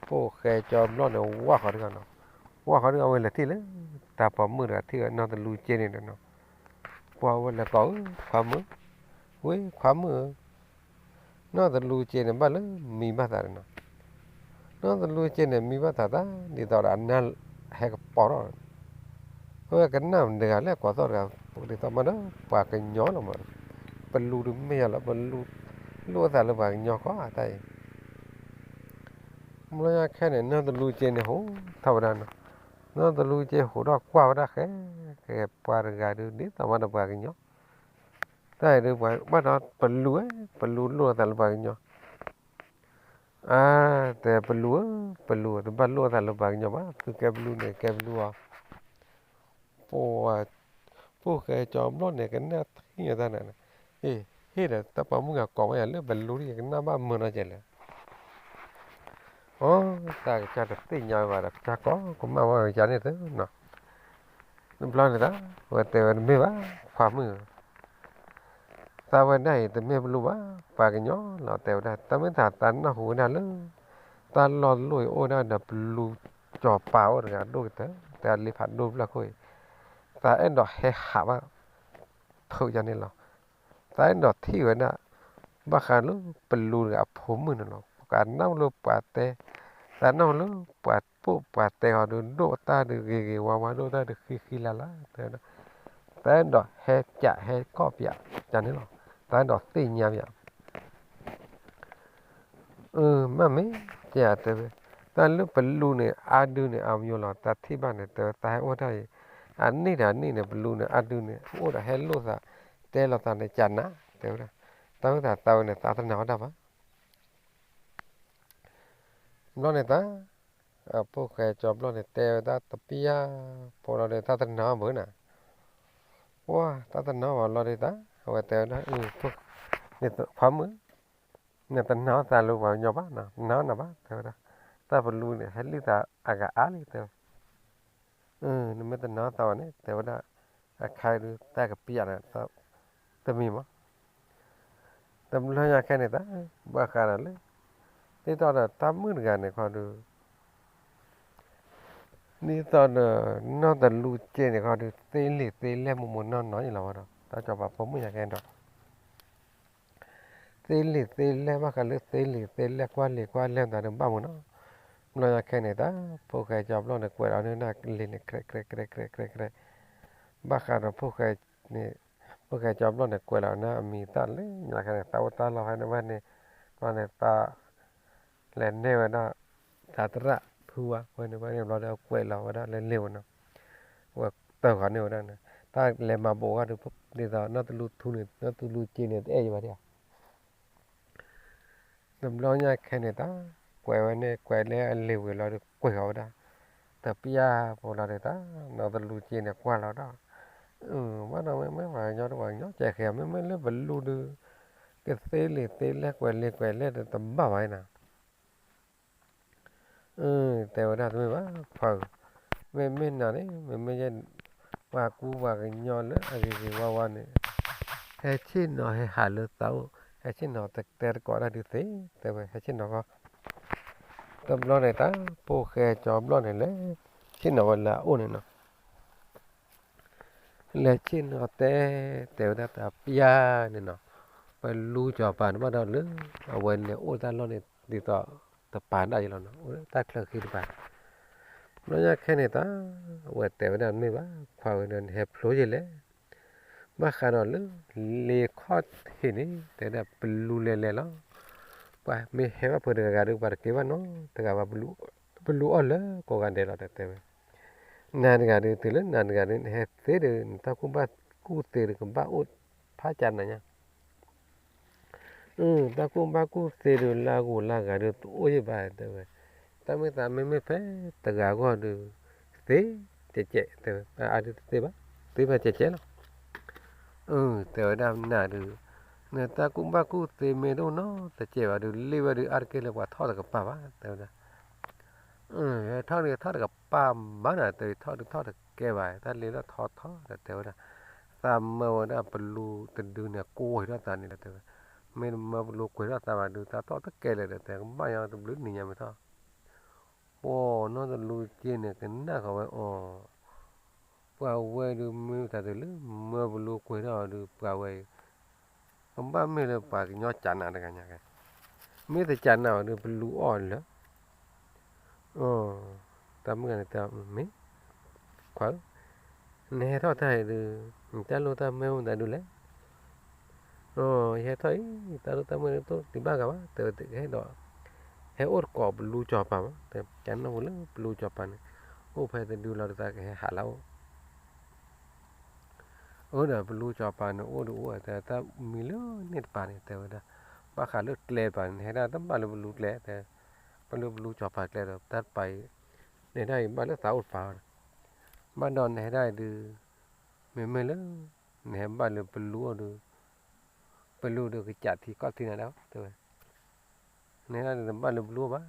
ဖိၣ်ဃဲကၠီဘျီၣ်န့ၣ် ဝၢ်ဃီၤတဂၤနီၤ. ဝၢ်ဃီၤတဂၤ အဝဲလဲၤထံၣ်လၢ တၢ်ပိာ်မုၣ်တဂၤထံၣ်ဝဲနီၢ်သလူက့န့ၣ်ဒီးနီၤ. ပှၤဝဲလဲၤကိးဧၢ ခွါမုၣ်, ဝ့ၢ်ခွါမုၣ်ဧၢ နီၢ်သလူက့န့ၣ် ဘၣ်လၢမံဘၣ်သးန့ၣ်နီၤ. နီၢ်သလူက့န့ၣ် မံဘၣ်သးတၢ် ဒ်သိးဒီးအနၢ်ဟဲကပီၤထီၣ်, အဝဲကနၣ်မတၤတဂၤလဲၣ် ကိးသီၣ်တဂၤ, ဒ်သိးမးဒီး ပှၤကညီလီၤမး, ပလူတမ့ၢ်ယၤလီၤ, ပလူလိၣ်အသးလၢပှၤကညီဃီအတၢ်အံၤ. ဘျီညါခဲန့ၣ် နီၢ်သလူက့န့ၣ် ဟိးထီၣ်ဝဲဒၣ်နီၤ. နီၢ်သလူက့ဟိးထီၣ်ကွၢ်ဝဲဒၣ်ဃဲ ဃဲပှၤတဂၤဒုး ဒ်သိးမးဒီးပှၤကညီ တၢ်အံၤဒုး ပှၤဘၣ်ဒီးပလူဝဲ, ပလူလိၣ်အသးလၢပှၤကညီ, အါ, တဲပလူဧၢ, ပလူတဘၣ်လိၣ်အသးလၢပှၤကညီဘၣ်, သုကဲပလူန့ၣ် ကဲပလူအီၤ. ပှၤ, ဖိၣ်ဃဲကၠီဘျီၣ်န့ၣ် ကနၣ်ထံၣ်ညါတၢ်န့ၣ်, အ့ၣ်, ဟ့ၣ်ဒီးတၢ်ပိာ်မုၣ်ဂၤကိးဝဲယၤလၢပလူဒ်ယကနၣ်ဘၣ်မုာ်နီၢ်ကဲလဲၣ်. အိ, တၢ်ကစၢ်တသ့ၣ်ညါဝဲဘၣ်ဒီး ကစၢ်ကိးကမၣ်ဝဲကစၢ်န့ၣ်သုနီၤ. တဘျီန့ၣ်တၢ် ဝဲတဲဝဲတမ့ၢ်ဘၣ်, ခွါမုၣ်ဧၢ, သးဝဲဒၣ်အံၤတမ့ၢ်ပလူဘၣ်, ပှၤကညီလီၤ တဲဝဲဒၣ်, တၢ်မ့ၢ်တၢ်သးနၢ်ဟူဝဲဒၣ်လၢ တၢ်လီၢ်တလိၣ်အံၤအိၣ်ဒၣ်ဒီးပလူစီၤပၤအိၣ်တဂၤဒိၣ်ကတၢၢ်, တၢ်လ့ဖးဒိၣ်ဖျၢၣ်ခိၣ်အံၤ, သးအဲၣ်ဒိးဟဲဟးဘၣ် ထုးယၤန့ၣ်လီၤ. သးအဲၣ်ဒိးထံၣ်ဝဲဒၣ် ဘၣ်ဃးလၢပလူတဂၤအဖိမုၣ်န့ၣ်လီၤ. ကနၣ်လၢပှၤတဲ, သးနၢ်လၢပှၤပိာ်ပှၤတဲဃီဒုး ဒိၣ်တၢ်ဒုးဂ့ၤဂ့ၤဝါဝါ ဒိၣ်တၢ်ဒုးဃံဃံလၤလၤ တဲဝဲဒၣ်, သးအဲၣ်ဒိးဟဲကးဟဲကီၢ်ပၠးယၤန့ၣ်လီၤ. သးအဲၣ်ဒိးသ့ၣ်ညါပၠး အၢ မ့ၢ်မ့ၢ် ကတဲဝဲ, တၢ်လၢပလူန့ၣ် အါဒုန့ၣ် အမျိုးလီၤ တၢ်ထံၣ်ဘၣ်န့ၣ် တဲဝဲ တၢ်ဟဲအိၣ်တၢ်အံၤ အနံၣ်တဂၤနံၣ်န့ၣ် ပလူန့ၣ် အါဒုန့ၣ် အိၣ်ဒီးဟဲလိၣ်သး တဲလိာ်သးန့ၣ် ကနၣ် တဲဝဲဒၣ်, တၢ်မ့ၢ်တၢ်သးဝဲန့ၣ် သးတနာ်ဝဲဒၣ်ဘၣ်. ဘျီန့ၣ်တၢ် အဖိၣ်ဃဲကၠီဘျီၣ်န့ၣ် တဲဝဲဒၣ်တပျၢ်ဖိလီၤဒီး တၢ်တနာ်ဘၣ်နၤ, ပှၤ တၢ်တနာ်ဘၣ်လီၤဒီးတၢ် အဝဲတဲဝဲဒၣ် ခွါမုၣ် နတနာ်သးလၢပှၤကညီဘၣ်နီၤ, တနာ်နၤဘၣ် တဲဝဲဒၣ်, တၢ်ပလူန့ၣ် ဟဲလံသးအဂၤအါလံ တဲဝဲ, နမ့ၢ်တနာ်သးဘၣ်န့ၣ် တဲဝဲဒၣ်, အခါဒုး တၢ်ကပျးဒီး တမံၤမး, တဘျီညါခဲန့ၣ်တၢ် ဘၣ်ဃးဒီးလၢ ဒ်သိးဒီးတၢ်မုၣ်တဂၤန့ၣ်ခီဒုး ဒ်သိးဒီး နီၢ်တလူက့န့ၣ်ခီဒုး သ့လံာ်သ့လဲၢ်မိၢ်မိၢ်နီၢ်နီၢ်အံၤလီၤဝဲဒီး တၢ်စီၤပၤဖိမုၣ်ညါခဲဒီး သ့လံာ်သ့လဲၢ် ဘၣ်ဃးလၢသ့လံာ်သ့လဲၢ် ကွၢ်လံာ်ကွၢ်လဲၢ်တၢ်ဒုးဘၣ်မုာ်နီၤ. ဘျီညါခဲန့ၣ်တၢ် ဖိၣ်ဃဲကၠီဘျီၣ်န့ၣ် ကွဲးဒီးန့ၢ်ဒၣ်လံာ်န့ၣ် ခြဲးခြဲးခြဲးခြဲးခြဲးခြဲး ဘၣ်ဃးဒီး ဖိၣ်ဃဲကၠီဘျီၣ်န့ၣ် ကွဲးလီၤဝဲဒၣ်အမံၤသၣ်လၢညါခါန့ၣ် သးအိၣ်တၢ်လီၢ်ဖဲန့ၣ်ဘၣ်န့ၣ် ဘျီန့ၣ်သး လဲၤနဲၣ်ဝဲဒၣ် သးသရၣ်ဖုဝါဝဲန့ၣ်ဘၣ်န့ၣ် ဘျီဒီးကွဲးလီၤဝဲဒၣ်လၢလ့ဝဲနီၤ ဝဲတၢ်ဂီၤန့ၢ်ဝဲဒၣ်န့ၣ် တၢ်လဲၤမၤဘိးဂၤဒုး ဒ်သိးနီၢ်တလူထူန့ၣ် နီၢ်တလူက့န့ၣ် တအဲၣ်ယဘၣ်ဒၣ် တဘျီညါခဲန့ၣ်တၢ် ကွဲးဝဲန့ၣ် ကွဲးလၢအလ့ဝဲလီၤဒီး ကွဲးဃီၤဝဲဒၣ် တပျၢ်ဖိလီၤဒီးတၢ် နီၢ်တလူက့န့ၣ် ကွၢ်လီၤဒီး ဘၣ်ဒီးမ့မ့ၢ်ပှၤကညီတပှၤကညီကဲဃဲ မ့မ့ၢ်လၢပလူဒုး ကသ့လံာ်သ့လဲၢ် ကွဲးလံာ်ကွဲးလဲၢ်ဒီး တဘၣ်ဘၣ်နၤ တဲဝဲဒၣ်တမ့ၢ်ဘၣ် ခွါဧၢ, မ့မ့ၢ်နၤန့ၣ် မ့မ့ၢ်ယဲ ပှၤကူပှၤကညီလၢအဂ့ၤဂ့ၤဝါဝါန့ၣ် ဟဲဆ့ၣ်နီၤဟဲဟးလၢသးအိၣ် ဟဲဆ့ၣ်နီၤတဲတကိးတၢ်ဒုးသ့ တဲဝဲဟဲဆ့ၣ်နီၤဃီ တဘျီန့ၣ်တၢ် ဖိၣ်ဃဲကၠီဘျီၣ်န့ၣ်လဲၤ ဆ့ၣ်နီၤဝဲလၢအအိၣ်န့ၣ်နီၤ လဲၤဆ့ၣ်နီၤတဲ တဲဝဲဒၣ်တပျၢ်န့ၣ်နီၤ, ပလူစီၤပၤန့ၣ်ဘၣ်ဒီးလၢ အဝဲလဲၤအိၣ်တၢ်လီၢ်န့ၣ် ဒ်သိးတပၤဒၣ်ယဲလီၤနီၤ, အိၣ်လၢတၢ်ချၢဃံတပၤ, ဘျီညါခဲန့ၣ်တၢ် အဝဲတဲဝဲဒၣ်မ့ၢ်ဘၣ် ခွါဝဲဒီးနဟဲဖျိယဲလဲၣ်, ဘၣ်ဃးဒီးလၢ လ့ခီၣ်ထံးန့ၣ် တဲဒၣ်ပလူလဲၤလဲၤလီၤ, ပှၤမ့ၢ်ဟဲဘၣ်ဖုးတဂၤဂၤဒီး ပှၤတကဲဘၣ်နီတဂၤဘၣ်, ပလူအီၣ်လၢကိးဂၤဒဲးလီၤ တဲဝဲ နၤတဂၤဒုး တုၤလၢနၤတဂၤဒုး နဟဲသ့ဒီး နတၢ်ကူၣ်ဘၣ်ကူၣ်သ့ဒီး ကဘၣ်အိၣ်ဖးကၢ်နၤညါ, တၢ်ကူၣ်ဘၣ်ကူၣ်သ့ဒီး လၢဂိၢ်လၢဂၤဒီး တအိၣ်ယဲဘၣ် တဲဝဲ, တၢ်မ့ၢ်သးမ့မ့ၢ်ဖဲတဂၤဂီၢ်ဒီး သ့ကဲးကဲး တဲဝဲ, အါဒုးတသ့ဘၣ်, သ့ဖဲကဲးကဲးလီၤ, တဲဝဲဒၣ်နၤဒုး နတၢ်ကူၣ်ဘၣ်ကူၣ်သ့မ့ၢ်တအိၣ်နီတကဲးဘၣ်ဒီး လ့ၣ်ဝဲဒုး အါတက့ၢ်လၢပှၤထီၣ်တကပၤဘၣ် တဲဝဲဒၣ် ထီၣ်ဒုးထီၣ်တကပၤဘၣ်နၤ တဲဝဲ ထီၣ်ဒုးထီၣ်တကဲဘၣ် တၢ်လ့ၣ်လီၤထီထီ တဲဝဲဒၣ်, သးမၢဝဲဒၣ်ပလူတဒုန့ၣ် ကွံာ်ထီၣ်သးန့ၣ်လီၤ တဲဝဲ, မ့ၢ်တမၢပလူကွံာ်ထီၣ်သးဘၣ်ဒုး သးထီၣ်တကဲလၢာ်ဒီး တဲကဘၣ်ညီတဘျုးနံၤညါမ့ၢ်ထီၣ်, အိၣ်နီတလူက့န့ၣ် ကနၣ်ဃီၤဝဲအီၤ ပှၤဝဲဒုးမ့ၢ်တၢ်တလၢ မၢပလူကွံာ်ထီၣ်အီၤဒုး ပှၤဝဲအံၤ ကဘၣ်မ့ၢ်လၢပှၤကညီကၢ်နၤတဂၤညါကဲ, မ့ၢ်တကၢ်နၤအီၤဒုး ပလူအီၣ်လၢ တၢ်မုၣ်ဂၤန့ၣ်တဲ မ့ၢ် ခွါဧၢ, နဟဲထီၣ်တၢ်အံၤဒုး နတၢ်လိၣ်တၢ်မ့ၢ်အိၣ်မတၤဒုးလဲၣ်, ယဟဲထီၣ်အံၤ တၢ်လိၣ်တၢ်မ့ၢ်တအိၣ်ဒံးဘၣ်ဂၤဘၣ် တဲဝဲ ဟဲဒီး ဟဲအိၣ်တကိးပလူစီၤပၤမး တဲ ကနၣ်ဖိလၢပလူစီၤပၤန့ၣ် အိၣ်ဖဲတဒုလီၤဒီး သးကဟဲဟးလၢအအိၣ် အၢဒီးပလူစီၤပၤန့ၣ် အိၣ်ဒုးအိၣ် တဲတၢ်မံၤလၢန့ၣ်တပၤန့ၣ် တဲဝဲဒၣ်, ဘၣ်ဃးလၢကျဲတပၤန့ၣ် နဟဲဒၣ်တဘၣ်လၢပလူကျဲ တဲ, ဘၣ်လၢပလူစီၤပၤကျဲဒီး တၢ်တပၤအံၤ နဟဲဒၣ်အံၤဘၣ်လၢသးအိၣ်တပၤအီၤဒီး, ဘၣ်ဒီးနဟဲဒၣ်အံၤဒုး မ့မ့ၢ်လၢ နဟဲဘၣ်လၢပလူအိၣ်ဒီး ပလူဒီးကစးထံကီၢ်ထံနၤဒၣ် တဲဝဲ နဟဲဒၣ်ဒုးတဘၣ်လၢပလူအိၣ်ဘၣ်,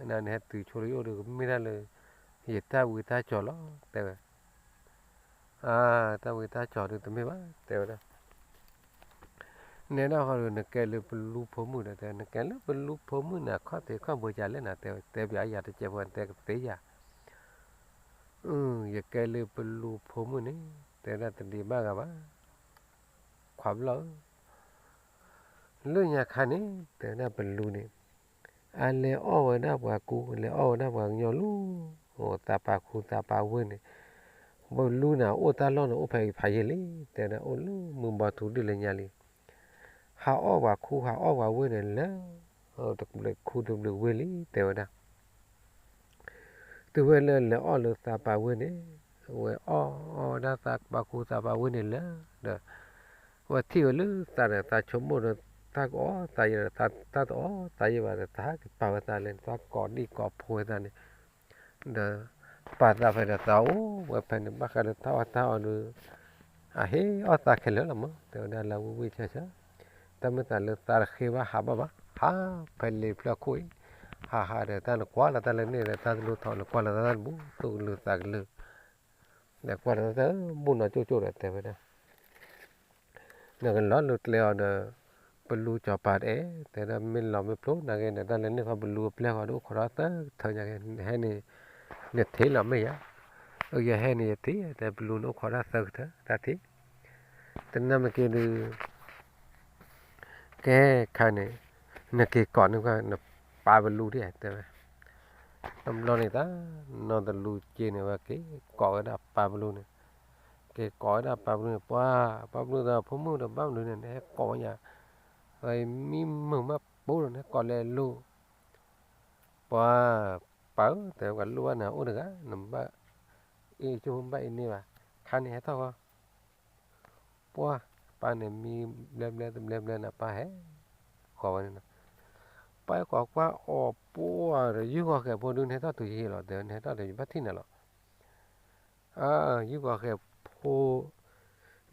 နဟဲတုၤဆိလၢယအိၣ်ဒီး ကမ့ၢ်ဒၣ်လၢ ယတၢ်ဝံတၢ်ကၠီၤလီၤ တဲဝဲ, အါ တၢ်ဝံတၢ်ကၠီၤဒုးတမ့ၢ်ဘၣ် တဲဝဲဒၣ်, နဟဲဒၣ်ဃီဒီး နကဲလၢပလူဖိမုၣ်ဒီး တဲ နကဲလၢပလူဖိမုၣ်န့ၣ် ခီၣ်ထံးခီၣ်ဘိကလဲၣ်နၤ တဲဝဲ တဲပၠးယၤတကဲးဖိ တဲကသ့ယၤ ယကဲလၢပလူဖိမုၣ်န့ၣ် တဲဝဲဒၣ်တဒံးဘၣ်ဂၤဘၣ်, ခွါဘျီၣ်ဧၢ, လၢညါခါန့ၣ် တဲဝဲဒၣ်ပလူန့ၣ် အလဲၤအီၣ်ဝဲဒၣ်ပှၤကူ လဲၤအီၣ်ဝဲဒၣ်ပှၤကညီလူၤ, သးပာ်ခူသးပာ်ဝ့ၢ်န့ၣ်, ပလူန့ၣ် အိၣ်တၢ်လီၢ်န့ၣ် အိၣ်ဖဲအံၤဖးယံာ်လံ, တဲဝဲဒၣ်အိၣ်လၢမုၢ်ဘီထူဒၣ်လၢညါလံ ဟးအီၣ်ပှၤခူဟးအီၣ်ပှၤဝ့ၢ်န့ၣ်လၢ တဘျုးခူတဘျုးဝ့ၢ်လံ တဲဝဲဒၣ်, တုၤဝဲလၢလဲၤအီၣ်လၢသးပာ်ဝ့ၢ်န့ၣ်, ဝဲအီၣ်အီၣ်ဝဲဒၣ်သးပာ်ခူသးပာ်ဝ့ၢ်န့ၣ်လၢ, ဒီး ဝဲထံၣ်ဝဲလၢသးဒီး သးဆိကမိၣ်ဒီး သးကအီၣ်သးယံၤဒီး သးတအီၣ်သးယံၤဘၣ်ဒီး သးကပာ်ဝဲသးလဲၣ် သးကိးဒံၣ်ကိးဖိဝဲသးန့ၣ် ဒီး ပာ်သးဖဲဒီးသးအိၣ်ဝဲဖဲန့ၣ် ဘၣ်ဃးဒီးတၢ်အီၣ်တၢ်အီဒီး အဟ့ၣ်အီၣ်သးခဲလၢာ်လီၤမး တဲဝဲဒၣ်လၢဝံၣ်ဝံၣ်ဆၢဆၢ, တၢ်မ့ၢ်သးလၢသးတဃ့ဘၣ်ဟးဘၣ်ဘၣ် ဟးဖဲလ့ဖျၢၣ်ခိၣ်အံၤ, ဟးဟးဒီးတၢ်နကွၢ်လီၤတၢ်လၢန့ၣ်ဒီးတၢ်တလိၣ်ထီၣ် နကွၢ်လီၤတၢ်တဘူၣ် သူၣ်ကလုာ်သးကလုာ်, ဒီးကွၢ်လီၤတၢ်တဘူၣ်နီၢ်ကၠိၣ်ကၠိၣ်ဒီးတဲဝဲဒၣ် နကလီၤလၢကျဲအီၤဒီး ပလူစီၤပၤတအဲၣ် တဲဒၣ်မ့ၢ်လီၤမ့ၢ်ဖျိ နာ်က့ဒီး တၢ်လၢန့ၣ်ခီ ပလူအပျဲၢ်ဃီဒီး အိၣ်ခိးထီၣ်သၢကထၢညါက့ နဟဲန့ၣ် နထံၣ်လီၤမ့ၢ်ယါ, ယဟဲန့ၣ်ယထံၣ် တဲပလူန့ၣ်အိၣ်ခိးတၢ်သၢကထၢ တၢ်ထံၣ်, တနၢ်မ့ၢ်က့ၤဒုး ကဲခါန့ၣ် နက့ၤကိးန့ၣ် နပာ်ပလူဒၣ် တဲဝဲ, တဘျီန့ၣ်တၢ် နီၢ်တလူက့န့ၣ် ဝဲက့ၤကိးဝဲဒၣ်ပာ်ပလူန့ၣ်, ပ က့ၤကိးဝဲဒၣ်ပၢ်ပလူန့ၣ် ပှၤ, ပၢ်ပလူဒီး ဖိမုၣ်ဒီး ဘၣ်မနုၤန့ၣ် နဟဲကိးဝဲယၤ, မံမုာ်မးပိၢ်ဒီး နဟဲကိးလဲၤလိၤ, ပှၤ, ပၢ်ဧၢ တဲဝဲ ပှၤလိၣ်ဘၣ်နၤအိၣ်တဂၤ နဘၣ်, အ့ၣ် ကၠိဖိဘၣ်အ့ၣ်န့ၢ်ဘၣ်, ခါန့ၣ်ဟဲထီၣ်ဃီ ပှၤ, ပၢ်န့ၣ်မံဘျဲဘျဲတဘျဲဘျဲန့ၣ် ပၢ်ဟဲ, ဃီၤဝဲန့ၣ်, ပၢ်ဟဲကိးကွၢ်အီၤ ပှၤဒီး ယုၢ်ဂီၤဃဲးဖိဒု နဟဲထီၣ်တုၤယဟံၣ်လီၤ တဲဝဲ နဟဲထီၣ်ဒီးယဘၣ်ထံၣ်နၤလီၤ, အါ, ယုၢ်ဂီၤဃဲးဖိ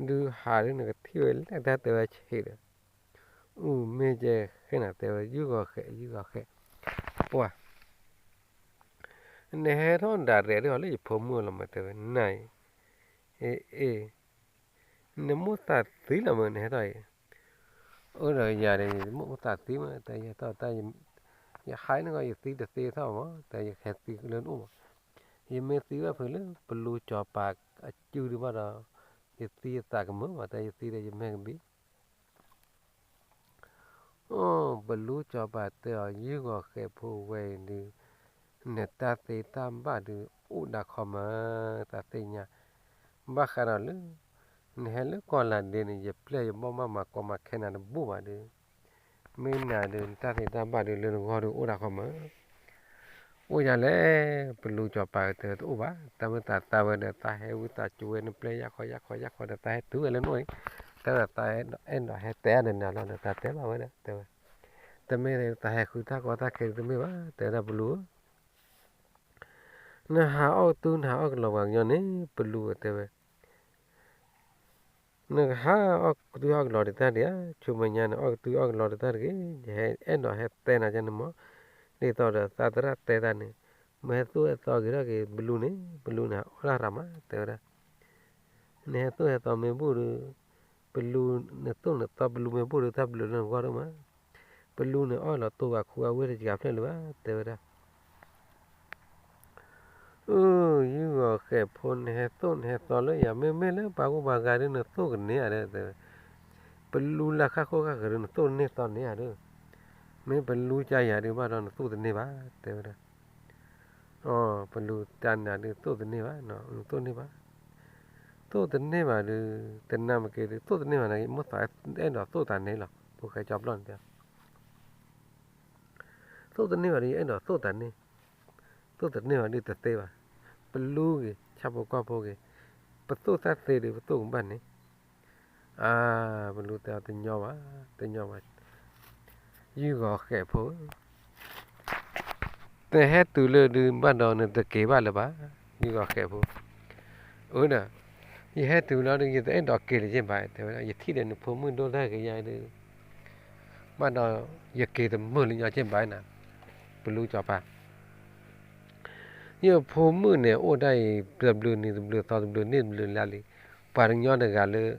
ဒု ဟးဒု နကထံၣ်ဝဲလဲၣ်တၢ် တဲဝဲဆံးဒီး, အူမ့ၢ်ကဲဃဲနၤ တဲဝဲ ယုၢ်ဂီၤဃဲး ယုၢ်ဂီၤဃဲး, ပှၤ နဟဲထီၣ်ဒၣ်ရဲၣ်ဒု ဟီလၢယဖိမုၣ်လီၤမး တဲဝဲ နၤအံၤ, အ့ၣ်, နမိၣ်သးသံလီၤမး နဟဲထီၣ်အံၤ, အၢဒီးယၤဒီး ယမိၣ်သးသံမး တဲ ယဟဲထီၣ်တၢ်, ယဟးန့ၣ်ဂီၢ် ယသံတသ့ထီၣ်မး တဲ ယဟဲသံလၢနအိၣ်မး, ယမ့ၢ်သံဘၣ်ဖုးလၢပလူစီၤပၤအစုဒုဘၣ်ဒီး, ယသံယသးကမုာ်မး တဲ ယသံဒီးယမဲာ်ကဘံ အိၣ် ပလူစီၤပၤတဲအီၤ ယုၢ်ဂီၤဃဲးဖိဝဲအံၤဒု, နတၢ်သ့တၢ်ဘၣ်ဒု အိၣ်ဒၣ်ခီမး, တၢ်သ့ၣ်ညါ, ဘၣ်ဃးဒီးလၢ နဟဲလၢကီၢ်လၤဒ့န့ၣ် ယပျဲၢ်ယဘီၣ်မးမၤကီမၤခဲနၤတဘူၣ်ဘၣ်ဒု, မ့ၢ်နၤဒု နတၢ်သ့တၢ်ဘၣ်ဒု လၢနဂီၢ်ဒု အိၣ်ဒၣ်ခီမး အိၣ်ယၤလဲၣ်, ပလူစီၤပၤတဲတအိၣ်ဘၣ်, တၢ်မ့ၢ်သးသးဝဲဒီး သးဟဲဝံသးစူၤဝဲ နပျဲၢ်ယၢ်ခီယၢ်ခီယၢ်ခီဒီး သးဟဲတုၤဝဲလၢနအိၣ်အံၤ, တဲဝဲဒၣ် သးအဲၣ်ဒိးဟဲတဲအါဒီးနၤလီၤဒီး သးတဲဘၣ်ဝဲဒၣ် တဲဝဲ, တမ့ၢ်သးဟဲဃုတၢ်ကီတၢ်ခဲတမ့ၢ်ဘၣ် တဲဝဲဒၣ်ပလူဧၢ နဟးအီၣ်ကတု နဟးအီၣ်ကလီၤပှၤကညီန့ၣ် ပလူဧၢ တဲဝဲ နကဟးအီၣ်ကတုအီၣ်ကလီၤဒံးတၢ်ဒံးဧါ, ဆူမဲာ်ညါန့ၣ် အီၣ်ကတုအီၣ်ကလီၤဒံးတၢ်တဂ့ၤ, ယဟဲအဲၣ်ဒိးဟဲတဲနၤကန့ၣ်မး, ဒ်သိးဒီးသးသရၣ်တဲတၢ်န့ၣ်, မ့ၢ်ဟဲသူၣ်ဟဲသီက့ၤထီၣ်က့ၤ ပလူန့ၣ်, ပလူန့ၣ် အီၣ်တၢ်ရၤမး တဲဝဲဒၣ်, နဟဲသူၣ်ဟဲသီမ့ၢ်ဘူၣ်ဒီး, ပလူန့ၣ်သူၣ်န့ၣ်သီပလူမ့ၢ်ဘူၣ်ဒီး တၢ်ဘျုးလၢနဂီၢ်ဒိၣ်မး, ပလူန့ၣ်အီၣ်လီၤတိၢ်ဘၣ်ခူအဝ့ၢ်တစှၤဖျၢၣ်လၢၤဘၣ် တဲဝဲဒၣ် အၢ ယုၢ်ဂီၤဃဲးဖိ နဟဲသူၣ်နဟဲသီလၢယၤ မ့မ့ၢ်လၢပှၤဂုၤပှၤဂၤဒု နသူၣ်ကန့ၢ်ဧါဒီး တဲဝဲ, ပလူလၢဃၣ်ဃိဃၣ်ဃၢၤဒု နသူၣ်န့ၢ်သီန့ၢ်ဧါဒီး, မ့ၢ်ပလူကယၤဒုဘၣ်ဒီး နသူၣ်တန့ၢ်ဘၣ် တဲဝဲဒၣ်, အ ပလူတၢ်နၤဒု သူၣ်တန့ၢ်ဘၣ် နသူၣ်န့ၢ်ဘၣ်, သူၣ်တန့ၢ်ဘၣ်ဒု, တနၤမ့ၢ်က့ၤဒု သူၣ်တန့ၢ်ဘၣ်န့ၣ် မိၢ်သးအဲၣ်ဒိးသူၣ်တၢ်န့ၢ်လီၤ ဖိၣ်ဃဲကၠီပျီန့ၣ်တဲ သူၣ်တန့ၢ်ဘၣ်ဒီး ယအဲၣ်ဒိးသူၣ်တၢ်န့ၢ်, သူၣ်တန့ၢ်ဘၣ်ဒုတသ့ဘၣ်, ပလူဂ့ၤ ဆၣ်ဖိကီၢ်ဖိဂ့ၤ, ပသူၣ်တၢ်သ့ဒီး ပသူၣ်ကဘၣ်န့ၣ်, အါ ပလူတဲအီၤ တညီဘၣ်, တညီဘၣ်, ယုၢ်ဂီၤဃဲးဖိ တဟဲတုၤလၢဒုဘၣ်ဒီး နတက့ၤဘၣ်လၢၤဘၣ်, ယုၢ်ဂီၤဃဲးဖိ, အၢဒီး, ယဟဲတုၤလီၤဒီး ယတအဲၣ်ဒိးက့ၤလၢၤက့ၤဘၣ် တဲဝဲဒၣ် ယထံၣ်ဒီးနဖိမုၣ်ဒိၣ်တၢ်ဂ့ၤယါဒီး, ဘၣ်ဒီး, ယက့ၤတမုာ်လၢညီက့ၤဘၣ်နၤ, ပလူစီၤပၤ ယဖိမုၣ်န့ၣ် အိၣ်ဒၣ်အံၤ တဘျုးနံၤတဘျုးသီတဘျုးနံၣ်တဘျုးလါလံ, ပှၤကညီတဂၤလၢ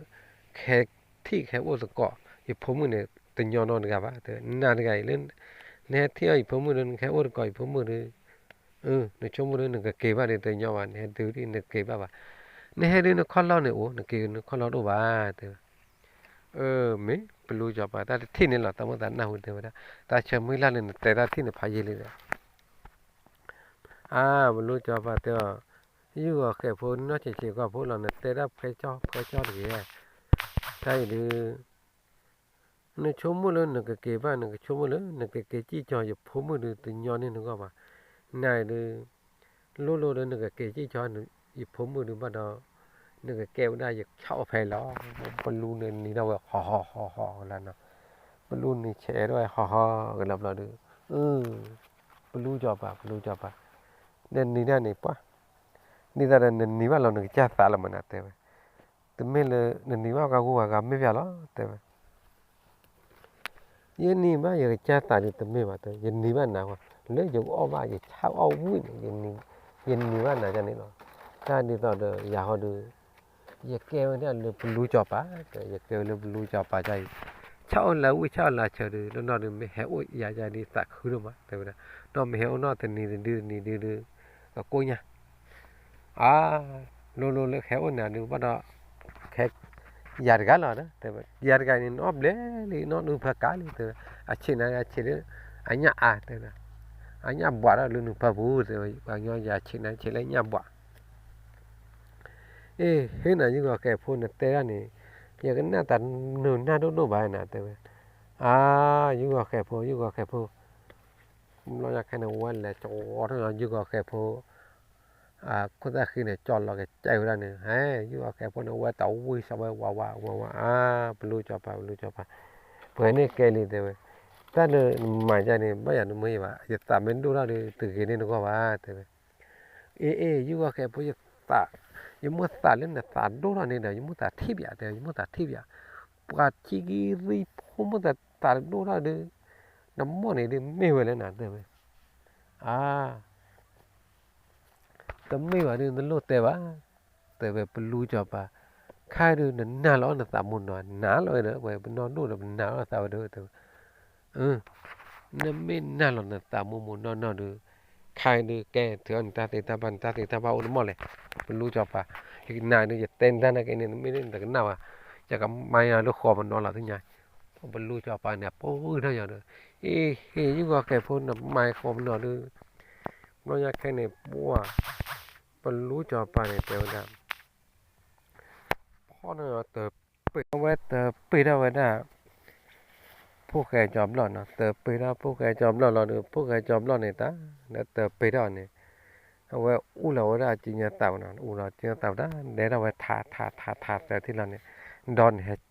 ခဲထံၣ်ခဲအိၣ်သကိး, ယဖိမုၣ်န့ၣ် တညီနီတဂၤဘၣ်, တဲဝဲ နၤတဂၤအံၤလၢ နဟဲထံၣ်အီၣ်ယဖိမုၣ်ဒီး နကဟဲအိၣ်သကိးယဖိမုၣ်ဒီး, နဆိကမိၣ်ဒီး နကက့ၤဘၣ်ဒီးတညီဘၣ်, နဟဲတုၤဒ်နက့ၤဘၣ်ဘၣ်, နဟဲဒုးနခီၣ်လီၢ်န့ၣ်အိၣ် နက့ၤနခီၣ်လီၢ်တအိၣ်ဘၣ် တဲဝဲ, အၢ မ့ၢ်ပလူစီၤပၤ တၢ်တထံၣ်န့ၣ်လီၤ သးမိၢ်သးနၢ်ဟူတဲဝဲဒၣ်, တၢ်ဆၢမုၢ်လၢ်လၢနတဲတၢ်ထံၣ်န့ၣ်ဖးယံာ်လံဒီး အါ ပလူစီၤပၤတဲအီၤ, ယုၢ်ဂီၤဃဲးဖိ နီၢ်ဆံးဆံးကီၢ်ဖိလီၤ နတဲတၢ်ဖှဲကၠီဖှဲကၠီတဂ့ၤ, တၢ်အံၤဒုး, နဆိကမိၣ်လၢနကက့ၤဘၣ် နကဆိကမိၣ်လၢ နကက့ၤစံၣ်ကၠီၤယဖိမုၣ်ဒုး တညီန့ၢ်နဂီၢ်ဘၣ်, နၤအံၤဒုး, လိၣ်လိၣ်လၢနကက့ၤစံၣ်ကၠီၤ ယဖိမုၣ်ဒုးဘၣ်ဒီး, နကကဲဝဲဒၣ်ယဆၣ်အိၣ်ဖဲလီၤ, ပလူန့ၣ်နံၤထီၣ်ဝဲဟီၣ်ဟီၣ်ဟီၣ်ဟီၣ်ကလါနီၤ, ပလူန့ၣ်ဆဲးထီၣ်ဝဲဟီၣ်ဟီၣ်ကလါဘျီဒုး, အၢ ပလူစီၤပၤ ပလူစီၤပၤ, နနံၤဒၣ်န့ၣ်ပှၢ်, ဒ်သိးဒီးနနံၤဘၣ်လီၤနကစၢ်သးလီၤမးနၤတဲဝဲ, တမ့ၢ်လၢနနံၤဘၣ်ပှၤဂုၤပှၤဂၤမ့ၢ်ပၠးလီၤ တဲဝဲ ယနံၤဘၣ်ယကစၢ်သးဒုးတမ့ၢ်ဘၣ်တဲ ယနံၤဘၣ်နၤဃီ, လၢယကအီၣ်ဘၣ်ယဆၣ်အီၣ်ဝံၣ်န့ၣ်, ယနံၤဘၣ်နၤဒ်န့ၣ်လီၤ, တၢ်ဒ်သိးဒီးယၤဃီဒုး, ယကဲဝဲဒၣ်လၢပလူစီၤပၤ, ယကဲဝဲလၢပလူစီၤပၤဒ်အံၤ, ဆၣ်အိၣ်လၢဝံၣ်ဆၣ်အိၣ်လၢဆၢဒုး နီၢ်နီၢ်ဒုးမ့ၢ်ဟဲအိၣ်ယၤယၤဒ်သးခုဒိၣ်မး တဲဝဲဒၣ်, ဒီးမ့ၢ်ဟဲအိၣ်နီၢ်တနံၤတဒုတနံၤဒုး, ကကိၣ်ညါ အါ, လိၤလိၤလၢဟဲအိၣ်နၤဒုးဘၣ်ဒီး, ခဲ, ယၤတဂၤလီၤ, ယၤတဂၤန့ၣ် နီၢ်ဘျဲလံ နီၢ်ဒုးဖၢကၤလံ တဲဝဲ, အဆံးနၤအဆံးလၢ, အညၣ်အါတဲဝဲ, အညၣ်ဘှးထီၣ်လၢနုၤဖၢပူၤ တဲဝဲ, ပှၤကညီယၤဆံးနၤဆံးလၢညၣ်ဘှး, အ့ ဟ့ၣ်နၤ ယုၢ်ဂီၤဃဲးဖိ နတဲဒၣ်န့ၣ် ယကနၣ်တၢ်နုာ်နၢ်ဒိၣ်ဒိၣ်ဘၣ်နၤ တဲဝဲ. အါ ယုၢ်ဂီၤဃဲးဖိ ယုၢ်ဂီၤဃဲးဖိ ဘျီညါခဲန့ၣ် ဝဲလဲၤကဝီၤထီၣ်ညီ ယုၢ်ဂီၤဃဲးဖိ ခိၣ်သၣ်ဃံန့ၣ် ကၠီလီၤကစဲးဝဲဒၣ်န့ၣ် ဟဲ ယုၢ်ဂီၤဃဲးဖိန့ၣ် ဝဲတဝံၣ်စီဝဲ ဝးဝးဝးဝး အါ ပလူကၠီၤပၤ ပလူကၠီၤပၤ ပှဲၤန့ၣ်ကဲလံ တဲဝဲ. တၢ်လၢနမၤယၤန့ၣ် ဘၣ်ယၤနမ့ၢ်ဘၣ် ယသးမ့ၢ်ဒိၣ်ထီၣ်ဒီး တဂ့ၤန့ၢ်နဂီၢ်ဘၣ် တဲဝဲ. အ့ အ့ ယုၢ်ဂီၤဃဲးဖိ ယသး ယမိၣ်သးလၢနသးဒိၣ်ထီၣ်န့ၣ်ဒီး ယမိၣ်သးထံၣ်ပၠး တဲ ယမိၣ်သးထံၣ်ပၠး ပှၤခံကရံၣ်ဖိမိၣ်သးတဒိၣ်ထီၣ်ဒီး နမိၣ်န့ၣ်ဒုးမ့ၢ်ဝဲလဲၣ်နၤ တဲဝဲ. အါ တမ့ၢ်ဘၣ်ဒုး နလိၣ်တဲဘၣ် တဲဝဲ ပလူကၠီၤပၤ ခါဒုး နနာ်လီၤနသးမူနီၤ နာ်လီၤဝဲဒီး ပနီၢ်ဒိၣ်ဒီး ပနာ်လီၤနသးဝဲဒီး တဲဝဲ. နမ့ၢ်နာ်လီၤနသးမူမူနီၢ်နီၢ်ဒုး ခါဒုး ကဲထုးအီၣ်နတၢ်သ့တၢ်ဘၣ် နတၢ်သ့တၢ်ဘၣ်အိၣ်တမီၢ်လဲၣ် ပလူကၠီၤပၤ ယကနၣ်ဒုး ယတဲနတၢ်နာ်က့န့ၣ် နမ့ၢ်တကနၣ်ဘၣ် ယကမၤယၤလၢဃီပနီၣ်လီၤ သ့ၣ်ညါ ပလူကၠီၤပၤန့ၣ် ပှၤအုၣ်ထီၣ်ယၤဒီး အ့ ဟ့ၣ် ယုၢ်ဂီၤဃဲးဖိ နမၤဃီပနီၣ်ဒုး ဘျီညါခဲန့ၣ် ပှၤ ပလူကၠီၤပၤန့ၣ် တဲဝဲဒၣ် ဖီၣ်န့ၣ်တပ့ၤ အဝဲတပ့ၤထီၣ်ဝဲဒၣ် ဖိၣ်ဃဲကၠီၤဘျီၣ်နီၤ တပ့ၤထီၣ်ဖိၣ်ဃဲကၠီၤဘျီၣ်လီၤဒီး ဖိၣ်ဃဲကၠီၤဘျီၣ်န့ၣ်တၢ် လၢတပ့ၤထီၣ်န့ၣ် အဝဲအူလီၤဝဲဒၣ်ကၠံညါသးဝဲနီၤ အူလီၤကၠံညါသးဝဲဒၣ် ဒဲထီၣ်ဝဲထးထးထးထးသၢထံၣ်လီၤန့ၣ် ဒီးန့ၣ်ဟဲ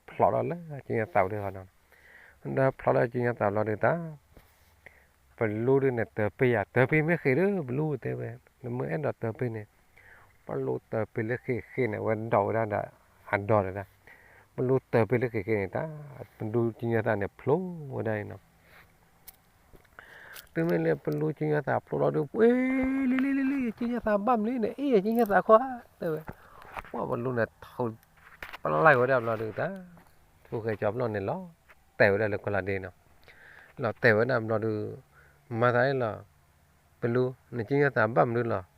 ဖျိးထီၣ်လၢကၠံညါသးဝဲဒၣ်နီၤ ဒီးဖျိးလၢကၠံညါသးဘျီဒုးတၢ် ပလူဒုးန့ၣ်တပ့ၤယၤ တပ့ၤမ့ၢ်ဃ့ၢ်ဒီး ပလူတဲဝဲ နမ့ၢ်အဲၣ်ဒိးတပ့ၤန့ၣ် ပလူတပ့ၤလၢဃ့ၢ်ဃ့ၢ်န့ၣ် အဝဲဒိးဝဲဒၣ်ဒီး အဒိးတဒၣ် ပလူတပ့ၤလၢဃ့ၢ်ဃ့ၢ်န့ၣ်တၢ် ပလူကၠံညါသးန့ၣ်ဖျိဝဲဒၣ်အံၤနီၤ တုၤမ့ၢ်လၢပလူကၠံညါသးဖျိလီၤဒုး ပှ့ၤလံလံလံလံ ကၠံညါသးဘၣ်မနုၤန့ၣ် အ့ၣ် ကၠံညါသးခီ တဲဝဲ ပှၤပလူန့ၣ် ထီၣ်ပလၢ်ဝဲဒၣ်ဘျီဒုးတၢ် ဖိၣ်ဃဲကၠီၤဘျီၣ်န့ၣ်လီၤတဲာ်ဝဲဒၣ်လၢကီၢ်လီၤဒ့နီၤ လီၤတဲာ်ဝဲဒၣ်ဘျီဒုး မၤသးအ့ၣ်လီၤ ပလူ နကၠံညါသးဘၣ်မနုၤလီၤ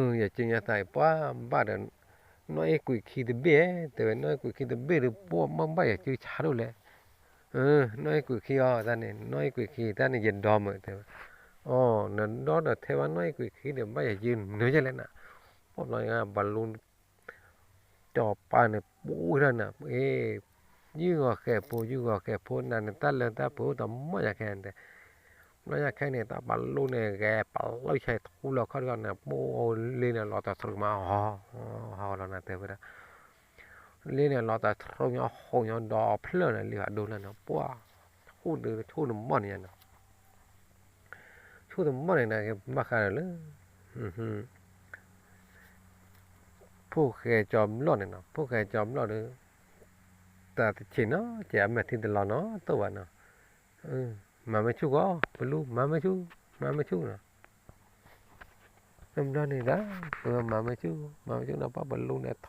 ယကၠံညါသးအံၤ ပှၤဘၣ်ဒီး နီၢ်အ့ၣ်ကွံာ်ခံတဘ့ၣ် တဲဝဲ နီၢ်အ့ၣ်ကွံာ်ခံတဘ့ၣ်ဒီး ပှၤမ့ၢ်ဘၣ်ယကၠံဆါဒိၣ်လဲၣ် နီၢ်အ့ၣ်ကွံာ်ခံအီၤတၢ်န့ၣ် နီၢ်အ့ၣ်ကွံာ်ခံတၢ်န့ၣ် ယဒီမုာ်တဲဝဲ အိ နဒီဒီးထဲဝဲနီၢ်အ့ၣ်ကွံာ်ခံန့ၣ် ဘၣ်ယကၠံနုၤယဲလဲၣ်နၤ ပှၤဘျီညါ ပလူ ကၠီၤပၤန့ၣ် ပူၤထီၣ်နၤ အ့ ယုၢ်ဂီၤဃဲးဖိ ယုၢ်ဂီၤဃဲးဖိ နၤန့ၣ် တၢ်လၢတၢ်ပှဲၤအိၣ်တမီၢ်ယၤခဲအံၤတဲ ဘျီညါခဲအံၤန့ၣ် တၢ်ပလူန့ၣ် ဂဲၤပလီၢ်ဆဲးထူလီၤခီၣ်ထံးန့ၣ် ပူၤလ့န့ၣ် လီၤတၢ်ထြူးမး ဟီ ဟီလီၤနၤတဲဝဲဒၣ် လ့န့ၣ် လီၤတၢ်ထြူးညီဟီၣ်ညီဒီဖျၢၣ်န့ၣ် လံာ်ဖးဒိၣ်လၢန့ၣ် ပှၤ ထူၣ်ဒုးထူၣ်တမီၢ်န့ၣ်ညါနီၤ ထူၣ်တမီၢ်န့ၣ် နကဘၣ်ဃးဒီးလၢ ဖိၣ်ဃဲကၠီၤဘျီၣ်န့ၣ်နီၤ ဖိၣ်ဃဲကၠီၤဘျီၣ်ဒီး တၢ်တဆံးနီၤ ကဲအမဲာ်ထံတလီၤနီၤ တိၢ်ဘၣ်နီၤ မၤမ့ၢ်ဆူၣ်ကီး ပလူ မၤမ့ၢ်ဆူၣ် မၤမ့ၢ်ဆူၣ်နီၤ တဘျီန့ၣ်ဒၣ် ပမၤမ့ၢ်ဆူၣ် မၤမ့ၢ်ဆူၣ်နီၤ ပှၤပလူန့ၣ်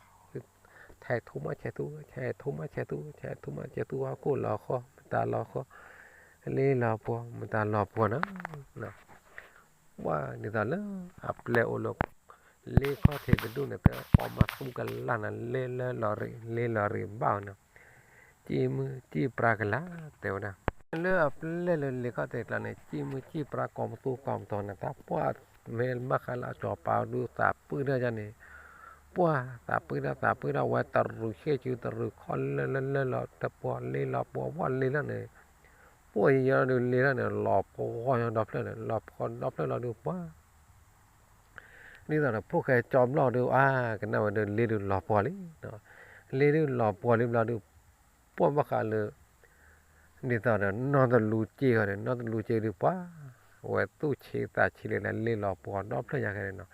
ထဲထူမးဆဲးထူ ထဲထူမးဆဲးထူ ထဲထူမးဆဲးထူ ဟီၣ်ခိၣ်လီၤဃီ မတၤလီၤဃီ လ့လီၤပှီၤ မတၤလီၤပှီၤနီၤ ပှၤဒ်သိးလၢအပျဲၢ်အိၣ်လၢ လ့ခီၣ်ထံးတဒူၣ်န့ၣ် တဲအီၤမၤသူကလၢ်နၤ လ့လၢလီၤရံး လ့လီၤရံးဘၣ်အီၤနီၤ စံၣ်မုၢ်စံၣ်ပြါကလၢ် တဲဝဲဒၣ် လၢအပျဲၢ်လၢလ့ခီၣ်ထံးကျါန့ၣ် စံၣ်မုၢ်စံၣ်ပြါ ကိးမသူကိးမတီၤန့ၣ် တၢ်ပှၢ်မ့ၢ်ဘၣ်ဃးလၢအကၠီၤပၤဒုးသးပှၢ်တၢ်န့ၣ် ပှၢ်သးပှၢ်တၢ် သးပှၢ်တၢ်ဝဲတရူးဆ့ၣ်စု တရူးခီၣ်လၢလၢလၢလီၤ တပှီၤလ့လီၤပှီၤ ပှၢ်လ့လီၤန့ၣ် ပှၢ်ယံၤယံၤဒီးလ့လီၤန့ၣ် လီၤပှီၤညီဒီဖျၢၣ်န့ၣ် လီၤပှီၤဒီဖျၢၣ်လီၤဒုးပှၢ် ဒ်သိးဒီးဖိၣ်ဃဲကၠီၤဘျီၣ်ဒုး အါ ကနၣ်ဝဲဒုး လ့ဒုးလီၤပှီၤလံ လ့ဒုးလီၤပှီၤလံဘျီဒုး ပှၢ်ဘၣ်ဃးလၢ ဒ်သိးဒီးနီၢ်တလူက့ဃီန့ၣ် နီၢ်တလူက့ဒုးပှၢ် အဝဲသူၣ်ဆံးသးဆံးလံန့ၣ် လ့လီၤပှီၤဒီဖျၢၣ်ညါခဲန့ၣ်နီၤ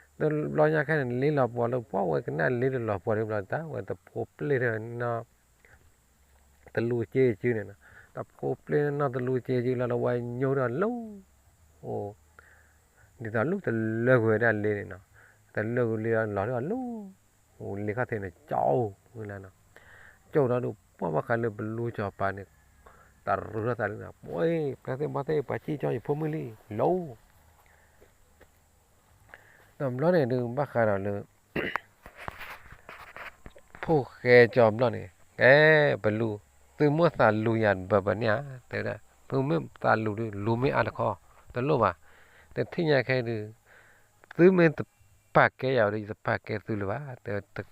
တဘျီညါခဲန့ၣ် လ့လီၤပှီၤလၢပှၢ်ဝဲကနၣ်လ့ဒုးလီၤပှီၤလံဘျီဒုး တၢ်ဝဲတဖိပျဲၢ်ထီၣ်နီၢ် တလူက့စုန့ၣ်နီၤ တဖိပျဲၢ်နီၢ်တလူက့စုလီၤဒီး ဝဲညိထီၣ်လၢ အိ ဒ်သိးလူတလၢကွံာ်ဝဲဒၣ်လ့န့ၣ်နီၤ တလၢကွံာ်လ့လီၤလၢအလူ အိ လ့ခီၣ်ထံးန့ၣ် ကၠီအိၣ်ဝဲလၢနီၤ ကၠီဒီးဒုး ပှၢ်ဘၣ်ဃးလၢပလူကၠီၤပၤန့ၣ် တရူးထီၣ်သးလံနီၤ ပှၢ် ပျဲသ့ၣ်ဘီသ့ၣ် ပှၤစံၣ်ကၠီယဖိမုၣ်လံ လီၤ တဘျီန့ၣ်ဒုး ဘၣ်ဃးဒီးလၢ ဖိၣ်ဃဲကၠီၤဘျီၣ်န့ၣ် ကဲ ပလူ သုမ့ၢ်သးလူၤယၤဘၣ်ဘၣ်န့ၣ်ဧါ တဲဝဲဒၣ် သုမ့ၢ်သးလူၤဒုး လူၤမ့ၢ်အါတခီ တလိၣ်ဘၣ် တထံၣ်ညါခဲဒုး သုမ့ၢ်တ သုမ့ၢ်ပာ်ကဲယၤဒီး ယတပာ်ကဲသုလၢၤဘၣ်, တ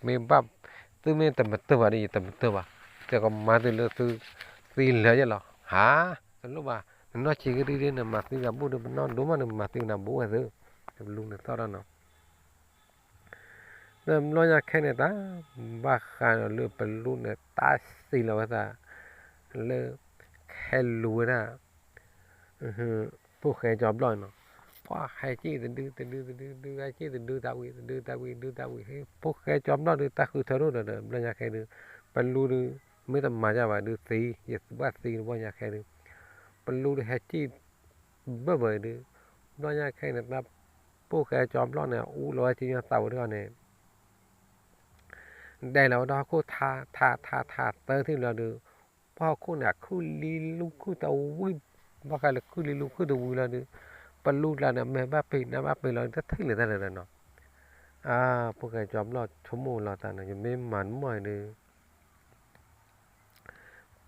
မ့ၢ်ဘၣ်, သုမ့ၢ်တမၤတၢၢ်ဘၣ်ဒီး ယတမၤတၢၢ်ဘၣ်, ယကမၤသုလၢသုသံလၢာ်ယဲလီၤ, ဟါ, တလိၣ်ဘၣ်, နနီၢ်ဆံးကရံၣ်ဒ်နမၤသံသးဘူၣ်ဒီး ပနီၢ်ဒိၣ်မးနမၤသံနၤဘူးဝဲသု, ပလူန့ၣ်သီၣ်ထီၣ်နီၤ တဘျီညါခဲန့ၣ်တၢ်, ဘၣ်ဃးဒီးလၢပလူန့ၣ် တၢ်စံးလီၤဝဲသး, လၢ, ဟဲလူၤဝဲဒၣ်, ဖိၣ်ဃဲကၠီဘျီၣ်နီၤ, ပှၤဟဲက့ၣ်တဒုတဒုတဒုတဒု ဟဲက့ၣ်တဒုတၢ်ဝံၤ တဒုတၢ်ဝံၤ ဒုတၢ်ဝံၤ ဖိၣ်ဃဲကၠီဘျီၣ်ဒုး တၢ်ဃုထၢထီၣ်ဒီး တဘျီညါခဲဒုး, ပလူဒုး, မ့ၢ်တမၤယၤဘၣ်ဒုးသံ, ယဘၣ်သံတဘျီညါခဲဒုး, ပလူဒုးဟဲက့ၣ် ဘၢၣ်ဘၢၣ်ဒုး, ဘျီညါခဲန့ၣ် တၢ်ဖိၣ်ဃဲကၠီဘျီၣ်န့ၣ် အူလီၤဝဲကညီသးဝဲတဂၤန့ၣ်, ဒဲးလီၤဝဲဒၣ်ဟီၣ်ခိၣ်ထး ထး ထး ထး သၢထံၣ်လီၤဒုး, ပှၤဟီၣ်ခိၣ်န့ၣ် အခုၣ်လံလူၢ်ခုၣ်တဝံၤ, ဘၣ်ဃးလၢခုၣ်လံလူၢ်ခုၣ်တဝံၤလီၤဒုး, ပလူကျါန့ၣ် မဲာ်ဘၣ်ပ့ၤ နါဘၣ်ပ့ၤလီၤဒုး တထံၣ်လၢၤတၢ်လၢၤနီၤ, အါ, ဖိၣ်ဃဲကၠီဘျီၣ်ဆိကမိၣ်လီၤသးန့ၣ် ယမ့ၢ်မၤတမီၢ်ဒုး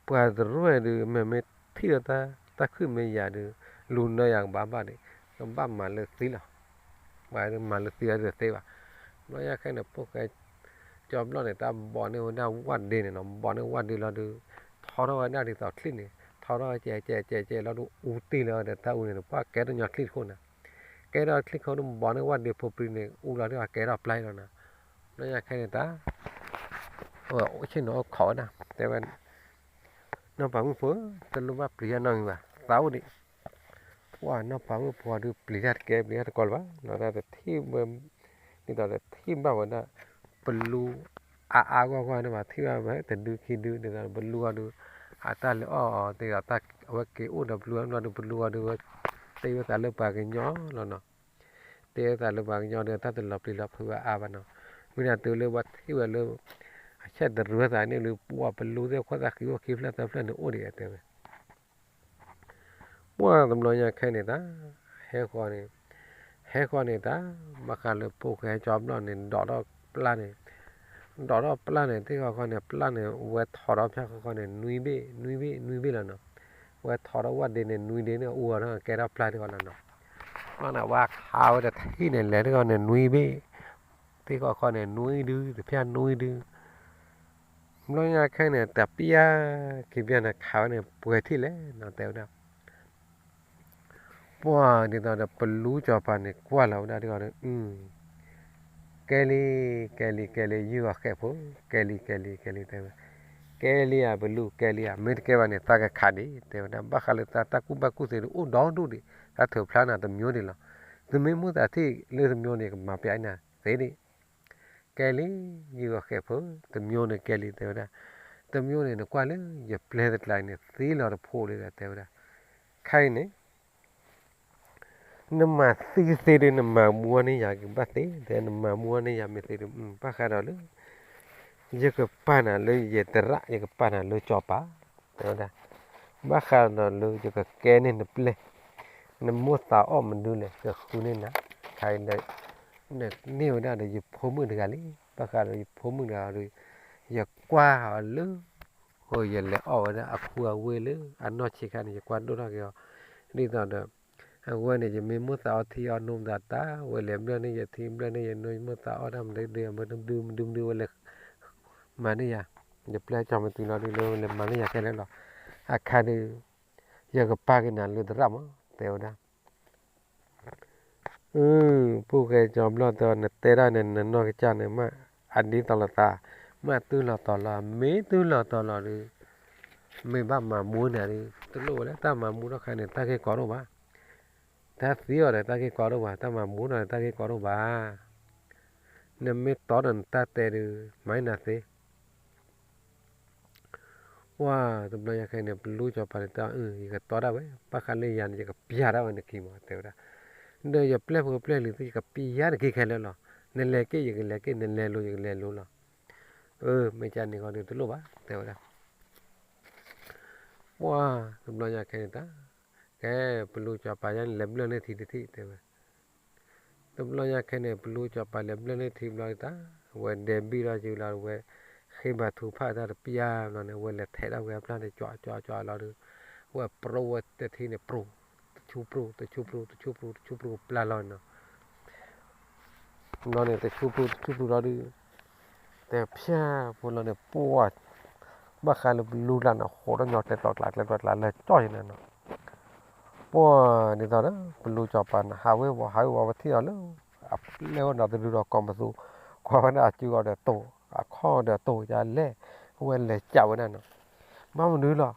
ပှၤတရူၢ်ဒုး မ့ၢ်မ့ၢ်ထံၣ်ဒီးတၢ် တၢ်ခုၣ်မ့ၢ်ယာ်ဒုး, လူၤနၢယၤကဘၣ်ဘၣ်န့ၣ်, ကဘၣ်မၤလၢသံလီၤ, ပှၤမၤလၢသံအဒုးသ့ဘၣ်, ဘျီညါခဲန့ၣ် ဖိၣ်ဃဲကၠီဘျီၣ်န့ၣ် တၢ်ဘီးန့ၢ်ဝဲဒၣ်ဝၣ်ဒ့န့ၣ်နီၤ, ဘီးန့ၢ်ဝၣ်ဒ့လီၤဒုး, ထီထီၣ်ဝဲဒၣ်ဒ်သိးချံၣ်န့ၣ်, ထီထီၣ်ဝဲကဲကဲကဲကဲလီၤဒုး အူတ့ၢ်လီၤဒီးတၢ်အူန့ၣ် ပှၤကဲထီၣ်ညီချံၣ်တခိၣ်န့ၣ်, ကဲထီၣ်ချံၣ်ခိၣ်ဒုး ဘီးန့ၢ်ဝၣ်ဒ့ဖိပြံန့ၣ် အူလီၤဒုး အကဲထီၣ်ပျၢ်လီၤနီၤ, ဘျီညါခဲန့ၣ်တၢ် အဝဲအိၣ်ဆ့ၣ်နီၤအိၣ်ခိးဝဲဒၣ် တဲဝဲ, နီၢ်ပၤမုၣ်ဖိ, တလိၣ်ဘၣ်ပျံၤယၤနီတမံၤဘၣ်, သးအိၣ်ဒံး, ပှၢ်နီၢ်ပၤမုၣ်ဖိဒုး ပျံၤတၢ်တကဲ ပျံၤတၢ်တကီလၢၤဘၣ်, နီၢ်တၢ်တထံၣ်ဘၣ်, ဒ်သိးတထံၣ်ဘၣ်ဝဲဒၣ်, ပလူအါအါဂီၢ်ဂီၢ်န့ၣ်ဘၣ် ထံၣ်ဘၣ်ဝဲ တဒုခံဒု ဒ်သိးပလူအီၤဒုး, အတၢ်လဲၤအီၣ်အီၤ ဒ်သိးအဝဲက့ၤအိၣ်ဒီးပလူအီၤဒုး ပလူအီၤဒုးဝဲ, တ့ဝဲသးလၢပှၤကညီလီၤနီၤ တ့ဝဲသးလၢပှၤကညီဒီး တၢ်တလီၤပျံၤလီၤဖုးဝဲအါဘၣ်နီၤ, မ့ၢ်ဒၣ်တုၤလၢပှၤထံၣ်ဝဲလၢ, အဆဲးတရူးသးန့ၣ်လၢ ပှၤပလူသ့ၣ်ခွဲးသးဃံအိၣ်ခံဖျၢၣ်သၢဖျၢၣ်န့ၣ်အိၣ်ဒံးတဲဝဲ, ပှၢ်တဘျီညါခဲန့ၣ်တၢ်, ဟဲဃီန့ၣ်, ဟဲဃီန့ၣ်တၢ်, ဘၣ်ဃးလၢဖိၣ်ဃဲကၠီဘျီၣ်န့ၣ် ဒိးထီၣ်ပျၢ်န့ၣ်, ဒိးထီၣ်ပျၢ်န့ၣ် သ့ၣ်ဃီဃီန့ၣ် ပျၢ်န့ၣ် ဝဲထီၣ်ထီၣ်ဖၠၣ်ဃီဃီန့ၣ် နွံဘ့ၣ် နွံဘ့ၣ် နွံဘ့ၣ်လီၤနီၤ, ဝဲထီၣ်ထီၣ်ဝၣ်ဒ့န့ၣ် နွံဒ့န့ၣ် အူအီၤကဲထီၣ်ပျၢ်သ့ၣ်ဃီလီၤနီၤ, ဘျီန့ၣ် ဝဲခးဝဲတထံၣ်န့ၣ် လဲၤသ့ၣ်ဃီန့ၣ် နွံဘ့ၣ်, သ့ၣ်ဃီဃီန့ၣ် နွံဒု တဖၠၣ်နွံဒု ဘျီညါခဲန့ၣ် တပျၢ်ခံပျၢ်န့ၣ် ခးဝဲန့ၣ် ပှဲၤထံၣ်လဲၣ်နီၤ တဲဝဲဒၣ်, ပှၢ်ဒ်သိးဒီး ပလူစီၤပၤန့ၣ် ကွၢ်လီၤဝဲဒၣ်ဒ်သိးဒီး, ကဲလံ, ကဲလံ ကဲလံ ယုၢ်အီၤဃဲးဖိ, ကဲလံ ကဲလံ ကဲလံ တဲဝဲ, ကဲလံဧါ ပလူ ကဲလံဧါ မ့ၢ်တကဲဘၣ်န့ၣ် သးကခးဒံး တဲဝဲဒၣ်, ဘၣ်ဃးလၢတၢ်ကူၣ်ဘၣ်ကူၣ်သ့ဒုး အိၣ်ဒီဒူၣ်ဒံး, တၢ်ထုးဖျါနၤတမျိုးဒံးလီၤ, သုမ့ၢ်မိၣ်သးထံၣ်လၢတမျိုးန့ၣ် ကမၤပျဲနၤသ့ဒံး ကဲလံ, ယုၢ်အီၤဃဲးဖိ, တမျိုးန့ၣ်ကဲလံ တဲဝဲဒၣ်, တမျိုးန့ၣ် နကွၢ်လၢယပျဲၢ်တကျါန့ၣ် သံလီၤတဖိးလံဒီး တဲဝဲဒၣ်, ခဲအံၤန့ၣ် နမၤသံသ့ဒီး နမၤမူန့ၢ်ယၤကဘၣ်သ့, တဲနမၤမူန့ၢ်ယၤမ့ၢ်သ့ဒီး ဘၣ်ဃးဒီးလၢ ယကပာ်နၤလၢယသရၣ် ယကပာ်နၤလၢစီၤပၤ, တဲဝဲဒၣ်, ဘၣ်ဃးဒီးလၢယကကဲန့ၢ်နပျဲၢ်, နမိၣ်သးအီၣ်မနုၤလဲၣ် ကဃုန့ၢ်နၤ, ခဲအံၤဒီး နန့ၢ်ဝဲဒၣ်ဒီးယဖိမုၣ်တဂၤလံ, ဘၣ်ဃးဒီးယဖိမုၣ်တဂၤဒီး ယကွၢ်အီၤလၢ အိၣ်ယလဲၤအီၣ်ဝဲဒၣ်အခူအဝ့ၢ်လၢအနီၢ်ဆံးခါန့ၣ် ယကွၢ်ဒိၣ်ထီၣ်က့ၤအီၤ, ဒ်သိးဒီး အဝဲန့ၣ် ယမ့ၢ်မိၣ်သးအီထံအီနိသးတၢ် ဝဲလဲၤဘျၢၣ်န့ၢ်ယထံ ဘျၢၣ်န့ၢ်ယနိ ယမိၣ်သးအီတၢ်မနုၤဒု မနုၤမနုၤမနုၤဝဲလဲၤ မၤန့ၢ်ယၤ, ယပျဲၢ်ကၠီမတုၤလီၤဒုလၢဝဲလဲၤမၤန့ၢ်ယၤခဲလၢာ်လီၤ, အခါဒု ယကပာ်က့ၤနၤလၢသရၣ်မး တဲဝဲဒၣ် အၢ ဖိၣ်ဃဲကၠီဘျီၣ်တဲအီၤ နတဲဒၣ်န့ၣ် နနီၢ်ကစၢ်န့ၣ် မ့ၢ်အဒ်သိးလိာ်သး, မ့ၢ်တုၤလီၤတီၤလီၤ, မ့ၢ်တုၤလီၤတီၤလီၤဒီး မ့ၢ်ဘၣ်မၤမူန့ၣ်ဒီး တလိၣ်ဝဲလၢတၢ်မၤမူထီၣ်ခါန့ၣ် တၢ်ဂ့ၢ်ကီဒိၣ်ဘၣ်, တၢ်သံအီၤဒီးတၢ်ဂ့ၢ်ကီဒိၣ်ဘၣ်, တၢ်မၤမူဒီးတၢ်ဂ့ၢ်ကီဒိၣ်ဘၣ်, နမ့ၢ်တီဒီးနတၢ်တဲဒုး မၤနၤသ့ ပှၢ်တဘျီညါခဲအံၤန့ၣ် ပလူစီၤပၤန့ၣ်တဲအီၤ အၢ ယကတီဒၣ်ဝဲ ဘၣ်ဃးလၢယၤန့ၣ် ယကပျၢ်ဒၣ်ဝဲနခံမး တဲဝဲဒၣ်, ဒီးယပျဲၢ်ဖိပျဲၢ်လံၤသ့ၣ် ယကပျၢ်နခံခဲလၢာ်လီၤ, နလဲၤက့ၣ်ယကလဲၤက့ၣ် နလဲၤလိၤယကလဲၤလိၤလီၤ, အၢ မ့ၢ်ကန့ၣ်ဃီဒီးတလိၣ်ဘၣ် တဲဝဲဒၣ် ပှၢ်တဘျီညါခဲအံၤန့ၣ်တၢ်, ကဲ ပလူစီၤပၤယါန့ၣ် လဲၤဘျၢၣ်န့ၢ်ထံတထံၣ် တဲဝဲ တဘျီညါခဲန့ၣ် ပလူစီၤပၤလဲၤဘျၢၣ်န့ၢ်ထံဘျီတၢ်, ဝဲဒဲးဘံၣ်ထီၣ်က့ၤလီၤဝဲ, ဃ့ဘါထုကဖၣ်တၢ်တပျၢ်ဘျီန့ၣ် ဝဲလဲၤထဲးထီၣ်ဝဲအပျၢ်န့ၣ် ကွၢ်ကွၢ်ကွၢ်လီၤဒီး, ဝဲပြိဝဲတထံန့ၣ်ပြိ, တဆူပြိ တဆူပြိ တဆူပြိ တဆူပြိပျၢ်လီၤနီၤ, ဘျီန့ၣ် တဆူပူၤတဆူပူၤလီၤဒုး, တဲဖၠၣ်ဖိလီၤန့ၣ် ပှၢ် ဘၣ်ဃးလၢပလူကျါန့ၣ် ဟိးထီၣ်ညီကျဲကျီကျါ ကျဲကျီကျါ လၢကၠီၣ်ယဲန့ၣ်နီၤ, ပှၢ်ဒ်သိးဒီး ပလူစီၤပၤန့ၣ် ဟးဝ့ၤဝီၤ ဟးဝ့ၤဝီၤ ပထံၣ်အီၤလၢ အပျဲၢ်ဝဲနီၤတဒုဒီး ကိးပသူ ကွၢ်ဝဲဒၣ်အစုအီၤဒီးတိၢ် အခီၣ်ဒီးတိၢ် ယလဲၣ် ဝဲလဲၤကးဝဲဒၣ်နီၤ, ဘၣ်မနုၤလီၤ,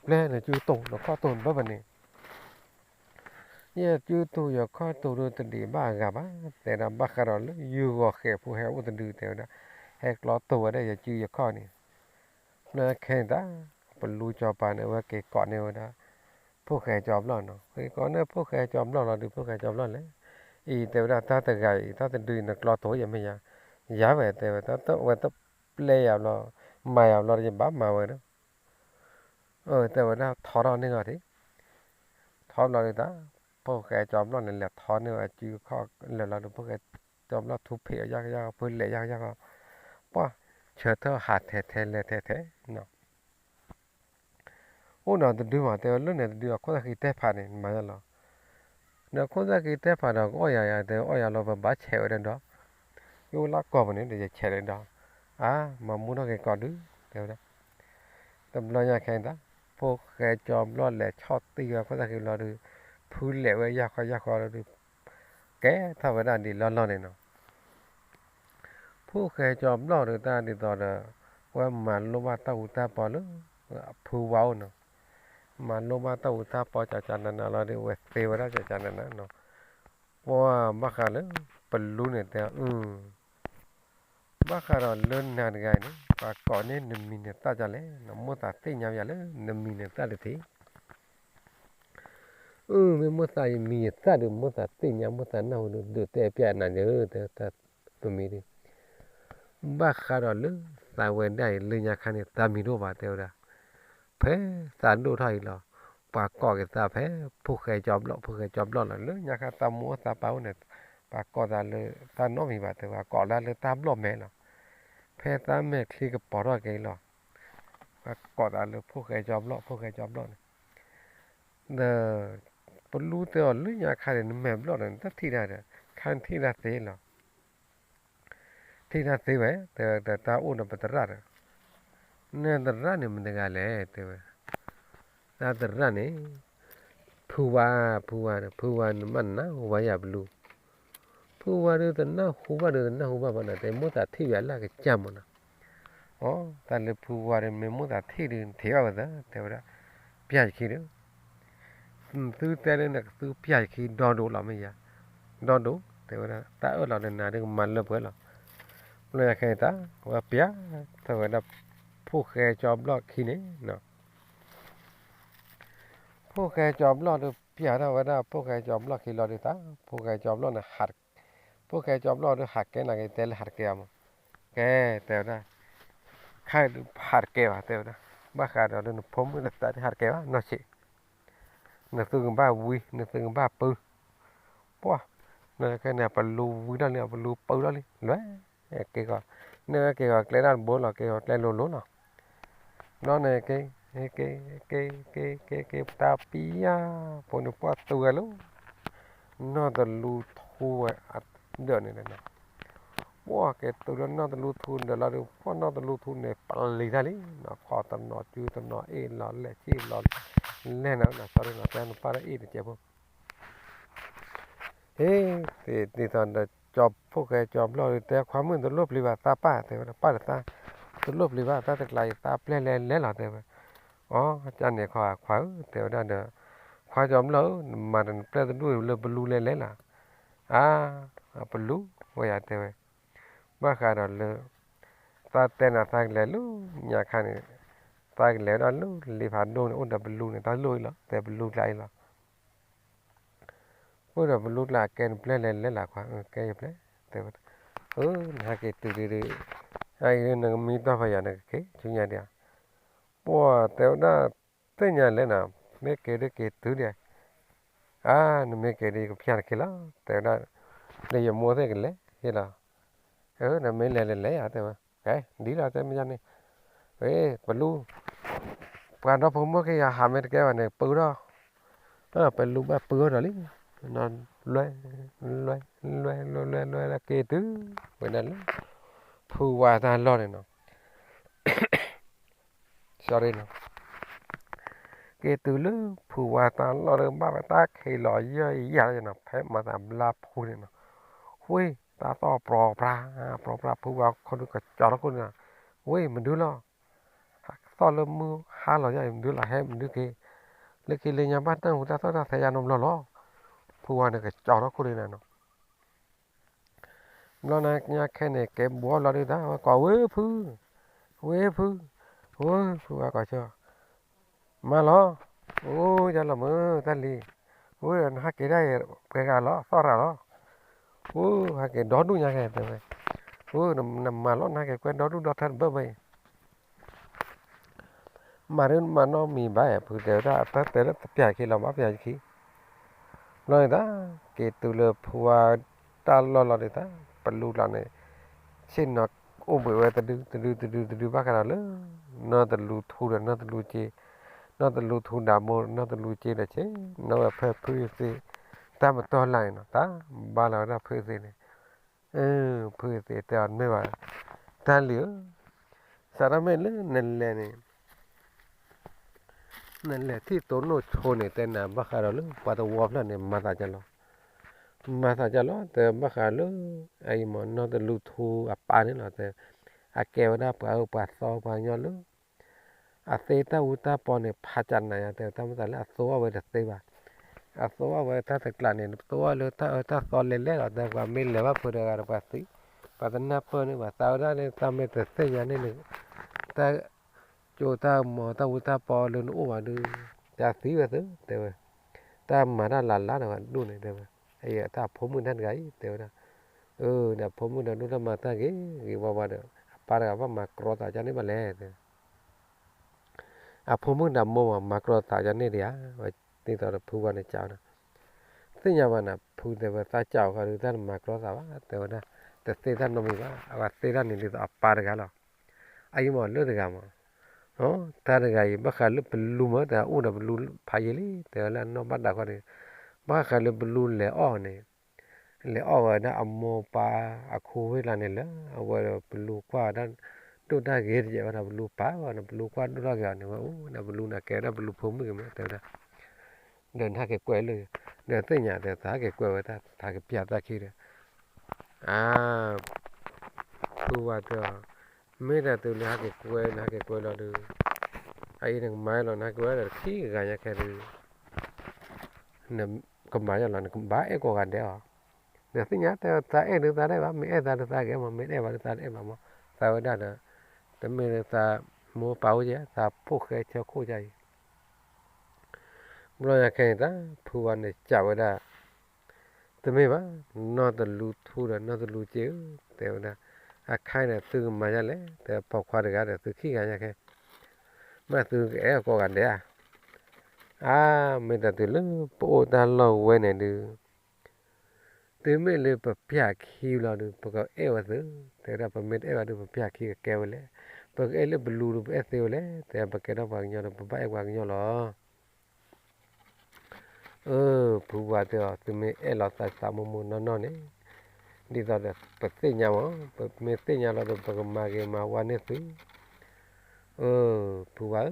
ပျဲၢ်နစုတိၢ် နခီၣ်တိၢ် နဘၣ်ဘၣ်န့ၣ် ယဲၢ်စုတိၢ်ယခီၣ်တိၢ်ဒုးတဒံးဘၣ်အဂၤဘၣ်, တဲဒၣ်ဘၣ်ဃးဒီးလၢယဂီၤဃဲၤဖိဟဲအိၣ်တဒုတဲဝဲဒၣ်, ဟဲကျီတိၢ်ဝဲဒၣ်ယစုယခီၣ်န့ၣ်, လၢခဲအံၤတၢ် ပလူစီၤပၤန့ၣ် အဝဲက့ၤကိးန့ၢ်ဝဲဒၣ် ဖိၣ်ဃဲကၠီဘျီၣ်နီၤ, က့ၤကိးန့ၢ်ဖိၣ်ဃဲကၠီဘျီၣ်လီၤဒုး ဖိၣ်ဃဲကၠီဘျီၣ်လဲၣ်, အံၤတဲဝဲဒၣ်တၢ်တဂၤအံၤ တၢ်တဒုအံၤ နကျီတိၢ်ယမ့ၢ်ယါ, ယၤဝဲတဲဝဲ တၢ်ဝဲတပျဲယၤဘျီ မၤယၤဘျီ ယဘၣ်မၤဝဲဒီး တဲဝဲဒၣ်ထီထီၣ်န့ၢ်ဂီၤထံး, ထီဘျီဒုးတၢ် ဖိၣ်ဃဲကၠီဘျီၣ်န့ၣ် လဲၤထီန့ၢ်ဝဲအစုခီၣ်လၢာ်လီၤဒုး ဖိၣ်ဃဲကၠီဘျီၣ်ထူဖံးအီၤယၢ်ကယၢ် ဖုလဲၤယၢ်ကယၢ်ဃီ, ပှၢ် ဆၢထၢၣ်ဟးထဲထဲလဲၤထဲထဲနီၤ, အိၣ်နီတဒုမး တဲဝဲလၢန့ၣ်တဒုအခိၣ်သၣ် ဃံတဲဖးန့ၣ် မၤယါလီၤ, နခိၣ်သၣ်ဃံတဲဖးဒီး ကအီၣ်ယၤယၤ တဲအီၣ်ယၤလီၤ ပဘၣ်ဆဲးဝဲဒၣ်ဒီး ယအိၣ်လၢကီၢ်ပူၤန့ၣ် ဒီးယဆဲးဒၣ်ဒီး, အါ မၤမူထီၣ်က့ၤကိးဒုး တဲဝဲဒၣ်, တဘျီညါခဲအံၤတၢ် ဖိၣ်ဃဲကၠီဘျီၣ်လဲၤဆီၣ်တံၢ်ဝဲခိၣ်သၣ်ဃံဘျီဒုး, ဖုလဲၤဝဲယၢ်ဃီယၢ်ဃီလီၤဒုး, ကဲထီၣ်ဝဲဒၣ်ဒ်လီၢ်လီၢ်န့ၣ်နီၤ, ဖိၣ်ဃဲကၠီဘျီၣ်ဒုးတၢ်ဒ်သိးဒီး, ဝဲမၤလိဘၣ်တၢ်အူတၢ်ပီလၢ, ဖုဝါအိၣ်နီၤ, မၤလိဘၣ်တၢ်အူတၢ်ပီကကနနလီၤဒုး ဝဲသ့ဝဲဒၣ်ကကနနနီၤ, ပှၢ်ဘၣ်ဃးလၢ, ပလူန့ၣ်တဲအီၤ ဘၣ်ဃးဒီးလၢနၤတဂၤအံၤန့ၣ် ပှၤကိးန့ၢ်နမံၤနသၣ်ဒ်လဲၣ်, မိၢ်သးသ့ၣ်ညါယၤလၢနမံၤနသၣ်တထံး, အၢ မ့ၢ်မိၢ်သးယမံၤယသၣ်ဒီး မိၢ်သးသ့ၣ်ညါ မိၢ်သးနၢ်ဟူဒီး ဒုးတဲပျဲနၤဒီး တမံၤဒီး, ဘၣ်ဃးဒီးလၢသးဝဲဒၣ်အံၤ လၢညါခါန့ၣ် သးမံၤဒိၣ်ဘၣ်တဲဝဲဒၣ်, ဖဲသးဒိၣ်ထီၣ်အံၤလီၤ, ပှၤကိးက့ၤသးဖဲ ဖိၣ်ဃဲကၠီဘျီၣ် ဖိၣ်ဃဲကၠီဘျီၣ်လီၤ, လၢညါခါသးမိၢ်သးပၢ်အိၣ်န့ၣ်, ပှၤကိးသးလၢတၢ်နီတမံၤဘၣ်တဲဝဲ ကိးလၢလၢတၢ်ဘျီၣ်မဲလီၤ, ဖဲသးမဲာ်ချံကပီၤထီၣ်က့ၤလီၤ, ပှၤကိးသးလၢဖိၣ်ဃဲကၠီဘျီၣ် ဖိၣ်ဃဲကၠီဘျီၣ်န့ၣ်, ဒီး, ပလူတဲအီၤလၢညါခါန့ၣ် နမဲာ်ဘျီၣ်ဒီး နတထံၣ်တၢ်ဒီး, ခါနထံၣ်တၢ်သ့လီၤ ထံၣ်တၢ်သ့ဝဲ, တဲဝဲတၢ်အိၣ်ဒီးပသရၣ်ဒီး, နသရၣ်န့ၣ်မတၤတဂၤလဲၣ် တဲဝဲ, တၢ်သရၣ်န့ၣ်, ဖုဝါ, ဖုဝါ, ဖုဝါနမ့ၢ်နၢ်ဟူဘၣ်ယၤပလူ, ဖုဝါဒီးတနၢ်ဟူဘၣ်ဒီးတနၢ်ဟူဘၣ်ဘၣ်နၤ တဲမိၢ်သးထံၣ်ဝဲအလၢကစၢ်မးနီၤ, အိ တၢ်လၢဖုဝါဒီးမ့ၢ်မိၢ်သးထံၣ်ဒီး ထံၣ်ဘၣ်ဝဲသၢ တဲဝဲဒၣ်, ပျၢ်ယခံဒီး သုတဲလၢနကသုပျၢ်ယခံဒီဒိၣ်လီၤမ့ၢ်ယၤ, ဒီဒိၣ် တဲဝဲဒၣ် တၢ်အၢၣ်လီၤဒီးနၤဒ်ကမၤလၢပှဲၤလီၤ, ဘျီယၤခဲအံၤတၢ် ဝဲပျၢ်ထီၣ်ဝဲဒၣ် ဖိၣ်ဃဲကၠီဘျီၣ်ခံန့ၣ်နီၤ, ဖိၣ်ဃဲကၠီဘျီၣ်ဒီးပျၢ်ထီၣ်ဝဲဒၣ် ဖိၣ်ဃဲကၠီဘျီၣ်ခံလီၤဒုးတၢ် ဖိၣ်ဃဲကၠီဘျီၣ်န့ၣ် ဖိၣ်ဃဲကၠီဘျီၣ်ဒီးဟးကဲနၤက့ၤတဲလၢဟးတကဲအီၤမး, ကဲ တဲဝဲဒၣ်, ခါဒုးဟးတကဲဘၣ်တဲဝဲဒၣ်, ဘၣ်ဃးဒီးလၢနဖိမုၣ်နသးဒုးဟးတကဲဘၣ်နီၢ်ဆံး, နသုကဘၣ်ဝံ နသုကဘၣ်ပုၢ်, ပှၢ်, နကဲန့ၣ်ပလူဝံထီၣ်လံ ပလူပုၢ်ထီၣ်လံ လွဲၢ်, က့ၤဃီၤ, နက့ၤဃီၤကျဲဒၣ်တဘိလီၤ က့ၤဃီၤကျဲလိၤလိၤလီၤ, ဘျီန့ၣ်က့ၤ, က့ၤ, က့ၤ, က့ၤ, က့ၤ, က့ၤ, က့ၤ, က့ၤ, ပတၢ်ပံယါ, ဖိန့ၣ်ပှၢ်တုၤဝဲလၢ နီၢ်တလူထူဝဲအဒၢးန့ၣ်, ပှၢ်က့ၤတုၤလၢနီၢ်တလူထူဒၢးလီၤဒီး ပှၢ်နီၢ်တလူထူန့ၣ် ပျံၤတၢ်လံ, နီၢ်ခီၣ်တနီၤ စုတနီၤ အ့ၣ်လီၤလဲၣ် ဆ့ၣ်လီၤလဲၣ်, လဲၣ်နၤ နစီၤဒ်နီၤ တဲနပၢ်တၢ်အ့ၣ်တကဲးဖိ ဟ့ၣ်, ဒ်သိးဒီး ကၠီဖိၣ်ဃဲကၠီဘျီၣ်ဒီး တဲခွါမုၣ်တလိၣ်ပျံၤဘၣ်သးပၢ် တဲဝဲဒၣ် ပၢ်ဒီးသး, တလိၣ်ပျံၤဘၣ် တၢ်တကျါအံၤသးပျဲၢ်လဲၤလဲၤလီၤ တဲဝဲ, အိ ကန့ၣ်ခွါခွါဧၢ တဲဝဲဒၣ်ဒီး, ခွါကၠီဘျီၣ်ဧၢ နမၤဒီးနပျဲၢ်တဒူၣ်လၢပလူလဲၤလဲၤလီၤ, အါ, ပလူ, ဝဲယၤတဲဝဲ, ဘၣ်ဃးဒီးလၢ သးတဲနၤသးကလဲၤလၢညါခါန့ၣ်, သးကလဲၤဒၣ်လၢလ့ဖးဒိၣ်န့ၣ် အိၣ်ဒီးပလူန့ၣ် တၢ်လိၣ်အံၤလီၤ တဲပလူကျါအံၤလီၤ အိၣ်ဒီးပလူကျါ ကဲနပျဲၢ်လဲၤလဲၤလီၤခွါ ကဲယပျဲၢ်, တဲဝဲ, အၢ နဟဲက့ၤတုၤဒ်, အအံၤဒ်နကမံတီၢ်ဖးယၤနကက့ၤဆူညါဒံးဧါ, ပှၢ်တဲဝဲဒၣ်, သ့ၣ်ညါလဲၣ်နၤ, မ့ၢ်က့ၤဒ်က့ၤတုၤဒံး, အါ နမ့ၢ်က့ၤဒ်ယကဖျါနခံလီၤ တဲဝဲဒၣ်, ဒီးယမိၢ်သ့ၣ်ကလဲၤဟ့ၣ်လီၤ အၢ နမ့ၢ်လဲၤလဲၤလဲၤယၤ တဲဝဲ, ကဲ ဒ်လီၤ တဲမ့ၢ်ယါန့ၣ်, ဝဲ ပလူ, ပှၤဒီဖိမိၢ်ခံဂၤဟးမ့ၢ်တကဲဘၣ်န့ၣ် ပုၢ်ထီၣ်, ပလူဘၣ်ပုၢ်ထီၣ်ဒီးလံ, လွဲ လွဲ လွဲ လွဲ လွဲ လွဲ လွဲ က့ၤတုၤဝဲဒၣ်လၢ ဖုဝါတၢ်လီၢ်န့ၣ်နီၤ. က့ၤတုၤလၢဖုဝါတၢ်လီၢ်ဒီး ဘၣ်ဝဲတၢ်ခံးလီၤယၢၢ်ယၤလီၤနီၤ, ဖဲမၤသးဘျါဖှူန့ၣ်နီၤ, ဝ့ၢ် တၢ်သီၣ်ပြီပြါ ပြီပြါ ဖုဝါခိၣ်ဒုကကၠီထီၣ်ခိၣ်န့ၣ်နီၤ, ဝ့ၢ် မဒုလီၤ သီၣ်လၢမုၢ်ဟါလီၤယၤအံၤ မဒုလီၤ ဟဲမဒုက့ၤ, လၢခံလၢညါဘၣ်တၢ်ဟူးတၢ်သီၣ်တၢ်သဲယါနီတဘျီလီၤ. ဖုဝါန့ၣ်ကကၠီထီၣ်ခိၣ်န့ၣ်နီၤ. ဘျီညါခဲန့ၣ် ကဲဘှီလီၤဒုတၢ် ဝဲကိးဝ့ၢ်ဖု, ဝ့ၢ်ဖု, ဝ့ၢ်ဖု ဝဲကိးဆၢ မၤလီၤ, အိၣ်ယၤလီၤမၢ် တၢ်လံၤ, ဝ့ၢ် နဟးက့ၤဒၣ်အံၤ ပှဲၤဂၤလီၤ သီၣ်ရၤလီၤ, ဝ့ၢ် ဟးက့ၤဒီဒူၣ်ညါခဲတဲဝဲ, ဝ့ၢ် နမၤလီၤ နဟးက့ၤကွဲဒီဒူၣ်ဒီထၢတဘၢဘၢအံၤ မၤဒ်မၤနီတမံၤဘၣ် ဖုတဲဝဲဒၣ် အတၢ်တဲလၢတပျၢ်ခံလီၤဘၣ် ပျၢ်ခံ, ဘျီန့ၣ်တၢ် က့ၤတုၤလၢဖုဝါတၢ်လီၢ်လီၤဒုတၢ် ပလူကျါန့ၣ် ဆ့ၣ်နီၤအိၣ်ဘှံးဝဲတဒု တဒု တဒု တဒု ဘၣ်ဃးဒီးလၢ နီၢ်တလူထူဒီးနီၢ်တလူစ့, နီၢ်တလူထူဒၣ်ဘိ နီၢ်တလူစ့ဒီးဆ့ၣ်နီၤဝဲဖဲဖုအသ့ၣ် တၢ်မတီၢ်လၢ်န့ၣ်နီၤ တၢ်ဘါလီၤဝဲဒၣ်ဖုအသ့ၣ်န့ၣ် ဖုအသ့ၣ်တဲအီၤမ့ၢ်ဘၣ်, တၢ်လံၤဧၢ, စးထီၣ်မ့ၢ်လၢနလဲၤန့ၣ် နလဲၤထံၣ်တိၢ်နီၣ်ဆိန့ၣ် တဲနၤဘၣ်ဃးဒီးလၢပှၤတဝီဖျၢၣ်န့ၣ် မၤသးကလီၤ, မၤသးကလီၤ တဲဘၣ်ဃးလၢ အအံၤမ့ၢ်နီၢ်တလူထူအပၢ်န့ၣ်လီၤ တဲ, အကဲဝဲဒၣ်ပှၤအၢပှၤသီပှၤကညီလၢ အသ့တၢ်အူတၢ်ပီန့ၣ် ဖးကနၤယါ တဲတၢ်မ့ၢ်သးလၢအသိအီၣ်ဝဲတသ့ဘၣ်, အသိအီၣ်ဝဲတၢ်တကျးန့ၣ် သိအီၣ်လၢတၢ်အၢတၢ်သီလဲၤလဲၤလီၤ တဲပှၤမ့ၢ်လဲၤဘၣ်ဖုးတဂၤဒီးပှၤသံ, ပှၤတနၢ်ပၢၢ်န့ၣ် ပှၤသးဝဲဒၣ်န့ၣ် တၢ်မ့ၢ်တသ့ၣ်ညါန့ၣ်န့ၣ် တၢ် ကၠိတၢ်မီၤတၢ်အူတၢ်ပီလၢနအိၣ်ဘၣ်ဒုး တၢ်သံဝဲသု တဲဝဲ, တၢ်မၤတၢ်လၢ်လၢ်ဒီးဒိၣ်န့ၣ် တဲဝဲ, အတၢ်အဖိမုၣ်တၢ်တဂၤအံၤ တဲဝဲဒၣ်, အၢ ဒီးအဖိမုၣ်ဒီးဒိၣ်တၢ်မၤတၢ်ဂ့ၤဂ့ၤဝါဝါဒီး အပၢ်တဂၤဘၣ်မၤကြီသးကန့ၣ်ဘၣ်လဲၣ် တဲ အဖိမုၣ်ဒီးမိၢ်မၤကြီသးကန့ၣ်ဒံးဧါ, ဒ်သိးဒီးဖုဝါန့ၣ်ကးဝဲဒၣ်, သ့ၣ်ညါဘၣ်နၤ ဖုတဲဝဲသးကးအီၤဃီဒီး တၢ်တမၤကြီသးဘၣ် တဲဝဲဒၣ်, တသ့တၢ်နီတမံၤဘၣ် အဝဲသ့တၢ်န့ၣ်ဒ်သိးအပၢ်တဂၤလီၤ, အအံၤမ့ၢ်လၢတဂၤမး တၢ်တဂၤအံၤ ဘၣ်ဃးလၢပလူမး တအိၣ်ဒီးပလူဖးယံာ်လံ တဲဝဲလၢအနီၢ်ဘၣ်တၢ်ဃီန့ၣ်, ဘၣ်ဃးလၢပလူလဲၤအီၣ်န့ၣ် လဲၤအီၣ်ဝဲဒၣ်အမိၢ်ပၢ်အခိဝ့ၢ်လၢန့ၣ်လၢ အဝဲဒီးပလူကွၢ်ဝဲဒၣ် ဒိၣ်တၢ်ဂ့ၤတယဲၢ်ဝဲဒၣ် ပလူပာ်ဝဲန့ၣ် ပလူကွၢ်ဒိၣ်တၢ်ဂ့ၤအီၤန့ၣ် ဝဲအိၣ်ဒီးပလူန့ၣ် ကဲဝဲဒၣ်ပလူဖိမုၣ်ဂ့ၤမး တဲဝဲဒၣ်, ဒီးနဟဲက့ၤကွဲလၢ ဒီးသ့ၣ်ညါတဲ သးဟဲက့ၤကွဲဝဲတၢ် သးကပျၢ်တၢ်ခံဒီး အါ ဖုဝါတဲအီၤ, မ့ၢ်တၢ်တုၤလၢဟဲက့ၤကွဲ နဟဲက့ၤကွဲလီၤဒုး, အအံၤနကမၤလီၤ နဟဲက့ၤကွဲဒီးခံဂၤညါခဲဒုး နကမၤလီၤ နကဘၣ်အဲၣ်ကိးဂၤဒဲးအီၤ, ဒီးသ့ၣ်ညါတဲ သးအဲၣ်ဒုးသးတအဲၣ်ဘၣ် မ့ၢ်အဲၣ်သးဒုးသးတအဲၣ်ဘၣ် မ့ၢ်တအဲၣ်ဘၣ်ဒုးသးတအဲၣ်ဘၣ်မး, သးဝဲဒၣ်ဒီး တမ့ၢ်လၢသးမိၢ်ပၢ်အိၣ်ကဲ သးဖိၣ်ဃဲဆၢခိၣ်ကါအံၤ ဘျီညါခဲအံၤတၢ် ဖုဝါန့ၣ်ကးဝဲဒၣ်, တမ့ၢ်ဘၣ်, နီၢ်တလူထူဒီးနီၢ်တလူစ့ဧၢ, တဲဝဲဒၣ်, အခါန့ၣ်သုကမၤယါလဲၣ်, တဲပိာ်ခွါတဂၤဒီးသုခံဂၤညါခဲ, မ့ၢ်သုကအဲၣ်အကိးဂၤဒဲးဧါ, အါ မ့ၢ်တၢ်တုၤလၢပအိၣ်တၢ်လီၢ်ဝဲန့ၣ်ဒုး တုၤမ့ၢ်လၢပပျၢ်ခံလီၤဒုး ပကအဲၣ်ဝဲသု, တဲဝဲဒၣ် ပမ့ၢ်တအဲၣ်ဘၣ်ဒုး ပပျၢ်ခံကကဲဝဲလဲၣ်, ပကအဲၣ်လၢပလူဒုး ပအဲၣ်သ့ဝဲလဲၣ်, တဲပကဲထီၣ်ပှၤကညီဒီး ပဘၣ်အဲၣ်ပှၤကညီလီၤ. အၢ ဖုဝါတဲအီၤ သုမ့ၢ်အဲၣ်လီၤသးသးမိၢ်မိၢ်နီၢ်နီၢ်န့ၣ်, ဒ်သိးဒီးပသ့ၣ်ညါမး, ပမ့ၢ်သ့ၣ်ညါလီၤဒီး ပကမၤဂ့ၤမၤဝါန့ၢ်သု အၢ ဖုဝါဧၢ,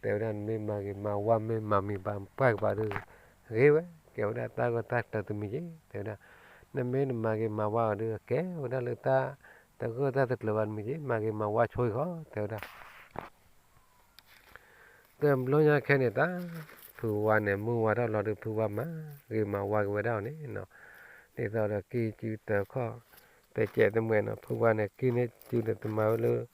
တဲဝဲဒၣ် နမ့ၢ်မၤဂ့ၤမၤဝါ မ့ၢ်မၤမံၤဘၣ်ပှၢ်ကပၤဒီး ဂ့ၤဝဲ, ကဲဝဲဒၣ်တၢ်ဂၢၢ်တၢ်ကျၢၤတမံၤက့ၤ, တဲဝဲဒၣ်, နမ့ၢ်နမၤဂ့ၤမၤဝါအီၤဒီး ကဲဝဲဒၣ်လၢတၢ်တဂၢၢ်တၢ်တကျၢၤဘၣ်တမံၤက့ၤ, မၤဂ့ၤမၤဝါဆိအံၤဃီ, တဲဝဲဒၣ် တဘျီညါခဲန့ၣ်တၢ် ဖုဝါန့ၣ် မုၢ်ဝါထီၣ်လီၤဒီး ဖုဝါမၤဂ့ၤမၤဝါက့ၤဝဲဒၣ်အီၤန့ၣ်နီၤ, ဒ်သိးဒီးကံၢ်စုတၢ်ခီၣ် တစဲးတမှဲၤနီၤ, ဖုဝါန့ၣ် ကံၢ်န့ၢ်စုန့ၣ် တမၤဝဲလၢ ဒ်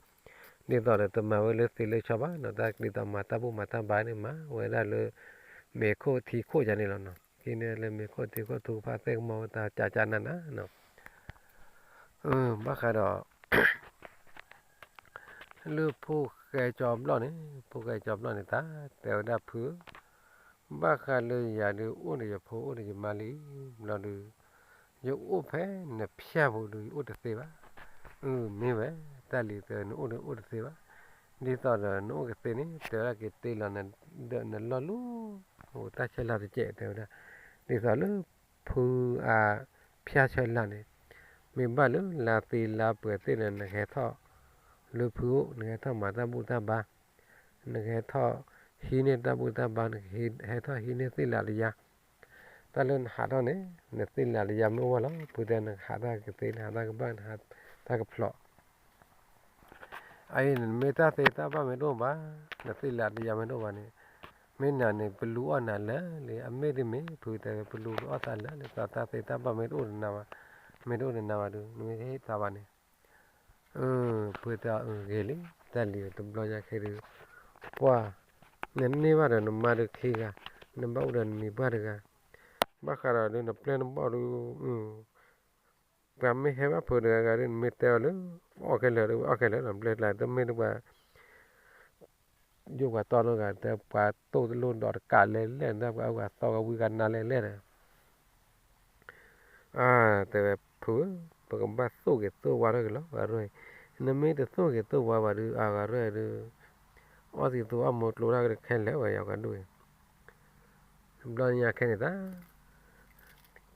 သိးဒီးတမၤဝဲလၢသ့လၢဆီဘၣ်နီၤ, တၢ်ဒ်သိးမၤတၢ်ဘူၣ်မၤတၢ်ဘါန့ၣ် မၤဝဲဒၣ်လၢ မ့ၤခိၣ်ထံခိၣ်ယါန့ၣ်လီၤနီၤ, ကံၢ်န့ၢ်လၢမ့ၤခိၣ်ထံခိၣ် ထုကဖၣ်သ့ၣ်ကမီၤဝဲတၢ်ကၠးကၠးနးနးနီၤ, ဘၣ်ဃးဒီး လၢဖိၣ်ဃဲကၠီဘျီၣ်န့ၣ် ဖိၣ်ဃဲကၠီဘျီၣ်န့ၣ် တၢ်တဲဝဲဒၣ်ဖု, ဘၣ်ဃးလၢယၤဒုး အိၣ်ဒီးယဖိအိၣ်ဒီးယမါလံ, ဘျီဒုး ယအိၣ်ဖဲနဖၠၣ်ပူၤဒုး ယအိၣ်တသ့ဘၣ်, အၢ မ့ၢ်ဝဲ တၢ်လံၤတဲ နအိၣ်ဒီးအိၣ်တသ့ဘၣ်, ဒ်သိးဒီးနအိၣ်ကသ့န့ၣ် တဲဝဲဒၣ်က့ၤတ့လီၤနဒီးနလီၢ်လီၤ, အိၣ်တၢ်ဆဲးလၤတစဲးတဲဝဲဒၣ်, ဒ်သိးလၢ ဖုအဖၠၣ်ဆၢလၢ်န့ၣ်, မ့ၢ်ဘၣ်လၢလါသ့လါပှဲၤသ့ၣ်န့ၣ် နကဟဲထီၣ်လၢဖုအိၣ် နကဟဲထီၣ်မၤတၢ်ဘူၣ်တၢ်ဘါ, နကဟဲထီၣ်ဟံးန့ၢ်တၢ်ဘူၣ်တၢ်ဘါ, နကဟဲထီၣ်ဟံးန့ၢ်သ့ၣ်လးလယါ, တၢ်လၢနဟးထီၣ်န့ၣ် နသ့ၣ်လးလယါမ့ၢ်အိၣ်ဝဲလီၤ. ဖုတဲ နကဟးတၢ်ကသ့ နဟးတၢ်ကဘၣ် နဟးတၢ်ကဖျိး အအံၤန့ၣ် မ့ၢ်တၢ်သ့တၢ်ဘၣ်မ့ၢ်တအိၣ်ဘၣ်, နသ့ၣ်လးလယါမ့ၢ်တအိၣ်ဘၣ်န့ၣ်, မ့ၢ်နၤန့ၣ် ပလူအီၣ်နၤလၢာ်လံ, အမ့ၢ်တမ့ၢ် ဖုတဲ ပလူအီၣ်သးလၢာ်လံ, တၢ်သ့တၢ်ဘၣ်မ့ၢ်တအိၣ်တနၤဘၣ်, မ့ၢ်တအိၣ်တနၤဘၣ်ဒီး နမ့ၢ်တဟ့ၣ်သးဘၣ်န့ၣ်, ဖုတဲအီၤ ဂ့ၤလံ, တၢ်လံၤတဘျီညါခဲဒုး, ပှၢ်, နန့ၢ်ဘၣ်ဒီးနမါတချံဂၤ, နဘၣ်အိၣ်ဒီးနမံၤပှၢ်တဂၤ, ဘၣ်ဃးဒီးဒုးနပျဲၢ်နဘီၣ်ဒုး ပှၤမ့ၢ်ဟဲဘၣ်ဖုးတဂၤဂၤဒုး နမ့ၢ်တဲအီၤလၢ အီၣ်ခဲလၢာ်ဒီး အီၣ်ခဲလၢာ်ဒီး ဘျဲၣ်ကျါ တမ့ၢ်တပှၤ ယိၣ်ပှၤတီနီတဂၤ တဲပှၤတိၢ်တလိၣ်ဒီးတကးလဲၣ်လဲၣ် နပှၤအဝဲသီကဝံကနါလဲၣ်လဲၣ်ဒီး အါ တဲဝဲဖုဧၢ ပကဘၣ်သိၣ်ဂ့ၤသိၣ်ဝါထီၣ်က့ၤလီၤ ဂၤရဲၣ်, နမ့ၢ်တသိၣ်ဂ့ၤသိၣ်ဝါဘၣ်ဒုး အါ ဂၤရဲၣ်ဒုး အီၣ်သံသိအီၣ်မိၢ်ကျိတၢ်ကခဲလၢာ်ဝဲယၤကဒူၣ်အံၤ တဘျီညါခဲန့ၣ်သး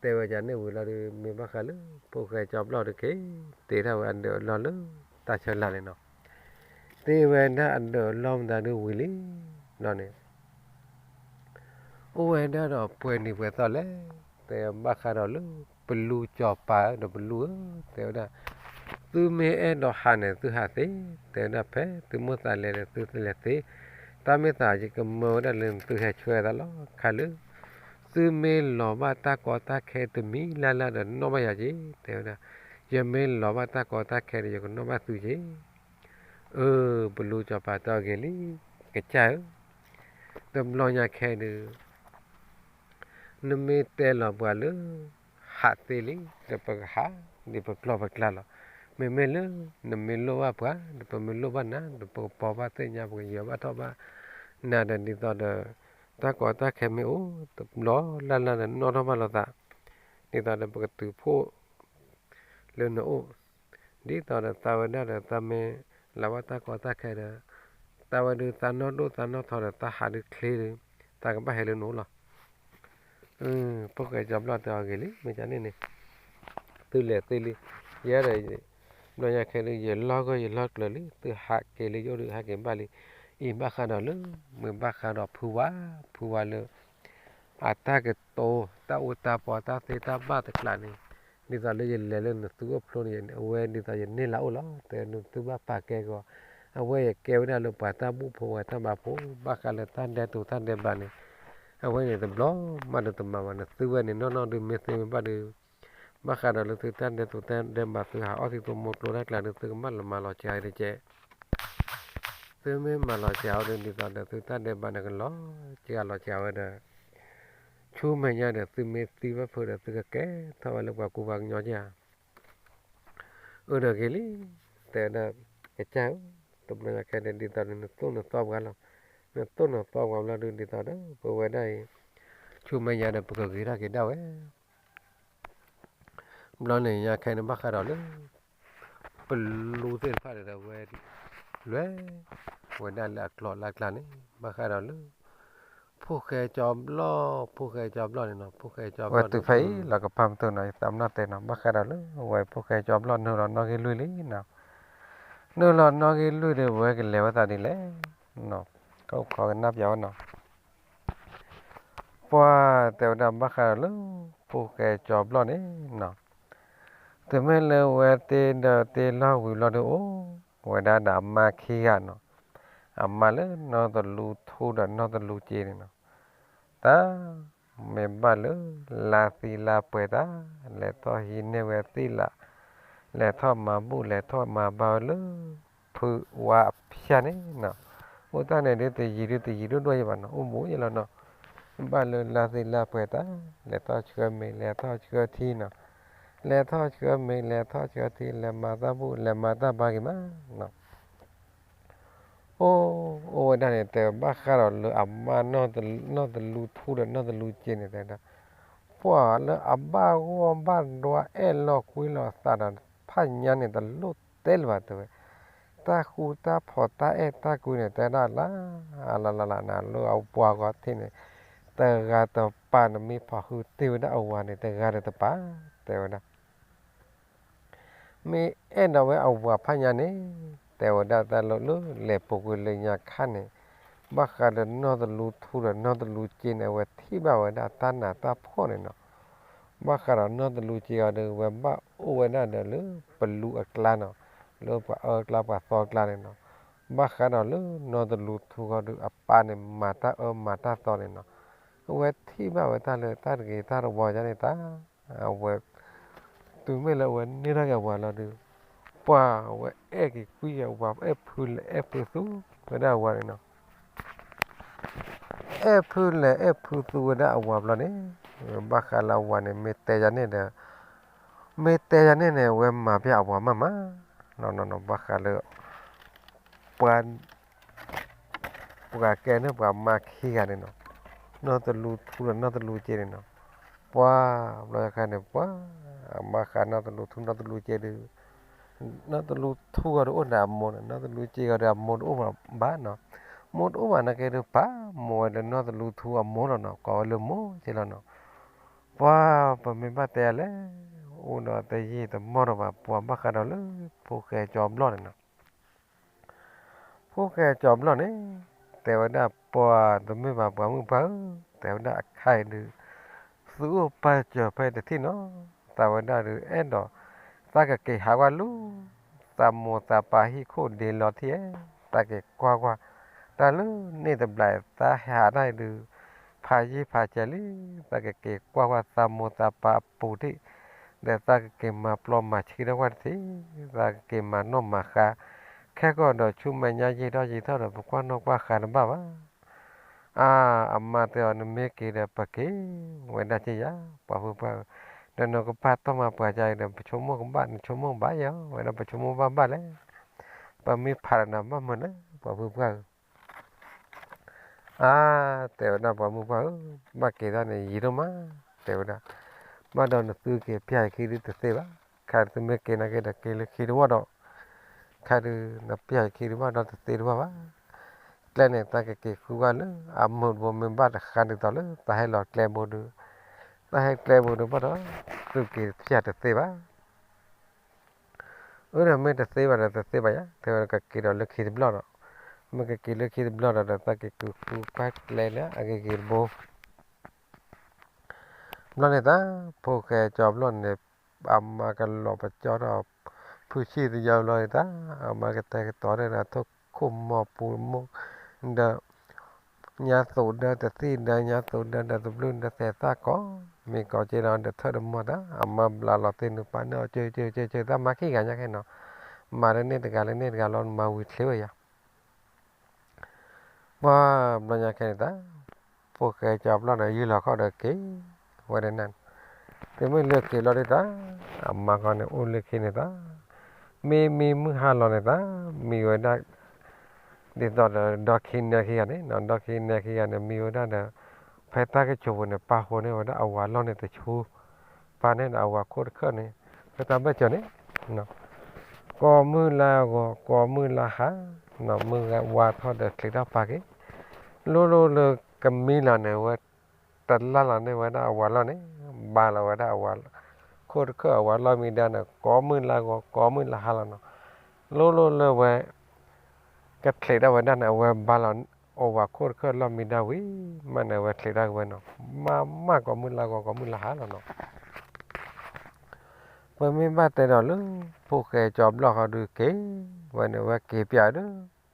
တဲဝဲဒ်န့ၣ်ဝံၤလီၤဒုး မ့ၢ်ဘၣ်ဃးလၢ ဖိၣ်ဃဲကၠီဘျီၣ်တခ့ တ့ထီၣ်ဝဲအဒၢးအလီၢ်လၢတၢ်ဆၢလၢ်န့ၣ်နီၤ, တ့ဝဲဒၣ်အဒၢးအလီၢ်မတၤဒုးဝံၤလံ ဘျီန့ၣ် အိၣ်ဝဲဒၣ်ဒီးပှဲၤနံၤပှဲၤသီလဲၣ်, တဲဘၣ်ဃးဒီးလၢ ပလူစီၤပၤဒီးပလူဧၢ, တဲဝဲဒၣ် သုမ့ၢ်အဲၣ်ဒိးဟးန့ၣ် သုဟးသ့, တဲဝဲဒၣ်ဖဲသုမိၣ်သးလဲၤဒီးသုလဲၤသ့, တၢ်မ့ၢ်သးယကမၢဝဲဒၣ်လၢသုဟဲဆှၢသးလီၤ, ခါလၢ သုမ့ၢ်လီၤဘၣ်တၢ်ကီတၢ်ခဲတမံၤလၢ်လၢ်ဒီးနီၣ်ဘၣ်ယၤက့ၤ, တဲဝဲဒၣ် ယမ့ၢ်လီၤဘၣ်တၢ်ကီတၢ်ခဲဒီး ယကနီၣ်ဘၣ်သုက့ၤ, အၢ ပလူစီၤပၤတဲအီၤဂ့ၤလံ, ကစၢ်ဧၢ, တဘျီညါခဲဒုး နမ့ၢ်တဲလီၤပှၤလၢ ဟးသ့လံ ဒီးပကဟး ဒ်ပကျီၢ်ပကျါလီၤ, မ့မ့ၢ်လၢ နမ့ၢ်လိၣ်ဘၣ်ပှၤ ဒီးပမ့ၢ်လိၣ်ဘၣ်နၤ ဒီးပကပိာ်ဘၣ်သ့ၣ်ညါ ပကယၢၤဘၣ်ထီၣ်ဘၣ်နၤဒီး ဒ်သိးဒီး တၢ်ကီတၢ်ခဲမ့ၢ်အိၣ် တဘျီလၢ်လၢ်ဒီးနီၣ်ထီၣ်ဘၣ်လိာ်သး, ဒ်သိးဒီးပကတုၤဖှိၣ် လၢနအိၣ်, ဒ်သိးဒီးသးဝဲဒၣ်ဒီးသးမ့ၢ်လၢဘၣ်တၢ်ကီတၢ်ခဲဒီး သးဝဲဒုးသးနီၢ်ဒိၣ်သးနီၢ်ထီဒီးသးဟးဒုးချ့ဒီး သးကဘၣ်ဟဲလၢနအိၣ်လီၤ. ဖိၣ်ဃဲကၠီဘျီၣ်တဲအီၤဂ့ၤလံ မ့ၢ်ကန့ၣ်န့ၣ် သုလဲၤသ့လံ, ယဲဒီး ဘျီညါခဲဒုး ယလီၢ်ဂၢၢ်ယလီၢ်ကျၢၤလံ သုဟးက့ၤလၢယအိၣ်ဒီးဟးက့ၤဘၣ်လံ, အံၤဘၣ်ဃးဒီးလၢ မ့ၢ်ဘၣ်ဃးဒီးဖုဝါ, ဖုဝါလၢ အတၢ်ကတိၤ တၢ်အိၣ်တၢ်ပီ တၢ်သ့တၢ်ဘၣ်တကျးန့ၣ်, ဒ်သိးလၢယလဲၤလၢနသုအိၣ်ဖျိန့ၣ် အဝဲဒ်သိးယန့ၢ်လၢအိၣ်လီၤ တဲနသုဘၣ်ပာ်ကဲကီး, အဝဲယကဲဝဲဒၣ်လၢပှၤတၢ်ဘူၣ်ဖိဝဲတၢ်ဘါဖိ ဘၣ်ဃးလၢတၢ်ဒဲးတိၤတၢ်ဒဲးဘးန့ၣ်, အဝဲန့ၣ်တဘျီမးဒီးတမၤဘၣ် နသုဝဲန့ၣ်နီၢ်နီၢ်ဒုးမ့ၢ်သ့မ့ၢ်ဘၣ်ဒုး, ဘၣ်ဃးဒီးလၢသုတၢ်ဒဲးတိၤတၢ်ဒဲးဘး သုဟးအီၣ်သံးသိမိၢ်ကျိတၢ်ကျးဒုး သုကမၣ်လီၤမၤလီၤစှၤတကဲး သုမ့ၢ်မၤလီၤစှၤအီၤဒုး ဒ်သိးဒီးသုတၢ်ဒဲးဘးန့ၣ်ကလီၤစှၤလီၤစှၤဝဲဒီး ဆူမဲာ်ညါဒီး သုမ့ၢ်သံဘၣ်ဖုးဒီး သုကကဲထီၣ်ဝဲလၢပှၤကူပှၤကညီက့ဧါ. အၢဒီးဂ့ၤလံ, တဲဝဲဒၣ် ကစၢ်ဧၢ, တဘျီညါခဲဒုး ဒ်သိးဒီးနသိၣ်နသီပှၤလီၤ. နသိၣ်နသီပှၤဘျီဒုး ဒ်သိးဒီး ပဝဲဒၣ်အံၤ ဆူမဲာ်ညါဒီး ပကဂ့ၤထီၣ်က့ၤဒၣ်ဝဲ ဘျီန့ၣ်ညါခဲန့ၣ် ဘၣ်ဃးဒီးလၢ ပလူသ့ၣ်တဖၣ်ဒီး ဝဲ လဲၤ ဝဲဒၣ်လၢအကျိၤလၢအကျါန့ၣ် ဘၣ်ဃးဒီးလၢ ဖိၣ်ဃဲကၠီဘျီၣ်, ဖိၣ်ဃဲကၠီဘျီၣ်န့ၣ်နီၤ, ဖိၣ်ဃဲကၠီဘျီၣ်ဝဲတုၤဖဲအံၤလီၤကပၢ်မုၢ်တူၢ်နီၤ, ယသးပနီၣ်တဲနီၤ, ဘၣ်ဃးဒီးလၢ ဝဲဖိၣ်ဃဲကၠီဘျီၣ် နုာ်လီၤနီၣ်ဂံၢ်လွံၢ်လံနီၤ, နုာ်လီၤနီၣ်ဂံၢ်လွံၢ်ဒီး ဝဲကလဲၤဝဲသးဒ်လဲၣ်နီၤ, ကအိၣ်ခိးကနၣ်ပျးဝဲနီၤ. ပှၤတဲဝဲဒၣ်ဘၣ်ဃးဒီးလၢ ဖိၣ်ဃဲကၠီဘျီၣ်န့ၣ်နီၤ, တုၤမ့ၢ်လၢဝဲတ့ဒီးတ့လီၢ်ဝံၤဘျီဒီး အိၣ်ဝဲဒၣ်ဒီးအမါခံဂၤနီၤ, အမါလၢနီၢ်တလူထူဒီးနီၢ်တလူစ့န့ၣ်နီၤ, တၢ် မ့ၢ်ဘၣ်လၢ လါသံလါပှဲၤတၢ် လဲၤထီၣ်ဟံးန့ၢ်ဝဲသ့ၣ်လး, လဲၤထီၣ်မၤဘူၣ် လဲၤထီၣ်မၤဘါဝဲလၢ ဖုဝါဖၠၣ်န့ၣ်နီၤ, အိၣ်တၢ်န့ၣ်ဒ်တယံၤဒ်တယံၤဒိၣ်ဒိၣ်ယံၤဘၣ်နီၤ, အိၣ်မူယံၤလီၤနီၤ, ဘၣ်လၢလါသံလါပှဲၤတၢ် လဲၤထီၣ်ဆှၢမ့ၤ လဲၤထီၣ်ဆှၢထံနီၤ, လဲၤထီၣ်ဆှၢမ့ၤ လဲၤထီၣ်ဆှၢထံ လဲၤမၤတၢ်ဘူၣ် လဲၤမၤတၢ်ဘါက့ၤမးနီၤ အိၣ် အိၣ်ဝဲဒၣ်န့ၣ် တဲဘၣ်ဃးဒီးလၢအမါ နီၢ်တလူထူဒီးနီၢ်တလူစ့န့ၣ် တဲဒၣ် ပှၤလၢအဘၣ်ဂီၢ်ဘၣ်ဒွးအဲၣ်လီၤကွံလီၤသးဒီး ဖးညါန့ၣ် တလိၣ်တဲလၢၤဘၣ်တဲဝဲ, တၢ်ဃူတၢ်ဖိးတၢ်အဲၣ်တၢ်ကွံန့ၣ် တဲဒၣ်လၢ လၢလၢလၢနၤလၢအပှၤဂီၢ်ထံးန့ၣ်, ဖ တဂၤတပၤန့ၣ် မ့ၢ်ဖီၣ်ဃုာ်တ့ၢ်ဝဲဒၣ်အဝၤန့ၣ် တဂၤဒီးတပၤ, တဲဝဲဒၣ် မ့ၢ်အဲၣ်ဒိးဝဲအဝၤဖးညါန့ၣ်, တဲဝဲဒၣ်တၢ်လီၤလၢလဲၤပူၤကွံာ်လၢညါခါန့ၣ်, ဘၣ်ဃးဒီးနီၢ်တလူထူဒီးနီၢ်တလူစ့န့ၣ် အဝဲထံၣ်ဘၣ်ဝဲဒၣ်တၢ်နးတၢ်ဖှီၣ်န့ၣ်နီၤ. ဘၣ်ဃးဒီးနီၢ်တလူစ့အီၤဒီး ဝဲဘၣ်အိၣ်ဝဲဒၣ်ဒီးလၢပလူအကျါနီၤ, လၢပှၤအၢကျါပှၤသီကျါန့ၣ်နီၤ. ဘၣ်ဃးဒီးလၢနီၢ်တလူထူဃီဒီး အပၢ်န့ၣ် မၤတၢ်အၢမၤတၢ်သီန့ၣ်နီၤ. အဝဲထံၣ်ဘၣ်ဝဲတၢ်လၢတၢ်တဂ့ၤတၢ်တဝီယါန့ၣ်တၢ်, အဝဲ တုၤမ့ၢ်လၢအဝဲန့ၢ်ထီၣ်က့ၤအဝၤလီၤဒီး ပှၤဝဲအဲၣ်က့ၤကွံာ်အဝၤ အဲၣ်ဖုလဲၤအဲၣ်ဖုသူဝဲဒၣ်အဝၤန့ၣ်နီၤ. အဲၣ်ဖုလဲၤအဲၣ်ဖုသူဝဲဒၣ်အဝၤဘျီန့ၣ်, ဘၣ်ဃးလၢအဝၤန့ၣ် မ့ၢ်တဲယၤန့ၣ်ဒီး မ့ၢ်တဲယၤန့ၣ်န့ၣ် အဝဲမၤပျၢ်အဝၤမးမးနီၤနီၤနီၤ. ဘၣ်ဃးလၢ ပှၤ ပှၤကဲန့ၣ်ပှၤမါခံဂၤန့ၣ်နီၤ, နီၢ်တလူထူဒီးနီၢ်တလူစ့န့ၣ်နီၤ. ပှၤ ဘျီယခါန့ၣ် ပှၤ အမါဃးနီၢ်တလူထူနီၢ်တလူစ့ဒီး နီၢ်တလူထူဂီၤဒီးအိၣ်ဒီးအမိၢ်န့ၣ် နီၢ်တလူစ့ဂီၤဒီးအမိၢ်တအိၣ်ဘၣ်နီၤ. မိၢ်တအိၣ်ဘၣ်နာ်က့ဒီး ပာ်မိၢ်ဝဲလၢနီၢ်တလူထူအမိၢ်လီၤနီၤ, ကိးဝဲလၢမိၢ်က့လီၤနီၤ. ပှၤ ပမ့ၢ်ဘၣ်တဲလဲၣ်, အိၣ်ဒီးတယံာ်တမီၢ်ဒီးဘၣ် ပှၤဘၣ်ဃးဒီးလၢ ဖိၣ်ဃဲကၠီဘျီၣ်န့ၣ်နီၤ. ဖိၣ်ဃဲကၠီဘျီၣ်န့ၣ် တဲဝဲဒၣ်ပှၤတမ့ၢ်ဘၣ်ပှၤမုၣ်ပှၢ်ဧၢ, တဲဝဲဒၣ်အခါအံၤဒုး သုအိၣ်ပာ်စၢၤဖဲတထံၣ်နီၤ, သးဝဲဒၣ်ဒုးအဲၣ်ဒိး သးကက့ၤဟးကွၢ်လၢ သးမိၢ်သးပၢ်ဟံၣ်ခိၣ်ဒ့လီၤထံၣ်ဧါ, သးက့ၤကွၢ်ကွၢ်, တၢ်လၢန့ၣ်တဘျီသးဟဲဟးတၢ်အံၤဒုး ဖးယံာ်ဖးစဲၤလံ, သးကက့ၤကွၢ်ကွၢ်သးမိၢ်သးပၢ်အပူၤထံၣ်, ဒီးသးကက့ၤမၤပျီမၤဆှံထီၣ်ကွၢ်တထံၣ်, သးကက့ၤမၤနီၣ်မၤဃါ, ခဲကီၢ်ဒီးဆူမဲာ်ညါယံာ်ထီၣ်ယံာ်ထီၣ်ဒီး ပကွၢ်နီၣ်ကွၢ်ဃါတဘၣ်ဘၣ်. အါ, အမါတဲအီၤ နမ့ၢ်က့ၤဒီးပက့ၤဝဲဒၣ်က့ယၤ ပှၤဖုပှၢ်ဧၢ, ဒီးနကဘၣ်တီၢ်မၤပှၤကါအံၤဒီး ပဆိကမိၣ်ကဘၣ် နဆိကမိၣ်ဘၣ်ယၤ ဝဲဒၣ်ပဆိကမိၣ်ဘၣ်ဘၣ်လဲၣ်, ပမ့ၢ်ဖးဒီးနၤဘၣ်မုာ်လဲၣ် ပှၤဖုပှၢ်ဧၢ. အါ, တဲဝဲဒၣ်ပှၤမုၣ်ပှၢ်ဧၢ, ဘၣ်က့ၤတၢ်န့ၣ်ယံာ်ဒိၣ်မး, တဲဝဲဒၣ်, ဘၣ်ဒီးနသုက့ၤပျၢ်ယခံဒုးတသ့ဘၣ်, ခါသုမ့ၢ်က့ၤနာ်က့ဒီးက့ၤလၢခံတဝီဒီး, ခါဒုးနပျၢ်ယခံတဝီဒီးတသ့တဘၣ်ဘၣ်. ကျဲန့ၣ် တၢ်ကက့ၤဃုဘၣ်လၢ အမုာ်တဘိမ့ၢ်ဘၣ်တဃါဒ်သိးလၢ တၢ်ဟဲလီၤကျဲဘိဒုး, တၢ်ဟဲကျဲဘိဒုးဘၣ်ဒီး သုက့ၤပျၢ်တသ့ဘၣ်. အၢ ဒီးမ့ၢ်တသ့ဘၣ်ဒီးတသ့ဘၣ်ယၤ, တဲဝဲကက့ၤဒီးလၢခံတဘျီဒီး, မ့ၢ်ကက့ၤလၢခံတဘျီဒီး တၢ်ကက့ၤဃုကွၢ်ကျဲလၢအဂ့ၤဂ့ၤတဘိ ဘျီန့ၣ်တၢ် ဖိၣ်ဃဲကၠီဘျီၣ်န့ၣ် အမါကလီၤပကၠီထီၣ် ဖုဆံၣ်တယီဘျီန့ၣ်တၢ် အမါကတဲာ်ကတီၤဒီး ထိၣ်ခိၣ်မီၤပူၤမိၢ်ဒီး ညါသိးဒၢတသံၣ်ဒီး ညါသိးဒၢဒီးတဘျုးဒီးသဲးသၣ်ကီး မ့ၢ်ကီးက့ဒီး ဒီးထၢၣ်တမီၢ်တၢ် အမါဘျးလီၤသ့ၣ်နုာ်ပာ်န့ၢ်အီၤ ကၢကၢကၢကၢ တၢ်မၤခံဂၤညါခဲနီၤ မၤလၢန့ၣ်တဂၤလၢန့ၣ်တဂၤလီၤ မၤဝံၤချ့ဝဲယၤ ပှၤဘျီညါခဲန့ၣ်တၢ် ဖိၣ်ဃဲကၠီဘျီၣ်ဒီး ယုၢ်လီၤခီၣ်ဒီးက့ၤဝဲဒၣ်န့ၣ် တုၤမ့ၢ်လၢက့ၤလီၤဒၣ်တၢ် အမါခီန့ၣ် အိၣ်လၢခံန့ၣ်တၢ် မ့မ့ၢ်မုၢ်ဟါလီၤန့ၣ်တၢ် မံဝဲဒၣ် ဒ်သိးဒီး ဒီခံနဲခံဂၤန့ၣ် ဒီခံနဲခံဂၤန့ၣ် မံဝဲဒၣ်ဒီး ဖဲတၢ်ကဆိးပူၤန့ၣ် ပာ်ဃုာ်န့ၢ်ဝဲဒၣ်အဝၤလီၢ်န့ၣ်တဆူ ပာ်န့ၢ်ဒီးအဝၤခိၣ်တခၢၣ်န့ၣ် ဖဲတၢ်ဘၢၣ်စၢၤန့ၣ် ကိးမုၢ်လၢဂီၤ ကိးမုၢ်လၢဟါ မုၢ်ဝါထီၣ်ဒီးချံးထီၣ်ပာ်က့ၤ လိၣ်လိၣ်လၢကမံလီၤန့ၣ်ဝဲ တလၢ်လီၤန့ၢ်ဝဲဒၣ်အဝၤလီၢ်န့ၣ် ဘါလီၤဝဲဒၣ်အဝၤ ခိၣ်တခၢၣ်အဝၤလီၢ်မံဒၣ်န့ၣ် ကိးမုၢ်လၢဂီၤ ကိးမုၢ်လၢဟါလီၤနီၤ လိၣ်လိၣ်လၢဝဲ ကချံးထီၣ်ဝဲဒၣ်န့ၣ် အဝဲဘါလီၤ အဝၤခိၣ်တခၢၣ်လီၢ်မံဒၣ်ဝံၤ မးန့ၣ် အဝဲချံးထီၣ်က့ၤဝဲနီၤ မးမးကိးမုၢ်လၢဂီၤ ကိးမုၢ်လၢဟါလီၤနီၤ ပမ့ၢ်ဘၣ်တဲဒီးလၢ ဖိၣ်ဃဲကၠီဘျီၣ်ဃီဒုးက့ၤ ဝဲန့ၣ် ဝဲက့ၤပျးဒီး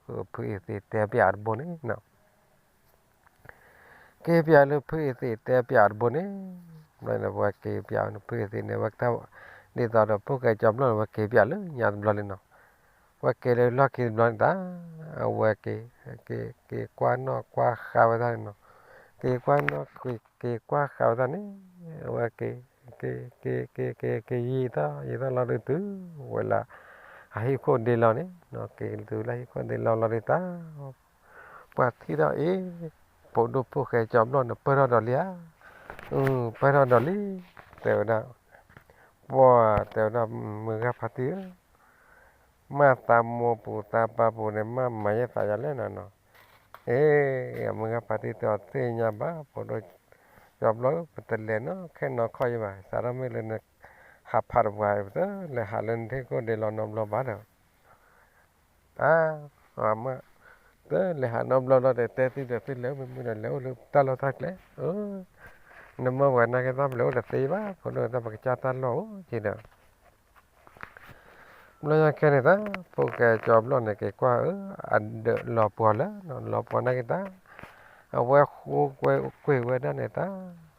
ဖုအ့သ့တဲပျးတဘိန့ၣ် က့ၤပျးလၢဖုအ့သ့တဲပျးတဘိန့ၣ် ဘျီန့ၣ် ဝဲက့ၤပျးဖုအ့သ့န့ၣ် ဝဲကတၢၢ် ဒ်သိးဒီးဖိၣ်ဃဲကၠီဘျီၣ်န့ၣ် ဝဲက့ၤပျးလၢညါတဘျီလံနီၤ ဝဲက့ၤလၢလီၢ်ခံတဘျီန့ၣ်တၢ် အဝဲက့ၤ က့ၤ က့ၤကွၢ်နီၣ်ကွၢ်ဃါဝဲဒၣ်န့ၣ်နီၤ က့ၤကွၢ်နီၣ် က့ၤကွၢ်ဃါဝဲဒၣ်န့ၣ် အဝဲက့ၤ က့ၤ က့ၤ က့ၤ က့ၤ က့ၤ ယံာ်ထီၣ် ယံာ်ထီၣ်လီၤဒုးတုၤဝဲလၢ အဟံၣ်ခိၣ်ဒ့လီၤန့ၣ် က့ၤတုၤလၢဟံၣ်ခိၣ်ဒ့လီၤလီၤဒုးတၢ် ပှၤထံၣ်ထီၣ်အ့ၣ် ဖိဒိၣ်ဖိၣ်ဃဲကၠီဘျီၣ်န့ၣ် ပၢၢ်ထီၣ်ဒီးလံဧါ ပၢၢ်ထီၣ်ဒီးလံ တဲဝဲဒၣ် ပှၤတဲဝဲဒၣ် မုၢ်ဂၤဖါတံၢ်ဧၢ မ့ၢ်သးမိၢ်ပူၤသးပၢ်ပူၤန့ၣ် မ့ၢ်မၤယဲၢ်သးယၤလဲၣ်နီၤနီၤ အ့ အမုၢ်ဂၤဖါတံၢ်တဲအီၤ သ့ၣ်ညါဘၣ် ဖိဒိၣ်ကၠီဘျီ ပတလဲၤနီၢ်ခဲနီၢ်ခီၣ်ယံၤဘၣ်, စးထီၣ်မ့ၢ်လၢနဟးဖးတပှၤ ပတလဲၤဟးလၢနထံၣ်ခိၣ်ဒဲးလီၤနီတဘျီဘၣ်ဒီး အါ အမါ တလဲၤဟးနီတဘျီဘျီဒီး တဲသုဒီးသုလဲၤမုာ်မုာ်ဒီး လဲၤအိၣ်လၢတၢ်လီၢ်တၢ်ကျဲ, နမ့ၢ်ဝဲနာ်က့ၤတၢ် ပလဲၤအိၣ်တသ့ဘၣ် ဖိဒိၣ်တၢ် ပကစၢ်တၢ်လီၢ်အိၣ်က့ၤဒီး ဘျီညါခဲန့ၣ်သး ဖိၣ်ဃဲကၠီဘျီန့ၣ် က့ၤကွၢ်အၢ အဒၢးလီၤပှီၤလၢ လီၤပှီၤနာ်က့ၤတၢ် အဝဲဃိကွံာ်ဝဲဒၣ်န့ၣ်တၢ်,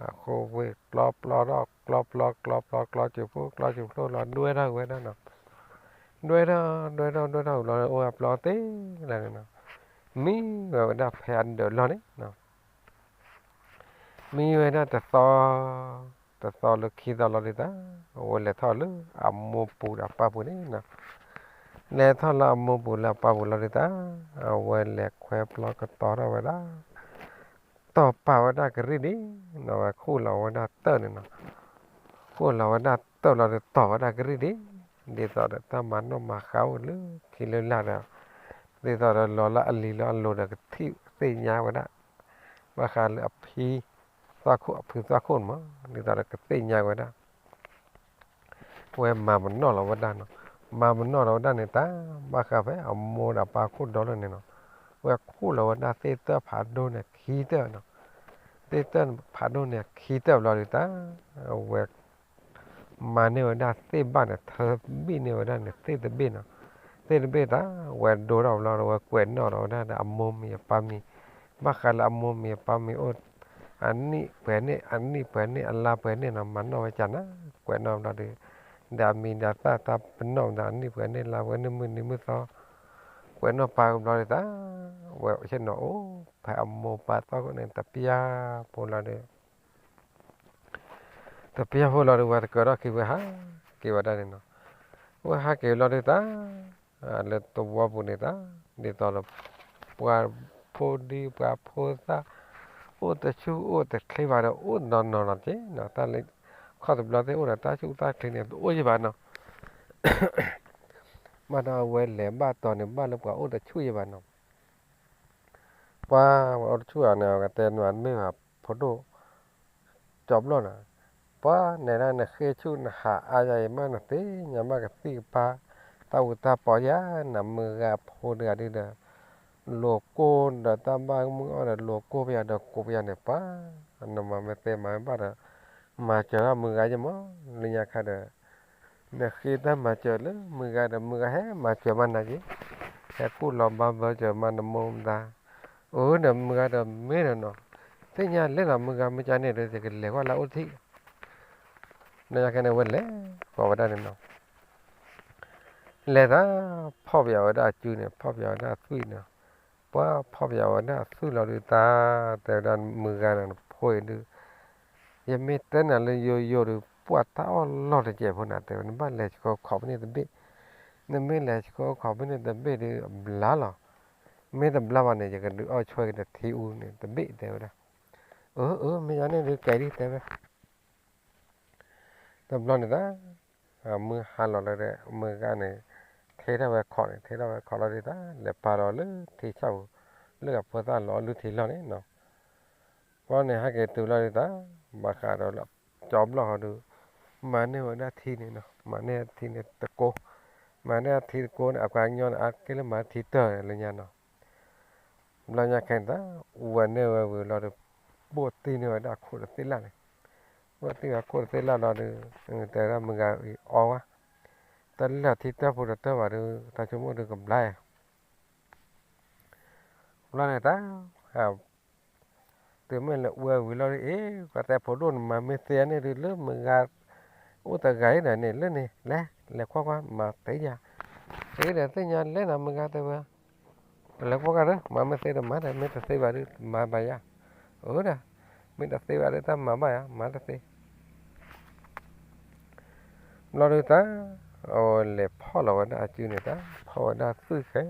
အဃိကွံာ်ကျီပျီထီၣ် ကျီပျီ ကျီပျီ ကျီစူၤဖှိၣ် ကျီစူၤဖှိၣ်လီၤ ဒွဲထီၣ်ဝဲဒၣ်နီၤ, ဒွဲထီၣ် ဒွဲထီၣ် ဒွဲထီၣ်ဝံၤလီၤ အိၣ်အပျီသ့လၢန့ၣ်နီၤ, မံဝဲဝဲဒၣ်ဖဲအဒၢးလီၢ်န့ၣ်နီၤ မံဝဲဒၣ်တသီ တသီလၢခံသီလီၤဒုးတၢ်, အဝဲလဲၤထီၣ်လၢအမိၢ်ပူၤဒီးအပၢ်ပူၤန့ၣ်နီၤ, လဲၤထီၣ်လၢအမိၢ်ပူၤလၢအပၢ်ပူၤလီၤဒုးတၢ်, အဝဲလဲၤခွဲးပျီကတီၤထီၣ်ဝဲဒၣ် တီၢ်ပာ်ဝဲဒၣ်ကရံၣ်ဒံး, အဝဲခူၣ်လီၤဝဲဒၣ်တၢၢ်န့ၣ်နီၤ, ခူၣ်လီၤဝဲဒၣ်တၢၢ်လီၤဒုးတီၤဝဲဒၣ်ကရံၣ်ဒံး, ဒ်သိးဒီးတၢ်မၤနီၣ်မၤဃါအိၣ်လၢခံလၢလာ်ဒီး ဒ်သိးဒီးလီၤလၢအလံၤလၢအလိၤဒီးကထံၣ်သ့ၣ်ညါဝဲဒၣ်, ဘၣ်ဃးလၢအဖံ သၣ်ခိၣ် အဖုသၣ်ခိၣ်န့ၣ်မး ဒ်သိးဒီးကသ့ၣ်ညါဝဲဒၣ် ဝဲမၤပနီၣ်လီၤဝဲဒၣ်နီၤ, မၤပနီၣ်လီၤဝဲဒၣ်န့ၣ်တၢ်, ဘၣ်ဃးဖဲအမိၢ်ဒီးအပၢ်ခိၣ်ဒီလၢာ်န့ၣ်နီၤ, ဝဲခူၣ်လီၤဝဲဒၣ်သ့ၣ်တၢၢ်ဖးဒိၣ်န့ၣ်ခံတၢၢ်နီၤ, သ့ၣ်တၢၢ်ဖးဒိၣ်န့ၣ်ခံတၢၢ်ဘျီဒုးတၢ်, အဝဲ မၤန့ၢ်ဝဲဒၣ်သ့ၣ်ဘၣ်န့ၣ် ထၢဘံၣ်န့ၢ်ဝဲဒၣ်န့ၣ် သ့ၣ်တဘ့ၣ်နီၤ, သ့ၣ်တဘ့ၣ်တၢ်, ဝဲဒိထီၣ်ဘျီဒီး ဝဲကွဲးနီၣ်ဒီးဝဲဒၣ်ဒီးအမိၢ်မံၤအပၢ်မံၤ, ဘၣ်ဃးလၢအမိၢ်မံၤအပၢ်မံၤအိၣ်, အနံၣ်ပှဲၤန့ၣ် အနံၣ်ပှဲၤန့ၣ် အလါပှဲၤန့ၣ်နီၤ, မၤနီၣ်ဝဲကၢ်နၤ, ကွဲးနီၣ်ဘျီဒီး ဒီးအမံၤဒီးသၣ်တၢ်ပနီၣ်ဒီး အနံၣ်ပှဲၤန့ၣ် လါပှဲၤန့ၣ် မုၢ်နံၤမုၢ်သီ, ကွဲးနီၣ်ပာ်ကဘျီဒုးတၢ်, ဝဲဆ့ၣ်နီၤအိၣ်ဖဲအမိၢ်ပၢ်သီခိၣ်န့ၣ် တပျၢ်ဖိလီၤဒီး တပျၢ်ဖိလီၤဒီး ဝဲတကၢထီၣ်ခံ ဝဲဟးက့ၤဝဲဒၣ်န့ၣ်နီၤ, ဝဲဟးက့ၤလီၤဒုးတၢ်, လၢသဝီပူၤန့ၣ်တၢ်, ဒ်သိးဒီး ပှၤဖိဒံပှၤဖိသၣ် အိၣ်တဆူၣ်အိၣ်တချ့ဘၣ်ဒီး အိၣ်နီၢ်နီၢ်နီၢ်က့နီၤ, တၢ်လၢ ခီၣ်တဘျီသ့ၣ်အိၣ်ဒီးတၢ်ဆူၣ်တၢ်ချ့န့ၣ် တအိၣ်ယံၤဘၣ်နီၤ, ဘၣ်ဒီးအဝဲလဲၤဘၣ်တီၤန့ၣ် ဘၣ်လၢပှၤအိၣ်တဆူၣ်ယံၤဘၣ်နီၤ ပှၤဝဲအိၣ်တဆူၣ်ဧါန့ၣ် အကတဲနမ့ၢ်ဘၣ်ဖိဒိၣ် ကၠီဘျီနီၤ, ပှၤနဲဒၣ်နဃ့ဆူၣ်နဟးအါယၤအံၤမး နသ့ၣ်ညါဘၣ်ကသံၣ်ကပၤ တၢ်အူတၢ်ပီယၤ နမုၢ်ဂၤဖိတဂၤဒ်ဒီး လိၤကိၢ်ဒီးတၢ်ဘၣ်မုၢ်အီၣ်ဒီး လိၤကိၢ်ပယၤဒီးကိးပယၤန့ၣ် ပှၤ နမၤမ့ၢ်သ့မၤမ့ၢ်ဘၣ်ဒီး မၤစၢၤဒၣ်မုၢ်ဂၤယမး လၢညါခါဒီး နဃ့တၢ်မၤစၢၤလၢမုၢ်ဂၤဒီး မုၢ်ဂၤဟဲမၤစၢၤမးနၤက့ၤ, ဟဲခူၣ်လီၤဘၣ်ဘၢစၢၤမးနမိၢ်မတၤ, အၢဒီးမုၢ်ဂၤဒီးမ့ၢ်ဒီးနီၤ, သ့ၣ်ညါလဲၣ်နီၤ မုၢ်ဂၤမ့ၢ်ကန့ၣ်ဒီး ယကလဲၤကွၢ်လၢအအိၣ်တထံၣ်, လၢညါခါန့ၣ် ဝဲလဲၤဃီၤဝဲဒၣ်န့ၣ်နီၤ, လဲၤတၢ် ဖီၣ်ပယီၤဝဲဒၣ်အစုန့ၣ် ဖီၣ်ပယီၤဝဲဒၣ်အသွံၣ်န့ၣ်, ပှၤဖီၣ်ပယီၤဝဲဒၣ်အသွံၣ်လီၤဒုးတၢ် တဲဝဲဒၣ်မုၢ်ဂၤန့ၣ် နဖိအံၤဒုး ယမ့ၢ်တဲနၤလၢယိယိဒုး ပှၤတၢ်အီၣ်လီၢ်တစဲးဖိန့ၣ် တဲဝဲ နဘၣ်လဲၤဆှၢခီၣ်ဖဲန့ၣ်တဘ့ၣ်, နမ့ၢ်လဲၤဆှၢခီၣ်ဖဲန့ၣ်တဘ့ၣ်ဒုး အဘျါလီၤ, မ့ၢ်တဘျါဘၣ်န့ၣ် ယကဒုးအီၣ်ဆွဲက့ၤဒီးထံအူန့ၣ်တဘ့ၣ် တဲဝဲဒၣ်, အၢ အၢ မ့ၢ်ယၤန့ၣ်ဒုးကဲဒ်တဲဝဲ တဘျီန့ၣ်တၢ်, မုၢ်ဟါလီၤလၢ မုၢ်ဂၤန့ၣ် ထ့ထီၣ်ဝဲခီၣ်န့ၣ် ထ့ထီၣ်ဝဲခီၣ်လီၤဒုးတၢ် လဲၤပာ်လီၤလၢထံဆၣ်ပူၤ လၢအဖိသၣ်လီၤအီၣ်လုၢ်ထံလီၢ်န့ၣ်နီၤ, ဘျီန့ၣ် ဟဲက့ၤတုၤလီၤဒုးတၢ် ဘၣ်ဃးဒီးလၢကၠီဘျီဃီဒုး မၤန့ၢ်ဝဲဒၣ်ထံန့ၣ်နီၤ မၤန့ၢ်ထံန့ၣ်တကိး, မၤန့ၢ်ထံတကိးန့ၣ် အပှၤကညီန့ၣ် အါတက့ၢ်လၢမၤထံတၢၢ်လၢညါနီၤ ဘျီညါခဲန့ၣ်တၢ် ဝဲန့ၢ်ဝဲဝံၤလီၤဒီး ဘိၣ်တံၢ်န့ၢ်ဝဲဒၣ်ခိၣ်တသ့ၣ်လၣ်န့ၣ်, ဘိၣ်တံၢ်ဝဲခိၣ်တသ့ၣ်လၣ်လီၤဒီး တဲဝဲဒၣ်မုၢ်ဂၤအံၤအီဝဲ, တလၢာ်ထံတၢၢ်ဖိတတၢၢ်ဘၣ်ဒီး တၢ်ဆိကမိၣ်ဒုးကဘျါ, ဘျီန့ၣ်တၢ် တုၤမ့ၢ်လဲၤဝဲဝံၤလီၤဒီး အ့ ပှၤတဲဖိဒိၣ်န့ၣ်မၤမ့ၢ်သ့န့ၣ်ဒုး လၢမုၢ်ဂၤ အိၣ်တဂၤအံၤဒီးန့ၣ် လၢန့ၣ် လဲၤ လဲၤကွၢ်ကွၢ် မၤသ့ယၤ, အံၤဒီးသ့ၣ်ညါလဲၣ်နီၤ မုၢ်ဂၤတဲဝဲ လဲၤကွၢ်ကွၢ်ဒီး မၤမ့ၢ်သ့ဒီးမၤဒီး မ့ၢ်တသ့ဘၣ်ဒီး မၤဘၣ်ယၤ, အၢဒီး မ့ၢ်တသ့ဘၣ်ဒီး တၢ်မၤဘၣ်ယၤ မၤတသ့ ဘျီဒုးတၢ် အဝဲလဲၤဖီၣ်လီၤဝဲဒၣ်အစုန့ၣ်တၢ် ဖီၣ်ဝဲဒၣ်သွံၣ်ဃဲ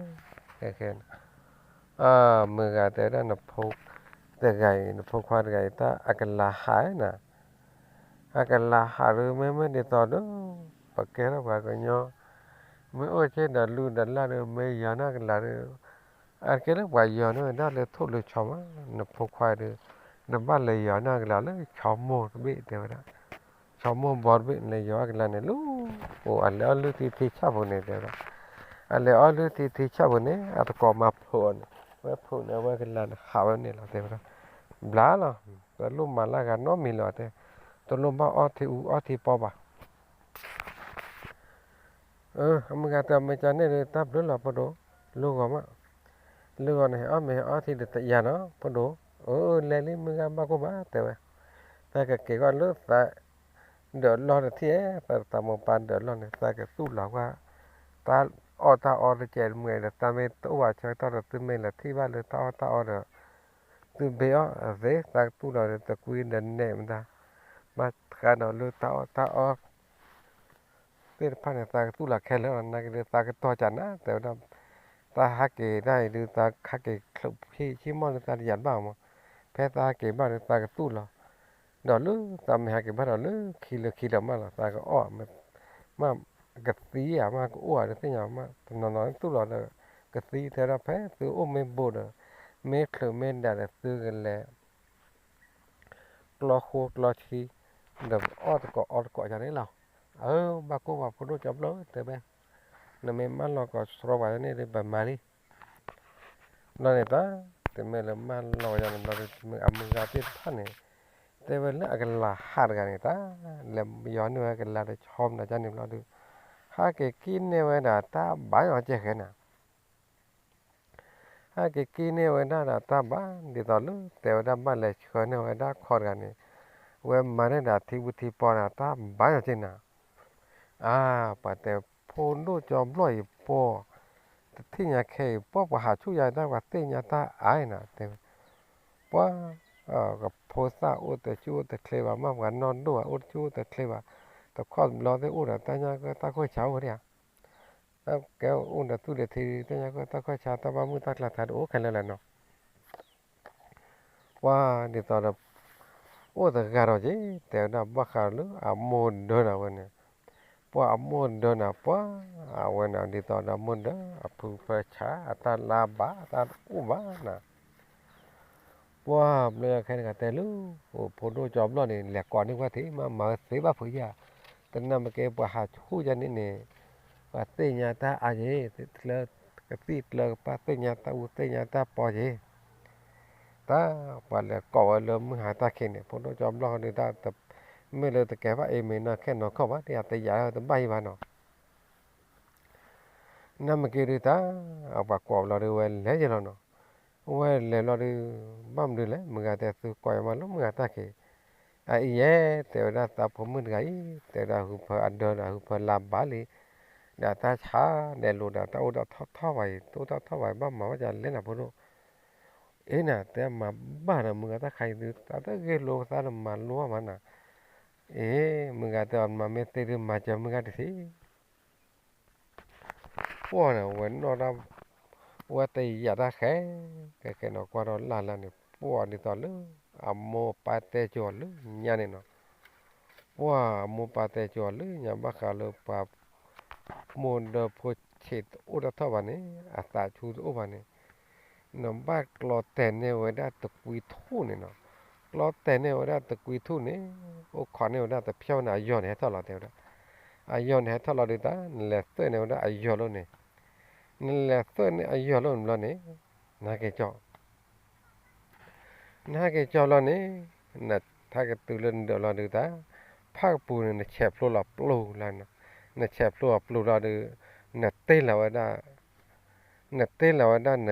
ဃဲဃဲန့ၣ်, အၢ မုၢ်ဂၤတဲဝဲဒၣ်နဖိတဂၤအံၤ နဖိခွါတဂၤအံၤ တၢ်အကလၤဟးနၤ, အကလၤဟးဒုး မ့မ့ၢ်ဒ်သိးဒီး ပကဲထီၣ်ပှၤကညီ မ့ၢ်အိၣ်ဆ့ဒီးလုၢ်ဒီးလၢ်ဒီး မ့ၢ်ယၤန့ၣ်အကလၤဒီး အကဲလၢပှၤယီၤန့ၢ်ဝဲဒၣ်လၢထိၣ်လၢဆီမး, နဖိခွါဒီး နဘၣ်လဲၤယီၤန့ၢ်အကလၤလၢဆီမိၢ်တဘ့ၣ်တဲဝဲဒၣ်, ဆီမိၢ်ဘီတဘ့ၣ် လဲၤယီၤအကလၤန့ၣ်လၢ အိၣ်အလဲၤအီၣ်လုၢ်ထံထံဆၣ်ပူၤန့ၣ်တဲဝဲဒၣ်, အလဲၤအီၣ်လုၢ်ထံထံဆၣ်ပူၤန့ၣ် အတကိးမၤဖုးအီၤန့ၣ်, ဝဲဖုးန့ၣ် အဝဲကလၤန့ၣ်ဟးဝဲန့ၣ်လီၤတဲဝဲဒၣ်, ဘျါလီၤ, တလိၣ်မၤလၢဂၤနီတမံၤလၢၤတဲ, တလိၣ်ဘၣ်အီထံအူအီထံပီဘၣ် အမုၢ်ဂၤတဲ မ့ၢ်ကန့ၣ်ဒီး တၢ်ဘျုးလီၤဖိဒိၣ်, လူၤဂီၤမး, လူၤဂီၤန့ၣ် ဟဲအီၣ်မ့ၤဟဲအီထံဒီးတယၤနီၤ ဖိဒိၣ်, အၢ လဲၤလံ မုၢ်ဂၤဘၣ်ကိၢ်ဘၣ်တဲဝဲ, တၢ်ကက့ၤဂီၢ်လၢသးဒၢးလီၢ်တထံၣ်, သးတၢ်မိၢ်ပၢ်ဒၢးလီၢ်န့ၣ် သးကသူၣ်လီၤကွၢ်, တၢ်အီၣ်တၢ်အီတကဲးတမှဲၤဒီး တၢ်မ့ၢ်တအိၣ်ဘၣ်ဆၢကတီၢ်ဒီး သုမ့ၢ်လဲၤထံၣ်ဘၣ်လၢတၢ်အီၣ်တၢ်အီဒီး သုဘ့ၣ်အီၣ်သ့, သးကသူၣ်လီၤဒီး တကွံဒီးနဲၣ်မတၤ, ဘၣ်ဃးဒီးလၢတၢ်အီၣ်တၢ်အီ သ့ၣ်တဖၣ်န့ၣ် သးကသူၣ်လီၤခဲလၢာ်လီၤ, နာ်က့ဒီး သးကတီၢ်ကနၤ တဲဝဲဒၣ်, တၢ်ဟးက့ၤတၢ်အံၤဒုး သးဟးက့ၤချုးဖံဆံမီၢ်လၢသးတယၤတဘၣ်မး, ဖဲသးဟးက့ၤဘၣ်ဒီး သးကသူၣ်လီၤ, ဒီးလၢသးမ့ၢ်ဟးက့ၤဘၣ်ဒီး လၢခံလၢခံဒီးမးလီၤ, သးကအီၣ် မ့ၢ်ကသံဧါ မ့ၢ်ကအိၣ်ဧါ တသ့ၣ်ညါမး, တနီၤနီၤသူၣ်လီၤဒီး ကသံ တဲဝဲဒၣ် ဖဲသုအိၣ်မ့ၢ်ဘူးဒီး မ့ၢ်ချုးမ့ၢ်ဒၣ်ဒီး သုကလဲၤ ကျီဃိကျီဆံ ဒီးအီၣ်တကိးအီတကိးယၤန့ၣ်လီၤ. အၢ ဘၣ်ကိၢ်ဘၣ်ဖိဒိၣ်ကၠီဘျီၣ်တဲဝဲ, နမ့ၢ်မၢလီၤကီးစရီပှၤန့ၣ်ဒီး ပမၤလံ. ဘျီန့ၣ်တၢ် တမ့ၢ်လၢမၢလီၤကီးယၤန့ၣ်ဘျီဒီး မ့ၢ်အမုၢ်ဂၤသ့ၣ်တဖၣ်န့ၣ် တဲဝဲလၢအကလၤဟးတဂၤန့ၣ်တၢ် လဲၤယီၤန့ၢ်ဝဲကလၤတဆီမတၤကန့ၣ်ဘျီဒီး ဟးက့ၤက့ၤန့ၢ်ဝဲဒၣ်တၢ်ဘါယီၤကဲဃဲနၤ ဟဲက့ၤက့ၤန့ၢ်ဝဲဒၣ်ဒီးတၢ်ဘါ ဒ်သိးလၢတဲဝဲဒၣ်ဘၣ်လဲၤဆှၢန့ၢ်ဝဲဒၣ်ခီတဂၤန့ၣ် ဝဲမၤန့ၢ်ဒၣ်ထံဝံထံပီန့ၣ် တၢ်ဘါယီၤကဲနၤ. အါ ပှၤတဲဖိဒိၣ်ကၠီဘျီၣ်အံၤပှၤ တထံၣ်ညါခဲအံၤ ပှၤပှၤဟးဆူၣ်ယါတၢ် ပှၤသ့ၣ်ညါတၢ်အါနၤ တဲဝဲ ပှၤ ကဖိသၣ်အိၣ်တဆူၣ်အိၣ်တချ့ဘၣ် မ့ၢ်ပှၤနီၢ်ဒိၣ်ဘၣ် အိၣ်တဆူၣ်အိၣ်တချ့ဘၣ် တခီဘျီသ့ၣ်အိၣ်ဒီးတၢ်ညၣ်ကၢၢ်တၢ်ခီၣ်ဆါအိၣ်ဒံးဧါ တၢ်ကဲအိၣ်ဒီးသူၣ်ဒီးထံ တၢ်ညၣ်ကၢၢ်တၢ်ခီၣ်ဆါ တၢ်ဘၣ်မုၢ်တၢ်ကျါတၢ်တအိၣ်ခဲလၢာ်လၢာ်နီၤ ပှၤဒ်သိးဒီး အိၣ်တဂၤဒီးက့ၤ တဲဝဲဒၣ်ဘၣ်ဃးလၢအမိၢ်ဒၢနၤဝဲန့ၣ် ပှၤအမိၢ်ဒၢနၤ ပှၤအဝဲန့ၣ်ဒ်သိးဒီးမိၢ်ဒၢ အဖုဖၢဆါ အတၢ်လါဘၣ် အတၢ်တအိၣ်ဘၣ်နၤ ပှၤဘျီယၤခဲန့ၣ်ကတဲလၢ ဖိဒိၣ်ကၠီဘျီၣ်န့ၣ် လဲၤကိးန့ၢ်ပှၤထံး မ့ၢ်မၤဝဲသ့ဘၣ်ဖုးယၤ တနၢ်မ့ၢ်ကဲ ပှၤဟးဆူၣ်ယၤန့ၣ်န့ၣ် ပှၤသ့ၣ်ညါတၢ်အါယ့ၤ ကသံၣ်ကျၢကပၢ် သ့ၣ်ညါတၢ်အူ သ့ၣ်ညါတၢ်ပီယ့ၤ တၢ် ပှၤလဲၤကိးဝဲလၢမုၢ်ဟါတၢ်ခံးန့ၣ် ဖိဒိၣ်ကၠီဘျီၣ်ဒုးတၢ် မ့ၢ်လၢတကဲဘၣ်အ့ၣ်မ့ၢ်နီၢ်ခဲနီၢ်ခီၣ်ဘၣ် တယၤတယၤတဘၣ်အံၤဘၣ်နီၤ နမ့ၢ်က့ၤဒုးတၢ် ပှၤကိးဘျီဒုးဝဲလဲၤယဲလီၤနီၤ ဝဲလဲၤဘျီဒုး ဘၣ်မနုၤလဲၣ် မုၢ်ဂၤတဲသုကိးယၤမးလၢမုၢ်ဂၤတၢ်ခံး အအံၤယဲ တဲဝဲဒၣ်သးဖိမုၣ်တဂၤအံၤ တဲဝဲဒၣ်ဟုဖၢအဒၢဒီးဟုဖၢလါဘၣ်လံ ဒီးတၢ်ဆါဒဲးလိာ်ဒီးတၢ်အိၣ်ဒီးထီၣ်ထီၣ်ဘၣ်အံၤ တအိၣ်တၢ်ထီၣ်ဘၣ်အံၤ ဘၣ်မၤဝဲဒ်လဲၣ်နၤဖိဒိၣ် အ့နၤ တဲမၤဘၣ်ဒီးမုၢ်ဂၤတၢ်ခါအံၤသု တၢ်တဂ့ၢ်လိာ်သးဒီးမၤလိဘၣ်မးနၤ အ့ မုၢ်ဂၤတဲအီၤမၤမ့ၢ်သ့ဒုးမၤစၢၤမုၢ်ဂၤတထံး ပှၤန့ၣ် ဝဲနီၢ်တၢ် ဝဲတယာ်တၢ်ဃဲ ကဲကဲနီၤ ကွၢ်ထီၣ်လၢ်လၢ်န့ၣ် ပှၤဒ်သိးလၢ အမိၢ်ပၢ်တဲကၠီၤလၢညါန့ၣ်နီၤ ပှၤအမိၢ်ပၢ်တဲကၠီၤလၢညါ ဘၣ်ဃးလၢပှၤ မိၢ်ဒၢဖိဆံးတအိၣ်တၢ်ထီၣ်ဘၣ်န့ၣ် အသးဆူတအိၣ်ဘၣ်န့ၣ် နဘၣ်ကျီတဲာ်န့ၢ်ဝဲဒၣ်တကွံထူၣ်န့ၣ်နီၤ ကျီတဲာ်န့ၢ်ဝဲဒၣ်တကွံထူၣ်န့ၣ် အိၣ်ခိးန့ၢ်ဝဲဒၣ်တဖျၢၣ်န့ၣ် အယီၤန့ၣ်ဟဲထီၣ်လီၤတဲဝဲဒၣ် အယီၤန့ၣ်ဟဲထီၣ်လီၤဒုးတၢ် နလဲၤသွဲၣ်န့ၢ်ဝဲဒၣ်အယီၤလိၤန့ၣ် နလဲၤသွဲၣ်န့ၢ်အယီၤလိၤန့ၣ်ဘျီန့ၣ် နဟဲက့ၤကၠီ နဟဲက့ၤကၠီလီၤန့ၣ် နထါကတုၤလၢနဒၢးလီၤဒုးတၢ် ဖၣ်ကပူၤန့ၣ် နဆဲးဖျိလီၤပျိလီၤနီၤ နဆဲးဖျိလီၤပျိလီၤဒုး နတ့လီၤဝဲဒၣ် နတ့လီၤဝဲဒၣ်န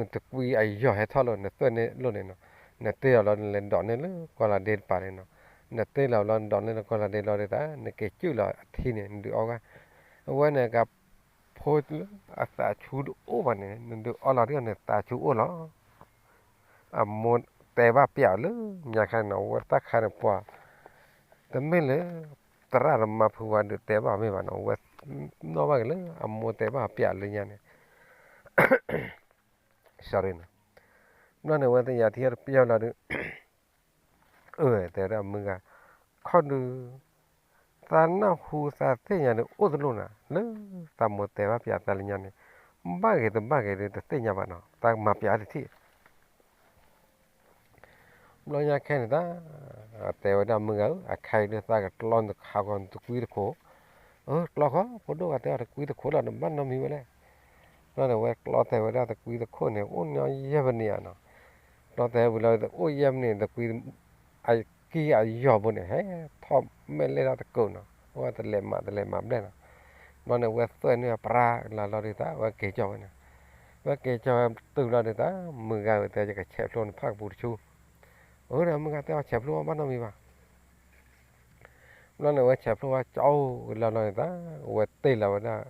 တကွံအယီၤဟဲထီၣ်လိၤ နသွဲၣ်န့ၢ်လိၤန့ၣ်နီၤ နတ့လီၤလီၤ နလဲၤဒိးန့ၢ်လၢကီၢ်လီၤဒ့တပၤန့ၣ်နီၤ နတ့လီၤလီၤ နဒိးန့ၢ်လၢကီၢ်လီၤဒ့လီၤဒုးတၢ် နက့ၤစုၣ်လီၤအထံန့ၣ် နဒုးအီၣ်ဝဲ အဝဲန့ၣ်က ဖိလၢအသးဆူတအိၣ်ဘၣ်န့ၣ် နဒုးအီလီၤဒ်န့ၣ် သးဆူအိၣ်လီၤ. အမိၢ်တဲဘၣ်ပျးအီၤလၢညါခါန့ၣ် အဝဲတၢ်ခါန့ၣ်ပှၤ တမ့ၢ်လၢ သရၣ်သမါဖုဝါဒုးတဲဘၣ်မ့ၢ်ဘၣ်နီၤ အဝဲနီၣ်ဘၣ်က့ၤလၢအမိၢ်တဲဘၣ်ပျးအီၤလၢညါန့ၣ် sorry နီၤ ဘျီန့ၣ် အဝဲသ့ၣ်ယၤထံၣ်တပျီလီၤဒုး အၢ တဲဝဲဒၣ်မုၢ်ဂၤ ခီဒုး သးနၢ်ဟူသးသ့ၣ်ညါဒုးအိၣ်တလိၣ်နၤ လၢသးမိၢ်တဲဘၣ်ပျးသးလၢညါန့ၣ် ဘၣ်ဂ့ၤတဘၣ်ဂ့ၤဒီးတသ့ၣ်ညါဘၣ်နီၤ, တၢ်မၤပျးတထံၣ် ဘျီညါခဲန့ၣ်တၢ် တဲဝဲဒၣ်မုၢ်ဂၤဧၢ, အခဲအံၤဒုးသးကကျီနဟးဂီၤနတကွံတခိၣ်, အၢ ကျီဃီ ဖိဒိၣ်ဂၤတဲအီၤတကွံတခိၣ်လီၤ နဘၣ်နီတမံၤဝဲလဲၣ်, ဘျီန့ၣ်ဝဲကျီတဲဝဲဒၣ်တကွံတခိၣ်န့ၣ် အိၣ်ညီယဲၢ်ပနံးဧါနီၤ, ကျီတဲဝဲလီၤ အိၣ်ယဲၢ်ပနံး တကွံ အကံၢ်အယီၢ်ဘိန့ၣ် ဟဲထီၣ်မဲာ်လဲၣ်ဒၣ်တကိးနီၤ, အိၣ်တလဲးမးတလဲးမးဘျဲၣ်နီၤ, ဘျီန့ၣ်ဝဲသွဲၣ်န့ၢ်အပြါလီၤလီၤဒုးသး ဝဲက့ၤကၠီဝဲန့ၣ်, ဝဲက့ၤကၠီဝဲတုၤလီၤဒုးသး မုၢ်ဂၤဧၢ တဲယကဆဲးဖျိနဖၣ်ကပူၤတဆူ, အၢ ဒီးမုၢ်ဂၤတဲအီၤဆဲးဖျိအီၤဘၣ်နီတမံၤဘၣ်, ဘျီန့ၣ်ဝဲဆဲးဖျိဝဲကၠီလီၤလီၤဒုးသး, ဝဲတ့ၢ်လီၤဝဲဒၣ်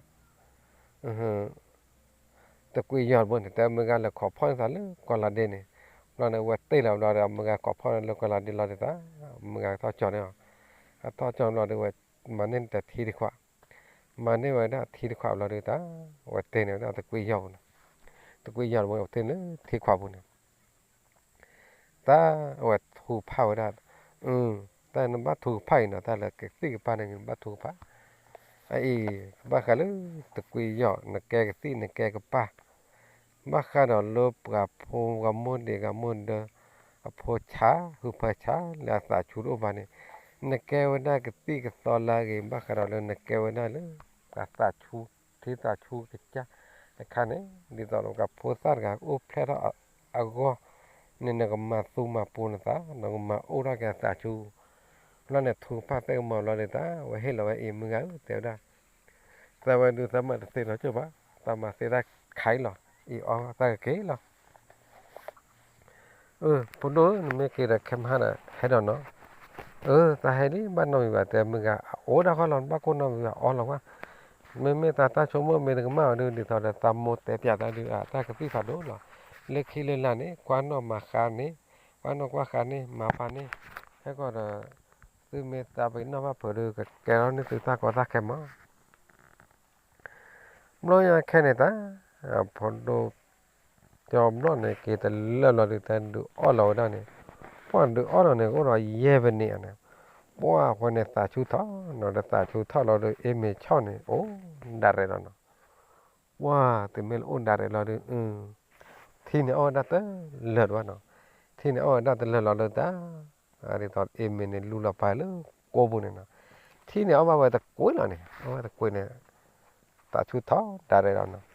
တကွံယီၢ်တဘိန့ၣ် တဲမုၢ်ဂၤလဲၤခိးဖီၣ်န့ၢ်သးလၢကီၢ်လၤဒ့န့ၣ်, ဘျီန့ၣ်ဝဲတ့ၢ်လီၤဘျီဒီး မုၢ်ဂၤခိးဖီၣ်န့ၢ်လၢကီၢ်လၤဒ့လီၤဒုးသး, မုၢ်ဂၤကထီၣ်ကၠီန့ၣ်အီၤ, အထီၣ်ကၠီဘျီဒီးဝဲ မၤန့ၢ်တထံတခွး, မၤန့ၢ်ဝဲဒၣ်ထံတခွးဘျီဒုးသး, ဝဲတ့ၢ်န့ၢ်ဝဲဒၣ်တကွံယီၢ်ပူၤန့ၣ်, တကွံယီၢ်တဘိန့ၣ် ဝဲတ့ၢ်န့ၢ်ထံခွးပူၤန့ၣ် တၢ်အဝဲထူကဖၣ်ဝဲဒၣ်, တၢ်နဘၣ်ထူကဖၣ်အံၤနီၤ တၢ်လၢကသံၣ်ကပၢ်န့ၣ် နဘၣ်ထူကဖၣ်, အအံၤ ဘၣ်ဃးလၢတကွံယီၢ် နကဲကသံၣ်နကဲကပၢ်, ဘၣ်ဃးဒီးလၢပှၤဖိဂၤမိၢ်ဒ့ဂၤမိၢ်ဒၢ အဖိဆါ ဟုဖၢဆါ လၢအသးဆူတအိၣ်ဘၣ်န့ၣ်, နကဲဝဲဒၣ်ကသံၣ်ကသီလၢအဂ့ၤ ဘၣ်ဃးဒီးလၢနကဲဝဲဒၣ်လၢ ပှၤသးဆူ ထံသးဆူကစၢ်တခါန့ၣ် ဒ်သိးဒီးပှၤဖိသၣ်တဂၤအိၣ်ဖျဲၣ်ထီၣ်အဂီၢ်န့ၣ် နကမၤသူမၤပူၤနသး နကမၤအိၣ်ထီၣ်က့ၤအသးဆူ, ဘျီန့ၣ်ထူကဖၣ်သ့ၣ်ကမီၤဘျီဒုးသး ဝဲဟ့ၣ်လီၤဝဲအံၤမုၢ်ဂၤဧၢ တဲဝဲဒၣ်, သးဝဲဒုးသးမၤတသ့လီၤကၠိၣ်ဘၣ်, သးမၤသ့တၢ်ခါအံၤလီၤ, အံၤအီတၢ်ကက့ၤလီၤ ဖိဒိၣ်ဧၢ နမ့ၢ်က့ၤဒီးခဲမဟါဒီး ဟဲဒီးနီၤ, အၢ သးဟဲလံ ဘၣ်နီတမံၤဘၣ် တဲမုၢ်ဂၤ အအိၣ်ဒၣ်ဃီလီၤ နဘၣ်ကိၢ်နီတမံၤဘၣ် အီလီၤကွၢ်, မ့မ့ၢ်တၢ်တၢ်ဆိကမိၣ်မ့ၢ်တကမၣ်အီၤဒုး ဒ်သိးဒီးသးမိၢ်တဲပျးသးဒုး အတၢ်ကသံၣ်ဖးဒိၣ်လီၤ, လၢခံလၢလာ်န့ၣ် ကွၢ်နီၣ်မၤဃါန့ၣ်, ကွၢ်နီၣ်ကွၢ်ဃါန့ၣ် မၤပာ်န့ၣ်, ဟဲကီးဒီး သုမ့ၢ်သးပ့ၤနီၣ်ဘၣ်ဖုးဒုး ကကဲထီၣ်န့ၢ်သုတၢ်ကီတၢ်ခဲမး ဘျီညါခဲန့ၣ်တၢ်, ဖိဒိၣ်ကၠီဘျီၣ်န့ၣ် က့ၤတလၢာ်ဘျီဒုး တၢ်ဒုးအီၣ်လီၤဝဲဒၣ်န့ၣ်, ပှၢ်ဒုးအီၣ်လီၤန့ၣ် အိၣ်ဒီးယဲၢ်ပနံးဧါန့ၣ်, ပှၢ်အဃိန့ၣ် သးဆူၣ်ထီၣ်နီၤ ဒီးသးဆူၣ်ထီၣ်လီၤဒီး အ့မ့ၤဆီၣ်န့ၣ် အိၣ်ဒၣ်ရဲၣ်လီၤနီၤ, ပှၢ်တမ့ၢ်လၢအိၣ်ဒၣ်ရဲၣ်လီၤဒုး ထံန့ၣ်အီၣ်ဝဲဒၣ်တလၢာ်ဒၣ်ဘၣ်နီၤ, ထံန့ၣ်အီၣ်ဝဲဒၣ်တလၢာ်လီၤလၢတၢ် ဒ်သိးအ့မ့ၤန့ၣ် လူလီၤပာ်လၢကိးပူၤန့ၣ်နီၤ, ထံန့ၣ်အီၣ်ဘၣ်ဝဲတကွ့လီၤန့ၣ် အီၣ်ဝဲတကွ့န့ၣ်, သးဆူၣ်ထီၣ်ဒၣ်ရဲၣ်လီၤနီၤ,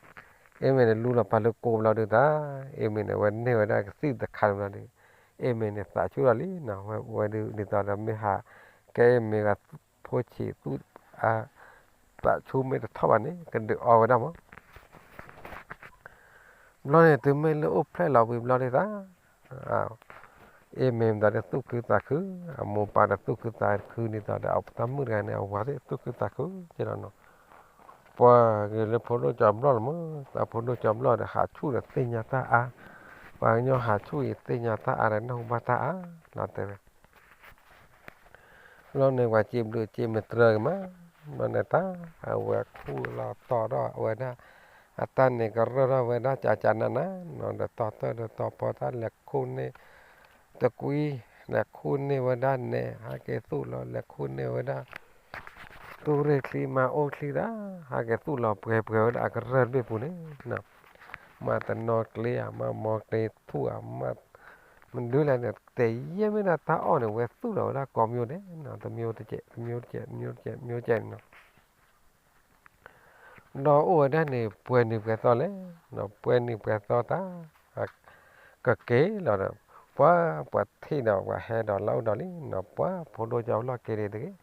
အ့မ့ၤန့ၣ် လူလီၤပာ်လၢကိးဘျီဒုးတၢ်, အ့မ့ၤန့ၣ် ဝဲန့ၢ်ဝဲဒၣ်ကသံၣ်တခါန့ၣ်ဘျီဒုး, အ့မ့ၤန့ၣ် သးဆူၣ်ထီၣ်လံနီၤ, ဝဲဒုးဒ်သိးဒီးမ့ၢ်ဟး ကဲအ့မ့ၤဂၤဖိဆံးသူၣ် သးဆူၣ်မ့ၢ်တထီၣ်ဘၣ်န့ၣ် ကဒုးအီဝဲဒၣ်မး ဘျီန့ၣ် တုၤမ့ၢ်လၢအိၣ်ဖျဲၣ်လီၤဝံၤဘျီဒုးသး, အ့မ့ၤမ့ၢ်ဒီးသူၣ်ခုသးခု, အမိၢ်ပၢ်ဒီးသူၣ်ခုသးခုဒ်သိးဒီး အတၢ်မုၣ်တဂၤန့ၣ် အဝၤသ့ၣ်သူၣ်ခုသးခုက့လီၤနီၤ, ပှၤဂ့ၤလၢဖိဒိၣ်ကၠီဘျီၣ်လီၤမး, တၢ်ဖိဒိၣ်ကၠီဘျီၣ်ဒီးဟးဆူၣ်ဒီးသ့ၣ်ညါတၢ်အါ, ပှၤကညီဟးဆူၣ်အံၤသ့ၣ်ညါတၢ်အါဒီးနၢ်ဟူဘၣ်တၢ်အါ, လီၤတဲဝဲ ဘျီန့ၣ် ပှၤစံးဘျုးစံးမုၢ်တြၢၤက့ၤမး, ဘျီန့ၣ်တၢ် အဝဲခူၣ်လီၤတီၤထီၣ်အဝဲဒၣ်, အတၢ်န့ၣ်ကရၢၢ်ထီၣ်ဝဲဒၣ်ကကနးနးနီၤ, ဒီးတီၤတၢၢ်ဒီးတီၤပီၤတၢ်လဲၤခူၣ်န့ၢ်, တကွံ, လဲၤခူၣ်န့ၢ်ဝဲဒၣ်နဲ ဟဲက့ၤသူၣ်လီၤ လဲၤခူၣ်န့ၢ်ဝဲဒၣ် သူၣ်ရ့ၣ်ချံမၤအိၣ်ချံတၢ်, ဟဲက့ၤသူၣ်လီၤပှဲၤပှဲၤဝဲဒၣ်အကရၢၢ်တဘ့ၣ်ပူၤန့ၣ်, မၤတနီၤကျ့ဧါ မၤမီၤကျ့ထူၣ်ဧါ, မၤ မနုၤလဲၣ်န့ၣ် တဲယဲၢ်မ့ၢ်ဒၣ်တၢ်အီၣ်န့ၣ် ဝဲသူၣ်လီၤဝဲဒၣ်ကိးမံၤဒဲးနီၤ, တမံၤတကဲး တမံၤတကဲး တမံၤတကဲး တမံၤတကဲးန့ၣ်နီၤ, ဒီးအိၣ်ဝဲဒၣ်န့ၣ် ပှဲၤနံၤပှဲၤသီလံ, ပှဲၤနံၤပှဲၤသီတၢ် ကက့ၤလီၤဒီး ပှၤ ပှၤထံၣ်ဒီးပှၤဟဲဒီးလၢအအိၣ်ဒီးလံနီၤ, ပှၤဖိဒိၣ်ကၠီဘျီၣ်က့ၤဒံးတဂ့ၤ,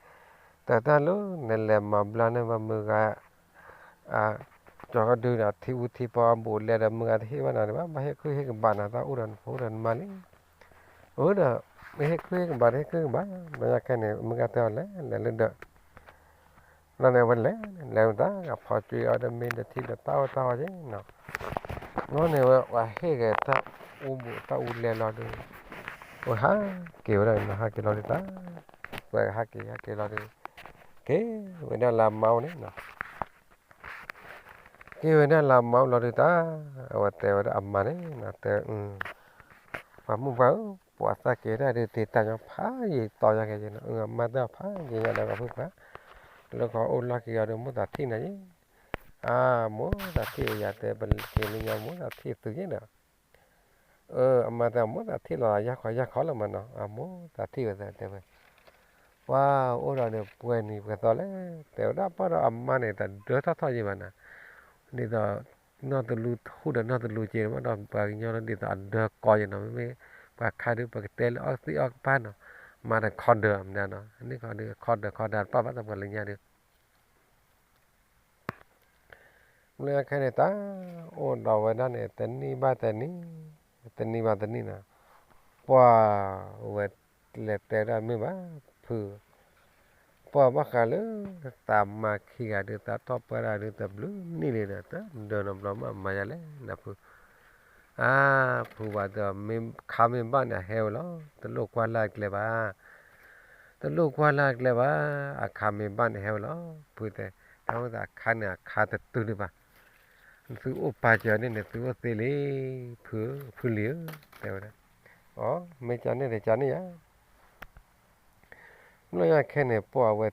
တၢ်တၢ်လၢနလဲၤမၤဘျါန့ၢ်ဘၣ်မုၢ်ဂၤ ကၠီကဒုဒီးထံအူထံပီအဘူးအလဲဒီး မုၢ်ဂၤတဟ့ၣ်ဘၣ်နၤဒံးဘၣ်, ဘၣ်ဟ့ၣ်ခုၣ်ဟ့ၣ်ကဘၣ်နၤ တၢ်အိၣ်ဒီးနဖိဒီးနမါလံ, အိၣ်ဒီး မ့ၢ်ဟ့ၣ်ခုၣ်ဟ့ၣ်ကဘၣ် ဟ့ၣ်ခုၣ်ဟ့ၣ်ကဘၣ်, ဘျီညါခဲန့ၣ် မုၢ်ဂၤတဲအီၤလဲၤ လဲၤလၢဒၢး ဘျီန့ၣ် အဝဲလဲၤ လဲၤဝဲတၢ် ဖီကၠွံအီၤဒီးမ့ၢ်ဒီးထံဒီးတၢ်အိၣ်တၢ်ဝဲက့နီၤ, ဘျီန့ၣ်ဝဲ ပှၤဟ့ၣ်ဂဲၤတၢ်အူဘူးတၢ်အူလဲလီၤဒီး ဝဲဟးက့ၤဝဲဒၣ်နီၤ, ဟးက့ၤလီၤဒုးတၢ်, ဝဲဟးက့ၤ ဟးက့ၤလီၤဒီး က့ၤဝဲဒၣ်လၢအမါအိၣ်န့ၣ်နီၤ က့ၤဝဲဒၣ်လၢအမါအိၣ်လီၤဒုးတၢ်, အဝဲတဲဝဲဒၣ်အမါန့ၣ်နီၤ တဲ ပှၤမုၣ်ပှၢ်ဧၢ, ပှၤသးက့ၤဒၣ်ဒုး တ့ၢ်တၢ်ညီဖးယံာ်တီၤညါက့ၤနီၤ, အမါတဲအီၤဖးယံာ်ညါဒီးပှၤမုၣ်ပှၢ်, လၢကီၢ်အိၣ်လီၢ်က့ၤအီၤဒီး မိၢ်သးထံၣ်နၤယံၤ အမိၢ်သးထံၣ်ဝဲယၤ တဲ ပက့ၤလၢညါ မိၢ်သးထံၣ်သုက့ၤဒီး, အမါတဲ အမိၢ်သးထံၣ်လီၤ ယၢ်ခီယၢ်ခီလီၤမးနီၤ, အမိၢ်သးထံၣ်ဝဲသးတဲဝဲ, ပှၤအိၣ်ဒီးန့ၣ် ပှဲၤနံၤပှဲၤသီလဲၣ်, တဲဝဲဒၣ် ပှၤဒီးအမါန့ၣ် တဒၢထီၣ်ထီၣ်ယံၤဘၣ်နၤ, ဒ်သိး နီၢ်တလူထူဒီးနီၢ်တလူက့ၤ ဘၣ်ဒီးပှၤကညီလၢဒ်သိးအဒၢကီယံၤနီၤ, မ့မ့ၢ်ပှၤခါဒုး ပကတဲလၢအီၣ်သံၣ်အီၣ်ကပၤနီၤ, မါတခီဒၢးမနုၤနီၤ, န့ၣ်ခီဒုး ခီဒၢးခီဒၢးတပာ်ဘၣ်သးပှၤလၢညါဒုး လၢခဲန့ၣ် တၢ်အိၣ်ဒီးဝဲဒၣ်န့ၣ် တနံၣ်ဘၣ်တနံၣ်, တနံၣ်ဘၣ်တနံၣ်နီၤ, ပှၤဝဲလဲၤတဲဒၣ်မ့ၢ်ဘၣ် ဖု, ပှၤဘၣ်ဃးလၢ သးမါခံဂၤဒုး သးထီၣ်ပှဲၤဒၣ်ဒုး တဘျုးနံၣ်လံဒီး တဒၢနီတဘျီမး မၤယၤလဲၣ်နဖု, အါ, ဖုဝဲတဲ ခါမ့ၢ်ဘၣ်န့ၣ် အဟဲဝဲလီၤ, တလိၣ်ကွၢ်လၢအကျဲဘၣ် တလိၣ်ကွၢ်လၢအကျဲဘၣ်, အခါမ့ၢ်ဘၣ်န့ၣ်ဟဲဝဲလီၤ, ဖုတဲ, တၢ်အိၣ်သးအခါန့ၣ် အခါတတုၤဒံးဘၣ်, သုအိၣ်ပာ်စၢၤန့ၣ်န့ၣ် သုအိၣ်သ့လံ, ဖုဧၢ ဖုလံၤဧၢ, တဲဝဲဒၣ်, အိ, မ့ၢ်ကန့ၣ်တကန့ၣ်ယါ, လၢညါခဲန့ၣ် ပှၤဝဲ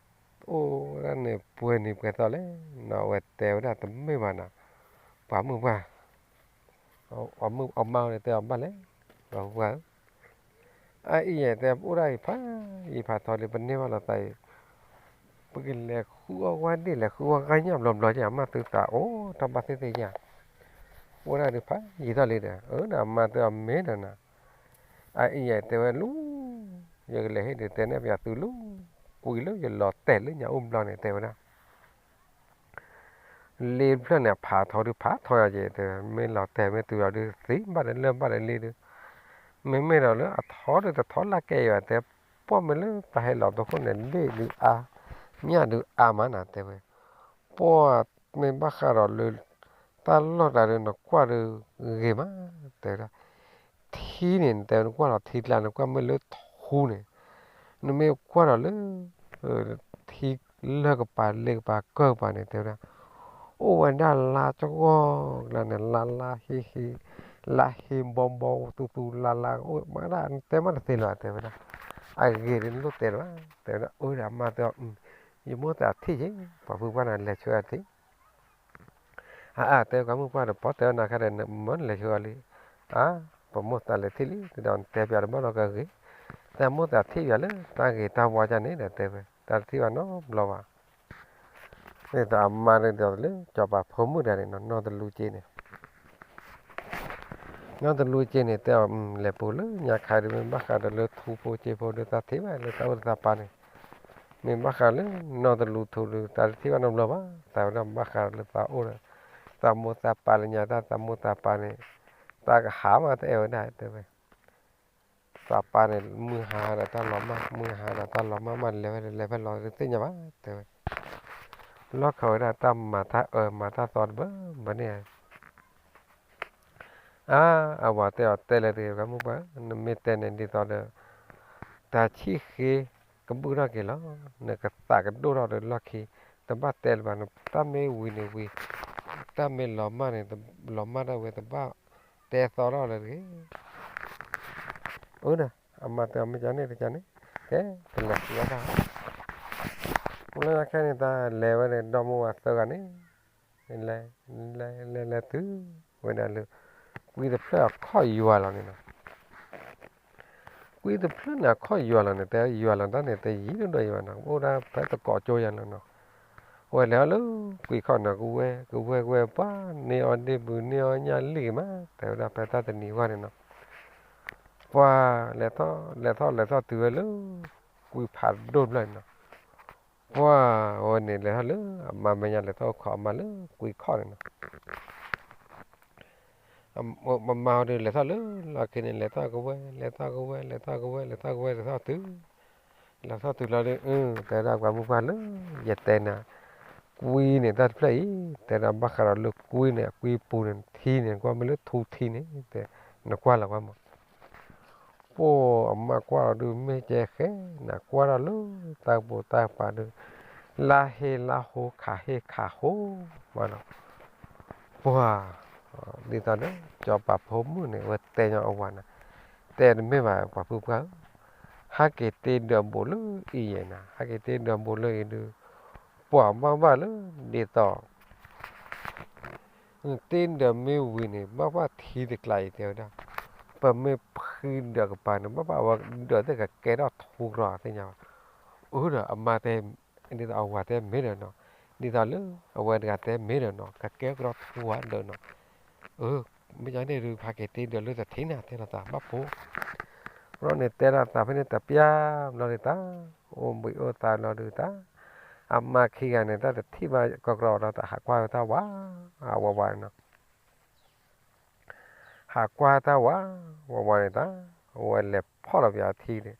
အိၣ်ဒၣ်န့ၣ် ပှဲၤနံၤပှဲၤသီလဲၣ်, နီၤဝဲတဲဝဲဒၣ်တမ့ၢ်ဘၣ်နီၤ, ပှၤမုၣ်ပှၢ် အမါန့ၣ်တဲအီၤဘၣ်လဲၣ်, ပှၤမုၣ်ပှၢ်ဧၢ, အအံၤယဲၢ်တဲ ပအိၣ်ဒၣ်အံၤဖးယံၤဖးထီလံ ပန့ၢ်ဘၣ်လိာ်သးအံၤ, ပကလဲၤဃုအီၣ်ဝါဒ့ၣ် လဲၤဃုအီၣ်ဂါညၣ်ဘျီဘျီက့ အမါသုသးအိၣ်ထီၣ်ဘၣ်သ့ၣ်သ့ၣ်ယါ, အိၣ်ဒၣ်ဒုးဖးယံၤထီၣ်လံဒီး အၢ ဒီးအမါတဲအီၤမ့ၢ်ဒီးနၤ, အအံၤယဲၢ်တဲဝဲလူၤ, ယကလဲၤဟ့ၣ်ဒုးတဲနဲၣ်ပယီၤသုလူၤ, ကွံာ်လၢယလီၤတဲာ်လၢညါအိၣ်ဘျီန့ၣ် တဲဝဲဒၣ် လ့တဖျၢၣ်န့ၣ် ဖးထီဒုးဖးထီယၤက့ၤ, မ့ၢ်လီၤတဲာ်မ့ၢ်တုၤလီၤဒုးသံ ဘၣ်ဒီးလၢၢ်ဘၣ်ဒီးလ့ဒုး, မ့မ့ၢ်ဒီးလၢအထီဒုးတထီလၢကဲယၤတဲ, ပှၢ်မ့ၢ်လၢတၢ်ဟဲလီၤသခိၣ်န့ၣ် လ့ဒုးအါ, ညၣ်ဒုးအါမးနၤတဲဝဲ, ပှၢ်မ့ၢ်ဘၣ်ဃးဒီးလၢ တၢ်လီၢ်တၢ်ဒုး နကွၢ်ဒုးဂ့ၤမး, တဲဝဲဒၣ် ထံန့ၣ် နတဲနကွၢ်လီၤထံကျါ နကွၢ်မ့ၢ်လၢထူန့ၣ်, နမ့ၢ်ကွၢ်ဒီးလၢ ထံလၢၢ်ကပၤလ့ကပၤကၢၢ်ကပၤန့ၣ် တဲဝဲဒၣ်, အိၣ်ဝဲဒၣ်လါကဂီၢ်ကျါန့ၣ် လါလါဟ့ဟ့, လါဟ့ဘီဘီသူသူလါလါအိၣ်မးဒၣ် နတဲမးတသ့လၢၤ တဲဝဲဒၣ်, အဂ့ၤဒ်နလိၣ်တဲလၢၤဘၣ် တဲဝဲဒၣ်, အၢ ဒီးအမါတဲအီၤ, ယမိၢ်သးထံၣ်က့ၤ ပှၤဖုပှၢ်န့ၣ် လဲၤဆှၢအထံ အါအါ တဲပှၤမုၣ်ပှၢ်ဒီး ပီၣ်တဲအီၤနၤခါဒီး မၢနလဲၤဆှၢအီၤလံ, အါ, ပမိၢ်သးလဲၤထံၣ်လံ ဒီးနတဲပျးတဘၣ်ဒီးကဂ့ၤ, တၢ်မိၢ်သးထံၣ်ပျးလၢတၢ်ဂ့ၤတၢ်ဝါကန့ၣ်ဒီးတဲဝဲ တၢ်တထံၣ်ဘၣ်နီတဘျီဘၣ်, ဒ်သိးအမါဒ်သိးလၢ ကၠီၤပၤဖိမုၣ်တဂၤန့ၣ်နီၤ နီၢ်တလူက့န့ၣ် နီၢ်တလူက့န့ၣ် တဲအီၤ လဲၤပူၤလၢညါခါဒုး မ့ၢ်ဘၣ်ဃးဒီးလၢထူဖိက့ဖိဒုး တၢ်ထံၣ်ဘၣ်လၢတၢ်အိၣ်သးပာ်န့ၣ်, မ့ၢ်ဘၣ်ဃးလၢနီၢ်တလူထူဒုး တၢ်တထံၣ်ဘၣ်နီတဘျီဘၣ်, သးဝဲဒၣ်ဘၣ်ဃးလၢသးအိၣ်ဒီး သးမိၢ်သးပၢ်လၢညါ တၢ်သးမိၢ်သးပၢ်န့ၣ် တၢ်ကဟးမးတအဲၣ်ဝဲဒၣ်တဲဝဲ သးပၢ်န့ၣ် မုၢ်ဟါဒီးတၢ်လီၤမၢ် မုၢ်ဟါဒီးတၢ်လီၤမၢ်မး လဲၤဝဲလဲၤဖဲလဲၣ်တသ့ၣ်ညါဘၣ်တဲဝဲ, လီၢ်ခၢးဝဲဒၣ်တၢ်မၤတၢ်အၢမၤတၢ်သီတဘၢဘၢန့ၣ် အါ, အဝၤတဲအီၤတဲလဲၣ်တဂ့ၤ ပှၤမုၣ်ပှၢ်ဧၢ, နမ့ၢ်တဲန့ၣ်ဒ်သိးဒီး တၢ်ဆံၣ်ဃ့ကဘုၣ်ထီၣ်က့ၤလီၤ, နကသးကဒိၣ်ထီၣ်ဒီးလီၢ်ခံ, တဘၣ်တဲလၢၤဘၣ်, တၢ်မ့ၢ်ဝံၤန့ၣ်ဝံၤ, တၢ်မ့ၢ်လီၤမၢ်န့ၣ် လီၤမၢ်ဒၣ်ဝဲ တဘၣ်တဲသီထီၣ်လၢၤတဂ့ၤ. အၢ ဒီး အမါတဲအီၤ မ့ၢ်ကန့ၣ်တကန့ၣ်, ကဲ ပလဲၤဃုအီၣ်တၢ်, လၢခဲန့ၣ် တၢ်လဲၤဝဲန့ၣ် ဒီမါဝၤသၢဂၤန့ၣ် လဲၤ လဲၤ လဲၤ လဲၤတုၤဝဲဒၣ်လၢ ကွံတဖျၢၣ်အခီၣ်ယွၤလီၤန့ၣ်နီၤ. ကွံတဖျၢၣ်န့ၣ် အခီၣ်ယွၤလီၤန့ၣ် တဲယွၤလီၤတၢ်န့ၣ် တယံာ်ဒိၣ်ဒိၣ်ယံၤဘၣ်နီၤ, အိၣ်ဒၣ်ဖဲသကိးကၠိယၤလီၤနီၤ. အဝဲလဲၤအီၤလၢကွံခီၣ်န့ၣ် ကဝဲ ကဝဲ ကဝဲ ပှၤန့ၢ်အီၤဒ့ၣ်ဘုး န့ၢ်အီၤညၣ်လံၣ်ဂ့ၤမး တဲဝဲဒၣ်ဖဲတၢ်တနံၤအဂီၢ်န့ၣ်နီၤ. ပှၤလဲၤထီၣ် လဲၤထီၣ် လဲၤထီၣ်တုၤဝဲလၢ ကွံဖးဒိၣ်တဖျၢၣ်န့ၣ်နီၤ. ပှၤဝဲန့ၣ်လဲၤထီၣ်လၢ အမါမဲာ်ညါလဲၤထီၣ်အိၣ်ခိးအမါလၢကွံခီၣ်န့ၣ်နီၤ. အမါဟီဒုးလဲၤထီၣ်လၢလီၢ်ခံန့ၣ် လဲၤထီၣ်ကဝဲ လဲၤထီၣ်ကဝဲ လဲၤထီၣ်ကဝဲ လဲၤထီၣ်ကဝဲ လဲၤထီၣ်တုၤ လဲၤထီၣ်တုၤလီၤဒီး အၢ တဲဝဲဒၣ်ပှၤမုၢ်ပှၢ်လၢ ယတဲနၤ ကွံန့ၣ်တၢ်တဖျၢၣ်အံၤ တဲဒၣ်ဘၣ်ဃးဒီးလၢကွံန့ၣ် အကွံပူၤန့ၣ် ထံန့ၣ် ကွၢ်မ့ၢ်လၢထူထံန့ၣ် တဲ နကွၢ်လီၤကွၢ်မး. ပှၤအမါကွၢ်လီၤဒုး မ့ၢ်ကဲဃဲ နကွၢ်ထီၣ်လၢတၢ်ကပိာ်တၢ်ကပၤဒုး လါဟ့လါဟိ ခးဟ့ခးဟိ မးနီၤ. ပှၤ ဒ်သိးဒီး ကၠီၤပၤဖိမုၣ်န့ၣ် အဝဲတဲညီအဝၤန့ၣ် တဲတမ့ၢ်ဘၣ် ပှၤဖုပှၢ်ဧၢ, ဟဲက့ၤတ့ဒၢးဘူးလၢအံၤယဲၢ်နၤ, ဟဲက့ၤတ့ဒၢးဘူးလၢအံၤဒုး ပှၤဘၣ်ဘၣ်လၢ ဒ်သိး နတ့ဒၢးမ့ၢ်ဝံၤန့ၣ် ဘၣ်ဘၣ်ထံတကျးအံၤတဲဝဲဒၣ်, ပမ့ၢ်ဖှံဒၢးကပၤန့ၣ် ဘၣ်ဘၣ်အဝဲဒၢးသ့ၣ်ကကဲထီၣ်ထူကရီသ့ၣ်ညါဘၣ်. အၢဒီး အမါတဲ, ဒ်သိးအဝၤတဲမ့ၢ်ဒီးနီၤ, ဒ်သိးလၢအဝဲတဂၤတဲမ့ၢ်ဒီးနီၤ ကကဲကရီထူဧါဒၢးနီၤ. အၢ မ့ၢ်ကန့ၣ်ဒုး ဖးက့ၤတ့ဒၢးလၢတထံၣ်နၤ တဲလိာ်သးဘၣ်ဖိ. ဘျီန့ၣ်တဲဒၣ်သးဖဲန့ၣ်တပျၢ်ဘျီဒုးတၢ်, အိၣ်ဘှံးအိၣ်သါဘျီဒုးတၢ်, အမါခံဂၤန့ၣ် တၢ်တထံၣ်ဘၣ်ကရီကရီဒီး တၢ်ဟးကွၢ်ဝဲတၢ်ဝး, အဝၤဝၤန့ၣ်နီၤ ဟးကွၢ်တၢ်ဝး, ဝးဝးန့ၣ်တၢ်, အဝဲလဲၤဖီၣ်လီၤပယီၤထံန့ၣ်,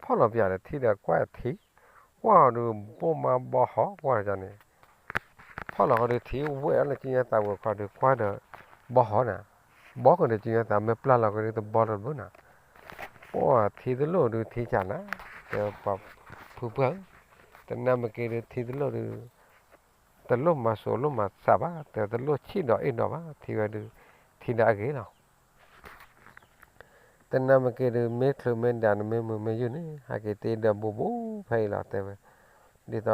ဖီၣ်လီၤပယီၤတထံဒီးကွၢ်ထံ, ကွၢ်အီၤဒုး ဘိၣ်မါဘီဟီ ကွၢ်လီၤန့ၣ်, ဖီၣ်လီၤဃီဒုးထံဝဲၢ်အီၤလၢကညီသးဝဲခီဒုးကွၢ်ဒီး ဘီဟီနၤ, ဘီဃီဒီးကညီသးမ့ၢ်ပျၢ်လီၤဃီဒုးတဘီလီၤတဘၣ်နၤ, ပှၤထံတလိၣ်ဒုးထံကနၤ, တဲပှၤဖုပှၢ်ဧၢ, တနၤမ့ၢ်က့ၤဒုးထံတလိၣ်ဒုး တလိၣ်မၤစိၤလိၣ်မၤသးဘၣ်, တဲတလိၣ်ဆံၣ်ဒီးအ့ၣ်ဒီးဘၣ်, ထံဝဲဒုး ထံဒီးအဂ့ၤလီၤ. တနၤမ့ၢ်က့ၤဒုး မ့ၢ်ချုးမ့ၢ်ဒၣ်နမ့ၢ်မုာ်မ့ၢ်ယုၢ်န့ၣ် ဟဲက့ၤတ့ဒၢးဘူးဘူးဖဲအံၤလီၤ တဲဝဲ, ဒ်သိးဒီး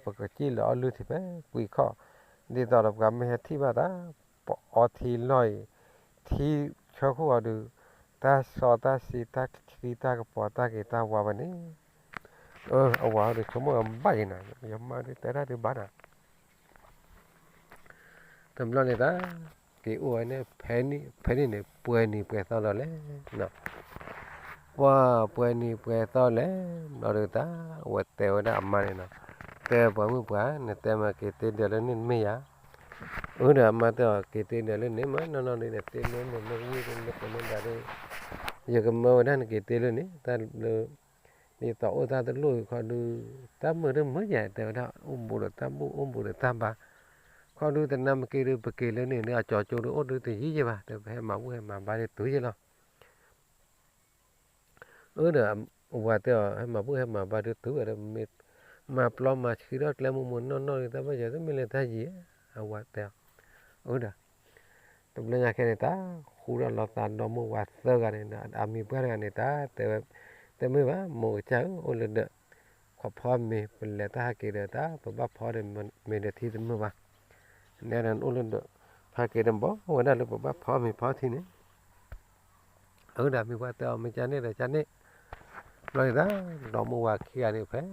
ပကစံၣ်လၢအီၣ်လုၢ်ထံဖဲကွံခီၣ်, ဒ်သိးဒီးပှၤမ့ၢ်ဟဲထံၣ်ဘၣ်တၢ် ပအီထံလီၢ်အံၤ, ထံဆၢခိၣ်အီၤဒုး, တၢ်စီတၢ်ဆှံတၢ်ခံတၢ်ကပီၤတၢ်ဂ့ၤတၢ်ဝါဝဲန့ၣ်, အၢ အဝၤအီၤဒုးဆိကမိၣ်အဘၣ်က့ၤနၤ, ယမါဒုးတဲတၢ်ဒုးဘၣ်နၤ တဘျီန့ၣ်တၢ်, က့ၤအိၣ်ဝဲန့ၣ် ဖဲန့ၣ်န့ၣ် ပှဲၤနံၤပှဲၤသီဒီးလဲၣ်, ပှၤပှဲၤနံၤပှဲၤသီလဲၣ်, ဘျီဒုးတၢ်, အဝဲတဲဝဲဒၣ်အမါန့ၣ်နီၤ, တဲပှၤမုၣ်ပှၢ် နတဲမ့ၢ်က့ၤတ့ဒၢးလၢန့ၣ်မ့ၢ်ယၤ, အၢဒီးအမါတဲအီၤ က့ၤတ့ဒၢးလၢန့ၣ်မ့ၢ်နီၢ်နီၢ်ဒုးန့ၣ် တ့မ့ၢ်န့ၣ်မ့ၢ်ဝံၣ်ဒုးမ့ၢ်ကိးမ့ၢ်ဒၣ်ဒုး, ယကမၢဝဲဒၣ်နက့ၤတ့လၢန့ၣ် တၢ်လၢ ဒ်သိးအိၣ်တၢ်တလိၣ်ခီဒုး, တၢ်မုာ်တမုာ်ယၤ တဲဝဲဒၣ် အိၣ်ဘူးဒီးတၢ်ဘူၣ်အိၣ်ဘူးဒီးတၢ်ဘါ, ခီဒုးတနၤမ့ၢ်က့ၤဒုး ပက့ၤလၢန့ၣ်ဒုး အကၠီကၠိဒုးအိၣ်ဒုးတယံာ်ယဲၢ်ဘၣ် တဲ ပဟဲမၤဘူၣ်ဟဲမၤဘါဒုးတုၤယဲၢ်လီၤ. အၢဒီး ဝၤတဲအီၤ ဟဲမၤဘူၣ်ဟဲမၤဘါဒုးတုၤဝဲဒီး မၤပျီမၤဆှံထီၣ်ကျဲမိၢ်မိၢ်နီၢ်နီၢ်ဒုး တၢ်ဘၣ်ယၤတမ့ၢ်လၢတၢ်ယံၤ, အဝၤတဲအီၤ, အၢဒီး တဘျီညါခဲန့ၣ် တၢ်ဃူထီၣ်လီၤသးဒီမါဝၤသၢဂၤန့ၣ်ဒီး အမံၤပှၢ်တဂၤန့ၣ် တၢ်တဲဝဲ, တမ့ၢ်ဘၣ် မိၢ်ကစၢ်ဧၢ အိၣ်လၢဒၢး, ခိးဖီမ့ၤ ပလဲၤတၢ်ဟဲက့ၤဒီးတၢ် ပဘၣ်ဖီဒီးမ့ၤဒီးထံတမုာ်ဘၣ်, နဲဒၣ်အိၣ်လၢဒၢး, ဟဲက့ၤဒီးဘီဝဲဒၣ်လၢပဘၣ်ဖီမ့ၤဖီထံန့ၣ် အၢဒီးမံၤပှၢ်တဲအီၤ မ့ၢ်ကန့ၣ်ဒီးကန့ၣ်, ဘျီန့ၣ်တၢ် ဒီမါဝၤခံဂၤန့ၣ် ဖဲ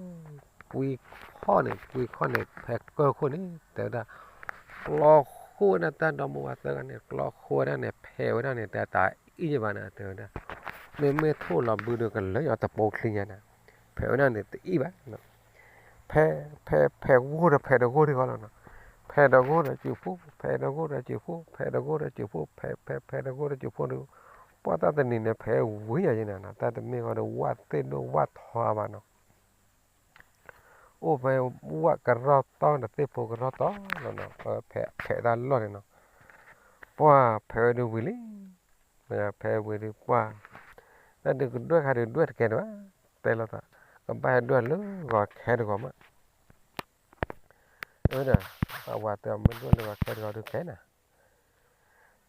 ကွံခီၣ်န့ၣ် ကွံခီၣ်န့ၣ် ဖဲကၢၢ်ခိၣ်န့ၣ် တဲဝဲဒၣ်, ကျီဃိဝဲဒၣ်တၢ်ဒီမါဝၤသၢဂၤန့ၣ် ကျီဃိဝဲဒၣ်န့ၣ် ဖဲးဝဲဒၣ်န့ၣ် တၢ်တၢ်အံၣ်ယဘၣ်န့ၣ် တဲဝဲဒၣ်, မ့မ့ၢ်ထိၣ်လီၤဘုဒီးကလၢာ်အီၤတပိာ်ချံညါန့ၣ်, ဖဲးဝဲဒၣ်န့ၣ်တအံၣ်ဘၣ် ဖဲ ဖဲ ဖဲးဂိၢ်ဒီးဖဲးတဂိၢ်ဒံးဂီၢ်လီၤနီၤ, ဖဲးတဂိၢ်ဒီးစုးဖှိၣ် ဖဲးတဂိၢ်ဒီးစုးဖှိၣ် ဖဲးတဂိၢ်ဒီးစုးဖှိၣ်ဒုး, ပှၢ်တၢ်တနံၤန့ၣ် ဖဲးဝံၤယၤယဲန့ၣ်နီၤ, တၢ်တမ့ၢ်ဃီဒီးဝၣ်သ့ၣ်ဒိၣ်ဝၣ်ထီအါဘၣ်နီၤ, အိၣ်ဖဲဝၣ်ကရီတီဒီးသ့ၣ်ဖိကရီတီလီၤနီၤ, ဖဲးဖဲးတၢ်လီၢ်န့ၣ်နီၤ, ပှၢ်ဖဲးဝဲဒုးဝံၤလံ, ဖဲးဝံၤဒုးပှၢ်, တၢ်ဒုးကဒွဲၣ်ခါဒုးဒွဲၣ်တကဲဒံးဘၣ်, တဲလိာ်သး, ကဘၣ်ဟဲဒွဲၣ်လၢဂီၤခဲတဂီၤမး အၢဒီး အဝၤတဲအီၤ မ့ၢ်ဒွဲၣ်လၢဂီၤခဲတဂီၤဒုးကဲနၤ,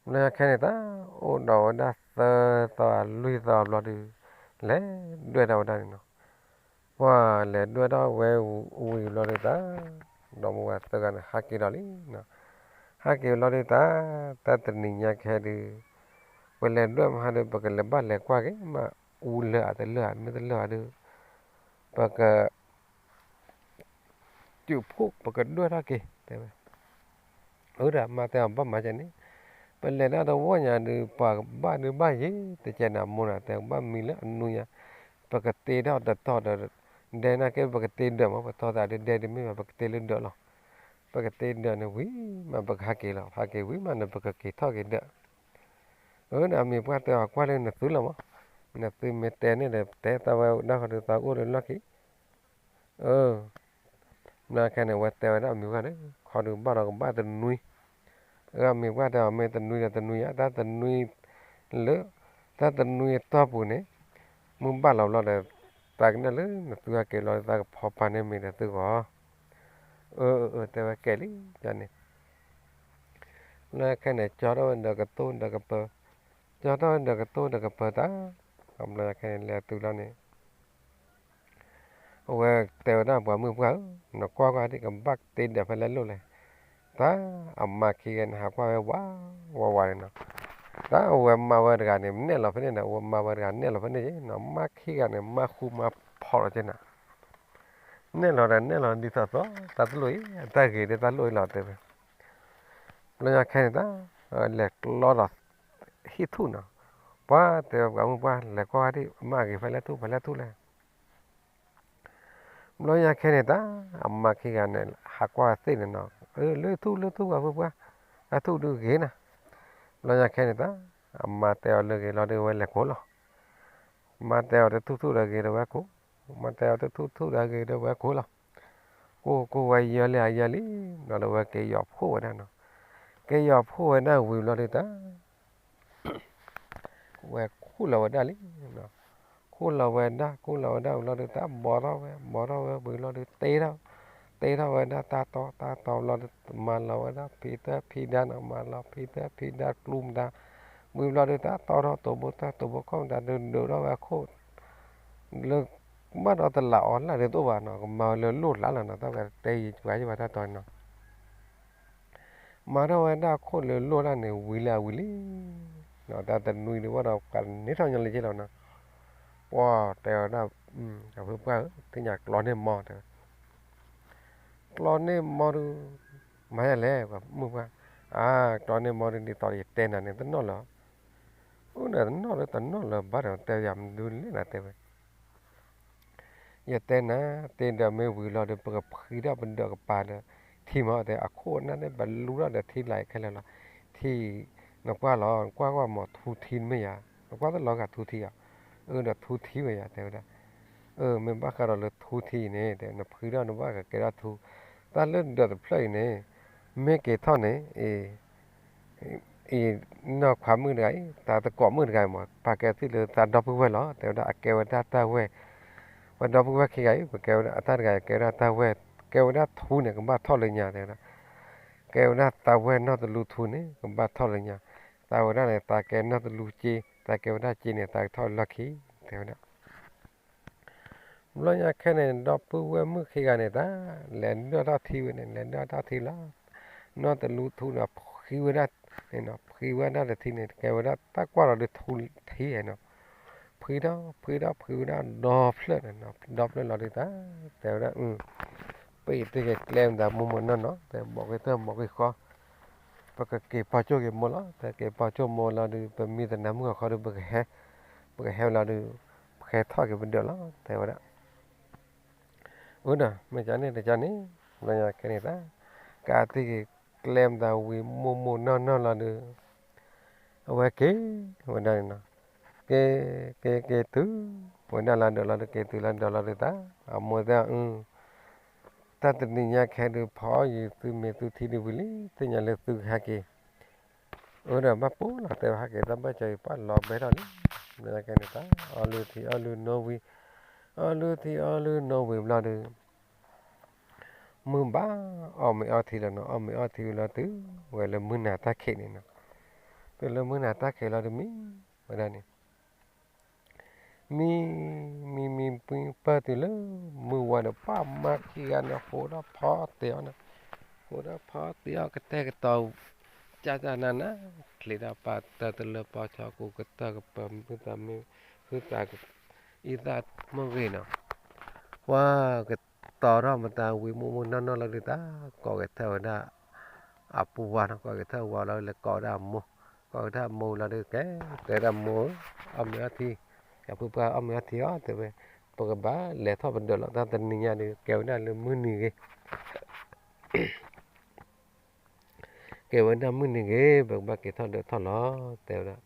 လၢခဲန့ၣ်တၢ် အိၣ်ဒီးဝဲဒၣ်သၢသီလွံၢ်သီဘျီဒုး လဲၤဒွဲၣ်ထီၣ်ဝဲဒၣ်န့ၣ်နီၤ, ပှၢ်လဲၤဒွဲၣ်ထီၣ်ဝဲဝံၤဘျီဒုးတၢ်, ဒီမါဝၤသၢဂၤန့ၣ် ဟးက့ၤဒီးလံနီၤ, ဟးက့ၤဘျီဒုးတၢ်, တၢ်တနံၤညါခဲဒုး ပလဲၤဒွဲၣ်မဟါဒုး ပကလဲၤဘၣ်လဲၤကွၢ်က့ၤ မ့ၢ်အူလၢာ်ဧါတလၢာ်ဧါ မ့ၢ်တလၢာ်ဧါဒုး ပက စုးဖှိၣ် ပကဒွဲၣ်ထီၣ်က့ၤ တဲဝဲ, အၢဒီးမါတဲအီၤ ဘၣ်မၤကဲန့ၣ်, ပလဲၤဒၣ်တဝီညါဒုး ပှၤကဘၣ်ဒုးဘၣ်ယံၤ တကဲနၤမိၢ်နၤ တဲဘၣ်မံၤလၢအနူညါ, ပကတ့ထီၣ်တတီၤဒီး ဒဲနာ်က့ ပကတ့ဒၢးမး ပတီၢ်သးဒုးဒဲတမ့ၢ်ဘၣ် ပကတ့လၢဒၢးလီၤ, ပကတ့ဒၢးန့ၣ်ဝံၤမး ပကဟးက့ၤလီၤ ဟးက့ၤဝံၤမးန့ၣ် ပကက့ၤထီၣ်က့ၤဒၢး အၢဒီးအမံၤပှၢ်တဲအီၤ ကွၢ်လၢနသုလီၤမး, နသုမ့ၢ်တဲန့ၣ်ဒီး တဲသးဝဲဒၣ်ဃီဒုးသးအိၣ်လၢလီၢ်ခံ, အၢ, ဘျီခဲန့ၣ် အဝဲတဲဝဲဒၣ်အမံၤပှၢ်န့ၣ် ခီဒုးဘၣ်ဒီးကဘၣ်တနွံ, အၢ အမံၤပှၢ်တဲအီၤ မ့ၢ်တနွံဒီးတနွံယါ တၢ်တနွံလၢ တၢ်တနွံအတီၢ်ပူၤန့ၣ် မုၢ်ဘၣ်လီၤဘျီဒီး သးကနၣ်လၢနသုဟဲက့ၤလီၤ သးကဖီပာ်န့ၢ်မ့ၤဒီးသုဂီၢ်, အၢ အၢ တဲဝဲကဲလံန့ၣ် လၢခဲန့ၣ် ကၠီထီၣ်ဝဲဒီးကတိၢ်ဒီးကပၢၤ, ကၠီထီၣ်ဝဲဒီးကတိၢ်ဒီးကပၢၤတၢ်, ဘျီခဲန့ၣ် လဲၤတုၤလီၤန့ၣ် အဝဲတဲဝဲဒၣ်ပှၤမုၣ်ပှၢ်ဧၢ, နကွၢ်ကွၢ်ဒ်ကဘၣ်တ့ဒၢးဖဲလဲၣ်လိၣ်လဲၣ်, တၢ်အမါခံဂၤန့ၣ် ဟးကွၢ်ဝဲဝးဝးဝးန့ၣ်နီၤ, တၢ်အဝဲမါဝဲတဂၤန့ၣ် နဲၣ်လီၤဖဲန့ၣ်နီၤ, အဝဲမါဝဲတဂၤနဲၣ်လီၤဖဲန့ၣ်နီၤ, မါခံဂၤန့ၣ် မါဃူမါဖိးလီၤက့နီၤ, နဲၣ်လီၤဒီးနဲၣ်လီၤဒ်သိးသိး တၢ်တလိၣ်အံၤ တၢ်ဂ့ၤဒီးတၢ်လိၣ်အံၤလီၤတဲဝဲ, ဘျီညါခဲန့ၣ်တၢ် လဲၤကျီဒီး ဟံၣ်ထူၣ်နီၤ, ပှၤတဲဝဲပှၤမုၣ်ပှၢ် လဲၤကွၢ်ဝဲဒၣ် အမါဂ့ၤဖဲလဲၣ်ထူၣ် ဖဲလဲၣ်ထူၣ်လဲၣ် ဘျီညါခဲန့ၣ်တၢ် အမါခံဂၤန့ၣ် ဟးကွၢ်သ့ၣ်န့ၣ်နီၤ, လၢထူၣ်လၢထူၣ်ပှၤမုၣ်ပှၢ်, တၢ်ထူၣ်ဒုးဂ့ၤနီၤ, ဘျီညါခဲန့ၣ်တၢ် အမါတဲအီၤလၢဂ့ၤလီၤဒီးဝဲလဲၤကိးလီၤ, မါတဲအီၤတထူၣ်ထူၣ်ဒီးဂ့ၤဒီးဝဲကိး, မါတဲအီၤတထူၣ်ထူၣ်ဒီးဂ့ၤဒီးဝဲကိးလီၤ, ကိးကိးဝဲယၢလံအယၢလံ, ဘျီဒီးဝဲက့ၤယီၤဖှိၣ်ဝဲဒၣ်နီၤ, က့ၤယီၤဖှိၣ်ဝဲဒၣ်ဝံၤဘျီဒီးတၢ် ဝဲခူၣ်လီၤဝဲဒၣ်လံ, ခူၣ်လီၤဝဲဒၣ် ခူၣ်လီၤဝဲဒၣ်ဝံၤလီၤဒီး တၢ်ဘီထီၣ်ဝဲ ဘီထီၣ်ဝဲဝံၤလီၤဒီး တ့ထီၣ်, တ့ထီၣ်ဝဲဒၣ်တၢ်တီ တၢ်တီဘျီဒီး မၤလီၤဝဲဒၣ်ဖံးတၢ်ဖံးဒါနီၤ, မၤလီၤဖံးတၢ်ဖံးဒါကျူမတၤ, ဝံၤဘျီဒီး တၢ်တီထီၣ်တိာ်ဘိတၢ်တိာ်ဘိခီၣ်မတၤဒီး ဒုးထီၣ်ဝဲအခိၣ် လၢ ဘၣ်ဒီးတလးအီၤလၢ်ဒ်သိးဘၣ်နီၤ, ကမၤဝဲလၢလိၣ်လၢ်လီၤနီၤ, တၢ်ဝဲတဲယံၤပှၤယံၤဘၣ်တၢ်တီနီၤ မၤထီၣ်ဝဲဒၣ်ခိၣ်လၢလိၣ်ဒၣ်န့ၣ် ဝံၤလၢအဝံၤလံ, တၢ်တနွံဒုးဘၣ်ဒီး ပှၤန့ၢ်ထီၣ်ညီလၢက့လီၤနီၤ, ပှၤတဲဝဲဒၣ် အဖုပှၢ်ဧၢ သ့ၣ်ညါကျီန့ၢ်မီတဲဝဲ, ကျီန့ၢ်မီဒုး မၤယၤလဲၣ် ပှၤမုၣ်ပှၢ်, အါ ကျီန့ၢ်မီဒုး ဒ်သိးယတဲနၤန့ၣ် တနီၣ်လၢၤ, အိၣ်ဒီးတနီၣ်လၢတနီၣ်လၢၤဘၣ်ဒီး တဲယၤမနုၤလဲၣ်နၤတဲဝဲ ယတဲနၤ တ့ဒီးမ့ၢ်ဝံၤလီၤဒီး ပကဖှံထီၣ်ပဒၢးကပၤဒီး ထံမးတဲ အခိၣ်အနၢ်န့ၣ် ပလူထီၣ်ဒီးထံလၢခဲလၢာ်လီၤ, ထံ နကွၢ်လီၤ နကွၢ်ကွၢ်မးထူထံန့ၣ်မ့ၢ်ယၤ, နကွၢ်တလီၤဂာ်ထူထံဧါ, အၢ ဒီးထူထံဝဲယၤတဲဝဲဒၣ်, အၢ မ့ၢ်ဘၣ်ဃးဒီးလၢထူထံအံၤန့ၣ် တဲ နဖှံထီၣ်နဘၣ်ကကဲထီၣ်ထူ, တၢ်လၢဒၢးတဖျၢၣ်အံၤန့ၣ် မ့ၢ်က့ၤထီၣ်န့ၣ် အံၤ နီၢ်ခွါမုၣ်တဂၤအံၤ တၢ်သကိးမုၣ်တဂၤအံၤမး ပာ်ကဲသ့ၣ်လၢသးဒီပုၢ်ဝဲၢ်လီၤ တဲဝဲဒၣ် အကဲဝဲဒၣ်တၢ်ဝဲၢ်, ပဒီပုၢ်ဝဲၢ်ခံဂၤအံၤ ပကဲဝဲဒၣ်အတၢ်တဂၤအံၤ ကဲဝဲဒၣ်တၢ်ဝဲၢ်, ကဲဝဲဒၣ်ထူန့ၣ် ကဘၣ်ထီၣ်လၢညါတဲဝဲဒၣ်, ကဲဝဲဒၣ်သးဝဲၢ်နီၢ်တလူထူန့ၣ် ကဘၣ်ထီၣ်လၢညါ, သးဝဲဒၣ်န့ၣ် သးကဲနီၢ်တလူစ့, သးကဲဝဲဒၣ်စ့န့ၣ် သးကထီၣ်လီၢ်ခံ တဲဝဲဒၣ် ဘျီညါခဲန့ၣ် ဒီပုၢ်ဝဲၢ်မုၣ်ခံဂၤန့ၣ် တၢ်လဲၤဒၢၣ်ထီၣ်ထံဝဲန့ၣ် လဲၤဒၢၣ်ထီၣ်ထံလီၤ, နီၢ်တလူထူန့ၣ် ဖှံဝဲဒၣ်န့ၣ်နီၤ, ဖှံဝဲဒၣ်တထံန့ၣ် ကဲဝဲဒၣ်တၢ်ကွၢ်လီၤဒုးထူထံနီၤ, ဖှံထီၣ် ဖှံထီၣ် ဖှံဝဲဒၣ်ဒီဖျၢၣ်န့ၣ်နီၤ, ဒီဖျၢၣ်လီၤဒုးတၢ် တဲဝဲဒၣ် ပအံၤသ့ၣ်ကကျဲမတၤမိၢ်မိၢ်နီၢ်နီၢ် တဲ မိၢ်က့ၤတၢ်မိၢ်က့ၤဃီ ပကက့ၤပီၢ်ကၠိၣ်က့ၤမိၢ်လီၤ, ပက့ၤပီၢ်ကၠိၣ်မိၢ်လီၤဒုး ပမ့ၢ်တနၢမုၣ်အဃီဒီး ပကဟဲ, ပကဟဲလီၤဒုး ပဟဲထီၣ်က့ၤပဒၢးလီၤ တဲဝဲဒၣ်. အၢဒီး မ့ၢ်ကန့ၣ်တကန့ၣ် ဘျီညါခဲန့ၣ်သး ကးသံၣ်က့ၤကျဲမတၤဝံၤမိၢ်မိၢ်နီၢ်နီၢ်လီၤဒုး အဝဲက့ၤဝဲဒၣ်န့ၣ်နီၤ, က့ၤ က့ၤ က့ၤတုၤဝဲဒၣ်လၢဒၢးလီၤဒုး က့ၤတုၤလၢဒၢးလီၤဒုးသး အမိၢ်တဲအီၤ အု တၢ်တနံၤညါခဲဒုး ဖီအီၣ်ယံၤသုမ့ၤသုထံဒုးဝံၤလံ သ့ၣ်ညါလၢသုကဟဲက့ၤ အၢဒီးဘၣ်ပိာ်လီၤတဲဝဲဟဲက့ၤ တၢ်ဘၣ်ကီအံၤ ပှၤလီၤဘဲထီၣ်လံ, ဘျီညါခဲန့ၣ်သး အီၣ်လုၢ်ထံအီၣ်လုၢ်နိဝံၤ, အီၣ်လုၢ်ထံအီၣ်လုၢ်နိဝံၤဘျီဒုး မုၢ်ဘၣ်အီၣ်မ့ၤအီထံလီၤနီၤ, အီၣ်မ့ၤအီထံဝံၤလီၤတုၤဝဲလၢမုၢ်နၤတၢ်ခံးန့ၣ်နီၤ, တုၤလၢမုၢ်နၤတၢ်ခံးလီၤဒုးမံဝဲဒၣ်န့ၣ် မံ မံ မံ ပှံပၢၢ်တုၤလၢမုၢ်ဝါဒီး ပၢ်မါခံဂၤန့ၣ် ဟိးထီၣ်ဖီတ့ၢ်အီၤန့ၣ်, ဟိးထီၣ်ဖီတ့ၢ်အီၤကတဲာ်ကတီၤ ကၢ်ကၢ်နးနး ချံးတၢ်ပာ်တၢ်တလၢပီၢ်ဆီကိးကတၢၢ်ကပၤ မုၢ်သးမ့ၢ်ဟုသး အံသးမုၢ်ဂ့ၤနီၤ, ပှၤကတီၤထီၣ်မတၤဝံၤမိၢ်မိၢ်နီၢ်နီၢ်လီၤဒုးသး ကိးက့ၤထၢၣ်ဝဲဒၣ် အပူၤဝါနီၤ, ကိးက့ၤထၢၣ်ဝါလီၤလဲၤကိးဝဲဒၣ်အမိၢ်, ကိးက့ၤထၢၣ်အမိၢ်လီၤဒုးကဲ တဲဝဲဒၣ်မိၢ်ဧၢ, အီၣ်မ့ၤအီထံ, ယဖုပှၢ်အီၣ်မ့ၤအီထံအီၤ တဲဝဲ, ပကဘၣ်လဲၤထီၣ်ပဒၢးလီၤ တၢ်တနံၤညါဒုး ကဲဝဲဒၣ်လၢမုၢ်နံၤဂ့ၤ ကဲဝဲဒၣ်မုၢ်နံၤဂ့ၤ ပကဘၣ်က့ၤထီၣ်ဒၢးထီၣ်လီၤ တဲဝဲဒၣ်,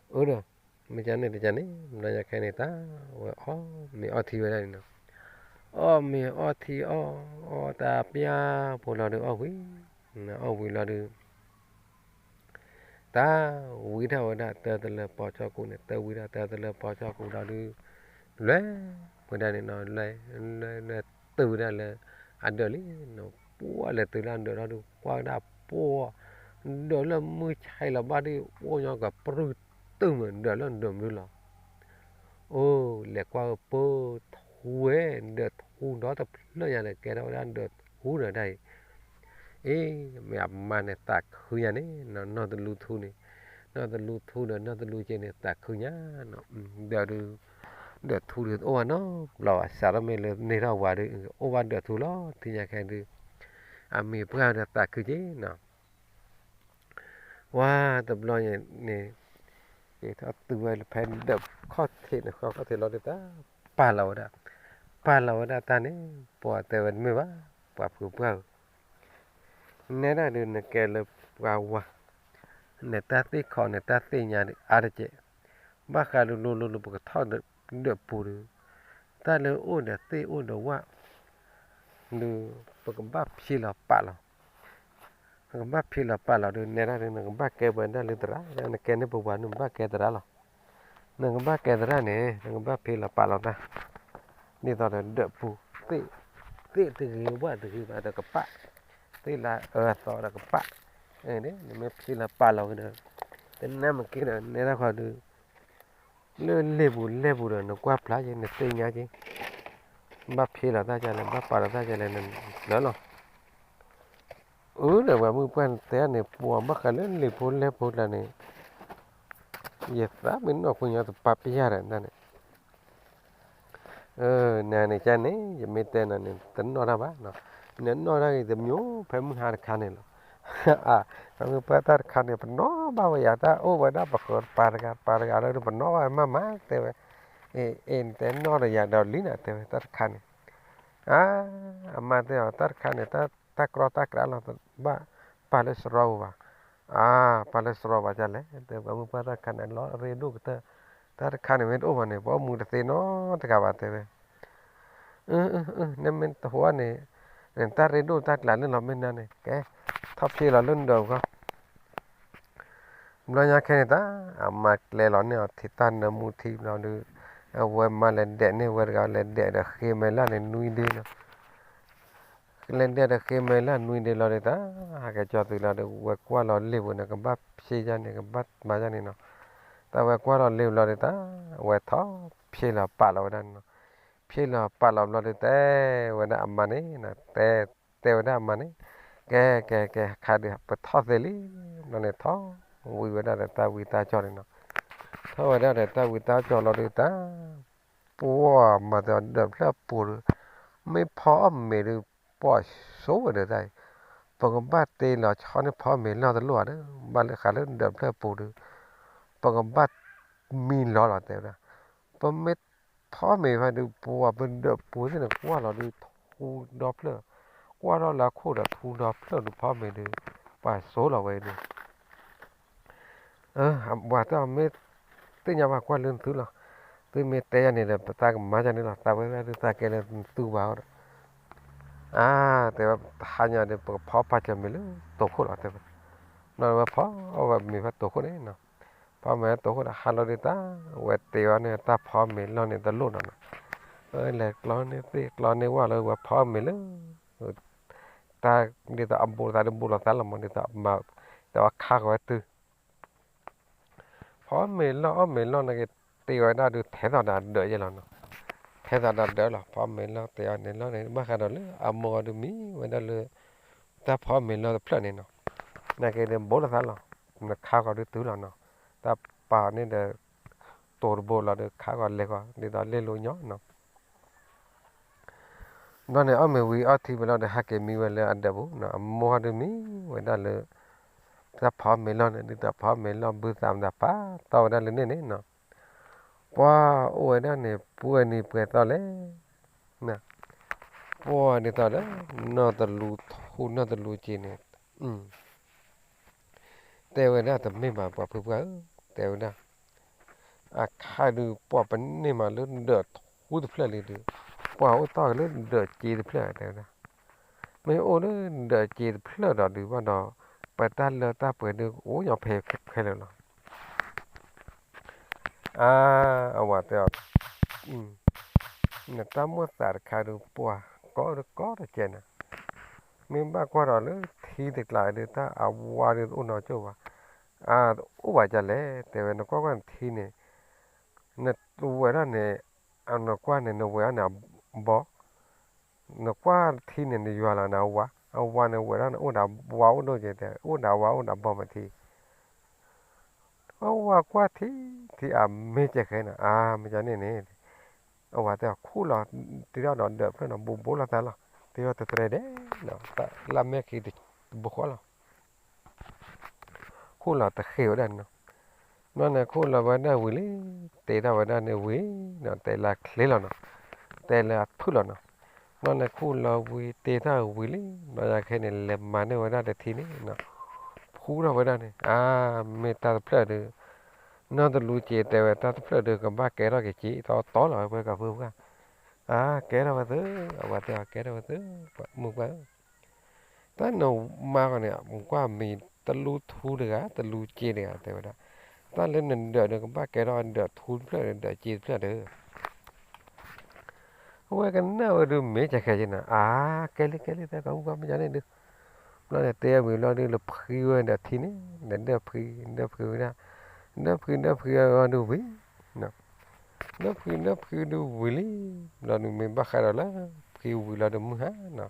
အၢဒီး မ့ၢ်ကန့ၣ်တကန့ၣ် ဘျီညါခဲန့ၣ်တၢ် ဝဲအီၣ်မ့ၤအီထံဝဲဒၣ်န့ၣ်နီၤ, အီၣ်မ့ၤအီထံအီၣ် အီၣ်တၢ်ပျၢ်ဖိလီၤဒုးအီၣ်ဝံၤ, အီၣ်ဝံၤလီၤဒုး တၢ်ဝံထီၣ်ဝဲဒၣ်တၢ်တလၢပီၢ်ဆီကိးန့ၣ် တၢ်ဝံထီၣ်တၢ်တလၢပီၢ်ဆီကိးလီၤဒုး လဲၤဝဲဒၣ်န့ၣ်နီၤ လဲၤ လဲၤ လဲၤတုၤဝဲဒၣ်လၢအဒၢးလံနီၤ, ပှၢ်လဲၤတုၤလၢအဒၢးလီၤဒုး ကွၢ်ဝဲဒၣ်ပှၢ် ဒၢးလၢမုၢ်ဆါလီၤဘၣ်ဒုး အိၣ်ညီကပြုၢ်တုာ်မး ဒၢးလၢဒၢးမနုၤလီၤ အိၣ် လဲၤကွၢ်ဝဲပၢၢ်ထူဝဲ ဒၢးထူဒီတဖျၢၣ်ညါဒီး ကဲထီၣ်ဝဲဒၣ်ဒၢးထူဒီးဒၣ်အံၤ, အ့ မ့ၢ်အမါန့ၣ်သးခုညါန့ၣ် နီၢ်တလူထူန့ၣ်, နီၢ်တလူထူဒီးနီၢ်တလူက့န့ၣ် သးခုညါနီၤ, ဒၢးဒုး, ဒၢးထူဒုးတအိၣ်ဘၣ်နီတဘျီဘၣ်, စးထီၣ်မ့ၢ်လၢန့ၢ်ထီၣ်ဝၤဒုး အိၣ်ဘၣ်ဒၢးထူလီၤ, ထံၣ်ညါခဲဒုး, အမံၤပှၢ်ဒီးသးခုက့နီၤ ဝါတဘျီန့ၣ်န့ၣ်, က့ၤထီၣ်တုၤဝဲလၢဖဲဒၢးခီၣ်ထံးန့ၣ် ဃီခီၣ်ထံးလီၤဒုးတၢ်, ပာ်လီၤဝဲဒၣ်, ပာ်လီၤဝဲဒၣ်တၢ်န့ၣ်, ပှၤတဲဝဲတမ့ၢ်ဘၣ်, ပှၤဖုပှၢ်ဧၢ, နဲဒၣ်ဒုးနကဲလၢပှၤဝၤ, နတၢ်သ့ၣ်ခီနတၢ်သ့ၣ်ညါဒုးအါတက့ၢ်, ဘၣ်ဃးလိၤလိၤလိၤလိၤပကထီၣ်ဒၢးပူၤဒုး, တၢ်လၢအိၣ်ဒီးသ့ၣ်အိၣ်ဒီးဝၣ် ဒုး, ပကဘၣ်ဖံးလီၤပာ်လီၤ နကဘၣ်ဖံးလီၤပာ်လီၤဒုး နဲဒၣ်ဒုး နကဘၣ်ကဲပှၤဒၣ်လၢသရၣ်, နကဲန့ၢ်ပဝၤဒုး နဘၣ်ကဲသရၣ်လီၤ, နကဘၣ်ကဲသရၣ်န့ၣ် နကဘၣ်ဖံးလီၤပာ်လီၤတၢ်, ဒ်သိးဒီးဒၢးပူၤ, သ့ၣ်တဂ့ၤဝၣ်တဂ့ၤဘၣ်ဒီးကပာ်, သ့ၣ်လၢအအၢအသီဒီးကပာ်, နမ့ၢ်ဖံးလီၤပာ်လီၤဝဲဒီး, တနၢ်မ့ၢ်က့ၤဒီးနဲဒၣ်ဃီဒုး လၢလ့ၣ်ပူၤလဲၣ်ပူၤဒီး နကွၢ်ဖျါက့ၤ နသ့ၣ်ညါက့ၤ, ဘၣ်ဖံးလီၤတၢ်ကလဲၣ် ဘၣ်ပာ်လီၤတၢ်ကလဲၣ် နလၢလီၤ, အၢ ဒီးပှၤမုၢ်ပှၢ်တဲန့ၣ် ပှၤဘၣ်ဃးလၢလ့ၣ်ဖိလဲၣ်ဖိကျါန့ၣ်, ယသးမ့ၢ်နီၢ်ခိညီတပာ်ပယၢ်ဒီးန့ၣ် နန့ၣ်ကန့ၣ် ယမ့ၢ်တဲနၤန့ၣ် တနီၣ်တၢ်ဘၣ်, နနီၣ်တၢ်ဂ့ၤတမံၤဖဲမုၢ်ဟါတခါန့ၣ်လီၤ, ပှၤမုၢ်ပှၢ်တၢ်တခါန့ၣ် ပနီၣ်ဘၣ်ဝဲယၤတၢ်အိၣ်ဝဲဒၣ်ပဃၢၤတပၤတဂၤ ပၤတဂၤလၢပနီၣ်ဘၣ်ဝဲမးမး တဲဝဲ, အ့ အ့နတဲနီၣ်ဒီးယၤဒီးလံနၤ တဲဝဲတၢ်တခါန့ၣ်, အါ အမါတဲအီၤ တၢ်တခါန့ၣ် တၢ်ကြီတၢ်ကြီလီၤ ဘၣ်ပာ်လၢစရီပူၤဘၣ်, အါ ပာ်လၢစရီပူၤဘၣ်ဒ်လဲၣ် တဲပှၤမုၢ်ပှၢ်တၢ်တခါန့ၣ် လီၤရ့ဒိၣ်ကတၢၢ်, တၢ်တခါန့ၣ်မ့ၢ်တအိၣ်ဘၣ်န့ၣ် ပှၤအိၣ်မူတသ့နီတဂၤဘၣ် တဲဝဲ နမ့ၢ်တဟူဘၣ်န့ၣ်, နတၢ်ရ့ဒိၣ်တၢ်ကျးလၢလီၤမ့ၢ်နၤန့ၣ် ကဲ, ထီၣ်ဖျ့လီၤလၢနဒၢးပူၤဃီ, ဘျီညါခဲန့ၣ်တၢ် အမါကျဲလီၤန့ၢ်အီၤထံးတၢ်နၢမူထံဘျီဒုး, အဝဲမါလဲၤဒဲးန့ၢ်ဝဲတဂၤ လဲၤဒဲးဒီးဃ့မဲာ်လၢ်န့ၣ်နွံဒ့လီၤ, လဲၤဒဲးဒီးဃ့မဲာ်လၢ်နွံဒ့လီၤဒုးတၢ်, ဟဲက့ၤကၠီၤသုးလီၤဒီး ဝဲကွၢ်လီၤလ့ၣ်ပူၤန့ၣ် ကဘၣ်ဖျ့ယါန့ၣ် ကဘၣ်မၤယါန့ၣ်နီၤ, တၢ်ဝဲကွၢ်လီၤလ့ၣ်ပူၤလီၤဒုးတၢ်, ဝဲထီၣ်ဖျ့လီၤပာ်လီၤဝဲဒၣ်န့ၣ်နီၤ, ဖျ့လီၤပာ်လီၤဘျီဒုးတဲဝဲဒၣ်အမါန့ၣ်, တဲဝဲဒၣ်အမါန့ၣ်, ကဲ ကဲ ကဲ ခါဒုး ပထီၣ်သ့လံ, ဘျီန့ၣ်ထီၣ်ဝံၤဝဲဒၣ်ဒီးတၢ်ဝံတၢ်ကၠီၤန့ၣ်နီၤ, ထီၣ်ဝဲဒၣ်ဒီးတၢ်ဝံတၢ်ကၠီၤလီၤဒုးတၢ်, ပှၤမၤသးဒၢးဖျၢၣ်ပူၤဒီး, မ့ၢ်ဖီအီၣ်မ့ၤဒုး, ပှၤဆိဝဲဒီးတၢ်အံၤ, ပကဘၣ်တ့လီၤဆီန့ၢ်ဖီမ့ၤလီၢ်တလိၣ်ဧါဒီး ဘၣ်လၢဃးလၢဒၢးဖျၢၣ်ပူၤဒီး, ပကဘၣ်မံလီၤလီၤတဲဝဲဒၣ်, ပမ့ၢ်ဖီမ့ၤဖဲဒုး ပှၤပဒၢးပူၤသ့ၣ်န့ၣ် ကွၢ်လီၤဒုးထူဒီဖျၢၣ်, ကွၢ်ထီၣ်လၢအခိၣ်ဒီးထူဒီဖျၢၣ်ဒုးဖီမ့ၤဒုး, ပှၤဆိလီၤဝဲဒုး ပှၤတမ့ၢ်သ့ၣ်ညါဘၣ်ကွၢ်လၢသုလီၤ, သုမ့ၢ်တဲယၤန့ၣ်ဒီး ပသးကမၤယၤန့ၣ်လီၤ, သးဝဲဒၣ်ဒုးသးကဲလၢသုဘၣ်ဒီး, အါ တဲဝဲ တဟါညါဒီး ပကဖီပာ်စၢၤမ့ၤလၢတိာ်ခိၣ်လီၤ တဲဝဲ, ဘျီဝဲဖီအီၣ်ဝဲမ့ၤဖဲတိာ်ခိၣ်န့ၣ်နီၤ, ဖီမ့ၤလၢတိာ်ခိၣ်ဒီး ဟါလီၤဒုးတၢ်, ဝဲတ့ဝဲန့ၣ် တၢ်ဖီမ့ၤလီၢ်န့ၣ်တလိၣ်နီၤနီၤ, လဲၤကျီန့ၢ်သ့ၣ်ကျီန့ၢ်ဝၣ်လၢဝဲဖီမ့ၤလၢ တၢ်ဒ်သိးအဘူးသးဒုးဘူးလိာ်သးလီၤမး ဒ်သိးအမၤ တဲဝဲခါဃီၤဝဲတုၤ ဖီမ့ၤလီၢ်အီၣ်မ့ၤလီၢ်န့ၣ်က့ၤ တ့ဝဲဒၣ်ဒုးထဲသိးဒီးဒၢးယဲလီၤနီၤ, ထဲသိးဒီးဒၢးလီၤ ဖီမ့ၤလီၢ်တ့အီၤန့ၣ်လီၢ်န့ၣ် ဘၣ်ဃးဒီးလၢအမိၢ်အီၤဒုးမံဝဲဒၣ်လၢ တၢ်ဖီမ့ၤလီၢ်တဖျၢၣ်န့ၣ်နီၤ, နာ်က့ၤဒုးဘူးလိာ်သးလီၤ, နခါဃီၤဒုးတုၤလီၤနီၤ, တၢ်ပာ်န့ၣ်ဒီး တိၤတဘိလီၤဒုးခါဃီၤလဲၤဃီၤ ဒ်သိးလ့ၣ်လိၤညီနီၤ ဘျီန့ၣ် အီၣ်မ့ၤဝံၤအီထံဝံၤလီၤဒီး ဟဲက့ၤမံဝဲလၢအဒၢးပူၤနီၤ, အမိၢ်ဟီဒုးမံဝဲဒၣ်လၢ တၢ်ဖီမ့ၤလီၢ်န့ၣ် ဒ်သိးဖီမ့ၤလီၢ်ဘုသးမတၤပာ်တီၢ်ဝဲဒၣ်လၢန့ၣ်န့ၣ်နီၤ, ပှၤအိၣ်ဝဲဒၣ်န့ၣ် ပှဲၤနံၤပှဲၤသီလဲၣ်, ပှၤဒ်သိးဒီး နီၢ်တလူထူနီၢ်တလူက့ၤန့ၣ် တဲဝဲဒၣ်တမ့ၢ်ဘၣ်ပှၤဖုပှၢ်ဧၢ, တဲဝဲဒၣ် အခါဒုး ပှၤပန့ၢ်မးလၢဒၢးထူတဖျၢၣ်လံဒုး, ပှၤအိၣ်တီၢ်က့ၤလၢဒၢးစ့တဖျၢၣ်တဲဝဲဒၣ်, မ့ၢ်အိၣ်လၢဒၢးစ့တဖျၢၣ်ဒီးဒုးဘၣ်ဒီး ပတၢ်လၢတၢ်ပှဲၤဒုးအိၣ်ညီဖဲခဲလၢာ်လီၤ အါ အဝၤတဲအီၤ, နတၢ်မိၣ်သးတခါဒုးပှၤကီတကီတကဲန့ၣ်, မ့ၢ်ဘၣ်ကွၢ်ဒီးလၢထံတကျါဒုး တၢ်အဝါဒုးတအိၣ်နီတကၠိၢ်ဘၣ်, အါ တအိၣ်ဘၣ်ဒ်လဲၣ် တဲဝဲ နကွၢ်ကွၢ်နထံန့ၣ်, နဝဲဒၣ်န့ၣ်, နကွၢ်န့ၣ် နဝဲဒၣ်န့ၣ်အဘီ နကွၢ်ထံန့ၣ် နယွၤလီၤနဝါ, အဝၤန့ၣ်ဝဲဒၣ်န့ၣ် အိၣ်ဒီးဝါအိၣ်ဒိၣ်က့ၤတဲ အိၣ်ဒီးဝါအိၣ်ဒီးဘီမထံ အဝၤကွၢ်ထံထံအမ့ၢ်ကဲဃဲနီၤ အါ မ့ၢ်ကန့ၣ်န့ၣ် အဝၤတဲအီၤခိၣ်လီၤ တ့ထီၣ်ဒီးဒၢးဖျၢၣ်နီၤ ဘိးဘိးလိာ်သးလီၤ တ့ထီၣ်တတြဲၤဒဲးနီၤ လၢမဲာ်ခံတဘိဃီလီၤ ခိၣ်လီၤတဃ့ၢ်ဝဲဒၣ်နီၤ ဘျီန့ၣ်ခိၣ်လီၤဝဲဒၣ်ဝံၤလံ တ့ထီၣ်ဝဲဒၣ်န့ၣ်ဝံၤနီၤ တဲလၢချ့လီၤနီၤ တဲလၢအဖုၣ်လီၤနီၤ ဘျီန့ၣ်ခိၣ်လီၤဝံၤတ့ထီၣ်ဝံၤလံ ဘျီယၤခဲန့ၣ် လဲၤမၤန့ၢ်ဝဲဒၣ်တထံန့ၣ်နီၤ ဖူထီၣ်ဝဲဒၣ်န့ၣ် အါ မ့ၢ်တၢ်တဖျၢၣ်ဒီး နီၢ်တလူက့ၤတဲဝဲ တၢ်တဖျၢၣ်ဒီးကဘၣ်ကဲထီၣ်က့ၤက့ၤ တီတီလီၤဝဲပှဲၤကီၢ်ဖုပှၢ် အါ ကဲထီၣ်ဝဲသု အဝၤတဲအီၤကဲထီၣ်ဝဲသု မုၢ်ပှၢ်ဧၢ တၢ်နမါဂီၤန့ၣ် ကွၢ်မံၤတလူထူတဂၤ တလူက့ၤတဂၤ တဲဝဲဒၣ် တၢ်လၢနဒၢးဒီးကဘၣ်ကဲထီၣ်ဒၢးထူတဖျၢၣ်ဒီးဒၢးက့ၤတဖျၢၣ်ဒီး အဝဲကနၣ်ဝဲဒုးမ့ၢ်ကဲခဲက့ၤနီၤ အါ ကဲလံကဲလံ တဲကီၢ်မုၢ်ပှၢ်မ့ၢ်ကန့ၣ်ဒုး ဘျီန့ၣ်တဲဝံၤဘျီဒုး လၢဖှံဝဲဒီးထံန့ၣ် ဒီးဒၢးဖှံ ဒၢးဖှံဝဲဒၣ် ဒၢးဖှံဒၢးဖှံအဂီၢ်ဒုးဝံၤ ဒၢးဖှံဒၢးဖှံဒုးဝံၤလံ ဘျီဒုးမ့ၢ်ဘၣ်ဃးဒီးလၢ ဖှံဝံၤလီၤဒုးမုၢ်ဟါနီၤ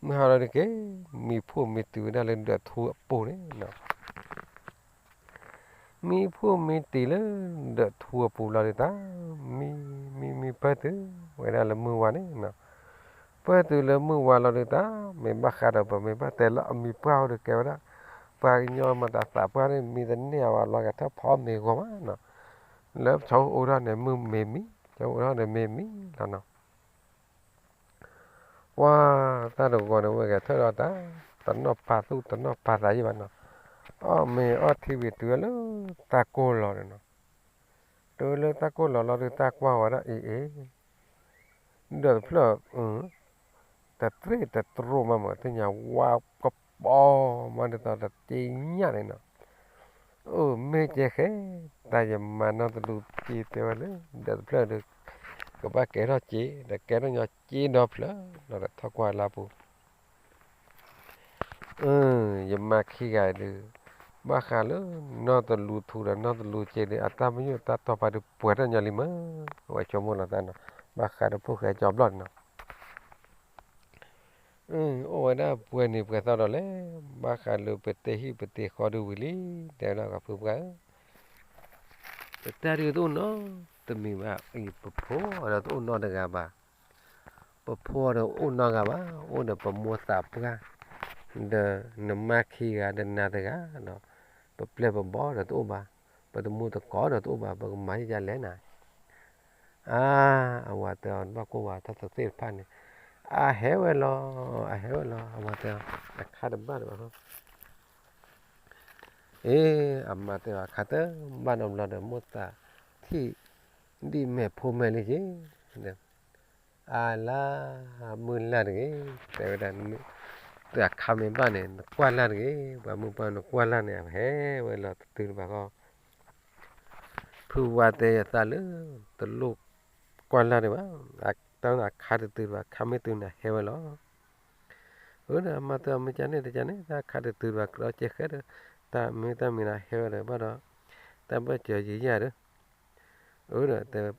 မုၢ်ဟါလီၤဒုးက့ၤ မံဖှိၣ်မံတံၤဝဲဒၣ်လၢဒၢးထူအပူၤန့ၣ်နီၤ မံဖှိၣ်မံတံၤလၢဒၢးထူအပူၤလီၤဒုးတၢ် မံ မံ မံပၢၢ်တုၤဝဲဒၣ်လၢမုၢ်ဝါန့ၣ်နီၤ ပၢၢ်တုၤလၢမုၢ်ဝါလီၤဒုးတၢ် မ့ၢ်ဘၣ်ဃးဒီးပမ့ၢ်ဘၣ်တဲလၢအမံပှၢ်အိၣ်ဒုးကဲဝဲဒၣ် ပှၤကညီမၤတၢ်သးပှၢ်န့ၣ် မံတန့ၢ်အဝဲလီၤဂာ်ထၢၣ်ဖီမ့ၤဂီၤမးနီၤ လၢဆီအိၣ်ထီၣ်န့ၣ်မုၢ်မ့ၤမံ ဆီအိၣ်ထီၣ်န့ၣ်မ့ၤမံလီၤနီၤ ပှၤတၢ်တဂီၤန့ၣ် ဝဲဂဲၤထၢၣ်ဒီးတၢ် တနီၢ်ပာ်သူၣ်တနီၢ်ပာ်သးယံၣ်ဘၣ်နီၤ, အီၣ်မ့ၤအီထံဝံၤတုၤဝဲလၢတၢ်ကိၢ်လီၤန့ၣ်နီၤ, တုၤလၢတၢ်ကိၢ်လီၤလီၤဒီးတၢ်ကွၢ်ဝဲဒၣ်အံၤအံၤ ဒၢးတဖျၢၣ် တတြ့ၣ်တတြိာ်မးမး သ့ၣ်ညါဝါကပီၤမးဒ်သိးတက့ညၣ်န့ၣ်နီၤ, အိၣ်မ့ၢ်ကဲဃဲ တၢ်ယမၤနီၢ်တလူက့တဲဝဲလၢ ဒၢးတဖျၢၣ်ဒီး ကဘၣ်ကဲထီၣ်က့ ဒီးကဲထီၣ်ညီက့ဒီဖျၢၣ်နီၤ ဒီးထီၣ်ကွၢ်လၢပူၤ ယမါခံဂၤဒုး ဘၣ်ဃးလၢနီၢ်တလူထူဒီးနီၢ်တလူက့ဒီး အတၢ်မညိၣ်တၢ်တီပာ်ဒုးပှဲၤထီၣ်ညီလံမး, အဝဲဆိကမိၣ်လီၤသးနီၤ, ဘၣ်ဃးဒီးဖိၣ်ဃဲကၠီဘျီၣ်န့ၣ်နီၤ, အိၣ်ဝဲဒၣ်ပှဲၤနံၤပှဲၤသီဒီးလဲၣ်, ဘၣ်ဃးလၢပတ့ဟံၣ်ပတ့ဃီဒုးဝံၤလံ, တဲဝဲဒၣ်ပှၤဖုပှၢ်ဧၢ, ပတၢ်ဒုးတအိၣ်နီတမံၤဘၣ်အံၤ ပဖိဒီးတအိၣ်နီတဂၤဘၣ် ပဖိဒီးအိၣ်နီတဂၤဘၣ်, အိၣ်ဒီးပမိၢ်သးပှၢ်, ဒီးနမါခံဂၤဒီးနၤတဂၤဒီး ပပျဲၢ်ပဘီၣ်ဒီးတအိၣ်ဘၣ်, ပတမူတကိးဒီးတအိၣ်ဘၣ်, ပကမၤယကလဲၣ်နၤ, အါ, အဝၤတဲအီၤ ဘၣ်ကိၢ်ဝဲတၢ်သ့ၣ်တဖၣ်န့ၣ်, အဟဲဝဲလီၤ, အဟဲဝဲလီၤ, အဝၤတဲအီၤ အခါတဘၣ်ဒီးဘၣ် အ့ အမါတဲအီၤ အခါတဘၣ်နီတဘျီဒီး မိၢ်သးထံၣ်ဒ်မဲာ်ဖိမဲာ်လံက့ၤ, အါလါ, မုၢ်လၢ်တဂ့ၤ, တဲဝဲဒၣ်, တအခါမ့ၢ်ဘၣ်န့ၣ် နကွၢ်လၢ်တဂ့ၤ, ပှၤမုၢ်ပှၢ်နကွၢ်လၢ်န့ၣ် အဟဲဝဲလီၤတတုၤတဘၣ်ဃီ, ဖုဝါတဲယသးလၢ တလိၣ်ကွၢ်လၢ်ဒံးဘၣ်, တၢ်အခါတတုၤတဘၣ် အခါမ့ၢ်တုၤန့ၣ် အဟဲဝဲလီၤ အၢဒီး မၤတၢ်မ့ၢ်ကန့ၣ်တကန့ၣ် တၢ်ခးတတုၤဘၣ် ကဒီးကဲဃဲဒီး တၢ်မ့ၢ်တၢ်မံၤန့ၣ် ဟဲဝဲဒီး ဘၣ်ဒီး တၢ်ဘၢၣ်စၢၤယံာ်ယံာ်ဒီး အၢဒီး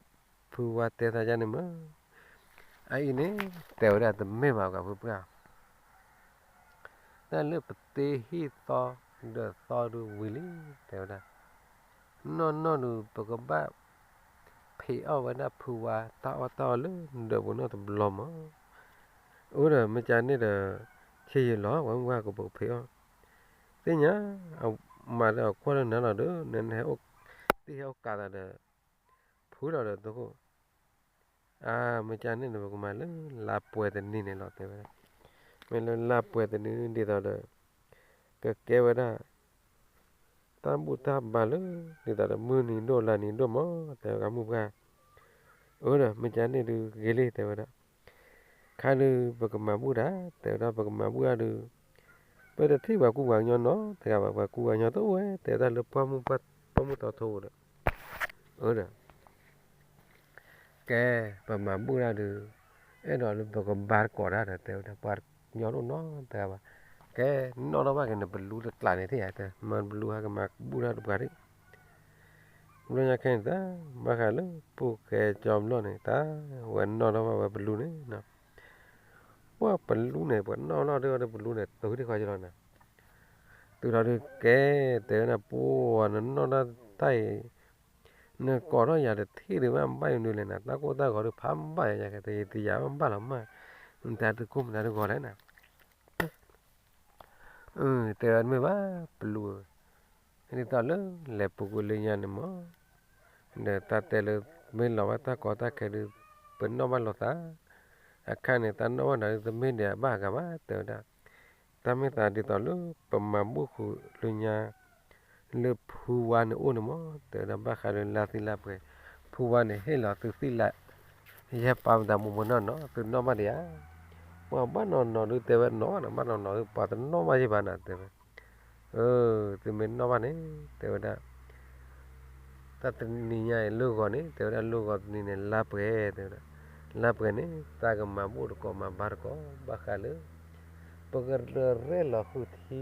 ဖုဝါတဲသးယါန့ၣ်မး အအံၤန့ၣ် တဲဝဲဒၣ်တမ့ၢ်ဘၣ် ပှၤဖုပှၢ် တၢ်လၢပတ့ဟံၣ်သီ ဒၢးသီဒုးဝံၤလံ တဲဝဲဒၣ် နီၢ်နီၢ်ဒုး ပကဘၣ်ဖံးအီၣ်ဝဲဒၣ်ဖုဝါ တၢ်အီၣ်တၢ်အီလၢဒၢးပူၤနီတဘျီမး, အၢဒီး မ့ၢ်ကန့ၣ်ဒီး ဆ့ယံာ်လီၤ ပှၤမုၢ်ပှၢ်ကပကဖံးအီၣ်, သ့ၣ်ညါ မၤဒီးကွၢ်လၢနၤလီၤဒီး နဟဲအိၣ်တ့ၢ်ဟဲအိၣ်ကးသးဒီး ဖုလီၤဒီးတခိၣ် အါ မ့ၢ်ကန့ၣ်ဒီး ပကမၤလၢလါပှဲၤတနံၤန့ၣ်လီၤ တဲဝဲဒၣ်, မ့ၢ်လၢလါပှဲၤတနံၤဒ်သိးဒီး ကကဲဝဲဒၣ် တၢ်ဘူၣ်တၢ်ဘါလၢ ဒ်သိးဒီး မုၢ်နံၤဒိၣ်လါနံၤဒိၣ်မး တဲဝဲဒၣ်မုၢ်ပှၢ်, အၢဒီး မ့ၢ်ကန့ၣ်ဒုးဂ့ၤလံ တဲဝဲဒၣ်, ခါဒုး ပကမၤဘူၣ်တၢ် တဲဝဲဒၣ် ပကမၤဘူၣ်တၢ်ဒုး ပတထံၣ်ပှၤကူပှၤကညီနီတဂၤဘၣ် ပှၤကူပှၤကညီတအိၣ်ဝဲ တဲဝဲဒၣ်လၢပှၢ်မုၢ်ပှၢ် ပှၢ်မုၢ်တီထိဒီး အၢဒီး ကဲ ပမၤဘူၣ်တၢ်ဒုး အဲၣ်ဒိးလၢပကဘါသကိးတၢ်ဒီး တဲဝဲဒၣ် ပှၤကညီတအိၣ်နီတဂၤဘၣ်, ကဲ နီၣ်ထီၣ်ဘၣ်က့ၤနပလူတကျးန့ၣ်သ့ၣ်ဧါ တဲ မၤပလူဟဲကမၤဘူၣ်တၢ်တပှၤဒၣ်, ဘျီညါခဲန့ၣ်တၢ် ဘၣ်ဃးလၢဖိၣ်ဃဲကၠီဘျီၣ်န့ၣ် တၢ်ဝဲနီၣ်ထီၣ်ဘၣ်ဝဲပလူန့ၣ်နီၤ ပှၢ်ပလူန့ၣ် ပှၤနီၣ်လီၤဒုးအီၤဒီး ပလူန့ၣ် တုၤထံၣ်ဃီကလီၤနၤ, တုၤလီၤဒုးကဲ, တဲဝဲဒၣ် ပှၢ်နနီၣ်တၢ်တၢ်အံၤ နကိးထီၣ်ယၤတထံၣ်ဒံးဘၣ် ဘၣ်ယိၤဒုးလဲၣ်နၤ, တၢ်ကိၢ်တၢ်ဂီၤဒုးဖးဘၣ်ယၤ ယၤကဲတယံာ်တယံာ်ဘၣ်လီၤမး, နတၢ်တကိၢ်မတၤတဂီၤလဲၣ်နၤ တဲဝဲမ့ၢ်ဘၣ် ပလူဧၢ, ဒ်သိးလၢလဲၤပူၤကွံာ်လၢညါန့ၣ်မး, ဒီးတၢ်တဲလၢ မ့ၢ်လီၤဘၣ်တၢ်ကီတၢ်ခဲဒုး ပနီၣ်ဘၣ်လိာ်သး, အခါန့ၣ် တၢ်နီၣ်ဘၣ်နၤဒုး တမ့ၢ်ဒံးအဘၣ်အဂၤဘၣ် တဲဝဲဒၣ်, တၢ်မ့ၢ်သးဒ်သိးလၢပမၤဘူၣ်ဃုာ်လၢညါ လၢဖုဝါန့ၣ်အိၣ်န့ၣ်မး တဲဝဲဒၣ် ဘၣ်ဃးလၢလါသံလါပှဲၤ, ဖုဝါန့ၣ်ဟ့ၣ်လီၤသုသံၣ်လး, ယဟဲပာ်မတၤမူမနီၢ်နီၢ် သုနီၣ်ဘၣ်ဒံးဧါ, ပှၤဘၣ်နီၢ်နီၢ်ဒုးတဲဝဲနီၢ်နီၢ် ဘၣ်နီၢ်နီၢ်ဒုး ပှၤတနီၣ်ဘၣ်ယဲၢ်ဘၣ်နၤ တဲဝဲ, အၢ သုမ့ၢ်နီၣ်ဘၣ်န့ၣ် တဲဝဲဒၣ် တၢ်တနံၤညါအံၤလၢဂီၤန့ၣ် တဲဝဲဒၣ် လၢဂီၤတနံၤန့ၣ် လါပှဲၤ တဲဝဲဒၣ်, လါပှဲၤန့ၣ် တၢ်ကမၤဘူၣ်တကိးမၤဘါတကိး ဘၣ်ဃးလၢ ပကရဲၣ်လီၤဃုာ်ထံ,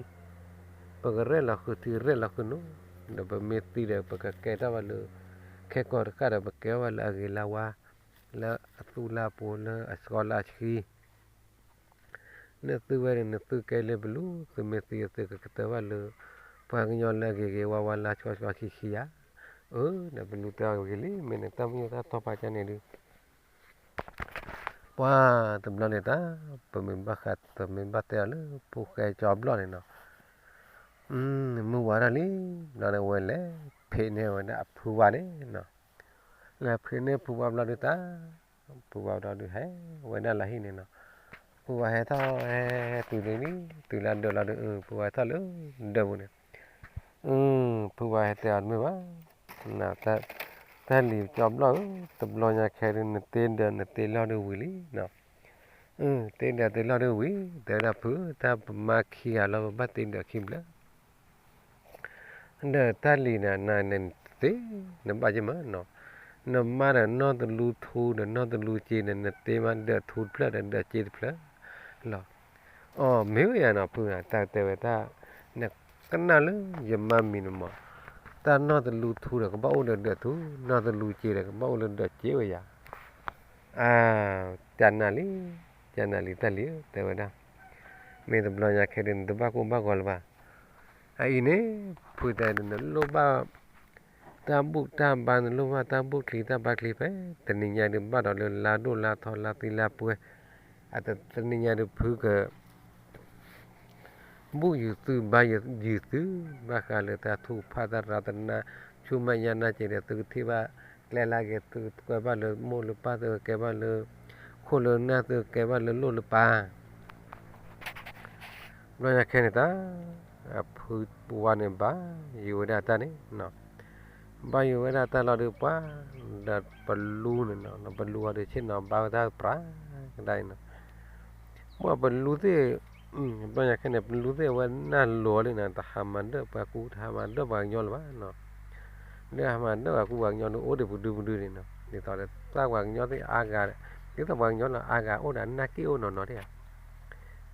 ပကရဲၣ်လီၤဃုာ်ထံ ရဲၣ်လီၤဃုာ်နိ, ဒီးပမ့ၢ်သံဒီး ပကကဲထီၣ်ဘၣ်လၢ ခဲကီၢ်တဃၣ်ဒီး ပကဲထီၣ်ဘၣ်လၢအဂ့ၤလၢဝါ, လၢအသူၣ်လၢအပိၤ လၢအဆှီလၢအဆှံ နသုဝဲန့ၣ် နသုကဲလၢပလူ, သုမ့ၢ်သံသုကကတၢၢ်ဘၣ်လၢ ပှၤကညီလၢအဂ့ၤဂ့ၤဝါဝါလၢအဆှီဆှီဆှံဆှံဧါ, အၢ ဒီးပလူတဲအီၤဂ့ၤလံ မ့ၢ်နတၢ်မုၢ်တၢ်ထီၣ်ပာ်ကၢ်န့ၣ်ဒုး ပှၤတဘျီန့ၣ်တၢ် ပမ့ၢ်ဘၣ်ဃး ပမ့ၢ်ဘၣ်တဲအီၤလၢ ဖိၣ်ဃဲကၠီဘျီၣ်န့ၣ်နီၤ, မုၢ်ဝါထီၣ်လံ, ဘျီန့ၣ်ဝဲလဲၤဖံးန့ၢ်ဝဲဒၣ်အဖုဝါန့ၣ်နီၤ, လဲၤဖံးန့ၢ်ဖုဝါဘျီဒုးတၢ် ဖုဝါဘျီဒုးဟဲဝဲဒၣ်လၢဟံၣ်န့ၣ်နီၤ, ဖုဝါဟဲထီၣ်ဟဲဟဲတုၤလံလံ တုၤလၢဒၢးလီၤဒုး ဖုဝါဟဲထီၣ်လၢ ဒၢးပူၤန့ၣ်, ဖုဝါဟဲတဲအီၤတမ့ၢ်ဘၣ်, တၢ်လံၤကၠီဘျီၣ်ဧၢ, တဘျီညါခဲဒုး နတ့ဒၢးနတ့လီၢ်ဒုးဝံၤလံနီၤ, တ့ဒၢးတ့လီၢ်ဒုးဝံၤ တဲဝဲဒၣ်ဖု တၢ်ပမါခံဂၤလီၤ ပဘၣ်တ့ဒၢးခံဘျၢ ဒီးတၢ်လံၤန့ၣ် နတသ့ နဘၣ်ယဲၢ်မးနီၤ, နမါဒီးနီၢ်တလူထူဒီးနီၢ်တလူစ့န့ၣ် နတ့မးဒၢးထူတဖျၢၣ်ဒီးဒၢးစ့တဖျၢၣ်လီၤ, အီၤမ့ၢ်ဝဲယၤနီၤဖု တၢ်တဲဝဲတၢ်, နကနၣ်လၢယမါမံၤန့ၣ်မး, တၢ်နီၢ်တလူထူဒီးကဘၣ်အိၣ်လၢဒၢးထူ, နီၢ်တလူစ့ဒီးကဘၣ်အိၣ်လၢဒၢးစ့ဝဲယၤ အၢ တၢ်နၢ်လံ, တၢ်နၢ်လံတၢ်လံဧၢ တဲဝဲဒၣ်, မ့ၢ်တဘျီညါခဲဒုး နတဘၣ်ကိၢ်ဘၣ်ဂီၤလၢၤဘၣ်, အအံၤန့ၣ် ဖုတဲဒုး နလိၣ်ဘၣ် တၢ်ဘူၣ်တၢ်ဘါ နလိၣ်ဘၣ်တၢ်ဘူၣ်ချံတၢ်ဘါချံဖဲ တနံၤညါဒုး ဘၣ်ဒီးလၢလါဒိၣ်လါထီလါသံလါပှဲၤ, တနံၤညါဒုး ဖုက ဘူၣ်ယုာ်သုဘါယုာ်သု ဘၣ်ဃးလၢတၢ်ထုကဖၣ်တၢ်ရၤတနၢ် ဆူမဲာ်ညါနၢ်က့ၤဒီး သုကထံၣ်ဘၣ်ကျဲလၢအဂ့ၤ သုကဲဘၣ်လၢမိၢ်လၢပၢ် သုကကဲဘၣ်လၢ ခိၣ်လၢနၢ် သုကကဲဘၣ်လၢလိၣ်လၢပၢ် ဘျီညါခဲန့ၣ်တၢ် အဖုဝါန့ၣ်ဘါယုာ်ဝဲဒၣ်တၢ်န့ၣ်, ဘါယုာ်ဝဲဒၣ်တၢ်လီၤဒုးပှၤ ဒီးပလူန့ၣ်နီၤ ပလူအီၤဒုးဆ့ၣ်နီၤဘါဝဲတၢ်ပြးကဒါအံၤနီၤ, ပှၤပလူသ့ၣ် ဘျီညါခဲန့ၣ် ပလူသ့ၣ်အဝဲနၢ်လိၤလံနီၤ တဟးမၤဒၢၣ်ပှၤကူ တဟးမၤဒၢၣ်ပှၤကညီလၢၤဘၣ်နီၤ, လၢဟးမၤဒၢၣ်ပှၤကူပှၤကညီဒုး အိၣ်ဒံးပူၤဒုပူၤဒုန့ၣ်နီၤ ဒ်သိးဒီးသးပှၤကညီသ့ၣ်အါဂၤ ဒ်သိးပှၤကညီလၢအါဂၤ အိၣ်ဒီးအနၢ်က့ၣ်အိၣ်နီၢ်နီၢ်ဒၣ်ဧါ,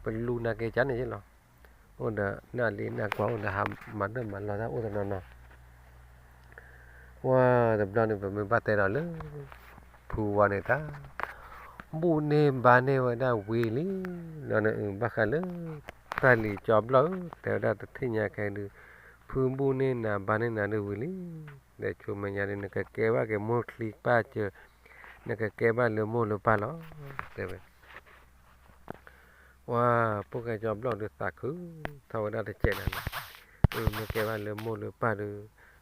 ပလူနၢ်က့ၣ်ကန့ၣ်ယ့ၣ်လီၤ, အိၣ်ဒီးနၢ်လံနၢ်ကွၢ် အိၣ်ဒီးဟးမၤဒၢၣ်မၤလီၤတၢ်အိၣ်တနီၤနီၤ ပှၤတဘျီန့ၣ် ပမ့ၢ်ဘၣ်တဲဒီးလၢ ဖုဝါန့ၣ်တၢ် ဘူၣ်န့ၢ်ဘါန့ၢ်ဝဲဒၣ်ဝံၤလံ, ဒီးနအုၣ်ဘၣ်ဃးလၢ တၢ်လံၤကၠီဘျီၣ်ဧၢ တဲဝဲဒၣ်တထံၣ်ညါခဲဒုး ဖုဘူၣ်န့ၢ်နၤဘါန့ၢ်နၤဒုးဝံၤလံ, ဒီးဆိမဲာ်ညါဒုး နကကဲဘၣ်က့ၤမိၢ်ချံပၢ်စၢၤ, နကကဲဘၣ်လၢမိၢ်လၢပၢ်လီၤ, တဲဝဲ ဝါ ဖိၣ်ဃဲကၠီဘျီၣ်ဒုးသးခု, ထီၣ်ဝဲဒၣ်တစဲးနၤနီၤ, မ့ၢ်ကဲဘၣ်လၢမိၢ်လၢပၢ်ဒုး,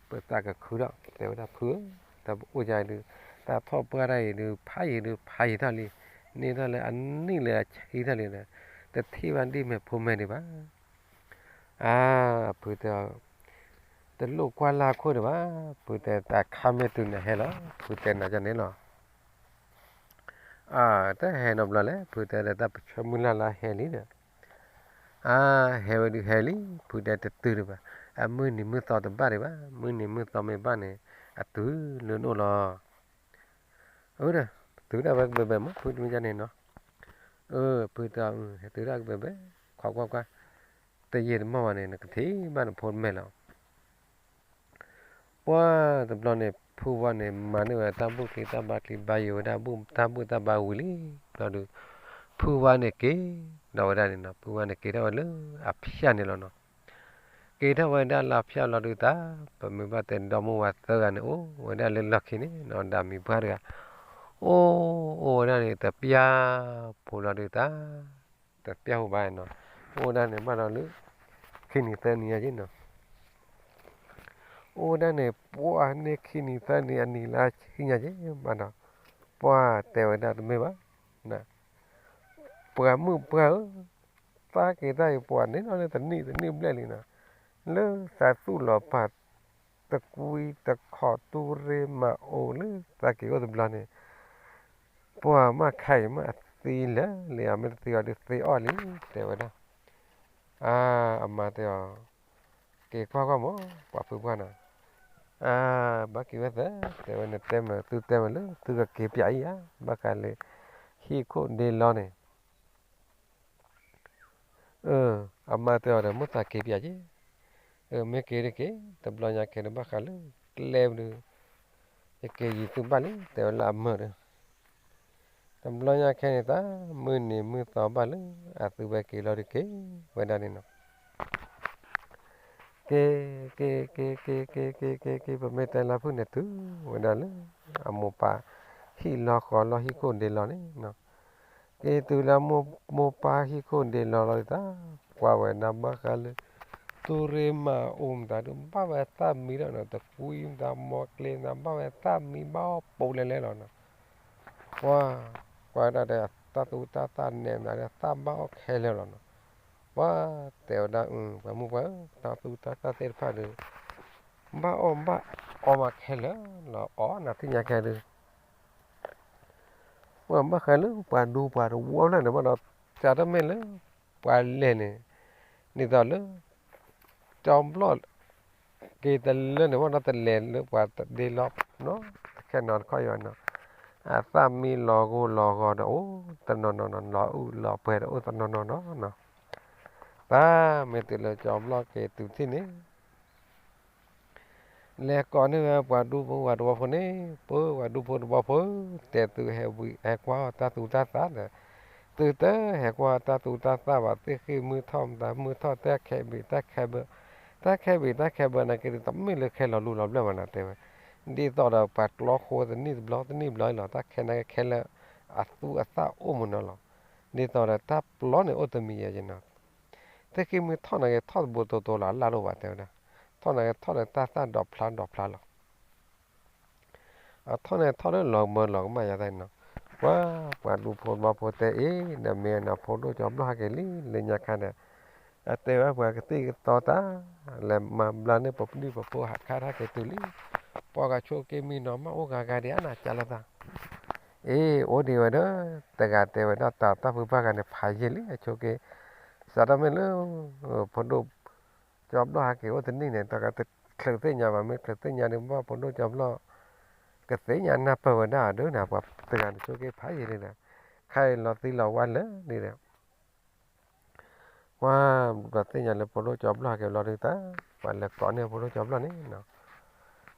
ပသးကခုဒီး တဲဝဲဒၣ်ဖု, တၢ်အိၣ်ယၤဒုး, တၢ်ထီၣ်ပှၢ်တၢ်အံၤဒုး ဖးယံၤဒုး ဖးယံၤထီၣ်လံ, န့ၢ်ထီၣ်လၢအနံၣ်လၢအဆံထီၣ်လံဒီး, တထံၣ်ဘၣ်ဒ်မဲာ်ဖိမဲာ်ဒံးဘၣ် အၢ ဖုတဲ, တလိၣ်ကွၢ်လၢခိၣ်ဒံးဘၣ်, ဖုတဲတၢ်ခါမ့ၢ်တုၤနဟဲလီၤ, ဖုတဲနၤကန့ၣ်လီၤ, အၢ တဟဲနီတဘျီလဲၣ်, ဖုတဲဒီးတၢ်ပဆၢမုၢ်လၢ်လၢဟဲလံဒီး, အၢ ဟဲဝဲဒုးဟဲလံ, ဖုတဲတတုၤဒံးဘၣ်, အမုၢ်နံၤမုၢ်သီတဘၣ်ဒံးဘၣ်, မုၢ်နံၤမုၢ်သီမ့ၢ်ဘၣ်န့ၣ်, အတုၤလၢနအိၣ်လီၤ အၢ ဒီး တုၤဒၣ်ဝဲကဘဲဘဲမး ဖုတမ့ၢ်ကန့ၣ်နီၤ, အၢ ဖုတဲ တုၤဒၣ်ကဘဲဘဲ, ခွါကွၢ်ကွၢ်, တယံာ်တမီၢ်ဘၣ်န့ၣ် နကထံၣ်ဘၣ်နဖိတမဲာ်လီၤ. ပှၢ်တဘျီန့ၣ် ဖုဝါန့ၣ် မၤန့ၢ်ဝဲတၢ်ဘူၣ်ချံတၢ်ဘါချံ ဘါယုာ်ဝဲဒၣ်တၢ်ဘူၣ်တၢ်ဘါဝံၤလံ, ဘျီဒုး ဖုဝါန့ၣ်က့ၤဒီးဝဲဒၣ်န့ၣ်နီၤ, ဖုဝါန့ၣ်က့ၤထီၣ်ဝဲလၢအဖၠၣ်န့ၣ်လီၤနီၤ. က့ၤထီၣ်ဝဲဒၣ်လၢအဖၠၣ်လီၤဒုးသး, ပမ့ၢ်ဘၣ်တဲဒီမုၢ်ဝါသၢဂၤန့ၣ် အိၣ်ဝဲဒၣ်လၢလီၢ်ခံန့ၣ်နီၤ, ဒီးမံၤပှၢ်တဂၤ အိၣ်အိၣ်ဝဲဒၣ်န့ၣ် တပျၢ်ဖိလီၤဒုးသး, တပျၢ်ဖိဘၣ်နီၤ, အိၣ်ဝဲဒၣ်န့ၣ်ဘၣ်ဒီးလၢ ခံနံၤသၢနံၤညါက့နီၤ. အိၣ်ဝဲဒၣ်န့ၣ် ပှၢ်န့ၢ်ခံနံၤသၢနံၤအနံၤလၢဆံညါက့ဘၣ်ဒီး ပှၢ်တဲဝဲဒၣ်တမ့ၢ်ဘၣ်, ပှၤမုၣ်ပှၢ်ဧၢ, သးက့ၤတၢ်အံၤပှၤန့ၣ်လီၤလၢတနံၣ်တနံၣ်ဘျဲၣ်လံနီၤ, လၢသးသူၣ်လီၤပာ် တကွံတခီၣ်တူရ့မၤအိၣ်လၢသးက့ၤအိၣ်တဘျီန့ၣ် ပှၤမ့ၢ်ခါအံၤမ့ၢ်အသံလၢာ်လံ, အမ့ၢ်တသံအီၤဒုးသ့အီၣ်လံ, တဲဝဲဒၣ်. အါ, အမါတဲအီၤ, က့ၤကွၢ်ကွၢ်မး ပှၤဖုပှၢ်နီၤ. အါ, ဘၣ်က့ၤဝဲသ့, တဲဝဲန့ၣ်တဲမ့ၢ်သုတဲမ့ၢ်လၢသုကက့ၤပၠးအံၤဧါ, ဘၣ်ဃးလၢ ဟံၣ်ခိၣ်ဒ့လီန့ၣ် အမါတဲအီၤဒီး မ့ၢ်သးက့ၤပၠးက့ၤ, မ့ၢ်က့ၤတက့ၢ်, တဘျီညါခဲန့ၣ် ဘၣ်ဃးလၢကျဲပူၤဒီး ယက့ၤယံၤသုဘၣ်လံ တဲဝဲလၢအမါဒီး, တဘျီညါခဲန့ၣ် သးမုၢ်နံၤမုၢ်သီဘၣ်လၢ အသုဝဲက့ၤလီၤဒုးက့ၤဝဲဒၣ်န့ၣ်နီၤ. က့ၤ က့ၤ က့ၤ က့ၤ က့ၤ က့ၤ က့ၤ က့ၤ ပမ့ၢ်တဲလၢဖုၣ်န့ၣ် တုၤဝဲဒၣ်လၢ အမိၢ်ပၢ်ဟံၣ်လီၤဃီလီၤ ဟံၣ်ခိၣ်ဒ့လီၤန့ၣ်နီၤ. က့ၤတုၤလၢမိၢ်ပၢ်ဟံၣ်ခိၣ်ဒ့လီၤလီၤဒုးသး, ကွၢ်ဝဲဒၣ်ဘၣ်ဃးလၢ တူရ့မၤအိၣ်မတၤဒုး ဘၣ်ဝဲသၣ်မံဒီးနီၤ, တကွံမတၤ မီကျ့မတၤ ဘၣ်ဝဲသၣ်မံဘၣ်အီၣ်ပိာ်လဲလဲလီၤနီၤ. ပှၤ ကွၢ်ဝဲဒၣ်ဒီး တၢ်သူတၢ်သၣ်နဲမတၤဒီး သၣ်ဘၣ်အီၣ်ခဲလၢာ်လီၤနီၤ. ပှၤတဲဝဲဒၣ် ပှၤမုၢ်ပှၢ်ဧၢ, တၢ်သူတၢ်သၣ်သ့ၣ်တဖၣ်ဒီး ဘၣ်အီၣ်ဘၣ်အီမးခဲလၢာ်လီၤ, အီၣ်နၤသ့ၣ်ညါခဲဒုး ပှၤဘၣ်ဃးလၢပှၤဒူပှၤတဝီဖျၢၣ်န့ၣ် ဘၣ်ဒီး စးထီၣ်မ့ၢ်လၢ ပှၤလဲၤန့ၣ် ဒ်သိးလၢ ကၠီဘျီၣ် က့ၤတလၢန့ၣ် ဘၣ်ဒီးတလဲၤလၢပှၤဒ့လီၤနီၤ, တခဲနီတခီယၤနီၤ, အသၣ်မံလီၤဂိၢ်လီၤဂီၤဒီးအိၣ်တနီၤနီၤနီၤ, လီၤအုၣ်လီၤပှဲၤဒီးအိၣ်တနီၤနီၤနီၤနီၤ. တၢ်မ့ၢ်တုၤလၢကၠီဘျီၣ်က့ၤတုၤထံၣ်န့ၣ် လဲၤကိးန့ၢ်ဝဲပှၤဒူဖိဝဲတဝီဖိန့ၣ်, ပှၤဒူဖိတဝီဖိ, တဲသုဟဲဝံၤဟဲကွၢ်အီၣ်တၢ်သူတၢ်သၣ်ဒီး, သုတဟဲကွၢ်တၢ်သူတၢ်သၣ်ဘၣ်, သ့ၣ်ဃံၢ်မုၢ်ထီၣ်မတၤမုၢ်ထီၣ် တၢ်ခဲဘ့ၣ်တၢ်ခဲဘၢ, တၢ်ခဲဘ့ၣ်တၢ်ခဲဘၢနာ်က့ဒီး တမ့ၢ်လၢခဲလီၤလူလီၤဘျၢၣ်ဘၣ်နီၤ တဲဝဲ, ဒ်သိးဒီးပှၤကျီဃိတနံၣ်တဘျီတနံၣ်ဘျီလီၤ, တၢ်ခဲနာ်က့ခဲလၢာ်အသူအသၣ်အိၣ်မးနီၤလီၤ, ဒ်သိးဒီးတၢ်ပျီန့ၣ်အိၣ်တမံၤယဲၢ်နီၤ သ့ၣ်ဃံၢ်မုၢ်ထီၣ်နာ်က့ထီၣ်တဘိတိတိလီၤ အလၢ်တအိၣ်ဘၣ်တဲဝဲဒၣ်, ထီၣ်နာ်က့ထီၣ်လၢတၢ်သၣ်ဒီးဖျါဒီးဖျါလီၤ. အထီၣ်န့ၣ်ထီၣ်လၢလီၤကမၢလီၤကမၣ်ယၤသ့ၣ်နီၤ, ပှၤ ပှၤဒူဖိတဝီဖိတဲအံၤ ဒီးမ့ၢ်နီၤ ဖိဒိၣ်ကၠီဘျီၣ်ဟဲက့ၤလံ လၢညါခါဒီး, အတဲဝဲပှၤကသံၣ်ကသီတၢ်, လဲၤမၤဘျါန့ၢ်ပပဒံၣ်ပဖိဟးခါထီၣ်က့ၤတုၤလံ, ပှၤဂၤဆိက့မံနီၤ မ့ၢ်အိၣ်ဂၤဂၤဒံးအါနီၤ ကၢ်လီၤသး အ့ အိၣ်ဒံးဝဲဒီး တဂၤတဲဝဲဒၣ်တၢ် တၢ်ဖုပှၢ်ဂၤန့ၣ် ဖးယံာ်လံ အဆိက့, စးထီၣ်မ့ၢ်လၢ ဖိဒိၣ်ကၠီဘျီၣ်ဟဲက့ၤအိၣ်တနံၣ်န့ၣ် တချုးသ့ၣ်ညါဘၣ် မ့ၢ်ချုးသ့ၣ်ညါဒီး ဘၣ်ဖိဒိၣ်ကၠီဘျီၣ် ကသ့ၣ်ညါနၢ်ပၢၢ်ဝဲဒၣ်ဒီးနၤ ပှၤတဂၤန့ၣ်ဆိက့ဖးယံာ်လံဒီး ခါအံၤလီၤသံလီၤဝါလၢာ်န့ၣ်ဒီး ပှၤ ဘျီသ့ၣ်ညါလၢဖိဒိၣ်ကၠီဘျီၣ်ဟဲက့ၤဘျီဒုးတၢ်, ပှၤလဲၤကိးန့ၢ်ဖိဒိၣ်ကၠီဘျီၣ်န့ၣ်နီၤ,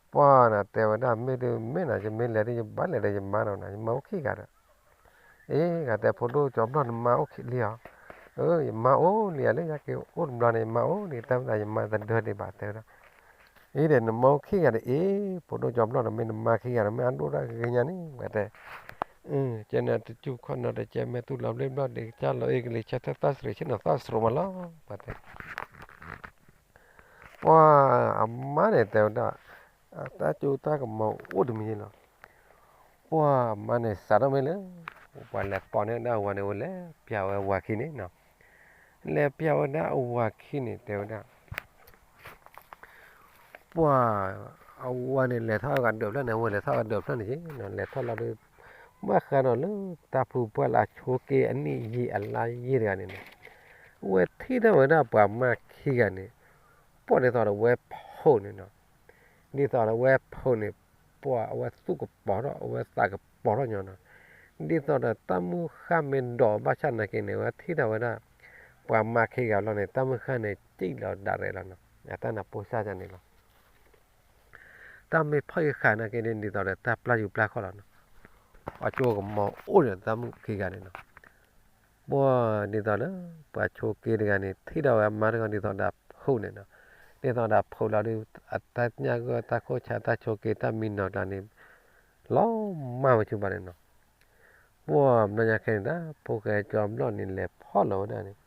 ပှၤန့ၣ်တဲဝဲဒၣ် မ့ၢ်ဒုးမ့ၢ်နီၤ ယမ့ၢ်လဲၤဒုး ယဘၣ်လဲၤဒီးယမါနီၤနီၤ ယမါအိၣ်ခံဂၤဒီး, အ့ ဂၤတဲဖိဒိၣ်ကၠီဘျီၣ်န့ၣ် မါအိၣ်ခံလံဧါ, အၢ ယမါအိၣ်လံဧါ လၢယက့ၤအိၣ်တဘျီန့ၣ် ယမါအိၣ်လံ တၢ်မနုၤယမါတဒၢဒံးဘၣ်တဲဝဲဒၣ် အံၤဒီးနမါအိၣ်ခံဂၤဒီး အ့ ဖိဒိၣ်ကၠီဘျီၣ်ဒီး မ့ၢ်နမါခံဂၤဒီး မ့ၢ်အဒိၣ်တၢ်ဂ့ၤညါန့ၣ် ပှၤတဲ, ကဲနတစူၢ်ခီၣ်နီတကဲ မ့ၢ်တူၢ်လီၤဘျ့ဘျီၣ်ဒံးကစၢ်လီၤအ့ၣ်ကလံၤဆၢထၢၣ်သၣ်စရံး ဆ့ၣ်နီၤသၣ်စရိးမးလီၤ ပှၤတဲ ပှၤအမါန့ၣ်တဲဝဲဒၣ်, တၢ်ကၠိတၢ်ကမီၤအိၣ်တမံၤလီၤ, ပှၤအမါန့ၣ်စးထီၣ်မ့ၢ်လၢ ပှၤလဲၤကိးန့ၢ်ဒၣ်အဝၤန့ၣ် အိၣ်လဲၤပျးဝဲအဝၤခံန့ၣ်နီၤ, လဲၤပျးဝဲဒၣ်အဝၤခံန့ၣ် တဲဝဲဒၣ် ပှၤအဝၤန့ၣ် လဲၤထီၣ်ဂၤဒၢးဖျၢၣ်န့ၣ် အဝဲလဲၤထီၣ်ဂၤဒၢးဖျၢၣ်န့ၣ်က့ၤ လဲၤထီၣ်လီၤဒီး ဘၣ်ဃးဒီးလၢတၢ်ဖုပှၢ်လၢအဆိက့အနံၣ်ယံာ်အလါယံာ်တဂၤန့ၣ်နီၤ, အဝဲထံၣ်ထီၣ်ဝဲဒၣ်ပှၤမါခံဂၤန့ၣ် ပှၤဒ်သိးဒီးဝဲဖိန့ၣ်နီၤ, ဒ်သိးဒီးဝဲဖိန့ၣ် ပှၤအဝဲသူၣ်ကပီၤထီၣ် အဝဲသးကပီၤထီၣ်ညီနီၤ, ဒ်သိးဒီးတၢ်မုၢ်ဃၢ်မ့ၢ်ဒိးဘၣ်ဆၣ်နာ်က့န့ၣ် အဝဲထံၣ်ထီၣ်ဝဲဒၣ် ပှၤမါခံဂၤလီၤန့ၣ် တၢ်မုၢ်ဃၢ်န့ၣ် စံၣ်လီၤဒၣ်ရဲၣ်လီၤနီၤ, အတၢ်နၢ်ပိၢ်စၢ်ယၤန့ၣ်လီၤ. တၢ်မ့ၢ်ဖီၣ်ဃာ်နာ်က့န့ၣ် ဒ်သိးဒီးတၢ်ပျၢ်ယူၤပျၢ်ခီၣ်လီၤနီၤ, အကၠိကမီၤအိၣ်ဒီးတၢ်မုၣ်ခံဂၤန့ၣ်နီၤ, ပှၢ်ဒ်သိးဒီး ပှၤဆိးက့တဂၤန့ၣ် ထံၣ်ဒီးဝဲအမါတဂၤဒ်သိးဒီးဖုးန့ၣ်နီၤ, ဒ်သိးဒီးဖုးလီၤဒီး အတၢ်ညၣ်ဂိၢ်တၢ်ခိၣ်ဆါတၢ်ဆိးက့တၢ်မံနီၤကျါန့ၣ် လီၤမၢ်ဝဲဆိဘၣ်န့ၣ်နီၤ. ပှၢ်ဘျီညါခဲန့ၣ်ဒၣ် ဖိၣ်ဃဲကၠီဘျီၣ်န့ၣ် လဲၤဖီၣ်လီၤဝဲဒၣ်န့ၣ်,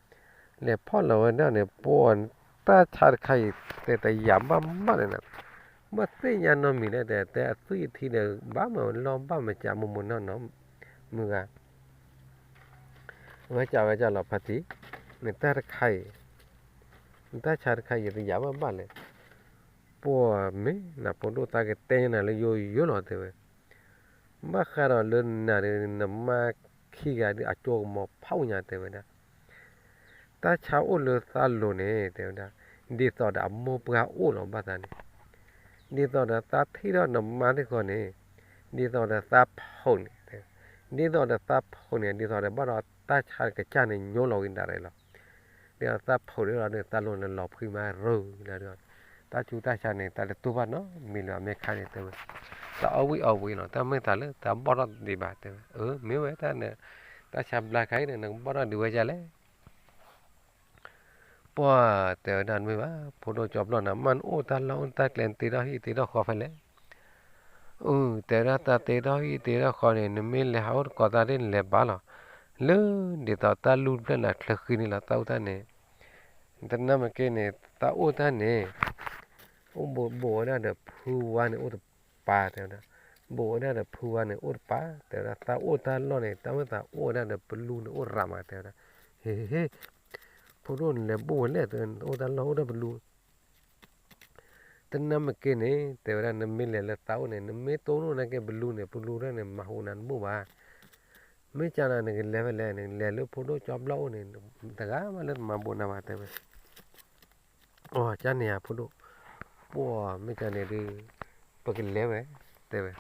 လဲၤဖီၣ်လီၤဝဲဒၣ်န့ၣ် ပှၢ် တၢ်ဆါတခါအံၤ တဲတယာ်ဘၣ်ဘၣ်န့ၣ်နီၤ, ဘၣ်သ့ၣ်ညါနီတမံၤလဲၣ် တဲ တဲအသွံၣ်အထံဒီး ဘၣ်မၤဝဲလီၢ်ဘၣ်မၤကးမိၢ်မိၢ်နီၢ်နီၢ်, မုၢ်ဂၤ ဝဲကးဝဲကးလီၤဖါတံၢ်, နတၢ်တခါအံၤ, နတၢ်ဆါတခါအံၤ တယာ်ဘၣ်ဘၣ်လဲၣ်. ပှၢ်မ့ၢ်နဖိဒိၣ်သးကတဲညါနၤလၢယိယိလီၤ တဲဝဲ, ဘၣ်ဃးဒီးလၢနၤဒီး နမါခံဂၤဒုး အကၠိကမီၤဖးအိၣ်ညါ တဲဝဲဒၣ် တၢ်ဆါအိၣ်လၢသးလိၤန့ၣ် တဲဝဲဒၣ်, ဒ်သိးဒီးအမိၢ်ပှၢ်အိၣ်လီၤဘၣ်သးန့ၣ်, ဒ်သိးဒီးသးထံၣ်ထီၣ်နမါသ့ၣ်ဃီန့ၣ်, ဒ်သိးဒီးသးဖုးန့ၣ်, ဒ်သိးဒီးသးဖုးန့ၣ် ဒ်သိးဒီးဘၣ်ဒီးတၢ်ဆါကစၢ်န့ၣ် ညိလီၤဝံၤဒၣ်ရဲၣ်လီၤ. ဒ်သိးသးဖုးဒ်လီၤဒီး သးလိၤန့ၣ်လီၤဖှံမးရူၤလီၤဒီး တၢ်ဆူးတၢ်ဆါန့ၣ် တၢ်တတူၢ်ဘၣ်နီတမံၤလၢၤ အမဲာ်ခါန့ၣ် တဲဝဲ, တၢ်အီၣ်ဝံၣ်အီၣ်ဝံၣ်လီၤ တၢ်မ့ၢ်သးလၢတၢ်ဘီၣ်ထီၣ်ဒံးဘၣ် တဲဝဲ, အၢ မ့ၢ်ဝဲတၢ်န့ၣ်, တၢ်ဆါဘျါခါအံၤန့ၣ် နကဘီၣ်ထီၣ်ဒံးဝဲဒ်လဲၣ်. ပှၢ်တဲဝဲဒၣ်တမ့ၢ်ဘၣ် ဖိဒိၣ်ကၠီဘျီၣ်န့ၣ် မ့ၢ်နအိၣ်တၢ်လီၢ်အိၣ်တၢ်ကျဲ နတ့ထီၣ်ဟံၣ်တ့ထီၣ်ဃီဖဲလဲၣ်. အၢ တဲဝဲဒၣ် တၢ်တ့ထီၣ်ဟံၣ်တ့ထီၣ်ဃီန့ၣ် နမ့ၢ်လဲၤဟးအိၣ်သကိးသးဒ်နလဲၤဘၣ်လီၤ, လၢဒ်သိးတၢ်လူၢ်တဖျၢၣ်န့ၣ် ချၢဃံန့ၣ်လီၤ သးအိၣ်တၢ်န့ၣ်, တနၢ်မ့ၢ်က့န့ၣ် သးအိၣ်တၢ်န့ၣ် အိၣ်ဘူးဘူးဝဲဒၣ်ဒီးဖုဝါန့ၣ် အိၣ်တပၤ တဲဝဲဒၣ်, ဘူးဝဲဒၣ်ဒီးဖုဝါန့ၣ် အိၣ်တပၤ တဲဝဲဒၣ်, သးအိၣ်တၢ်လီၢ်န့ၣ် တၢ်မ့ၢ်သးအိၣ်ဝဲဒၣ်ဒီးပလူန့ၣ် အိၣ်ရၤမး တဲဝဲဒၣ်, ဟ့ ဟ့ ဖိဒိၣ်န့ၣ်လဲၤဘူးဝဲလဲၣ် တဲဝဲ အိၣ်တၢ်လီၢ်အိၣ်ဒီးပလူ တနၢ်မ့ၢ်က့န့ၣ် တဲဝဲဒၣ် နမ့ၢ်လဲၤလၢသးအိၣ်န့ၣ် နမ့ၢ်တိၢ်နီၣ်နာ်က့ပလူန့ၣ် ပလူတၢ်န့ၣ် မၤဟူးနၤတဘူၣ်ဘၣ်. မ့ၢ်ကနၤ နကလဲၤဖဲလဲၣ် နကလဲၤလၢဖိဒိၣ်ကၠီဘျီၣ်အိၣ်န့ၣ် တဂၤမးလၢတမၤဘူးနၤဘၣ် တဲဝဲ. အီ ကန့ၣ်ဧါဖိဒိၣ်, ပှၢ်မ့ၢ်ကန့ၣ်ဒုး ပကလဲၤဝဲ တဲဝဲ.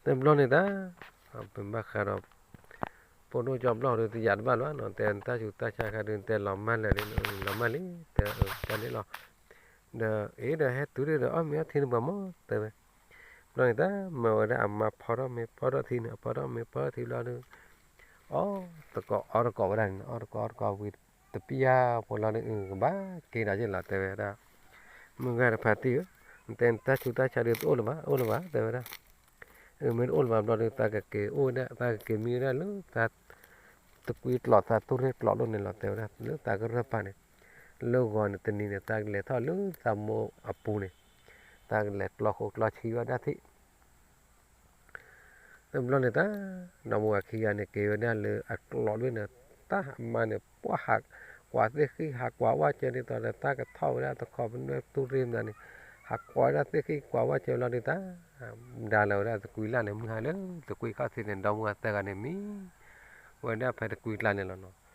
တဘျီန့ၣ်တၢ် ပဘၣ်ဃးဒီး ဖိဒိၣ်ကၠီဘျီၣ်ဒုး တယာ်တဘၣ်လီၤနီၤ, တဲတၢ်ဆူးတၢ်ဆါခါဒုး တဲလီၤမၢ်လၢာ်လံ လီၤမၢ်လံ တဲ တၢ်န့ၣ်လီၤ. ဒီးအ့ဒီးဟဲတုၤဒုးဒီး အီၣ်မ့ၤအီထံန့ၣ်ပှၤမိၢ် တဲဝဲ. ဘျီန့ၣ်တၢ် မၢဝဲဒၣ်အမါဖီထီၣ်မ့ၤဖီထီၣ်ထံန့ၣ် အဖီထီၣ်မ့ၤဖီထီၣ်ထံဘျီဒုး အီၣ်တကိးအီတကိးဝဲဒၣ်န့ၣ် အီၣ်တကိးအီတကိးဝံၤတပျၢ်ဖိလီၤဒုး အကဘၣ်က့ၤဒီးယ့ၣ်လီၤ တဲဝဲဒၣ်. မုၢ်ဂၤတဖါတံၢ်ဧၢ, နတဲနတၢ်ဆူးတၢ်ဆါဒုးတအိၣ်လၢၤဘၣ် အိၣ်လၢၤဘၣ် တဲဝဲဒၣ်. အမ့ၢ်တအိၣ်လၢၤဘၣ်ဘျီဒုး သးကက့ၤအိၣ်ဝဲဒၣ် သးကက့ၤမံဝဲဒၣ်လၢသး တကွံကျိးသးသူၣ်ရ့ၣ်ကျိးလိၣ်န့ၣ်လီၤ တဲဝဲဒၣ် လၢသးကရၢၢ်ပၤန့ၣ်, လၢဂီၤန့ၣ်တနံၤန့ၣ် သးကလဲၤထီၣ်လၢသးမိၢ်အပူၤန့ၣ်, သးကလဲၤကျီဃိကျီဆှံဝဲဒၣ်ထံၣ် တဘျီန့ၣ်တၢ် ဒီမါဝၤခံဂၤန့ၣ်က့ၤဝဲဒၣ်လၢအကျိးဒ်န့ၣ်, တၢ်အမါန့ၣ် ပှၢ်ဟးကွၢ်သ့ၣ်ဃံၣ် ဟးကွၢ်ဝဲကဲဒ်သိးဒီး တၢ်ကထီၣ်ဝဲဒၣ်တခီပနွဲၢ်သူၣ်ရ့ၣ်မနုၤန့ၣ်, ဟးကွၢ်ဝဲဒၣ်သ့ၣ်ဃံၣ်ကွၢ်ဝဲကဲလီၤဒုးတၢ်, ဒါလီၤဝဲဒၣ်တကွံလၢ်န့ၣ် မုၢ်ဟါလၢတကွံခီၣ်ထံးန့ၣ် ဒီမါဝၤသၢဂၤန့ၣ်မံဝဲဒၣ်ဖဲတကွံကျါန့ၣ်လီၤနီၤ.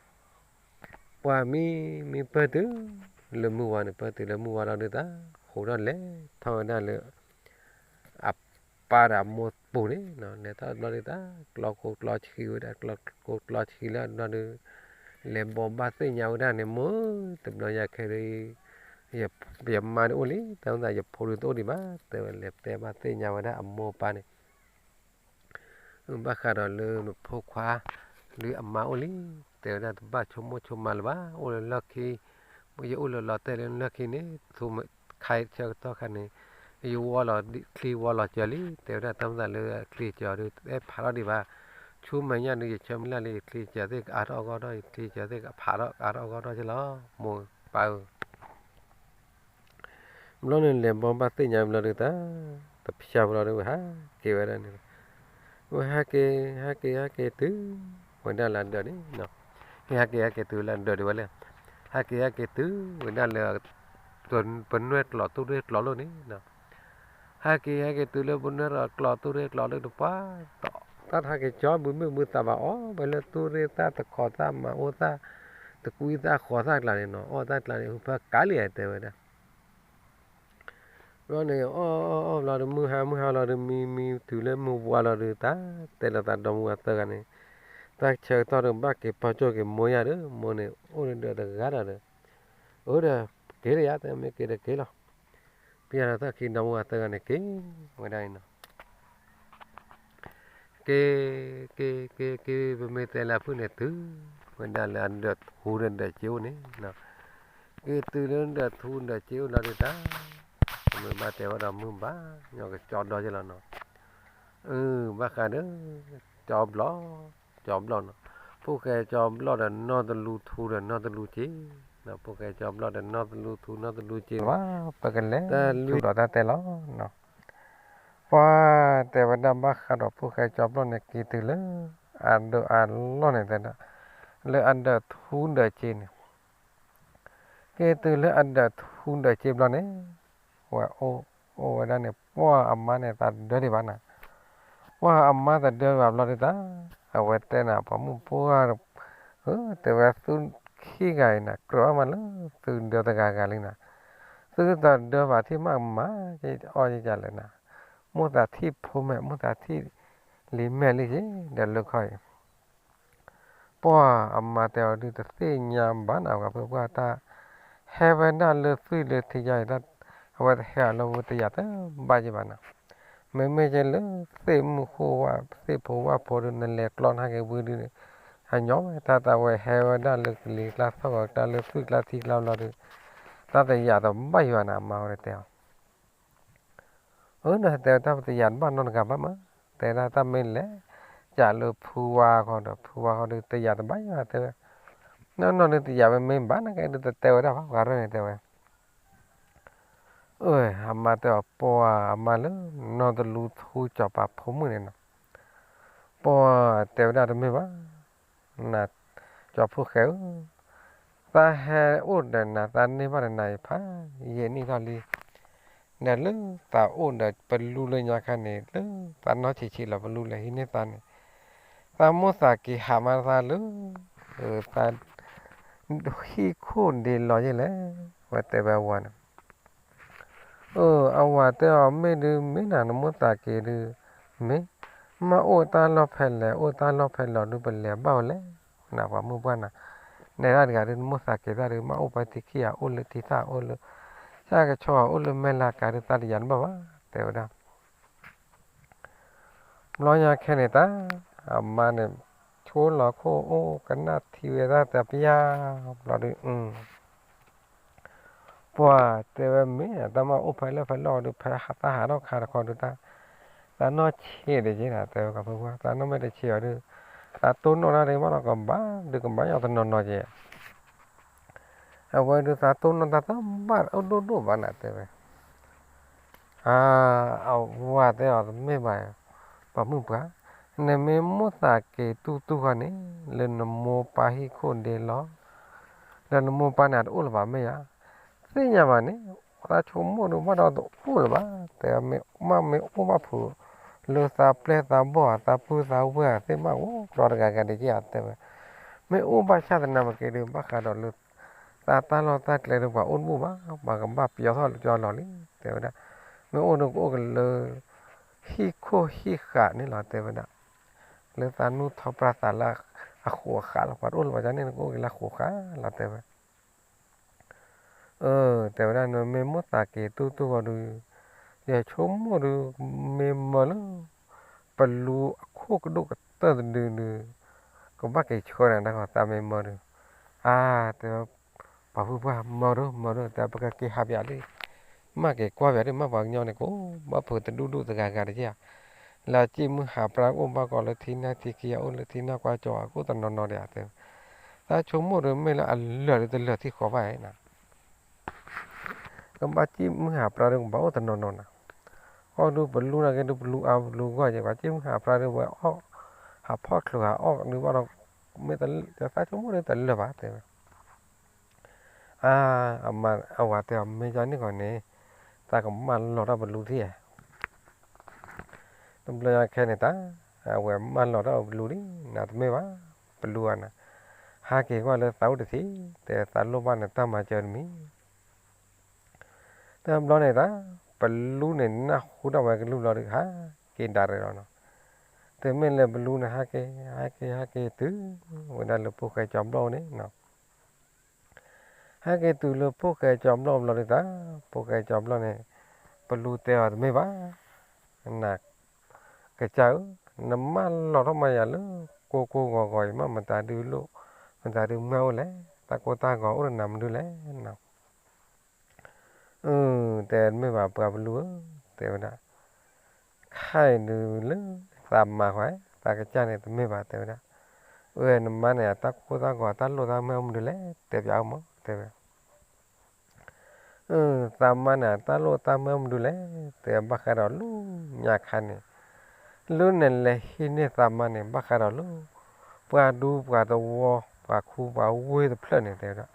ပှၤမံမံပၢၢ်တုၤ လၢမုၢ်ဝါန့ၣ်ပၢၢ်တုၤလၢမုၢ်ဝါလီၤဒုးတၢ် ဃိးထီၣ်လဲၤထီၣ်ဝဲဒၣ်လၢ အပၢ်ဒီးအမိၢ်ပူၤန့ၣ်, လဲၤထီၣ်ဘျီဒုးတၢ် ကျီဃိကျီဆှံဝဲဒၣ် ကျီဃိကျီဆှံလၢဘျီဒုး လဲၤဘိးဘၣ်သ့ၣ်ညါဝဲဒၣ်န့ၣ် မိၢ် တဘျီညါခဲဒုး ယမါန့ၣ်အိၣ်လံ တၢ်မ့ၢ်သးယဖိဒုးတအိၣ်ဒံးဘၣ် တဲဝဲ လဲၤတဲဘၣ်သ့ၣ်ညါဝဲဒၣ်အမိၢ်ပၢ်န့ၣ် ဘၣ်ဃးဒီးလၢနဖိခွါ ဒုးအမါအိၣ်လံ တဲဝဲဒၣ်တဘၣ်ဆိကမိၣ်ဆိကမးလၢၤဘၣ် အိၣ်လၢလီၢ်ခံ, ယအိၣ်လၢလီၤတဲာ်လၢလီၢ်ခံန့ၣ် ခါဆၢကတီၢ်ခါန့ၣ် ယဝီလီၤချံဝီလီၤစၢၤလံ တဲဝဲဒၣ် တၢ်မ့ၢ်သးလၢအချံစၢၤဒုး တအဲၣ်ဖးထီၣ်ဒံးဘၣ်, ဆူမဲာ်ညါဒုး ယဆၢမုၢ်လၢ်လံ ယချံစၢၤသ့ၣ်ကအါထီၣ်အဂီၢ်ထီၣ် ယချံစၢၤသ့ၣ်ကအါထီၣ်အဂီၢ်ထီၣ်က့လီၤ မိၢ်ပၢ်ဧၢ ဘျီန့ၣ်လဲၤဘိးဘၣ်သ့ၣ်ညါဘျီဒုးတၢ် တဖျါဘျီဒုး ဝဲဟးက့ၤဝဲဒၣ်န့ၣ်, ဝဲဟးက့ၤ ဟးက့ၤ ဟးက့ၤတုၤဝဲဒၣ်လၢဒၢးန့ၣ်, ဟဲဟးက့ၤ ဟဲက့ၤတုၤလၢဒၢးဒံးဝဲလဲၣ်, ဟဲက့ၤ ဟဲက့ၤတုၤဝဲဒၣ်လၢ ပနွဲၢ်ကျိးသူၣ်ရ့ၣ်ကျိးလိၣ်န့ၣ် ဟဲက့ၤ ဟဲက့ၤတုၤလၢပနွဲၢ်ကျိးသူၣ်ရ့ၣ်ကျိးလိၣ်တပှၢ်, တၢ်တဟဲက့ၤကၠီဘုမုၢ်ဘုသးဘၣ် အီၣ်ဝဲလၢသူၣ်ရ့ၣ်သၣ်တခီသၣ်မၤအိၣ်သၣ် တကွံသၣ်ဃီသၣ်ကျါန့ၣ်နီၤ အီၣ်သၣ်ကျါန့ၣ် ဟူဖၢကးလံဧါ တဲဝဲဒၣ် ဘျီန့ၣ် အီၣ်အီၣ်အီၣ်ဘျီဒီး မုၢ်ဟါမုၢ်ဟါလီၤဒီး မံမံတုၤလၢမုၢ်ဝါလီၤဒီး တၢ်တဲလီၤသးဒီမါဝၤသၢဂၤန့ၣ်, တၢ်ဆၢကတီၢ်ဒီး ဘၣ်က့ၤပီၢ်ကၠိၣ်က့ၤမိၢ်ယါဒီး မိၢ်န့ၣ် အိၣ်ဒီးဒၢးတဂၤဒီး, အၢဒီး က့ၤလၢယၤ တဲမ့ၢ်က့ၤဒီးက့ၤလီၤ, ပယါဒီးသၣ်ခံဒီမါဝၤသၢဂၤန့ၣ်က့ၤဝဲဒၣ်န့ၣ်နီၤ က့ၤ က့ၤ က့ၤ က့ၤ ပမ့ၢ်တဲလၢအဖုၣ်န့ၣ် တုၤဝဲဒၣ်လၢအဒၢးထူဒီးဒၢးစ့အိၣ်န့ၣ်, က့ၤတုၤလၢဒၢးထူဒၢးစ့အိၣ်လီၤဒုးတၢ်, ပမ့ၢ်ဘၣ်တဲဝဲဒီးမုၢ်ဘၣ်ညီကကၠီဒီက့ၤလီၤနီၤ, အၢ ဘၣ်ဃးဒီး ကၠီဘျီၣ်, ကၠီဘျီၣ်နီၤ, ဖိၣ်ဃဲကၠီဘျီၣ်ဒီးနီၢ်တလူထူဒီးနီၢ်တလူစ့, ဖိၣ်ဃဲကၠီဘျီၣ်ဒီးနီၢ်တလူထူနီၢ်တလူစ့လီၤ, ပကလဲၤဆူဒီးတၢ်တဲလီၤနီၤ. ပှၤတဲဝဲဒၣ်ဘၣ်ဃးဒီးဖိၣ်ဃဲကၠီဘျီၣ်န့ၣ် က့ၤတုၤလၢအဒၢးအလီၢ်န့ၣ်တဲဒၣ်, လၢအဒၢးထူဒၢးစ့န့ၣ်, က့ၤတုၤလၢအဒၢးထူဒၢးစ့ဘျီန့ၣ်, ဝဲအိၣ် အိၣ်ဝဲဒၣ်န့ၣ် ပှၤအမါန့ၣ်သးဒၢဒံးဘၣ်နၤ, ပှၤအမါသးဒၢဘၣ်ဘျီဒုးတၢ်, အဝဲတဲနၤ ပှၤမုၣ်ဖိဧၢ, တဲဝဲသုခံဂၤအံၤနၤ ကြၢးအီၣ်မးလၢသုဒၢတဂၤဂၤလံနၤ, သုတဒၢဘၣ်ထံၣ်မးမၤ အီၣ်ယကလဲၣ်နၤ, မိၣ်သးထံၣ်ဖိမဲာ် မိၣ်သးထံၣ်လံၤမဲာ်လံက့ၤ ဒီးလၢခီအံၤ ပှၤအမါတဲအီၤဒုးတသ့ၣ်ညါဘၣ်နၤ ပှၤဖုပှၢ်တၢ်, ဟဲဝဲဒၣ်လၢသွံၣ်လၢထံယါအံၤ အဝဲတဟဲအီၤလၢဝံတယၤတဘၣ်ယံၤဘၣ်နၤ, မ့မ့ၢ်က့လၢသ့ၣ်မုၣ်ဃိၣ်ဝၣ် သ့ၣ်ဖိဝၣ်ဖိဒုး နလဲၤကျီနဟဲက့ၤဝံဒုးန့ၣ်, အညီဝဲတၢ်တၢ်ဝဲဟဲဝဲဒၣ်လၢကလံၤကျါသီၣ်ဂီၤကျါလၢသွံၣ်ကျါထံကျါဘျီဒုး, တၢ်တယၤတဘၣ်ယံၤဘၣ်နၤ အမါဝဲတဲအီၤ အၢ နတဲတၢ်ပတယၤတဘၣ်နီတဂၤဘၣ်မး, တဲဒၣ်တၢ်မ့ၢ်လဲၤ ကးလၢဖုဝါခီဒီး ဖုဝါခီဒုးတယၤတဘၣ်ယံၤဘၣ်တဲဝဲ, နီၢ်နီၢ်ဒုးတယၤဝဲမ့ၢ်ဘၣ်နကဲဒုးတတဲဝဲဒၣ်ဘၣ် ပှၤရၢၢ်န့ၣ်တဲဝဲ, အၢ အမါတဲအီၤ ပှၤအမါလၢ နီၢ်တလူထူစီၤပၤဖိမုၣ်န့ၣ်နီၤ, ပှၤတဲဝဲဒၣ်တမ့ၢ်ဘၣ် နၤ ကၠီဖိၣ်ဃဲဧၢ, သးဟဲအိၣ်ဒီးနၤ သးန့ၢ်ဘၣ်ဒီးနၤအံၤဖးယံာ်နံၣ်ထီၣ်လံ, ဒီးလၢသးအိၣ်ဒီးပလူလၢညါခါန့ၣ် လၢသးနီၢ်ဆံးဆံးလီၤ ပလူလဲၤဟံးန့ၢ်သးန့ၣ်, သးမိၣ်သးက့ၤဟးမးသးလၢ သး ဟံၣ်ခိၣ်ဒ့လီၤယဲၢ်လဲၣ်, ဝဲတဲဝဲအဝၤန့ၣ် အၢ အဝၤတဲအီၤ မ့ၢ်ဒုးမ့ၢ်နၤ နမိၣ်သးက့ၤဒုး မ့ၢ် မ့ၢ်အိၣ်တၢ်လီၢ်ဖဲလဲၣ် အိၣ်တၢ်လီၢ်ဖဲလဲၣ်ဒုး ပလဲၤဘၣ်ဝဲလဲၣ်, နပှၤမုၣ်ပှၢ်နၤ, နဲဒၣ်တဂၤဒုး နမိၣ်သးက့ၤတၢ်ဒုး မ့ၢ်အိၣ်ပှၤထံခံဂၤ အိၣ်လၢထံသၣ် အိၣ်လၢ ဆၣ်ကဆီဂၤ အိၣ်လၢမဲၢ်လးကၤဒုး သးတယၤတဘၣ်ဘၣ် တဲဝဲဒၣ် ဘျီညါခဲန့ၣ်တၢ် အမါန့ၣ် ဆိလီၤခိၣ်အိၣ်ကနၣ်ထံဝဲဒၣ်တပျၢ် ဘျီဒုး ပှၤတဲဝဲမ့ၢ် တၢ်မ့ၢ်အိၣ်ဖဲလၢဖဲလီၢ်ဒုး ဖဲတၢ်ဟးထီၣ်ခါတခီဒုး တၢ် တၢ်နီၢ်ဆံးဒံးက့ၤနၤ တဲဝဲကီၢ်ဖိခွါ တၢ်နီၢ်မ့ၢ်တဆံးအီၤဒုး တၢ်တိၢ်နီၣ်တၢ်ဒုး ဘၣ်လီၤကဘၣ် ဒုးကဘၣ်ညီတနီၤနီၤက့ၤ အဝဲဒုးသးတိၢ်နီၣ်တၢ်တဘၣ်အိၣ်ဒိၣ်ဒိၣ်ဘၣ်နၤတဲဝဲ အဝၤတဲအီၤတမ့ၢ်ဘၣ် ပှၤမုၣ်ပှၢ် နမ့ၢ်မိၣ်သးက့ၤတူၢ်တူၢ်ဃီန့ၣ် လၢနမိၢ်ပၢ်ဟံၣ်ခိၣ်ဒ့လီၤ လၢနမိၢ်ပၢ်န့ၣ် အတအိၣ်လၢၤဘၣ်မ့ၢ်ဧါ သ့ၣ်ညါဘၣ်န့ၣ် သးဆိကမိၣ်ဒုးဘၣ်ဒီးတအိၣ်လၢၤဘၣ် တဲမ့ၢ်မ့ၢ်အိၣ်ဘၣ်ဖုး လၢသးပျဲၢ်သးဘီၣ် သးပုၢ်သးဝဲၢ်သ့ၣ်မးအိၣ်ဒီးတဂၤဂၤဒံးက့ၤဧါတဲဝဲ မ့ၢ်အိၣ်ဘၣ်ဆၣ်သနာ်မ့ၢ်က့ၤဒုး ဘၣ်ဃးဒီးလၢ သးတၢ်လီၢ်တၢ်ကျဲဒုး ပှၤအိၣ်တဘူၣ်ဘၣ် ပှၤကဘၣ်ပယီၤထီၣ်လၢကၠီလီၤလံ တဲဝဲဒၣ် မ့ၢ်အိၣ်ဒုးကအိၣ်က့ၤလၢ ဟံၣ်ခိၣ်ဟံၣ်ဃာ်န့ၣ်လီၤ တဲဝဲဒၣ် လၢသးနူၢ်ထီၣ်ပြၢ်သးလၢအဃိးအဃာ်လီၤ ပှၤတအိၣ်လၢၤဘၣ်န့ၣ် နကအိၣ်က့ၤလၢအဃိးဃာ်လီၤ တဲဝဲ အၢ တဲဝဲဒၣ် နမ့ၢ်မိၣ်သးက့ၤတူၢ်တူၢ်ဂီၤဒုး ယဆိကမိၣ်ဒုး မ့ၢ်မၢလၢ ပလူအခိၣ်ကဒိၣ်ကတၢၢ်တဒုဒုး ကဘၣ်က့ၤဆှၢနၤတၢ်ဃီ သးမ့ၢ်မၢဒုး အါ တဲဝဲ ပှၤဖုပှၢ်မၢဒုး မၢဒုး တဲပကက့ၤဟးပၠးလံ မ့ၢ်က့ၤကွၢ်ပၠးဒုး မ့ၢ်ပှၤကညီန့ၣ် ကအိၣ်ဘၣ်ဖုးတဒူၣ်ဒူၣ်တဂၤဂၤတက့ၢ်ဧါ လၢအစံၣ်မုၢ်ဟးပြၢ်အိၣ်ဘၣ်ကီးလၢထံနၢ်ထံခံ အအိၣ်လၢထံနၢ်ကွၢ်ကၠီ အအိၣ်တနီၤနီၤဒံးဧါ တဲဝဲ သးဆိကမိၣ်ဒုး မ့ၢ်လၢအလၢာ်ဒုးတလၢာ်ထံဃီဘၣ်နၤ ကဘၣ်စံၣ်မုၢ်ဟးပြၢ်ဒုး ကဘၣ်အိၣ်တနီၤနီၤနၤ အီၣ်ဒုးပလူနာ်က့ဒုး ပလူအါပလူဂီၢ်ယဲ ပှၤစံၣ်မုၢ်ဟးပြၢ်ဒုး ဝဲအီၣ် ဟးဖီၣ်ချုးဟးအီၣ်ဒုးဘၣ်ဒီး မ့ၢ်တသးဆိကမိၣ်ဒုးတလၢာ်ဘၣ် တဲဝဲ အါ အမါအဝၤတဲအီၤ မ့ၢ်ကန့ၣ်ဃီန့ၣ် သးကမၢလီၤတၢ်ပလူထံၣ်ဧါ တဘျီညါခဲန့ၣ်တၢ် အဝဲမၢလီၤတၢ်ပလူလံ နတမ့ၢ်ဘၣ် ပလူဧါနၤ ဟးက့ၤကွၢ်လၢသးအိၣ်တထံး တဲသးလိၣ်ဘၣ်နတၢ်မၤစၢၤတမံၤ တဘျီန့ၣ်တၢ် ပလူန့ၣ်နၢ်ဟူဒၣ်ဝဲကလုၢ်ဘျီဒုး ဟးက့ၤဒၣ်ရဲၣ်လီၤနီၤ တမ့ၢ်လၢပလူန့ၣ် ဟးက့ၤ ဟးက့ၤ ဟးက့ၤတုၤ ဝဲဒၣ်လၢဖိၣ်ဃဲကၠီဘျီၣ်န့ၣ်နီၤ ဟဲက့ၤတုၤလၢဖိၣ်ဃဲကၠီဘျီၣ်ဘျီဒုးတၢ် ဖိၣ်ဃဲကၠီဘျီၣ်န့ၣ် ပလူတဲအီၤတမ့ၢ်ဘၣ် နၤ ကစၢ်ဧၢ နမၢလီၤထီၣ်မးယၤလၢ ကိၢ်ကိၢ်ဂီၤဂီၤအံၤမး မတၤဒုးလိၣ်, မတၤဒုးမၢအိၣ်လဲၣ်, တၢ်ကိၢ်တၢ်ဂီၤအိၣ်တနၤမနုၤလဲၣ်နီၤ. အၢ တဲတမ့ၢ်ဘၣ်ပှၤပလူဧၢ, တဲဝဲဒၣ်, ခါအံၤဒုးလၢ သးမၤဃီ သးကစၢ်န့ၣ်တမ့ၢ်ဘၣ် တဲဝဲဒၣ်, အၢ နမါန့ၣ် အတၢ်ကိၢ်တၢ်ဂီၤ တၢ်လိၣ်တၢ်မၢအိၣ်မနုၤလဲၣ် တဲပၠးအီၤမး တဲဝဲ အၢ သးမါန့ၣ် တၢ်လိၣ်တၢ်မၢမနုၤလဲၣ် တဲဘၣ်ဃးဒီးလၢညါခါန့ၣ်, လၢနလဲၤဟံးန့ၢ်သးမါန့ၣ် ဘၣ်ဃးဒီးလၢ ပှၤဒူပှၤသဝီ ပှၤခူပှၤဝ့ၢ်တဖျၢၣ်န့ၣ် တဲဝဲဒၣ်,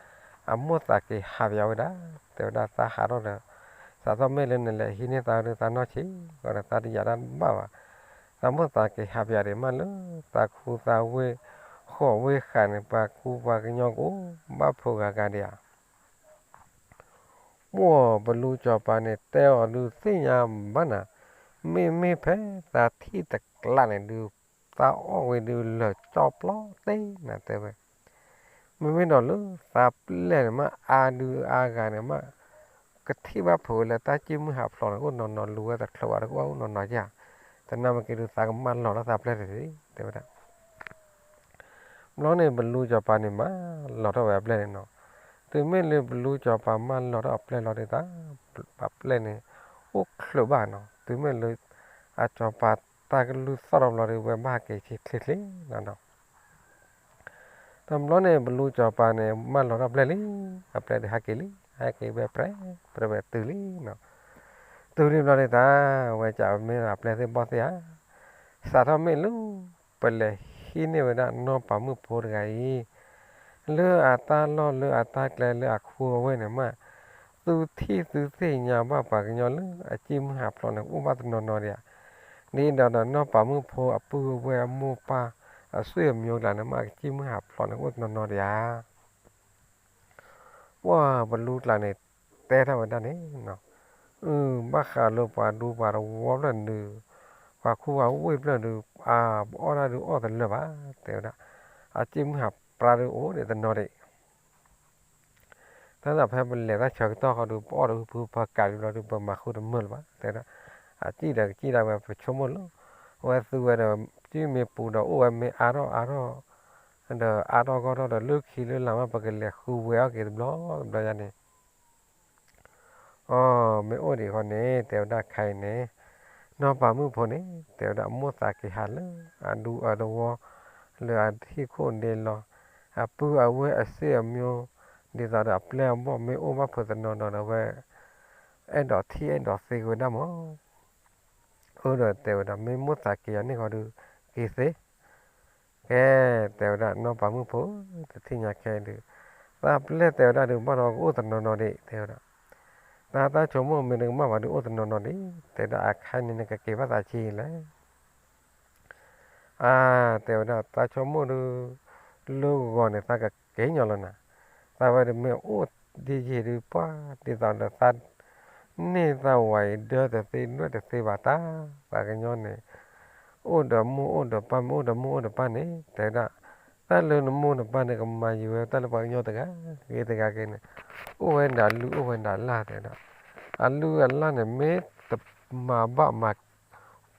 အမိၢ်သးက့ၤဟးပၠးဝဲဒၣ်, တဲဝဲဒၣ်သးဟးထီၣ်ဒီး စးထီၣ်မ့ၢ်လၢနလဲၤဟံးန့ၢ်သးဒီးသးနီၢ်ဆံး ဃီဒီးသးတယာ်တၢ်ဘၣ်ဘၣ်, သးမိၢ်သးက့ၤဟးပၠးဒံးမးလၢ သးခူသးဝ့ၢ် ဃိးဝ့ၢ်ဃာ်န့ၣ် ပှၤခူပှၤကညီကအိၣ်ဘၣ်ဖိဂၤဂၤဒံးဧါ ပှၢ်ပလူစီၤပၤန့ၣ် တဲအီၤဒုးသ့ၣ်ညါဘၣ်နၤ, မ့မ့ၢ်ဖဲသးထံၣ်တကျးန့ၣ်ဒုး သးအီၣ်ဝံၤဒုးလၢာ်ကၠီၣ်ပျီတ့ၢ်နၤတဲဝဲ, မ့မ့ၢ်ဒီးလၢသးပျဲၢ်န့ၣ်မး အါဒုးအါဂၤန့ၣ်မး ကထံၣ်ဘၣ်ဖုးဝဲလၢတၢ်စံၣ်မုၢ်ဟးဖျိးန့ၣ် အိၣ်နီၢ်နီၢ်လူၤဝဲတချုးဘၣ်ဒီးကအိၣ်နီၢ်နီၢ်ဧါ, တနာ်မ့ၢ်က့ၤဒုးသးကမၢလီၤထီၣ်သးပျဲၢ်တသ့ တဲဝဲဒၣ် ဘျီန့ၣ် ပလူစီၤပၤန့ၣ် မၢလီၤထီၣ်ဝဲအပျဲၢ်န့ၣ်နီၤ, တုၤမ့ၢ်လၢပလူစီၤပၤမၢလီၤထီၣ်အပျဲၢ်လီၤဒုးသး အပျဲၢ်န့ၣ် အိၣ်ချုးဘၣ်နီၤ, တုၤမ့ၢ်လၢအစီၤပၤတၢ်ကလုၢ်သီၣ်ထီၣ်ဘျီဒုး ဝဲဘၣ်ဟးက့ၤဆံချ့ချ့နီၤနီၤ တဘျီန့ၣ် ပလူစီၤပၤန့ၣ် မၢလီၤထီၣ်အပျဲၢ်လံ, အပျဲၢ်ဒုးဟဲက့ၤလံ, ဟဲက့ၤဝဲပြဲ ပြဲဝဲတုၤလံနီၤ, တုၤလံဘျီဒုးသး ဝဲကးမ့ၢ်အပျဲၢ်သ့ၣ်ဘီၣ်သ့ၣ်ဧါ, စးထီၣ်မ့ၢ်လၢ ပလဲၤဟံးန့ၢ်ဝဲဒၣ်နီၢ်ပၤမုၣ်ဖိတဂၤအံၤ လၢအတၢ်လီၢ်လၢအတၢ်ကျဲလၢအခူအဝ့ၢ်န့ၣ်မး, သုထံၣ်သုသ့ၣ်ညါဘၣ်ပှၤကညီလၢအစံၣ်မုၢ်ဟးဖျိးန့ၣ် အိၣ်ဘၣ်တနီၤနီၤဒံးဧါ, ဒ်ဒီးနီၢ်ပၤမုၣ်ဖိအပုၢ်အဝဲၢ်အမိၢ်ပၢ် အဆွေအမျိုးကျါန့ၣ်မး အစံၣ်မုၢ်ဟးဖျိးန့ၣ် အိၣ်တနီၤနီၤဒံးဧါ ပှၢ်ပလူကျါန့ၣ် တဲထီၣ်ဝဲဒၣ်န့ၣ်, ဘၣ်ဃးလၢပှၤဒူပှၤသဝီဖျၢၣ်ဒုး, ပှၤခူပှၤဝ့ၢ်ဖျၢၣ်ဒုး အအီၣ်တၢ်ဒုးအီၣ်တလၢာ်ဘၣ် တဲဝဲဒၣ်, အစံၣ်မုၢ်ဟးပြးဒုးအိၣ်ဒံးတနီၤဒံး တၢ်သးဖဲပလဲၤတၢ်ဆၢကတီၢ်ဃီဒုး ပအီၣ်ဒီးဖုဖုဖၢကးဒံးဘျီဒုး ပမၤဃုတမုာ်လၢၤဘၣ် တဲဝဲဒၣ်, အစံၣ်ဒီးကစံၣ်ဒၣ်ဝဲပဆိကမိၣ်လၢ အဝဲသူဝဲဒီး စံၣ်မ့ၢ်ပူၤဒီးအိၣ်ဝဲမ့ၢ်အါထီၣ်အါထီၣ် ဒီးအါထီၣ်ဂီၢ်ထီၣ်ဒီးလၢခံလၢလာ်မး ပကလဲၤဃုဝဲအီၣ်က့ၤတဘျီတဘျီညါန့ၣ် အီ မ့ၢ်အိၣ်ဒံးဃီန့ၣ် တဲဝဲဒၣ်ခဲအံၤန့ၣ်, နီၢ်ပၤမုၣ်ဖိန့ၣ် တဲဝဲဒၣ်အမိၢ်သးက့ၤဟးလၢ အဒူအသဝီ လၢအဟံၣ်ခိၣ်ဒ့လီၤ, အပုၢ်အဝဲၢ်အဆွေအမျိုး ဒ်သိးဒီးအပျဲၢ်အဘီၣ်မ့ၢ်အိၣ်ဘၣ်ဖုးတနီၤနီၤဒီးဝဲ အဲၣ်ဒိးထံၣ်အဲၣ်ဒိးသ့ဝဲဒၣ်မး အၢဒီးတဲဝဲဒၣ် မ့ၢ်မိၢ်သးက့ၤအီၤန့ၢ်ဃီဒုး က့ၤသ့, ကဲ, တဲဝဲဒၣ် နီၢ်ပၤမုၣ်ဖိ တထံၣ်ညါခဲဒုး, တၢ်ပျဲၢ်တဲဝဲဒၣ်ဒုး ဘၣ်ဒီးကအိၣ်တနီၤနီၤဒံး တဲဝဲဒၣ်, တၢ်တၢ်ဆိကမိၣ်မ့ၢ်နကမၣ်ဘၣ်ဒုး အိၣ်တနီၤနီၤဒံး တဲဝဲဒၣ် အခါန့ၣ် နကက့ၤဘၣ်သးဆံးလဲၣ် အါ, တဲဝဲဒၣ် တၢ်ဆိကမိၣ်ဒုး လၢဂီၤန့ၣ် သးကက့ၤညီလီၤနၤ, သးဝဲဒၣ်မ့ၢ်အိၣ်ဒ်ယံာ်ဒုး ပှၢ်ဒ်သိးဒီးသး န့ၢ်သးဝဲအံၤ ဒၢတသ့ဒွဲၣ်တသ့ဘၣ်တၢ်, ပှၤကညီန့ၣ် အိၣ်ဒီးမိၢ်အိၣ်ဒီးပၢ် မ့ၢ်အိၣ်ဒီးမိၢ်အိၣ်ဒီးပၢ်န့ၣ် တဲဝဲဒၣ်, တၢ်လၢနမိၢ်နပၢ်န့ၣ် ကမၤယံၤဝဲတၢ်လၢပှၤကညီတဂၤဂ့ၤတဂၤဂ့ၤန့ၣ်, အိၣ်ဝဲဒၣ်လုၢ်အိၣ်ဝဲဒၣ်လၢ် တဲဝဲဒၣ်, အလုၢ်အလၢ်န့ၣ် မ့ၢ်တမၤဘၣ်မၤ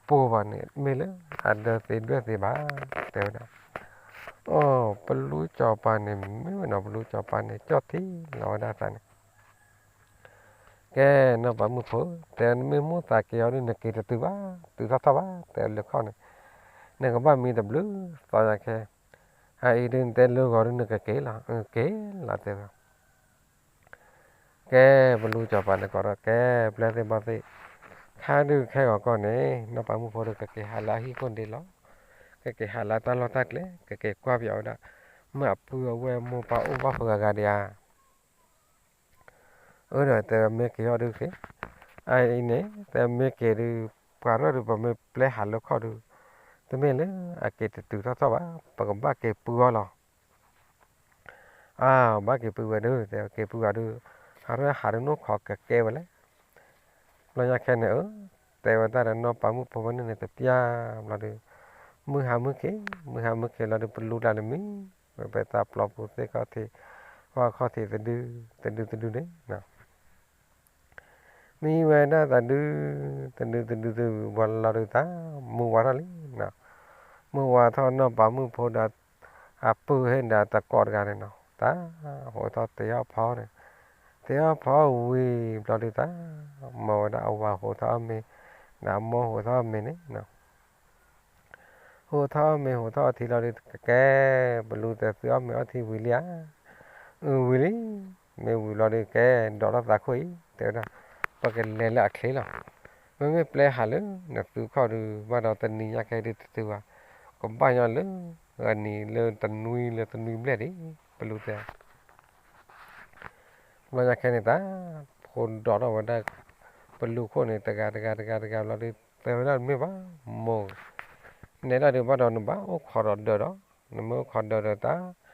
ပိာ်ဘၣ်န့ၣ် မ့ၢ်လၢအဒၢသ့ဒွဲၣ်သ့ဘၣ် တဲဝဲဒၣ်, အီ ပလူစီၤပၤန့ၣ် မ့ၢ်ဝဲနီၤ ပလူစီၤပၤန့ၣ် ကၠီၣ်ထံလီၤဝဲဒၣ်သးန့ၣ်, ကဲ နီၢ်ပၤမုၣ်ဖိ တဲမ့ၢ်မိၢ်သးက့ၤအီၤဒုး နက့ၤတတုၤဘၣ် တုၤထီၣ်ထီၣ်ဘၣ် တဲလၢခီၣ်န့ၣ်, နကဘၣ်မံတဘျုးသီညါခဲ, အအံၤဒုး နတဲလၢဂီၤဒုး နကက့ၤလီၤ က့ၤလီၤတဲဝဲ ကဲ ပလူစီၤပၤန့ၣ်ကိးထီၣ် ကဲ ပျဲၢ်သ့ၣ်ဘီၣ်သ့ၣ်, ခါဒုးခဲဂီၤကီၢ်န့ၣ် နီၢ်ပၤမုၣ်ဖိဒီး ကက့ၤဟးလၢအဟံၣ်ခိၣ်ဒ့လီၤ, ကက့ၤဟးလၢတၢ်လီၢ်တၢ်ကျဲ ကက့ၤကွၢ်ပၠးဝဲဒၣ် မ့ၢ်အပုၢ်အဝဲၢ်အမိၢ်ပၢ်အိၣ်ဘၣ်ဖုးဂၤဂၤဒံးဧါ အၢဒီးတဲမ့ၢ်က့ၤအီၤဒုးက့ၤ, အအံၤန့ၣ် တဲမ့ၢ်က့ၤဒုး ပှၤရၢၢ်ဒုး ပမ့ၢ်ပျဲဟးလၢခီၣ်ဒုး, တမ့ၢ်လၢအက့ၤတတုၤထီၣ်ထီၣ်ဘၣ် ပကဘၣ်က့ၤပုၢ်အီၤလီၤ အါ ဘၣ်က့ၤပုၢ်ဝဲဒုး တဲက့ၤပုၢ်ဝဲဒုး, အရၢၢ်ဟးဒုး နိၣ်ခိးကကဲဝဲလဲၣ်. ဘျီညါခဲန့ၣ် အၢ တဲဝဲတၢ်ဒီးနီၢ်ပၤမုၣ်ဖိဝဲန့ၣ်န့ၣ် တပျၢ်ဘျီဒုး, မုၢ်ဟါမုၢ်ခ့ မုၢ်ဟါမုၢ်ခ့လီၤဒုး ပလူကျါန့ၣ်မံ ဝဲပတၢ်ပျီပူၤသ့ၣ်ခီၣ်ထံး, ဝါခီၣ်ထံးတဒု တဒုတဒုန့ၣ် မံဝဲဒၣ်တဒု တဒုတဒုတဒု ဝဲလီၤဒုး တၢ်မူဝါထီၣ်လံနီၤ. မုၢ်ဝါထီၣ်နီၢ်ပၤမုၣ်ဖိဒီး အပုၢ်ဟ့ၣ်ဒီးတကိးတဂၤန့ၣ်နီၤ, တၢ်ဟိးထီၣ်တ့အီၣ်ဖီန့ၣ်, တ့အီၣ်ဖီဝံၤဘျီဒုးတၢ် မၤဝဲဒၣ်အဝၤဟိးထီၣ်အီၣ်မ့ၤ, ဒီးအမိၢ်ဟိးထီၣ်အီၣ်မ့ၤန့ၣ်နီၤ, ဟိးထီၣ်အီၣ်မ့ၤဟိးထီၣ်အီထံလီၤဒုး ကဲ ပလူတဲသုအီၣ်မ့ၤအီထံဝံၤလံဧါ, အဝံၤလံ, မ့ၢ်ဝံၤလီၤဒုး ကဲ ဒိးထီၣ်သးခိၣ်အံၤ တဲဝဲဒၣ်, ပကလဲၤလၢအချ့လီၤ, မ့မ့ၢ်ပျဲဟးလၢနသုခီၣ်ဒုး ဘၣ်ဒီးတနံၤညါခဲဒုးတတုၤဘၣ်, ကဘၣ်ညီလၢ ဂၤနံၤလၢတနွံလၢတနွံဘျဲၣ်ဒံး ပလူတဲ ဘျီညါခဲန့ၣ်တၢ် ဖိဒိးထီၣ်ဝဲဒၣ် ပလူခိၣ်န့ၣ် တဂၤတဂၤတဂၤတဂၤဘျီဒုး တဲဝဲဒၣ်တမ့ၢ်ဘၣ်, မိၢ် နဲဒၣ်ဒုးဘၣ်ဒီးနဘၣ်အိၣ်ခိးဒီးဒၢးဒီး နမ့ၢ်အိၣ်ခိးဒၢးဒီးတၢ်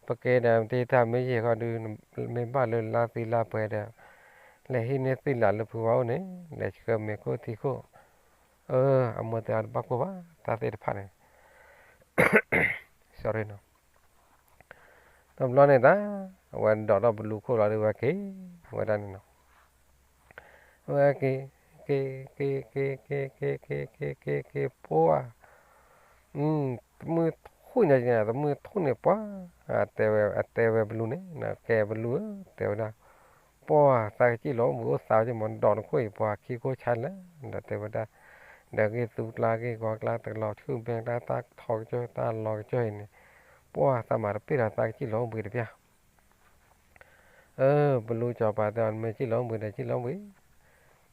ပက့ဒီးတဟ့ၣ်တၢ်မ့ၢ်ယံာ်ဃီဒုး မ့ၢ်ဘၣ်လၢလါသံလါပှဲၤဒီး လဲၤဟံးန့ၢ်သ့ၣ်လးလၢဖုဝါအိၣ်န့ၣ် လဲၤဆှၢမ့ၤခိၣ်ထံခိၣ်, အမိၢ်တဲအီၤတဘၣ်ကိၢ်ဘၣ် တၢ်သ့ၣ်တဖၣ်န့ၣ် sorry နီၤ တဘျီန့ၣ်တၢ် အဝဲဒိးထီၣ်ပလူခိၣ်လီၤဒုးဝဲက့ၤ ဝဲဒၣ်န့ၣ်နီၤ, ဝဲက့ၤ က့ၤ က့ၤ က့ၤ က့ၤ က့ၤ က့ၤ က့ၤ က့ၤ က့ၤ ပှၤ တမုၢ်ထူၣ်ညါ တမုၢ်ထူၣ်န့ၣ်ပှၤ တဲဝဲ အတဲဝဲပလူန့ၣ် ကဲပလူဧၢ တဲဝဲဒၣ်, ပှၤသးကစံၣ်လီၤအိၣ်ဘှံးအိၣ်သးဝဲက့ၤမး ဒိးနခိၣ်အံၤ ပှၤခံခိၣ်ဆါလဲၣ် ဒီးတဲဝဲဒၣ်, ဒီးဂ့ၢ်သူကျါဂ့ၢ်ဂီၤကျါ တလီၤဆူၣ်ဘဲတၢ် တၢ်ထီကစၢၢ် တၢ်လီၤကစၢၢ်အံၤန့ၣ်, ပှၤသးမၤတပ့ၢ်ဒီးသးကစံၣ်လီၤအိၣ်ဘှံးတပျၢ် အၢ ပလူစီၤပၤတဲအီၤ နမ့ၢ်စံၣ်လီၤအိၣ်ဘှံးဒီးစံၣ်လီၤအိၣ်ဘှံး,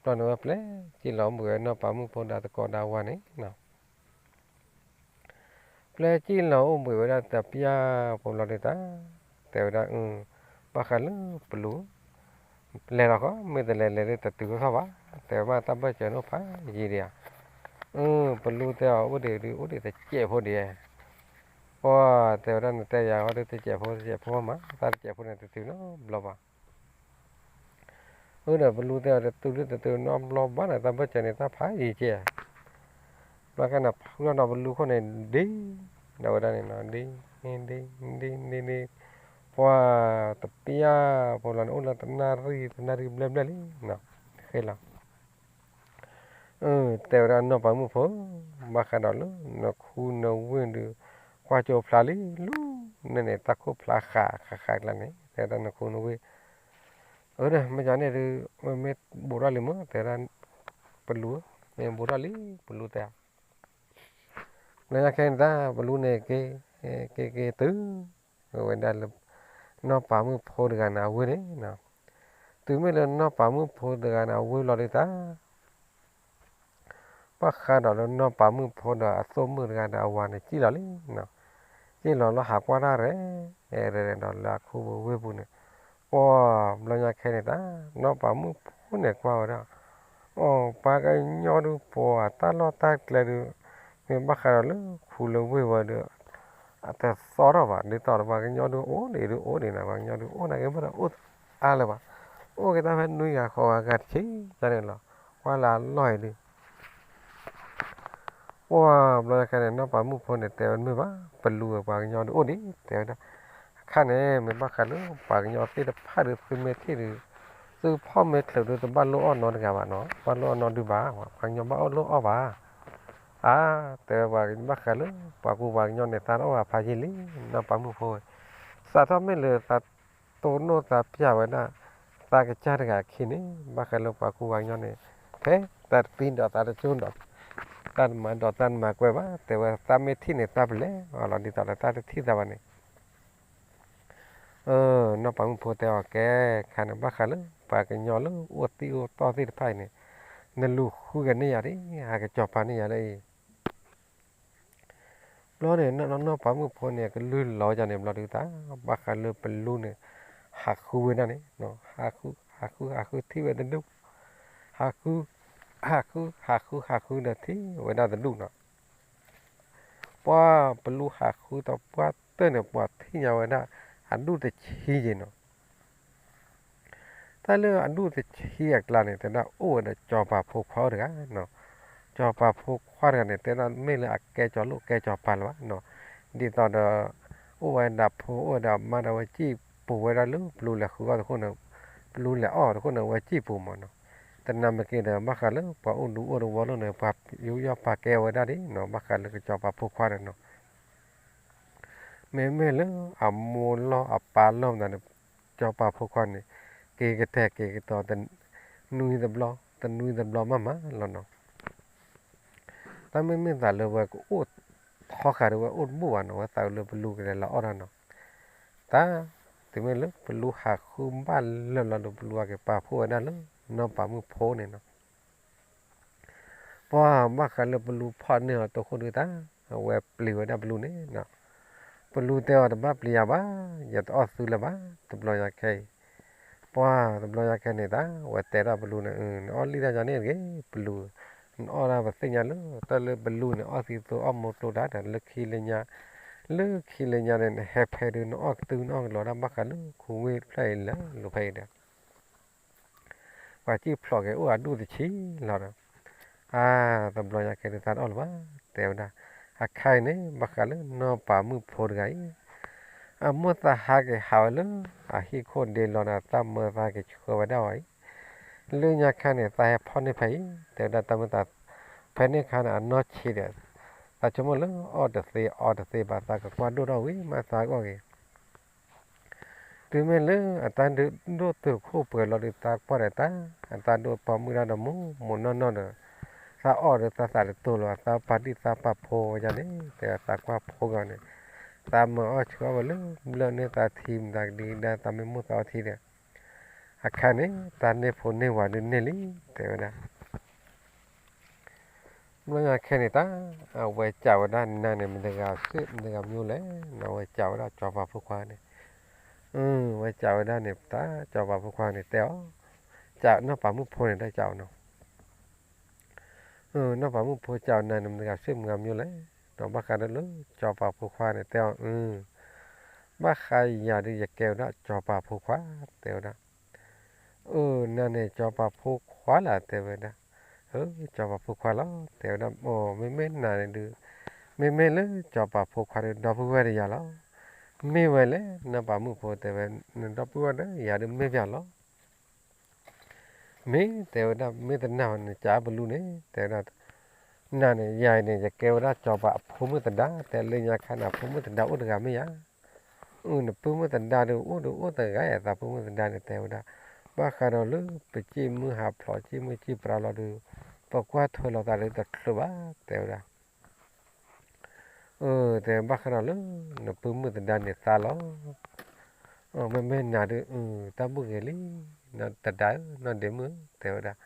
ဘျီန့ၣ်ဝဲပျဲစံၣ်လီၤအိၣ်ဘှံးဝဲနီၢ်ပၤမုၣ်ဖိဒီးသကိးဒီးဝၤန့ၣ်နီၤ, ပျဲစံၣ်လီၤအိၣ်ဘှံးဝဲဒၣ်တပျၢ်ဖိဘျီဒုးတၢ်, တဲဝဲဒၣ်အၢ, ဘၣ်ဃးလၢပလူ လဲၤလီၤဃီ မ့ၢ်တလဲၤလဲၤဒုးတတုၤထီၣ်ဘၣ်, တဲဝဲမ့ၢ်တၢ်ဘၢၣ်စၢၤနီၢ်ဖးယံာ်ဒံးဧါ, အၢ ပလူတဲအီၤအိၣ်ဒံးဒုး အိၣ်ဒံးတစဲးဖိဒံး, ပှၤတဲဝဲဒၣ်နတဲယၤဃီဒုးတစဲးဖိ တစဲးဖိမး တၢ်တစဲးဖိန့ၣ်တတုၤနီတဘျီဘၣ် အၢ ဒီးပလူတဲအီၤတတုၤလၢတတုၤနီတဘျီဘၣ်န့ၣ် တၢ်ဘၢၣ်စၢၤန့ၣ် တၢ်ဖးယံာ်ကဲ, ဘျီခါန့ၣ် ဖုထီၣ်ဒီးပလူခိၣ်န့ၣ် ဒ့, ဒီးဝဲဒၣ်န့ၣ်နီၤ ဒ့, ဒ့, ဒ့, ဒ့, ဒ့, ပှၤတပျၢ်ဖိလီၤန့ၣ် အိၣ်လၢတနၣ်ရံၣ် တနၣ်ရံၣ်ဘျဲၣ်ဘျဲၣ်လံနီၤ, ဃဲလီၤ အၢ တဲဝဲဒၣ်နီၢ်ပၤမုၣ်ဖိ, ဘၣ်ဃးဒီးလၢနခူနဝ့ၢ်ဒုး ကွၢ်ကၠိဖျါလံလူၤ, န့ၣ်န့ၣ် တၢ်ခိၣ်ဖျါဃးဃးဃးကျါန့ၣ် တဲဝဲဒၣ်နခူနဝ့ၢ်, အၢ မ့ၢ်ကန့ၣ်ဒုး မ့ၢ်ဘူးထီၣ်လံမ့ၢ် တဲဝဲဒၣ်, ပလူ, မ့ၢ်ဘူးထီၣ်လံ ပလူတဲ ဘျီညါခဲန့ၣ်တၢ် ပလူန့ၣ်က့ၤ, က့ၤက့ၤတုၤ, ဝဲဒၣ်လၢ နီၢ်ပၤမုၣ်ဖိတဂၤန့ၣ်အဝ့ၢ်န့ၣ်, တုၤမ့ၢ်လၢနီၢ်ပၤမုၣ်ဖိတဂၤန့ၣ်အဝ့ၢ်လီၤဒုးတၢ် ဘၣ်ဃးဒီးလၢနီၢ်ပၤမုၣ်ဖိဒီးအသိၣ်မုၣ်တဂၤဒီးအဝၤန့ၣ် စံၣ်လီၤလံနီၤ, စံၣ်လီၤလီၤဟးကွၢ်တၢ်ရဲၣ်, ရဲၣ်ဒီးလၢအခူပူၤဝ့ၢ်ပူၤန့ၣ်, ပှၤဘျီညါခဲန့ၣ်တၢ် နီၢ်ပၤမုၣ်ဖိန့ၣ်ကွၢ်ဝဲဒၣ်, အိ ပှၤကညီဒုးပှၤတၢ်လီၢ်တၢ်ကျဲဒုး, မ့ၢ်ဘၣ်ဃးဒီးလၢခူလၢဝ့ၢ်ဝဲဒီး, အတသီထီၣ်ဘၣ် ဒ်သိးဒီးပှၤကညီဒုးအိၣ်ဒံးဒုးအိၣ်ဒံးနီၤ ပှၤကညီဒုးအိၣ်နာ်က့ဘၣ်ဒီးအိၣ်အါလၢၤဘၣ်, အိၣ်က့ၤတၢ်ဖဲနွံဂၤဃိးဂၤဂၤတဆံးန့ၣ်လီၤ, ကွၢ်လၢအလီၢ်အံၤဒုး ပှၤဘျီညါခဲန့ၣ် နီၢ်ပၤမုၣ်ဖိန့ၣ် တဲဝဲမ့ၢ်ဘၣ် ပလူဝဲပှၤကညီဒုးအိၣ်ဒံး တဲဝဲဒၣ်, အခါန့ၣ် မ့ၢ်ဘၣ်ဃးလၢပှၤကညီသ့ၣ်တဖၣ်ဒုး သုမ့ၢ်ထံၣ်ဒုး, သုဖီၣ်မ့ၢ်ချုးဒုးတဘၣ်လိၣ်အီၣ်နီတဂၤဘၣ်နီၤ ဘၣ်လိၣ်အီၣ်နီဒုးဘၣ်, ပှၤကညီဘၣ်အီၣ်လိၣ်အီၣ်ဘၣ်, အါ, တဲဝဲပှၤဘၣ်ဃးလၢ ပှၤကူပှၤကညီန့ၣ် သးတအိၣ်ဘၣ်ဖးယံာ်လံ, နီၢ်ပၤမုၣ်ဖိဝဲ, စးထီၣ်မ့ၢ်လၢသးတိၢ်နီၣ်သးပျၢ်ဝဲဒၣ် သးကစၢ်တဂၤအခံန့ၣ် ဘၣ်ဃးလၢပှၤကူပှၤကညီန့ၣ်, ဖဲသးတပံဒီးသးတကၠိဒီး, တၢ်တမၤဒီးတၢ်တမၤကွဲးဘၣ် တဲဝဲသးမ့ၢ်ထံၣ်န့ၣ် သးပလဲၤအီၤလီၤ ဒ်သိးဒီးတၢ်တထံၣ်သးဘၣ်န့ၣ် နီၢ်ပၤမုၣ်ဖိတဲအီၤကဲ, ခါန့ၣ် ဘၣ်ဃးလၢပှၤကညီလၢအိၣ်သံၣ်အိၣ်တီၢ်သ့ၣ်တဖၣ်အံၤန့ၣ်, နလူၤဃုကန့ၢ်ယၤဒ် ဟးကစီၤပၤန့ၢ်ယၤလၢအံၤ, ဘျီန့ၣ် နီၢ်ပၤမုၣ်ဖိန့ၣ် ကလုၢ်လီၤယၤန့ၣ် ဘျီဒုးတၢ် ဘၣ်ဃးလၢပလူန့ၣ် ဟးဃုဝဲဒၣ်န့ၣ်, ဟးဃု ဟးဃု ဟးဃုထံၣ်ဝဲတဒူၣ်, ဟးဃု ဟးဃု ဟးဃု ဟးဃုဒီးထံၣ်ဝဲဒၣ်တဒူၣ်နီၤ ပှၤပလူဟးဃုဒီးပှၢ်တၢၢ်န့ၣ် ပှၤထံၣ်ညါဝဲဒၣ် အဒူၣ်တဆံယဲၢ်နီၤ, တၢ်လၢအဒူၣ်တဆံအကျါန့ၣ် တဲဒၣ်အိၣ်ဝဲဒီးစီၤပၤဖိခွါအိၣ်တဂၤနီၤ, စီၤပၤဖိခွါတဂၤန့ၣ် တဲဒၣ်မ့ၢ်လၢအကဲစီၤလိၣ်ကဲစီၤပၤလၢၤဘၣ်နီၤ, ဒ်သိးဒီး အိၣ်ဝဲဒၣ်ဖိအိၣ်ဝဲဒၣ်မါဒီး ဝဲစံၣ်ပူၤဝဲဒၣ်လၢပလူလဲၤဃုအီၣ်တခိၣ်န့ၣ်, ပလူလဲၤအီၣ်တခိၣ်န့ၣ် ဝဲစံၣ်ပူၤမးနီၤ, တနၢ်မ့ၢ်က့ၤဒီး ဘၣ်ဃးလၢပှၤအိၣ်ဒူအိၣ်သဝီလိၤန့ၣ် ပှၤယူးယီၣ်ပာ်ကဲဝဲဒၣ်ဒ်နီၤ ဘၣ်ဃးလၢကစီၤပၤဖိခွါန့ၣ်နီၤ မ့မ့ၢ်လၢအမိၢ်လီၢ်အပၢ်လီၢ်မတၤဒီး ကစီၤပၤဖိခွါန့ၣ် က့ၤကတဲာ်က့ၤကတီၤ တနွံတဘျီ တနွံတဘျီမးမးလီၤနီၤ. တၢ်မ့မ့ၢ်သးလၢဝဲကအိၣ်ထီဃာ်ဒီးဝဲအိၣ်တဘူၣ်ဘၣ်နီၤ ဝဲသးလၢပလူၤကလဲၤလီၤအီၣ်တၢ်နီၤ. တၢ် တုၤမ့ၢ်လၢပလူၤဟးဃုဘၣ်လၢာ်လီၤဒီး ပလူၤအက့ၤပာ်ဖှိၣ်ဝဲဒၣ်လၢ နီၢ်ပၤမုၣ်ဖိန့ၣ်နီၤ. ပှၤဘၣ်ဃးလၢပလူၤဖီၣ်န့ၢ်အီၤတိခိၣ်ဒုးတၢ် အဝဲပျံၤဝဲဒၣ်ပလူၤန့ၣ်နီၤ. ပလူၤတဲအီၤတဘၣ်ပျံၤယၤဘၣ်, ယတအီၣ်သုလၢၤဘၣ် တဘျီညါခဲအံၤ. ပှၤတဘျီညါခဲန့ၣ်တၢ် အဝဲတဲဒၣ်ပလူၤန့ၣ် နအီၣ်လံတၢ်ယၤန့ၣ်တဂ့ၤ ပလူၤ, နအီၣ်ဒၣ်ပသ့ၣ်ညါလၢ တၢ်လၢပလူၤန့ၣ် အီၣ်သံသိအီၣ်မိၢ်ကျိတၢ်ဒီး လၢခံလၢညါ, လၢခံလၢညါန့ၣ် နဟဲဖဲဒုး နအီၣ်ကတုနအီၣ်ကလီတၢ်ဘၣ်ဃးလၢ ခိဝ့ၢ်တဖျၢၣ်အံၤလၢလိၤဖဲအံၤဒီး ပှၤစံၣ်ဖျိးက့ၤအိၣ်အဒူၣ်တဆံလီၤဒီး, အါ, တဘျီညါခဲဒုးသးတအီၣ်လၢၤဘၣ် တဲဝဲဒၣ်. အခါအံၤန့ၣ် ဘၣ်ဃးလၢနီၢ်ပၤမုၣ်ဖိတဂၤအံၤ အမိၢ်သးဟးက့ၤဟးဝဲလၢ အဟံၣ်ခိၣ်ဒ့လီၤဒီး သးမၢသးက့ၤဆှၢဝဲဒၣ်အီၤအံၤ, လၢညါခါန့ၣ် သးဟဲဖီၣ်န့ၢ်ဖဲအံၤ တဲဝဲဒၣ် တၢ်မ့ၢ်သး, ဖဲန့ၣ်အခါန့ၣ် အနီၢ်ဆံးဒီး သးဆိကမိၣ်လၢအီၣ်တသ့အီတသ့ဘၣ် သးကကွၢ်ဒိၣ်ထီၣ်ဝံၤမးသးကအီၣ်က့ၤ တုၤမ့ၢ်လၢအတၢ်ဒိၣ်တုာ်ခိၣ်ပှဲၤလီၤဒီး သးကွၢ်ဒီးတၢ်, အတၢ်ဒိၣ်ပိာ်မုၣ်တၢ်ဒီးမိၢ်မိၢ်နီၢ်နီၢ်ဒီး, သးအီၣ်ဒီးသးသးတတိၤလၢၤဘၣ် သးပာ်ဒံၣ်သးပာ်ဖိဝဲဒၣ်န့ၣ် တဲသးကွၢ်ဖိဂီၢ်န့ၣ်, သးမၤအီၣ်ဆှၢအီၣ်ဝဲလၢဘျၢၣ်န့ၢ်သးထံမတၤကဒံကဒါ သးမ့ၢ်မိၢ်သးအီထံဒီး, အခါန့ၣ် တၢ်န့ၢ်ဖိန့ၢ်ဝၤဒုးန့ၢ်လံ တဲဝဲဒၣ် ဘျီညါခဲန့ၣ်တၢ်, အဝဲစံးဝဲဒၣ်နၤန့ၣ် မတဂၤစ့ၢ် မတဂၤမံၤလဲၣ်, အဝဲစံးဝဲဒၣ်စီၤပၤဖိခွါန့ၣ်, အဝဲစံးဝဲဒၣ်န့ၣ် တၢ်စီၤပၤဖိခွါန့ၣ်တဲအီၤ, စံးနီၢ်ပၤမုၣ်ဖိန့ၣ် တၢ်စံးအီၤနီၤ, နီၢ်ပၤမုၣ်ဖိစံးအီၤနၤန့ၣ် မတဂၤစ့ၢ် မတဂၤမံၤလဲၣ်, ဒီးဘၣ်ဃးဒီးလၢစီၤပၤဖိခွါန့ၣ်တဲအီၤ, ဘၣ်ဃးယၤဒုး ယကဲဝဲဒၣ်စီၤပၤဖိခွါ တဲဝဲဒၣ် အၢ နၤန့ၣ် စီၤပၤဖိခွါလၢ တဲဝဲဒၣ်, အၢ စီၤပၤဖိခွါလီၤ တဲဝဲဒၣ်, မ့မ့ၢ်နၤန့ၣ်ဒုး, မ့မ့ၢ်လၢစီၤပၤဖိခွါဒုး ဒီပုၢ်ဝဲၢ်ဒီးယၤလီၤ, မ့ၢ်ဝဲလဲၣ် နီၢ်ပၤမုၣ်ဖိတဲဝဲ, နဒီပုၢ်ဝဲၢ်ဒီးယၤဒုးမ့ၢ်ပၠးလီၤ မ့ၢ်တဲဝဲဒၣ် မ့ၢ်တနာ်ဝဲန့ၣ် ကးပလူန့ၣ် တဲဝဲဒၣ်, နၤန့ၣ် ယၤအံၤန့ၣ် ယကဲဝဲဒၣ်စီၤပၤအဖိမုၣ်သဒါ တဲလၢညါခါန့ၣ် အဖိမုၣ်သဒါအိၣ်တဂၤမ့ၢ်ယၤ, နပုၢ်မုၣ်သဒါဒုးအိၣ်ဒုးအိၣ်တဂၤအံၤ သးပုၢ်မုၣ်သဒါန့ၣ် တဲဝဲဒၣ်, ဘၣ်ဃးဒီးလၢပစံၣ်မုၢ်ဟးဖျိး စံၣ်မုၢ်စံၣ်ပြါလီၤဒုး, ပကွၢ်ထွဲလိာ်သးဒုးတချုးဘၣ် တဲဝဲဒၣ် အၢ တဲဘၣ်ဃးဒီးလၢ နပုၢ်မုၣ်သဒါန့ၣ်သးလီၤ, မ့မ့ၢ်နၤဒုး တၢ်ဘူၣ်ဂ့ၤလံ, သဒါဧၢ နီၢ်ဒ့မုၣ် တဲဝဲဒၣ်,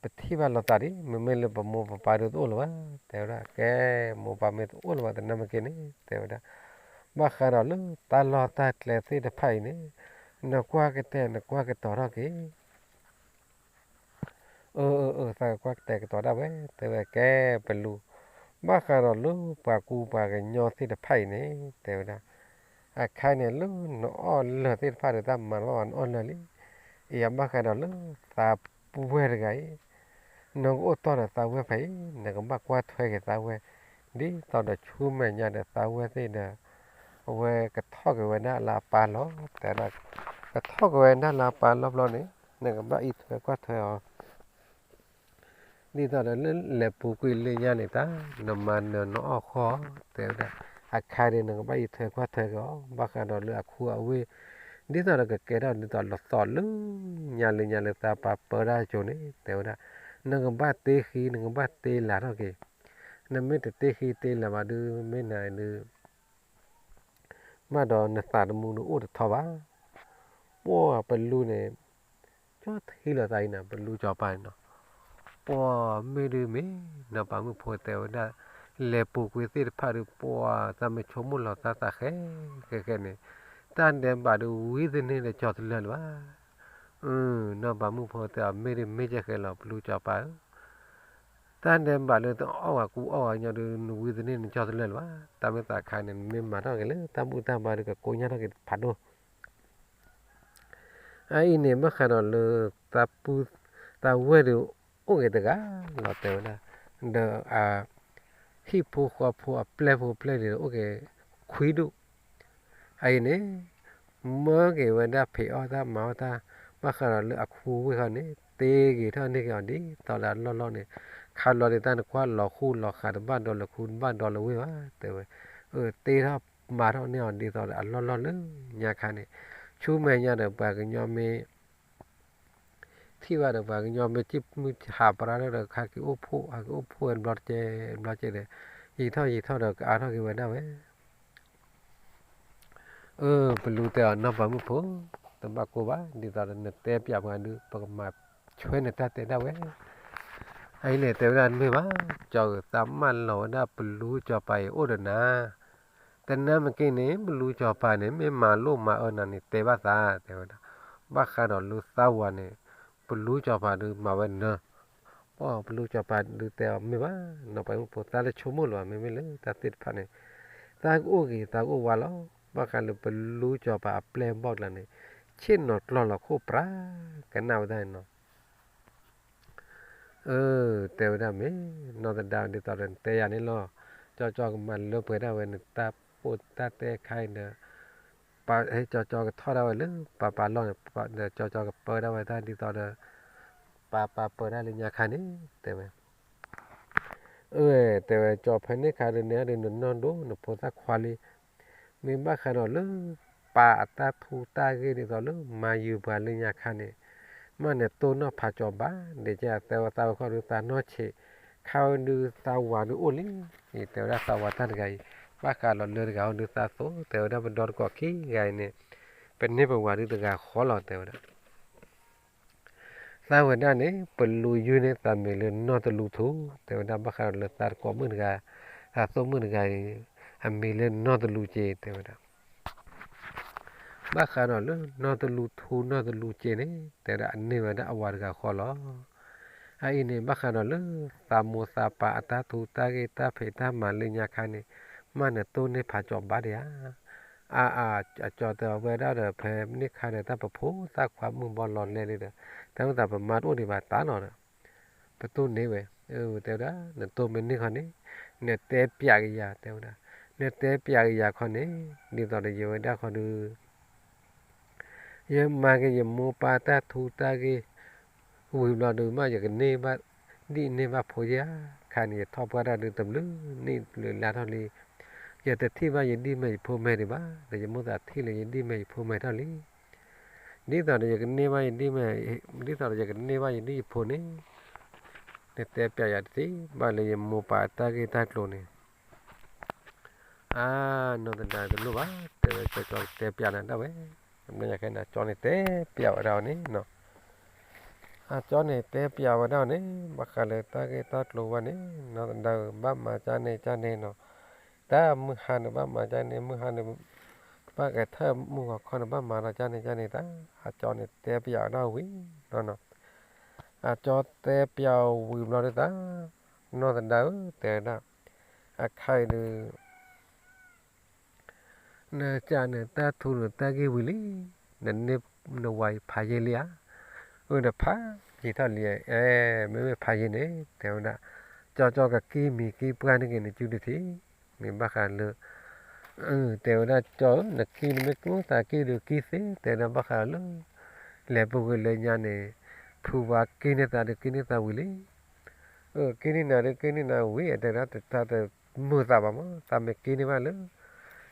ပထံၣ်ဘၣ်လိာ်သးဒ် မ့မ့ၢ်လၢပမိၢ်ပပၢ်ဒုးတအိၣ်လၢၤဘၣ် တဲဝဲဒၣ်, ကဲ မိၢ်ပၢ်မ့ၢ်တအိၣ်လၢၤဘၣ် တနၢ်မ့ၢ်က့ၤန့ၣ် တဲဝဲဒၣ်, ဘၣ်ဃးဒီးလၢတၢ်လီၢ်တၢ်ကျဲသ့ၣ်တဖၣ်အံၤန့ၣ်, နကွၢ်ကတဲာ်နကွၢ်ကတီၤထီၣ်က့ၤ အၢ အၢ အၢ သးကကွၢ်ကတဲာ်ကတီၤဒၣ်ဝဲ တဲဝဲကဲပလူၤ, ဘၣ်ဃးဒီးလၢပှၤကူပှၤကညီသ့ၣ်တဖၣ်အံၤန့ၣ် တဲဝဲဒၣ်, အခါန့ၣ်လၢနအီၣ်လၢာ်သ့ၣ်တဖၣ်ဒီး တၢ်မၤတဘၣ်ဘၣ် နအီၣ်လၢာ်လံ, အံၤဘၣ်ဃးဒီးလၢသးပဝဲၢ်တဂၤအံၤ, နကအိၣ်တီၢ်ဒီးသးဝဲၢ်ဖဲအံၤ နကဘၣ်ကွၢ်ထွဲက့ၤသးဝဲၢ်, ဒ်သိးဒီးဆူမဲာ်ညါဒီးသးဝဲၢ်သ့ၣ်ဒီး အဝဲကထီၣ်က့ၤဝဲဒၣ်လၢအပၢ်လီၤ တဲဒၣ်, ကထီၣ်က့ၤဝဲဒၣ်လၢအပၢ်လီၤဘျီန့ၣ် နကဘၣ်အံးထွဲကွၢ်ထွဲအီၤ ဒ်သိးဒီးလၢလဲၤပူၤကွံာ်လၢညါန့ၣ်တၢ်, နမၤနၢၤနအီၣ်ဃီ တဲဝဲဒၣ်, အခါဒုးနကဘၣ်အံးထွဲကွၢ်ထွဲက့ၤအီၤ ဘၣ်ဃးဒီးလၢအခူအဝ့ၢ်, ဒ်သိးဒီးကကဲထီၣ်ဒ်သိးလီၤသီးလၢ ညါလၢညါလၢသးပာ်ပၢတၢ်အစိၤန့ၣ် တဲဝဲဒၣ်, နကဘၣ်တ့ဃံ နကဘၣ်တ့လၤထီၣ်က့ၤ, နမ့ၢ်တတ့ဃံတ့လၤဘၣ်ဒုး မ့ၢ်နၤဒုး ဘၣ်ဒီးနသးတမူဒုးအိၣ်တထီဘၣ်. ပှၢ်ပလူန့ၣ် ကၠီထံလီၤသးအံၤန့ၣ် ပလူစီၤပၤန့ၣ်နီၤ, ပှၢ်မ့ၢ်ဒုးမ့ၢ်နီၢ်ပၤမုၣ်ဖိတဲဝဲဒၣ်, လဲၤပူၤကွံာ်သ့ၣ်တဖၣ်ဒုး ပှၢ်သးမ့ၢ်ဆိကမိၣ်လီၤသးသးဃဲဃဲဃဲန့ၣ်, တၢ်ဒဲးဘးဒုးဝံသန့ၢ်ဒီးကၠီတလၢာ်လၢၤဘၣ်. နီၢ်ပၤမုၣ်ဖိတဲအီၤ မ့ၢ်ဒုးမ့ၢ်ကဲဃဲလီၤ ပလူစီၤပၤဧၢ တၢ်ဒဲးဘးလၢတအီၣ်ဝဲကူအီၣ်ဝဲညီဒုး နဝံသန့ၢ်နကၠီတလၢာ်လၢၤဘၣ်. တၢ်မ့ၢ်သးခါန့ၣ် နမ့ၢ်မၤထီၣ်က့ၤလၢတၢ်ဘူၣ်တၢ်ဘါဒုး ကကိညၢ်ထီၣ်က့ၤဖးဒိၣ်. အအံၤန့ၣ် ဘၣ်ဃးဒီးလၢ သးဝဲၢ်ဒုးအိၣ်က့ၤတဂၤလီၤ တဲဝဲဒၣ်, ဒီးအ ဟံၣ်ဖိဃီဖိအပျဲၢ်ဖိပျဲၢ်လံၤဒီးအိၣ်က့ၤခွံဒူၣ်. အအံၤန့ၣ် မၢက့ၤဝဲဒၣ်ဖံးအီၣ်တၢ်မၤအီၣ်တၢ် ဘၣ်ဃးဒီးလၢအခူဝ့ၢ်ဃီန့ၣ် တ့ဂ့ၤထီၣ်န့ၢ်က့ၤအီၤဒ်သိးဒီးအလီၢ်လီၢ်န့ၣ်, ခါလီၤဒ်သိးနကွၢ်လီၤဃူလီၤဃာ်တဘၣ်ဒီးလၢၤဃူတဘၣ်ဒီးလၢၤဝ့ၢ်ဘၣ် တဲဝဲ, အၢ တ့ထီၣ်မၤထီၣ်န့ၢ်အီၤဒ်သိးဒီးအလီၢ်လီၢ်လၢညါခါန့ၣ်, ဆူမဲာ်ညါဒီးပှၤကညီမ့ၢ် ထံၣ်ဘၣ်ဒီးပှၤကညီမ့ၢ်စံၣ်မုၢ်ဟးပြါထီၣ်ဒီး ဟဲက့ၤအိၣ်ဖှိၣ် ဟဲက့ၤအိၣ်ဖှိၣ်ဝဲတဘျီတကဲတဘျီကဲဒီး, ယံာ်ထီၣ်ယံာ်ထီၣ်ဒီးကအါထီၣ်က့ၤဝဲဒၣ်ဝဲ အၢ ပလူတဲအီၤနီၢ်ပၤမုၣ်ဖိ, တဘၣ်ကိၢ်ဘၣ် ဒ်သိးဒီးနတဲပျးပှၤဒုး ပကမၤဆွဲနတၢ်တဲဒၣ်ဝဲ, အအံၤန့ၣ် တဲဝဲဒၣ်တမ့ၢ်ဘၣ်, ကၠီဧၢ သးမၢလီၤဝဲဒၣ်ပလူစီၤပၤအံၤအိၣ်ဒီးနၤ, တနၢ်မ့ၢ်က့ၤန့ၣ် ပလူစီၤပၤန့ၣ် မ့ၢ်မၤလိၣ်မၤအၢနၤန့ၣ် တဲဘၣ်သး တဲဝဲဒၣ်, ဘၣ်ဃးဒီးလၢသးဝၤန့ၣ် ပလူစီၤပၤဒုးမၤဝဲနၢၤ ပလူစီၤပၤဒုးတဲအီၤမ့ၢ်ဘၣ်, နီၢ်ပၤမုၣ်ဖိ သးလၢဆိကမိၣ်လၢၤဘၣ် မ့မ့ၢ်လၢတၢ်သ့ၣ်တဖၣ်န့ၣ်, သးကအိၣ်ဂ့ၤသးကအိၣ်ဝါလီၤ, ဘၣ်ဃးလၢပလူစီၤပၤအပျဲၢ်ဘီၣ်ကျါန့ၣ်, ဆ့ၣ်နီၤကျီၢ်လီၤခိၣ်ပြး ကနၣ်ဝဲဒၣ်န့ၣ်နီၤ အၢ တဲဝဲဒၣ်မ့ၢ် နီၢ်သဒါဒ်သိးဒီးနတဲယၤန့ၣ်လီၤ, ကၠီကၠီကမၤလၢပှဲၤဒၣ်ဝဲနတၢ်ပိၢ်တၢ်တဲခါအံၤဒီး, ပှၤကၠီကၠီကထီၣ်ဒၣ်ဝဲလၢပၢ်ပၢ်လီၢ်န့ၣ်, ဒီးကၠီကၠီကပၢဒၣ်ဝဲတၢ်ဒ်သိးဒီး, ပၢ်ပၢ်ပၢဒၣ်လၢညါခါန့ၣ် တဲဝဲ အၢ တဲဝဲ ကၠီဖဲန့ၣ်ခါဒုးန့ၣ်ဒုး နနီၢ်ဒိၣ်နဖိသၣ်ခွါလံ, မ့ၢ်ဘၣ်ဃးဒီးလၢ ပၢ်အတၢ်ထူးတၢ်ဂ့ၢ်ဒ်သိးလၢမၤယုၤပှၤလၢညါခါန့ၣ်, မ့ၢ်နတိၢ်နီၣ်ဖးကၠီၤဘၣ် ဒ်ကဲသၢဝဲသးဝဲခီဒုးသးနီၢ်ဆံး, ခါဝဲဒုးသးဝၤဒုးအိၣ်လံ, တဲဝဲဒၣ်သးဝၤတၢ်တဂၤအံၤ, ဘၣ်ဃးလီၤလၢတဂၤအိၣ်ဒုးသးသိး တဲဝဲဒၣ်ပဒီတကိးခံဂၤအံၤန့ၣ်, ပန့ၢ်ပဝၤဒုးတဂၤဃီလီၤ တဲဝဲဒၣ် သးဝဲဒၣ်န့ၣ် ပလူယုၢ်န့ၢ်သးမံၤလၢနီၢ်တလူထူ, တဲဝဲဒၣ်ဘၣ်ဃးဒီးလၢသးတကိးမုၣ်တဂၤ, သးသိၣ်မုၣ်တဂၤအံၤ, အမံၤလၢနီၢ်တလူက့ တဲဝဲဒၣ်, ဘၣ်ဃးဒီးလၢနီၢ်တလူထူနီၢ်တလူက့န့ၣ် တဲဝဲဒၣ်အန့ၢ်ဝဲဒၣ်အဝၤတဂၤဃီလီၤ. အအံၤန့ၣ် ဘၣ်ဃးဒီးလၢသးမိၢ်သးပၢ်အတၢ်ထူးတၢ်ဂ့ၢ်တၢ်ဖံးတၢ်မၤလၢညါခါန့ၣ်, မ့ၢ်နတိၢ်န့ၢ်ဖးကၠီၤဘၣ်ဒံးဧါ အါအါ အကၠီတဲအီၤဝဲဒၣ်ဒီး ဖဲန့ၣ်ခါဒီး တၢ်ပဖိသၣ်ခွါမုၣ်ဘီလီၤလဲလံဒီး, တၢ်မုၢ်သးပမါတအိၣ်ဒံးဘၣ်တၢ်နီၤဒီး, ပတိၢ်န့ၢ်ဝဲ, တဲဝဲဒၣ် နတိၢ်မ့ၢ်န့ၢ်ခီန့ၣ်, နတဲပျးကယၤ တဲဝဲဒၣ်, နတဲပျးကယၤခီန့ၣ်, ဒ်သိးဒီးယဝဲဒၣ်ခီဒုး ယမၤက့ၤယမိၢ်ပၢ်တၢ်ထူးတၢ်ဂ့ၢ် ဝံၤဘျီဒုးမး ယကန့ၢ်ဘၣ်ဒံၣ်န့ၢ်ဘၣ်ဖိယဲၢ်ဧါ, ခါန့ၣ် ယထီၣ်ပှၢ်တၢ်ဒုးတဘျုးနံၣ်တဘျုးလါထီၣ်လံ, ယတထံၣ်ဘၣ်ယဒံၣ်မ့ၢ်ယဖိမဲာ်ဒံးဘၣ်, ဒီးယမိၢ်သးထံၣ်လၢယဒံၣ်မ့ၢ်ယဖိမဲာ်ထီၣ်လံ, ဒ်သိးဒီးယကန့ၢ်ဘၣ်ယဒံၣ်မ့ၢ်, ဒ်သိးဒီးယကန့ၢ်ဘၣ်ယဒံၣ်ယဖိန့ၣ်, နတဲပျးယၤတသ့ဘၣ်လၢယမိၢ်ပၢ်တၢ်ဂ့ၢ်တၢ်ကျိၤန့ၣ် အါ, နီၢ်သဒါတလိၣ်ဘၣ်, တဲဝဲကၠီကၠီတဲပျးနၤဒၣ်ဝဲ, တဘျီညါခဲန့ၣ် အကၠီန့ၣ်တဲပျးဝဲဒၣ်အီၤန့ၣ်နီၤ, အကၠီန့ၣ်တဲပျးဝဲဒၣ်အီၤန့ၣ် ဘၣ်ဃးလၢတၢ်ဂ့ၢ်တၢ်ကျိၤဝဲန့ၣ် နီၢ်သဒါဧၢ ဘၣ်မၤကၢ်န့ၣ်ကၢ်န့ၣ်နီၤ, တၢ်မုၢ်ဟါန့ၣ်ဘၣ်မၤကၢ်န့ၣ် မုၢ်ဟါန့ၣ် ဘၣ်ကဲထၢၣ်မုၢ်ဂီၤခီန့ၣ် ဘၣ်မၤဒီးကၢ်န့ၣ်ကၢ်န့ၣ်တၢ်, အကၠီန့ၣ်တဲပျးဝဲဒၣ်ဝံၤနီၤနီၤ, အကၠီတဲပျးဝံၤဘျီဒုးတၢ်, နီၢ်သဒါဧၢ တဲဝဲဒၣ် အခါအံၤဒုး နကးနတၢ်ထူနတၢ်ဂ့ၢ်ဝံၤလံ, နန့ၢ်နဝၤအံၤဖးယံာ်လံဧါ, အၢဒီးဖးယံာ်ထီၣ်လံ, အဲ မ့မ့ၢ်ဖးယံာ်န့ၣ် တဲဝဲဒၣ်, ကၠီကၠီကက့ၤမံၤက့ၤပှၢ်န့ၢ်က့ၤနစုဒုးထံ, မ့ၢ်ဘၣ်ဃးလၢ တဲဝဲဒၣ်ကၠီဧၢ နက့ၤနမ့ၢ်ကျိသးက့ၤဒုးက့ၤသ့, တဲဝဲဒၣ်ဘၣ်ဃးလၢ လဲၤပူၤကွံာ်လၢညါန့ၣ် ဖုဝါက့ၤန့ၢ်သးဒုးက့ၤန့ၢ်သးဝံၤလံ, အၢ က့ၤန့ၢ်နၤဒုးက့ၤန့ၢ်နၤဝံၤ တဲဝဲဒၣ်တၢ်တမုာ်သးဘၣ်မး သးမ့ၢ်က့ၤန့ၢ်ဘၣ်လၢ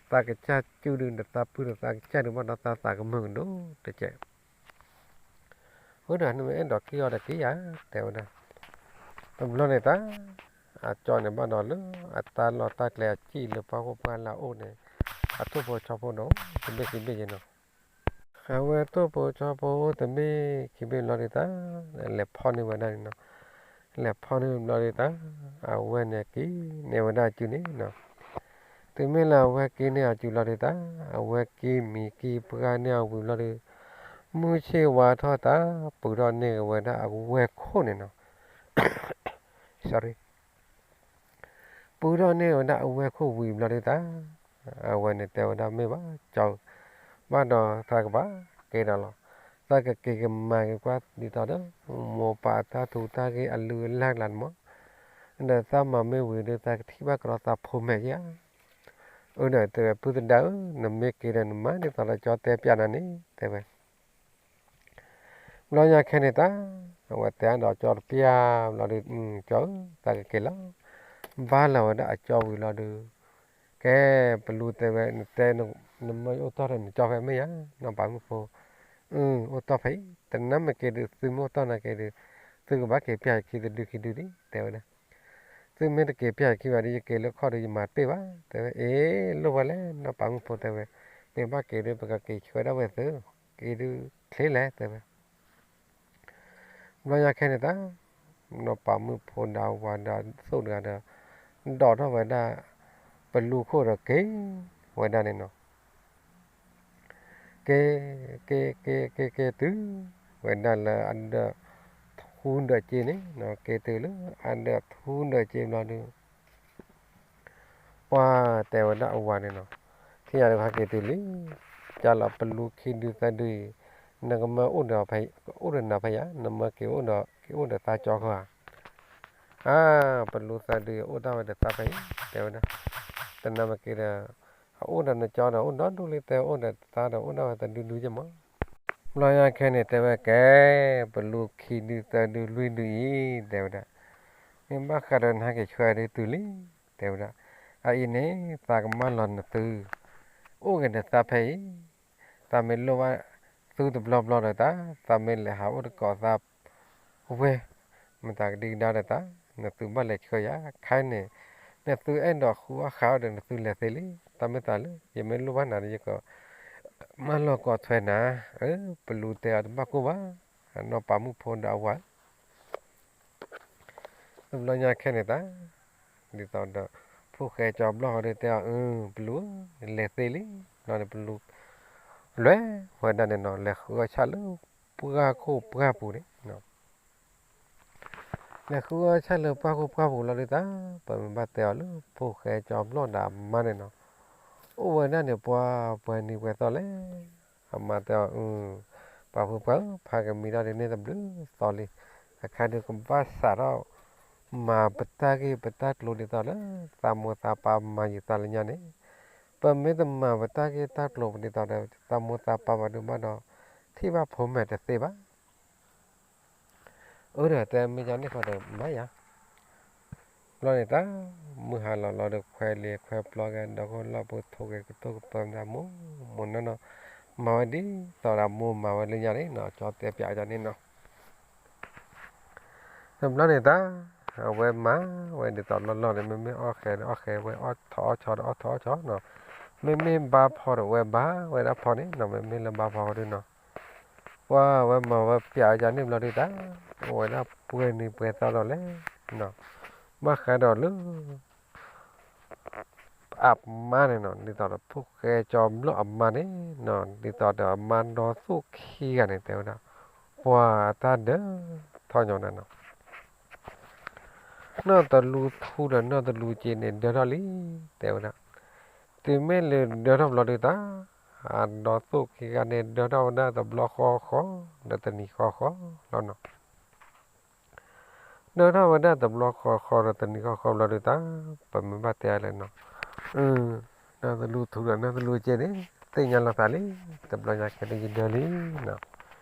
သးကစၢ်စုဒုး နသးပုၢ်ဒီးသးကစၢ်ဒုးဘၣ်ဒီးသးသးကမုာ်ကဒိၣ်တကဲး အဃိဒီးနမ့ၢ်အဲၣ်ဒိးက့ၤအီၤဒီးက့ၤယၤ တဲဝဲဒၣ်, တဘျီန့ၣ်တၢ် အကၠီန့ၣ်ဘၣ်ဒီးလၢ အတၢ်လီၢ်တၢ်ကျဲအစံၣ်လၢပှၢ်ခိၣ်ပှၢ်လၢအအိၣ်န့ၣ် အထိၣ်ဖိဆီဖိဒီး တဘ့ၣ်ခံဘ့ၣ်ယဲနီၤ, အဝဲထိၣ်ဖိဆီဖိအိၣ်တဘ့ၣ်ခံဘ့ၣ်ဘျီဒုးတၢ် လဲၤဖီၣ်န့ၢ်ဝဲဒၣ်န့ၣ်နီၤ, လဲၤဖီၣ်န့ၢ်ဘျီဒုးတၢ် အဝဲန့ၣ်က့ၤန့ၢ်ဝဲဒၣ်အစုန့ၣ်နီၤ တုၤမ့ၢ်လၢအဝဲက့ၤန့ၢ်အစုလီၤဒုးတၢ် အဝဲက့ၤမံၤက့ၤပှၢ်န့ၢ်အဝံၤလီၤဒုး မုၢ်ဆ့ၣ်ဝါထီၣ်တၢ် ပူၤထီၣ်န့ၢ်ဝဲဒၣ်အဝဲၢ်ခိၣ်န့ၣ်နီၤ sorry ပူၤထီၣ်န့ၢ်ဝဲဒၣ်အဝဲၢ်ခိၣ်ဝံၤဘျီဒုးတၢ် အဝဲန့ၣ်တဲဝဲဒၣ်မ့ၢ်ဘၣ်ကၠီ ဘၣ်ဒီးသးကဘၣ်က့ၤဒီးလီၤ သးကက့ၤကမၤက့ၤကွၢ်ဒ်သိးဒီး မိၢ်ပၢ်တၢ်ထူးတၢ်ဂ့ၢ်အလုၢ်အလၢ်ကျါန့ၣ်မး ဒီးသးမၤမ့ၢ်ဝံၤဒီး သးကထံၣ်ဘၣ်ကဒီးသးဖိမဲာ်ယါ အၢဒီးတဲဝဲ ပုၢ်သဒါဧၢ နမ့ၢ်က့ၤဒီးနမၤဒ်သိးဒီးကၠီတဲပျးနၤန့ၣ် တဲဝဲ မ့ၢ် ဘျီညါခဲန့ၣ်တၢ် အဝဲတဲဒီးကၠီတပျၢ်ဘျီဒီး, ကၠီဧၢ, သးကက့ၤလီၤ. ဘၣ်လီၤဝဲဒၣ်အကၠီဝံၤလီၤဒီး, ကဲ, ပလူတဲဝဲ, နတဲ, နမၢယအိၣ်တီၢ်ဒီးနကၠီဖဲမ့ၢ်ဧါ, နီၢ်ပၤမုၣ်ဖိ, အိၣ်တီၢ်ဖဲအံၤ, တနၤမ့ၢ်က့ၤဒီး သုမ့ၢ်အိၣ်တီၢ်နၤက့ၤဒီး, သုကဘၣ်က့ၤပျၢ်ယခံတဒုခံဒုဒံး တဲဝဲဒၣ်. သုမ့ၢ်တက့ၤပျၢ်ယခံဘၣ်ဒီး ယက့ၤလၢခီၣ်ဒီးယမၤတပ့ၢ်ဘၣ် တဲဝဲ. အ့, လိၣ်ဝဲလဲၣ် နီၢ်ပၤမုၣ်ဖိ တဲဝဲ, မ့ၢ်ဘၣ်က့ၤဒီး ပကက့ၤဆှၢဒၣ်ဝဲသု, က့ၤဒုချ့လဲၣ် တဲဝဲ. ဘျီညါခဲန့ၣ်တၢ်, နီၢ်ပၤမုၣ်ဖိဒီးအဝၤဒီးသိၣ်တဂၤဒီး, ဒိးထီၣ်ဝဲဒၣ်, ပလူခိၣ်ဒီးက့ၤဝဲဒၣ်န့ၣ်နီၤ. က့ၤ, က့ၤ, က့ၤ, က့ၤ, က့ၤတုၤဝဲဒၣ်လၢအဒၢးထူဒၢးစ့န့ၣ်, က့ၤတုၤလၢအဒၢးထူဒၢးစ့ဘျီဒီး ပှၤတဲဝဲဒၣ်အဝၤန့ၣ်နီၤ, ထံၣ်ယၤဒီးဟဲက့ၤတုၤလံ, ကၢ်လီၤပလူခံဒုသၢဒုအံၤ, နကမၢအိၣ်ဒီး, အိၣ်ဒီးနၤဖဲယၤ, နမၢက့ၤအိၣ်ဒီး, က့ၤအိၣ်ဒီးသးကၠီဃီဧါ. အါ, ပလူသၢဒုအံၤအိၣ်ဒၣ်ဝဲဒီးသးဖဲအံၤ တဲဝဲဒၣ်. တနၤမ့ၢ်က့ၤဒီး, အအိၣ်ဒီးနကၠီဒီးအိၣ်ဒီဒူၣ်လံ တဲအိၣ်ဒီးသးဒီးအိၣ်ဒၣ်ဝဲတဒုဒုယမး. ဘျီညါခဲန့ၣ်တဲဝဲကဲ, ပလူခံဒုသၢဒုလွံၢ်ဒုအံၤ တဲဝဲဒၣ်, မ့ၢ်ဘၣ်ဃးဒီးနဟဲက့ၤဆှၢဒုတုၤလံ, တဲဝဲဒၣ်. အအံၤန့ၣ် သးကမၢလီၤနသု, အိၣ်က့ၤဒီးသးဖဲအံၤ, သးမ့ၢ်လိၣ်ဘၣ်သုတဘျီဘျီဒီးတၢ်, သးမ့ၢ်လဲၤဟးအိၣ်တကိးသးဝဲ, မတၤကဒံကဒါဒီးတၢ်, နသုဘၣ်လဲၤဆှၢယၤ, ခဲအံၤန့ၣ်, နသုအဲၣ်ဒိးဃုအီၣ်ဃုအီဒီးနသုလဲၤသ့လံ, တၢ်မ့ၢ်သးလၢ ယမ့ၢ်လိၣ်ဘၣ်နၤဒီးယကမၢလီၤကိးထွဲနၤ, အၢ ပလူတဲအီၤတဘၣ်ကိၢ်ဘၣ်, နီၢ်ပၤမုၣ်ဖိဒီးအဝၤ တဘျီညါခဲန့ၣ်တၢ်, ဒ်သိးဒီး, ဖိၣ်ဃဲကၠီဘျီဃီဒီးတဲအီၤ, ပလူဧၢ, လဲၤသ့လံ, ဘျီန့ၣ်ပလူ, လဲၤဝဲဒၣ်န့ၣ်နီၤ, လဲၤဃုအီၣ်ဆၣ်လၢပှၢ်ခိၣ်ပှၢ်ပူၤန့ၣ် လဲၤဃုအီၣ်ဆၣ်လၢပှၢ်ခိၣ်ပှၢ်ပူၤလီၤဒုးတၢ်, ပမ့ၢ်ဘၣ်တဲအီၤလၢဖိၣ်ဃဲကၠီဘျီဒီးအမါန့ၣ်နီၤ, အိၣ်ဝဲဒၣ်န့ၣ်ပှၤပှဲၤနံၤပှဲၤသီလဲၣ်, အမါတဲအီၤ, ပှၤဖိပှၢ်ဧၢ, ဖးကမံထီၣ်ဒ်န့ၣ်တဘျုးသီလံ, အခါဒုးကဘၣ်စးထီၣ်, မၤပတၢ်ဂ့ၢ်ပတၢ်ကျိၤဒ်သိးလၢ သးမိၢ်သးပၢ်မၤယံာ်သးလၢညါန့ၣ်, ပမ့ၢ်တမၤပတၢ်ဂ့ၢ်တၢ်ကျိၤဒ်သိးဒီး သးမိၢ်သးပၢ်ဘၣ်ဒုးဘၣ်ဒီး, ထံၣ်ဘၣ်ဖိမဲာ်တသ့ဘၣ် အၢ ဒီးတဲမ့ၢ်ယါန့ၣ်ဃီဒီးမၤယါ, ဘျီန့ၣ်တၢ်, မုၢ်ဟါလီၤလီၤဒီးခွဲးလံာ်ခွဲးပျီကဲ ဒီးခိၣ်လီၢ်ပူၤထိၣ်က့ၤကတိၢ်ကပၤမတၤမိၢ်မိၢ်နီၢ်နီၢ်, မၤဝဲဒ်သိးဒီးမိၢ်မၤဝဲလၢညါန့ၣ်နီၤ, ကၠီတဲပၠးကၠီန့ၣ်နီၤ တဘျီန့ၣ်တၢ်, အဝဲမၤဝဲဒ်သိးလီၢ်လီၢ်န့ၣ် မ့မ့ၢ်အီၣ်ဃဲဒီးအီၣ်ဃဲဝဲ, အီၣ်ထီၣ်အီၣ်ဆီဒီးအီၣ်ထီၣ်အီၣ်ဆီနီၤ, မ့မ့ၢ်ဘါဖီဒီးအဝဲဘါဝဲဒၣ်ဖီန့ၣ်နီၤ, မ့မ့ၢ်လၢဘါဖီဒုနီၤ, ပှၤဝဲမၤဝဲပၠးအီၤယၤန့ၣ်ဘျီဒုတၢ်, အိၣ်ဝဲဒၣ်ပှဲၤနံၤပှဲၤသီဒီးလဲၣ်, ဘၣ်ဃးဒီးလၢ အမါန့ၣ်နီၤ, ဒ်သိးဒီးဖိၣ်ဃဲကၠီဘျီၣ်အမါန့ၣ်နီၤ, ဒ်သိးဒီးအမါဒီသိၣ်ခံဂၤန့ၣ် တဲဝဲဒၣ်, ပှၤအတၢ်ဒၢထီၣ်ညီနၤနီၤ, နီၢ်တလူထူဒီးနီၢ်တလူစ့န့ၣ်ဒၢထီၣ်လံ, တဲဝဲဒၣ်, တုၤမ့ၢ်လၢဒၢထီၣ်ဘျီဒုတၢ်, အဒီသိၣ်ခံဂၤန့ၣ် ဒၢထီၣ်ဝဲဒၣ်တဘျီဃီဃီ, ဒီးတနံၤဃီဃီလီၤနီၤ ဒၢထီၣ်ဝဲဒၣ်တဘျီဃီဃီဒီးတနံၤဃီဃီဘျီဒုးတၢ်, ပမ့ၢ်ဘၣ်တဲအီၤလဲၣ်နီၤ, နီၢ်တလူထူဒီးနီၢ်တလူစ့န့ၣ်, သ့ၣ်ညါလီၤသးလံ, တဘျီညါခဲဒုးယဒၢလံနီၤ,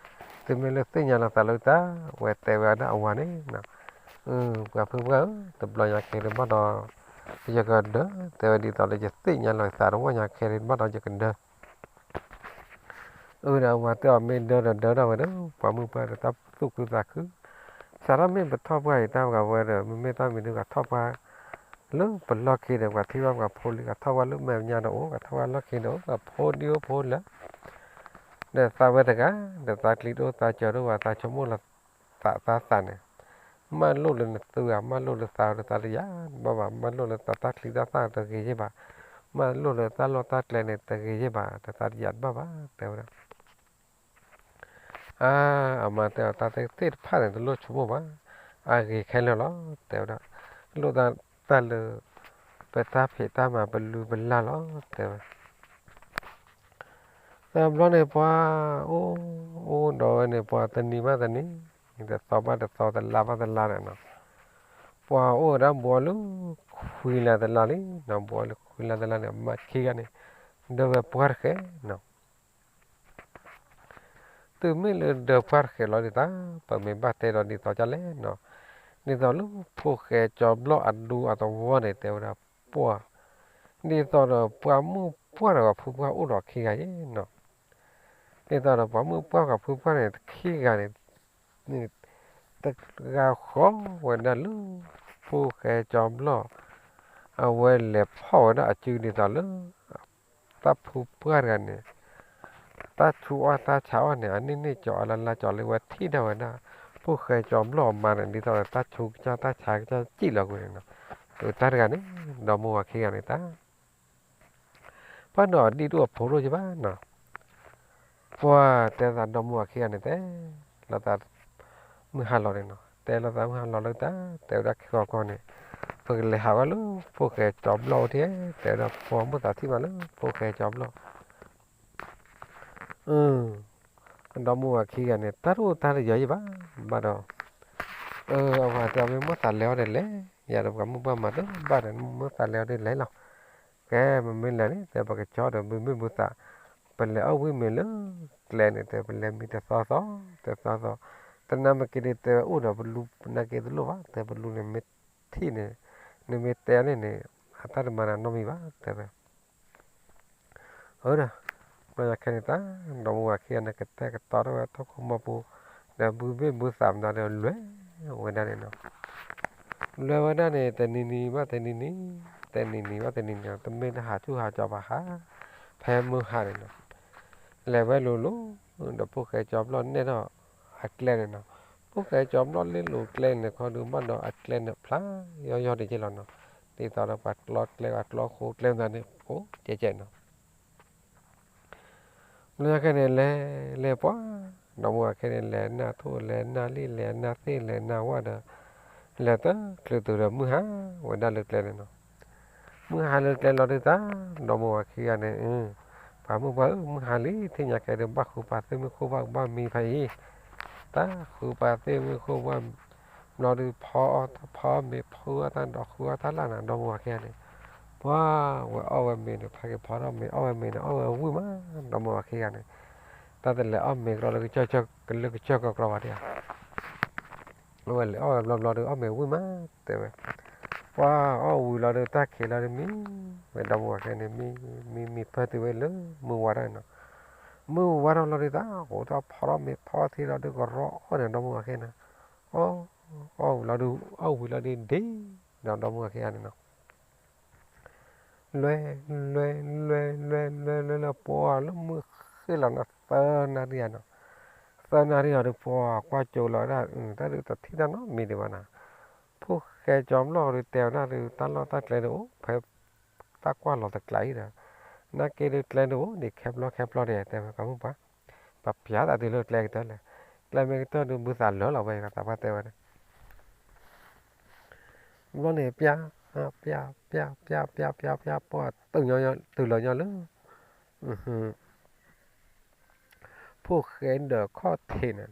တုၤမ့ၢ်လၢသ့ၣ်ညါလီၤသးလၢတၢ်, ဝဲတဲဝဲဒၣ်အဝၤန့ၣ်နီၤ, ပှၤဖုပှၢ်ဧၢ, တဘျီညါခဲဒုးဘၣ်ဒီး, ယကဒၢ, တဲဝဲဒ်သိးလၢယသ့ၣ်ညါလီၤသးတဝီညါခဲဒုးဘၣ်ဒီးယကဒၢ အၢ ဒီးအဝၤတဲအီၤမ့ၢ်ဒၢဒီးဒၢထီၣ်ဝဲဒီး ပှၤမုၣ်ပှၢ်ဒီးတၢ်သူၣ်ခုသးခု, စးထီၣ်မ့ၢ်ပထီၣ်ပှၢ်အံၤတၢ်ပှၤဝဲဒီး မ့မ့ၢ်တၢ်မံၤဒုး ပှၤထီၣ်ပှၢ်လၢပလီၢ်ခံဒီး ပှၤထံၣ်ဘၣ်ပှၤဖိလံၤ ပှၤထီၣ်ပှၢ်လၢမဲာ်ညါဒီးအိၣ် ပှၤထီၣ်ပှၢ်လီၢ်ခံဒီးအိၣ် ပှၤဖိဒံးအိၣ်ဖိလၢ ဒီးသးဝဲတဂၤ ဒီးသးကျံတအိၣ်သးစၢၤတအိၣ် ပှၤသးဆိကမိၣ်လီၤသးသးသးန့ၣ်, မၢလိၣ်လၢနသုဧါ မၢလိၣ်လၢသးဒီးသးတယာ်တဘၣ်ဘၣ်, မၢလိၣ်လၢသးတၢ်ချံတၢ်သၣ်တဂ့ၤယဲၢ်ဘၣ်, မၢလိၣ်လၢတၢ်လီၢ်တၢ်ကျဲန့ၣ် တဂ့ၤယဲၢ်ဘၣ် ဒီးသးတယာ်တဘၣ်ဘၣ် တဲဝဲဒၣ်. အါ, အမါတဲအီၤ တၢ်သ့ၣ်တဖၣ်န့ၣ် တလိၣ်ဆိကမိၣ်ဘၣ်, အဂ့ၤခဲလၢာ်လီၤ တဲဝဲဒၣ်, လိၣ်တၢ်လၢ ပတၢ်ဖံးတၢ်မၤပလုၢ်ပလၢ်လီၤ တဲဝဲ တဘျီန့ၣ်ပှၤအိၣ်, အိၣ်ဒီးဝဲန့ၣ် ပှၤတနံၤဘၣ်တနံၤ, တသီဘၣ်တသီ တလါဘၣ်တလါန့ၣ်နီၤ, ပှၤအိၣ်ဝဲဒၣ်ဘူးအီၤလၢခွံလါတလါလံနီၤ, ဘူးအီၤလၢခွံလါတလါန့ၣ် အမါခံဂၤန့ၣ် ဒၢဝဲပှၢ်တဃဲနီၤ တုၤမ့ၢ်လၢဒၢးပှၢ်တဃဲၤလီၤဒ်သိး ပမ့ၢ်ဘၣ်တဲဒီးဒ်သိးဒ်လဲၣ်နီၤ, ဒ်သိးလၢဖိၣ်ဃဲကၠီဘျီၣ်အဒူအသဝီန့ၣ် တဲဝဲဒၣ်ပှၢ်, ဒ်သိးဒီးပှၤမုၣ်ပှၢ်ဒီးပှၤဖုပှၢ်အိၣ်ဒီးခံဂၤယဲနီၤ, ဒ်သိးဒီးပှၤမုၣ်ပှၢ်ပှၤဖုပှၢ်န့ၣ် ခံဂၤန့ၣ် တဂၤဃီဝဲဒၣ်လၢ ဖိၣ်ဃဲကၠီဘျီၣ် အဝဲလဲၤဖီၣ်ဝဲဒၣ်အစုဒ်သိးလၢ တၢ်ဖုပှၢ်တဂၤန့ၣ် တၢ်ဆူးအီၣ်တၢ်ဆါအီၣ်န့ၣ် အန့ၣ်န့ၣ်ကၠီအလါလါကၠီလၢဝဲထံၣ်ဒၣ်ဝဲဒၣ် ဖိၣ်ဃဲကၠီဘျီၣ်အမါန့ၣ် ဒ်သိးဒီးတၢ်ဆူးကစၢ်တၢ်ဆါကစၢ်စံၣ်လီၤကွံာ်န့ၣ်နီၤ, အတၢ်တဂၤန့ၣ် ဒီမါဝၤခံဂၤန့ၣ်တၢ် ပှၢ်နီၤဒံၣ်ဒိၣ်အဖိဒိၣ်ယဘၣ်နီၤ, ပှၢ်တဲသးဒီမါဝၤခံဂၤန့ၣ်တဲ လိာ်သး မုၢ်ဟါလီၤန့ၣ်နီၤ, တဲလိာ်သးမုၢ်ဟါလီၤလၢတၢ် တဲဝဲဒၣ်ခံဂၤကီၢ်န့ၣ် ပကလဲၤဟးဝဲလၢ ဖိၣ်ဃဲကၠီဘျီၣ်အိၣ်ထံၣ်, တဲဝဲဒၣ်ပှၢ်မိၣ်သးထံၣ်မးလၢ ဖိၣ်ဃဲကၠီဘျီၣ် ဒီမါဝၤခံဂၤန့ၣ် တၢ်တအိၣ်တၢ်တယီၤယံၤဘၣ်, ဘၣ်ဒီး အဝဲတဲမ့ၢ်မိၣ်သးလဲၤအီၤဒီးလဲၤ, ယၤဒီးပှၤမုၣ်ပှၢ်မၤတဘၣ်ဒီး မိၣ်သးလဲၤအီၤဒီးလဲၤလီၤ, ကဲ မ့မ့ၢ်လဲၤန့ၣ် တဲပကကၠီဒီးဘုမ့ၢ်ဘုသး, ပလဲၤအီၣ်ဝံၣ်မ့ၤလၢကျဲန့ၣ် တဲပလဲၤမံတသီသီ, တသီသီ, တနၢ်မ့ၢ်က့ၤဒီးတဲအိၣ်ဒီးပလူနာ်က့တလိၣ်ဘၣ်, တဲပလူန့ၣ်မ့ၢ်ထံၣ်န့ၣ်, နမ့ၢ်တဲအီၤန့ၣ်န့ၣ် အတၢ်တမၤနၤနီတမံၤဘၣ် တဲဝဲ အၢဒီး ဘျီညါခဲန့ၣ်တၢ် ဒီမါဝၤခံဂၤန့ၣ်ကတဲာ်ကတီၤထီၣ်ဝဲထီၣ်ခိၣ်မီပူၤ, ဒီးဘုဘ့ၣ်ဘုသးမတၤဒီးလဲၤဝဲဒၣ်န့ၣ်နီၤ, လဲၤဝဲဒၣ်န့ၣ် တနံၤနံၤဘၣ်တနံၤနံၤ, တနံၤနံၤဘၣ်တနံၤနံၤ တမ့ၢ်တဟးဆူၣ်ဟးကၠီဘၣ်ဟး ဖဲမုၢ်ဟါန့ၣ်နီၤ, လဲၤဝဲလိၤလိၤ ဒီးဖိၣ်ဃဲကၠီဘျီၣ်နဲၣ်ထီၣ်အကျဲန့ၣ်နီၤ, ဖိၣ်ဃဲကၠီဘျီၣ်လ့လိၤကျဲန့ၣ်ခီဒုးဘၣ်ဒီးအကျဲန့ၣ်ဖျါယီယီဒံးက့လီၤနီၤ, ဒ်သိးဒီးပှၤကျီကျဲပှၤကျီဃိကျဲမတၤန့ၣ် အိၣ်ကဲကဲနီၤ ဘျီညါခဲန့ၣ် လဲၤ လဲၤပှၢ်, ဒီမါဝၤခဲန့ၣ် လဲၤနၢ်ထိၣ် လဲၤနၢ်လံၣ် လဲၤနၢ်သ့ၣ် လဲၤနၢ်ဝၣ်ဒီး လဲၤတချုးတုၤဒီးမုၢ်ဟါဝဲဒၣ်လၢကျဲန့ၣ်နီၤ, မုၢ်ဟါလၢကျဲလီၤဒုးတၢ် ဒီမါဝၤခံဂၤန့ၣ် ပှၤမုၣ်ပှၢ်ဧၢ မုၢ်ဟါလံ ထံၣ်ညါခဲဒုး ဘၣ်ဃုပှၤသ့ၣ်မုၢ်ခိၣ်ဘၣ်ဘၣ်မံဖးအံၤ, တၢ်ဃုပှၤသ့ၣ်မုၢ်ခိၣ်ဘၣ် ဘျီဒုး ဖီအီၣ်တၢ်ဖီမ့ၤ ဖုအီၣ်တၢ်ဒီးဃုအီၣ်တၢ်လၢ်န့ၣ် ဒီမါဝၤခံဂၤန့ၣ်, ပှၤဝဲအီၣ်ဝဲမ့ၤန့ၣ် ဖးက့ၤဖီထီၣ်မ့ၤ အီၣ်ဝဲမ့ၤန့ၣ် အီၣ်ဝဲဝံၣ်မး ဒီမါဝၤခံဂၤန့ၣ်, တၢ်တလဲၤအီၣ်မ့ၤကလီလၢကစၢၢ်ကလၢကစၢၢ်ကီကလီဘၣ်ဒံးဧါ အဝဲလဲၤအီၣ်ဝဲဘျီဘျီဒီး အီၣ်မ့ၤဝံၣ်မး တဲဝဲ, ပှၤအီၣ်ဝံၤလီၤဒီး တၢ်ခံးလီၤဒီးမံ, ဝဲဒီမါဝၤခံဂၤန့ၣ် မံ မံမံဖၢတုၤဝဲလၢ မုၢ်ဝါထီၣ်န့ၣ်နီၤ, မုၢ်ဝါထီၣ်လီၤဒုးတၢ် အိၣ်ထီၣ်ဖီထီၣ်မ့ၤဖီထီၣ်သ့လီၤဒုး ကရီအီၣ်န့ၣ် ဒီမါဝၤခံဂၤန့ၣ်, အီၣ် အီၣ်ဝံၤလီၤဒုး အီၣ်ဝံၤလီၤဒုးဒ့ဒီး ဒီမါဝၤခံဂၤန့ၣ်နီၤ လွဲ လွဲ လွဲ လွဲ လွဲ လွဲ လၢပှၢ်လၢမုၢ်ဃ့ၢ်လီၤနီၤ သၢနၣ်ရံၣ်ဧါနီၤ, သၢနၣ်ရံၣ်အီၤဒုး ပှၢ်ကွၢ်ကၠိလီၤဝဲဒၣ် တၢ်ဒုးတထံၣ်တၢ်နီတမံၤဒံးဘၣ်နီၤ, ဖိၣ်ဃဲကၠီဘျီၣ်ဒုးတဲဝဲဒၣ်ဒုး တၢ်လီၢ်တၢ်ကျဲဒုးအိၣ်ဖဲ တၢ်ကွၢ်လီၤတကျးအံၤဒီး နာ်က့ဒုးကျဲဒုးအိၣ်ဒံးခဲဘျီခဲဘျီဒံး တဲဝဲ ပှၤမုၣ်ပှၢ်, ပှၤပျးသးဒုးလၢကျဲကတၢၢ်လဲၣ်, ကျဲမ့ၢ်ကတၢၢ်ဒုး ဘုသးလၢာ်လီၤဝဲ သးပှၢ်တဲဝဲဒၣ် ဘျီန့ၣ် ပျၢ် ပျၢ် ပျၢ် ပျၢ် ပျၢ် ပျၢ် ပျၢ် ပှၢ်တုၤညီ တုၤလီၤညီလၢ ဖိၣ်ဃဲဒၢးခီၣ်ထံးန့ၣ်,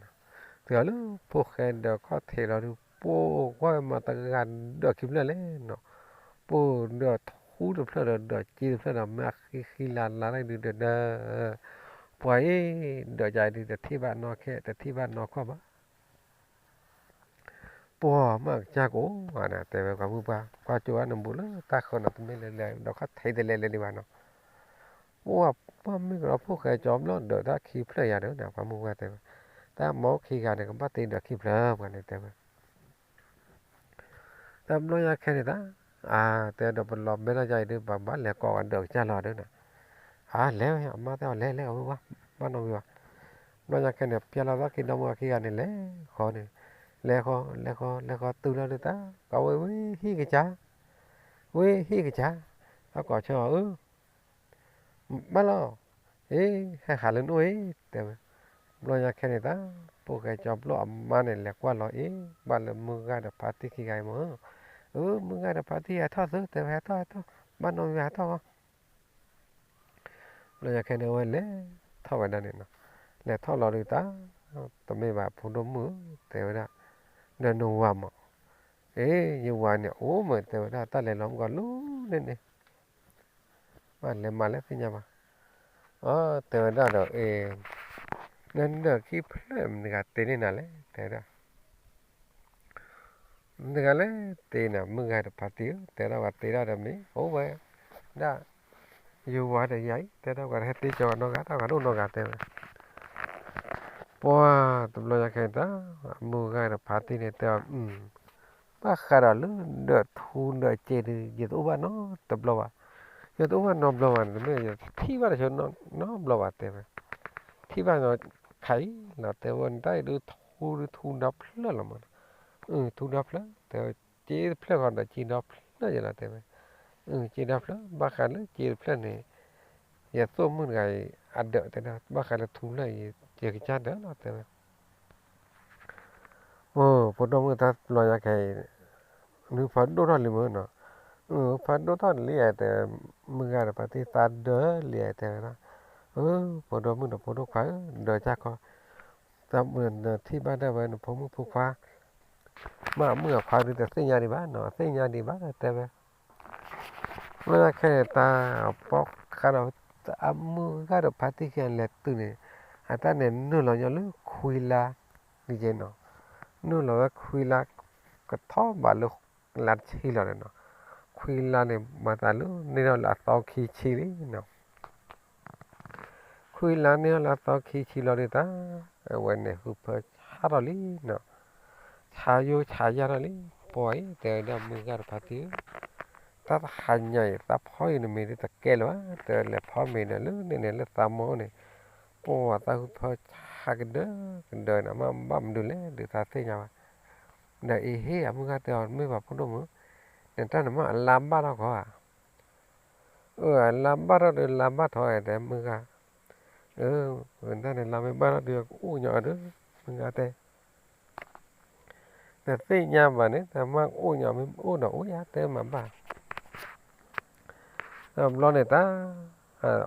တုၤလီၤလၢဖိၣ်ဃဲဒၢးခီၣ်ထံးလီၤဒုး ပှၢ်ကွၢ်မၤတဂၤဒၢးခံဖျၢၣ်လဲၣ်နီၤ, ပှၢ်ဒၢးထူတဖျၢၣ်ဒီး ဒၢးက့တဖျၢၣ်ဒီး မ့ၢ်ဃံဃံလၤလၤလၢဒုးဒၢးဒၢး, ပှၢ်အံၤ ဒၢးကါဒုး တထံၣ်ဘၣ်နီၢ်ခဲ တထံၣ်ဘၣ်နီၢ်ခီၣ်ဘၣ် ပှၢ်မ့ၢ်ကစၢ်ကိးဂၤန့ၣ် တဲဝဲပှၤမုၣ်ပှၢ် ကွၢ်ကၠိဝဲနဘူးလၢတၢ်ဃၢၤနီၤ တမ့ၢ်လၢလဲၤဒီးခီၣ်ထံးတလဲၤလဲၤဒံးဘၣ်နီၤ, ပှၢ်ပှၢ်မ့ၢ်ကဒီးဖိၣ်ဃဲကၠီဘျီၣ်ဒၢးတၢ်ခံဖျၢၣ်ယၤဒီး ပှၤမုၣ်ပှၢ်တဲဝဲ, တၢ်မၤအိၣ်ခံဂၤန့ၣ် ကဘၣ်တ့ဒၢးခံဖျၢၣ်ပှၤန့ၣ်တဲဝဲ တၢ်ဘျီညါခဲန့ၣ်တၢ်, အါ တဲဒီးပလီၤဘဲနီၢ်ယါအံၤဒုး ပဘၣ်လဲၤကိးဂၤဒၢးကစၢ်လီၤဒုးန့ၣ်, အါ လဲၤဝဲ အမါတဲအီၤ လဲၤလဲၤအဝဲဝဲ ဘၣ်နီတမံၤဘၣ်, ဘျီညါခဲန့ၣ် ပျၢ်လီၤသီခံဒီမါဝၤခံဂၤန့ၣ် လဲၤဃီန့ၣ်, လဲၤဃီ လဲၤဃီ လဲၤဃီတုၤလီၤဒုးတၢ် ကဝဲဝဲဟံၣ်ကစၢ်, ဝဲဟံၣ်ကစၢ်, တၢ်ကိးဆၢအီၤဧၢ ဘၣ်လီၤ, အ့ ဟဲဟးလၢနအိၣ်အံၤ တဲဝဲ, ဘျီညါခဲန့ၣ်တၢ်, ဖိၣ်ဃဲကၠီဘျီၣ်အမါန့ၣ် လဲၤကွၢ်လီၤအ့ၣ် ဘၣ်လၢမုၢ်ဂၤဒီးဖါတံၢ်ခံဂၤအံၤမ့ၢ်, အၢ မုၢ်ဂၤဒီးဖါတံၢ်ဟဲထီၣ်သု တဲဝဲ ဟဲထီၣ်ဟဲထီၣ်, ဘၣ်နီၢ်မံၤဟဲထီၣ်ဂီၢ် ဘျီညါခဲန့ၣ် အဝဲလဲၤထီၣ်ဝဲဒၣ်န့ၣ်နီၤ, လဲၤထီၣ်လီၤဒုးတၢ်, တမ့ၢ်ဘၣ်ဖိဒိၣ်မုၣ်ဧၢ တဲဝဲဒၣ်, ဒီးနဝၤမး, အ့ ယဝၤန့ၣ်အိၣ်မး တဲဝဲဒၣ် တၢ်လဲၤလီၤမုၢ်ကီၤလၢန့ၣ်န့ၣ် ဘၣ်လဲၤမၤလၢသ့ၣ်ညါဘၣ်, အ တဲဝဲဒၣ်ဒီး အ့ နနၢၢ်ခံဖျၢၣ်မတၤတဂၤတ့န့ၢ်နၤလဲၣ် တဲဝဲဒၣ်. မတၤတဂၤလဲၣ်တ့နၤ မုၢ်ဂၤတဖါတံၢ်ဧၢ တဲဒၣ် ပှၤတ့ဒၣ်ဒီးမ့ၢ်အိၣ်ဝဲ ဒၣ် ယဝၤဒီးယၤအံၤ တဲဒၣ် ပှၤတဟဲတ့ကီးနီတဂၤ တၢ်ပှၤတအိၣ်နီတဂၤ တဲဝဲ. ပှၤတဘျီညါခဲအံၤတၢ် မုၢ်ဂၤတဖါတံၢ်န့ၣ်တဲအီၤ ဘၣ်ဃးဒီးလၢဒီးထူဒီးစ့ဒီး ယတအိၣ်ဘၣ်နီတဘျီဘၣ်. ယတအိၣ်ဘၣ်နီတဘျီဘၣ်န့ၣ် တမ့ၢ်ယထံၣ်ဘၣ်တၢ်ဆိနီတဘျီဘၣ် တဲဝဲ. ထံၣ်ဘၣ်နီခါအံၤလီၤ တဲဝဲ နတၢ်အံၤဒုးထူဒုးထူဒီဖျၢၣ်လီၤမး. ထူဒီဖျၢၣ် တဲဝဲ စ့တဖျၢၣ်ဃီဒီးစ့ဒီဖျၢၣ်ယဲလီၤ တဲဝဲ. စ့ဒီဖျၢၣ် ဘၣ်ဃးလၢစ့တဖျၢၣ်န့ၣ် ယသိၣ်မုၣ်တဂၤအံၤအဒၢး တဲဒၣ် ဘၣ်ဃးလၢထူဖျၢၣ်အံၤ ယကစၢ်ဒၢးလီၤ တဲဝဲ. အိ ဖိဒိၣ်မုၣ်တၢ်ဘျီညါခဲအံၤ နုဖါဒိၣ်ထီၣ်လံမ့ၢ်နီၤ. ဖါဒိၣ်ထီၣ်လံဧါ တဲ မုၢ်ဂၤဒီးဖါတံၢ်သးဒၢးလံဧါ တဲဝဲဒၣ်. ဖိဒိၣ်မုၣ်ဒီးဖိဒိၣ်ခွါဧၢ ဒၢးကၢ်ခီ တၢ်မုၢ်နထံၣ်ဘၣ်ဒၣ်ဝဲနဖိမုၣ်ဖိခွါ မ့ၢ်အမုၣ်အခွါဒုးတသ့ၣ်ညါဒံးဘၣ်နီၤ အသ့ၣ်ညါဒံးဘၣ် တဲဝဲ. လၢညါခဲန့ၣ် တၢ်ပီခါဒီး အမုၢ်ဂၤဒီးဖါတံၢ်ခံဂၤလဲၤတုၤန့ၣ် အတၢ်န့ၣ်နုာ်လီၤညီလၢခွံလါ ဒ်က့နီၤ. နုာ်လီၤဝဲခွံလါ ကထီၣ်ဘးလၢလါတဆံလီၤန့ၣ်နီၤ. ခွံလါန့ၣ် မၤသးလၢန့ၢ်ထီၣ်လၢအသီခံဆံလံနီၤ. ခွံလါန့ၢ်ထီၣ်လၢအသီခံဆံလီၤဒုးတၢ် အဝဲန့ၣ် ဟုဖၢဆါထီၣ်လံနီၤ. ဆါယိဆါယၢ်ထီၣ်လံ. ပှၤအံၤ တဲဝဲဒၣ် မုၢ်ဂၤတဖါတံၢ်ဧၢ, တၢ်တဟါညါအံၤ သးဖီအံၤနမ့ၢ်ဒုးတကဲလၢၤဘၣ်, တဲလဲၤဖီမ့ၤဒီးလၢန့ၣ်န့ၣ် လၢသးမီန့ၣ် ပှၤသးဟုဖၢဆါကဒၢကဒၢန့ၣ် မ့ၢ်ဘၣ်မနုၤလဲၣ် ဒုးသးသ့ၣ်ညါဘၣ်. ဒီးအံၤဟ့ၣ် အမုၢ်ဂၤတဲအီၤ တမ့ၢ်ဘၣ်ဖိဒိၣ်မုၣ်, နတၢ်န့ၣ်မ့ၢ်အလါဘၣ်ထီၣ်ခီဧါ. အၢ အလါဘၣ်ထီၣ်ဒီးလါဘၣ်ထီၣ်ဧါ တဲမုၢ်ဂၤ. အၢ နတၢ်န့ၣ်လါမ့ၢ်ဘၣ်ထီၣ်ဒီးကအိၣ်ညီအီၤဒီး မုၢ်ဂၤတဲ တသ့ၣ်ညါဘၣ်န့ၣ် တမ့ၢ်အိၣ်ညီမ့ၢ်အိၣ်ဒီးအိၣ်ယၤ တဲမၤဘၣ်. တဘျီန့ၣ်တၢ်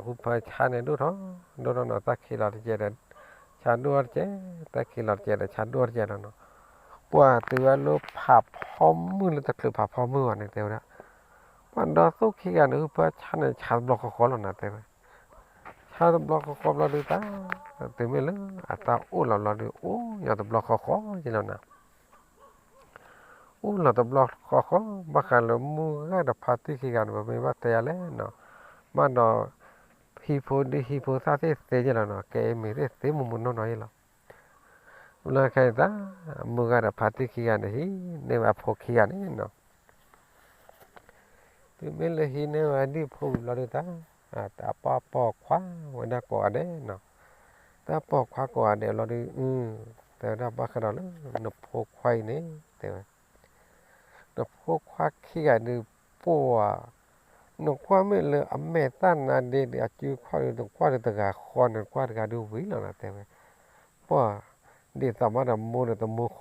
ဟုဖၢဆါန့ၣ်ဒိၣ်ထီၣ် ဒိၣ်ထီၣ်နီၤ တၢ်ခံးလီၤတကဲးဒီး ဆါဒိၣ်အီၤတကဲး, တၢ်ခံးလီၤတကဲးဒီး ဆါဒိၣ်အီၤတကဲးလီၤနီၤ. ပှၤတုၤဝဲလၢဖးဖီမုၢ်လၢတချုးဖးဖီမုၢ်ဘၣ်န့ၣ် တဲဝဲဒၣ်, ပှၤဒီသိၣ်ခံဂၤန့ၣ် ဟုဖၢဆါန့ၣ် ဆါတဘျီဃီဃီလီၤနၤ တဲဝဲ. ဆါတဘျီဃီဃီဘျီဒုးတၢ် တုၤမ့ၢ်လၢအတၢ်အိၣ်လီၤဘျီဒုး အိၣ်ညီတဘျီဃီဃီက့လီၤနၤ. အိၣ်လီၤတဘျီဃီဃီ ဘၣ်ဃးလၢမုၢ်ဂၤဒီးဖါတံၢ်ခံဂၤန့ၣ် ပမ့ၢ်ဘၣ်တဲယၤလဲၣ်နီၤ, ဘၣ်ဒီး ဟံၣ်ဖိဒံဟံၣ်ဖိသၣ်သ့ၣ်သ့ယဲလီၤနီၤ, ကဲအံၤမ့ၢ်သ့ၣ်သ့မိၢ်မိၢ်နီၢ်နီၢ်ယဲလီၤ. လၢခဲအံၤတၢ် မုၢ်ဂၤဒီးဖါတံၢ်ခံဂၤန့ၣ် ဟံးန့ၢ်ဝဲအဖိခံဂၤန့ၣ်နီၤ. တုၤမ့ၢ်လၢဟံးန့ၢ်ဝဲဒံၣ်ဖိဝံၤဘျီဒုးတၢ် တၢ်ပာ်ပိာ်ခွါဝဲဒၣ်ကိးဂၤဒဲးနီၤ. တၢ်ပိာ်ခွါကိးဂၤဒဲးဘျီဒုး တဲဝဲဒၣ်ဘၣ်ဃးဒီးလၢ နဖိခွါအံၤန့ၣ် တဲဝဲ နဖိခွါခံဂၤဒုး ပှၤ နကွၢ်မ့ၢ်လၢအမဲာ်တၢ်နါဒ့ဒီး အစုခီၣ်ဒီး နကွၢ်ဒီးတဂၤဃီ နကွၢ်တဂၤဒုးဝံၤလီၤနီၤ တဲဝဲ. ပှၤ ဒ်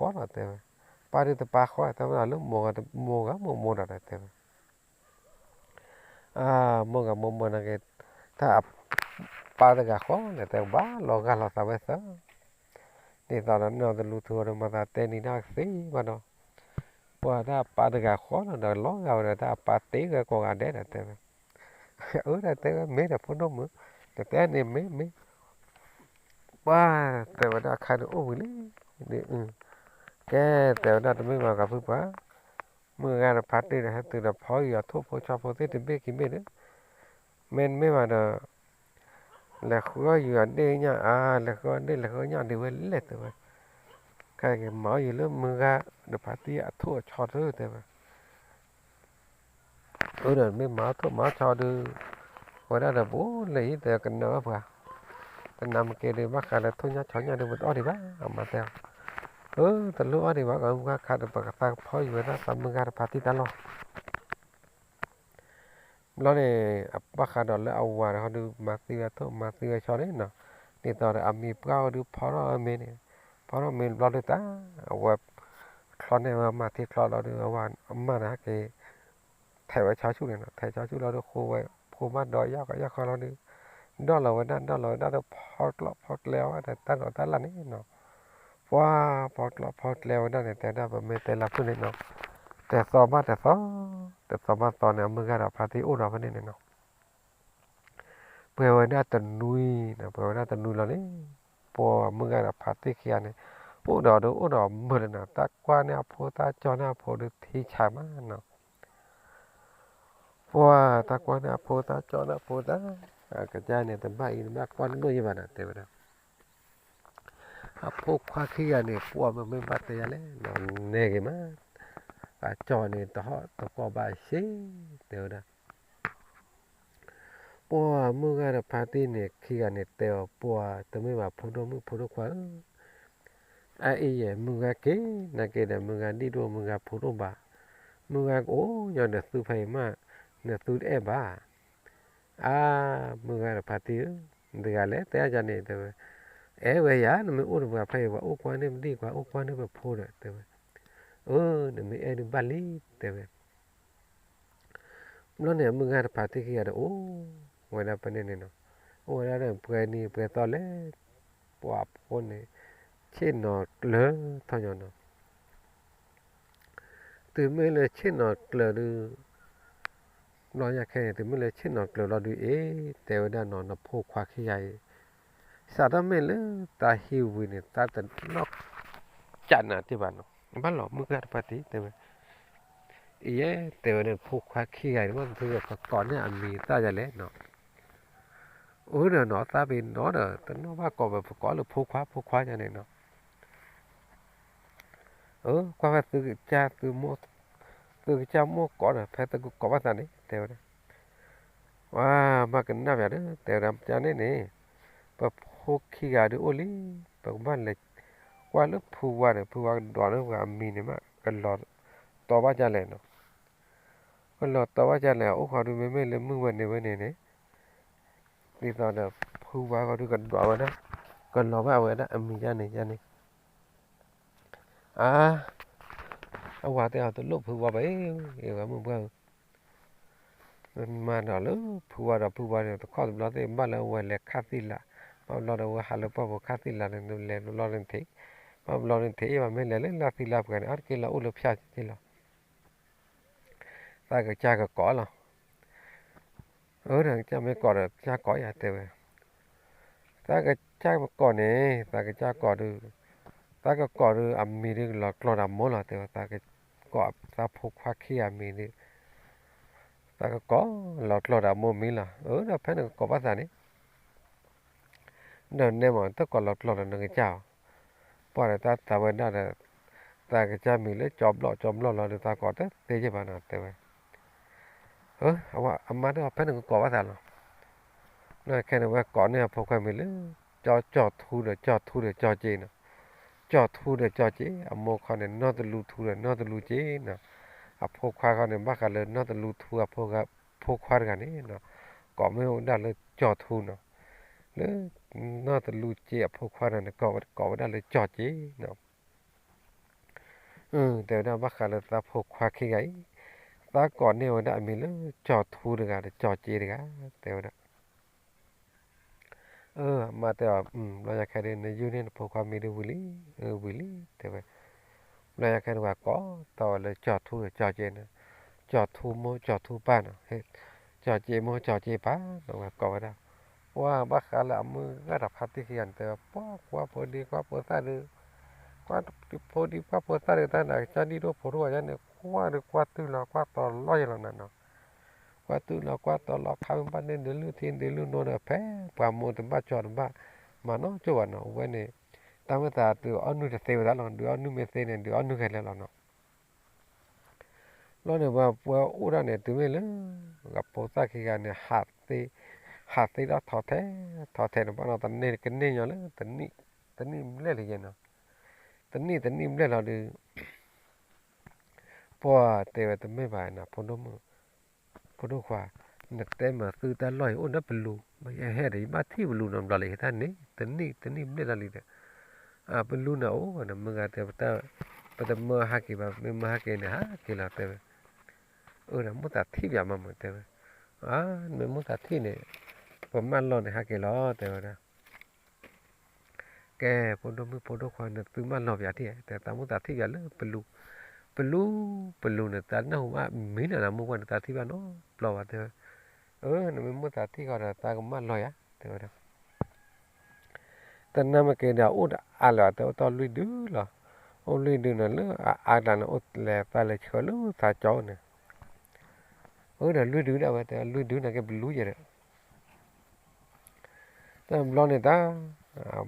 သိးမးဒီးမိၢ်ဒီးတမိၢ်ဃီလီၤ တဲဝဲ. ပၢ်ဒုးတပၢ်ဃီ တဲဝဲဒၣ်လၢမိၢ်ဂၤမိၢ်မိၢ်ဒီး တဲဝဲ အၢ မိၢ်ဂၤမိၢ်မိၢ်န့ၣ်က့ၤ တၢ်အပၢ်တဂၤဃီန့ၣ် တဲဘၣ်လီၤဂာ်လီၤသးဝဲသၢ ဒ်သိးဒီးနီၢ်တလူထူဒီး မၤသးတဲနံၤဒၣ်သ့ဘၣ်ဒီး ပှၤတၢ်အပၢ်တဂၤဃီလီၤဒီး လီၤဂာ်ဝဲဒီးတၢ်အပၢ်သ့ဝဲကိးဂၤဒဲးဒီး တဲဝဲ. အၢ ဒီးတဲဝဲ မ့ၢ်ဒီးဖိဒိၣ်မုၣ် တတဲန့ၣ်မ့ၢ်မ့ၢ် ပှၤ တဲဝဲဒၣ်အခါန့ၣ်အိၣ်ဝံၤလံ ဒ်အု ကဲ တဲဝဲဒၣ်တမ့ၢ်ဘၣ်ဂၤဖုပှၤ မုၢ်ဂၤဒီးဖါတံၢ်ဒီး ဟဲတုၤဒီးဖီယူၤအထိၣ်ဖိဆီဖိသ့ၣ်တဘ့ၣ်ခံဘ့ၣ်ဒီး မ့တမ့ၢ်ဘၣ်ဒီး လဲၤဃုအီၣ်ယူၤအဒ့ၣ်ညၣ်အါ လဲၤဃုအီၣ်ဒ့ၣ် လဲၤဃုအီၣ်ညၣ်ဒံးဝဲလဲၣ် တဲဝဲ. ခဲက့ၤမၤအီၣ်ယူၤလၢမုၢ်ဂၤဒီးဖါတံၢ်အထိၣ်အဆီတ တဲဝဲ. အၢဒီးမ့ၢ်မၤအီၣ်ထိၣ်မၤအီၣ်ဆီဒုး ဝဲဒၣ်ဒီးဘူးလၢအံၤ တဲကနၢၤဝဲပှၤ တနၤမ့ၢ်က့ၤဒုး ဘၣ်ဃးလၢထိၣ်ညၣ်ဆီညၣ်ဒုး ပတအီၣ်ဒံးဘၣ် အမၤတဲအီၤ. အၢ တလိၣ်အီၣ်ဒံးဘၣ် ကမုၢ်ခါဒီး ပကသးကဖီယူၤဝဲဒၣ်သးမုၢ်ဂၤဒီးဖါတံၢ်တၢ်လီၢ် ဘျီန့ၣ် ဘၣ်ဃးဒီးလၢအဝၤဒီးဟီဒုး မၤသံဝဲထိၣ်မၤသံဝဲဆီန့ၣ်နီၤ, ဒ်သိးဒီးအမံၤပှၢ်ဝဲဒုးဖီထီၣ်ဝဲမ့ၤန့ၣ်, ဖီထီၣ်မ့ၤဘျီဒုးတၢ် အဝဲချီန့ၢ်ဝဲမၤထံချီလီၤဒုး အဝၤအမါန့ၣ်ဟဲက့ၤ ထဲးဝဲဆီဆူၣ်န့ၣ်နီၤ, ထဲးဆီဆူၣ်လီၤဒုး ဃိဝဲဖိမါဒီးယၢ်ခီယၢ်ခီလီၤဒုး ဒီၣ်လီၤဝဲဒၣ် ဒီၣ်လီၤဝဲဒၣ်ဒီးဖီကျီၣ်ဖီကျဲဝဲဒၣ်တၢ်ဒိးတၢ်လၣ်န့ၣ်နီၤ ပှၤဖီကျီၣ်ဖီကျဲဝဲဒၣ်န့ၣ် တဲဒၣ်ပမ့ၢ်တဲလၢဖုၣ်န့ၣ်နီၤ, တသီဘၣ်တသီ, တသီဘၣ်သီန့ၣ် အမုၢ်ဂၤဒီးဖါတံၢ်အိၣ်ဒီးဖဲန့ၣ်န့ၣ်နီၤ, ပှဲၤဝဲဒၣ်တနွံနီၤ, ပှဲၤဝဲဒၣ်တနွံလီၤန့ၣ်, ပှၤမုၢ်ဂၤဒီးဖါတံၢ်ခံဂၤန့ၣ် အိၣ်ဒီးဒုးအိၣ်ဒီးမုာ်လၢၤနီၤ, တၢ်ကွၢ်န့ၢ်အဖိ တၢ်ကၠီန့ၢ်အဖိဒုးထံဆးမးနီၤ. ပှၤတၢ်ကွၢ်န့ၢ်အဖိ တၢ်ကၠီန့ၢ်အဖိတၢ်, ကစၢ်န့ၣ် တဘၣ်အံၤတဘၣ်ကွၢ်တလိၣ်ယဲဘၣ်နီၤ တဲဝဲဒၣ်. အဖိခွါခံဂၤန့ၣ် ပှၤမ့မ့ၢ်ဘၣ်တဲယၤလဲၣ်နီၤ, နဲဂ့ၤမး, တၢ်ကၠီန့ၣ် တဟီၣ်တကီၢ်ဘၣ်ရှဲ, တဲဝဲဒၣ်. ပှၤမုၢ်ဂၤဒီးဖါတံၢ်န့ၣ် ခံဂၤန့ၣ်တဲအီၤ ပှၤတမ့ၢ်ဘၣ်ဖိဒိၣ်မုၣ်ဖိဒိၣ်ခွါဧၢ, အအံၤယဲၢ် မုၢ်ဂၤက့ၤ နာ်က့ဒီး မုၢ်ဂၤဒံၣ်ဒိၣ် မုၢ်ဂၤဖိဒိၣ်ဘၣ်, မုၢ်ဂၤကအိၣ်ညီနသုဖဲအံၤမး, နသုတအဲၣ်ဘၣ်. အါ, မုၢ်ဂၤဒီးဖါတံၢ်ဧၢ, နတဂၤလဲၣ် တဲအါယၤန့ၣ် တဲဝဲ, အဲၣ်ဝဲယၤ နမ့ၢ်အိၣ်တပှၤဖဲအံၤ ပှၤအိၣ်ကွၢ်န့ၢ်ပဒံၣ် ပှၤအိၣ်ကွၢ်န့ၢ်ပဖိဒီး တဲဝဲ, အၢ နမ့ၢ်အဲၣ်ဒုးဘၣ်လံ တဲဝဲ. ဘျီန့ၣ် အမုၢ်ဂၤတဖါတံၢ်ခံဂၤဒီး အိၣ်ဝဲဒၣ်ဖဲန့ၣ်န့ၣ်နီၤ, အိၣ်ဝဲဒၣ်ဒီးပှဲၤနံၤပှဲၤသီလဲၣ်, ပှၤဖိန့ၣ် ဆ့ၣ်နီၤကျၢၤထီၣ်ညီနီၤ. တုၤမ့ၢ်လၢဆ့ၣ်နီၤကျၢၤဒုး, ဘျီညါခဲန့ၣ် တုၤမ့ၢ်လၢဆ့ၣ်နီၤကျၢၤလီၤဒုးအ့ၣ်, တဲဝဲဒၣ်နီၤ နဖိခွါခံဂၤအံၤ စးထီၣ်မ့ၢ်လၢတၢ်ဟံၣ်ဝံၤန့ၣ် တၢ်တနီၣ်ကၢ်နၤတ့ၢ်ဘၣ်နီၤ, ဘၣ်လီၤမုၢ်ဂၤတဖါတံၢ် တဲဝဲ, အံၤယဲ တဲဝဲန့ၣ် ဖိခွါခံဂၤအံၤ မ့ၢ်ပသုကကိးန့ၢ်အမံၤသၣ်ယၤလဲၣ်နီၤ, အၢဒီးနီၤ သးပ့ၤနီၣ်ဒီး တနီၣ်ဘၣ်ကိးဝဲ ပကိးလၢဖိခွါ ဖိခွါယၤန့ၣ်နီၤ. အၢ ကွၢ်ဖဲသုကစၢ် သုမိၢ်, သုကစၢ်မိၢ်ကိးဒီး ဖဲသုကကိးဘၣ်သးန့ၣ် တဲဝဲဒၣ်. ဝဲ ဘၣ်ကနၣ်ပၠးဒီး တဲဝဲဒၣ် ကန့ၣ်န့ၣ် ပဖိခံဂၤဒုးအိၣ်လံ, ပကဘၣ်လဲၤကွၢ်လၢဖုဝါဒီး ဖုဝါကဒွးန့ၢ်ပှၤအမံၤန့ၣ်မး ကလီၤတီဘၣ်ကလဲၣ်နီၤ, ကလီၤတီဘၣ်ကလဲၣ် အိၣ်ဃီဒုး မ့မ့ၢ်လၢမုၢ်ဝဲန့ၣ်ဝဲန့ၣ်န့ၣ် ဒ်သိးဒီး ဖုဝါဃီဒုးကဒွးဝဲဒၣ် ကလီၤဘၣ်ဝဲဒၣ်အမံၤယါန့ၣ်ယါန့ၣ် အါ, အဝၤတဲအီၤ တလိၣ်ဖုဝါဘၣ်အံၤ, အဝဲမုၢ်ပှၢ်ဧၢ, မၤဒီးလၢဖုဝါဒီး ဖုဝါန့ၣ် တခီတဘျီသ့ၣ် ဘၣ်လၢအဝဲလဲၤခါသံလး, ဘၣ်ဘျီဒီး အဝဲဟးလၢပှၢ်ပူၤခါသံလးန့ၣ် လဲၤဘျီန့ၣ်ထံး, ဘၣ်ဘျီန့ၣ်ထံး အ့ၣ် ဘၣ်မ့ၢ်လဲၤလၢလၢသံလးပှဲၤန့ၣ် အါတက့ၢ်လၢအိၣ်လၢဖၠၣ်က့လီၤ. သးကစၢ်ကကိးလီၤ. အၢ ဒီးကစၢ်မ့ၢ်ကိးဒီး ကစၢ်ကိးယၤတဲဝဲ, သးကစၢ်မ့ၢ်ကိးန့ၣ် သးကစၢ်ကိးဒုး, သးကကိးဒုး အမံၤဒုးကလီၤကျီဒီးအမိၢ်လီၤ တဲဝဲ, သးကကိးသးဖိခွါခံဂၤအမံၤဒုး, သးကကိးလီၤကျီဒီးအမိၢ်မံၤလီၤ. အၢ ဒီးဖဲနကကိးဘၣ်သးန့ၣ် ဒီးနဲမး တကိးလီၤကျီဒီးနကစၢ်အီၤ, ပှၤဒီးတၢ်သးဝဲဒၣ်ဒီး သးကစၢ်မံၤလၢကၠီဘျီၣ်ကၠီဘျီၣ်လီၤဒီး သးကိးတသ့ယဲၢ်ဘၣ်နီၤ တဲဝဲ. အဝဲအမါတဲအီၤ ဖဲနကကိးဘၣ်သးလီၤ. လၢခဲန့ၣ် ဝဲကိးန့ၢ်အဖိခွါမံၤလၢ ကၠီကၠီထူဒီးကၠီထူဒီးကၠီစ့နီၤ. ကၠီထူဒီးကၠီစ့, အမိၢ်ခီန့ၣ် နီၢ်တလူထူဒီးနီၢ်တလူစ့နီၤ. အဖိခွါခီန့ၣ် ဘၣ်ဃးလၢနီၢ်တလူထူအဖိခွါ, ဖိခွါတဂၤန့ၣ်နီၤ, ကိးမ့ၢ်ဝဲဒၣ်လၢကၠီထူနီၤ. လၢနီၢ်တလူစ့အဖိခွါတဂၤန့ၣ် ကိးဝဲဒၣ်လၢကၠီစ့နီၤ. တဲဝဲဒၣ် ဘၣ်ဃးလၢသးဖိခွါခံဂၤအံၤ, သးကိးန့ၢ်ဝဲဒၣ်အမံၤလၢကၠီထူတဂၤဒီးကၠီစ့တဂၤ, တဲဝဲဒၣ်. အမါတဲအီၤ ဘျီညါခဲဒုး နယုၢ်န့ၢ်နဖိခွါမံၤဒုးဝံၤလံ, ဝံၤလံ တဲဝဲ. ဘျီညါခဲန့ၣ် ပှၤကိးတီဝဲလၢကၠီထူဒီးကၠီစ့န့ၣ်, ကၠီထူမိၢ်ကၠီထူပၢ်နီၤ, ကၠီစ့မိၢ်ကၠီစ့ပၢ်နီၤ ဝဲကိးဝဲဒၣ်. ပှၤဘၣ်ဃးလၢအမုၢ်ဂၤဒီးဖါတံၢ်ခံဂၤန့ၣ် တဲဝဲ ပှၤကွၢ်ဖိဒံကွၢ်ဖိသၣ်ဒီး, ကွၢ်ဖိဒံကွၢ်ဖိသၣ်ဒီး တၢ်နကစၢ်ဒံၣ်ဒိၣ်ဖိဒိၣ်ဝဲန့ၣ် ကွၢ်ဒီးကွၢ်တုၤလီၤကွၢ်တီၤလီၤယဲလီၤနၤနီၤ. ကွၢ်တုၤလီၤကွၢ်တီၤလီၤ ခါမ့ၢ်ဘၣ်န့ၢ်ဒုးလုၢ်ထံဒုးလုၢ်နိဒီး ဖဲပှၤမိၢ်တဘၣ်ကၠီတဘၣ် မၤနီၢ်ကၠိဘၣ်နီၤ အဝဲန့ၣ်. တၢ်မ့ၢ်သးဒုးအီၣ်နုၢ်တသ့ဝဲဒၣ်လီၤ, ဒုးအီၣ်နုၢ်မ့ၢ်သ့န့ၣ် ဒုးအီၣ်နုၢ်ခဲလၢာ်လီၤနီၤ. ဘျီန့ၣ် ပှၤပှၤအိၣ်ဒၣ်န့ၣ် တုၤမ့ၢ်လၢ အဖိသၣ်ခံဂၤန့ၣ် ဟးသ့, ဟးသ့ဒီးထီၣ်ထဲ, ထီၣ်ထဲန့ၣ် ဘၣ်နီၤ တန့ၢ်ကန့ၢ်ညီလၢ တနံၣ်ဘျဲၣ်လံယဲနီၤ. တနံၣ်တနံၣ်ဘျဲၣ်လီၤဒုး ပှၤတဲဝဲ တမ့ၢ်ဘၣ်နၤ ဖိဒိၣ်မုၣ်, ဖိဒိၣ်ခွါ, နတဲမၤသုတၢ်လီၢ်အံၤ အိၣ်ဒီးပလူ, ယဟဲဒီး ယဘၣ်ထံၣ်ပလူနီတဘျီလံ ယတၢ်န့ၣ် တနံၣ်တနံၣ်ဘျဲၣ်လီၤလံဒီး ပလူန့ၣ်အိၣ်ဝဲဒီး မုၢ်ဂၤတဲ ပတမၢဟးက့ၤဘၣ်, မ့ၢ်မၢဟးက့ၤန့ၣ် ဟးက့ၤလီၤ တဲဝဲ. အၢ ဒီးမိၣ်သးထံၣ်ပၠးမးမး တဲဝဲ. အါ နမ့ၢ်မိၣ်သးထံၣ်န့ၣ် ပမၢလီၤန့ၣ် ဟးက့ၤလီၤ တဲဝဲဒၣ်. ကဲ ဖိဒိၣ်မုၣ်ဖိဒိၣ်ခွါ နသုမၢလီၤပၠးထံၣ် တဲ သးမိၣ်သးထံၣ်ပၠးလၢပလူ, ပလူ, ပလူန့ၣ် တၢ်နၢ်ဟူဘၣ်မံၤလၢနမိၢ်ပှၢ်န့ၣ် သးထံၣ်ဘၣ်နီတဘျီဘၣ် တဲဝဲ. အၢ နမ့ၢ်မိၣ်သးထံၣ်ဃီဒီး သးကမၢလီၤယၤ တဲဝဲဒၣ်. တနၢ်မ့ၢ်က့ၤဒီး အအိၣ်တအါလၢၤ တဲအိၣ်တ့ၢ်လွံၢ်ဒုလီၤ. အိၣ်လွံၢ်ဒုန့ၣ် လၢအအါကျါန့ၣ် အိၣ်လဲၤသးလဲၤဆှၢလၢသးကၠီန့ၣ်, အၢ ဒီးလွံၢ်ဒုဒၣ်ဝဲ တဲလွံၢ်ဒုန့ၣ်က့ၤပလူယဲဒီး တဘျီန့ၣ်တၢ်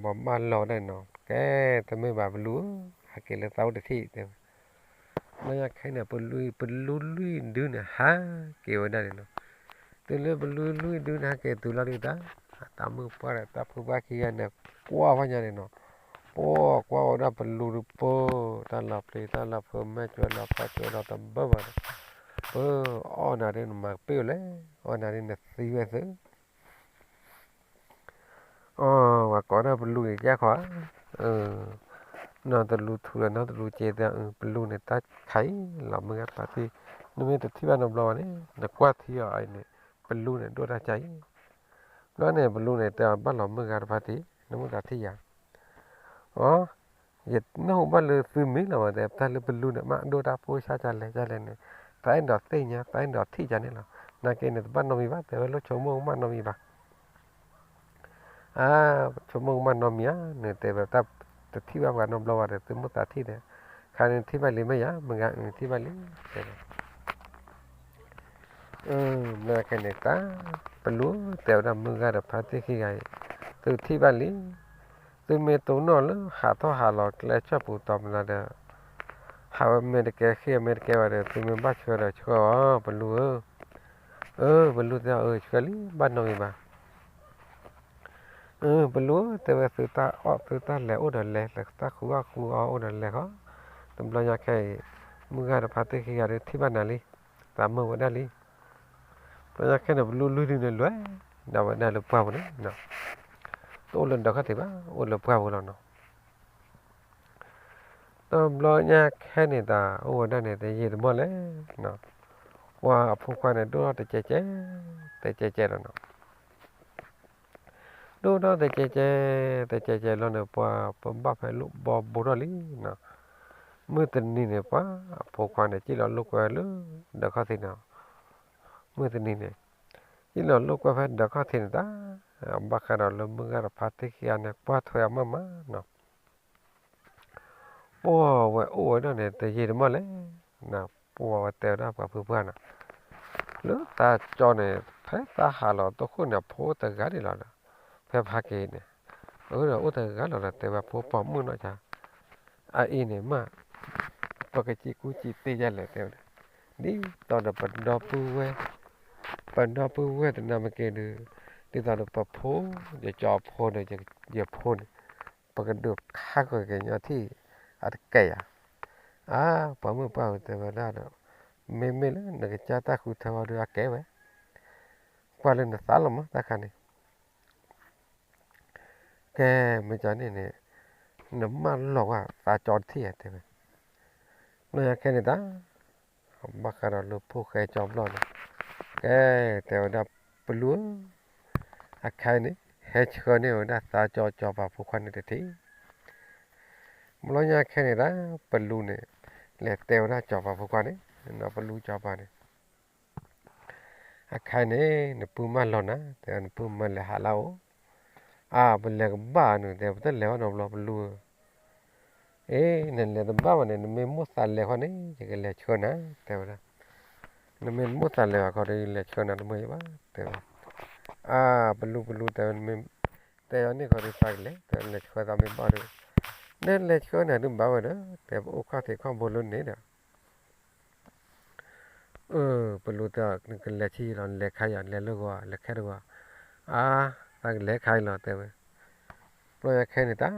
ပှၤဘၣ်လီၤဝဲဒၣ်န့ၣ်နီၤ, ကဲ တမ့ၢ်ဘၣ်ပလူဧၢ, ဟဲက့ၤလၢသးအိၣ်တထံၣ်တဲဝဲ. ဘျီညါခဲန့ၣ် ပလူလွံၢ်ဒုန့ၣ် ဟဲက့ၤဝဲဒၣ်န့ၣ်နီၤ. တုၤလၢပလူလွံၢ်ဒုန့ၣ် ဟဲက့ၤတုၤလီၤဒုတၢ်, တၢ်မုၣ်ပှၢ်ဒီးတၢ်ဖိပှၢ်ခံဂၤန့ၣ် ကွၢ်ဖီညါန့ၣ်နီၤ, ပှၤကွၢ်ဝဲဒၣ်ပလူတပၢၢ်, တၢ်လီၤပျံၤတၢ်လီၤဖုး မဲာ်ကွဲလီၤဖးကွဲလီၤတဘၢဘၣ်ဒီး, ပအီၣ်နၤဒ်နမၤကပ့ၢ်ဝဲလဲၣ်, အီၣ်နၤဒ်နသံဝဲသု အီ ပှၤကိးဒၣ်ပလူန့ၣ် ကဲခီဧါ, နီၢ်တလူထူလၢနီၢ်တလူက့ၤတဲ ပလူန့ၣ်တၢ်ခါအံၤ လီၤမုၢ်ဂၤတဖါတံၢ်, နမ့ၢ်တထံၣ်ဘၣ်နီတဘျီဘၣ်န့ၣ် နကွၢ်ထံအီၤအံၤန့ၣ် ပလူန့ၣ်ဒိၣ်တၢ်ခါအံၤ, ဘျီန့ၣ် ပလူန့ၣ်တဲအီၤဘၣ်လီၤမုၢ်ဂၤတဖါတံၢ် နမ့ၢ်တထံၣ်ယၤ အီ ယနၢ်ဟူဘၣ်လၢသုမံၤလီၤဝဲတဲ တၢ်လၢပလူန့ၣ် မ့ၢ်ဒိၣ်တၢ်ဖိဆါကလဲၣ်ကလဲၣ်န့ၣ် သးအဲၣ်ဒိးသ့ၣ်ညါ သးအဲၣ်ဒိးထံၣ်ကန့ၣ်လီၤ. နာ်က့န့ၣ် တဘၣ်နီတမံၤဘၣ် တဲဝဲလိၣ်ဆိကမိၣ်ကမၣ်နီတမံၤဘၣ်. အါ ဆိကမိၣ်ကမၣ်နီတမံၤဧါ နတဲဝဲတၢ်တထံၣ်ဘၣ်ပှၤနီတဘျီဘၣ်ဒီး သုမိၣ်သးထံၣ်ဒီး ခါန့ၣ်ထံၣ်ဘၣ်လံမ့ၢ်ယၤ မုၢ်ဂၤအုထံၣ်ဘၣ်လံ တဲဝဲ မ့ၢ်ခဲန့ၣ်တၢ် ပလူတဲဝဲဒၣ်မုၢ်ဂၤဒီးဖါတံၢ်ခံဂၤအံၤ သုထံၣ်ဘၣ်လံ, သုမ့ၢ်တိၢ်နီၣ်လၢဟးထီၣ်ဟးလီၤကျဲဆၢၣ်ပူၤတီၤမနုၤဒီး ဟးဝဲမ့ၢ်တကဲဃ့ၢ်မ့ၢ်တကဲဝဲဒီး သုမ့ၢ်ဘၣ်ဆှၢဒီးဆှၢအီၤ ပလူဧၢ, အၢ ပလူတဲအီၤအၢ ဆှၢလံ ဘၣ်နီတမံၤဘၣ် အၢ ပလူဧၢ တဲဝဲသုတၢ်အီၣ်သုတၢ်လဲၤအိၣ်ဒီးလဲၤ တၢ်ဃုအီၣ်ဃုအီအိၣ်ဒီးလဲၤဃီ, တဘျီညါခဲအံၤ မုၢ်ဂၤဒီးဖါတံၢ်ခံဂၤဒီးထံၣ်ဘၣ်နၤလံ, သးမုာ်ဝဲဒၣ်လံ. တဘျီညါခဲန့ၣ် ပလူလွံၢ်ဒုန့ၣ်လဲၤဒၣ်ဝဲဒၣ်လၢပှၢ်ပူၤန့ၣ်, တအိၣ်လၢဒၢးခီၣ်ထံးဘၣ် အိၣ်လၢပှၢ်ပူၤလီၤနီၤ. တဘျီညါခဲန့ၣ်တၢ် အိၣ်ဝဲဒၣ်န့ၣ် တယံာ်တမီၢ်လဲၣ်, ပှၤအဖိခွါန့ၣ် ဒိၣ်ထီၣ်တကဲးကဲး, တကဲးကဲးလီၤနီၤ. ဒိၣ်ထီၣ်တကဲးကဲး, တကဲးကဲးလီၤန့ၣ် ပှၤပဘၣ်ဖဲလိၣ်ဘီဘိထီၣ်လံနီၤ. မုၢ်တနံၤန့ၣ် ပှၤအဖိခွါန့ၣ် စံၣ်လီၤလိာ်ကွဲလၢဒၢးခီၣ်ထံးနီၤ. မုၢ်တနံၤန့ၣ် စံၣ်လီၤလိာ်ကွဲဖဲဒၢးခီၣ်ထံးန့ၣ်တၢ်, ဘၣ်ဃးဒီးလၢမုၢ်ဂၤတဖါတံၢ်ခံဂၤန့ၣ် ကွၢ်ထွဲအီၤမးမးနီၤ. ပှၤဝဲအိၣ်ဝဲဒၣ်န့ၣ် တယံာ်တမီၢ်လဲၣ်, ပှၤဝဲတဲဝဲဒၣ်ပှၤဖုပှၢ်နီၤ, လၢသးကၠီန့ၣ် ဖဲသးဟးလီၤတိခိၣ်န့ၣ် အဖိအိၣ်တဂၤဒံးလီၤဒီး, ဖဲဖးက့ၤန့ၣ်, အၢ ဒီးအိၣ်တဂၤလီၤဒီး တဲဝဲဖိပိာ်မုၣ်နီၢ်ကါ, အအံၤန့ၣ်မး ပကစံးကူစံးသ့ဒ်လဲၣ်တဲဝဲဒၣ်, ဒ်သိးဒီးပဒီပုၢ်ဝဲၢ်, ပဒီပုၢ်ဝဲၢ်တနၢ်မ့ၢ်က့ၤဒီး, ဒ်သိးဒီးပဖိ, ယကၠီဖိဒီး ယဖိန့ၣ်, ပကဒုးခါဃုာ်ကညီထံၣ်အတကဲယၤ. အါ ပှၤမုၣ်ပှၢ်ဧၢ တဲဝဲဒၣ်ဒီး, မ့မ့ၢ်လၢနကစၢ်တၢ်ဃုထၢအီၤဒီးအကဲဝဲ, ကွၢ်လၢနသးလီၤမးတၢ်ခါန့ၣ် ကဲ မ့ၢ်ကန့ၣ်န့ၣ်, နမၢလီၤဝဲသးကၠီတထံၣ်ဧါတဲဝဲ, ဘျီညါခဲန့ၣ်တၢ်, ဘၣ်ဃးဒီးလၢဖိၣ်ဃဲကၠီဘျီန့ၣ်, ကဲ တဲဝဲဒၣ်ပလူဧၢ, အခါအံၤန့ၣ် ဟဲဆှၢန့ၢ်ဝဲဒၣ်သးကၠီစီၤပၤဖိခွါန့ၣ်တထံၣ်. ဘျီညါခဲန့ၣ်တၢ် ပလူန့ၣ် လဲၤတဲဝဲဒၣ်စီၤပၤဖိခွါန့ၣ်, ပလူစီၤပၤန့ၣ် အခါအံၤန့ၣ် နပုၢ်မၢလီၤနၤ, တဲနပုၢ်မၢလဲၤဟးလၢအအိၣ်, အါ ပလဲၤကဘၣ်နုၤ တဲပတလဲၤဘၣ်နီတဘျီပလူဧၢ, အ့ နလဲၤတဘၣ်ဘၣ်န့ၣ် နမ့ၢ်မိၣ်သးလဲၤခီန့ၣ် ယကလဲၤဆှၢနၤ တဲဝဲဒၣ်, နမ့ၢ်မိၣ်သးလဲၤဘၣ်ခီဒီး ယလဲၤဆှၢနၤတမုာ်ယဘၣ် တဲဝဲ, အါ ပလူပလူတဲဝဲ နမ့ၢ်တဲယၤန့ၣ်ခီဒီး သးကလဲၤ တဲလဲၤဆှၢသးမ့ၢ်ဘၣ်ဒီး, နလဲၤဆှၢနၤဒုးဘၣ်ဝဲဒီး တဲပအိၣ်ခီၣ်ထံးခီၣ်ဘိလၢန့ၣ်ဒီး အၢ ပလူတဲ နကလဲၤဆံးလီၤ နလဲၤခါယၤ လဲၤလၢဂီၤ လဲၤခဲတဂီၤ, အါ သးကလဲၤခါအံၤလီၤ တဲဝဲ, ဘျီညါခဲန့ၣ်တၢ်,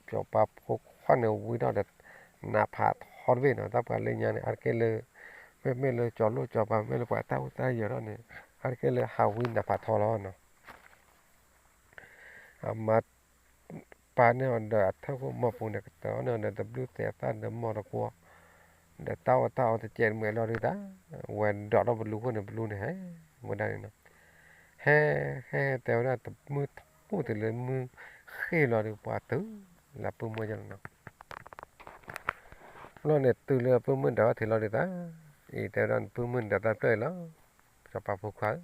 စီၤပၤဖိခွါန့ၣ်ဝံထီၣ်ဒီး နးဖးထီတဘ့ၣ်နီၤ တၢ်ပှၤလၢညါန့ၣ် အါတက့ၢ်လၢ, မ့မ့ၢ်လၢစီၤလိၣ်စီၤပၤ မ့ၢ်လၢပှၤတၢ်အိၣ်တၢ်ယၢၤထီၣ်န့ၣ် အါတက့ၢ်လၢဟးဝံနးဖးထီလီၤနီၤ အမၤပာ်န့ၢ်အီၤဒီးအထၢၣ်ခိၣ်မီၤပူၤန့ၣ် ကတၢၢ်န့ၢ်အီၤဒီးတဘျုးသဲးသၣ်ဒီးမီၢ်တကွီၢ်, ဒီးတၢ်အီၣ်တၢ်အီတကဲးတမှဲၤလီၤဒုးတၢ်, ဝဲဒိးထီၣ်ပလူခိၣ်န့ၣ် ပလူန့ၣ်ဟဲဝဲဒၣ်န့ၣ်နီၤ, ဟဲ ဟဲဟဲတဲဝဲဒၣ်တမုၢ်ထူၣ်တုၤလၢမုၢ်ဃ့ၢ်လီၤဒီး ပှၤတုၤလၢပုၢ်မုၣ်ယါလီၤနီၤ ဘျီန့ၣ်တုၤလၢပုၢ်မုၣ်ဒၢးထံးလီၤဒုးတၢ်, အံၤတဲဝဲဒၣ်ပုၢ်မုၣ်ဒၢးတၢ်ဖျၢၣ်အံၤလီၤ, စီၤပၤဖိခွါဧၢ,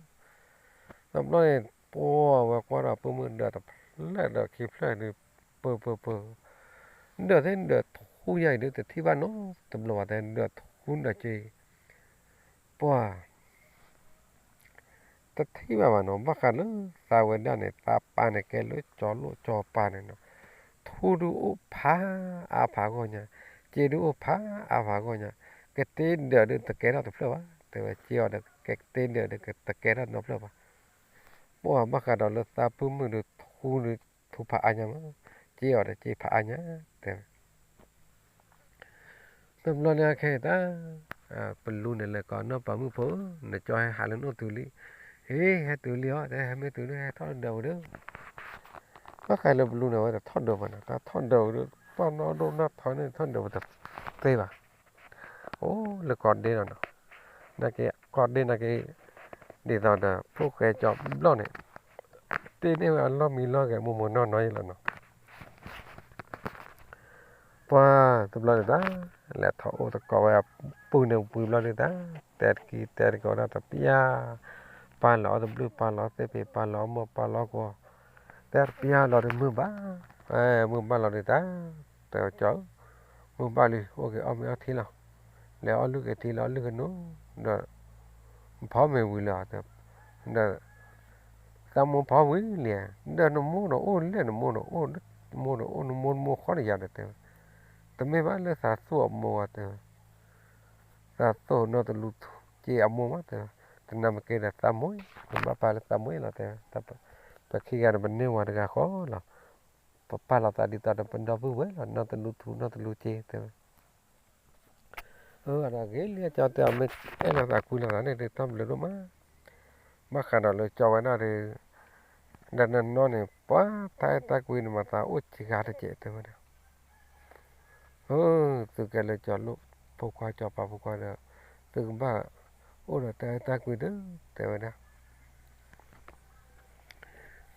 တဘျီန့ၣ် ပှၤဝဲကွၢ်ဒီးပုၢ်မုၣ်ဒၢးတဖျၢၣ် လၢဒီးခံဖျၢၣ်ဒုး ပၢပၢပၢ ဒၢးသ့ၣ်ဒၢးထူညါအံၤဒုး တထံၣ်ဘၣ်နီတဘျီဘၣ် တဲဒၢးထူဒၢးက့ ပှၤ တထံၣ်ဘၣ်ဘၣ်နီၤ ဘၣ်ဃးလၢသးဝဲဒၣ်န့ၣ် သးပၢ်န့ၣ်ကဲလၢကၠီလိၣ်ကၠီပၢ်န့ၣ်နီၤ ထူဒုးအိၣ်ဖးအါဖးဂီၢ်ညါ စ့ဒုးအိၣ်ဖးအါဖးဂီၢ်ညါ ကတ့ဒၢးဒုးတကဲထီၣ်တဖျၢၣ်ဘၣ် တဲဝဲစ့အီၤဒီး ကတ့ဒၢးဒုးတကဲထီၣ်နီတဖျၢၣ်ဘၣ် ပှၤဘၣ်ဃးဒီးလၢသးပုၢ်မုၣ်ဒုးထူဒုးထူဖးအါညါမး စ့အီၤဒီးစ့ဖးအါညါ တဲဝဲ တဘျီန့ၣ်ခဲအံၤတၢ် ပလူန့ၣ်လဲၤကိးနီၢ်ပၤမုၣ်ဖိဧၢ နကၠီဟဲဟးလၢနအိၣ်တုၤလံ, ဟ့ၣ် ဟဲတုၤလံအီၤ တဲဟဲမ့ၢ်တုၤလံ ဟဲထီၣ်ဒၢးဝဲဒၣ်, ဘၣ်ဃးလၢပလူန့ၣ် အဝဲတထီၣ်ဒၢးဘၣ်နီၤ တၢ်ထီၣ်ဒၢးဝဲဒၣ် ပှၢ်နီၣ်ဒိၣ်နီၣ်ထီန့ၣ် ထီၣ်ဒၢးဝဲတသ့ဘၣ်, အိၣ်လၢကီၢ်ဒ့လီၤနီၤ, နာ်က့ ကီၢ်ဒ့နာ်က့ ဒ်သိးဒီး ဖိၣ်ဃဲကၠီဘျီန့ၣ် တ့န့ၢ်ဝဲအလီၢ်မံလီၢ်ဂဲၤမိၢ်မိၢ်နီၢ်နီၢ်ယလီၤနီၤ ပှၤတဘျီန့ၣ်တၢ် လဲၤထီၣ်အိၣ်သကိးဝဲအပုၢ်န့ၣ်ဝံၤဘျီဒုးတၢ် တဲတကံတဲတကီးဒၣ်တပျၢ်, ပာ်လီၤအီၣ်တဘျုး ပာ်လီၤအီၣ်သ့ၣ်ဖံး ပာ်လီၤအီၣ်မိၢ် ပာ်လီၤအီၣ်ကီ, တဲတပျၢ်လီၤဒုးမုၢ်ဘၣ်, မုၢ်ဘၣ်လီၤဒုးတၢ်, တဲကၠီဧၢ, မုၢ်ဘၣ်လံ အိၣ်က့ၤအီၣ်မ့ၤအီထံလီၤ, လဲၤအီၣ်လုၢ်က့ၤထံလီၤ အီၣ်လုၢ်က့ၤနိ, ဒီး ဖီမ့ၤဝံၤလံ, ဒီး သးမိၢ်ဖီဝံၤလံ, ဒီးနမိၢ်ဒီးအိၣ်လဲၣ် နမိၢ်ဒီးအိၣ်, နမိၢ်ဒီးအိၣ် နမိၢ်နမိၢ်ဃီန့ၣ်ယၤဒီးတဲဝဲ, တမ့ၢ်ဘၣ်လၢသးသူၣ်အမိၢ်ဘၣ်တဲဝဲ, သးသူၣ်နီၢ်တလူထူက့အမိၢ်မးတဲဝဲ, တနၤမ့ၢ်က့ဒီးသးမိၢ်, ပဘၣ်ပာ်လၢသးမိၢ်လီၤတဲဝဲ, ပခံဂၤဒီးပန့ၢ်ဝဲတဂၤဃီလီၤ, ပပာ်လီၤသးဒ်သိးဒီးပဒီပုၢ်ဝဲၢ်လီၤ နီၢ်တလူထူနီၢ်တလူက့ တဲဝဲ အဒီးဂ့ၤလံ ကၠီတဲအီၤ မ့ၢ်အဲၣ်လိာ်သးကွံလိာ်သးန့ၣ် တၢ်ဘျုးဒိၣ်မး, ဘၣ်ဃးဒီးလၢကၠီဝဲဒၣ်ဒီး, ဒီးနနီၢ်န့ၣ် ပှၤတၢ်အဲၣ်တၢ်ကွံန့ၣ်မၤသးအိၣ်စှၤတကဲးတဲဝဲဒၣ်, သုကဲလၢကၠီလိၣ်ဖိခွါ ကၠီပၤဖိခွါဒီး, သုကဘၣ်အိၣ်ဒီးတၢ်အဲၣ်တၢ်ကွံဒီး တဲဝဲဒၣ်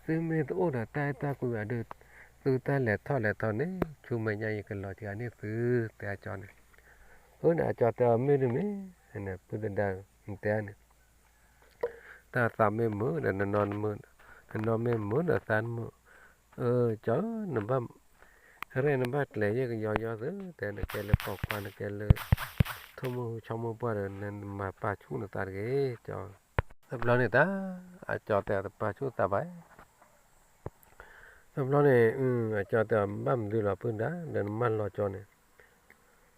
သုမ့ၢ်တအိၣ်ဒီးတၢ်အဲၣ်တၢ်ကွံဘၣ်ဒီး, သုတၢ်လဲၤထီၣ်လဲၤထီန့ၣ် ဆူမဲာ်ညါယကလီၤစှၤန့ၢ်သု, တဲအကၠီန့ၣ်, အဃိန့ၣ် အကၠီတဲအီၤမ့ၢ်ဒ်မ့ၢ်, ပုၢ်သဒါ, နတဲန့ၣ်, တၢ်သးမ့ၢ်မုာ်ဒီးနနီၢ်မုာ်, နနီၢ်မ့ၢ်မုာ်ဒီးသးမုာ်, ကၠီဧၢ နဘၣ် ရဲၣ်နဘၣ်ကျဲၤယဲၢ်ကယီယီသု, တဲနကဲလၢပိာ်ခွါ နကဲလၢ ထိၣ်မုၢ်ဟူဆီမိၢ်ပှၢ်ဒီး နမၤပာ်ဆူၣ်နသးတဂ့ၤ, ကၠီ, တဘျီန့ၣ်တၢ်, အကၠီတဲအီၤတပာ်ဆူၣ်သးဘၣ် တဘျီန့ၣ်, အကၠီတဲအီၤဘၣ်မနုၤလီၤ ပုၢ်သဒါ ဒီးနမၢလီၤကၠီန့ၣ်,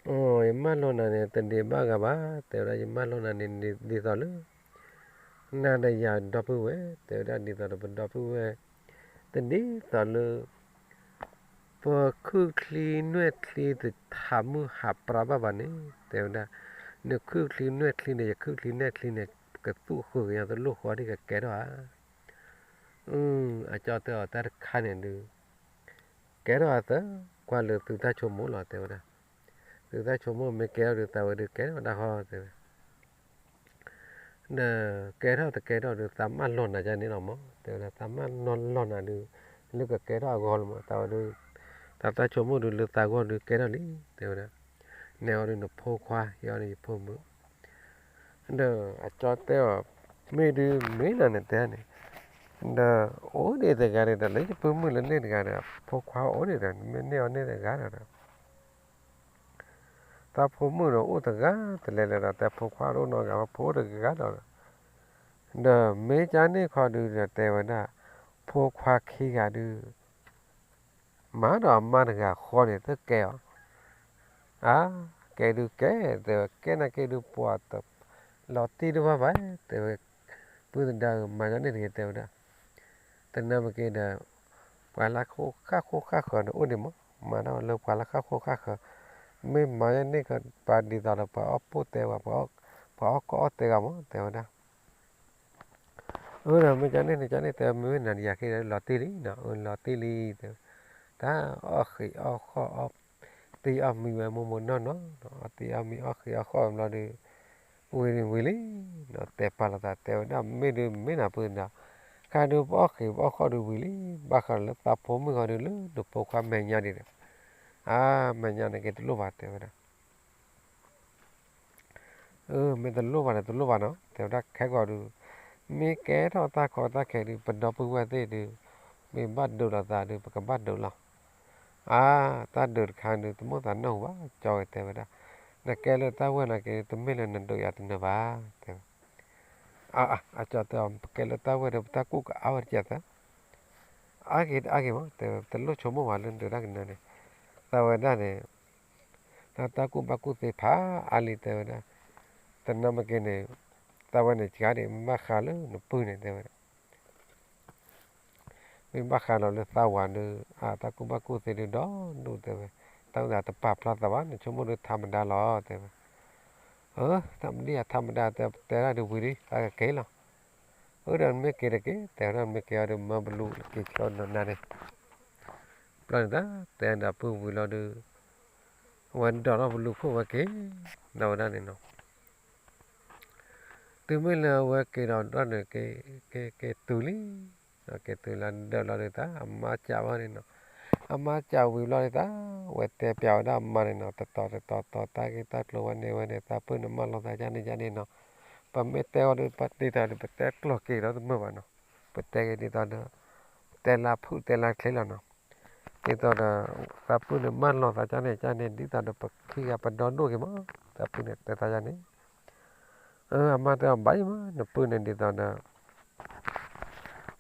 အိ ယမၢလီၤနၤန့ၣ် တဒ်ဘၣ်ဂၤဘၣ်, တဲဝဲဒၣ် ယမၢလီၤနၤန့ၣ် ဒ်သိးလၢ နၤဒီးယၤဒီပုၢ်ဝဲၢ်, တဲဝဲဒၣ်ဒ်သိးဒီးပဒီပုၢ်ဝဲၢ်, တဒ်သိးလၢ ပခုၣ်ချံနွဲၣ်ချံတဟးမုၢ်ဟးပြးဘၣ်ဘၣ်န့ၣ်, တဲဝဲဒၣ်, နခုၣ်ချံနွဲၣ်ချံန့ၣ် ယခုၣ်ချံနွဲၣ်ချံန့ၣ် ကသူၣ်ဃုာ်ကညီတလိၣ်ဃီဒ်ကကဲထီၣ်ဧါ, အကၠီတဲအီၤတၢ်တခါန့ၣ်ဒုး, ကဲထီၣ်အသး, ကွၢ်လၢသုတၢ်ဆိကမိၣ်လီၤ တဲဝဲဒၣ်, သုတၢ်ဆိကမိၣ်မ့ၢ်ကဲထီၣ်ဒုး သးဝဲဒုးကဲထီၣ်ဒၣ်ဃီ တဲဝဲ ဒီးကဲထီၣ်တကဲထီၣ်ဒီး သးမၢလီၤနၤဒ်န့ၣ်လီၤမး တဲဝဲဒၣ်, သးမၢလီၤနၤဒုး လၢကကဲထီၣ်အဂီၢ်လီၤမး သးဝဲဒုး, သးတၢ်ဆိကမိၣ်ဒုး လၢသးဂီၢ်ဒုးကဲထီၣ်လံ တဲဝဲဒၣ်, နဲအီၤဒုးနဖိခွါ ယအီၤဒုးယဖိမုၣ်, ဒီးအကၠီတဲအီၤ, မ့ၢ်ဒုးမ့ၢ်နၤန့ၣ်တဲန့ၣ်, ဒီးအိၣ်ဒံးတဂၤန့ၣ်ဒီး လၢယပုၢ်မုၣ်လၢန့ၣ်တဂၤဒီး ဖိခွါအိၣ်ဒံးဒီး မ့ၢ်န့ၢ်အီၤန့ၢ်တဂၤဒီး သးဖိမုၣ်ဒီးအိၣ်တဂၤတလဲၤလဲၤဒီး တဲဖိခွါတအိၣ်နီတဂၤ ဖိအိၣ်တဂၤဒီး, ဒီးမ့ၢ်ကန့ၣ်ခီဒုးဒီးတဲဝဲဒၣ်, ဖိခွါခံဂၤဒုး, မၤဒီးအမါတဂၤဃီန့ၣ် တကဲအီၤ, အါ, ကဲဒုးကဲ, တဲဝဲကဲနာ်က့ဒုးပှၤတ, လီၤတံၢ်တဘၣ်ဘၣ်, တဲဝဲ, ပုၢ်သဒါဧၢ မၤကန့ၣ်တဂ့ၤ တဲဝဲဒၣ် တနၤမ့ၢ်က့ၤဒီး, ပှၤလၢဃိၣ်ဃၣ်ဃိၣ်ဃၣ်ဃၢၤန့ၣ်အိၣ်ဒံးမး, မၤတၢ်လၢပှၤလၢဃၣ်ဃိၣ်ဃၣ်ဃၢၤ, မ့ၢ်မၤန့ၢ်ကပၤဒ်သိးဒီး ပှၤအီၣ်ပိၢ်တဲဝဲ, ပှၤအီၣ်ကီၢ်အီၣ်တဲဂၤမး တဲဝဲဒၣ်, အၢ ဒီးမ့ၢ်ကန့ၣ်န့ၣ် ကန့ၣ်တဲ မ့ၢ်ဝဲနၤဒီးယၤခံဂၤလီၤတံၢ်လံနီၤ, အၢ လီၤတံၢ်လံ တဲဝဲ, တၢ်အီၣ်ဃံးအီၣ်ဃီၣ်အီၣ်, တံၢ်အီၣ်မံဝဲမိၢ်မိၢ်နီၢ်နီၢ်, အီၣ်တံၢ်အီၣ်မံအီၣ်ဃံးအီၣ်ဃီၣ်ဘျီဒီး ဝံၤလံဝံၤလံ, တဲပာ်လီၤသးတဲဝဲဒၣ် မ့ၢ်ဒုးမ့ၢ်နၤပုၢ်သဒါ, ခါဒုးပအီၣ်ဃံးပအီၣ်ဃီၣ်ဒုးဝံၤလံ, ဘၣ်ဃးလၢသးဖိမုၣ်ဃီဒုးလၢနဖိခွါမဲာ်ညါဒံးဒီး, အါ မဲာ်ညါန့ၣ်က့ၤတလိၣ်ဘၣ် တဲဝဲဒၣ် အၢ မ့ၢ်တလိၣ်ဘၣ်ဒီးတလိၣ်ဘၣ်နီၤ တဲဝဲဒၣ် ခဲကီးဒုး, မ့ၢ်ကဲထီၣ်တၢ်ကီတၢ်ခဲဒုး ပဒီပုၢ်ဝဲၢ်သ့ၣ်ဒုး, မ့ၢ်ဘၣ်ဒုးလိာ်သးဒီး ပကဘၣ်ဒုးလီၤ. အါ, တၢ်ဒုးတခါဒီး တမိၣ်သးနၢ်ဟူဘၣ် ကၠီဝဲတဲဝဲဒၣ်, နကဲလၢတၢ်ဝဲၢ်နာ်က့ တမ့ၢ်လၢနဒုးယၤတနၢၤဘၣ်, တဲဝဲ. အါ, အကၠီတဲအီၤ ပကဲလၢတၢ်ဝဲၢ်ဒီး ပတၢ်ကူၣ်ကအါဝဲတကဲသၢ အါက့ၤတအါက့ၤမး တဲဝဲ, တလိၣ်ဆိကမိၣ်ဘၣ်လၢနဒုးတၢ်ကနၢၤန့ၣ်, သးဝဲဒၣ်န့ၣ်, တၢ်ကူၣ်ဘၣ်ကူၣ်သ့ဖးအါလံ တဲဝဲဒၣ်, တနၢ်မ့ၢ်က့ၤန့ၣ်, သးဝဲန့ၣ် စှၤဒံး မ့ၢ်ဘၣ်ဃးလၢနပုၢ်န့ၣ် တဲဝဲဒၣ် မ့ၢ်ဘၣ်ဃးဒီးလၢသးဝၤဒီး အတၢ်ကူၣ်ဘၣ်ကူၣ်သ့ဒီးဒီဒူၣ် တဲဝဲ, တၢ်အိၣ်သးတပာ်ဖျါသးဘၣ် နဆိကမိၣ်ဒီးထးမဒါလီၤ တဲဝဲ. အၢ, တၢ်မဒံၣ်အထးမဒါ တဲတဲဒၣ်ဒီးဝံၤဒီး သးကက့ၤလီၤ. အၢ ဒီးနမ့ၢ်က့ၤတက့ၢ် တဲဝဲဒၣ် နမ့ၢ်က့ၤအီၤဒီး မၢပလူၤက့ၤဆှၢနၤန့ၣ် ဘျီန့ၣ်တၢ် တဲဒီးပုၢ်ဝံၤလီၤဒီး အဝဲဒိးထီၣ်ပလူၤခိၣ်ဝဲက့ၤ ဒီးဝဲဒၣ်န့ၣ်နီၤ တုၤမ့ၢ်လၢအဝဲက့ၤဒီးဒၣ်န့ၣ် က့ၤတုၤလံ, က့ၤတုၤလၢဒၢးလီၤဒီးတၢ် အမါစံးဝဲန့ၣ်နီၤ, အမါစံးဝံၤဘျီဒီးတၢ် ဝဲတဲပျးဝဲဒၣ်အမါန့ၣ်နီၤ တတီၤတတီၤတီၤ တၢ်ဂ့ၢ်တၢ်ကျိၤဝဲန့ၣ်ဝဲန့ၣ် သးပုၢ်န့ၣ်မၢလီၤသးဒ်န့ၣ်ဒ်န့ၣ်နီၤ, ပမ့ၢ်တဲအီၤဒီး ပတဲတၢ်ဒီး ပတဲကျိာ်က့ၤဒီးတမုာ်ဘၣ်နီၤ, ပတဲက့ၤဒ်သိးဒီး တဲလၢဖုၣ်တဲလၢချ့လီၤနီၤ ဒ်သိးဒီး သးပုၢ်န့ၣ်မၢလီၤသးဒ်န့ၣ်ဒ်န့ၣ် ဒ်သိးဒီးပခံဂၤပဒီဒိၣ်က့ၤမး, သးပုၢ်န့ၣ်တဲသးဒ်န့ၣ်, အၢ အမါတဲအီၤဘၣ်ယံၤမး နပုၢ်န့ၣ်ဒ်သိးဒီး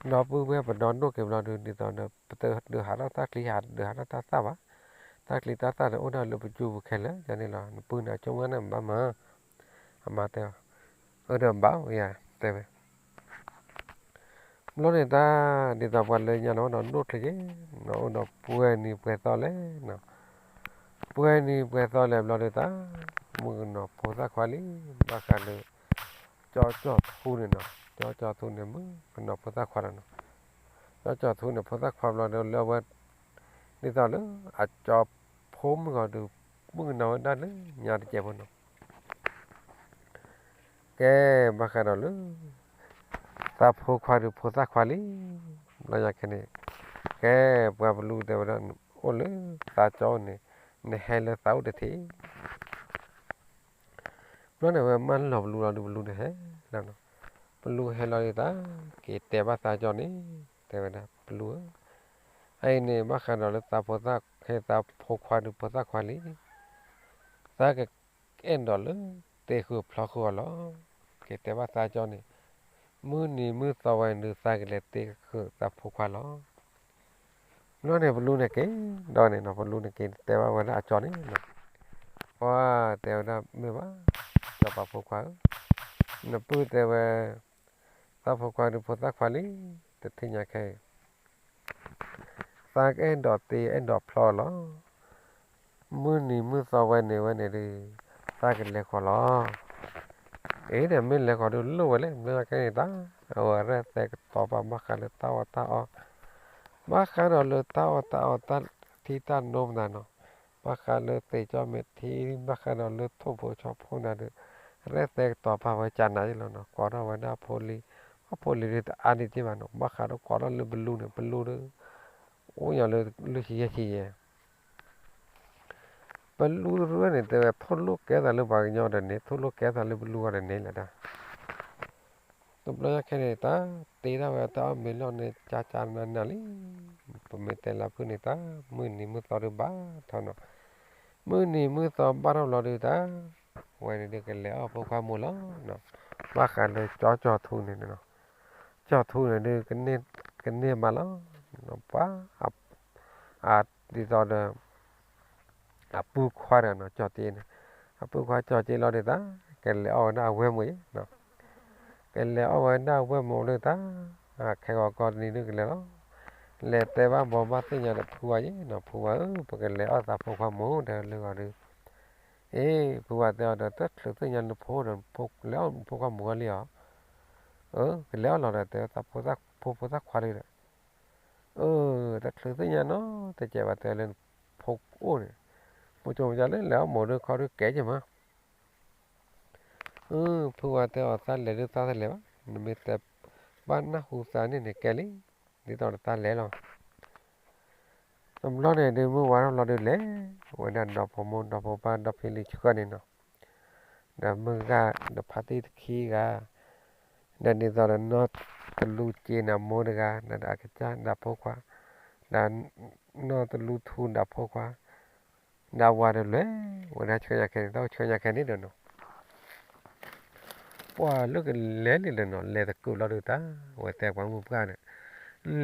ဒီပုၢ်ဝဲၢ်ပဒီဒိၣ်က့ၤဘျီဒီး ဒ်သိးဒီး ပတဒုးဟးထီၣ်တၢ်ချံဟး ဒုးဟးထီၣ်တၢ်သၣ်ဘၣ်, တၢ်ချံတၢ်သၣ်န့ၣ်အိၣ်ဒၣ်လၢပစုပူၤခဲလၢာ်ဒ်န့ၣ်လီၤ, နပုၢ်န့ၣ်အဆိကမိၣ်န့ၣ်ဘၣ်မး, အမါတဲအီၤ, အၢ ဒီးဘၣ်ယၤ တဲဝဲ ဘျီန့ၣ်တၢ် ဒ်သိးပှၤလၢညါန့ၣ်အိၣ်ဒီးဒိၣ်ချံက့ၤ, အိၣ်ဒီးပှဲၤနံၤပှဲၤသီလဲၣ်နီၤ, ပှဲၤနံၤပှဲၤသီလဲၣ်ဘျီဒီးတၢ် မုၣ်ကနီၤဖိသၣ်ခွါလံ, ဘၣ်ဃးလၢ ကၠီကၠီၣ်ထူန့ၣ်နီၤ, ကၠီကၠီၣ်ထူန့ၣ် မုၣ်ကနီၤဖိသၣ်ခွါလီၤနီၤ, ကၠီကၠီၣ်ထူန့ၣ် ဖိသၣ်ခွါဘျီဒီးလၢအဝဲ ဒ်သိးလၢ အကၠီဖိမုၣ်ဂီၤဒီး မုၣ်ကနီၤဝဲဒၣ်လၢညါတကဲးဖိနီၤ ကဲ ဘၣ်ဃးဒီးလၢ သးဖိခွါဒီးဖိသၣ်ခွါလံ, ဘျီညါခဲန့ၣ် ကဲ ပှၤပလူၤတဲဝဲဒၣ် အိၣ်လၢသးကၠီန့ၣ် နဟဲလၢသးအိၣ်တထံး, ဘျီန့ၣ်ဝဲမၢလီၤပလူၤလီၤဒီးပလူၤန့ၣ်ဟဲလီၤနီၤ, ပလူၤဟဲလီၤဒ်သိး က့ၤတဲဘၣ်သးကၠီန့ၣ် တဲဝဲဒၣ် ပလူၤဧၢ, အအံၤန့ၣ် ဘၣ်ဃးဒီးလၢသးဖိသၣ် ဟဲသးဖိခွါဒီးဖိသၣ်ခွါလံ သးကအဲၣ်ဒိးလၢသ့ဃုာ်ဖျီဃုာ်အီၤလီၤ. က့ၤတဲဘၣ်သးကၠီန့ၣ်, မုၢ်နံၤမုၢ်သီဝဲန့ၣ် သးကလဲၤသ့ဃုာ်သးဖိခွါလီၤ. ဘျီန့ၣ် ပလူၤန့ၣ်က့ၤ, ဒီးန့ၣ်နီၤ ပလူၤန့ၣ်က့ၤတဲဘၣ်ဝဲဒၣ်အကၠီန့ၣ်, ပှၤတဲဝဲဒၣ်မ့ၢ်ဘၣ်, စီၤပၤဖိခွါဧၢ, နပုၢ်တဲဝဲ, သးဖိခွါဒီးဖိသၣ်ခွါလံ, တထံၣ်ညါခဲအံၤ သးကအဲၣ်ဒိးသ့အဲၣ်ဒိးဖျီလီၤ. မုၢ်နံၤမုၢ်သီဝဲန့ၣ်ဝဲန့ၣ်ဒီး သးကလဲၤဃီၤလီၤ. အ့ ဒီးမ့ၢ်လဲၤဃီၤဒီးလိၣ်ဝဲလဲၣ်, ဘျီခဲန့ၣ်တၢ် အဝဲရဲၣ်သဲကတီၤပာ်ဘၣ်ဃးလၢတၢ်အီၣ်တၢ်အီ, ဘၣ်ဃးဒီးလၢတၢ်အီၣ်တၢ်အီ တၢ်ထံတၢ်နိမတၤနီၤ, ဘၣ်ဃးလၢသ့ၣ်ကၠီမဲာ်ထံ ဘၣ်ဃးဒီးလၢထိၣ်ဖိဆီဖိနၤဒီး ရဲၣ်သဲကတီၤပာ်ဝဲကနၤယ့လီၤနီၤ, ကိးထီၣ်ဝဲဒၣ်ဖိလံၤ, အဖိလံၤဒီးတအါဒံးက့ဘၣ်နီၤ, ဘၣ်ဃးဒီးကိးထီၣ်လၢပလူၤန့ၣ် ပလူၤဒီး အိၣ်ညီလၢလွံၢ်ဆံယဲၢ်ဆံယဲၢ် ပလူၤတရၢန့ၣ် တဲဝဲထိၣ်လိာ်ကဲသးလၢပှၤကညီဒီးန့ၣ် ထိၣ်လိာ်ကဲသးလၢပလူၤအီၤဒီးန့ၣ်လၢၤဒၣ်. တဘျီညါခဲန့ၣ် တၢ်တ့ထီၣ်ဝဲတၢ်အီၣ်မ့ၤလီၢ်န့ၣ် ကၠါကၠါနးနးလံ. ပမ့ၢ်တဲလၢဖုၣ်န့ၣ် တၢ်မုၢ်နံၤမုၢ်သီဒုးဘၣ်ထီၣ်နီၤ, မုၢ်နံၤမုၢ်သီဘၣ်ထီၣ်ဘျီဒုးတၢ် ဝဲန့ၣ်ဒုးကလဲၤအီၣ်ဖိခွါမူၤလီၤနီၤ, ဘၣ်ဃးလၢကၠီကၠီထူန့ၣ်နီၤ, ကၠီထူန့ၣ်ဒုး ကန့ၢ်မးလီၤ, ပှၤ အ ဒ်သိးဒီး အပုၢ်ခွါဒီးနီၤ ကၠီၤစ့န့ၣ်, အပုၢ်ခွါကၠီၤစ့လီၤဒ်သိး ကလဲၤအီၣ်ဝဲဒၣ်အဝဲၢ်မူၤအံၤနီၤ, ကလဲၤအီၣ်ဝဲဒၣ်အဝဲၢ်မူၤလၢတၢ်, ခဲဂီၤကီၢ်တနံၤဒုးကလဲၤလီၤ, လဲၤတဲဘၣ်ဘီဘၣ်သ့ၣ်ညါဒီးဖုဝါယ့နီၤ, ဖုဝါဧၢ ပကလဲၤအီၣ်သးဖိခွါမူၤတဲလၢဂီၤဒုး, အ့ ဖုဝါတဲအီၤဒီး တချုးသ့ၣ်ညါလၢဖိဒီး လဲၤအီၣ်ဖိခွါမူၤအီၤလံဧါ, အၢ ကလဲၤအီၣ်လီၤဒီး တဲသးဖိသၣ်ခွါဒုးဒီး အၢ တချုးသ့ၣ်ညါနီၤ တကဲးဘၣ်တဲလၢ ဖိအိၣ်န့ၣ်, မိၢ်ကၠိမ့ၢ်လၢလဲၤအီၣ်မိၢ်ဒုးခီဒုးကဲက့ၤမး, အၢ ဖုဝါတဲအီၤသးလဲၤဒုးသးတလဲၤဘၣ်, နမ့ၢ်တဲဘၣ်နၢ်ဟူသးန့ၣ်န့ၣ်ကဲလံ, ဒ်သိးဒီးသးလဲၤလီၤ. တဘျီန့ၣ်ဒုးမုၢ်ဝါထီၣ်ဘျီဒုးလဲၤ, ဝဲဒၣ်ဒီဖိမိၢ်ဒီဖိပၢ်ဒီဖံလံၤဆှၢန့ၣ်နီၤ ဒီးမုၢ်ဂၤ ဒီးဖါတံၢ်တခံဂၤ, ဒီးဒ်သိးဒီးနီၢ် တလူၤစ့နၤမိၢ်တဂၤ ဒီးအကစၢ်ဒၣ်ဖိခွါ, ဒီးနီၢ်တလူၤထူဒၣ်ဖိခွါ, ဒီးဝၤဒီးလဲၤဝဲဒၣ်ဆှၢညါခဲန့ၣ် တၢ်ဆှၢညါခဲန့ၣ်ဒီးနီၤ ပှၤလၢကလဲၤလံလၢနီၤ လဲၤသကိးလီၤဒုးတၢ်, ဝဲတဲပှၤမုၣ်ပှၢ်န့ၣ်,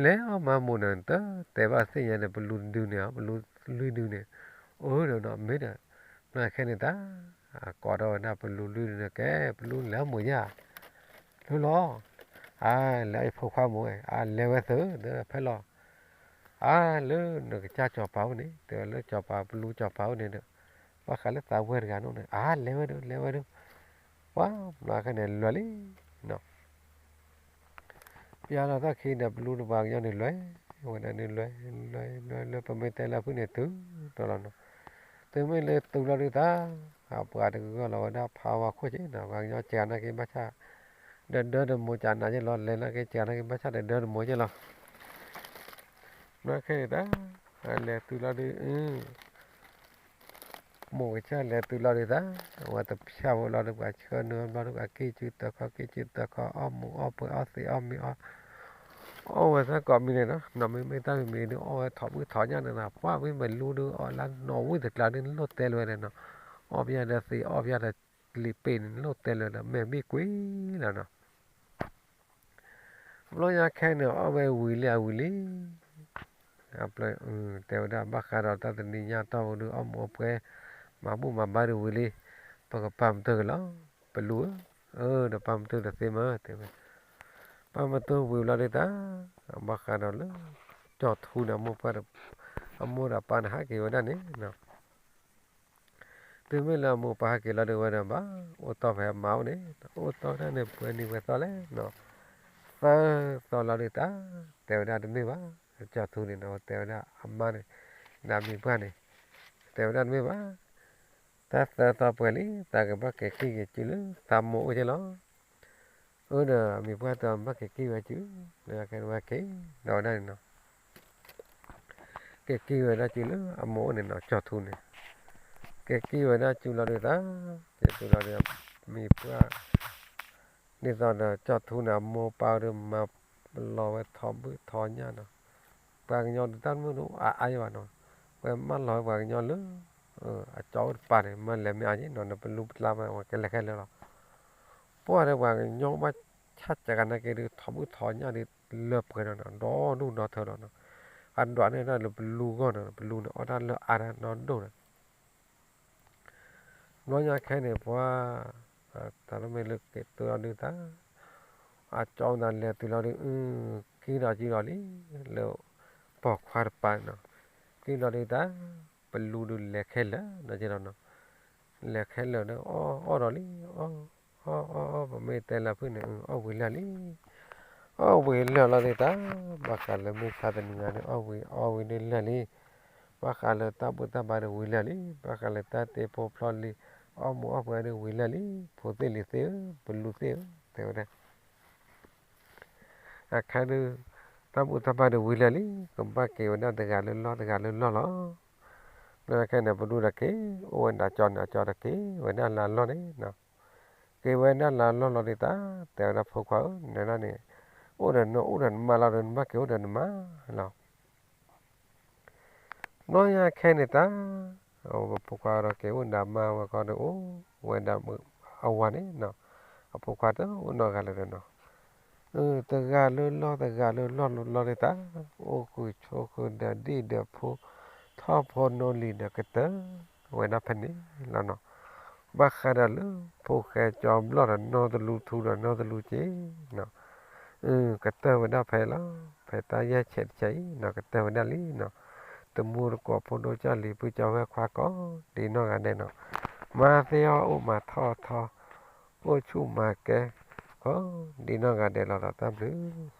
လဲၤအီၣ်မၤမိၢ်န့ၣ် တတဲဘၣ်သ့ၣ်ညါန့ၣ် ပလူၤဒုန့ၣ် ပလူၤလွံၢ်ဒုန့ၣ်, အၢဒီးနီၤ မ့ၢ်ဒီး, မ့ၢ်ခဲန့ၣ်တၢ်, ကိးထီၣ်ဝဲဒၣ်ပလူၤလွံၢ်ဒုန့ၣ် ကဲ ပလူၤလဲၤအီၣ်မိၢ်ယါ, လၢလီၤ, အါ လဲၤအီၣ်ယဖိခွါမိၢ်ဝဲ အါ လဲၤဝဲသု ဒီးဖဲလီၤ အါ လၢနကစၢ်စီၤပၤအိၣ်န့ၣ် တဲဝဲလၢစီၤပၤ ပလူၤစီၤပၤအိၣ်န့ၣ်ဒီး, ဘၣ်ဃးလၢသးဝဲၢ်တဂၤန့ၣ် အါ လဲၤဝဲဒၣ် လဲၤဝဲဒၣ်, ပှၤဘျီခဲန့ၣ် လဲၤလံနီၤ, ပျၢ်လီၤတၢ်ခံဒီး ပလူၤဒီးပှၤကညီန့ၣ် လဲၤဝဲဒၣ်န့ၣ် လဲၤ လဲၤ လဲၤ လဲၤ ပမ့ၢ်တဲလၢဖုၣ်န့ၣ် တုၤဒီးလီၤနီၤ, တုၤမ့ၢ်လၢတုၤလီၤဒုးတၢ်, ပှၤတဂၢၢ်လီၤဝဲဒၣ်ဖးဝါခိၣ်က့နီၤ, ပှၤကညီစှၤနာ်က့ဘၣ်ဆၣ် ဒီးဒၢတမိၢ်စှၤနာ်က့လီၤ, လဲၤနာ်က့စှၤနာ်က့ဘၣ်ဆၣ်ဒီးဒၢတမိၢ်က့လီၤ, ဘျီခဲန့ၣ်တၢ်, လဲၤတုၤလီၤဒုး မိၢ်ကစၢ်လဲၤတုၤလီၤဒုးတၢ်, အဝဲတဖျၢၣ်ဝဲလီၤဒုး ပှၤဆှၢနုာ်ဘျီဒုး ပှၤက့ၤစုတၢ်ခီ က့ၤစုတၢ်ခီ အီၣ်မူးအီၣ်ပှဲၤအီၣ်သ့ၣ်အီၣ်မ့ၤအီၣ်, အီၣ်ဝဲသၢကိးမံၤန့ၣ်နီၤ, နီၢ်မ့မ့ၢ်တၢ်မံၤမံၤဒုး အီၣ်ဝဲထီၣ်ဘုၣ်ထီၣ်ညၣ်န့ၣ်နီၤ, ပှၤမ့ၢ်မ့ၢ်လူဒုး အီၣ်လၢနီၢ်ဝံၣ်တကျါဒုး လိၣ်တဲလၢၤဝဲန့ၣ်နီၤ, အီၣ်ပယၢ်ဒီးသ့ၣ် အီၣ်ပယၢ်ဒီးလံာ်ပ့ၤန့ၣ် လိၣ်တဲလၢၤဒီး မဲာ်ဘံၣ်ကွံာ်လီၤနီၤ ဘျီညါခဲန့ၣ် အီၣ်ဝဲဝံၤလံအဝံၤလံ, တဲဝဲဒၣ်ဘၣ်ဃးဒီးတၢ်တနံၤညါတီၢ်ပူၤဒုး အီၣ်မူးအီၣ်ပှဲၤ, မၤဘူၣ်မၤဘါဒုးဝံၤလံ, ပကပာ်မတုာ်က့ၤလီၤ, ပလူၤဧၢ, အၢ ဒီးပာ်မတုာ်တသ့မၢ် တဲဝဲ, ပာ်မတုာ်ဝံၤလီၤဒုးတၢ်, ဘၣ်ဃးဒီးလၢ ကၠီၣ်ထူန့ၣ် အမိၢ်ပှၢ်ဒီး, အမိၢ်ဒီးပၢ်န့ၣ်ဟးက့ၤဝဲဒၣ်န့ၣ် တုၤမ့ၢ်လၢအမိၢ်ပၢ်ဟဲက့ၤလီၤဒုးဝဲဒီးဘၣ်, အိၣ်တီၢ်ဖဲအမါအိၣ်န့ၣ်, အိၣ်တီၢ်တၢ်န့ၣ် ပှဲၤနံၤပှဲၤသီလဲၣ်နီၤ, သၢသီလီၤဒုးတၢ်, တဲဝဲဒၣ်တမ့ၢ်ဘၣ်, ကၠီၣ်ထူန့ၣ်နီၤ တဲဝဲဒၣ်အမါန့ၣ်, ဒီးမံၤပှၢ်န့ၣ်, တဲဝဲဒၣ်တမ့ၢ်ဘၣ်, တၢ်သၢသီပှဲၤလံ, သးကဘၣ်က့ၤကံၢ်က့ၤစုလၢသးမိၢ်အိၣ်က့လီၤ, အၢဒီးမံၤပှၢ်တဘၣ်က့ၤကံၢ်ဝဲစု, ကဲဝဲက့ၤ, ဒီးဝဲဒၣ်န့ၣ်နီၤ က့ၤကံၢ်ဝဲဒၣ်စုလၢအမိၢ်အိၣ်န့ၣ်နီၤ ကၠီၣ်ထူန့ၣ်, က့ၤကံၢ်ဝဲဒၣ်စုလီၤဒုးတၢ်, က့ၤစုလီၤဒုး, မံၤပှၢ်, ဒ်သိးဒီးကၠီၣ်ထူန့ၣ် အမိၢ်ပၢ်ဒုးမၤလီၤဝဲထီၣ်ဘုၣ်ထီၣ်ညၣ်နီၤ, ပှၤကညီဒုးတၢ်မုၢ်ဒုးအါအါယဘၣ်နီၤ, ပှၤမၢလီၤဝဲပှၤကညီလၢ အကၠီအိၣ်တပၤန့ၣ် မၢလဲၤမ့ၢ်အါယနီၤ နပလူပျါမး ဝဲကလဲၤခဲလၢာ်လီၤ, ပှၤဒီးပှၤကညီဘၣ်ဆၣ်စှၤနာ်က့ဒုး ထီၣ်ဘုၣ်ထီၣ်ညၣ်ဒုး လၢပှဲၤဒီးနီၤ ဒီဒူၣ်ဒီထၢဒီးနီၤ, အဒွးန့ၢ်တၢ်လၢပလူဂီၢ်နီၤ ပလူန့ၣ်အီၣ်တၢ်လၢအါဒီးနီၢ်ဒိၣ်န့ၣ် ဘျီညါခဲန့ၣ် ပှၤ တၢ်လၢမ့ၢ်လၢက့ၤတုၤလီၤဒုးတၢ်, အကၠီအိၣ်နၤလဲၤတုၤလီၤဒုး ကံၢ်ဒီးကံၢ်လီၤလံ, လၢပိာ်ခွါတပၤနီၤ, ကံၢ်လီၤဒုးတၢ်, ပလူဒုးလဲၤခဲလၢာ်နီၤက့လီၤနီၤ, လဲၤခဲလၢာ်ဒီး အီၣ်အီၣ်ဒီးလံ, အီၣ်အီၣ်အီၣ် ပမ့ၢ်တဲလၢဖုၣ်န့ၣ် အီၣ်ဝံၤလၢာ်လံ, အီၣ်ဝံၤလၢာ်လီၤဒုးတၢ်, ဘၣ်ဃးလၢမုၢ်ဆါတနံၤညါန့ၣ် အီၣ်ဝံၤအီၣ်ဝံၤဒုးလၢာ်လံ, ဘၣ်ဃးလၢတၢ်ဘူၣ်တၢ်ဘါဒုးဝံၤလၢာ်လံ, ဘၣ်ဃးလၢတၢ်တ့ဖိဖျီလံၤ အီၣ်မူးအီၣ်ပှဲၤဒုးဝံၤလၢာ်လံ, ဖိသ့ၣ်လံၤသ့ၣ်ဧၢ, ပလူသ့ၣ်ဧၢ, တဲဝဲဒၣ် အခါဒုး တၢ်ဘူၣ်တၢ်ဘါဒုးဝံၤလၢာ်လံ, ကဘၣ်က့ၤဝဲဒၣ်တဂၤလၢလီၢ်တဂၤလၢလီၢ်လီၤ. ဘျီခဲန့ၣ် ပဒူၣ်ဒီးက့ၤ အိၣ်ဝဲဒၣ်ကၠီန့ၣ် အကၠီဒီးက့ၤဝဲဒၣ်လၢလီၢ်န့ၣ်နီၤ, က့ၤဝဲဒၣ်လၢလီၢ်လီၤဒုးတၢ်, တဲဝဲဒၣ်ဖိခွါဧၢ, နဒၣ်န့ၣ် အိၣ်ဒီးနအိၣ်ဒီးနမါလီၤဒီး နဘၣ်က့ၤအိၣ်ဒီးနမါလီၤ. ဘျီညါခဲန့ၣ်တၢ်, ဖိခွါဒီးက့ၤအိၣ်ဒီးအမါဝဲခီဒီးအိၣ်ဝဲဒၣ်အဝၤန့ၣ်နီၤ, အဖိခွါတအိၣ်နီတဂၤလၢၤဒီးနီၤ, တဂၤလၢလီၢ်တဂၤလၢလီၢ်လီၤဒုးတၢ်, အိၣ်ဃုာ်ဆိးဃုာ်ဒီးဒံၣ်ဒီးဖိ, ထီၣ်ဖိနီၢ်လံၤဒီးကတၢၢ်ဝဲဒၣ်ဖဲန့ၣ်လီၤနီၤ. ဘၣ်ဃးဒီးလၢဖိၣ်ဃဲကၠီဘျီၣ်ဒီးနီၢ်တလူထူဒီးနီၢ်တလူက့နီၤ ကတၢၢ်ဝဲဒၣ်ဖဲလီၤ, ဖဲတၢ်ယဲၢ်ဆဲးတဆဲးအံၤနီၤ ကတၢၢ်ဝဲဒၣ်လံနီၤ, တမူတကိးဖိဒိၣ်ကၢ်လံၤ ပုၢ်ကၠီဝဲၢ်ခွါကိးဒ်နီၢ်ဂၤဒဲးနီၤ, မၤသ့အီၣ်အိၣ်မၤထီၣ်ထီ, အိၣ်ဆူၣ်မၤကဲ, ကိးဒ်နီၢ်ဂၤဒဲးလီၤဒီးတၢ်ဘျုး